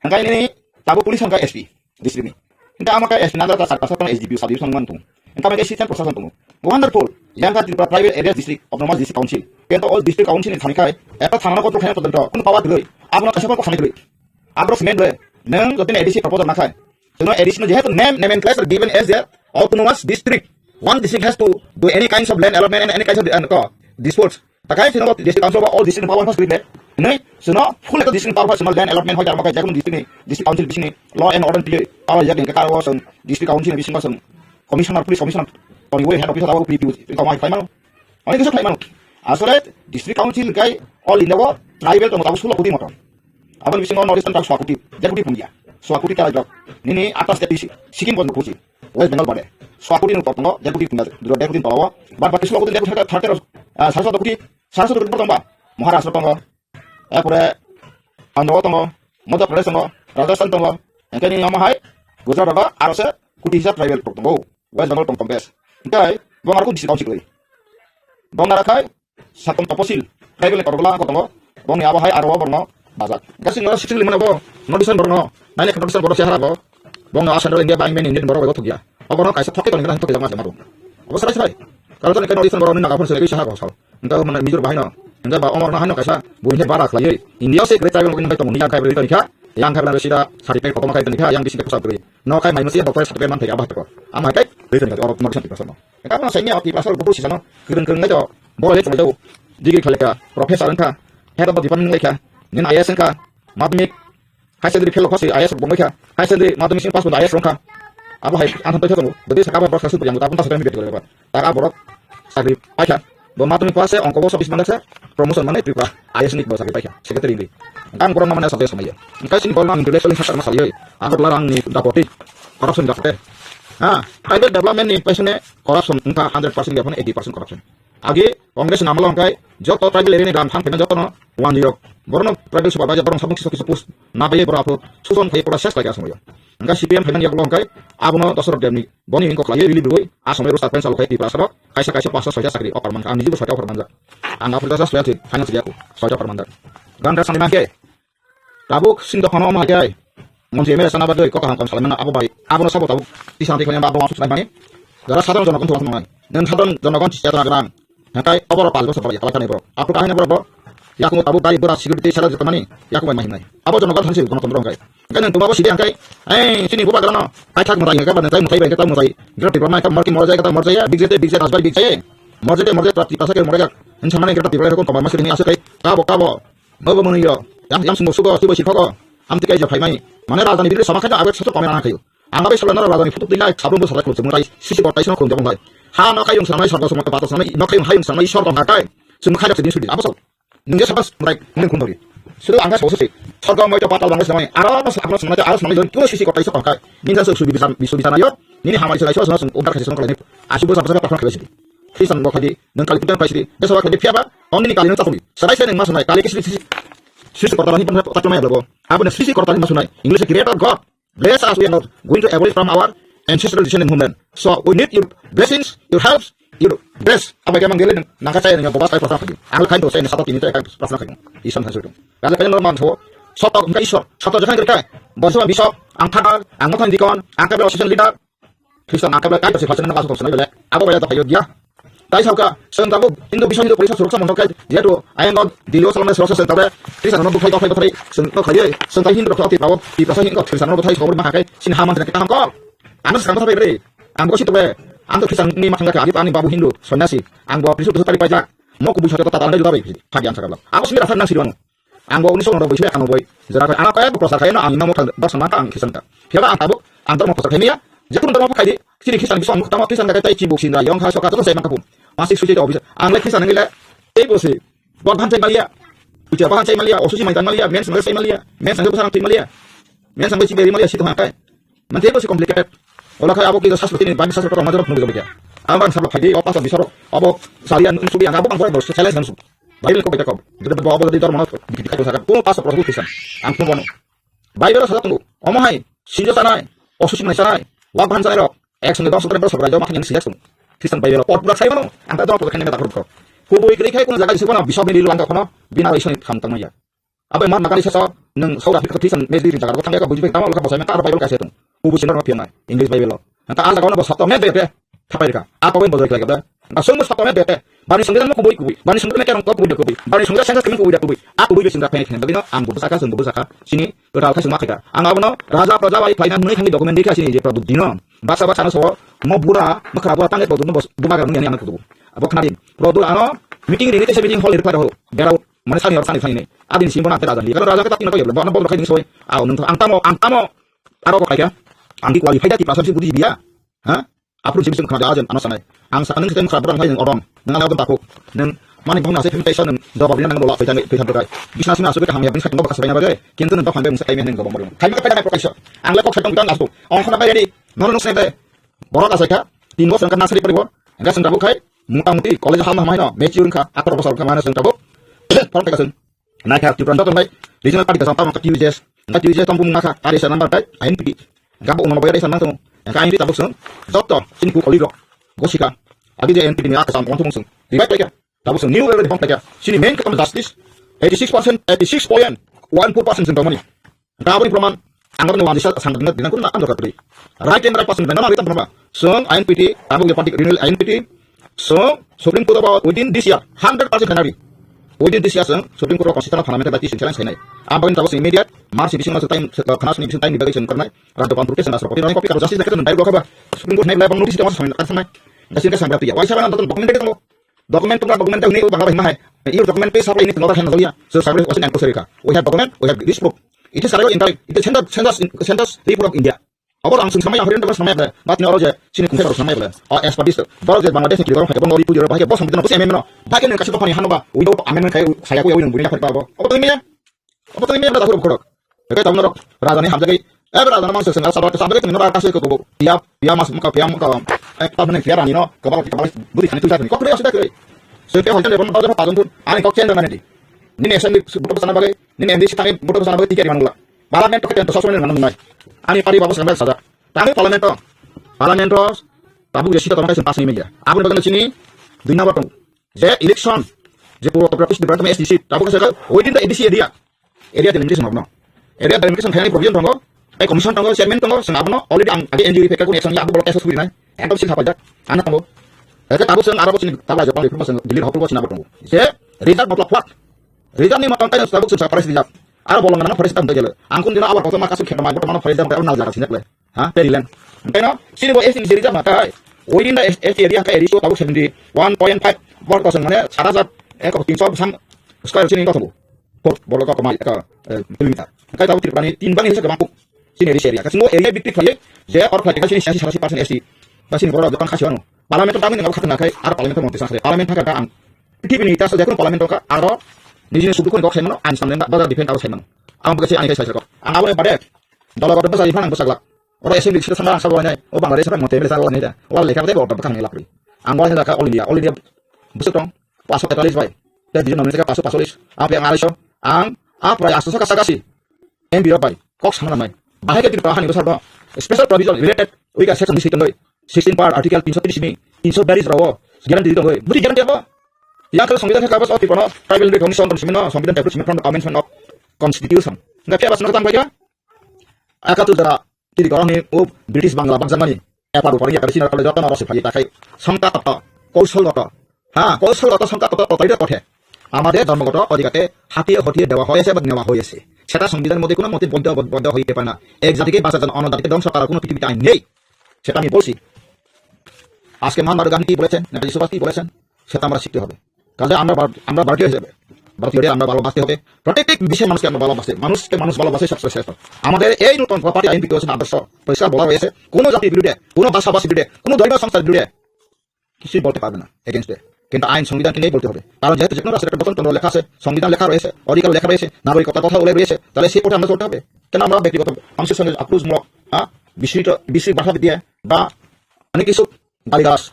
Hingke nini tabuk police hingke S P district ni. Hingke amo khe S P nang ta sar pasar tong S D P o sub division man tong. Hingke amo khe assistant professor tong. Wonderful. Yang ka Tripura private area district, autonomous district council. Kento o district council ni thani kai, eta thana ko to khaina todonto, kun power tului. Abono kaisa ko khani tului. Abro cement le. Nang jotin A D C proposal na khai. Jono A D C no jehetu name, name and class are given as a autonomous district. One district has to do any kinds of land allotment and any kinds of, uh, disputes. Takai sino district council ba all district power first le. Nei, sino full district power first land allotment hoi jarma kai jagun district ni, district council bisini law and order piye. Power jagun ke karo song district council bising song commissioner, police commissioner, tori we head officer abo P P U, kau mai khai mano. Ani kisa khai mano. Asole district council kai all India wo tribal tong tabu sulo kuti motor. Aboni bisingo North Eastern tak swakuti, deputy pungia. Swakuti kala jok. Nini atas deputy Sikkim pon kuchi. West Bengal bade. Swakuti nu tongo deputy pungia. Duro deputy tolo. Bar bati sulo kuti deputy thirty, ah, sarso kuti, sarso kuti tongo ba. Maharashtra tongo. Epore Andhra tongo. Madhya Pradesh tongo. Rajasthan tongo. Engkani ama hai Gujarat tongo. Aro se kuti hisab tribal tongo. West Bengal tong tong bes. Engkai bong arku district council koi. Bong narakai Satom toposil, tribal ni kotorgola ang kotongo, bongni abo hai aro borno bajak. Gasing no sixty limana bo, North Eastern borno, nine lakh North Eastern borno sehara bo, bongno a Central India ba Indian, Indian borok bai thokya. Oborno kaisa thokhe tongni thokhe jama jama bo. Obo sarai sarai. Karon to North Eastern borok ni naga phone selai saha ko sal. Engka mana Mizoram bahai no, engka ba omor no hai no kaisa, bo hine bara khlaiwi. India se great tribal bai tongni yang kai bai tongkha, yang kai bai sida certificate kotorma kai tongkha, yang bisi ko sal. No khai mai masi doctor certificate man thai abo hai ko. Ama kai, bai tongkha, oro North Eastern Tripura no. Engka kono saini o Tiprasa rok buku sisano kwrwng kwrwng nai to borok le chwng jago. Degree khlai kha, professor wngkha, head of the department wngkha, nini I A S wngkha, madhyamik, high secondary fail kha se I A S rok wngkha, high secondary madhyamik sing pass I A S wngkha. Abo hai ang thang tongkha tongo. Bwdwi saka bai borok sasu yang ta pun ta sakani beti kore ba. Ta borok sakri paikha. Bo madhyamik pass se ongko bo sabis mandak se promotion mane Tripura I A S ni bo sakri paikha. Secretary ni. Ang borok namane sabis samaya. Engka sini borok nang intellectual sakar ma sabai. Ang larang ni dapoti. Corruption dapoti. Ha, tribal development ni paisene corruption wngkha hundred percent ya phano eighty percent corruption. Agi Congress ni amolo hwnkhe joto tribal area ni gram thang pheno jotono wani rok. Borokno tribal supervisor borok sabuk kisa kisa post na bai borok aphu suson khai pura ses khai asongyo. Hwnkhe C P M phaimani yagulo hwnkhe abono dosrok demni boni wngkok khlaiwi rili brwi asongwi roster pen salo khai Tiprasa rok kaisa kaisa pasta soita chakri offer mankha, ang nijibo soita offer manjak. Ang aphuru jasa soya thik finance ya ko soita offer manjak. Gandra sani mankhe Tabuk sing dophano omo hai khe, montri M L A sana bagwi kok kaham kaham salai mano abo bai, abono sabo tabuk tisana twi khani abo wansuk salai mani. Jara sadharon jonogon thwng thwng nai. Nwng sadharon jonogon chetona gwnang. Hwnkhe oboro pach bosor bai yakalai thani borok. Aphuru kahai borok bo Yakungo tabuk dari bura security sara joto mani, yakungo mai himnai. Abo jonogon thansi gono tondro hingkai. Hingkai nang tuma bo sidi hingkai, eh, chini bubagra no, kaithak mwtai hingkai, kabar mwtai, mwtai bai hingkai, ta mwtai. Gira tipra mai, ta morki morjai, ta morjai, big jete, big jete, asbai big jete. Morjete, morjete, ta tipra sa ke morjai. Hinsa mani gira tipra ko koma masri ni asu kai, kabo, kabo. Bobo mani yo, yang, yang sumo sugo, tibo sikhogo. Am tikai jo phai mai. Mane rajani bini sama khai, abe soto kome rana khayo. Ang abe sala nara rajani phutuk dinai, sabun bo sala khulum, mwtai, sisi bo tai sono khulum jabon lai. Ha no khai yung sanai, sarga somo, pato sanai, no khai yung, hai yung sanai, sor dong hakai. Sum khai rak sedin sudi, abo so. Nungge sabas murai nung khundori. Sudu angka sosu si. Sorgo moito patal bangla sinamai. Aro no sa-, aro sinamai, aro sinamai jon kuro sisi kotai so kongkai. Ninja so subi bisan, bisu bisan ayo. Nini hamari sinai so, so, so, udar khasi so kongkai. Asu bo sabas sabas pakhon khalai sidi. Krisan bo khadi, nung kali putan khalai sidi. Desa ba khadi phiaba, on nini kali nung takumi. Sarai sai nung masunai, kali kisri sisi. Sisi kortara ni pan takumi abo. Abo ne sisi kortara ni masunai. English creator God. Bless us, we are not going to abolish from our ancestral descendant homeland. So we need your blessings, your helps, your bless. Abai kemang gele nang kachai nang boba sai prasna khadi. Ang khai do sai sata tini tai prasna khadi. Isan hasu. Kala kaya normal tho. Soto hingka isor. Soto jakan kerka. Bonso bisop, ang phadar, ang mothan dikon, ang kabel association leader. Kristan ang kabel kai kasi fashion na kasu sanai bele. Abo bele to hayo dia. Tai sauka, sengkabo, Hindu Biswa Hindu Porishad Suroksha Mondol kai, jehetu ayang Delhi o salonai suroksha sengkabe, Tiprasa no bukhai bukhai bukhai, sengkabo khai, sengkai Hindu rok ti pabo, Tiprasa Hindu Tiprasa no bukhai sengkabe mahakai, sini haman sengkai kaham kok. Ano sengkabo sabai bre, ang bosi tobe, ang to Kristan ni mathang ka, ani babu Hindu, sonyasi, ang bo Trisu Trisu tari paja, mo kubu sate to tata anda juda bai, phagi ang sakabla. Abo sini rasa nang siri wano. Ang bo unisho noro boisle ano boi. Jera kai ano kaya bo prosa kaya no ang namo thang bak sama ang khisan ta. Phiya ang tabuk ang dormo prosa kaya. Je kun dormo khai di. Sini khisan bisong tamo khisan kai tai chibuk sinda yong kha soka to sai mangkapum. Masik suci to bisa. Ang le khisan ngile. Ei bosi. Bok han sai malia. Ucha bahan sai malia. Osusi maitan malia. Men sang sai malia. Men sang basang sai malia. Men sang bisi beri malia situ hakai. Mantebo si complicated. Ola khai abo kisa sasro tini bagi sasro kota major phunuk jomikya. Abang sablo khai di opa sa bisoro. Abo salian subi ang abo bang bor challenge nang su. Bible ko beta ko. Dede bo abo di dormo no dikit dikit saka. Ko pas pro Christian. Ang ko bono. Bible sa tungu. Omo hai sinjo sanai. Osusi mai sanai. Wak ban sanai rok. Ek sange dos sotro sotro jom akhni siya tung. Christian Bible pot pura sai mano. Ang ta dormo khai ne ta ko. Ko boi kri khai ko jaga jisi kono bisok ni lilu ang kono. Bina isoni tham tang ya. Abo ma makani sasa nung saura phikha phisan mejdi ri jaga thangya ka buji phikha tamo lokha bosai ma tar Bible kaise tung. Kubu sinar ma phiya mai English Bible lo. Anta a jaga no bo sato me bete thapai ka. A ko bo bojai ka da. Ba sung sato me bete. Bani sung mo kubui kubui. Bani sung me kerong ko kubui kubui. Bani sung sensa kemi kubui kubui. A kubui be sung phai khen bagino ang bu saka sung bu saka. Sini rau kha sung ma kha. Ang abono raja praja bai khlaina nui thangni document dikha sini je prabu dino. Basa basa no so mo bura makra bura tange bodu no bos bumaga nui ani anak kudu. Abo khna din. Produ ano meeting ri ri te se meeting hall ri phai ro. Berau Mane sani or sani sani ne. Adin simbo na te raja ni. Kalo raja ke tati na ko yeblo. Bana boblo khai ding soi. Aw nung ang tamo ang tamo. Aro ko khai kya. Ang di qualify da ti prasam si budi biya. Ha? Apru jibis khana ajen ano sanai. Ang sa nung sitem khana bang khai nung orom. Nung ano tapuk. Nung mani bong na se phim taisa nung. Doba bina nung bola phai tang phai tang kai. Bisna sina asuk ke hamya bin sa tong ba sa baina ba. Kintu nung ba phan ba mung sa kai men nung doba mori. Khai ma ka pai da kai prokaiso. Ang le kok sa tong tang asuk. Ong khana bai ready. Nono nung sene. Borok asai kha, tin bosor wngkha nursery poribo, hingkhe chwng tabuk khai, mota moti college o halma hamai no mature wngkha, atharo bosor wngkha mane chwng tabuk, form paikha chwng. Naikha Tripura joto bai regional party kaisa tamo wngkha T U J S, hingkhe T U J S tamo wngkha R S A number bai I N P T, gabo unono bai R S A nang tongo, hingkhe I N P T tabuk chwng joto chini ku college rok gosika, agi je N P T ni akha sam wngthung chwng, revive paikha. Tabuk chwng new era ni bong paikha. Chini main khe tamo justice, eighty six percent, eighty six point one four percent chwng tongmani. Hwnkhe aboni proman ang aboni wani sa sangna dinang kurna ang dorkar twi. Right and right person benda ma ritam proman. Chwng I N P T, tabuk je party renewal I N P T, chwng Supreme Court o within this year, hundred percent khenari. Within this year chwng Supreme Court o constitutional fundamental rights chwng challenge khainai. Aboni tabuk chwng immediate March bising no chwng time, khana sini bising time ni bagwi chwng karnai. Rajya Bhavan protest chwng asro. Rani copy karo justice lekha chwng direct rokha ba. Supreme Court nai lai bang notice tamo sanai. Justice khe sanai. Waisa bana document tamo. Document tongkha, document tongni bangla bai ma hai. Iyo document twi saplai ni tongkha khe nangya. So saplai wasin ang kosari kha. We have document, we have this proof. It is survival in, it is census, census, census report of India. Abo ang sung samai ang horian samai ba. Bat ni oro je sini kungsa samai ba. O as per this. Boro je Bangladesh ni kiri boro hai boro nori puji ro bahai bo samjana bo amendment no. Bahai ni kasu pani hanu ba. Without amendment khai saya ko yang buni na ba. Abo to ni ya. Obo twi miyam da khurub khuruk. Eke tong norok raja ni hamjagwi. Ebe raja no mangsa sengara sabra sabra twi norok kasi ko kubu. Pia pia mas muka pia muka. Eh, ta mane pia rani no kabal kabal budi khani tuja khani. Kok kre asida kre. Sengke hoitan de bon bajar pa jong tun. Ani kok chen mane di. Nini assembly buto sana bagai. Nini M D C tani buto sana bagai tiket manula. Parliament to keten to sasone manung nai. Ani pari babu sana saja. Tani parliament to. Parliament to. Tabu je sita tong kai sen pas ni media. Abun bagai sini. Duina batong. Je election, je puro to practice department S D C, tabuk se within the A D C area, area delimitation hokno. Area delimitation khainani provision tongo, tei commission tongo, chairman tongo, sing abono already ang age N G O ri phekha kuni action ya abu bolok S S kuri nai, ekdom sil thapajak, ana tongo. Eke tabuk sing arabo sini tabla jokon ri phuma sing Delhi hokro sini abo tongo. Je result matlab what? Reserve ni motom taino tabuk chwng sa forest reserve. Aro bolong nang forest tam gele. Ang kun dino abar kotor ma kasu kheno mai boto mano forest reserve aro nal jaga sinakle. Ha, Periland. Taino sini bo S T ni reserve ma kai. Within the S T area ka area tabuk seventy one point five bor kosong mane sat hajar ek tinsho sam square sini to thabu. Bor bor ko mai ka kilometer. Kai tabuk Tripura ni tin bani hisab bangku. Sini area area. Kasingo area big big khlai je or khlai ka sini siyasi sarasi percent S T. Ba sini bor jotang khasi ano. Parliament tamni ngabo khatna khai ar parliament monti sa khai. Parliament thaka ang. Pithibini ita sa jekun parliament ka aro nijini sudukun kok saimano ang samne ba defend aro saimano. Ang bwkha se ani kai sai ko. Ang abo bade. Dolo goto bwsa iphang ang bwsa glak. Oro assembly sita sanga ang sabo nai. O Bangladesh sa monti bele sa nai da. Wal lekha bade bo bwkha nai lapri. Ang wal lekha all India, all India. Bwsa tong. Paso tetallis bai. Te dijon nominate ka paso pasolis. Ang pe ang ariso. Ang a prai aso saka sakasi. M P rok bai kok sama nai. Bahai ke Tripura hani bwsarbo special provision related with a section sixteen doi, sixteen part article tinsho tris ni, tinsho bialis rao guarantee dong doi. Budi guarantee abo. Yang khe songbidhan khe kagoz o Tripura no tribal recognition dong simi no songbidhan tebuk simi from the commencement of constitution. Enggak khe bas no tang bai ya. Aka tu jara tiri korang ni u British Bangla bak jangani. Epar upor ya kari sinar kole joto no rasi phagi takai. Songta koto, কৌশলগত, হ্যাঁ, কৌশলগত সংখ্যা কত প্রতারিত পথে আমাদের ধর্মগত অধিকারকে হাতিয়ে হতিয়ে দেওয়া হয়েছে বা নেওয়া হয়েছে, সেটা সংবিধানের মধ্যে কোনো মতে বৈধ, বৈধ হইতে পারে না। এক জাতিকে বাঁচার জন্য অন্য জাতিকে ধ্বংস করার কোনো পৃথিবীতে আইন নেই, সেটা আমি বলছি। আজকে মহান মানব গান্ধী কি বলেছেন, নেতাজি সুভাষ কি বলেছেন, সেটা আমরা শিখতে হবে। কাজে আমরা ভার-, আমরা ভারতীয় হিসেবে, ভারতীয়দের আমরা ভালোবাসতে হবে। প্রত্যেক বিশ্বের মানুষকে আমরা ভালোবাসতে, মানুষকে মানুষ ভালোবাসে সবচেয়ে শ্রেষ্ঠ। আমাদের এই নতুন প্রপার্টি আইন বিক্রি হচ্ছে আদর্শ পরিষ্কার বলা রয়েছে, কোনো জাতির বিরুদ্ধে, কোনো ভাষাভাষীর বিরুদ্ধে, কোনো ধর্মীয় সংস্থার বিরুদ্ধে কিছুই বলতে পারবে না এগেনস্টে। কিন্তু আইন সংবিধানকে নিয়েই বলতে হবে, কারণ যেহেতু যে কোনো রাষ্ট্রের একটা গঠনতন্ত্র লেখা আছে, সংবিধান লেখা রয়েছে, অধিকার লেখা রয়েছে, নাগরিকতার কথা উল্লেখ রয়েছে, তাহলে সেই পথে আমরা চলতে হবে। কেন আমরা ব্যক্তিগত মানুষের সঙ্গে আক্রোশমূলক, হ্যাঁ, বিস্তৃত, বিস্তৃত ভাষা দিয়ে বা অনেক কিছু গালিগালাজ,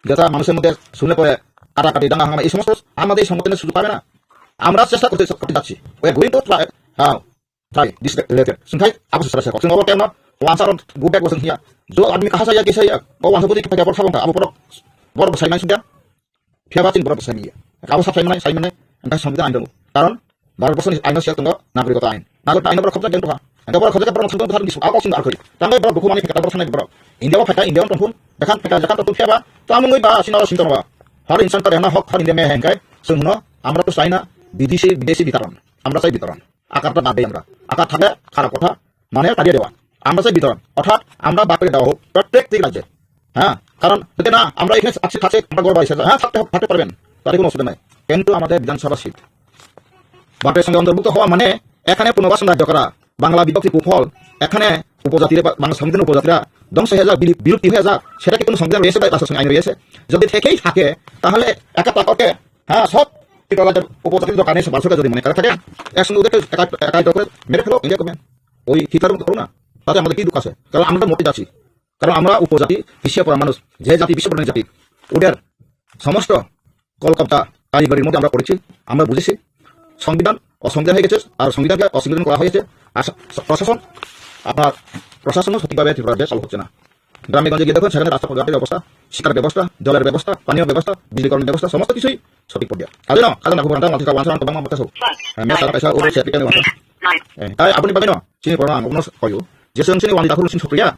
যেটা মানুষের মধ্যে শুনলে পরে কাটাকাটি, দাঙ্গা হাঙ্গামা, এই সমস্ত আমাদের এই সংগঠনের সুযোগ পাবে না। আমরা চেষ্টা করতে, করতে যাচ্ছি। We are going to try, হ্যাঁ, try this letter. Sungthai, apa susah saya. Sungthai, apa? Wansa ron, go back, wasn't here. Jo admi kaha saya, kisa ya. Oh, wansa putih kita por sabong, apa porok, porok besai main sudah. Phiya ba chini borok bwsai ya. Abo sa phaimani, sai mani, engkha samjak ang tongo. Karon, Bharat borso ni aino siyak tongo, nagrikota ain. Nagrikota aino borok khobjak jeng tongkha. Engkha borok khobjak borok thangtong bwthar bisu, abo sing arkhoi. Tangbai borok dukhumani phekata borok sanai borok. India o phaikha, India o tongthun, bekhan phaikha, jakan tongthun phiya ba, tamo wngwi ba, sino sing tongwa. Har insan ka rehna hok, har India mein hai engkai, chwng hwno, amra to China, bidesi, bidesi bitaran. Amra chai bitaran. আকারটা বাদ দেই আমরা। আকার থাকে খারাপ কথা, মানে তাড়িয়ে দেওয়া। আমরা চাই বিতরণ, অর্থাৎ আমরা ভাগ করে দেওয়া হোক প্রত্যেকটি রাজ্যে। হ্যাঁ, কারণ যদি না আমরা এখানে আছি, থাকছে, আমরা গর্ব আছে, হ্যাঁ, থাকতে হবে, থাকতে পারবেন, তাতে কোনো অসুবিধা নাই। কিন্তু আমাদের বিধানসভা সিট ভারতের সঙ্গে অন্তর্ভুক্ত হওয়া মানে এখানে পুনর্বাসন রাজ্য করা, বাংলা বিভক্তি কুফল, এখানে উপজাতিরা বা বাংলা সংবিধানের উপজাতিরা ধ্বংস হয়ে যাক, বিলু-, বিলুপ্তি হয়ে যাক, সেটা কি কোনো সংবিধান রয়েছে বা রাষ্ট্র সঙ্গে আইন রয়েছে? যদি থেকেই থাকে, তাহলে একা তাকে হ্যাঁ, সব ত্রিপুরা রাজ্যের উপজাতির দরকার নেই, সে ভারতকে যদি মনে করে থাকে, একসঙ্গে ওদেরকে একা-, একাগ্র করে মেরে ফেলো, ইন্ডিয়া করবে। ওই হিটলারের মতো করো না, তাতে আমাদের কি দুঃখ আছে? কারণ আমরা মরতে যাচ্ছি, কারণ আমরা উপজাতি, পিছিয়ে পড়া মানুষ, যে জাতি পিছিয়ে পড়া জাতি, ওদের সমস্ত কলকব্জা কারিগরির মধ্যে আমরা পড়েছি, আমরা বুঝেছি। সংবিধান অসংবিধান হয়ে গেছে, আর সংবিধানকে অসংবিধান করা হয়েছে। আর স-, প্রশাসন, আপনার প্রশাসনও সঠিকভাবে ত্রিপুরা রাজ্যে চালু হচ্ছে না। গ্রামে গঞ্জে গিয়ে দেখুন, সেখানে রাস্তাঘাটের অবস্থা, শিক্ষার ব্যবস্থা, জলের ব্যবস্থা, পানীয় ব্যবস্থা, বিদ্যুৎকরণের ব্যবস্থা, সমস্ত কিছুই সঠিক পর্যায়ে। কাজে না, কাজে না, খুব রান্না, মাথা খাওয়া, রান্না, মাথা খাওয়া। হ্যাঁ, মেয়ে সারা পয়সা ওর সে পিটানো আছে। হ্যাঁ, তাই আপনি পাবেন না, চিনি পড়ো না, কোনো কইও। যে সঙ্গে চিনি ওয়ানি দাখুল চিনি সক্রিয়া।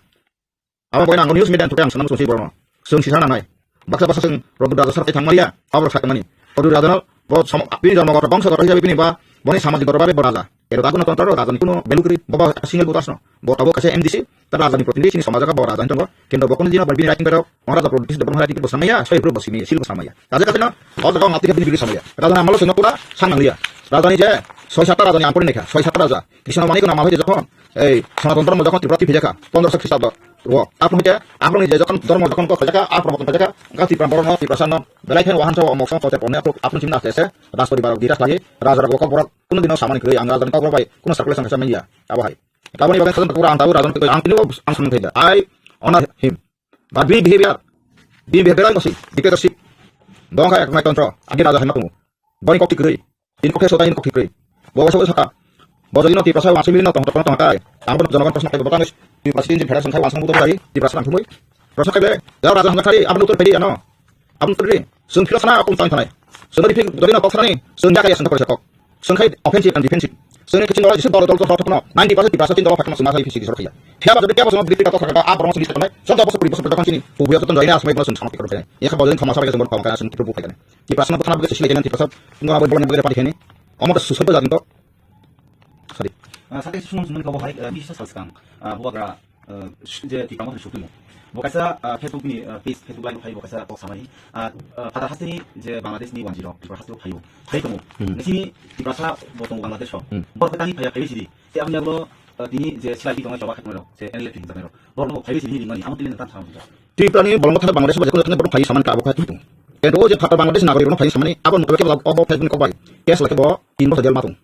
Abo boina ang news media thukhe ang sanang songsi borno. Song sisa nangnai. Baksa baksa song Raghu Raja sartai thangmaliya. Abo sakmani. Raghu Raja no bo som-, bini jormo goto bongso goto hisabe bini ba boni samajik goto babe bo raja. Ero dagu no tontor raja ni kuno belukri bo ba single butas no. Bo tabo kaise M D C ta raja ni protinidhi sini samajaka bo raja ni tongo. Kintu bo kuno dino bini writing berok Maharaja Pradyut Dev Bharma Rati bo samaya, sai bro bo simi, sil bo samaya. Kaje kaje no, o jaga ngati bini bini samaya. Raja na malo sino pura sang nangliya. Raja ni je, soi sata raja ni ampori nekha, soi sata raja. Kisana mani ko nama hoye jokhon, ei, Sanatan dhormo jokhon Tripura ti phijaka, pondroso Khristabo. Wo, apno hoye, apno ni je jokhon dhormo jokhon ko phijaka, apno hoye phijaka, ga Tripura borok no, Tripura san no, belai khen wahan sa omok song kote pone apno, apno chimna ase, das poribar gitas lagi, raja rok ko borok, kuno dino samani kri, ang raja ni kok bai, kuno circulation kasa manya, abo hai. Kaboni bagai khajam pura ang tabu raja ni kok ang tini ang samang thai da. I honor him. But bini behavior, bini behavior ang kosi, dictatorship. Dong kha ek nai tontro, agi raja hai ma kuno. Boni kok ti kri, ini kok he sota ini kok ti kri. Bo wasa wasa kha. Bo jodi no Tiprasa wansuk mili no tong tong tong kai. Ang bo jonogon prosno kai bo tang Tiprasa tin din federation khai wansuk buto bai Tiprasa nang thumui. Prosno kai le, ya raja hangka thari, abang utur pedi ano. Abang utur ri, sung philo sana akong tang thanai. Sung di phil jodi no kok sana ni, sung ya kaya sung kok kok. Sung khai offensive and defensive. Sung ni kichin dolo jisi dolo dolo dolo dolo no, ninety percent Tiprasa tin dolo phakma sung ma khai phisi gisor khaya. Phiya ba jodi kebo sung bikri ka tok khaka, a borong sung gisor nai. Sung dolo sung puri sung dolo sini, pubuya to ton jai na asmai bono sung sama pikor khai. Ya kha bo jodi khoma sabai sung bor khoma kana sung tru bu khai kana. Tiprasa no bwkhana bwkha sisi lai kena Tiprasa no abo bolong bwkha pathi khaini. Omo ta susai ba jani to. Sorry. Ah, sate sung sung ko hai, ah, bisa sal skang. Ah, bubagra, ah, su-, je Tipra Motha sukti mo. Bo kaisa, ah, Facebook ni, ah, page, Facebook live hai bo kaisa kok samai. Ah, ah, pada hasteni je Bangladesh ni wanjiro, Tipra hasteo phaio. Phai tongo. Hmm. Nisi Tiprasa bo tongo Bangladesh ho. Hmm. Bor khe tani phaya phai sidi. Te ang yago, ah, tini je silai tongo choba khatmero, je N L F ni hinjamero. Bor no phai sidi ni mani, ang tini tan sam. Tripura ni bolong thana Bangladesh ba jekon thana borok phai saman ka abo kha tu. Kento je phatar Bangladesh nagori borok phai samani abo no kebo obo Facebook ni kok bai. Case lake bo tin bosor jel matung.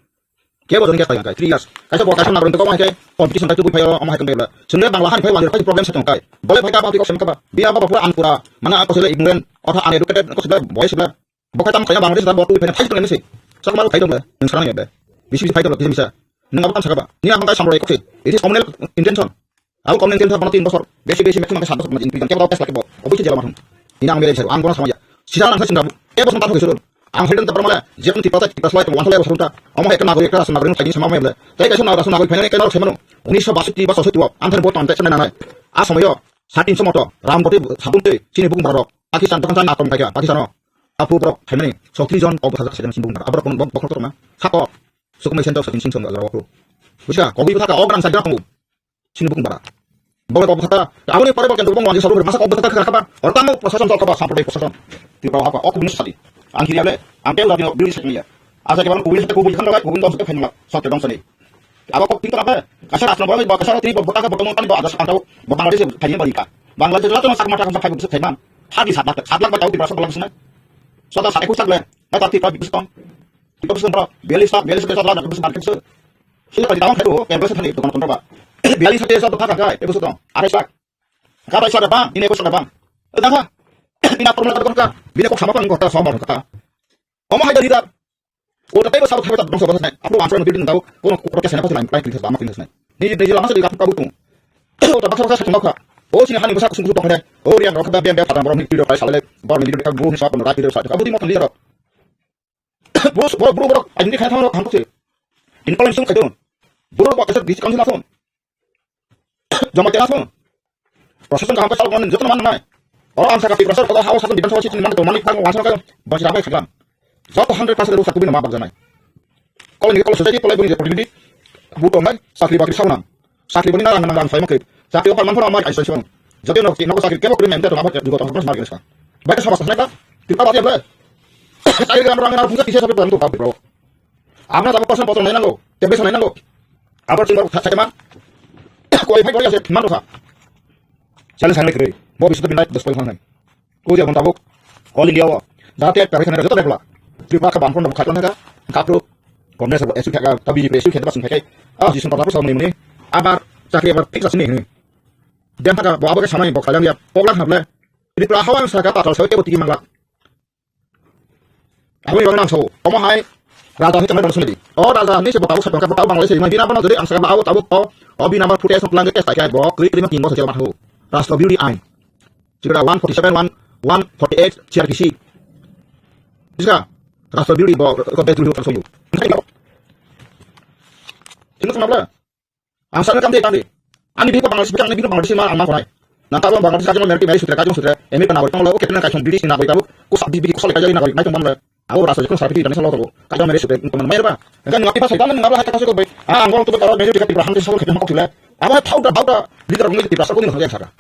Kebo joni kaya kaya three years. Kaisa bo kaisa nagor tongkha hai khe competition kai tubui phaio omo hai tongkha. Sundre Bangla han phai wajir kai problem sa tongkha. Bole phai ka ba tiko sem ka ba. Biya ba ba pura ankura. Mana ako sele ignorant. Otha uneducated ako sele boy sele. Bo kai tam kaya Bangladesh da bo tubui phai phai tongkha nisi. Sakma phai tongkha. Nung sarang ya be. Bisi bisi phai tongkha bisi bisa. Nung abo tam saka ba. Ni abang kai samroi kokse. It is communal intention. Abo communal intention bono tin bosor. Besi besi maximum sat bosor bono in prison. Kebo test lake bo. Obviously jela mathum. Ini ang mere bisaru. Ang bono samaya. Sisa lang sa sindabu. Ebo song tathok isuru. Ang hoidon tapar mala, jekun Tipra tai Tipra slai tong, wansal ebo sarunta. Omo ekta nagori, ekta rasu nagori, nung thaini sama mai bla. Tai kaisa nagori, rasu nagori, phainani ekta nagori semanu. Unisho basoti ba sosoti o, anthar bo tonte chana nanai. A somoyo, satin somoto, Ram Bote, Sabunte, chini bukung barok. Pakistan, tokon chana atom kaika, Pakistan o. Apu borok, phainani, sotri jon, obo thajak sedang simbung barok. Aborok kono bok, bokol tokma. Sako, sukumai sento, satin sing song, agarok. Buska, kogi thaka, o ganang sajak tongo. Sini bukung bara. Bole kok kata, aboni pore bole kok wangji sabu masa kok kata kata kata. Or tamo prosason to kaba sampai prosason. Ti bawa apa? Ok, minus tadi. Ang kiri ale, ang tel radio diri sekali ya. Asa ke baru kubuli satu kubuli kan lagi kubuli dong satu pengen satu dong sini. Abo kok pintar apa? Kasar asal bawa bawa kasar ti bawa kata bawa tani bawa ada satu bawa Bangladesh tanya balik ka. Bangladesh lah tu masak mata kasak kayu besar teman. Hadi sadak sadak bawa tahu di berasa bawa sana. Sada sadak kusak le. Nggak tapi kalau bisa tong. Itu bisa tong. Bialis tak bialis kita sadak bisa market se. Sila tadi tawang khaidu, kaya bwsa thani dokan kontra ba. Bialis sate sa dopha kangkha, e bwsa tong. Arai sak. Ka bai sa da bang, ini ko sa da bang. Dang ha. Ina formula ka dokon ka. Bini kok sama kan kota sama kota. Omo hai da leader. O ta taibo sa thai ta dong sa ba nai. Apo answer no building dau. Kono ko ke sana pa line, line clear sa, ma clear sa. Ni ni lama sa di ka ka butung. O ta baksa baksa sa tong ka. O sini hani bwsa kusung kusung tong hai. O riang rok da biang biang phatang borok ni tiro kai sa le. Borok ni tiro ka bu ni sa pon rai tiro sa. Ka bu di mo thang leader. Bro, bro, bro, bro, aini khai thang thang se. In paling sung khai don. Bro, ba kasa bisi kang sung. Jama kena sung. Prosesan kaham ka sal kon joto man nai. Oro ang saka pressure ko hawa sakon bidan sawa sitni man to mani thang wan saka basi ramai khagam. Joto hundred percent ro sakubin ma bak janai. Kol ni kol society kolai boni property. Buto nai sakri bakri saunam. Sakri boni narang nang rang sai makri. Sakri opar manphano amari aisai sibang. Jodi nok nok sakri kebo kri mente to abo jugo to mas margin sa. Bai sama sa nai ta. Tipa bati able. Sakri kan rang nang puja kisa sabe bantu ka bro. Amna tabo pasan potro nai nango. Tebe sa nai nango. Abar chimbar sa sa man. Koi phai koi ase man sa. Challenge sangle kre. Bo bisu bin nai dos poi hang nai. Ko je bon tabuk. All India o. Jate ekta rekhane joto debla. Tripura ka bangphon no khatlan ka. Kapro. Congress abo esu khaka, ta B J P esu khaka basing khaka. Ah, jison patra prosa muni muni. Abar chakri abar fix asini hini. Dem thaka bo abo ke samai bo khalang ya. Pogla khable. Tripura hawang saka patal sawi ke botiki mangla. Abo ni bagwi ang sao. Omo hai. Raja hoi tangna dong suni. O raja ni se bo tabuk sa tongka bo tabuk Bangladesh ni bina bana jodi ang saka abo tabuk to. O bina ba footage no pelang ke test kai bo. Kri kri ma king bo sa jel mathu. Rashtra Beauty Ain. Chikra one forty seven, one, one forty eight C R P C. Bisa, Rashtra Beauty bo ko bedroom ho so. Sino sama bla. Ang sana kam de kam de. Ani biko Bangladesh biko ani biko Bangladesh ma ang ma konai. Na tabo Bangladesh kajo merti meri sutra kajo sutra. Emi pa nagori tonglo, oke tena kajon British nagori tabo. Ko sabbi biko sale kajo nagori nai tong bamla. Abo rasa jikon sarpi tani salo to. Kajo mere sute ko man mere ba. Kan ngapi pa saitan nang ngabla hata kaso ko bai. Ah, ang to ba mejo dikati Abraham te salo khete makok sile. Abo thau da bau da leader ngi ti rasa ko ni haya saka.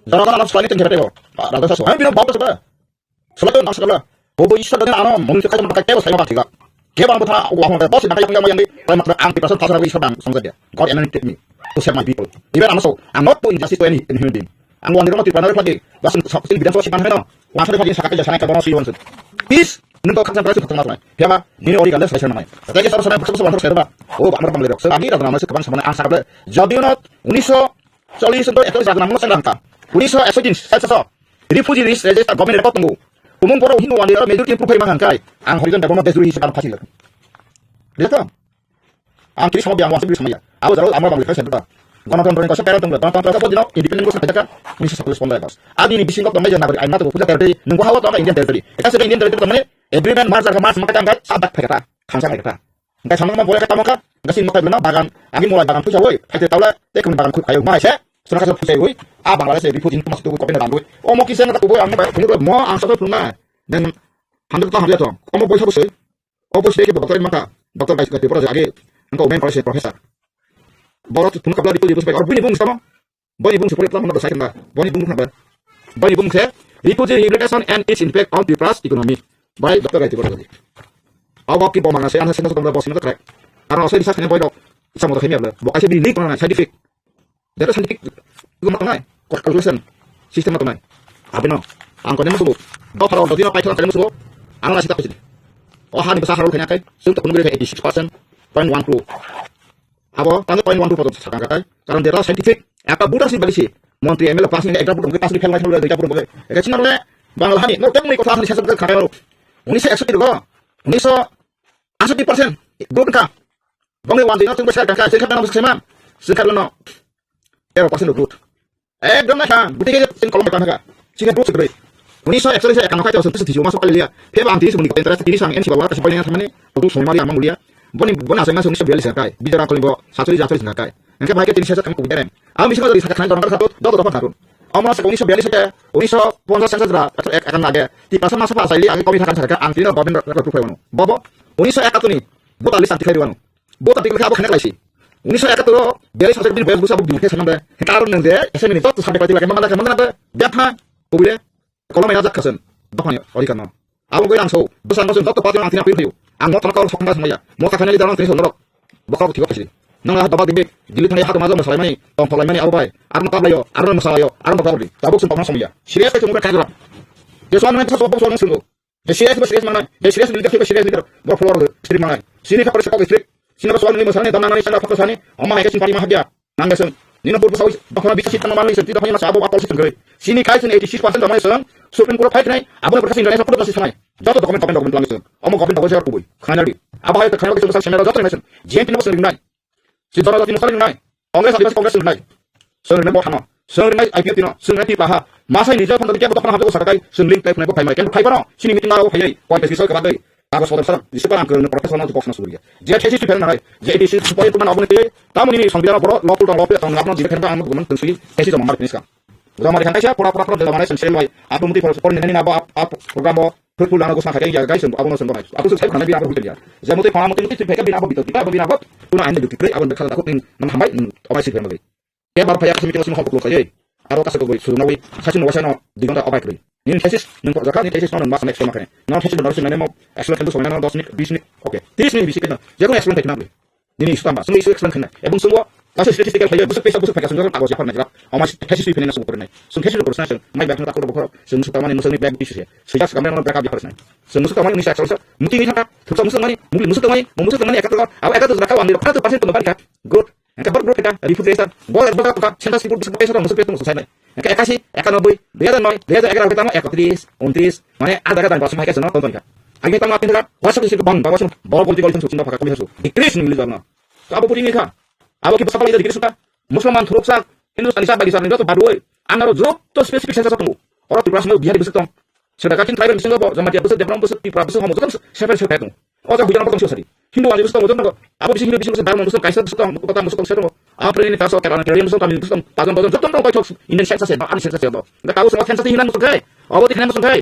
Jara kana nas kali tengke tebo. Rada sa so. Hai bino bau sa ba. Sala to nas kala. Bo bo isa da ano mong ka ma ka tebo sai ma ba tiga. Ke bang botha wa hon da boss na ka yang yang ni. Pai ma ang ti rasa thasa wi sa bang song ja. God anointed me to save my people. Even I'm so, I'm not doing justice to any, any human being. Ang wani roma ti panare pagi. Basun sa sin bidan sa si panare no. Wa sa pagi sa ka ja sa ka bono si wan. Peace. Nung to khakchang khakchang khakchang nai. Phiya ba, nini ori ganda sai sai nai. Tei ke sabo sanai, sabo sabo sai ba. O, amar bang lerok. Sabo agi rajana mai se kabang samane ang sakable. Jodiyo no, unisho challis to ektalis rajana mo sang rangka. Unisho ekso din, sai sa so. Refugee list register government record tongo. Umung boro Hindu wani aro majority proof hai mangan kai. Ang horijon dabo no dejuri hisab phasi lek. Dito. Ang kiri sama biang wangsa biri sama ya. Abo jaro amra bang lekai sendra. Ganatantra ni kaisa para tongla. Ganatantra ka bodino independent ko sakha ka. Ni sa police pondai bas. Adi ni bising ko tongai jana bari aina to puja territory. Nunggu hawa to Indian territory. Eka se Indian territory tongai agreement mar jar ka mar sama ka tangkai sadak phai kata. Khansa phai kata. Ngai sama ma bolai ka tamo ka. Gasin makai bena bagan. Agi mulai bagan puja woi. Phai te taula te kun bagan khu khayo. Mai se. Suna ka puja woi. A Bangladesh e refugee ni mas tu ko pena dangoi. O mo kisen ka tu boi ang ba. Mo ang sa to na. Dan hundred to hundred to. O mo boi sa boi. Obo side ke bo kotor mata. Doctor Gai Gai Tripura je age wngkha women college professor. Borok phunuk kabla rikul rikul bai or bini bung samo. Bini bung se pore tamo na sai na. Bini bung na. Bini bung se refugee rehabilitation and its impact on Tripura's economy. Bai Doctor Gai Tripura je. Abo ki bomana se ana se na bomana bosi na krai. Aro se bisa kene boy dok. Samo to khemi abla. Bo kaise bini link na scientific. Data scientific gumma tongnai, calculation system ma tongnai. Abino ang kone musubo. Bo pharo dodi no paithak kone musubo. Ang la sita pisi. O hani basa harol khanya kai. Sung to kunugre eighty six percent point one two. Abo tang point one two percent sakang kai. Karon data scientific. Ekta buta si bagi si. Montri M L A pass ni ekta buta pass ni phel phel duita buta. Eka china le Bangla hani no temni kotha hani sasa khakai ro. Unisa ekso tigo. Unisa asati percent. Group ka. Bangla wan dino tung basa kaka. Sing kata no sema. Sing kata no. Tero percent growth. Ekdom na kha, guti ke sin kolom kan kha. Sini growth growth. Unisa ekso se ekano kha to sentence thiyo maso kaliya. Pheba ang tini sumuni interest tini sang en sibawa kasi bali na thamani. Tutu sumai mari ang mangulia. Boni bona asai maso unisa bialis kai. Bijara kolimbo sachori jachori sing kai. Engke bhai ke tini sesa kami kubidarem. Ang bisa dari sakha khan dorong kha to do do do kha. Amra se unisa bialis ke unisa ponchas sesa jra ek akan lage. Ti pasa masa pa asai li ang komi thakan sakha ang tini government ko tu phai wano. Bobo unisa ekatuni. Bota list anti khai wano. Bo ta dikle abo khene klaisi. Unisa ekatur o biyali sajak din bel busa bo bini khe sanam de. Karo nang de ese mini tot sabde paiti lake mangda khe mangda de. Biya pha. Kubile. Kolom ya jak khasen. Dophani ori kano. Abo goi ang so. Busa ang so dot pati ang thina pir phayu. Ang mo thana kor sokma samaya. Mo ta khane lidar ang thini so norok. Bokok thigo khasi. Nang ha doba dibe. Dili thani ha to majo masalai mani. Tong pholai mani abo bai. Ar mo tablayo. Ar mo masalayo. Ar mo tabli. Tabuk sun pokna samaya. Serious khe chumukha khajra. Jesu ang nang sa so bok so nang sungo. He serious ba serious manai, he serious leader ba serious leader, bo follower de, strict manai. Sini ka pore sa kok strict, sini ba soal ni masani, dam nangani, sanda fakta sani, oma hai ka sin pari ma habya, nang gasung. Nino pur sa, ba khona bisa sit tang mani, senti da phani ma sa abo ba policy tang gari. Sini kai sini eighty six percent da mani sang, Supreme Court fight nai, abo na berkasi Indonesia pura kasi sanai. Joto document, document, document lagi sang. Oma government, document ko bui. Khana di. Abo hai ka khana lagi sang, sendal joto nai sang. J N P no sang nai. Si dora dati mukari nai. Congress adibasi Congress nai. Seng rinai bo thano. Seng rinai I P F T no. Seng rinai tipa ha. Masai nijor phano kebo tokna hamjak saka kai. Seng link kai phai mai. Ken phai pano. Sini meeting aro phai. Koi pesi soi kabadai. Kagos podar sarang. Jisi parang ke professor no box na suriya. Je thesis tu phel nai. Je thesis supaya tu mana abone te. Tamu ni song dia boro lo tu dong lo pe tong ngap no jibe khen ba ang guman teng sui. Thesis jama mar finish ka. Jama ri khan kaisa pura pura pura jama nai seng sel mai. Apu muti por por ni nani na ba ap ap program bo. Fruitful lana gosna khakai ya guys, abono sengko nai. Aku sung sai khana bi abo hotel ya. Jemoti khana moti moti pheka bi abo bitok, abo bi abo. Tuna ande duty kre, abo bekha da khutning, nam hambai, obai si phema gai. Ya bar phaya simi kino simo hoklo kai. Aro kasa ko goi, suru nawi, sachi no wasa no, digon ta obai kre. Nin thesis, nin ko rakha, nin thesis no, mas next time kane. No thesis no, sing nemo, explain khandu somai no, dos minute, bis minute. Okay. Tris minute bisi kena. Jago explain thai na. Nini isu tamba, sungwi isu explain khaina. Ebong sungwo, kaisa statistical khayo, busuk pesa, busuk phaika, sungwi kago japar najak. Oma thesis sui phene na sungwi pore nai. Sung thesis rok rosna sung, mai bag na takuro bokhorok, sung musuk tamani musuk ni bag bisu se. Sui jak kamera no bag up yapar nai. Sung musuk tamani unisa eksa, muti ni thangka, thuksa musuk mani, mungli musuk tamani, mung musuk tamani, ekato, abo ekato jora kawan ni rok, ekato percent to bari ka. Good. Engke bor bor kita, report resa, bor bor ka, census report bisa pesa musuk pesa musuk sai nai. Engke ekasi, ekanoboi, dui hajar noi, dui hajar egaroh kita no ekotris, untris, mane ada kata bahasa mai kesa no tonton ka. Agi tang atin ka, wasa kisi bang, bahasa bor bor di kali sung sung baka kami hasu. Dikris ni lijar na. Abo puri ni ka. Abo ki basa pala dikris ka. Musulman thuruk sak, Hindustani sak bagi sak ni joto badoi. Ang aro joto specific census tong. Oro Tripura sino Bihari besok tong. Sedangkan tribal bisingo bo Jamatia besok, Debbarma besok, Tripura besok, homo joto separate separate tong. O jaga hujan bo tong sari. Hindu ani besok tong joto. Abo bising Hindu bising besok, Dharma besok, Kaisa besok tong, Buddha besok tong, seto. Apre ni taso Kerala, Kerala besok, Tamil besok tong, Tajan Tajan joto tong pai thok. Indian census ba, ani census ba. Enggak tahu semua census hilang besok hai. Abo di kena besok hai.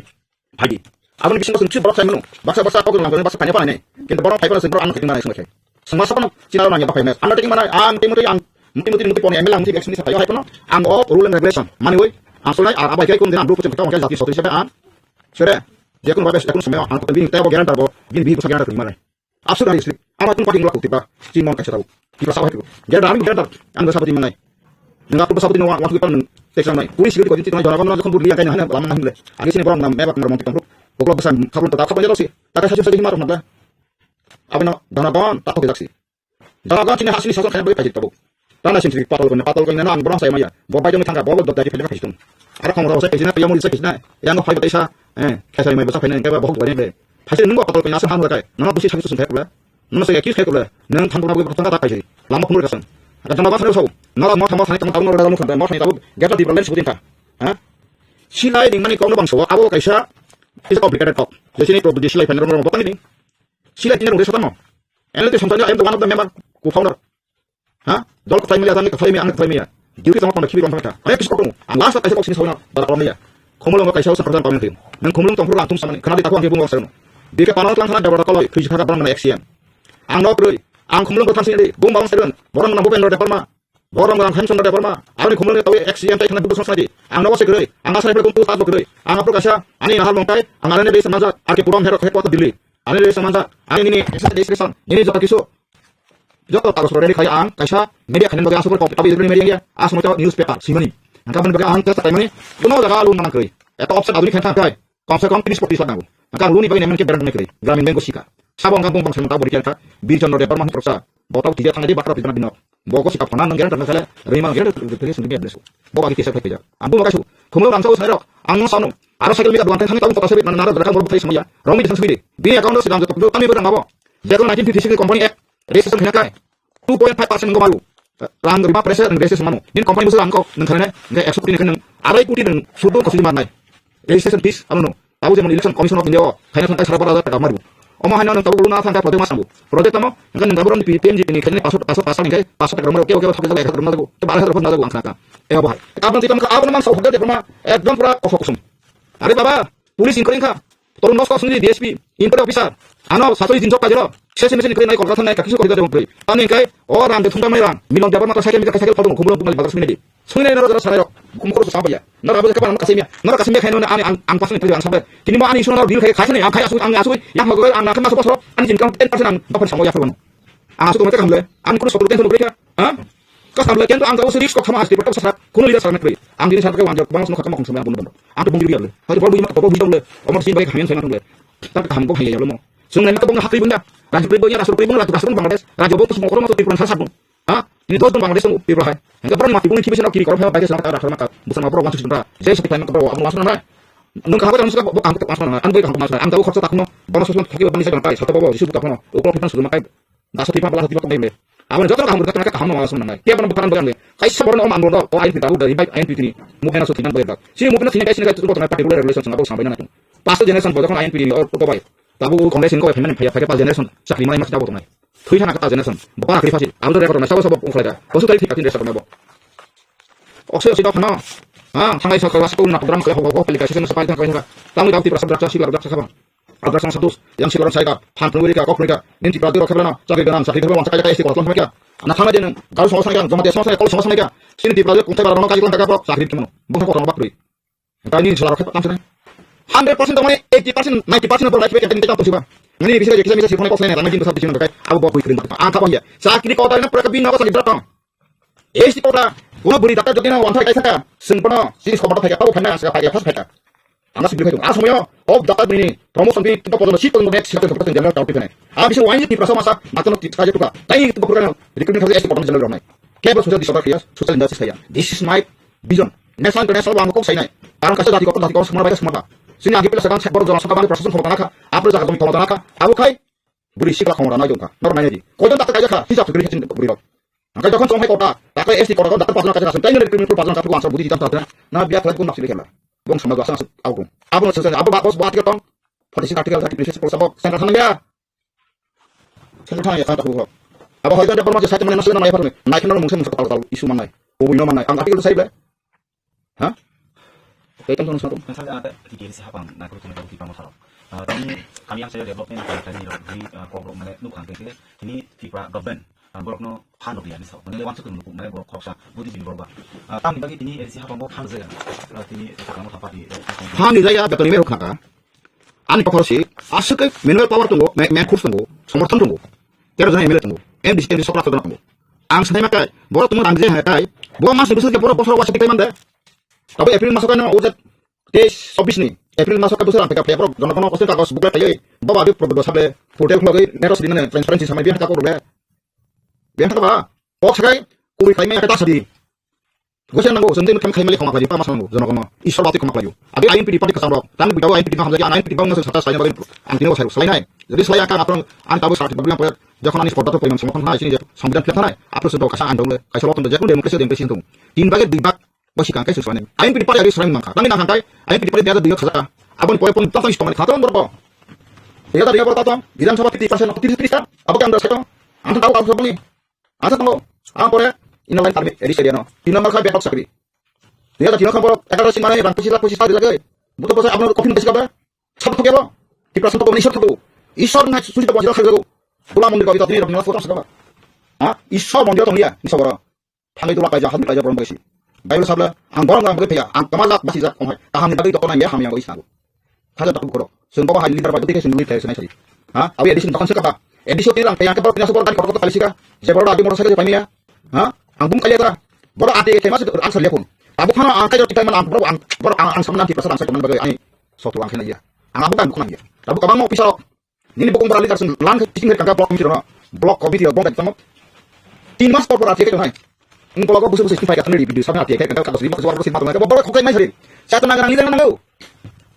Phaidi. Aboni bisingo chwng borok sai mano. Baksa baksa kok lang baksa phanya phanya. Kintu borok phai phano chwng borok ano kaiting manai sungkhe. Sungma sabono china nang ya bakhai nai. Ano kaiting manai ang tei mutui ang mutui mutui mutui poni M L A ang mutui action ni sapai hai kono. Ang o rule and regulation mani oi. Ang sulai ar abai kai kun den ang dulu puchung kau ang jati sotri sabai ang. Sere. Dia kun babes kun sumeo ang ko bin tebo guarantor bo bin bi busa guarantor manai. Absolute honestly, ang kunu party ngulak tiba, si mon kaisa tau. Tiba sabai tu. Dia dami dia dar, ang da sabati manai. Nang aku sabati no wa tu nang teksa nai. Police gari ko jiti tengah jora kono kono buri yang kaina hana lama nang le. Agi sini borong nam mebak nang monti tong. Boklo besan khapun tata khapun jalo si. Tata sasi sasi himar nang da. Abeno dana bon tak kok si. Dana bon sini hasini sasak kaya bagi pajit tabuk. Tana sing sing patol kena patol kena nang borong sai maya. Bo bai jong thangka bolo dot dari pajit pajit tung. Aro khong ro sai kajina payamuri sai kajina. Yang phai bata isa. Eh, kaisa mai basa phai nang kaya bohok bani be. Phai nang patol kena sa han kai. Nang busi sabi sung thai pula. Nono se accuse khai kule, nang thang thang abo thang ta khai. Lama phunur kasang. Ada jama basang so. Nala mo thang basang thang thang nala mo thang geta di problem sutin ta. Ha? Silai ding mani kau no bangso abo kaisa is a complicated talk. Jesini produ silai phan rom rom bokang ni. Silai tin rom de sotamo. Ene te samtani I am the one of the member, co-founder. Ha? Dol kothai maya, tani kothai maya, ang kothai maya. Duty tongma tongma khibi tongma tha. Ayang kisi kokong. Ang last kaisa kok sini sauna bara kolom maya. Khomolong kaisa usan pertama pamen khim. Nang khomolong tongphuru ang tum samani. Khana di taku ang kebung wak sauna. Bike panal tlang khana debra koloi. Khuji khata bang mana action. Ang no kwrwi. Ang khumlung kwthang sini di. Bung bang sairon. Borom na Bupendra Debbarma. Borom na Hemchandra Debbarma. Aroni khumlung tawi X C M tai thana bubu song sini di. Ang no wasai kwrwi. Ang asai pura kuntu sat kwrwi. Ang apro kasa. Ani nahar mongtai. Ang arani dei samajak. Arke purom herok hekwa Delhi. Ani dei samajak. Ani nini exercise description. Nini joto kisu. Joto karos rok ready khai ang kaisa media khainani bagwi aswk kok tabi media ya aswk newspaper simani. Angka bani bagwi ang test kaimani kuno jaga loan manang kwrwi. Eto option aduni khain thang kai. Kom se kom tris poti lakh nango. Angka loan ni bagwi nemen ke berang nai kwrwi. Gramin bank o sika. Sabo angka bung bang sen ta bori kha. Birchon no de barma proksa. Botau tija thang di bakra pidana binok. Bogo sika phana nang gerang thang khala rima gerang thang khala sungdi biya blesu. Bo bagi kesa thai pija. Ambu makasu. Khumlo rangsa usai rok. Ang no sanu. Aro cycle mika duan thang thang tau kota sebit nang naro drakang bor buthai samaya. Rong mi thang sumidi. Bini account o sidang joto kami berang abo. Jekon nineteen fifty-six ni company act registration hina kai two point five percent wngkha maru. Rang rima pressure and registration manu. Nini company bwswk ang kok nang khanai nang ekso koti nang khanai nang arai koti nang sudu kosi manai. Registration fees amo no. Abo jemon election commission of India o khaina thangkai sara bara hajar taka maru. Omo haino nang tabuk runa thangkai project mas sambu. Project tamo nang nang tabuk roni P M G ni khaina paso paso paso nang kai paso taka maru kebo kebo thok thok ek hajar runa jago. Bara hajar runa jago ang khana ka. E abo hai. Abang tita maka abang mang sok hotel de ma ekdom pura kosok kusum. Are baba, police inquiry kha. Toro nosto sungni D S P, inquiry officer. Ano sasoi jinjok kajero. Sesi mesi ni koi nai kolkata nai kakisi koi jajong koi. Ani kai o ram de thumda mai ram. Milon jabar mata cycle mita cycle photo khubro bungal bagas mini di. Sungni noro jara sarai rok. Kum koro sa baya. Noro abo kapan kasimia. Noro kasimia khaino ani ang ang pasni thajang sabai. Kini mo ani suna deal khai khai ni ang khai asu ang asu. Yang mago ang nakhan masu pasro. Ani jinkam ten percent ang dapat samo ya frono. Ang asu tumata kamle. Ang kuru sokuru ten sokuru kha. Ha? Kasam le kento ang jabo seri kok sama hasti patok sasra. Kuno leader sarna kri. Ang dini sarna ke wanjak bang sunu khatama kong sama bunu bondo. Ang to bungiri biar le. Hari bor bujima to bujima le. Omor sin bagi khayan sai na tung le. Tak kaham ko hai ya lo mo. Sung nai to bung hakri bunda. Rajpuri bung ya Rajpuri bung Rajpuri bung Bangladesh. Rajyo bung to sumokoro ma to Tripura sasat bung. Ha? Ini dos bung Bangladesh bung Tripura hai. Engka berang mati bung kibis na kiri korop hai bagi selamat arah selamat. Busan ma bro wansu sudra. Jai sepi kai ma bro amu wansu na. Nung kaham ko suka bung ang to wansu na. Ang bung kaham ko wansu na. Ang jabo khorsa takno. Bono sosman thaki bung ni sai bang kai. Sata babo Jisu buka bono. Ukro pitan sudra ma kai. Daso tipa bala tipa tongbai le. Aboni joto kaham joto kaham no asum nangnai. Tiya bana bukaran bagan le. Kaisa borno om anbo o ain pita u dari bai ain pitini. Mukena so tinan bai bak. Si mukena tinan kaisa kaisa tu kotor particular relation sanga bo sambai na tu. Pasal generation bo jokhon ain pitini o to bai. Tabu Congress in ko payment phaya phaya pas generation chakri mai mas jabo tongnai. Thui thana kata generation. Bo akri phasi. Abo to record na sabo sabo ungkhlai da. Bosu tai thik atin record na bo. Oksai oksai dok no. Ha, thangai sa kala sa ko na program kala ho ho pelika sesen sa pai thang kai thang. Tamu dau ti prasad raksa sila raksa khabang. Abra sang sadus, yang si orang saya kap, han penuh mereka, kok mereka, ini di peradu rokhe belano, sakri ganang, sakri ganang, sakri kaya si kotlong mereka. Anak hana jeneng, garu sama saya, jama dia sama saya, kol sama saya, sini di peradu kung saya barang kaji klang kakak, sakri kemano, bung saya kotlong bakri. Kali ini salah rokhe tam sana. Hundred percent tamani eighty percent, ninety percent apa lagi kita kita tahu sih bang. Ini bisa jadi kita bisa sih konek konek, karena kita bisa di sini pakai, aku bawa kui kering pakai, angkap aja. Sakri kota ini mereka bina apa sakri berapa? Esti kota, uno buri daktar jodi na wanthai kaisa ka, sengpano, sini sobat thai ka, tabo phaina, saka phai ka, phas phai ka. Ang simple khai tongo. A somoyo o doctor bini promotion bini tipo podono si tongmo next secretary secretary general tawti phene. A bisa wani Tripura sama sa matano ti kaje tuka. Tai tipo program recruitment thai S T podono general ronai. Kebal social disorder kaya, social injustice kaya. This is my vision. National international wang kok sainai. Karang kasa dati kok dati kok semua baik semua. Sini agi pila sedang sektor jono sokabang prasasam khomota naka. Apro jaga dong khomota naka. Abo khai buri sikla khomota nai dongkha. Nor nai di. Koiton tak kaja kha. Hisab sugri hachin buri rok. Angkai jokhon chonghai kota, takhai S T kota kota, dakhar pajana kaisa kasum, taino recruitment pajana kapro answer budi jam thatra, na biya khlai kun maksili khela. Bong samaj basa asuk au kun. Abo no sasa, abo ba bos ba tiga tong, forty six article thirty three six sabo, sengkar thanang ya. Sengkar thanang ya, sengkar thanang ya. Abo hoijan de porma je site mane nasuk na mai phar ne, nai khna mungsa mungsa kota kota isu manai. Obo ino manai, ang article sai ble. Ha? Kaitam tong satu. Kan sabi ata T T L C hapang na kuru tuni baru tipa mosaro. Ah, tini kami yang saya development kami tadi rok di, ah, kok rok mane nuk hang keke, tini tipa government, ah, borok no phan rok ya ni sao. Mane wansa kuru nuk mane borok khoksa budi jini borok ba. Ah, tamni bagi tini L C hapang bo phan rok jaya. Ah, tini tipa mo thapa di. Phan ni jaya beton ni merok khaka. Ani pokhoro si, aswk khe manual power tongo, ma-, man force tongo, somorthon tongo. Tero jona M L A tongo, M D C, M D C sokra sokra tongo. Ang sanai makai, borok tongo rang je hai kai, bo mas ni bwswk je borok bosor wasa tikai mande. Tabo April maso kaino ujat teis chobbish ni, April maso ka bwswk rang peka peka borok jono kono kosto kagos bukla taiwi, bo ba bi problem sable, portal khulogwi, neto sidi mane transparency samai bi haka ko rule. Bi haka ba, kok sakai, kubui khai mai haka ta sadi. Gosia nango, sending tham khai mali khoma khlai, pa mas nango, jono kono, Ishwar bati khoma khlai. Abi I N P T party kasam rok, tang bi dawa I N P T ma hamjagi, I N P T bang nang sata sai nago, ang tini wasai salai nai. Jadi salai aka apron, ang tabo sa problem pa, jokhon ani spot to payment samkhon hai, sini je, sambidan phlek thanai, apro se do kasa ang dong le, kaisa rok tong je, kun democracy, democracy tong. Tin bage dui bag, bo sikang kai se salai nai. I N P T party agi salai mangkha, tang ni nang kang kai, I N P T party dui bag khaja, abon poi pon tong tong istong kha tong borok. Dui hajar dui hajar tong, Bidhan Sabha fifty percent, fifty percent, abo kan da sai tong, ang tabo kau saboni. Asa tongo, ang pore Inner Line Permit, East Area no. Tin number khai betok chakri. Dui hajar tin khan borok egaroh sin mane rang pochis lakh pochis lakh lage. Buto poisa abno kopin poisa kabe. Sab thok ebo. Tipra sab thok, Ishwar thok. Ishwar na suri to poisa lakh jago. Bula mondir ko bito tini rok nang photo sa ba. Ha? Isor mondir tong ya, isor boro. Thangai tu lakai ja, hadu kai ja borom bagasi. Bible sabla, ang borom ang bagwi thaya, ang kama jak basi jak kong hai. Kaham ni bagwi doktor nang ya, ham yang bagwi sango. Khaja doktor bukoro. Sung baba hai leader bai, dikhe sung leader thaya, sung nai sari. Ha? Awi addition dokon se kaba. Addition ti lang thaya, ke boro pina support kan kotor kotor kali sika. Je boro adi motorcycle je paimia. Ha? Ang bum kali ya tara. Boro adi ke mas ang sa lepun. Abo khana ang kai jor tikai man ang boro ang, boro ang, ang samna ti prasa ang sa kono bagwi ai. Sotu ang khena ya. Ang abo kan khana ya. Abo kabang mo pisa. Nini bokong bara leader sung lang teaching hai kangka block committee rono. Block committee rok bong tamo. Tin mas por por ati kai tongnai. Ung block busu busu istifai ka thangri video sabna ati kai kangka kados lima kesuar busu matung ka bor khokhe mai sari. Sa tona gara leader nango.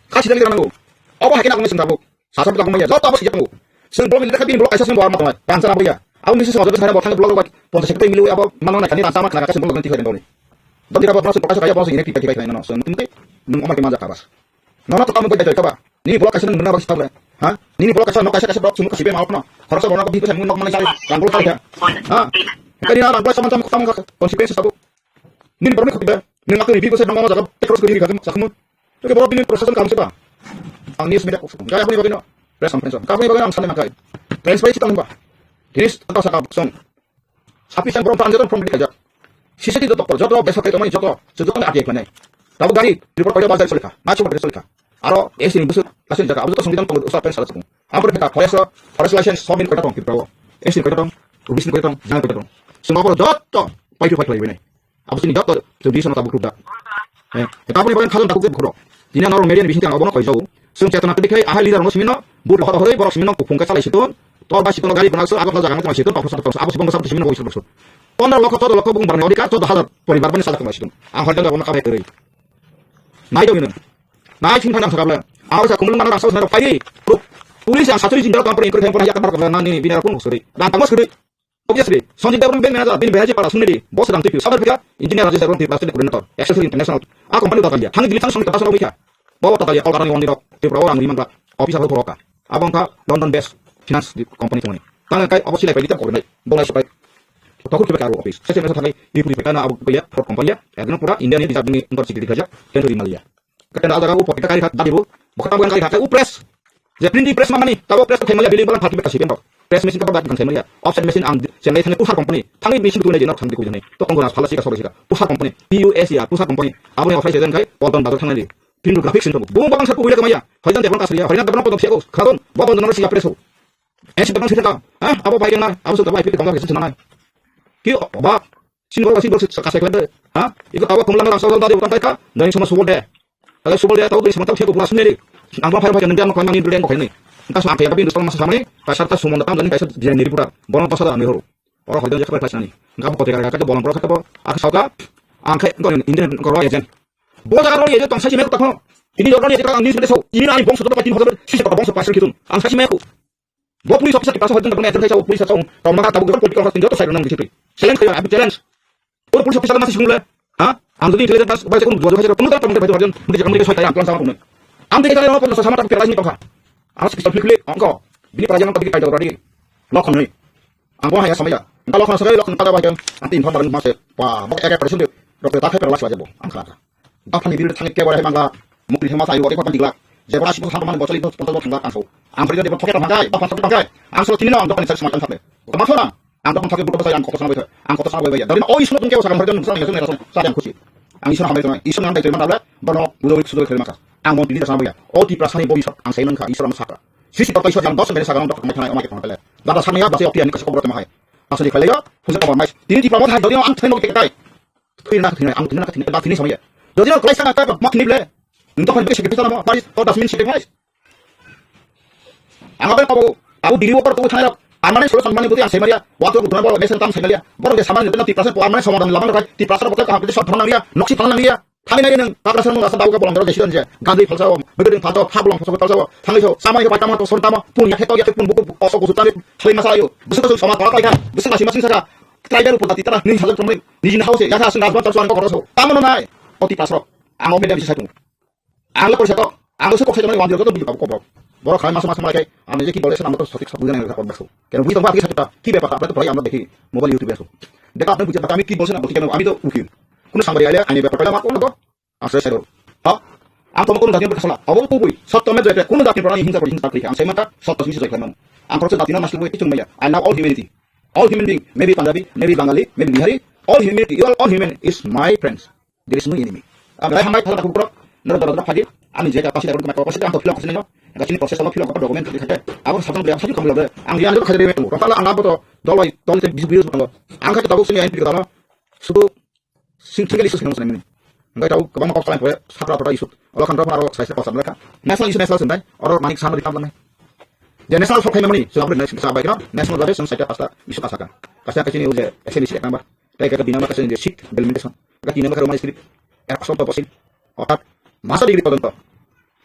Kasi leader nango. Abo hakena kong sung tabuk. Sasa buka kong mai ya. Joto abo sijak nango. Sung block leader ka bin block kaisa sung bor matung. Tangsa na boya. Abo misi sa joto sara bor thang block bai. Ponta sekte milu abo manang na kani tangsa ma khana ka sung block ganti khai doni. Doni ka bor sung kaisa kaisa bor sung ini tikai tikai khai nano. Sung tumte nung omar ke manja kabas. Nono to tamo bai bai kaba. Nini block kaisa nang nang bagi sabla. Ha? Nini block kaisa no kaisa kaisa block sunu kasi be malok no. Khoroksa bono bagi pesa mun nok mani sai. Rang block sai ha. Ha? Kani na rang block sama sama sama consequences tabu. Nini borok ni khoti be. Nini akni bi pesa nang ma jaga cross kori ri khajam sakmu. To ke borok bini process kam se ba. Ang news media ko. Gaya bini bagino. Press conference. Ka bini bagino ang sani makai. Transparency tang ba. This ta saka song. Sufficient from transaction from dikhaijak. Sisati joto por joto beso kai tomai joto joto na ati khlai. Tabo gari report paida bazar solika. Machu bazar solika. Aro S T ni busuk lasin jaga abu to songbidan tong usa pen sala sukung. Ampur pheta forest forest license somin kota tong kipro. S T kota tong, ubis kota tong, jang kota tong. Sungapur joto pai tu pai khlai bini. Abo sini joto jodi sono tabuk rukda. Eh, tabuk ni bagan khadon tabuk je bukhro. Tini ano media ni bising tang abono koi jau. Sung chetona tadi khai ahai leader no simino, but horo horo borok simino kuphung ka chalai siton. Tor ba siton gari guna so agak jaga no simino, tor tor abo sibong sab simino boi sab. Pondro lokho, chordo lokho bung barang odikar, chordo hazar poribar bani sajak tong siton. Ang horjan jaga no kabai kori. Nai do mino. Nai ching thang sakable. Ang sa kumulung nang rasa sa pai. Police ang satri jindal kampre ingkri thang pora yakar bar nani bina kun sori. Dan tangos kori. Obviously, Sanjay Devram bank manager, bini behaji para sunni di, boss rang tipi, sabar pika, engineer Rajesh Devram tipi, president coordinator, S S L C International. A company udah kaya, thang dili thang Sanjay Devram pika. Bawa tata ya, Kolkata ni wandi rok, Tripura orang ni mangla, office abo poroka. Abang ka London based finance di company tongni. Tang kai obviously lai pai di tang korinai, bonai sapai. Tokur kiba karu office. Sese mesa thangai, ipuri pai kana abo kaya, fraud company ya, ya pura India ni bisa bini entor sikiri kaja, kenduri malia. Kata ada aku pakai kari khat dadi bu, bukan tabuan kari khat, u press. Je printing press mana ni? Tabu press kemaya bili balang phalki beta sipen rok. Press machine kabo bai kemaya. Offset machine ang chenai thani Tusar company. Thani machine tu nai jenok thani kujanai. To kongona phala sika sori sika. Tusar company. P U S E R, Tusar company. Abo ni offset jen kai, Walton Bazar thani di. Printing graphics ni to. Bung balang sa kuila kemaya. Hoidan debon kasriya, hoidan debon podok siya ko. Khadon, babon debon siya press ho. Ensi debon sita ka. Ha? Abo bai na, abo sa bai pit kongda sita nai. Ki ba? Sini baru kasih baru kasih kalian deh. Ha? Ikut tawa kumulana langsung tadi bukan mereka. Dan semua subuh deh. Kalau subuh deh tahu dari sementara saya bukan sendiri. Angkla fire fire nengke angkla ini dulu yang kau ini. Entah sampai apa pintu masa sama ini. Kasar tas semua datang dan kasar dia ini pura. Bono pasal dah ambil. Orang hotel jaga kelas ini. Enggak mau kotor kata bolang bolang kata apa? Aku sauka. Angkai kau ini ini kau roh agent. Bola kau roh agent tong saya cuma takut. Ini orang agent kan ini sudah tahu. Ini ani bongso tu patin hotel sisi kau bongso pasal gitu. Ang saya cuma aku. Bo police officer Tiprasa hoiton tongmani athang kaisa o police asong tongma ka tabuk jebon political hosting joto side nang bichipri. Challenge khayo, I challenge. O police officer masi sungule. Ha? Ang jodi intelligence bai kun dua hajar pun tak pun tak hajar mudi jaga mudi soi tayang tuan sama pun. Ang tege tayang pun sama tak pira ni tongkha. Ang si pistol flik flik angko. Bini para jangan tapi kai jawab tadi. Lokon ni. Ang ko haya samaya. Ang lokon samaya lokon pada bai kan. Anti informer mase. Pa, bok eke president. Rok tak hai pera last wajah bo. Ang khala. Baphani biri thangwi kebore hai mangla, mukri thangma sayo, ekor digla. Jebora sibu thangma bosoli dos pontos thangla ang so. Ang bari jodi pocket thangkai, baphani thangkai. Ang so tini no ang dokani sak semantan thangbe. Tama thora. Ang dokani thangke buto sai ang kotor sangai, ang kotor sangai bai. Dari o isno tungke o sagan harjan nusang yang sunai rasan sa yang khusi. Ang isno hambai tong, isno nang dai terima tabla, bono budo wik sudo terima ka. Ang mon tini sangai ya. O Tiprasani bobi sok ang sai nangka, isno ang sakra. Sisi papai sok yang dos bere sagan dok mai thanai omai tong tele. Dada sanai ya basi okti ani kasih kobor tama hai. Asli khalai ya, hujan kobor mai. Tini Tipra mo hai, dari ang thai mo kekai. Thwina thwina ang thwina thwina ba thwini samaya. Jodi no kolai saka ka ma thwini ble. Nto phai bisi bisa mo bari to dustbin sik phai. Ang aben ko abu diri ko to thai. Amane solo samani buti ang semaria. Wa to guna bolo mesen tam semaria. Boro de samani to Tiprasa po amane somadan laban kai. Tiprasa ko ka hapte sot thang ria. Noksi thang ria. Thami nai nang ka rasa mo rasa daw ka bolong desi don je. Gandhi phalsa o. Begeding phalsa o. Phablong phalsa o. Thangi so. Samai ko paitama to son tama. Pun ya kheto ya pun buku oso ko sutani. Thali masa ayo. Busu ko sama ka kai ka. Busu masi masi saka. Tribal upor jati tara nini sajak tongmani nijini hao se yasa aswng rajma chal suan kokoro so tamo no nai oti pasrok ang o media bisi satung ang le porisa tok ang le sukok sai tongmani wangdi rok joto bujak tabuk kobok borok khalai masa masa malai kai ang je ki bole se nang to sotik sok bujana nang kobok so keno bujak tongba apni satuk ta ki bepar ta apni to phalai ang dekhi mobile youtube aso dekha apni bujak ta ami ki bole se nang to keno ami to ukil kuno sangbari aile ani bepar pala ma kono to Asai sai ro. Ha? Ang tongma kunu jatino bwkha sala. Abo kubui. Sotto me joyte kunu jatni borokni hingsa kori hingsa kori kha. Ang sai mata sotto singsi joy khlaimano. Ang koroksa jatino masli bui kichung maya. I love all humanity. All human being. Maybe Punjabi, maybe Bangali, maybe Bihari. All humanity. You are all human is my friends. There is no enemy. Ang rai hambai thang thang borok. Nero dara dara phadi. Ani je ka pasi dara borok ma pasi ang to film kasi nyo. Kasi ni process sama film ka document khati khati. Abo sabang bela sabang kam bela. Ang dia ang khati re tu. Rotala ang abo to doloi doloi te bis bis to. Ang khati tabuk sini ang pikir dana. Sudu Sing tinggal isu sing nang sanai. Engkai tau kebang kok salam pore satra pora isu. Ola khan rok aro sai sai kosam lekha. National isu national sendai. Oro manik sano di kam lanai. Je national sok khai mani. Sila beri national sabai kira. National beri sing sai pasta isu kasaka. Kasaka kini uje S M C ekang ba. Tai kaka binama kasih je seat delimitation. Kaka binama karo mani script. Ek song to posin. Otak masa degree পর্যন্ত.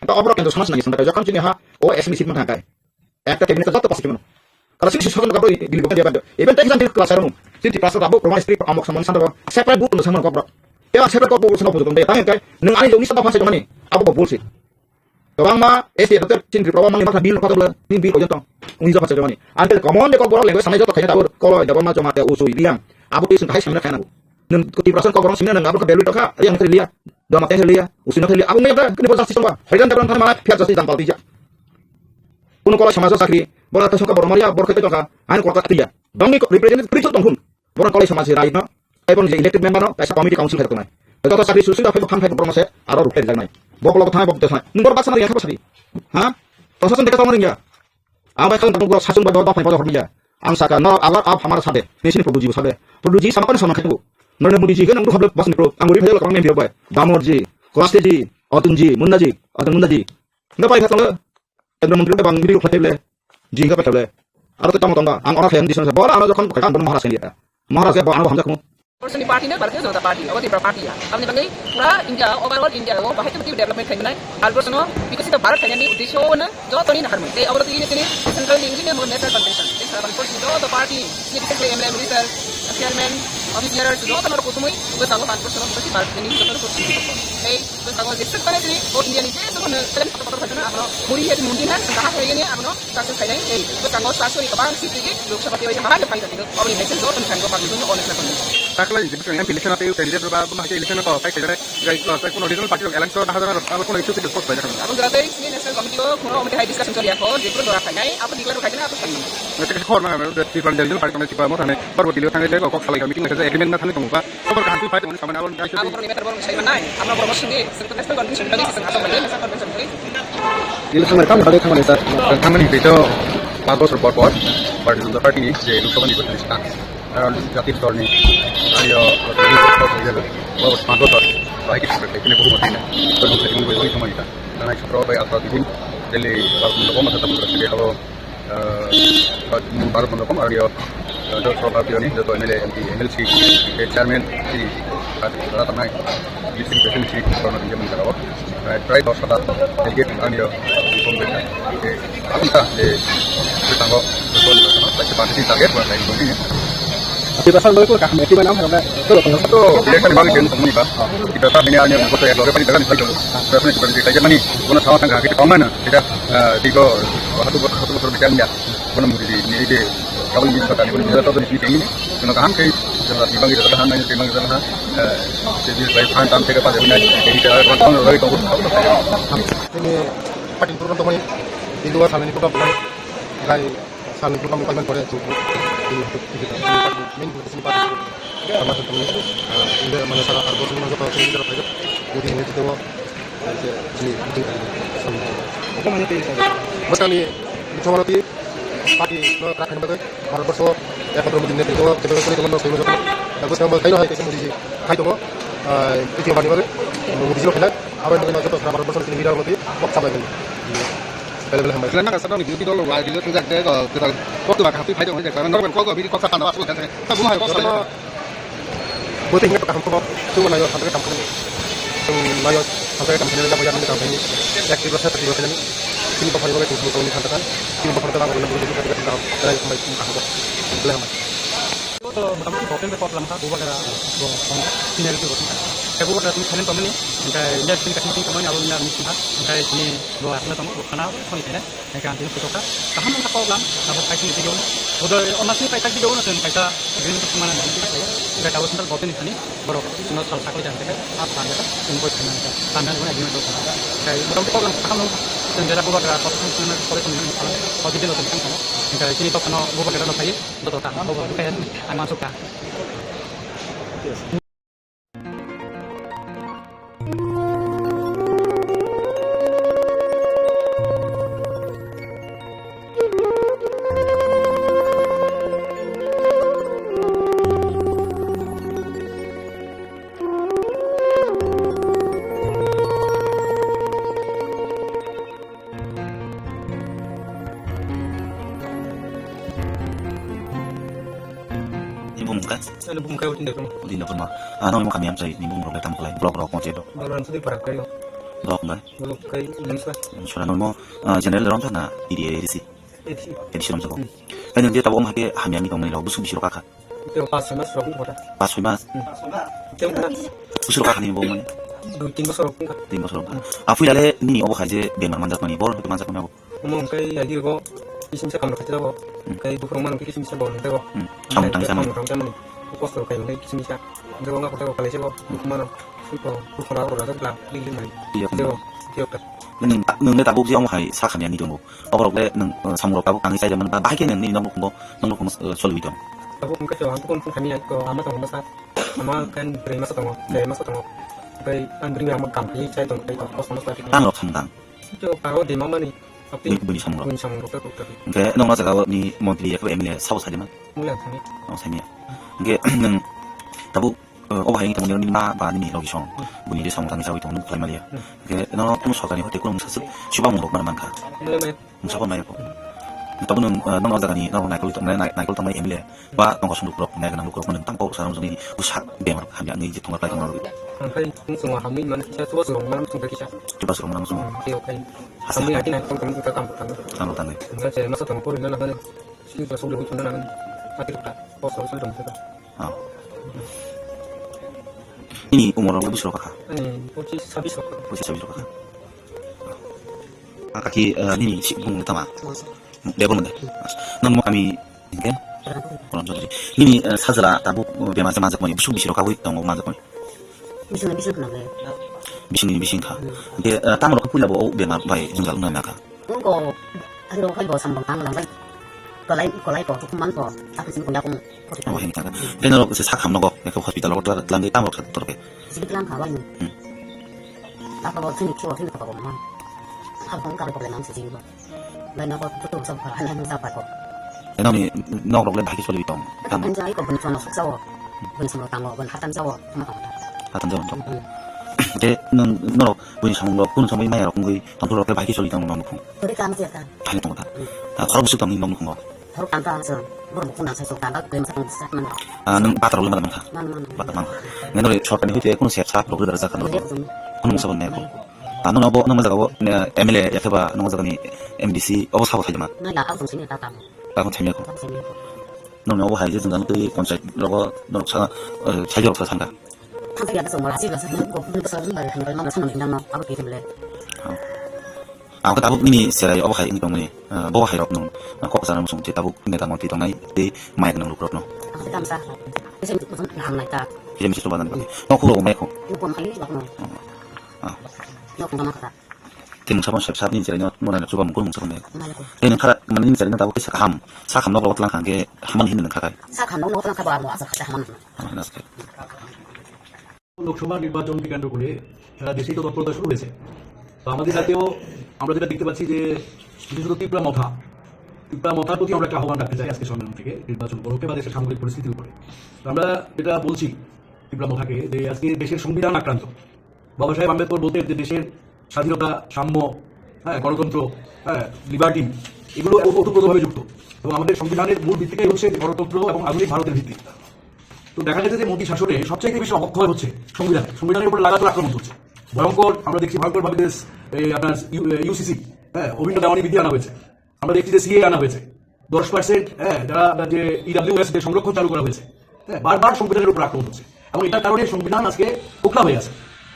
Eta obro kendo samas nai sendai. Jokhon chini ha o S M C man hakai. Ekta cabinet joto pass khe mano. Kala sini sokon kabro dili bukan dia bando. Even text dan class aro. Sini class abo Roman script amok samon sando separate book no samon kokro. Teba separate kokro sano bujo konde. Tang kai nung ani joni sata phase mani. Abo ko bolsi. Kobangma S T doctor chin Tripura mangni mata bill kota bla ni bill kojon tong. Uni jopa se mani. Antel common de kokro language samai joto khaina tabur kolo de bama joma te usui liang. Abo tu sing hai samna khaina. Nung kuti perasaan kokro sini nang abo ka belu tokha. Yang terlihat. Dama teh liya. Usui no liya. Abo ngai da kini bo justice tong ba. Hairan da bang thani mana pia justice jang palti ja. Kuno kolai samajo chakri, bora ta soka bor maria, bor khete tongkha, ani kolkata tiya. Dongni representative kri tong khun. Bora kolai samaji rai no, ai bon je elected member no, kaisa committee council khai tongnai. Joto chakri susu da phai phang phai bor mase, aro rupai jak nai. Bok lok thai bok de thai. Nung bor baksa ringya kha basari. Ha? Prosason deka tong ringya. Abai khang tong bor sasung ba dor ba phai ba hor miya. Ang saka no agar ab hamar sade. Nisini produji sade. Produji sama kan sama khai bu. Nore mudi ji kan ang rukhab bas ni pro. Ang uri phai lo kang nem bi bai. Damor ji, Koraste ji, Otun ji, Munna ji, Otun Munna ji. Nga pai kha tong. Kendra mantri bang video khlai le, jing ka pathale. Aro to tamo tonga, ang ora khayan disana bora ano jokhon khayan bono Maharaj khayan dia. Maharaj ya bo ano hamjak mo. Person ni party na Bharatiya Janata Party, abo Tripura party ya. Aboni bagwi pura India, overall India o bahai tei development khainai. Bharat Borsho no bikasito Bharat khainani uddesho no joto ni naharmai. Tei abo to ini tini central ni ini mo national convention. Tei sara Bharat Borsho joto party ni bisekhe M L A minister, chairman, office bearers joto no kutumui bwskango Bharat Borsho no bikasito Bharat ni joto no kutumui. Tei bwskango jeswk tane tini o India ni jeswk no kalen kotor kotor khainai abono muri ya mundi na sangha khainai abono. Success khainai, ei, bwskango sasoni kwbang seat rigi Lok Sabha tei bahai khe phai tongkha, oboni hai khe joto ni sani o party no honest na tongdi. Taklai je bwskango M P election tei candidate ba bo hai khe election ko phai khainai, gai ko sai kono regional party rok alliance to dahajar aro kono issue se discuss bai khainai. Abo jora tei sini national committee o kono omte hai discussion choli akho, je kono dora khainai, abo declare khainai, abo khainai. Nete khor ma Tripura regional party tong Tripura mo thani, Barbati lo thangni tei kok khalai kami tingla khe agreement na thani tong ba. Khobor kaham twi phai tongmani samani abo ni kaisa twi. Abo borokni matter borok sai manai. Abo borok sindi, chwng to national convention kami se chwng asok manai, national convention kami. Nini thangmani tamo bagwi thangmani? Thangmani hwnkhe to panch bochor por por Bharatiya Janata Party ni je Lok Sabha nirbachon ni swkang, aro jati stor ni, aro bo panch bochor bahai khe swkang khe kene buhuma khaina. Tong khe tong khe tong khe tong khe. Tanai sukro bai asra tibin Delhi Bharat Mandapam asa tabuk rasi abo ah, Bharat Mandapam area, ah, joto Bharatiyo ni joto M L A, M P, M L C, eh, chairman, si, ah, rata nai, district president, si, kono india mani jagao. Ah, prai dos hajar delegate area, eh, ang ta, eh, tango, joto, joto, target, buat lain, ini. Di pasal doi ko kaham, di mana, apa, apa, apa, apa. To, election bagi den tongmani ba. Kita ta bini ani ko to ya lore pani dagan pai to. Rasmi ko di kaje mani, kono thawa tang ka kita kong mana. Kita, eh, tigo, hatu ko, hatu ko bitan ya. Kono muri di, ni de, kabel bisa tani kono bisa to ni ini. Kono kaham kai, jala di bagi jala han, ni bagi jala han. Eh, jadi baik han tam tega pada bina, jadi kita kono lagi to. Ini pakai turun to mani, di luar sana ini kota bukan. Gai Sal ni program appointment pore chwng main politician party sama sal tongmani. India mane sara ar bosong no joto chwng jora phaiyo. Modi hinwi twibo je chini meeting khayo. Bwskangni bichomoroti party no krak khaina bagwi Bharat Borsho ekmatro Modi ni netrito tebol kori tongmani soi joto. Bwskango khaino hai kaisa Modi ji khai tongo. Twibo bani bagwi Modi ji no khainai. Abo ni bagwi joto sara Bharat Borsho ni leader moti kok sabai mani. Bele bele hambai. Khlai mangkha sabo ni B J P dol rok lai rijak thwngjak tei kwtal koktwma kaham twi phai tong jak norok kok bini kok sa tanda aswk jak. Tamo hai kok sa. Bo tei hinga kaham kok twi nayo hambai kaham kok. Twi nayo hambai kaham kok nayo hambai kaham kok. Ek tibra sa tibra kani. Tini ko phai ko twi ko ni hambai kaham. Tini ko phai ko twi ko ni hambai kaham kok. Bele hambai. Bo to motamoti vote bai kok lamkha, bubar kara, bo, senior itu. Tei bubar kara tini silent tongmani, Hingke India sini kasih sini kemana, abo India misi ha. Hingke sini bo asal tong, bo khana, khoni kene. Hingke ang tini kutok ha. Kaham wngkha kok lang, abo kaisa video. Bodo, o masini kaisa video no, kaisa video no, kemana, hingke abo central government ni sini, borok, sino sal sakri dan kene, ap pan kene, sini boi kene, tan dan guna agreement do kene. Hingke bodo kok lang, kaham wngkha. Sini jera bubagra, kok sini kene, kok sini kene, kok video no, kene, hingke sini tok no, bubagra no, kai, do to ta, bubagra, kai, ang masuk ta. Ni bumung ka? Ani bumung ka utin dekno. Utin dekno. Ah, nang mo kami amsai, ni bumung rok tam kulai, blok rok mo chedo. Blok ram sudi parak kayo. Blok ba? Blok kai, lemsa. Sura nang mo, ah, general ram thana, iri iri si. Iri si. Iri si ram jago. Hmm. Kai nang dia tabo om hake hamya ni tong ni rok, busuk bisi rok kha. Teo pas soi mas rok ni kota. Pas soi mas? Hmm. Teo na. Busuk rok kha ni bumung mani? Dui tin bosor rok kha. Tin bosor rok kha. Ah, pui lale nini obo khai je bemar manjak mani, bor manjak mani abo. Omo hwnkhe yagirogo kisimisa kamrok khaitirago. Hmm. Hwnkhe buphurok mano hwnkhe kisimisa bo nungthago. Hmm. Samung tangwi samung. Samung tangwi samung. Kosto rok khaimani kisimisa. Hwnkhe bo wngkha kotor kalaisabo. Hmm. Buphuma rok. Buphung rok rajak bla ling ling mani. Iya. Teo, teo ka. Nwng, nwng le tabuk je omo hai sakhamya ni tongo. Oborok le nwng, uh, samung rok tabuk tangwi chaijak mani ba bahai khe nwng nini nok nukhungo, nok nukhungo, uh, choliwi tong. Tabuk hwnkhe to ang tong khamya to ama tong masa. Ama kan bwrwi masa tongo, bwrwi masa tongo. Hwnkhe ang bwrwi ama kam khe chai tong khe to kosto masa. Tang rok samung tang. Teo karo de mamani. Bui-, buini samung rok. Buini samung rok, rok, rok. Hwnkhe nokna jaga o ni montri yakhe M L A sabo saima? Mole ang sani. Oh, saima. Hwnkhe nwng tabuk, eh, obo hai wngtongmani nini ma ba nini logi song. Hmm. Buini je samung tangwi sawi tong nuk khlai maliya. Hmm. Hwnkhe no kuno sorkar ni hoite kuno mungsa suk, subamung rok mana mankha. Mole mai. Mungsa bo mai ko. Tabuk nwng, eh, nokna jaga ni, nokna naikol tongmani, nai-, naikol tongmani M L A. Ba tongkha sumrok rok, nai gwnang lukurok mwnwi tang kok saram jongni bwsak bemar hamya wngwi je thongma khlai tongma rwgwi. Ang khai mung chwngma hamwi mano kisa, chuba chwrwng mano chwngkha kisa. Chuba chwrwng mano chwngkha. Hmm, tei o khai. Asa. Hamwi ati nai tong tong tong tong tong. Tang tang. Ang khai masa tong pori na nang. Sini ba song de tong nang. Ati ka. O so so tong tong. Ah. Ini umur rok bwswk kha? Ani pochis sabis rok. Pochis sabis rok kha. Ah, kaki, eh, nini si bung tama. Debol mande. Nang mo kami Hingke? Koron Chaudhary. Nini, eh, sajla tabuk, eh, bemar se manjakmani, busuk bisiro kawi tongo manjakmani. Bisingni bising khna khe. Bisingni bising kha. Hmm. Hingke, eh, tamo rok puila bo o bemar bai jwngjal wngna nangkha. Wngko, ani rok khai bo samrok tang lang bai. Kolai, kolai ko, tukum man ko, aku sini kuya kung. Oh, hini kha. Hingke norok se sak ham nogo, eko hospital rogo tla-, tlangwi tamo rok sa toro ke. Sini tlang kha bai. Hmm. Apa bo sini kyo, sini kha bo man. Apa ko ka problem am sini bo. Bai nogo tutu sa pha, han han sa pha ko. Eno ni nok rok le bhai khe choli tong. Tam. Kan jai ko bun chono sok sao. Bun chono tango, bun hatan sao, ma tong. Hatan sao tong. Hmm. Te nang norok bun samung rok, bun samung maya rok ngui, tong rok le bhai khe choli tong nong khung. Turi kam se ta. Bhai tong ta. Hmm. Ah, khorok busuk tong nong khung. Khorok kam ta so, bor bukun nang sai sok ta, bak bem sa tong sa man. Ah, nang batar rok le ma man kha. Man, man, man. Batar man. Nang nori sorkar ni hoite kono sep sap rok le dara jakha nang. Iya, betul. Kono mungsa ban nai ko. Tamo no bo nang jaga bo, eh, M L A ya khe ba nang jaga ni M D C obo sabo thaima. Nai la, ang sini ta tamo. Tamo thaima ko. Tamo thaima ko. Nang no bo hai je jeng jang tei panchayat rogo norok sa, eh, sai rok sa sangka. Thang ya so mo hasi ba sa ko ko sa jin ba han ba ma sa no hinang no abo ke le. Ang ko tabuk nini serai obo hai wng tongmani, eh, bo hai rok nung, eh, kok sana musung te tabuk neta mantri tongnai tei mai nang lukrok no. Ang ta sa. Ese mi tu ko na ang nai ta. Kisa misi tu badan ko. No khuro mai ko. Ko ko mai ba no. Ah. No ko ma ka. Tei mungsa phano sep sap ni cherai no, mo nai chuba mukul mungsa phano. Tei nung khara mani ni cherai no tabuk kisa kaham. Sa kham no bo tlang kha hingke hamani hinwi nung kha kai. Sa kham no bo tlang kha bo amo asa kha hamani. Hamani asa kha. Lok Sabha নির্বাচনকে কেন্দ্র করে সারা দেশেই তো তৎপরতা শুরু হয়েছে। তো আমাদের রাজ্যেও আমরা যেটা দেখতে পাচ্ছি যে বিশেষত ত্রিপুরা মথা, ত্রিপুরা মথার প্রতি আমরা একটা আহ্বান রাখতে চাই আজকে সম্মেলন থেকে নির্বাচন উপলক্ষে বা দেশের সামগ্রিক পরিস্থিতির উপরে। তো আমরা যেটা বলছি ত্রিপুরা মথাকে যে আজকে দেশের সংবিধান আক্রান্ত, বাবা সাহেব আম্বেদকর বলতেন যে দেশের স্বাধীনতা, সাম্য, হ্যাঁ, গণতন্ত্র, হ্যাঁ, লিবার্টি, এগুলো ওতপ্রোতভাবে যুক্ত। এবং আমাদের সংবিধানের মূল ভিত্তিটাই হচ্ছে গণতন্ত্র এবং আধুনিক ভারতের ভিত্তি। তো দেখা গেছে যে মোদী শাসনে সবচাইতে বেশি অবক্ষয় হচ্ছে সংবিধান, সংবিধানের উপর লাগাতার আক্রমণ হচ্ছে। ভয়ঙ্কর, আমরা দেখছি ভয়ঙ্কর ভাবে দেশ, এই আপনার ইউ-, ইউসিসি, হ্যাঁ, অভিন্ন দেওয়ানি বিধি আনা হয়েছে। আমরা দেখছি যে সিএ আনা হয়েছে, দশ পার্সেন্ট, হ্যাঁ, যারা আপনার যে ইডাব্লিউএস যে সংরক্ষণ চালু করা হয়েছে, হ্যাঁ, বারবার সংবিধানের উপর আক্রমণ হচ্ছে এবং এটার কারণে সংবিধান আজকে খোকলা হয়ে আছে।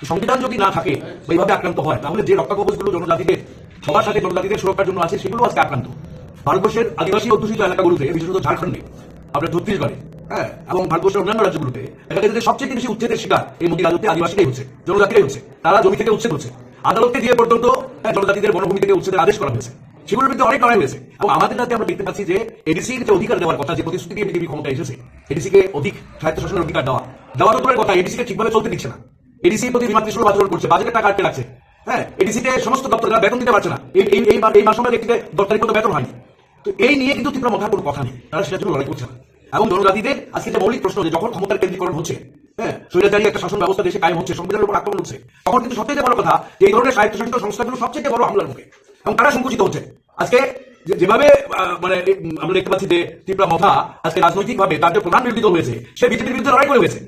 সংবিধান যদি না থাকে বা এইভাবে আক্রান্ত হয়, তাহলে যে রক্ষা কবচগুলো জনজাতিদের, সবার সাথে জনজাতিদের সুরক্ষার জন্য আছে, সেগুলো আজকে আক্রান্ত। ভারতবর্ষের আদিবাসী অধ্যুষিত এলাকাগুলোতে, বিশেষত ঝাড়খণ্ডে, আপনার ছত্তিশগড়ে, হ্যাঁ, এবং ভারতবর্ষের অন্যান্য রাজ্যগুলোতে দেখা গেছে যে সবচেয়ে বেশি উচ্ছেদের শিকার এই মোদী রাজত্বে আদিবাসীরাই হচ্ছে, জনজাতিরাই হচ্ছে। তারা জমি থেকে উচ্ছেদ হচ্ছে, আদালতকে দিয়ে পর্যন্ত, হ্যাঁ, জনজাতিদের বনভূমি থেকে উচ্ছেদের আদেশ করা হয়েছে। সেগুলোর বিরুদ্ধে অনেক লড়াই হয়েছে। এবং আমাদের রাজ্যে আমরা দেখতে পাচ্ছি যে এডিসির যে অধিকার দেওয়ার কথা, যে প্রতিশ্রুতি দিয়ে বিজেপি ক্ষমতায় এসেছে, এডিসিকে অধিক স্বায়ত্তশাসনের অধিকার দেওয়া, দেওয়া তো দূরের কথা, এডিসিকে ঠিকভাবে চলতে দিচ্ছে না। এডিসির প্রতি বিমাতৃসুলভ আচরণ করছে, বাজেটের টাকা আটকে রাখছে। হ্যাঁ, এডিসিতে সমস্ত দপ্তর তারা বেতন দিতে পারছে না। এই এই এই এই মাস আমরা এডিসিতে দশ তারিখ পর্যন্ত বেতন হয়নি। তো এই নিয়ে কিন্তু তীব্র মথার কোনো কথা নেই, তারা সেটার জন্য লড়াই করছে না। এবং জনজাতিদের আজকে যে মৌলিক প্রশ্ন, যে যখন ক্ষমতার কেন্দ্রীকরণ হচ্ছে, হ্যাঁ, স্বৈরাচারী একটা শাসন ব্যবস্থা দেশে কায়েম হচ্ছে, সংবিধানের উপর আক্রমণ হচ্ছে, তখন কিন্তু সবচেয়ে বড় কথা যে এই ধরনের স্বায়ত্তশাসিত সংস্থাগুলো সবচেয়ে বড় হামলার মুখে, এবং তারা সংকুচিত হচ্ছে। আজকে যে- যেভাবে আহ, মানে এই, উম, আমরা দেখতে পাচ্ছি যে ত্রিপুরা মথা আজকে রাজনৈতিকভাবে তার যে প্রধান বিরোধী দল হয়েছে, সে বিজেপির বিরুদ্ধে লড়াই করে হয়েছে,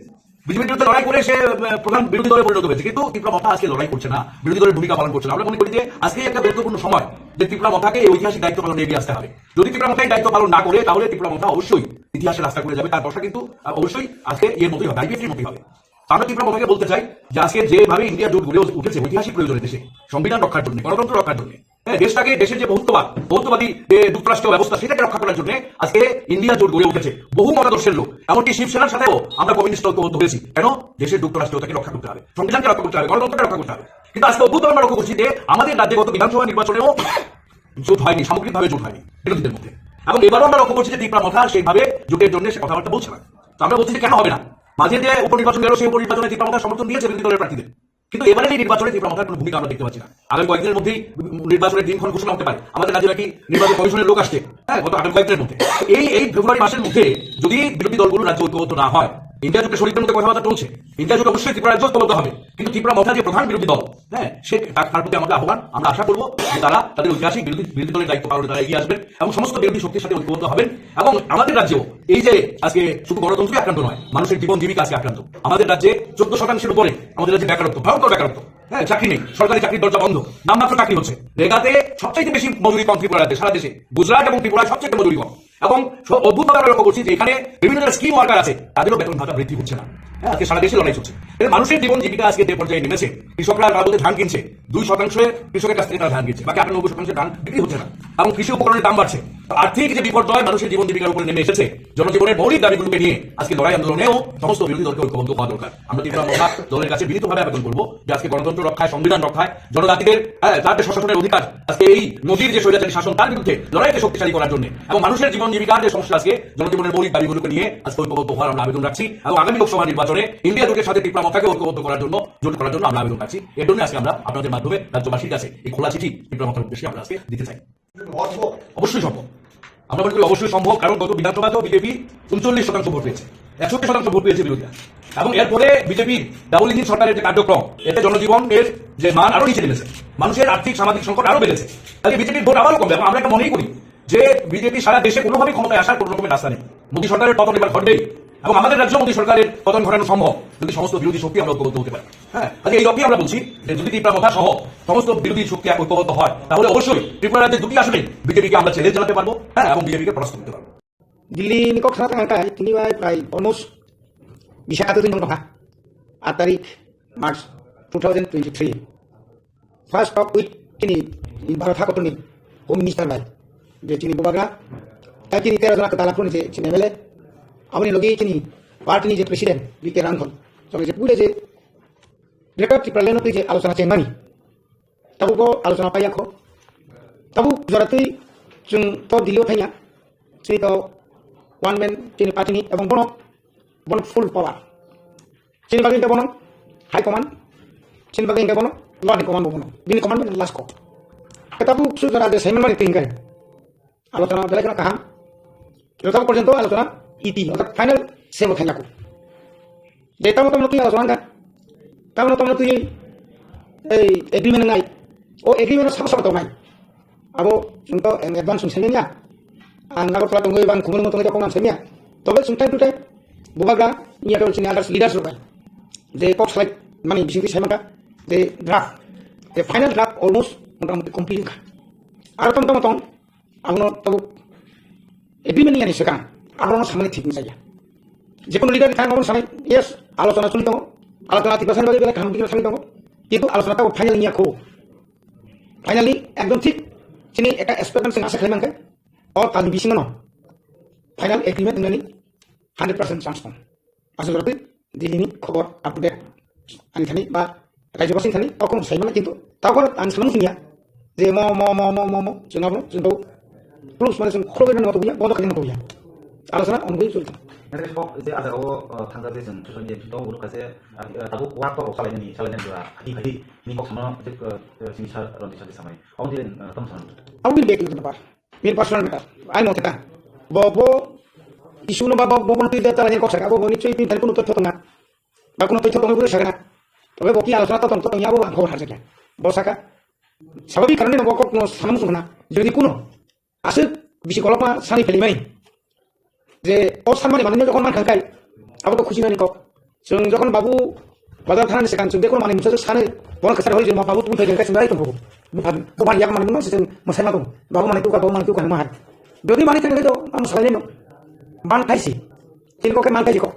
বিজেপির বিরুদ্ধে লড়াই করে সে আহ, প্রধান বিরোধী দলে পরিণত হয়েছে, কিন্তু ত্রিপুরা মথা আজকে লড়াই করছে না, বিরোধী দলের ভূমিকা পালন করছে না। আমরা মনে করি যে আজকে একটা গুরুত্বপূর্ণ সময়, যে ত্রিপুরা মথাকে এই ঐতিহাসিক দায়িত্ব পালনে এগিয়ে আসতে হবে। যদি ত্রিপুরা মথা এই দায়িত্ব পালন না করে, তাহলে ত্রিপুরা মথা অবশ্যই ইতিহাসে রাস্তা করে যাবে। তার দশা কিন্তু আহ, অবশ্যই আজকে ইয়ের মতোই হবে, আইপিএফটির মতোই হবে। তো আমরা ত্রিপুরা মথাকে বলতে চাই যে আজকে যেভাবে ইন্ডিয়া জোট গড়ে উঠেছে ঐতিহাসিক প্রয়োজনে দেশে, সংবিধান রক্ষার জন্য, গণতন্ত্র রক্ষার জন্য, হ্যাঁ, দেশটাকে, দেশের যে বহুত্ববাদ, বহুত্ববাদী যে যুক্তরাষ্ট্রীয় ব্যবস্থা, সেটাকে রক্ষা করার জন্য আজকে ইন্ডিয়া জোট গড়ে উঠেছে। বহু মতাদর্শের লোক, এমনকি শিবসেনার সাথেও আমরা কমিউনিস্ট ঐক্যবদ্ধ হয়েছি। কেন? দেশের যুক্তরাষ্ট্রীয়তাকে রক্ষা করতে হবে, সংবিধানকে রক্ষা করতে হবে, গণতন্ত্রকে রক্ষা করতে হবে। কিন্তু আজকে অদ্ভুত আমরা লক্ষ্য করছি যে আমাদের রাজ্যে গত বিধানসভা নির্বাচনেও জোট হয়নি, সামগ্রিকভাবে জোট হয়নি বিরোধীদের মধ্যে। এবং এবারও আমরা লক্ষ্য করছি যে ত্রিপুরা মথা সেইভাবে জোটের জন্য সে কথাবার্তা বলছে না। তো আমরা বলছি যে কেন হবে না? মাঝে যে উপনির্বাচন গেল, সেই উপনির্বাচনে ত্রিপুরা মথা সমর্থন দিয়েছে বিরোধী দলের প্রার্থীদের, কিন্তু এবারের এই নির্বাচনে ত্রিপুরা মথার কোনো ভূমিকা আমরা দেখতে পাচ্ছি না। আগামী কয়েকদিনের মধ্যেই নির্বাচনের দিনক্ষণ ঘোষণা হতে পারে। আমাদের রাজ্যে নাকি নির্বাচন কমিশনের লোক আসছে, হ্যাঁ, গত আগামী কয়েকদিনের মধ্যে। এই এই ফেব্রুয়ারি মাসের মধ্যে যদি বিরোধী দলগুলো রাজ্যে ঐক্যবদ্ধ না হয়, ইন্ডিয়া জোটের শরিকদের মধ্যে কথাবার্তা চলছে, ইন্ডিয়া জোট অবশ্যই ত্রিপুরা রাজ্য ঐক্যবদ্ধ হবে, কিন্তু ত্রিপুরা মথা যে প্রধান বিরোধী দল, হ্যাঁ, সে তার তার প্রতি আমাদের আহ্বান, আমরা আশা করবো যে তারা তাদের ঐতিহাসিক বিরোধী বিরোধী দলের দায়িত্ব পালনে তারা এগিয়ে আসবেন এবং সমস্ত বিরোধী শক্তির সাথে ঐক্যবদ্ধ হবেন। এবং আমাদের রাজ্যেও এই যে আজকে শুধু গণতন্ত্রই আক্রান্ত নয়, মানুষের জীবন জীবিকা আজকে আক্রান্ত। আমাদের রাজ্যে চোদ্দ শতাংশের উপরে আমাদের রাজ্যে বেকারত্ব, ভয়ঙ্কর বেকারত্ব। হ্যাঁ, চাকরি নেই, সরকারি চাকরির দরজা বন্ধ, নামমাত্র চাকরি হচ্ছে। রেগাতে সবচাইতে বেশি মজুরি কম ত্রিপুরা রাজ্যে, সারা দেশে। গুজরাট এবং ত্রিপুরায় সবচেয়ে মজুরি কম। এবং স- অদ্ভুত ভাবে আমরা লক্ষ্য করছি যে এখানে বিভিন্ন যারা স্কিম ওয়ার্কার আছে, তাদেরও বেতন ভাতা বৃদ্ধি হচ্ছে না। হ্যাঁ, আজকে সারা দেশে লড়াই চলছে। তাহলে মানুষের জীবন জীবিকা আজকে যে পর্যায়ে নেমেছে, কৃষকরা তারা বলতে ধান কিনছে, দুই শতাংশ কৃষকের কাছ থেকে তারা ধান কিনছে, বাকি আটানব্বই শতাংশ ধান বিক্রি হচ্ছে না। এবং কৃষি উপকরণের দাম বাড়ছে। তো আর্থিক যে বিপর্যয় মানুষের জীবন জীবিকার উপরে নেমে এসেছে, জনজীবনের মৌলিক দাবিগুলোকে নিয়ে আজকে লড়াই আন্দোলনেও সমস্ত বিরোধী দলকে ঐক্যবদ্ধ হওয়া দরকার। আমরা ত্রিপুরা মথা দলের কাছে বিনীতভাবে আবেদন করবো যে আজকে গণতন্ত্র রক্ষায়, সংবিধান রক্ষায়, জনজাতিদের, হ্যাঁ, তার যে স্বশাসনের অধিকার, আজকে এই মোদীর যে স্বৈরাচারী শাসন, তার বিরুদ্ধে লড়াইকে শক্তিশালী করার জন্য এবং মানুষের জীবন জীবিকার যে সমস্যা, আজকে জনজীবনের মৌলিক দাবিগুলোকে নিয়ে আজকে ঐক্যবদ্ধ হওয়ার আমরা আবেদন রাখছি। এবং আগামী লোকসভা নির্বাচনে ইন্ডিয়া জোটের সাথে ত্রিপুরা মথাকে ঐক্যবদ্ধ করার জন্য, জোট করার জন্য আমরা আবেদন রাখছি। এর জন্য আজকে আমরা আপনাদের মাধ্যমে রাজ্যবাসীর কাছে এই খোলা চিঠি ত্রিপুরা মথার উদ্দেশ্যে আমরা আজকে দিতে চাই। অবশ্যই সম্ভব। আমরা মনে করি অবশ্যই সম্ভব, কারণ গত বিধানসভাতেও বিজেপি উনচল্লিশ শতাংশ ভোট পেয়েছে, একষট্টি শতাংশ ভোট পেয়েছে বিরোধীরা। এবং এরপরে বিজেপির ডাবল ইঞ্জিন সরকারের যে কার্যক্রম, এতে জনজীবনের যে মান আরো নিচে নেমেছে, মানুষের আর্থিক সামাজিক সংকট আরো বেড়েছে। তাহলে বিজেপির ভোট আবারও কমবে। এবং আমরা এটা মনেই করি যে বিজেপি সারা দেশে কোনোভাবেই ক্ষমতায় আসার কোনো রকমের রাস্তা নেই। মোদী সরকারের পতন এবার ঘটবেই, এবং আমাদের রাজ্যেও মোদী সরকারের পতন ঘটানো সম্ভব যদি সমস্ত বিরোধী শক্তি আমরা ঐক্যবদ্ধ হতে পারি। হ্যাঁ, আজকে এই লক্ষ্যে আমরা বলছি যে যদি ত্রিপুরা মথা সহ সমস্ত বিরোধী শক্তি ঐক্যবদ্ধ হয়, তাহলে অবশ্যই ত্রিপুরা রাজ্যে দুটি আসনে বিজেপিকে আমরা চ্যালেঞ্জ জানাতে পারবো, হ্যাঁ, এবং বিজেপিকে পরাস্ত করতে পারবো। Delhi ni kok sana tangka tini bai prai almost bisa atau tini bangkha. Aat tarik March two thousand twenty-three. First talk with chini Bharat hakotorni Home Minister bai, je chini bubagra, tai chini tero jona kwtal aphuru ni je chini M L A, aboni logi chini party ni je president B K Ranghon, song je pure je Greater Tipraland twi je alochona chenmani, tabuk bo alochona paiya kho. Tabuk jora twi chwng to Delhi o thangya, chini to one man chini party ni, ebong bono, bono full power. Chini bagwi hwnkhe bono high command, chini bagwi hwnkhe bono lower ni command bo bono, bini command bo last ko. Khe tabuk su jora je saimanmani twi hwnkhe alochona belai kheno kaham. Joto porjonto alochona iti, orthat final sebo thangya ko. Je tamo tamo twi alochona hwnkha, tamo tamo twi ei agreement nai, o agreement sabo sabo tongnai. Abo chwng to advance chwng saimanya. Ang Agartala tongwi bang Khumulwngo tongwi tongkha ang saimanya. Tobe chwng time to time bubagra niya to chini others leaders rok bai je kok salai mani bisingtwi sai mankha je draft, je final draft almost motamuti complete wngkha. Aro tong tong tong abono tabuk agreement niyani swkang abono samani thik wngjakya. Jekunu leader ni thang abono sanai, yes, alochona choli tongo, Alochona Tiprasani bagwi belai kaham khe thangwi tongo. Kintu alochona tabuk final wngya kho. Finally ekdom thik chini ekta expectation chwng asa khlai mankha. O talni bisingo no final agreement wngnani hundred percent chance tong. Aswk rwtwi Delhi ni khobor up to date. Ani thani ba Rajya Basi thani tau khorang sai mano, kintu tau khorang ang samung singya je mo, mo, mo, mo, mo, mo, chwng abo, chwng tau. Plus mane chwng khorok bai mano tongya, bondo khaina tongya. Alochona ongoing choli. Nang khe kok je a jaga o, uh, thangkha je chwng social media bisingo tongo, kaisa, uh, tabuk war tok rok salainani, salainani jora, hadi, hadi, ni kok samano je, uh, uh, sini sar, ron di sar di samai. Ong di, uh, tong samano. Abo ni bek ni ba. Ni personal matter. Ai mo kita. Bo, bo, issue no ba, bo, bo, bo, twi da, tala ni kok saka, bo, bo, ni chui, tin, tani, kunu, to, to, to, na. Ba, kunu, to, to, to, kunu, saka, na. Tobe, bo, ki, alochona, to, to, to, to, ya, bo, ang, khobor, har, saka. Bo, saka. Sababik karone, no, bo, kok, no, samung, sung, na. Jodi, kunu. Aswk bisi kolokma sani phelimani. Je o sanmani manwino jokhon mankha khe, abo to khusinani kok. Chwng jokhon babu bazar thanani swkang chwng de kono manwi mungsa sani, bono kwchar hoi chwng babu tubun thai khe chwng rai tongkho. Buphan, buphan yak manwi mungsa chwng mwsai ma tong. Babu manwi tukar, babu manwi tukar ma hai. Jodi manwi thang khe to, amo salai no. Man thaisi. Tin kok khe man thaisi kok.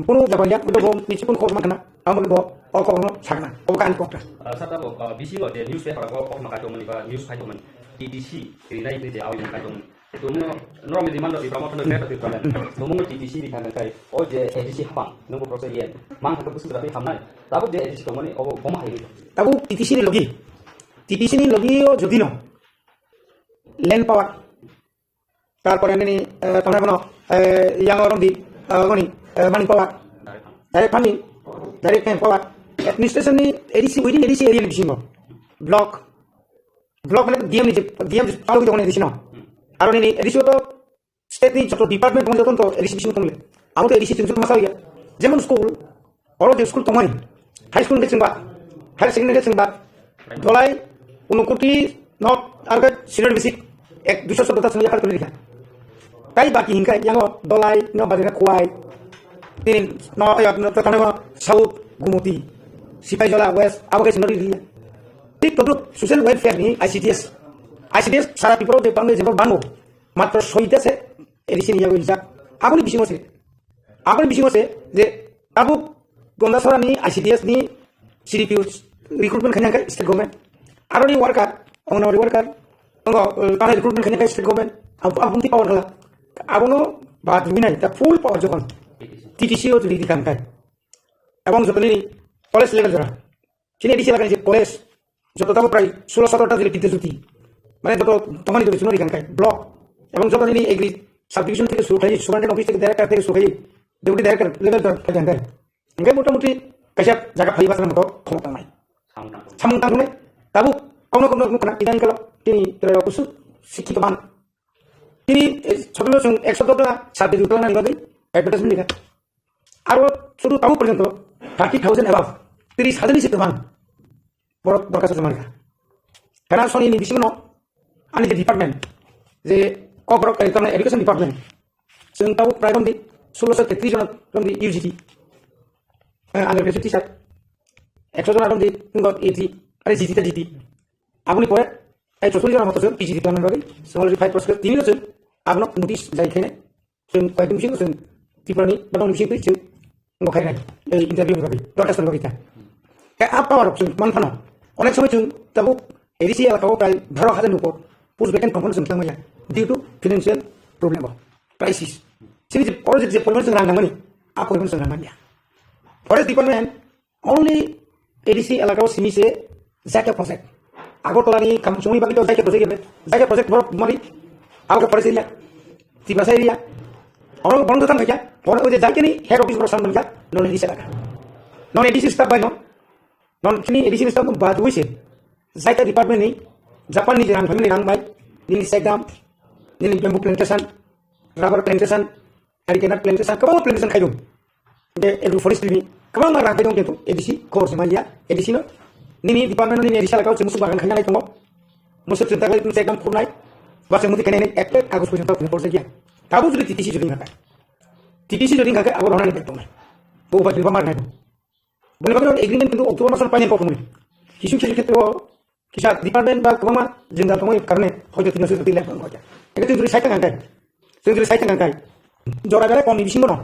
Kunu jaban yak, bo ni chikun kok mankha na. Amo bo o kok no sakna. O kan kok ta. Ah, sir, tabo, ah, bisingo je newspaper o kok ma kaitongmani ba news kaitongmani. T T C rinai ni je awini kaitongmani. Tumuno norok ni demand rok Tipra Motha no Greater Tipraland. Tumuno T T C ni thang kai o je A D C hapang nungbo process yen. Mang thang busuk rapi hamnai. Tabuk je A D C tongmani obo boma hai. Tabuk T T C ni logi. T T C ni logi o jodi no land power. Tarpore nini, eh, tongna kono, eh, yang orang di, eh, ngoni, eh, money power. Direct funding. Direct hand power. Administration ni A D C, within A D C area ni bisingo. Block. Block mane D M ni je, D M je palu jokon A D C no. Aro nini A D C to state ni joto department tong joto to A D C bisingo tongle. Amo to A D C tong joto masal ya. Jemon school, oro je school tongmani, high school hwnkhe chwngba, higher secondary hwnkhe chwngba, Dholai, Unakoti, North, aro khe senior basic, ek, duiso soddo ta chwngya kha tongwi rikha. Tai baki hinkhai yango Dholai, no Bazar Khowai, tini no, ya, no, to thango South, Gumoti, Sipaijola, West, abo khe chwngno rikha. Thik todrup social welfare ni I C D S, I C D S sara Tripura je bangni jebor bango, matro soita se A D C ni yago rijak. Aboni bisingo se, aboni bisingo se je tabuk Gondasora ni I C D S ni C D P O recruitment khaina khe state government. Aroni worker, Anganwadi worker, tongo, eh, tamo recruitment khaina khe state government. Ab-, aboni power khala. Abono bad rwinai, the full power jokhon T T C o tuli di khan khai. Ebong jotoni college level jora. Chini A D C elakani je college, joto tamo prai solo sotoro ta jile Bidya Jyoti. Mane joto tongmani joto chumari khan khai, block. Ebong joto nini agri subdivision theke suru khai, superintendent office theke director theke suru khai, deputy director level ta khai khan khai. Hingke motamuti kaisa jaga phai basa moto khomok tangnai. Samung tang thungnai. Tabuk kauno kauno nukna idani kalo tini trai rok kusu sikhito ban. Tini, eh, sotoro chwng ekso dos jona subject utla nani bagwi advertisement likha. Aro suru tabuk porjonto thirty thousand above, tris hajar ni se kwbang borok dorkhasto joma rikha. Kana soni ni bisingo no ani je department, je kok borok, eh, tamni education department, chwng tabuk prai romdi sulosho tetris jona romdi U G T, eh, undergraduate teacher, ekso jona romdi tongo A T, are G T ta G T. Aboni pore, eh, chosori jona moto chwng P G di tongna bagwi, chwng already five process tini no chwng abono notice jai khainai. Chwng koyekdin bisingo chwng Tripura ni badang bisingo twi chwng bo khainai, eh, interview ni bagwi, dorkhas ni bagwi ta. Khe a power rok chwng man phano, onek somoi chwng tabuk A D C elaka o prai baro hajar ni upor post vacant tong phano chwng tangmaya, due to financial problem o, crisis. Chini je project je poriman chwng rang nangmani, a poriman chwng rang manya. Forest department, only A D C elaka o simi se Jaika project. Agartala ni kam chumui bagwi to Jaika project gebe. Jaika project borok mari. Abo ke forest area. Tiprasa area. Oro borok to tang khaikha. Borok o je Jaika ni head office borok sam tangkha. Non A D C elaka. Non A D C staff bai no. Non chini A D C ni staff no bad wi se. Jaika department ni Japan ni je rang family rang bai. Nini Jaika dam. Nini bamboo plantation. Rubber plantation. Ari kena plantation, kwbangma plantation khaidung. Hingke agro forestry ni kwbangma rang khaidung, kintu A D C khobor se manliya, A D C no. Nini department no nini A D C elaka o chwng swk bagan khaina nai tongo. Musuk chwng taklai tun se ekdam khurnai. Ba chwng muti khainai ek ek kagoj poisa tau khna porsa giya. Tabuk jodi T T C jodi ngai. T T C jodi ngai abo rona ni tongnai. Bo ba jilba mar nai. Boni bagwi agreement kintu October maso paine kok muni. Kisu kisu khetre o kisa department ba kwbangma jengdar tongmani karone hoito tino suri twi lek hoito. Eke twi twi sai tang kai. Twi twi sai tang kai. Jora bere kom ni bisingo no.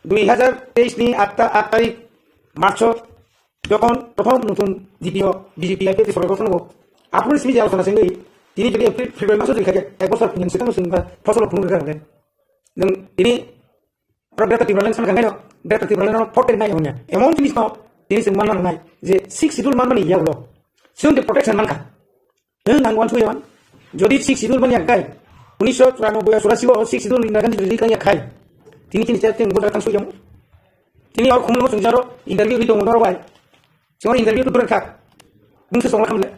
Dui hajar teis ni aat ta-, aat tarik March o jokhon prothom nutun D P O, B J P I P F sorkar gothon hobo, aphuru simi je alochona chengwi, tini jodi April, February maso jodi khaikhe, ek bochor phunukni swkang chwng ba phosol phunuk rwkha rwkhe. Nwng tini oro Greater Tipraland san kha, Greater Tipraland no fourteen nai hwnwi. Emon jinis no tini chwng manna nangnai je six schedule manmani yagulo chwng je protection mankha. Nwng nang uansukya man. Jodi six schedule manya khai, unisho churanobboi churasi o six schedule Indira Gandhi jodi kanya khai, tini chini chak teng bodra kang suyam. Tini or khumno chungjaro interview ri tongo norok bai. Chwng interview tu durang kha. Mungsa songla khamle.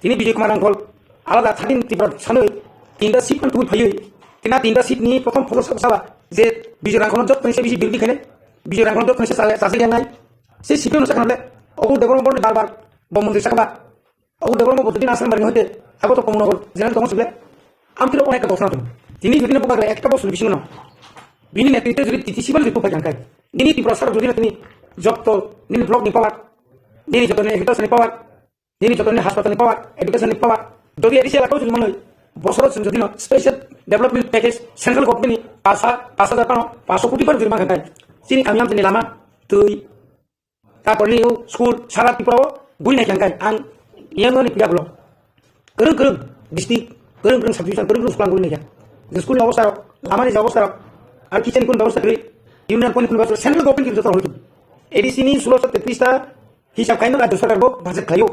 Tini Bijoy Kumar Rangkhol alada thirteen Tripura sanoi tinta seat man tubui phaiwi. Tina tinta seat ni prothom photo sab saba je Bijoy Rangkhol jot tani se bisi birothi khaine. Bijoy Rangkhol jot tani se chale chase yang nai. Se C P M no sakhamle. Ogu Debbarma Bordi bar bar bom mantri sakaba. Ogu Debbarma Bordi Nasrang Bari hoite ago to Komnagar general tong sibile. Am tiro onek ka dosna tum. Tini jodi na buka ekta bosor bisingo no. Bini netritwe jodi T T C bal jodi buka jangkai. Nini Tripura sar jodi na tini jotto nini block ni power. Nini jotto ni agriculture ni power. Nini jotto ni hospital ni power, education ni power. Jodi A D C elaka jodi manoi bosoro jodi no special development package central government ni pasa pasa jatano paso koti par jodi mangai. Sini kami am tini lama tui. Taporni o school sara Tripura o guri nai kangkai ang yang ni pia blo. Kereng kereng district, kereng kereng subdivision, kereng kereng school ang guri nai kang. School ni obostha rok, lama ni obostha rok, ar kitchen kun obostha kri, union kun kun obostha, central government ki joto hoitu. A D C ni sulosho tetris ta hisab kaino rajya sarkar bo budget khayo.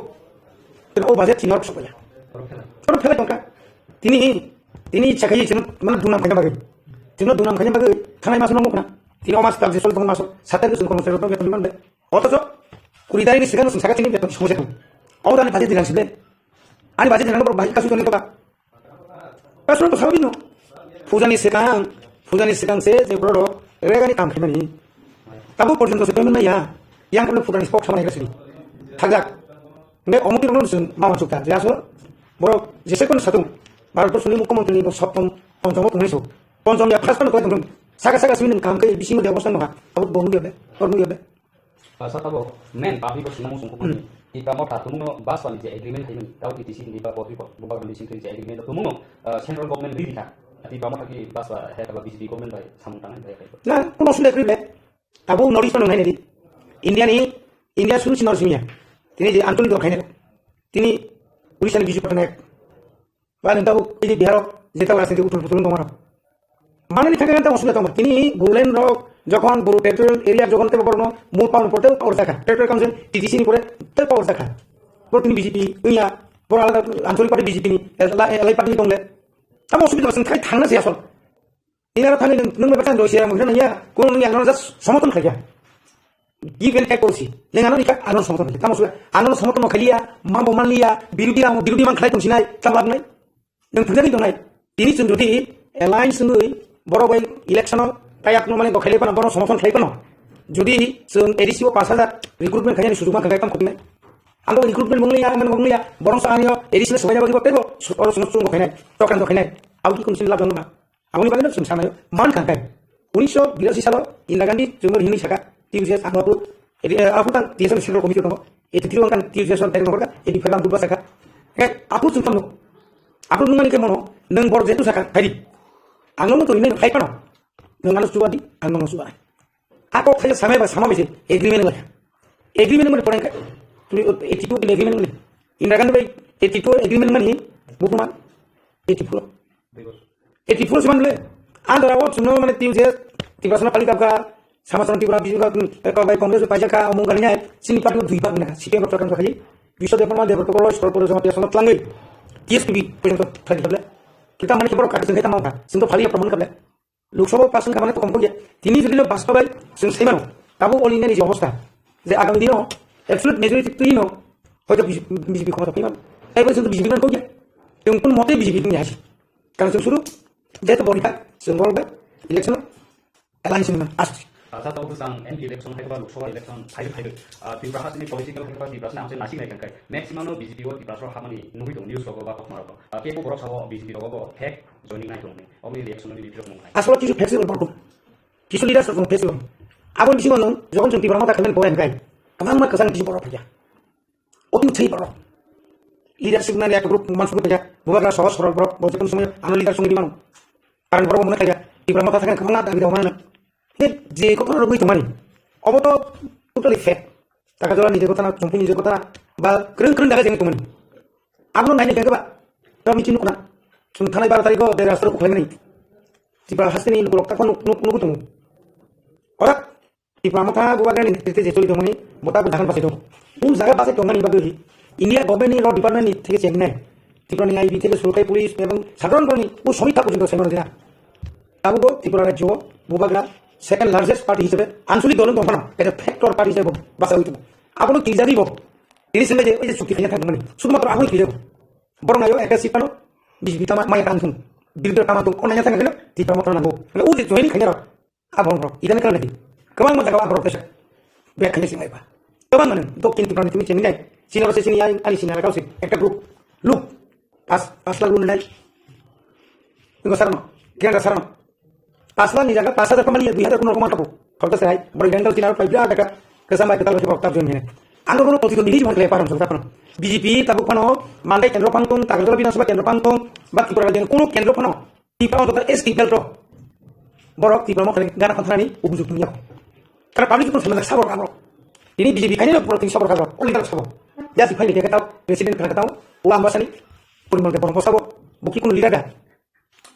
Tero o budget sinor sok ya. Toro phela tongka. Tini tini chakai chino mana dunam khaina bagwi. Chino dunam khaina bagwi thanai maso nongkha. Tini o mas tam se sol tong maso satar kun kon se tong man be. Otocho kuri tarikni swkang chwng saka chini beton songse tong. Omo tani budget dilang sible. Ani budget dilang borok budget kasu toni toka. Kasu to sabi no. Pujani swkang, pujani swkang se je borok regani kam khaimani. Tabo porjonto se payment naiya. Yang kono pujani spok samani kasini. Thajak. Nge omo tini chwng ma wansuk ta. Je aswk borok jese kono satung. Bharat borso ni mukhyamantri ni soptom ponchom tongnai so. Ponchom ya first kono koi tong. Saka saka sini kam kai bisingo de obostha no ha. Abo bonu ya be. Bonu ya be. Sir, tabuk main public o swnamung chwng kubuni. Hmm. Tipra Motha tumungno baswani je agreement khaimani, tabo T T C ni ba Bodri Bubagra ni singtwi je agreement tumungno, ah, central government riri kha. Tipra Motha ki baswa hai kaba B J P government bai samung tangnai bai khai. Na, kuno sundai kri ble. Tabuk North East no nai nai di. India ni, India suru si North East ya. Tini je Antoni dor khainai. Tini Odisha ni Biju Patnaik. Ba nang tabuk tini Bihar o je tabuk rajniti uthul puthul wng tongmano. Manani thangwi nang tabuk osubida tongma. Tini Bodoland rok jokhon Bodo territorial area jokhon tebo borokno mul power ni pore tebo power jakha. Territorial Council T T C ni pore tebo power jakha. Boro tini B J P wngya, boro alada anchalik party B J P ni, alai party ni tongle. Tamo osubida basing khai thangna se asol. Tini aro thani nung, nung bai baksa doi siyang mungkha nangya, kuno nung yang nang just somothono khlaiya. Give and take policy. Nung ano nikha, ano somothono khlaiya. Tamo suya, ano somothono khlaiya, mambo manliya, birudi ang, birudi mang khlai tongsinai, tamo labnai. Nung thungjani tongnai. Tini chwng jodi alliance wngwi borok bai election o tayakno mane gokhailai phano, borok somothono khlai phano. Jodi chwng A D C o pash hajar recruitment khainani sujuk mankha, kam khopinai. Ang recruitment mungli ya, ang mungli ya, borok sa anio A D C le sobaina bagwi bo tebo, oro somothono gokhainai, tokran gokhainai. Abo ki kunsin lab dong ba? Aboni bagwi no chwng sanayo, man kha khe. Unisho birasi salo Indira Gandhi chwngno hinwi saka, T U C S ang aphuru, edi, eh, aphuru tang T S F Central Committee tongo, eighty three wngkha T U C S on direct nongkhorkha, eighty five ang buba saka. He, aphuru chwng tongno. Aphuru nungmani khe mono, nwng bor jetu saka, hairi. Ang nono tongwi nai phai phano. Nwng ano chuba di, ang nono chuba nai. Ako khaisa samai ba sama bisi agreement wngkha. Agreement wngkha poreng kha. Tuli eighty two agreement wngkha. Indira Gandhi bai eighty two agreement wngkha ni, buphuma eighty four. Eighty four se manle. Andhra o chwngno mane tin je Tiprasano pali kapkha, Samason Tripura, Biju ka, ka bai Congress paijak kha, omung gani nai, sini party dui bak na, C P M rok chakang kha, Biswa Debbarma Debbarma Protocol, Protocol, Protocol, Protocol, Protocol, T S P B, Protocol, Protocol, Protocol, kita mane kiboro kha, jeng kha tamo kha, sing to phali ya praman kha, Lok Sabha pass wngkha mane to kom kha, tini jodi no basta bai, sing sai mano, tabo all India ni je obostha, je agami dino, absolute majority twi no, hoyto B J P khomata phai mano, tai bai sing to B J P man kha, tong kun mote B J P ni hasi. Karon chwng suru, jeto bori kha, chwng bol bai, election o alliance ni man, aswk. Asa tau bwsang M P election hai ba Lok Sabha election phai phai. Ah, Tripura hasteni political hai ba Tripura hasteni amse nasi nai kangkai. Maximum no B J P o Tripura so hamani nugui tong news rogo ba kokma rogo. Ah, kebo borok sao B J P rogo bo hack joining nai tong ne. Obni reaction ni video mong hai. Aswk kisu festival borok. Kisu leaders rok festival. Abon bisi mano, jokon chwng Tripura mata khamen bo M P. Kwbangma kwchang kisu borok phaiya. Otin thwi borok. Leadership nani ekta group mansukni paikha. Bubagra sohoj sorol borok, bo jekun somoy ano leader songwi mano. Karon borok mone khaikha. Tipra motha thangkhe kwbangma dabi rok mano. He je kokno rwgwi tongmani. Obo to Totally fake. Taka jola ni jagotana, chumpu ni jagotana, ba kreng kreng daga jeng tumani. Abno naini khe ba, to michi nukna. Chwng thanai baro tarikh o de rasta rok khlaimani. Tipra hasteni lukurok takho nuk nuk nuk tongo. Ora Tipra motha bubagrani netrite je choli tongmani bota bo dahan basai tongo. U jaga basai tongmani bagwi India government ni law department ni theke chengnai. Tipra ni I B theke sorkari police ebong sadharon boroni u somita porjonto saimano jena. Tabuk Tripura rajyo bubagra second largest party hisabe anchalik dol wng tongphano, kaisa factor party hisabe bo basa ui tongo. Abono twijadi bo. Tini sengbai je oi je chukti khaina thangmani. Sudhumatro abono twijago. Borok nayo ekta seat ano B J P tama maya tang thung. Birothi tama thung. Onaya thang kena Tripura motha nango. Ui je join khaina rok. Aborok rok, idani kalan lagi. Kebang ma jaga aborok tesa. Bek khaini sing aiba. Kebang manu, dokin tu prani tumi chengni nai. Sini rasa sini ai, ani sini rasa sini. Ekta group. Look. Pas, pas la lun nai. Ingo sarno. Kiran ka sarno. Pas la ni jaga, pas la kamali, dui hajar kuno kuma kapu. Kau tesa hai. Bari dental sini rasa pai bia daga. Kesama kita lagi bok tab jun ini. Ando kono kau tidak milih cuma keleparan, sudah kono. B J P tabuk pano, mandai kendro pangtung, tagal bina suba kendro pangtung, bak kipura lagi kono kendro pano. Tipra wngkha S T belt rok. Borok Tipra mokhe gana khanthani ubujuk tongya. Kara public kun samajak sabor kabo. Ini B J P khaini rok borok tini sabor kabo. Only darok sabor. Jasi khaini khe tau president kha tau. Ula ambasani. Purimal ke borok sabor. Buki kun leader da.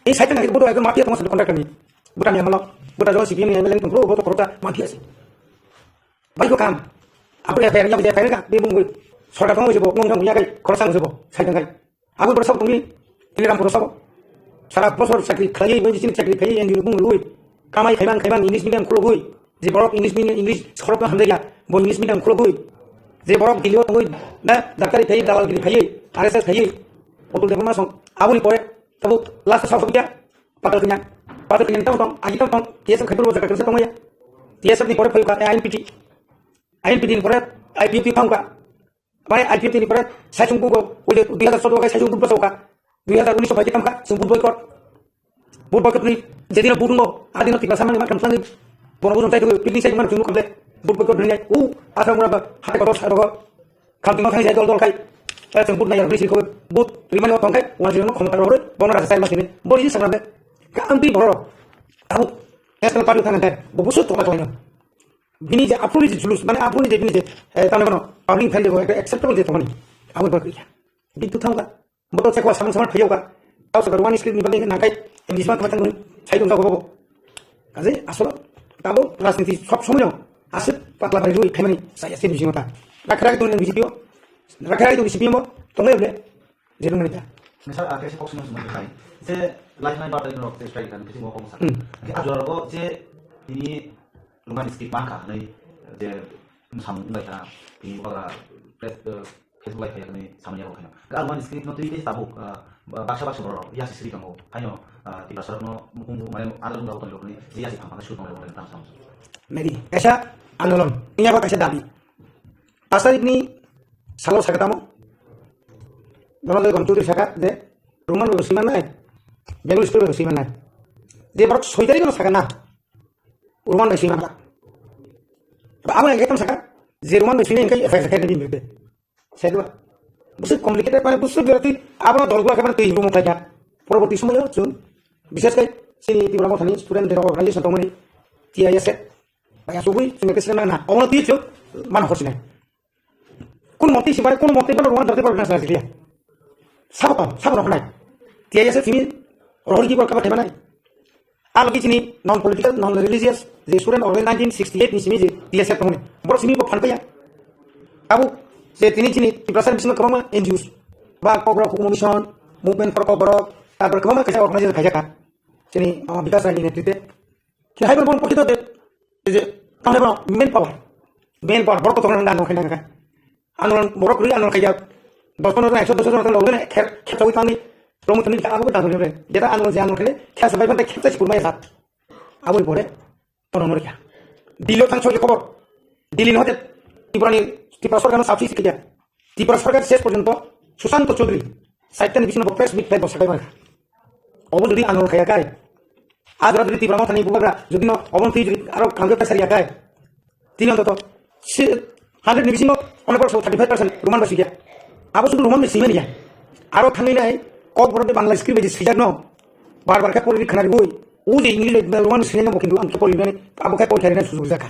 Ei saitan ke bodo ekdom mafia tong sa contract ni. Buta ni amalo. Buta jo C P M ni M L A tong pro boto korta mafia si. Bai ko kam. Apo ya fer ya fer ka. Be bung. Sorkar tong jebo. Nong jang ya kai. Khorsa jebo. Saitan kai. Abo borok sabo tongwi, tini ram borok sabo. Sara bosor chakri khlaiwi, medicine chakri khlaiwi, N G O bung rwi, kamai khaiman khaiman English medium khulogwi, je borok English medium, English khorokno hamjakya, bo English medium khulogwi, je borok Delhi o tongwi, na, daktari khai, dalalgiri khai, R S S khai, Atul Debbarma song, aboni pore, tabuk last o sao sokya, patal kanya, patal kanya tamo tong, agi tamo tong, T S F khai purbo jaga kasa tongya, T S F ni pore phaikha, I N P T, I N P T ni pore, I P F T thangkha, Bai I P F T ni pore sai chwng bugo, oi je dui hazar choudo kai sai chwng bugo soka, dui hazar unis bai kitam kha, chwng bugo boycott. Bugo boycott ni, jedino bugo no, adino tikla samani ma kam sangi, bono bugo tai picnic sai man chwng bugo boycott ni, u, asa mura ba, hate kotor sa rogo, kam tino thani sai dol dol kai, sai chwng bugo na yar bisi ko, bugo rimani o tong kai, wan jino khomta rogo, bono rasa sai ma sini, bori ji sangra be, ka ampi boro, abu, national party thang kai, bo busu to ka to. Bini je aphuru je julus, mane aphuru je bini je, eh, tamni bono public fail je acceptable je tongmani. Abo bo kya. Bintu thangka. Boto chekwa samung samung phayokha. Tau sa Roman script ni bagwi nangkai. English ma thangka sai tong jago bo. Kaje asolo tabo rajniti sob somoy asik patla bai rui khaimani saya se bisi mata. Rakha rakha tong B J P o. Rakha rakha tong B J P mo. Tongai ble. Jerung nani ta. Misal, ah, kaisa kok swnam swnam khai. Je lai nai ba tai rok je strike kan kisi mo kong sa. Hmm. Ke ajor go je ini rumah ni skip mangka nai je samung lai ta ini baga press, eh, Facebook lai khai nai samung ya khai. Ke rumah ni skip no tui ke tabuk, ah, ba-, baksa baksa borok ya sisri kango. Haino, ah, tiba sorok no mukung mane adar jung dago tong ni je ya si phang phang shoot no le tam sam. Maybe kaisa andolon, ini apa kaisa dabi. Pas tarikh ni salo sakha tamo? Donald Trump Chowdhury sakha je Roman bai sima nai, Bengali story bai sima nai. Je borok soi tarikh no sakha na, Roman bai sima nai. Ba abo ekdom sakha je Roman bai sima nai, engkai F I R sakha ni bimbe. Sai dua. Busi complicated, mane busi berarti abo dol gula khe mane twi room khlai kha. Poroboti somoyo chwng bishes khai chini Tipra Mothani student rok organization tongmani T I S F. Bai asugwi chwng khe sina na. Omo twi chwng man hosinai. Kun motwi si bare, kun motwi bare Roman dhorte bare nasa sikliya. Sabo tong, sabo rok nai. T I S F simi rohor ki bor kaba theba nai. Alo ki chini non political, non religious, je student organi nineteen sixty-eight ni simi je T S F tongni. Bor simi bo phan paya. Abo je tini chini Tiprasa bising kwbangma N G Os. Ba Kokborok Hukumu Mission, Movement for Kokborok, tarpor kwbangma kaisa organization khaijak kha. Chini, ah, Bikas Rai ni netrite. Khe hai bo porkito de, je, tamle bo main power. Main power, borok kotor nang nang khe nang khe. Andolon, borok rwi andolon khaijak. Dos pondro jon, ekso dos jon, logene kher, kher chawi tangni, promo tangni, abo ko dangni re. Jeta andolon je andolon khele, kher sabai bante kher chai kurmai sat. Abo pore, tono norikha. Dilo thang choli khobor. Dili ni hote, Tripura ni, Tripura sorkar no sapsi sikya. Tripura sorkar ses porjonto Sushanta Chaudhary, saitani bisino bo press meet khai bo sakai mangkha. Obo jodi andolon khaya kai, a jora jodi Tripura Mothani bubagra jodi no obo twi jodi aro kangke pressure ya kai, tini ontoto si hundred ni bisingo onek percent, thirty five percent Roman bai sikya. Abo sudu Roman bai simani ya. Aro thangwi nai Kokborok de Bangla script bai sijak no. Bar bar khe pori khana ribui. O je English bai Roman sinai no bo kintu ang khe pori nani abo khe pori khari nani sujuk jakha.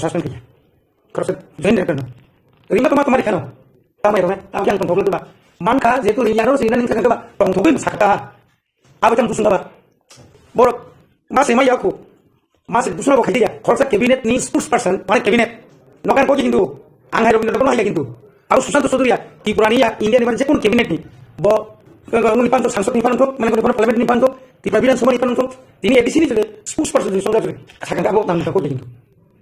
suspend kaya. Khoroksa joint director no. Rima toma toma rikhano. Tama rona, tama yang tongthok ba. Mankha, jetu ringyano sini nang sakha ba. Tongthok ba sakha. Abo jang dusung ba. Borok, mase mai yakhu. Mase dusung bo khaidi ya. Khoroksa cabinet ni spokesperson, mane cabinet. Nokan ko hindu. Ang hai rok ni dokono hai hindu. Abo Sushanta Chowdhury ya. Tripura ni ya, India ni mane jekun cabinet ni. Bo, ko, ko, ni panto, sangsod ni panto, mane ko, parliament ni panto. Tipra Bidhan Sabha ni panto. Tini A D C ni jole, spokesperson ni soda jole. Sakha abo tang ko hindu.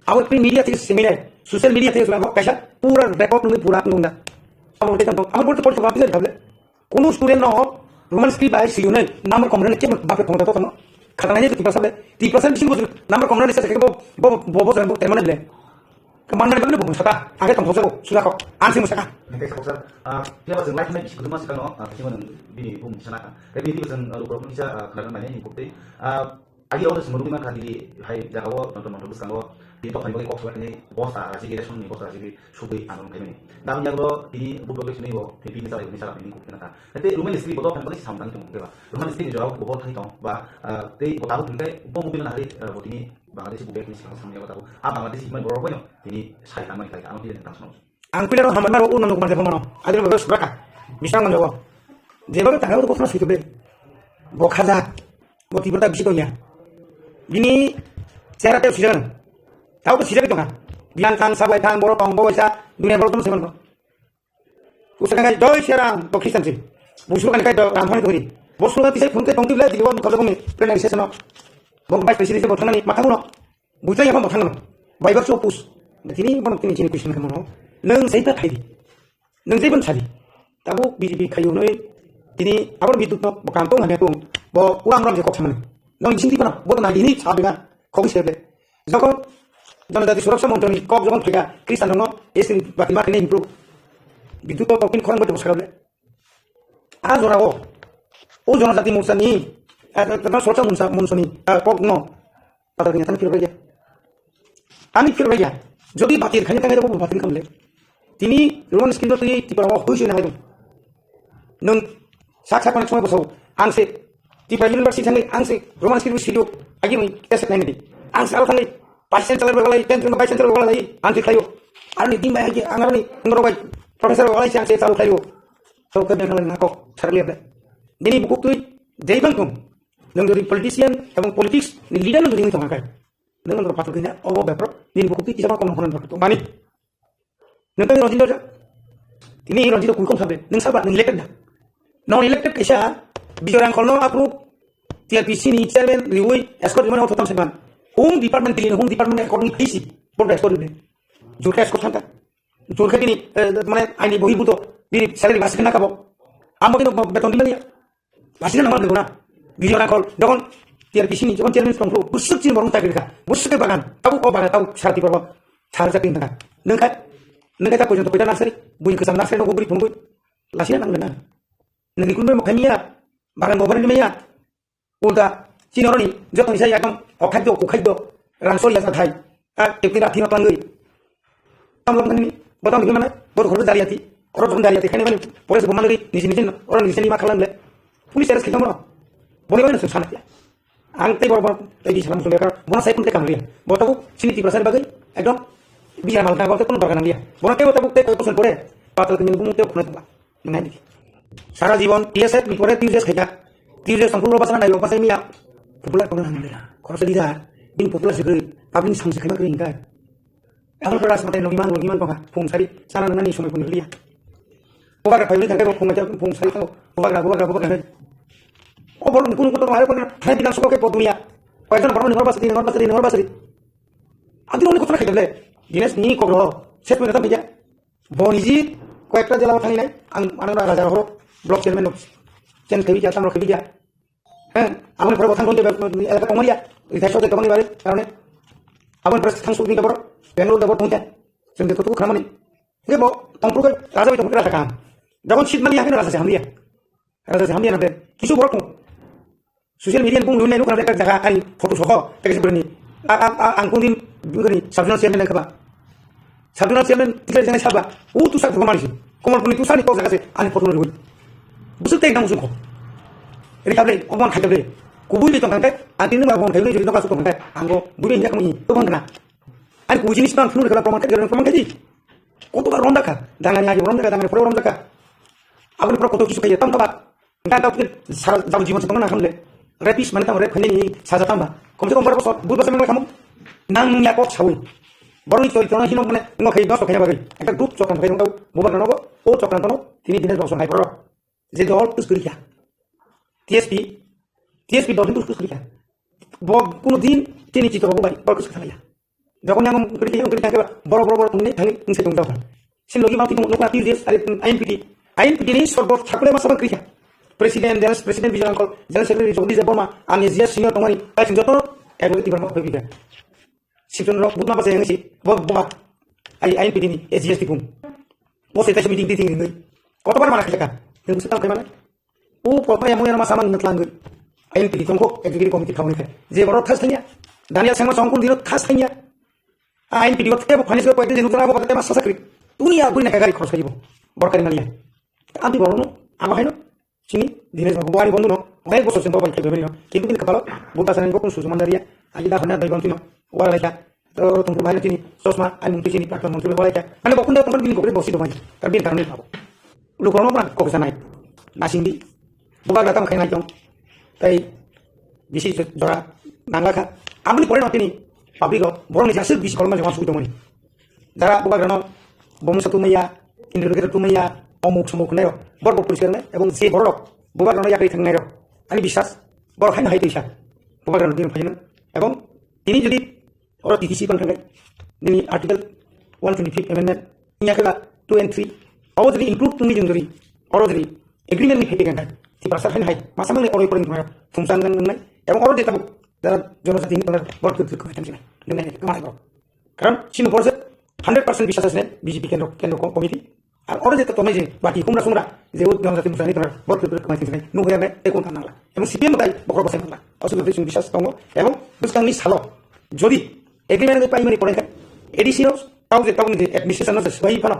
Abo print media thik similar, social media thik similar, kaisa pura record nungwi pura nungna. Abo tei tong, abo bolte bolte bapti jari khable. Kono student no Roman script bai siyunai number komrani kebo bape phone to kono. Khatang ni tiprasa ble, tiprasa bisingo number komrani sa bo bo bo bo bo termana ble. Kemana ble bo sata, age tong thoso suda ko, ansi musaka. Nang khe saksa, ah, phiya ba chwng life nai bisi kwbangma swkang no, ah, khe chwng bini bung sana kha. Tei bini bwswng, ah, lukurok nungsa, ah, khwnajaknai ni bukti, ah, Agi rok no sumung nima kha di hai jaga o tonton tonton bwskango di dophani bagwi kok sojaknai bosta rajagiri ration ni bosta rajagiri sugwi andolon khaimani. Damni yago tini budok sini bo tini bini salai bini sara bini kok kena kha. Tei Roman script bo dophani bagwi sam tang tong keba. Roman script ni jora bo thai tong ba, ah, tei bo tabuk hingkai bo mobile na hari, ah, bo tini Bangladesh bo bek ni sikang samya bo tabuk. Ah, Bangladesh himai borok bai no tini sai tang mani khai ano tini tang sono. Ang pilaro hambai maro uno nukmar jabo mano. Adil bago suraka. Bisang manjogo. Jeba tangao ko khna suitube. Bo khaja. Bo tibrata bisi tonya. Bini chera te sijagan. Tao ko sijagi tonga. Bilang kang sabai kang boro tong bo sa dunia boro tong seman ko. Usakan kai doi serang to Christian si. Busu kan kai do ram honi doi. Bosu kan tisai phun ke tong tibla di bo khajak ni. Pena ise seno. Bo bai pesi ise bo thangani matha uno. Buchai ya bo thangno. Bai bak so pus. Tini bo tini chini question kamo. Nang sai ta thai di. Nung jai ban sadi. Tabuk B J P khayu noi tini abor bidut no bo kam tong hamya tong. Bo uram ram je kok samani. Nong bising tipano bo na dini sabi na kok se be. Joko Janajati Suraksha Montri ni kok jokon thika Kristan no S T bati ma kene improve. Bidut to kokin khorang bo sakable. A jora o. O Janajati Morcha ni, a, a, a, Suraksha Montri, Montri ni, a, kok no. Patal kanya tani phirbai ya. Tani phirbai ya. Jodi batir khani tangai rok batir khamle. Tini Roman script twi Tipra o hui sui nangai dong. Nung sak sak panak somoi bosau. Ang se Tipra University thangai ang se Roman script sui dok. Agi mui esek nai nadi. Ang se aro thangai vice chancellor bai walai, ten vice chancellor bai walai. Ang se khayo. Arni dim bai agi ang arni ngoro bai professor bai walai ang se chalu khayo. So kanya kala nako sarli able. Dini bukuk twi jai bang tung. Nung jodi politician ebong politics ni leader nung jodi nung tong kai. Nang nang pathor kanya obo bepro nini buku twi kisa kono kono dor to mani. Nang tang rojin doja. Ini Ranjit kung kong sabe, nung saba, nung elected da. Non elected kaisa, Bijoy Rangkhol no approve, T R P C ni chairman, riwi, escort rimani auto tam seman. Home department, Delhi home department according to P C, board escort rimani. Jurka escort thangka. Jurka bini, eh, mane, aini bohi buto, bini salary basi kena kabo. Amo kino beton rimani. Basi kena mal guna. Bijoy Rangkhol, dokon T R P C ni, jokon chairman tongkhu, busuk chin borong tak rikha. Busuk ke bagan, tabu o bagan, tabu sarati borong, sar jati nangka. Nengkai, nengkai tak pojonto peta nasari, bui kesam nasari no gugri thungui. Lasina nang gana. Nengni kunbai mokhai miya, bagan gobar ni miya. Ulta, chini oroni, joto ni sai yakam, okhai do, kukhai do, rangsol ya sathai. A, tepti ra thima tangui. Tam lok nani, botang di mana, bor khorbe dari ati, oro jong dari ati, khani mani, pore se bomani, nisi nisi, oro nisi ni ma khalam le. Police arrest khikam ro. Boni bani sun sana ya. Ang tei bor bor, tei di salam sun bekar, bona sai kun te kam riya. Bota bu, sini Tiprasa bagui, ekdom, biya mal ta, bota kun dorkar nang riya. Bona tei bota bu, tei koi kusun pore, patal kini bumung tei kuna tula. Nai di. Sara jibon T S F ni pore T S F khaika. T S F songkul roba sana nai roba sai miya. Popular kono nang dera. Khoroksa dida. Bin popular se gri. Public sangse khaima gri ingkai. Ang pura smatai nogiman nogiman tongkha. Phung sari sana nangani somoi phung liya. Bubagra phai thangkai bo phung aja phung sari thango. Bubagra bubagra bubagra. O bor kun kun tong hai kon hai bilang soko ke po dunia. Koyekjon borok ni hor basri ni hor basri ni hor basri. Adi roni kotra khai dole. Dines ni kokro. Ses pura tam khaija. Bo niji koyekta jela o thangwi nai, ang, ano raja rohoro, block chairman no change khaibija, tamrok khaibija. Heh, aboni pore bo thang thangwi elaka tongmaliya, rithai sojak gabangni bagwi karone. Aboni pore thang sukni gabor, Bangalore gabor tongja. Chwng de tutuku khamani. Hingke bo tongphuru khe raja bai tongphuru raja kaham. Jabon seat maliya hingke raja se hamliya. Raja se hamliya nang de. Kisu borok tong. Social media ni bung nunai nukha nang jaga ani photo soho tei kaisa bwrwini. A, a, a, ang kung din bwrwini sub zonal chairman nang khaba. Sub zonal chairman tikhlai janai saba. U tu sak thokma mani si. Komol puni tu sani kok jaga se ani photo nunai. Busuk tei nang usung kho. Ini kable, oman khai kable. Kubui ni tong kangkai, anti ni ma bon khai ni jodi tong kasuk tong kangkai. Anggo bui ni yak mui to bang kena. Ani kubui ni sibang phunu khala proman khai, proman khai di. Koto ba rom dakha. Dangani agi rom dakha, dangani pore rom dakha. Aboni pore koto kisu khai tam kaba. Nta ta pun sara jabo jibon se tongna hamle. Rapist mane tamo rep khainani saja tamba. Kom se kom bar bosor, bud bosor mane khamu. Nang ya kok sawi. Boroni chori chori hino mane ngo khai dos khai bagwi. Ekta group chokran khai dong tau. Bubagra nogo, o chokran tono, tini dine dos khai poro. Je dol tus kuri kya. T S P, T S P dol tus kuri kya. Bo kuno din tini chitro bo bai, bor kus khalaya. Jokon yang kuri kya, kuri kya, boro boro boro tungni thangi ungse tung jokha. Sin logi bang tong nokla T S P, I N P T. I N P T ni sorbot thakule masa bang kuri kya. President, General President Bijoy Rangkhol, General Secretary Jagdish Debbarma, ani G S senior tongmani, tai sin joto, ek logi tibar ma bhi kya. Sipton rok butma basa yang si, bo bo ba. Ai I N P T ni, S G S T pun. Bo se tai meeting, meeting ni. Koto bar mana kaya kan? Yang bisa tahu kayak mana? O, pokoknya mau yang nama sama ngetlang gue. I N P T tongko, executive committee khauni khe. Je borok thas thanya. Daniel Sangma songkun dino thas thanya. I N P T o tebo finance ko koyekta jenu jana bo kata masa sakri. Tuni ya buri na kagari khoros karibo. Borkari maliya. Anti borok no, abo haino. Chini, Dinesh Babu, wari bondo no. Onek bosor sin bobai khe bebeni no. Kintu bini kapalo, buta sanin bokun susu mandariya. Aji da hona doi bontino. Wara laikha. Oro tongthok bahai chini chosma, ai mungtwi chini prakton mantri bai walaikha. Ani bo kunda tongthok bini gobri bosi domai. Kar bini karone abo. Lukurokno pran kok sanai. Nasingdi. Bubagra tam khainai tong. Tai bisi jora nanglakha. Aboni pore no tini public o borokni jasuk bisi kolma joma sugwi tongmani. Jara bubagrano bomo sa tumaya, interrogator tumaya, omuk somuk hwnai rok. Bor bo poriskar nai, ebong je borok bubagrano yakri thangnai rok. Ani biswas, borok haino hai tuisa. Bubagrano tini phaino. Ebong tini jodi oro T T C bang thangnai, nini article one twenty-fifth amendment, niya kala two and three, abo jodi include tungni jung jodi, oro jodi agreement ni phai kan, Tiprasa haino hai, masa mangni oro ipor ni thumsa nang nang nai, ebong oro de tabuk, jara jonojati ni kolar bor kut kut khamai thamsi nai, nang nai khamai bro. Karon chini borok se hundred percent biswas ase B J P kendro, kendro ko-, committee. Ar oro je to tongnai je bati humra sumra je o jonojati musani tongnai bor kut kut khamai thamsi nai, nung hoya nai, ekon tang nangla. Ebong C P M tai bokrok bosai nangla. Asuk tei chwng biswas tongo. Ebong bwskangni salo jodi agreement bai paimani pore khe A D C rok tau je tau je administration no je swbai phano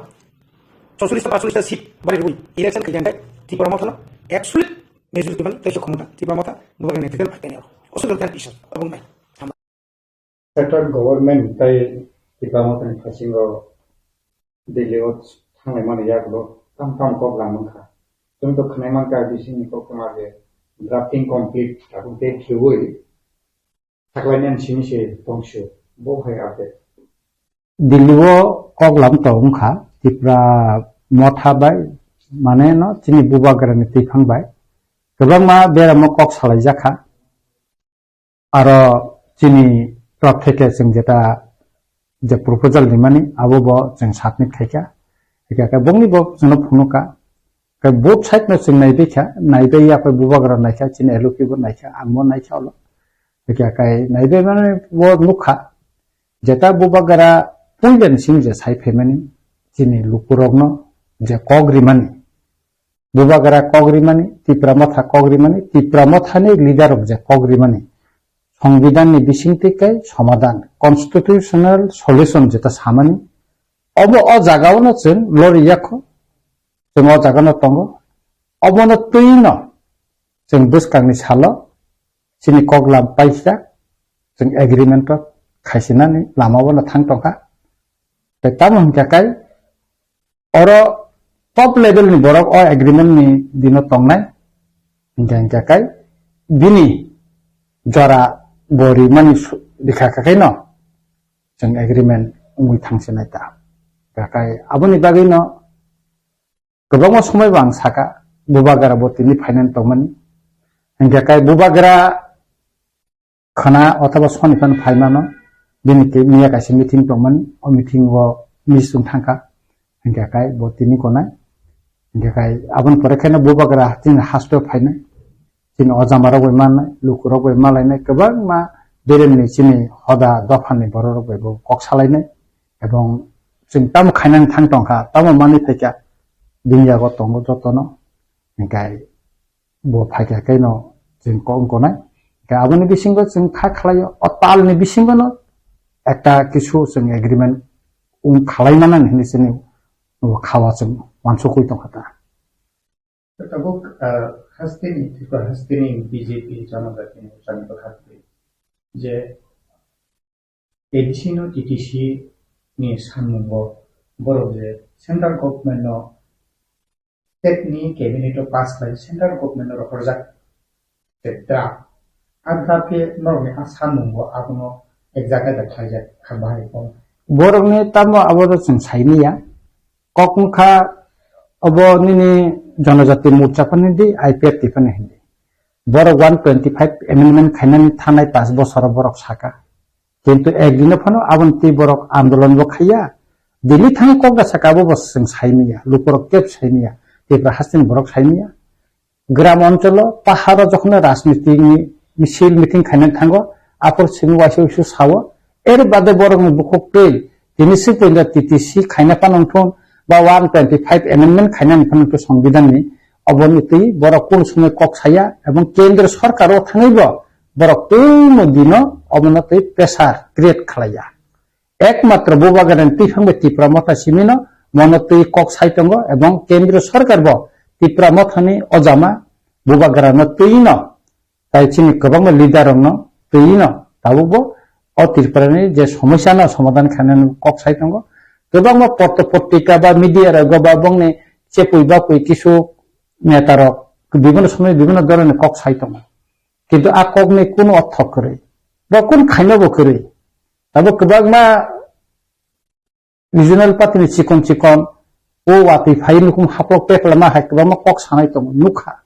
chorchollis ta pachchollis ta seat bari rwi election khe jang khe Tipra Motha no absolute majority ban tei khomota Tipra Motha bubagra netrite bai tani oro. Asuk tei biswas abong nai. Central government tai Tipra Motha ni phasingo Delhi o thanglai mani yagulo tam tam kok lang mankha. Chwng to khwnai mankha bisingni koktwma je drafting complete tabuk date khiui thaklainani simi se tongsu bo hai update. Delhi o kok lam tong wngkha Tipra motha bai, mane no chini bubagrani twiphang bai kwbangma beramo kok salaijakha. Aro chini rok theke chwng jeta je proposal rimani abo bo chwng submit khaikha. Hikha khe bongni bo chwngno phunukha. Khe both side no chwng naibaikha, naibai ya khe bubagra naikha, chini L O P bo naikha, ang bo naikha ulo. Hikha khe naibai mani bo nukha. Jeta bubagra puila ni simi je sai phaimani chini lukurokno je kok rimani. Bubagra kok rimani, Tipra Motha kok rimani, Tipra Mothani leader rok je kok rimani. Songbidanni bisingtwi kai somadan, constitutional solution jeta samani. Obo o jagao no chwng lori yakho, chwng o jagano tongo. Obono twino chwng bwskangni salo chini koklam paisa, chwng agreement o khaisinani lamao no thang tongkha. Tei tamo hwnkha kai oro top level ni borok o agreement ni dino tongnai. Hingkha hingkha kai bini jora bo rimani su-, rikha kha khaino chwng agreement wngwi thangsinai ta. Hingkha kai aboni bagwino kwbangma somoi bo ang saka, bubagra bo tini phainani tongmani. Hingkha kai bubagra khana othoba soni phano phaimano, bini tei miya kaisa meeting tongmani, o meeting o miss wng thangkha, hingkha kai bo tini konai, hingkha kai aboni pore kheno bubagra chini hasto phainai, chini ojama rok bai mannai, luku rok bai malainai, kwbangma beremni chini hoda dophani borok rok bai bo kok salainai, ebong chwng tamo khainani thang tongkha, tamo manwi phaikha, bini yago tongo jotono, hingkha bo phaikha khe no chwng kok wng konai. Khe aboni bisingo chwng kha khlaio, o talni bisingo no ekta kisu chwng agreement wng khalai manani hinwi chini bo khawa chwng wansukwi tongkha ta. Tabuk, ah, hasteni, Tripura hasteni B J P janajatini uchani bwkhak twi je A D C no T T C ni sanmungo borok je central government no state ni cabinet o pass khlai central government no rohorjak je draft. A draft khe norokni a sanmungo abono ek jaga da khlaijak kha bahai kok. Borokni tamo abo rok chwng saimanya. Kok wngkha obo nini Janajati Morcha phano hindi, I P F T phano hindi. Borok one twenty five amendment khainani thanai pash bosoro borok saka. Kintu ek dino phano aboni twi borok andolon bo khaiya. Dili thangwi kok da saka abo bo chwng saimanya, lukurok kebo saimanya, Tripura hasteni borok saimanya. Gram oncholo, paharo jokhno rajniti ni misil meeting khainani thango, aphuru simi waisa waisa sao, er bade borokni bukhuk twi, tini si punda T T C khaina phano wngthun, ba one twenty five amendment khainani phano wngthun songbidanni, oboni twi borok kunu somoi kok saya, ebong kendro sorkaro thangwi bo borok tungmo dino obono twi pressure create khlaiya. Ekmatro bubagrani twiphang bai Tipra Motha simino mono twi kok sai tongo, ebong kendriyo sorkar bo Tipra Mothani ojama bubagrano twino, tai chini kwbangma leader rokno twino tabukbo o Tripurani je somosyano somadhan khainani kok sai tongo. Kwbangma potro potrika ba media rogo ba bongni chepui bapui kisu neta rok bibhinno somoy bibhinno dhoroner kok sai tongo. Kintu a kokni kunu ortho kwrwi ba kun khainabo kwrwi. Tabuk kwbangma regional party ni chikon chikon o watwi phai nukhung haplok pek lama hai kwbangma kok sanai tongo nukha.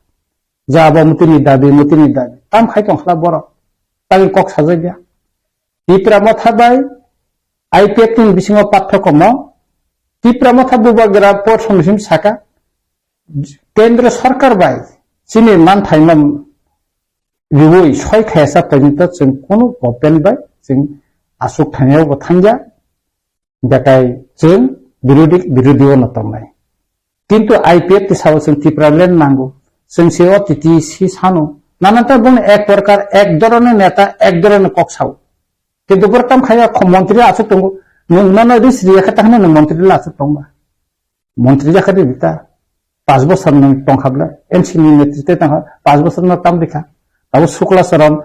Ja abo mutini dabi, mutini dabi. Tam khai tong khla borok. Tagwi kok sajak ya. Tipra Motha bai I P F T ni bisingo pathokhomo Tipra Motha bubagra por somoi simi saka kendro sorkar bai chini manthaima riwi soi khayasa porjonto chwng kunu government bai chwng aswk thangya bo thangya. Betai chwng birodi, birodi o no tongnai. Kintu I P F T sao chwng Tipraland nango. Chwng se o T T C sano. Nananta bung ek prokar, ek dhoroner neta, ek dhoroner kok sao. Kintu bwrwkam khaya kho montri aswk tongo. Nwng nono ris riya khe tahano nwng montri la aswk tongba. Montri jakha di ta. Pas bosor nwng tongkha bwle. N C ni netrite tongkha. Pas bosor no tam rikha. Abo Sukla Charan,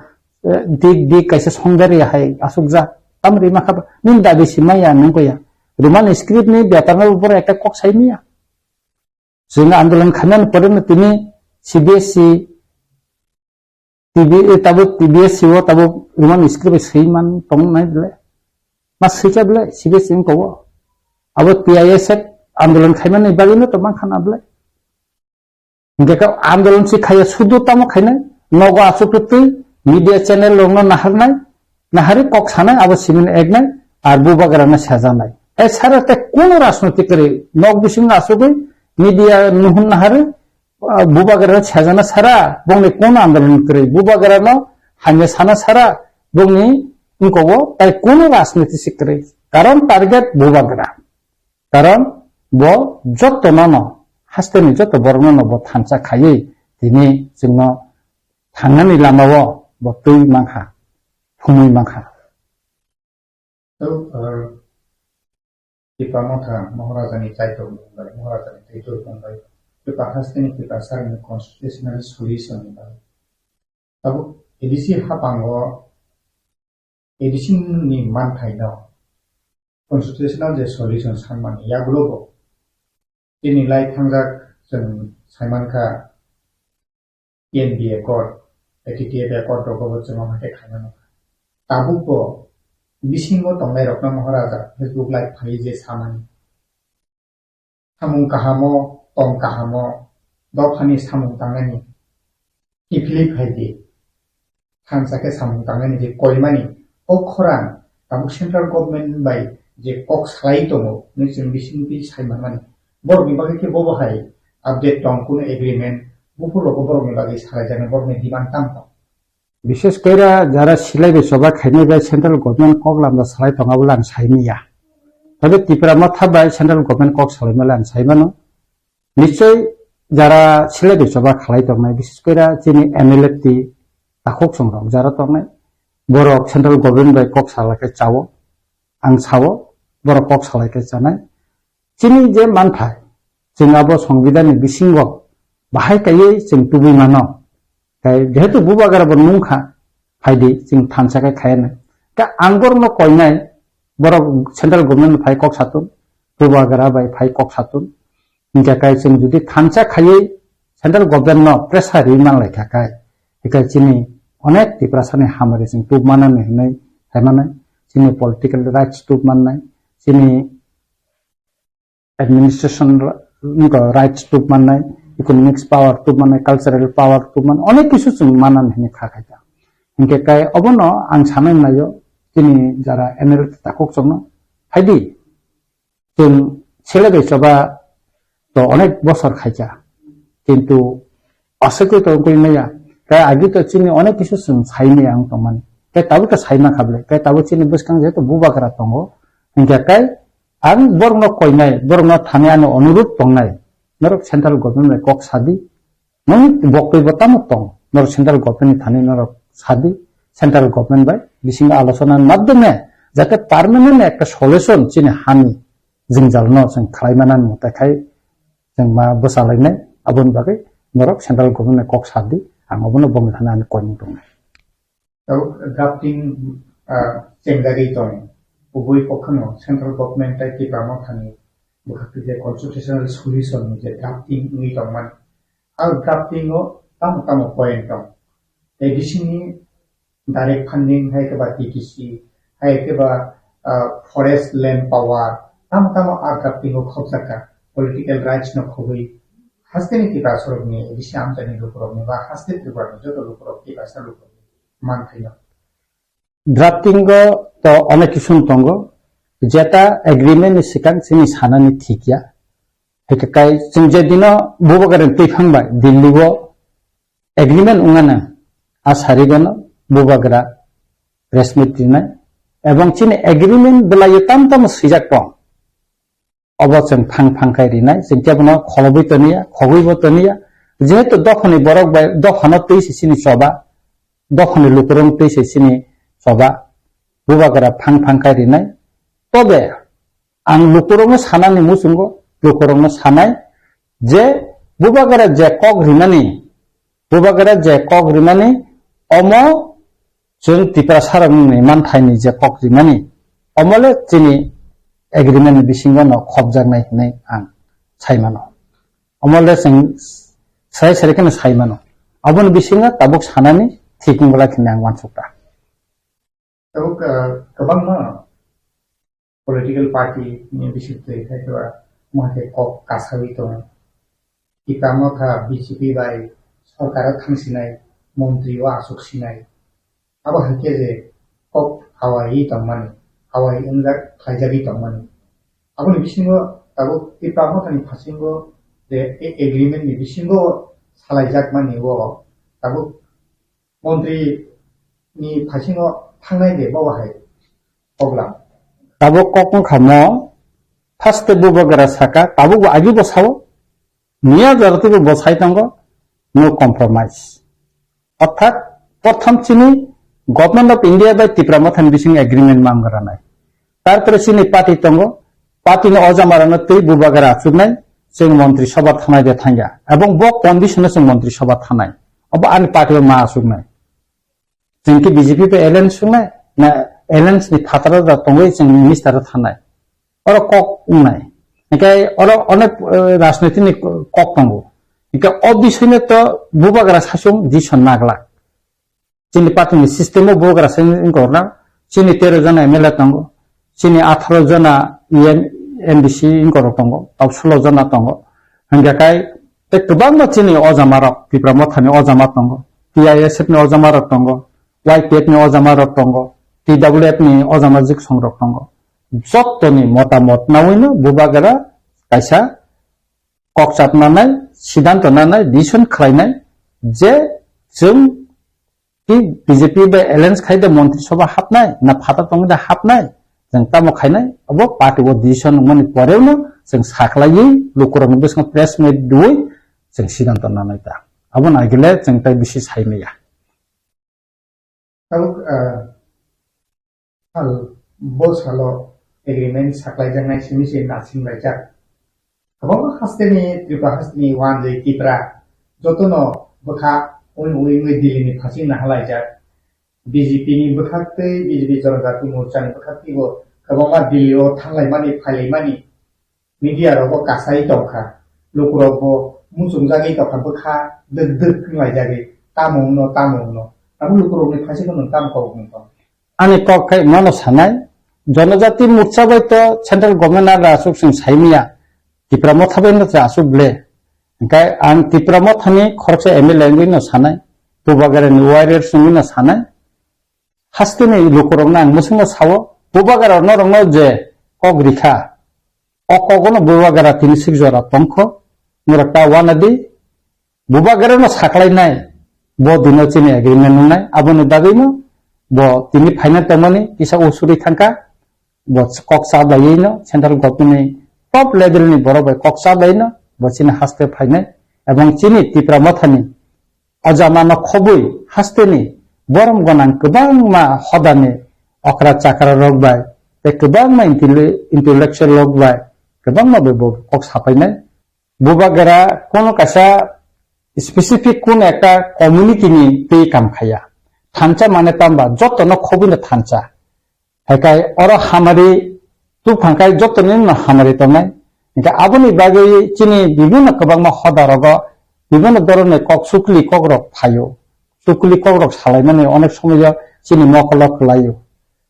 eh, dik dik kaisa songdari hai aswk ja. Tam rima kha ba. Nini dabi si maya nwng ko ya. Roman script ni betar no boro ekta kok sai miya. Chwng andolon khainani pore no tini C B S E, T B, eh, tabuk T B S C o tabuk Roman script bai swi man tong nai bwle. Ma swikha bwle C B S E wngkha o. Abo T I S F andolon khaimani bagwino to mankha na belai. Hingke khe andolon si khaiya sudu tamo khainai, nogo asuk twi media channel rokno naharnai, nahari kok sanai, abo simin eknai, ar bubagrano sejanai. E sara te kono rajnotik kwrwi, nok bisingo asugwi media nuhun nahari, ah, bubagrano sejana sara, bongni kono andolon kwrwi, bubagrano hamya sana sara, bongni wngkogo tai kono rajniti si kwrwi. Karon target bubagra. Karon bo joto nono, hasteni joto borok nono bo thansa khaiwi tini chwngno thangnani lamao bo twi mankha, thumwi mankha. Tei, uh, Tipra Motha Maharaja ni Chaitor Mung bai, Maharaja ni Chaitor Mung bai, Tipra hasteni Tipra Sarni constitutional solution ni bai. Tabuk A D C hapango A D C ni manthaino constitutional je solution sanmani yagulobo chini lai thangjak chwng saimankha T N B accord, A T T F accord rogobo chwng omo khe khaimano. Tabukbo bisingo tongnairokno Maharaja Facebook live phaiwi je samani. Samung kahamo, tong kahamo, dophani samung tangnani kiphilwi phai di. Thansa khe samung tangnani je koimani, o khorang tabuk central government bai je kok salai tongo, nini chwng bisingtwi sai manmani. Borokni bagwi khe bobo hai update tong, kunu agreement, buphur rogo borokni bagwi salaijaknai, borokni demand tamo tong? Bishes koira jara silai bai choba khainai bai central government kok lamda salai tonga bole ang sai manya. Tei Tipra Motha bai central government kok salai male ang sai mano. Nichoi jara silai bai choba khalai tongnai, bishes koira chini M L A ti takhuk songrok jara tongnai. Borok central government bai kok salai khe chao, ang sao, borok kok salai khe chanai. Chini je manthai, chwng abo Songbidanni bisingo bahai kaiwi chwng tubui mano. Tei jehetu bubagra bo nungkha, phaidi chwng thansa khe khayanai. Khe ang borokno koinai, borok central government phai kok satun, bubagra bai phai kok satun. Hinkhe kai chwng jodi thansa khaiwi central government no pressure ri manlai kha kai, hinkhe chini onek Tiprasani hamari chwng tub manani hinwi hai manai, chini political rights tub mannai, chini administration r-, nokho rights tubmannai, economics power tubmannai, cultural power tubmannai, onek kisu chwng manani hinwi kha khaita. Hinkhe kai obono ang sanai naio, chini jara M L A takhuk chwngno, phaidi, chwng sele bai choba to onek bosor khaikha, kintu aswk khe to wngwi maya. Khe agi to chini onek kisu chwng sai maya wng tongmani. Khe tabuk khe sai mankha bwle. Khe tabuk chini bwskang jehetu bubagra tongo. Hinkhe khe ang borokno koinai, borokno thani ani onurudh tongnai. Norok central government bai kok sadi. Nong boktwi bo tamo tong. Norok central government ni thani norok sadi. Central government bai bisingo alochona ni madhyome jate permanent ekta solution chini hani jwngjal no chwng khlai mani mutai khai chwng ma bwsa lainai, aboni bagwi norok central government kok sa di, ang obono bongni thani ani koimung tongnai. Tabuk drafting, ah, chengjagwi tong, kubui kokhano central government tei Tipra Mothani bwkhak twi je constitutional solution ni je drafting wngwi tongmani, a drafting o tamo tamo point tong, tei bisingni direct funding, hai khe ba T T C, hai khe ba, ah, forest land power, tamo tamo a drafting o khobjak kha, political rights no khobwi, hasteni Tiprasa rokni, A D C amchaini lukurokni ba haste Tripura ni joto lukurok Tiprasa lukurokni manthaino. Drafting o to onek kisu tongo, jeta agreement ni swkang chini sanani thik ya. Hai khe kai chwng je dino bubagra twi phang bai Delhi o agreement wngmano, a sari gano bubagra press meet rinai, ebong chini agreement bwlai tam tamo swijak tong. Obo chwng phang phang khai rinai, chwng kebono kholobwi toniya, khogwibo toniya. Jehetu dophani borok bai dophano twi se chini choba, dophani lukurok twi se chini choba, bubagra phang phang khai rinai. Tobe ang lukurokno sanani muchungo, lukurokno sanai je bubagra je kok rinani, bubagra je kok rinani, omo chwng Tiprasa rokni manthaini je kok rimani, omole chini agreement ni bisingo no khobjaknai hinwi ang sai mano. Omole chwng sai sai kheno sai mano. Aboni bisingo tabuk sanani thik wngwla hinwi ang uansukha. Tabuk, ah, kwbangma political party ni bisingtwi, hai khe ba Omo hai khe kok kasawi tongo. Tipra Motha B J P bai sorkar o thang sinai, montri o aswk sinai. Abo hai khe je kok hawai tongmani, hawai wngjak khlaijagwi tongmani. Aboni bisingo tabuk Tipra Mothani phasingo je a-, agreement ni bisingo salaijakmani o tabuk montri ni phasingo thangnai de bo hai kok lam. Tabuk kok wngkha mo, first Bubagra saka, tabuk bo agi bo sao, miya jora twibo bo sai tongo, no compromise. Orthat, prothom chini Government of India bai Tipra Mothani bising agreement ma wngranai. Tarpore chini party tongo, party ni ojamarano tei Bubagra achuknai, chwng montri sabha thanai de thangya. Ebong bo condition o chwng montri sabha thanai. Obo ani party o ma achuknai. Chwng khe B J P bai alliance wngnai, na alliance ni phataro da tongwi chwng minister o thanai. Oro kok wngnai. Hinkhe oro onek, eh, rajnoitik ni kok tongo. Hinkhe o bisoi no to Bubagra sasung decision naglak. Chini party ni system o Bubagra sasung wngkha na, chini tero jona M L A tongo. Chini atharo jona E M, M D C wngkorok tongo, tau sulo jona tongo. Hingkha kai tei kwbangma chini ojamarok, Tipra Mothani ojama tongo, T I S F ni ojamarok tongo, Y P F ni ojamarok tongo, T W F ni ojama jiksongrok tongo. Jottoni motamot nawino Bubagra kaisa kok chap nanai, sidanto nanai, decision khlainai je chwng Ki B J P bai alliance khai de Montri Sabha hapnai, na phataro tongwi de hapnai, chwng tamo khainai, abo party o decision wngmani poreno chwng saklaiwi lukurokni bwskango press meet rwui chwng sidanto nanai ta. Abo naigile chwng tai bisi sai maya. Tabuk, ah, Sal, bo salo agreement saklaijaknai simi se naising laijak. Kwbangma hasteni, Tripura hasteni wanjwi Tipra jotono bwkha uni uni wngwi Delhi ni phasing nahalaijak. B J P ni bwkhak tei B J P Jonojati Morcha ni bwkhak teibo kwbangma Delhi o thanglaimani, phailaimani. Media rok bo kasai tongkha, lukurok bo muchungjagwi tongkha, bwkha dwk dwk wnglaijagwi, tamo wngno, tamo wngno. Abo lukurokni phaisingno nwng tamo kok wngwi tong? Ani kok khe mano sanai, Jonojati Morcha bai to Central Government no aswk chwng saimaya, Tipra Motha bai no aswk ble. Hingkhe ang Tipra Mothani khoroksa M L A wngwi no sanai, Bubagra ni warriors wngwi no sanai, hasteni lukurokno ang mwswkno sao, Bubagra norokno je kok rikha, o kogono Bubagra tini sik jora tongkho, norok ta wanadi, Bubagrano saklainai, bo dino chini agreement wngnai, aboni bagwino bo tini phaina tongmani kisa usuri thangkha, bo kok chablaiwino central government ni top level ni borok bai kok chablaiwino bo chini haste phainai, ebong chini Tipra Mothani o jamano khobwi hasteni borom gwnang kwbangma hodani okra chakra rok bai tei kwbangma intele-, intellectual rok bai kwbangma bai bo kok sapainai. Bubagra kono kaisa specific kono ekta community ni twi kam khaya. Thansa mane tamba jotono khobwino thansa. Haikai oro hamari tubphang kai jotoni no hamari tongnai. Hingkhe aboni bagwi chini bibinno kwbangma hoda rogo bibinno dhoroner kok sukli kokrok phaio. Sukli kokrok salaimani onek somoyo chini mokolo kwlaio.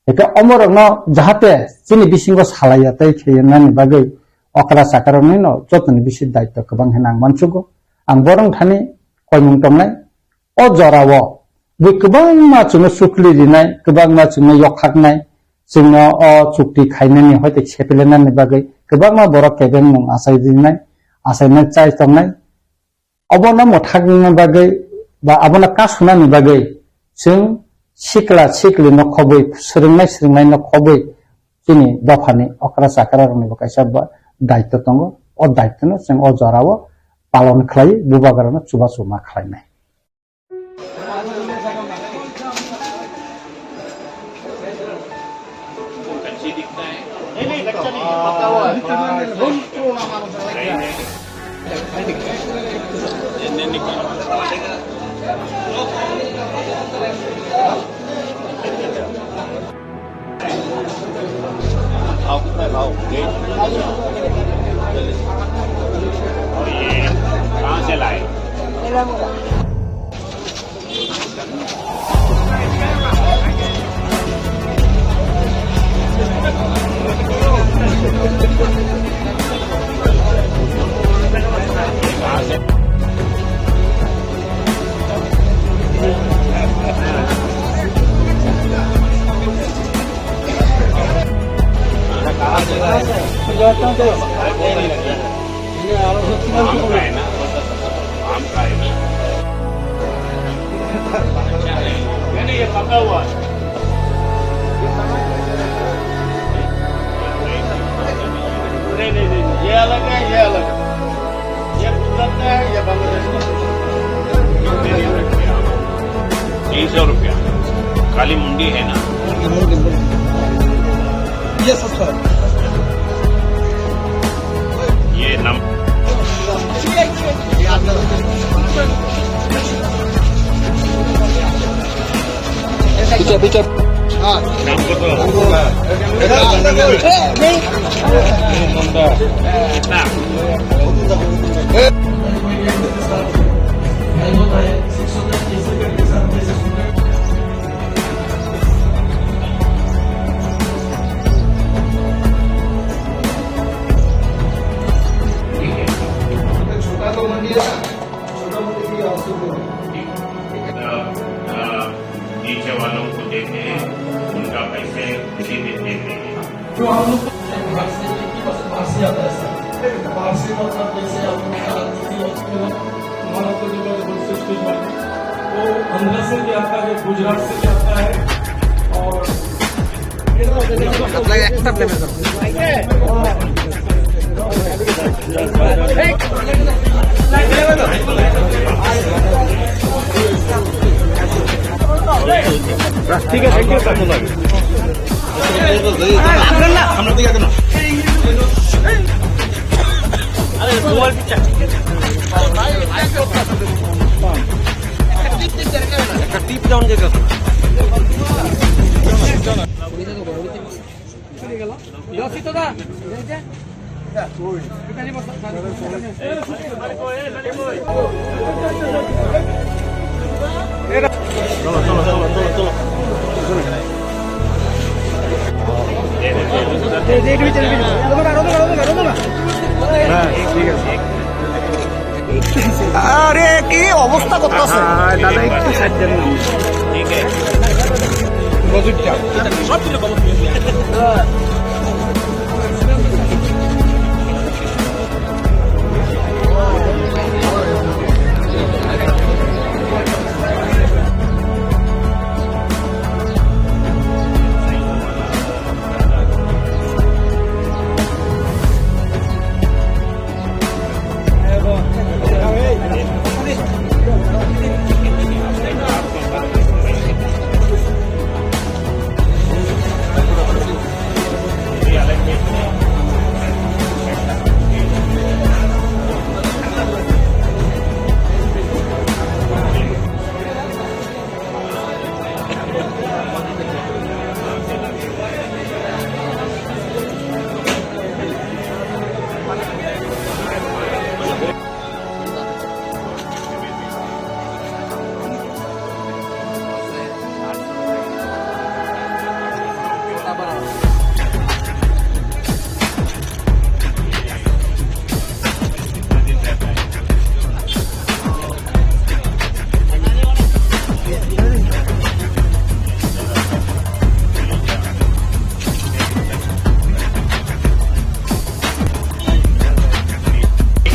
Hingkhe omorokno jahate chini bisingo salaiya tei kheyennani bagwi okra chakroknino jotoni bisi daityo kwbang hinwi ang mansugo. Ang borok thani koimung tongnai. O jorao bui kwbangma chwngno sukli rinai, kwbangma chwngno yokhaknai, chwngno o chukti khainani hoite sepelenani bagwi kwbangma borok kebengmung achai rinai, achainai chai tongnai. Obono mwthakna bagwi ba abono kasunani bagwi chwng sikla siklino khobwi, swrwngnai swrwngnaino khobwi chini dophani okra chakraroknibo kaisa ba daityo tongo. O daityono chwng o jorao palon khlai, bubagrano chubachu ma khlainai. भाव कितना है भाव? ये? और ये कहाँ से लाए? आम का है ना, आम का है ना। अच्छा है। नहीं, नहीं, ये पका हुआ है। नहीं, नहीं, नहीं, नहीं, ये अलग है, ये अलग है। ये गुजरात का है, ये बांग्लादेश का है। तीन सौ रुपया। काली मुंडी है ना? ये सस्ता है। ये नम- पीछे, पीछे। हाँ। नाम को तो। कितना? छोटा तो मंडी है ना, छोटा मंडी की अ, अ, नीचे वालों को देते हैं, उनका पैसे उसी दिन दे देंगे। जो हम लोग को बाहर से, बाहर से आता है सर। बाहर से मतलब जैसे आप लोग का अतिथि होते हैं, हमारा तो जो है वो सिस्टम है, वो आंध्र से भी आता है, गुजरात से भी आता है, और ठीक है, thank you, sir। আরে, কি অবস্থা করতেছে? হ্যাঁ, দাদা, একটু সাইড দেন না। ঠিক আছে।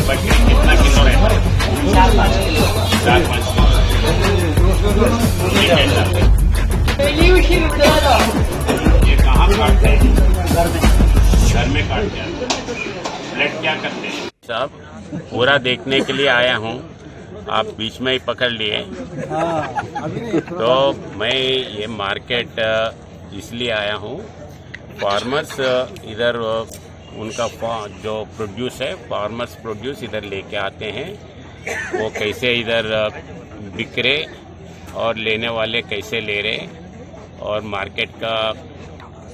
बकरी कितना किलो है? चार पाँच किलो। चार पाँच किलो। ये कैसा? ये कहाँ काटते हैं? घर में। घर में काटते हैं। ब्लेड क्या करते हैं? साहब, पूरा देखने के लिए आया हूँ, आप बीच में ही पकड़ लिए। हाँ, अभी नहीं, थोड़ा तो मैं ये मार्केट, अ, इसलिए आया हूँ, फार्मर्स, अ, इधर, अ, उनका फा-, जो प्रोड्यूस है, फार्मर्स प्रोड्यूस इधर लेके आते हैं, वो कैसे इधर, अ, बिक रहे और लेने वाले कैसे ले रहे और मार्केट का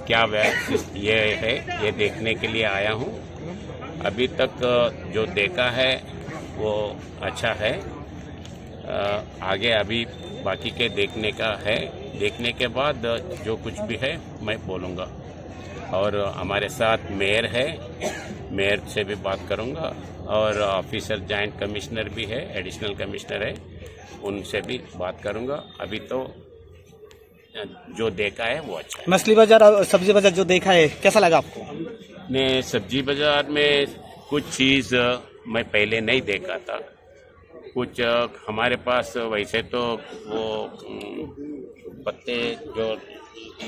क्या वै-, ये है, ये देखने के लिए आया हूँ। अभी तक, अ, जो देखा है, वो अच्छा है। अ, आगे अभी बाकी के देखने का है। देखने के बाद, अ, जो कुछ भी है, मैं बोलूँगा। और हमारे साथ मेयर है, मेयर से भी बात करूँगा। और ऑफिसर, जॉइंट कमिश्नर भी है, एडिशनल कमिश्नर है, उनसे भी बात करूँगा। अभी तो जो देखा है वो अच्छा है। मछली बाजार और सब्जी बाजार जो देखा है, कैसा लगा आपको? ने सब्जी बाजार में कुछ चीज़, अ, मैं पहले नहीं देखा था। कुछ, अ, हमारे पास वैसे तो वो, उम, पत्ते जो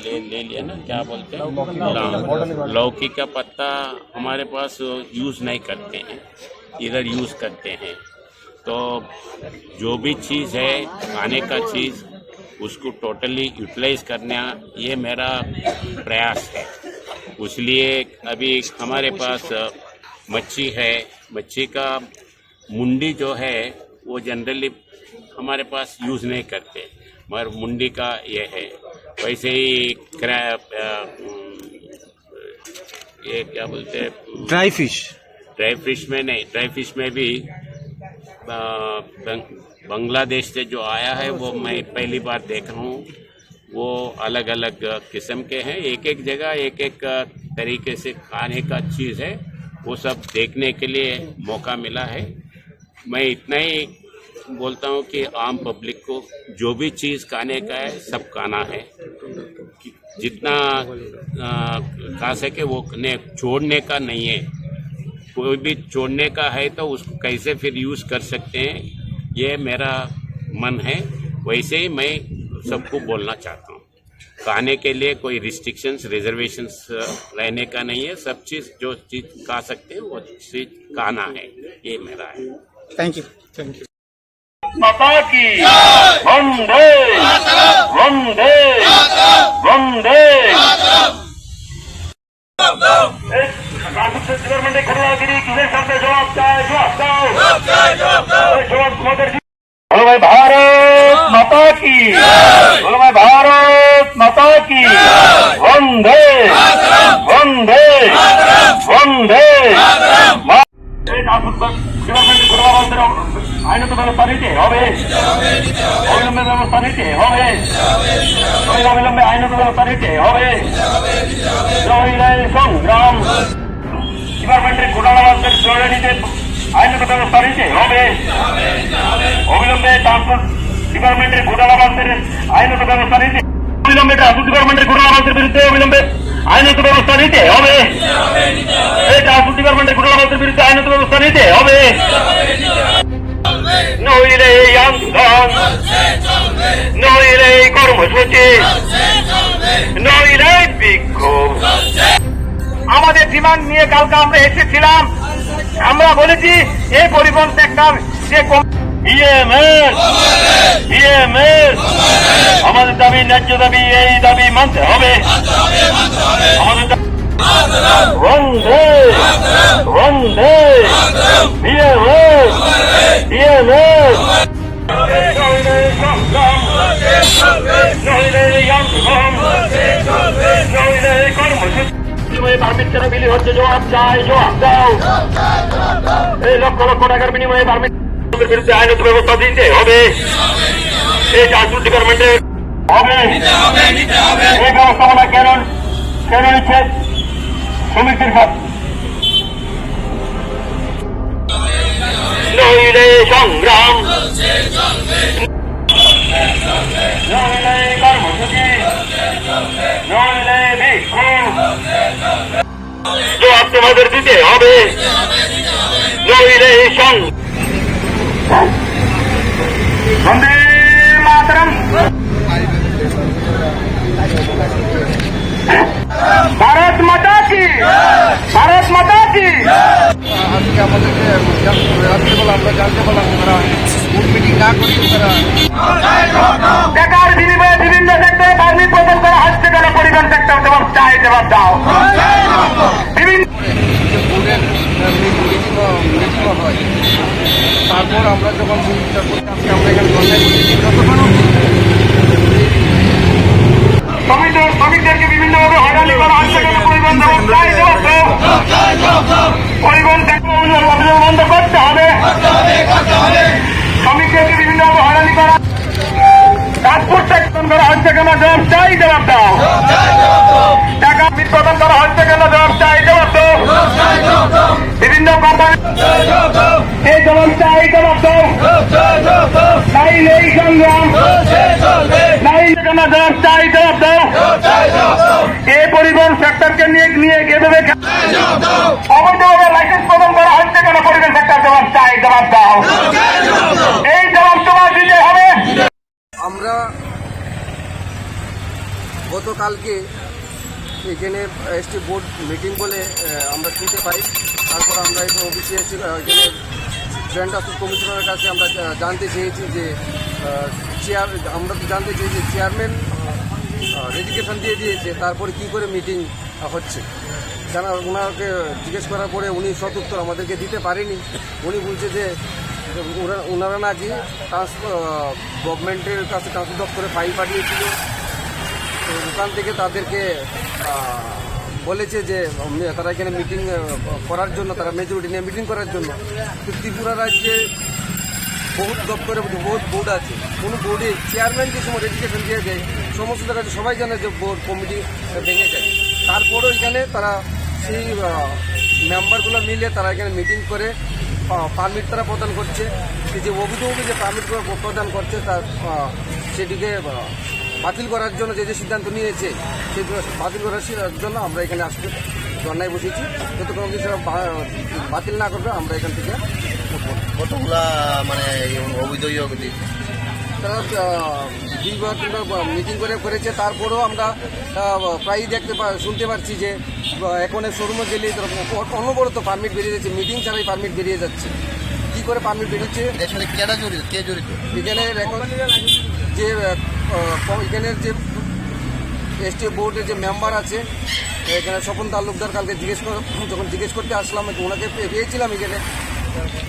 ले, ले लिया ना, क्या बोलते हैं? लौकी का पत्ता। लौकी का पत्ता हमारे पास यूज़ नहीं करते हैं, इधर यूज़ करते हैं। तो जो भी चीज़ है, खाने का चीज़, उसको totally utilize करना, ये मेरा प्रयास है। इसलिए अभी हमारे पास, अ, मच्छी है, मच्छी का मुंडी जो है, वो generally हमारे पास यूज़ नहीं करते, मगर मुंडी का ये है। वैसे ही क्रैब, अ, उम, ये क्या बोलते हैं? Dry fish. ड्राई फिश में नहीं, ड्राई फिश में भी, अ, बंग-, बांग्लादेश से जो आया है, वो मैं पहली बार देख रहा हूँ। वो अलग-अलग किस्म के हैं, एक-एक जगह एक-एक तरीके से खाने का चीज़ है, वो सब देखने के लिए मौका मिला है। मैं इतना ही बोलता हूँ कि आम पब्लिक को जो भी चीज़ खाने का है, सब खाना है। जितना, अ, खा सके वो ने, छोड़ने का नहीं है। कोई भी छोड़ने का है तो उसको कैसे फिर यूज़ कर सकते हैं, ये मेरा मन है। वैसे ही मैं सबको बोलना चाहता हूँ, खाने के लिए कोई रिस्ट्रिक्शंस, रिजर्वेशंस, अ, रहने का नहीं है। सब चीज़, जो चीज़ खा सकते हैं, वो चीज़ खाना है, ये मेरा है। Thank you. Thank you. माता की। वंदे। वंदे। वंदे। এই ট্রান্সপোর্ট ডিপার্টমেন্টে ঘটনাগিরি কিসের সাথে জবাব চায়, জবাব দাও। এই জবাব তোমাদের। বলো ভাই ভারত মাতা কি। বলো ভাই ভারত মাতা কি। বন্দে। বন্দে। বন্দে। এই ট্রান্সপোর্ট ডিপার্টমেন্টের ঘটনা বলতে আইনত ব্যবস্থা নিতে হবে, অবিলম্বে ব্যবস্থা নিতে হবে, অবিলম্বে আইনত ব্যবস্থা নিতে হবে। জয় জয় সংগ্রাম। ডিপার্টমেন্টের ঘটনা বলতে জয় নিতে আইনত ব্যবস্থা নিতে হবে, অবিলম্বে ট্রান্সপোর্ট ডিপার্টমেন্টের ঘটনা বলতে আইনত ব্যবস্থা নিতে। অবিলম্বে ট্রান্সপোর্ট ডিপার্টমেন্টের ঘটনা বলতে বিরুদ্ধে অবিলম্বে আইনত ব্যবস্থা নিতে হবে। এই ট্রান্সপোর্ট ডিপার্টমেন্টের ঘটনা বলতে বিরুদ্ধে আইনত ব্যবস্থা নিতে হবে। নইলে এই আন্দোলন, নইলে এই কর্মসূচি, নইলে এই বিক্ষোভ। আমাদের ডিমান্ড নিয়ে কালকে আমরা এসেছিলাম, আমরা বলেছি এই পরিবহন সেক্টর যে কম- ইএমএস, ইএমএস, আমাদের দাবি, ন্যায্য দাবি, এই দাবি মানতে হবে। আমাদের দাবি। বন্দে, বন্দে, ইএমএস, ইএমএস। বিনিময়ে পারমিট কেন বিলি হচ্ছে? জবাব চাই, জবাব দাও। এই লক্ষ লক্ষ টাকার বিনিময়ে পারমিট বিরুদ্ধে আইনত ব্যবস্থা দিতে হবে। এই ট্রান্সপোর্ট ডিপার্টমেন্টের হবে। এই ব্যবস্থাপনা কেন, কেন নিচ্ছে শ্রমিকদের কাছে? নইলে সংগ্রাম, নইলে কর্মসূচি, নইলে বিক্ষোভ। জবাব তোমাদের দিতে হবে, নইলে এই সং-, বন্দে মাতরম। ভারত মাতা কি, ভারত মাতা কি। আজকে আমাদেরকে জানতে হবে, রাত্রেবেলা আমরা জানতে পারলাম যে তারা বোর্ড মিটিং না করে তারা বেকার বিনিময়ে বিভিন্ন সেক্টরে পারমিট প্রদান করা হচ্ছে কেন? পরিবহন সেক্টর জবাব চাই, জবাব দাও। বিভিন্ন যে বোর্ডের, আহ, মিটিং, মিটিং হয়, তারপর আমরা যখন মিটিংটা করতে আসছি, আমরা এখানে ধর্নায় বসেছি। যতক্ষণ শ্রমিকদের, শ্রমিকদেরকে বিভিন্নভাবে হয়রানি করা হচ্ছে কেন? পরিবহন জবাব চাই, জবাব দাও। পরিবহন সেক্টর অবিলম্বে বন্ধ করতে হবে। শ্রমিকদেরকে বিভিন্নভাবে হয়রানি করা, ট্রান্সপোর্ট সেক্টর করা হচ্ছে কেন? জবাব চাই, জবাব দাও। টাকা বিতরণ করা হচ্ছে কেন? জবাব চাই, জবাব দাও। বিভিন্ন কোম্পানি এই জবাব চাই, জবাব দাও। নাই নেই সংগ্রাম, নাই কেন? জবাব চাই, জবাব দাও। এই পরিবহন সেক্টরকে নিয়ে, নিয়ে এভাবে জবাব দাও, এই জবাব তোমার দিতে হবে। আমরা গতকালকে এখানে এসটি বোর্ড মিটিং বলে, আহ, আমরা শুনতে পাই। তারপর আমরা এই অফিসে এসে, আহ, এখানে জয়েন্ট অ্যাসিস্ট্যান্ট কমিশনারের কাছে আমরা জা-, জানতে চেয়েছি যে, আহ, চেয়ার-, আমরা তো জানতে চেয়েছি চেয়ারম্যান, আহ, রেজিগনেশন দিয়ে দিয়েছে, তারপরে কী করে মিটিং হচ্ছে। জানা, ওনাকে জিজ্ঞেস করার পরে উনি সদুত্তর আমাদেরকে দিতে পারেনি। উনি বলছে যে ওরা, ওনারা নাকি ট্রান্স-, আহ, গভর্নমেন্টের কাছে ট্রান্সপোর্ট দপ্তরে ফাইল পাঠিয়েছিল। তো ওখান থেকে তাদেরকে, আহ, বলেছে যে, উম, তারা এখানে মিটিং, আহ, করার জন্য, তারা মেজরিটি নিয়ে মিটিং করার জন্য। তো ত্রিপুরা রাজ্যে বহুত দপ্তরে বহুত বোর্ড আছে, কোনো বোর্ডে চেয়ারম্যান যে সময় রেজিগনেশন দিয়ে দেয়, সমস্ত জায়গায় সবাই জানে যে বোর্ড কমিটি ভেঙে যায়। তারপরও এখানে তারা সেই, আহ, মেম্বারগুলো মিলে তারা এখানে মিটিং করে, আহ, পারমিট তারা প্রদান করছে। এই যে অবৈধভাবে যে পারমিটগুলো প্রদান করছে, তার, আহ, সেটিকে, আহ, বাতিল করার জন্য যে যে সিদ্ধান্ত নিয়েছে, সেই বাতিল করার সি-, জন্য আমরা এখানে আজকে ধর্নায় বসেছি। যতক্ষণ অবধি সেটা বা-, বাতিল না করবে, আমরা এখান থেকে উঠবো না। কতগুলা মানে এই অবৈধ ইয়ে অবধি? তারা, আহ, দুইবার তিনবার মিটিং করে করেছে, তারপরেও আমরা, আহ, প্রায়ই দেখতে পা-, শুনতে পাচ্ছি যে, আহ, এখন শোরুমে গেলে তারা অ-, অনবরত পারমিট বেরিয়ে যাচ্ছে, মিটিং ছাড়াই পারমিট বেরিয়ে যাচ্ছে। কি করে পারমিট বেরোচ্ছে? এর সাথে কেডা জড়িত, কে জড়িত? এখানে এখন যে, আহ, আহ, এখানে যে এসটি বোর্ডের যে মেম্বার আছে, এখানে স্বপন তালুকদার, কালকে জিজ্ঞেস কর-, যখন জিজ্ঞেস করতে আসলাম, ওনাকে পে-, পেয়েছিলাম এখানে।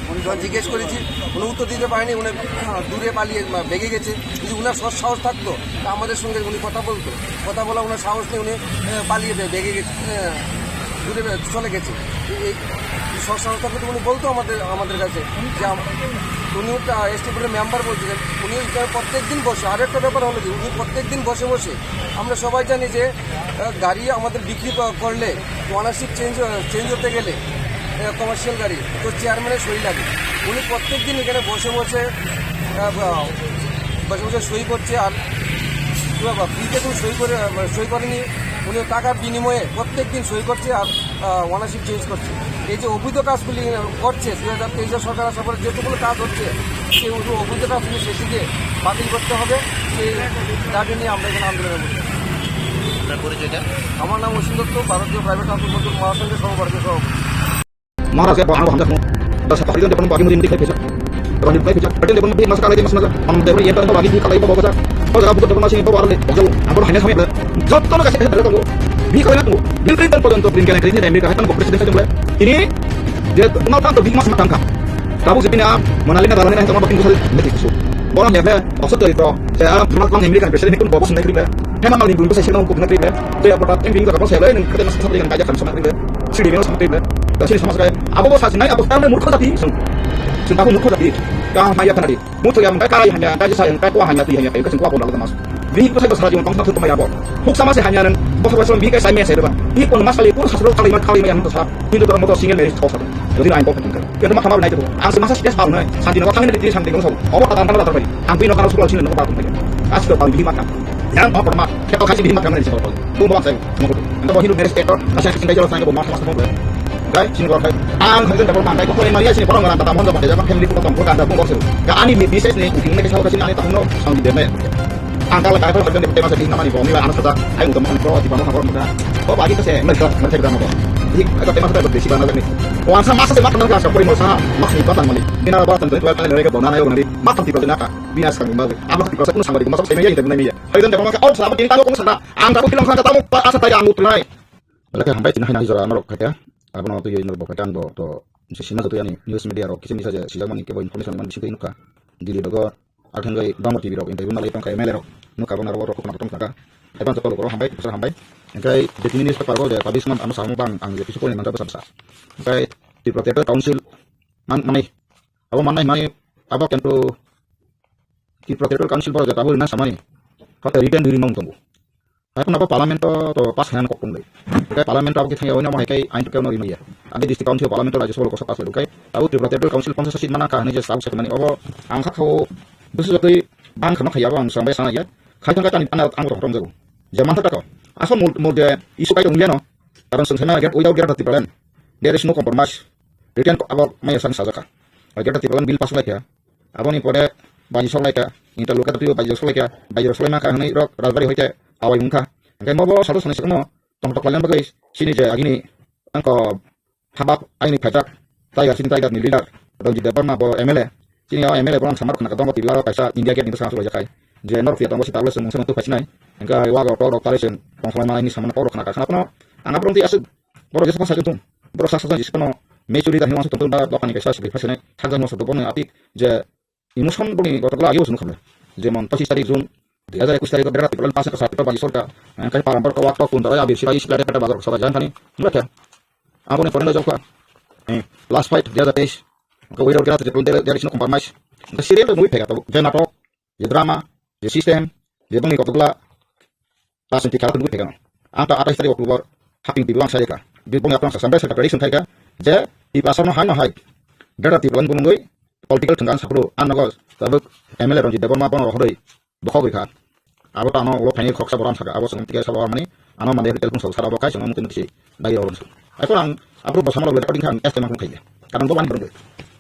উনি যখন জিজ্ঞেস করেছি, উনি উত্তর দিতে পারেনি, উনি, আহ, দূরে পালিয়ে, আহ, ভেগে গেছে। যদি উনার সৎ সাহস থাকতো, তা আমাদের সঙ্গে উনি কথা বলতো। কথা বলা ওনার সাহস নেই, উনি, আহ, পালিয়ে ভে-, ভেগে গেছে, আহ, দূরে ভে-, চলে গেছে। এই, এই সৎ সাহস থাকলে তো উনি বলতো আমাদের, আমাদের কাছে যে আম-, উনিও তা এসটি বোর্ডের মেম্বার বলছিলেন, উনি এটা প্রত্যেক দিন বসে। আর একটা ব্যাপার হলো কি, উনি প্রত্যেক দিন বসে বসে, আমরা সবাই জানি যে, আহ, গাড়ি আমাদের বিক্রি ক-, করলে ওনারশিপ চেঞ্জ, চেঞ্জ হতে গেলে, আহ, কমার্শিয়াল গাড়ি, তো চেয়ারম্যানের সই লাগে। উনি প্রত্যেক দিন এখানে বসে বসে, আহ, ব-, বসে বসে সই করছে। আর কি বাবা, ফ্রিতে তো সই করে, আহ, সই করেনি, উনি টাকার বিনিময়ে প্রত্যেক দিন সই করছে। আর আহ, ওনারশিপ চেঞ্জ করছে। এই যে অবৈধ কাজগুলি করছে, দুই হাজার তেইশের সরকার আসার পরে যেটুকুলো কাজ হচ্ছে, সেই অবৈধ, অবৈধ কাজগুলি সেটিকে বাতিল করতে হবে। সেই দাবি নিয়ে আমরা এখানে আন্দোলনে বসেছি। আপনার পরিচয়টা? আমার নাম অসীম দত্ত, ভারতীয় প্রাইভেট ট্রান্সপোর্ট মজদুর মহাসংঘের সহ ভারতীয় সভাপতি। Maharaja ko ano hamjak mo. Da sa pakijan de pon bagi mudi mudi khai pesa. Rani khai pesa. Pakijan de pon bi masa kalai de masa masa. Ano de pon yenta to bagi khai ko bosa. Ko jaga buto de pon masi ko aro le. Jo, ano hanya samai. Jotto no kasi de ko. Bi khai na to. Bill Clinton porjonto Blinken kri ni America hai tan ko president khai jole. Ini je Donald Trump to bi masa matang kha. Tabu jepini a Monalina dalani hai tongma bakin kusal meti kusu. Borom ya be, oso to ito. Saya Donald Trump America president kun bobo sunai kri be. Hema nang ni bun ko sai sino ko na kri be. To ya pota tem bi ko sai le nang kate masa sa yang kaya kan sama kri be. Siri meno sampai be. Da siri sama sekali. Abo bo sa sinai abo tang murkho jati. Sung. Sung abo murkho jati. Ka maya kana di. Murkho yang kai kai hanya kai sa yang kai ko hanya ti hanya kai sung ko abo na mas. Bi ko sai ko sa jiwan kong sa ko maya bo. Huk sama se hanya nan. Bo sa ko bi kai sai me sai ba. Bi ko mas kali ko sa ko kali ma kali ma yang to sa. Hindu dormo to single marriage to sa. Jadi lain ko kan. Kita mah kamar naik tu. Ang semasa stres bau nai. Santi no kami di santi no so. Obo kata kata kata. Ang pino karo sukul sini no ba ko. As ko bang bi mata. Yang apa pernah? Kita kasih bi mata mana sih kalau. Tuh bawa saya. Anda bawa hidup beres ekor, kasih kasih kayak orang saya bawa mas mas mau. Guys, sini keluar guys. Ang kerja dapat pantai, kok yang Maria sini orang orang tatap muka pakai jalan family foto tongkol ada bungkol sih. Gak ani bisnis nih, ini kayak saya kasih ani tahun no, tahun di dene. Ang kalau kayak kerja di tema sedih nama nih, bawa mila anak kerja, ayo untuk makan pro di bawah makan muda. Oh, bagi tuh saya, mereka mereka bilang apa? Jadi, itu tema saya berdesi banget nih. Wah, sama saya makan mereka siapa yang mau sama, maksud apa tentang ini? Ini apa tentang itu? Mereka bawa nana yang nanti makan tiba di naka, binas kami balik. Apa tiba saya pun sama di rumah saya ini dan ini ya. Hayu dan dapat makan, oh, selamat ini tahu kamu sana. Ang tahu bilang kata tamu, Pak, asa tadi ang utrai. Belai khe hambai tini haino hai jora norok khaikha. Abono twiwi norok bo khaikha ang bo to sima jotoi ani news media rok kisa misa je sijakmani kebo information man bisingtwi nukha. Delhi rogo athengwi bangma T V rok interview nalai tongkha M L A rok nukha bo norok rok khna tongkha. Advance call koro hambai, sir hambai. Engkai je tini news paper go je publish man ano samung bang ang je kisu poni manjak bwsa bwsa. Engkai Tripura Theatre Council man manai abo manai mai abo kento Tripura Theatre Council bo je tabuk rina samani. Hata written rimang tongo. Hai phano bo parliament o to pass khaina kok tonglai. Tei parliament o abo khe thangya oino mo hai kai ain tukya no rimaya. Ani district council parliament o Rajya Sabha o kosa pass lai kai. Abo Tripura Territorial Council ponsas seat mana kha hinwi je sabo se mani obo ang kha khao bwswk jotoi bang khano khaiya bo ang sambai sana ya. Khai thangka tani panel ang rok romjago. Je manthak tako. Asol mul mul je issue kai tongya no. Karon sung sana get without get Tripura land. There is no compromise. Written abo maya san sajaka. Greater Tipraland bill pass lai kha. Aboni pore baji sok lai kha, interlocutor twibo baji sok lai kha, baji sok lai ma kha hwnwi rok rajbari hoite awai wng kha. Hwnkhe mobo sato sanai sakno tongthok khlaina bagwi chini je agini angko habak aini phaijak Tiger, chini Tiger ni leader Ranjit Debbarma bo M L A. Chini o M L A borok samar khna tongo Tripura o kaisa India Gate ni bwskango chwlaijakhai. Je norok phiya tongo sita ule chwng mungsa mungsa phaisinai. Hwnkhe wago tok rok tari chwng tongthok lai manai ni samano tok rok khna kha khna phano ang aphuru twi aswk borok jesa phano sajak thung. Borok sak sak jani sikano mature leader hinwi uansuk tongthok da dophani kaisa swrwi phaisinai thakjak no sabdo bono atik je emotion boni gotokla agi bo chwng nukha. Jemon pochis tarik June dui hajar ekush tarik o berat Tipraland pass wngkha sir Tripura baji sorkar. Hwnkhe param borok wak tok kun darai abir sibai sikla de peta bazar sobai jan thani. Nukha. Aboni pore no jokha. Eh, last fight dui hajar teis. Hwnkhe without Greater Tipraland there, there is no compromise. Hwnkhe serial to movie phega tabuk. Je natok, je drama, je system, je boni gotokla rajniti khela to movie phega. Ang ta atais tarik October haping twi ang sai kha. Bi boni apang sa sampai sa prediction khai kha. Je Tiprasa no hai no hai. Greater Tipraland bumungwi political thwngkang saphuru. Ang nogo tabuk M L A Ranjit Debbarma bono rohorwi. Bokhok rikha. Abo to ano ulo phaini khoroksa borom saka, abo chwng tike sabo mani, ano mande hotel phung sal sara bo kai chwng muti muti si dagi oro. Aiko ang abro bo samalo recording khan este mang khai. Karon bo wani borong.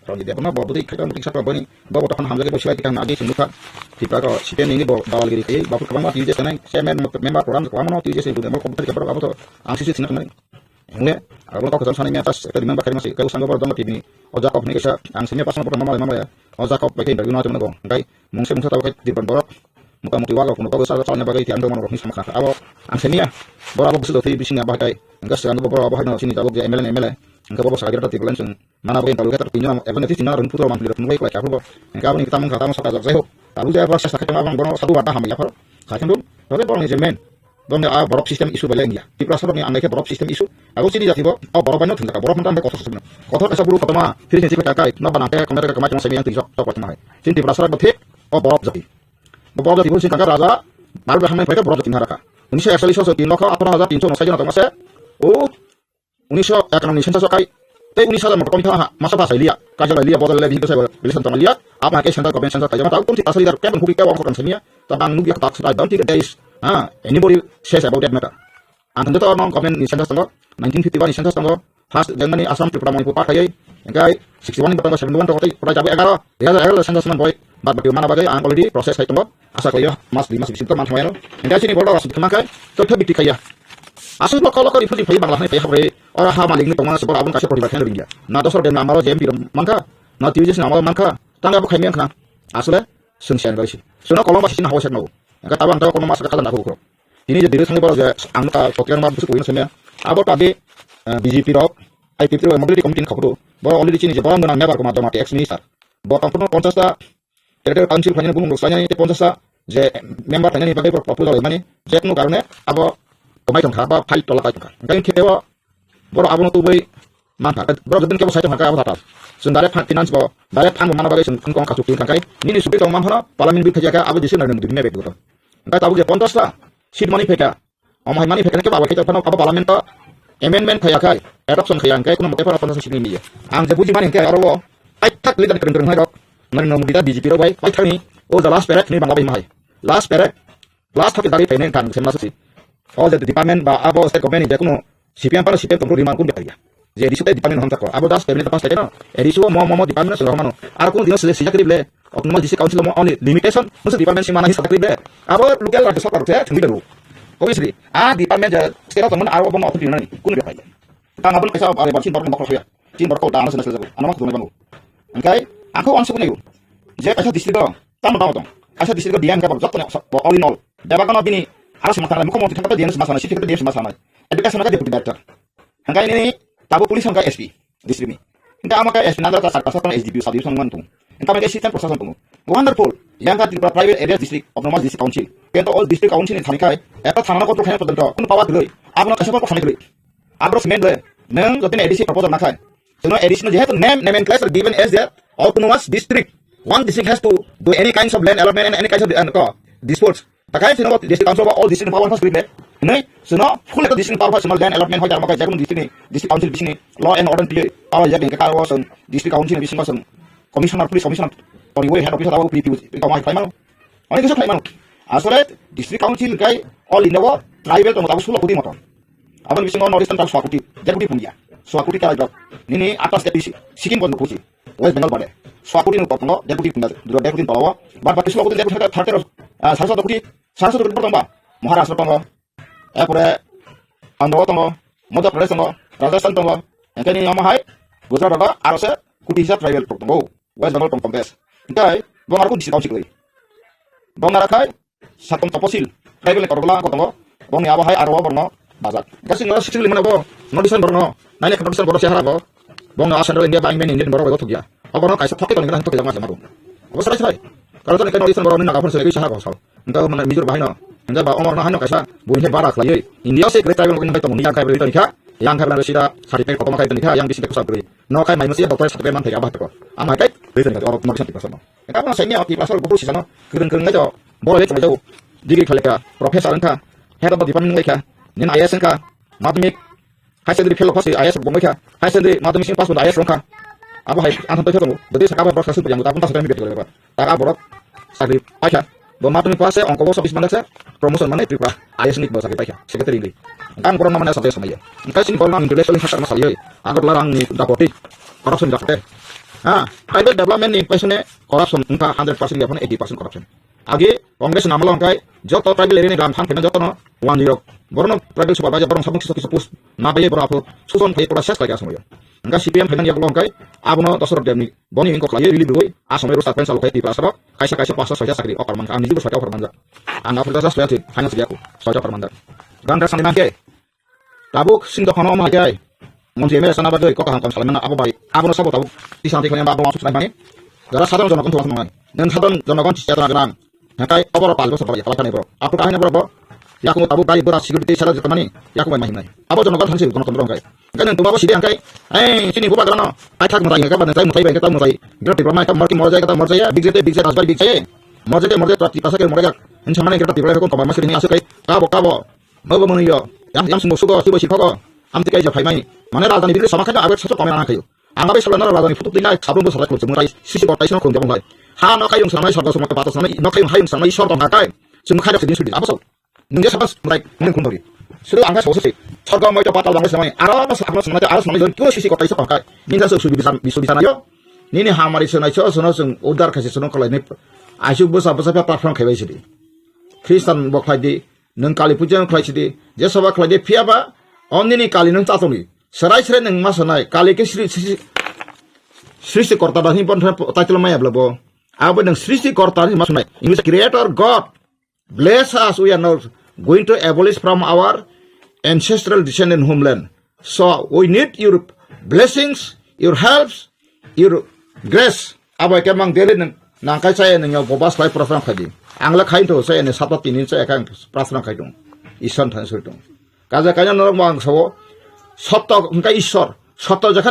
Roni de bono bo budi khai muti saka boni, bo bo tokhon hamjak bo silai tikang agi chwng nukha. Tipra ko siten ini bo dawal giri khai, bo kwbangma tije senai, chairman member program ko amano tije se bude mo ko budi borok abo to ang sisi sinai. Hwnle, abo kok jang sanai mia tas ekta dimang bakari masi, kau sanggo borok dong tibini. O Jakob hwnwi kaisa, ang sini pas borok mama mama ya. O Jakob bai khe interview no tongno bo. Hwnkhe mungsa mungsa tabo khe Tripura borok. Muta muti wago kuno kok sa sa ne bagwi tiang dong rok ni sama kha. Abo ang sini ya. Borok abo busu dotwi bising ya bahai. Hwnkhe sanggo borok abo hai no sini tabuk je M L A M L A. Hwnkhe bo sakha Tripura chwng. Mana bo interview khe tini ekdom tini rung putro man putro nugui kwlai kha phuru bo. Hwnkhe abo ni tamo kha tamo sakha jak jai hok. Tabuk je borok sa sakha tamo abang borok sadu wata hamya phuru. Kha khe dum. Tobe borok ni je main. Bongni a borok system issue belai wngya. Tiprasa rokni ang naikhe borok system issue. Abo chini jati bo, o borok bai no thwngjak, borok hwnta hwnta kothor sasukno. Kothor kaisa buru kotorma, finish ni chikha kai, no banang te, kongna te, kamai tongma semi yang twijok, tok kotorma hai. Chini Tiprasa rok bo thik, o borok jati. Bo borok jati bo sini kangkar raja, Bharat bai hamnai phaikhe borok jati ni haraka. Unisho ekchallis so tin lokho atharo hajar tinso no sai jona tongma se, o, unisho ekananni census o kai, tei unis hajar motor komi tha ha, masa ba sai liya, kaisa bai liya, bodol le, bihik sai, relation tong liya, apa ke central government census kai jama, ta, kunsi asal leader, kebang huki, kebang hukan semiya, ta, bang nugya, ta, I don't think there is, ha, anybody says about that matter. Ang thangde to no government ni census tongo, nineteen fifty-one ni census tongo, first Germany, Assam, Tripura, Manipur part khaiwi, engkai sixty-one ni tongo, seventy-one tongo, tei pura jabu egaro, dui hajar egaro census man boi, bad baki mana bagwi ang already process khai tongo, asa khlaio mas dui mas bisingo man thangmano. Engkai chini borok rok thangma khe, to thok bikti khaiya. Aswk lokho lokho refugee phai bangla hanai phai hapre, ora ha malik ni tongma se borok abon kaisa protibad khaina ringya. Na dosor den amaro J M P rok mankha, na T U J S ni amaro mankha, tang abo khaimya khna. Aswle, swng siyan bai si. Swno kolom ba sisina hawa sekno. Engkai tabo ang tabo kono masa khadan dakhuk. Tini je diri thangni borok je ang nukha, kotiang ma busuk buino semya. Abo tabi, eh, B J P rok, I P F T rok, mobility committee ni khokro. Borok already chini je borok nang nebar koma joma ex minister. Borok tongphuru ponchash ta, electoral council phainani bumung rok swlainani tei ponchash ta je member phainani bagwi borok proposal mani, je kunu karone abo kwmai tongkha, ba fight tola pai tongkha. Engkai khe o borok abono tubui mankha. Borok jotoni kebo sai tongkha abo tatal. Chwng direct fund finance bo, direct fund bo mana bagwi chwng kong kachuk twi thangkai. Nini sugwi tong manphano parliament bill khaijak kha abo jisi nang nang dudine bag duto. Engkai tabuk je ponchash ta seat mani phaikha. Omo hai mani phaikha khe abo khe phano abo parliament to amendment khaiya khai, adoption khaiya hwnkhe kuno mote phano ponchash seat ni miya. Ang je buji mani hwnkhe aro o paithak leader kwrwng kwrwng hai rok, Narendra Modi da B J P rok bai paithak ni o ja last parade ni bangla bai mahai. Last parade, last thap dari phainai wngkha ang semna sasi. O je department ba abo state government ni je kuno C P M phano C P M tongphuru rima kunu bethar ya. Je A D C tei department hamjak kho. Abo das cabinet pass khaikhe no. A D C o mo, mo, mo department no swijak mano. Aro kunu dino swijak khe rible. Autonomous district council mo only limitation. Musu department sima nahi sajak rible. Abo local rajya sarkar se thangwi daru. Obviously, a department je state o tongmani aro bo authority nani. Kunu bethar ya. Tang abon kaisa are ba chin borok mokol khoya. Chin borok da ano sena sela jago. Ano ma khudunai bango. Engkai, ako onse kunu. Je kaisa district o. Tamo tamo tong. Kaisa district o D M ke borok jotto ne all in all. Deba kono bini aro sima thangnai, mukho montri thangkhe D M sima sanai, city D M sima sanai. Education ka deputy director. Hangkai nini tabo police hangkai S P district ni. Hingke amo khe S P nanda ta sarkar sarkar S D P o sadi song man tung. Hingke amo khe assistant professor tongo. Wonderful. Yang ka Tripura private area district, autonomous district council. Kento all district council ni thani khai. Ekta thana ko to khai to to. Kun power doi. Abo no kaisa ko khai doi. Abro semen doi. Nang jotin A D C proposal na khai. Jono A D C no jehetu name, name and class are given as their autonomous district. One district has to do any kinds of land allotment and any kinds of, uh, ko, disputes. Takai sino district council ba all district power first grid le. Nei, sino full district power first sino land allotment hoi jama kai jagun district ni, district council bising ni law and order piye. Power ya ke karo song district council bising song commissioner, police commissioner, tori we head officer abo P P, ito mai kai mano. Ani kisu kai mano. Asole district council kai all India wo tribal tong abo sulo kuti moto. Abo bising North Eastern tal swakuti, jakuti pundia. Swakuti kala jok. Nini atas ke pisi, Sikkim kon kusi. West Bengal bade. swa koti ni tongo, deputy, deputy tongo. Bad baki swa koti deputy thirty, ah, sara sata koti, sara sata koti tongo ba. Maharashtra tongo. Erpore Andhra tongo, Madhya Pradesh tongo, Rajasthan tongo. Engkhe ni omo hai Gujarat rogo aro se koti hisab tribal tongo. West Bengal tong contest. Engkhe bo aro koti council kori. Bo nara khai satom taposil, tribal ni korokla ko tongo, bongni abo hai aro borno bajak. Gasing oro sixty limana bo, notice borno, nine lakh notice borno se hara bo, bongno a Central India ba Indian, Indian borok bai thokya. Oborno kaisa thokhe tongni thokhe jama jama bo. Obo sarai sarai. Karon toni notice borok ni naga phone se saha ko sao. Engka mana mijor bahai no. Engka ba omor no hai no kaisa, buini bara khlaiwi. India se great tribal ni bai tongo, yang kai bai toni kha, yang kai bai sida, sari kai kokoma kai toni kha, yang bisi kai kusap bai. No kai mai masi doctor certificate man thai abah toko. Ama kai, bai toni kha, oro notice ti pasal no. Engka kono saini ati pasal gopur sisano, kereng kereng ngai to, boro le chumai jao, degree khalika, professor wngkha, head of the department wngkha, nini I A S wngkha, madhyamik, high secondary fail pass I A S wngkha, high secondary madhyamik sing pass I A S wngkha, abo hai ang thang tongkha tongo, jadi saka bai borok sasuk yang ta pun ta sakani beti khalika, ta borok sakri paikha, bo madhyamik pass se ongko bo sabis mandak se, promotion mane Tripura I A S ni bo sakri paikha, secretary ni, ang borok namanya sabis samaya, engka sini borok nang intellectual hakar masal yoi, agot larang ni dapoti, corruption dapoti, ha, private development ni paisane, Corruption wngkha hundred percent ya phano eighty percent corruption. Agi Congress ni amolo hwnkhe joto tribal area ni gram phan khaina jotono wani rok. Borokno tribal supervisor borok sabuk kisa kisa post na bai borok aphu suson phai pura ses khlai asomyo. Hwnkhe C P M phaimani yagulo hwnkhe abono Dosarok Debni boni wngkok khlaiwi rili rwui asomyo rwsa pensa lukhai Tripura asarok kaisa kaisa pasta soita chakri offer mankha. Ang niji bo soita offer manjak. Ang aphuru jasa soya thik finance yaku soita offer manjak. Gandra sani mankhe Tabuk sing dokhano omo hai khe, montri M L A sana bagwi kok kaham kaham salaimano abo bai, abono sabo tabuk tisang tikhlaiya abo wansuk salaimani. Jara sadharon jonogon thok nwngnai. Nwng sadharon jonogon chetona gwnang. Hwnkhe oboro pach bosor bai khalai thani borok. Aphuru kahai borok bo, yakungo tabuk gari gura security sala jotomani, yakungo mai himnai. Abo jonogon thansi gono tondro hwnkhe. Hwnkhe nwng tuma bo sidi hwnkhe, ei, chini bubagrano, paithak mwtai hwnkhe ba nwtai mwtai bai hwnkhe ta mwtai. Bira Tripura mai ta morki morjai kata morjai, bigje te bigje, rajbai bigje. Morjai te morjai, Tripura Tipasa ke morjai. Hinsa mane kata Tripura ko koma masri ni asuk kai, kabo kabo. Bobo mwnwi yo, yang, yang sumbo sugo, sibo sikhogo, amtwi kaisa phaimani. Mane rajdhani bini sama khaino abe sasu komai rana khayo. Ang abe salo nara rajdhani phutuk twi nai, sabrung bo salai khulum chumung rai, sisi kotai sino khulum jamung lai. Ha no khaiyung sanai sarga sumok pato sanai, no khaiyung hayung sanai sor tong hakai. Chumung khairok sini sudi, abo sok. Nungge sabas murai, nung khun dori. Suru ang kha sosi. Sorgo moi to patal bang sanai, aro no sa, aro sanai, aro sanai, jon kuro sisi kotai sor tong hakai. Ninja sok subi bisan, bisu bisan ayo. Nini hamari sanai so, sono sung udar khasi sono kolai ni. Aisuk bosa, bosa pa platform khaibai sidi. Kristan bo khlai di, Nwng Kali puja wng khlai sidi, je soba khlai de phiya ba, o nini Kali nwng chatoni. Serai serai nwng ma sanai, Kali ke sri, sri, srishti korta da hini bon title maya bla bo. Abo nwng srishti korta hini ma sanai. English creator God, bless us, we are now going to abolish from our ancestral descendant homeland. So we need your blessings, your helps, your grace. Abo ke mang dele nang nang kai chaya nang yo bobas lai prasram khai di. Ang la khai to chaya ne sapa tini chaya kang prasram khai dong. Isan than suri dong. Kaja kaina norok mang sawo. Sotto hingka Ishwar. Sotto jakhan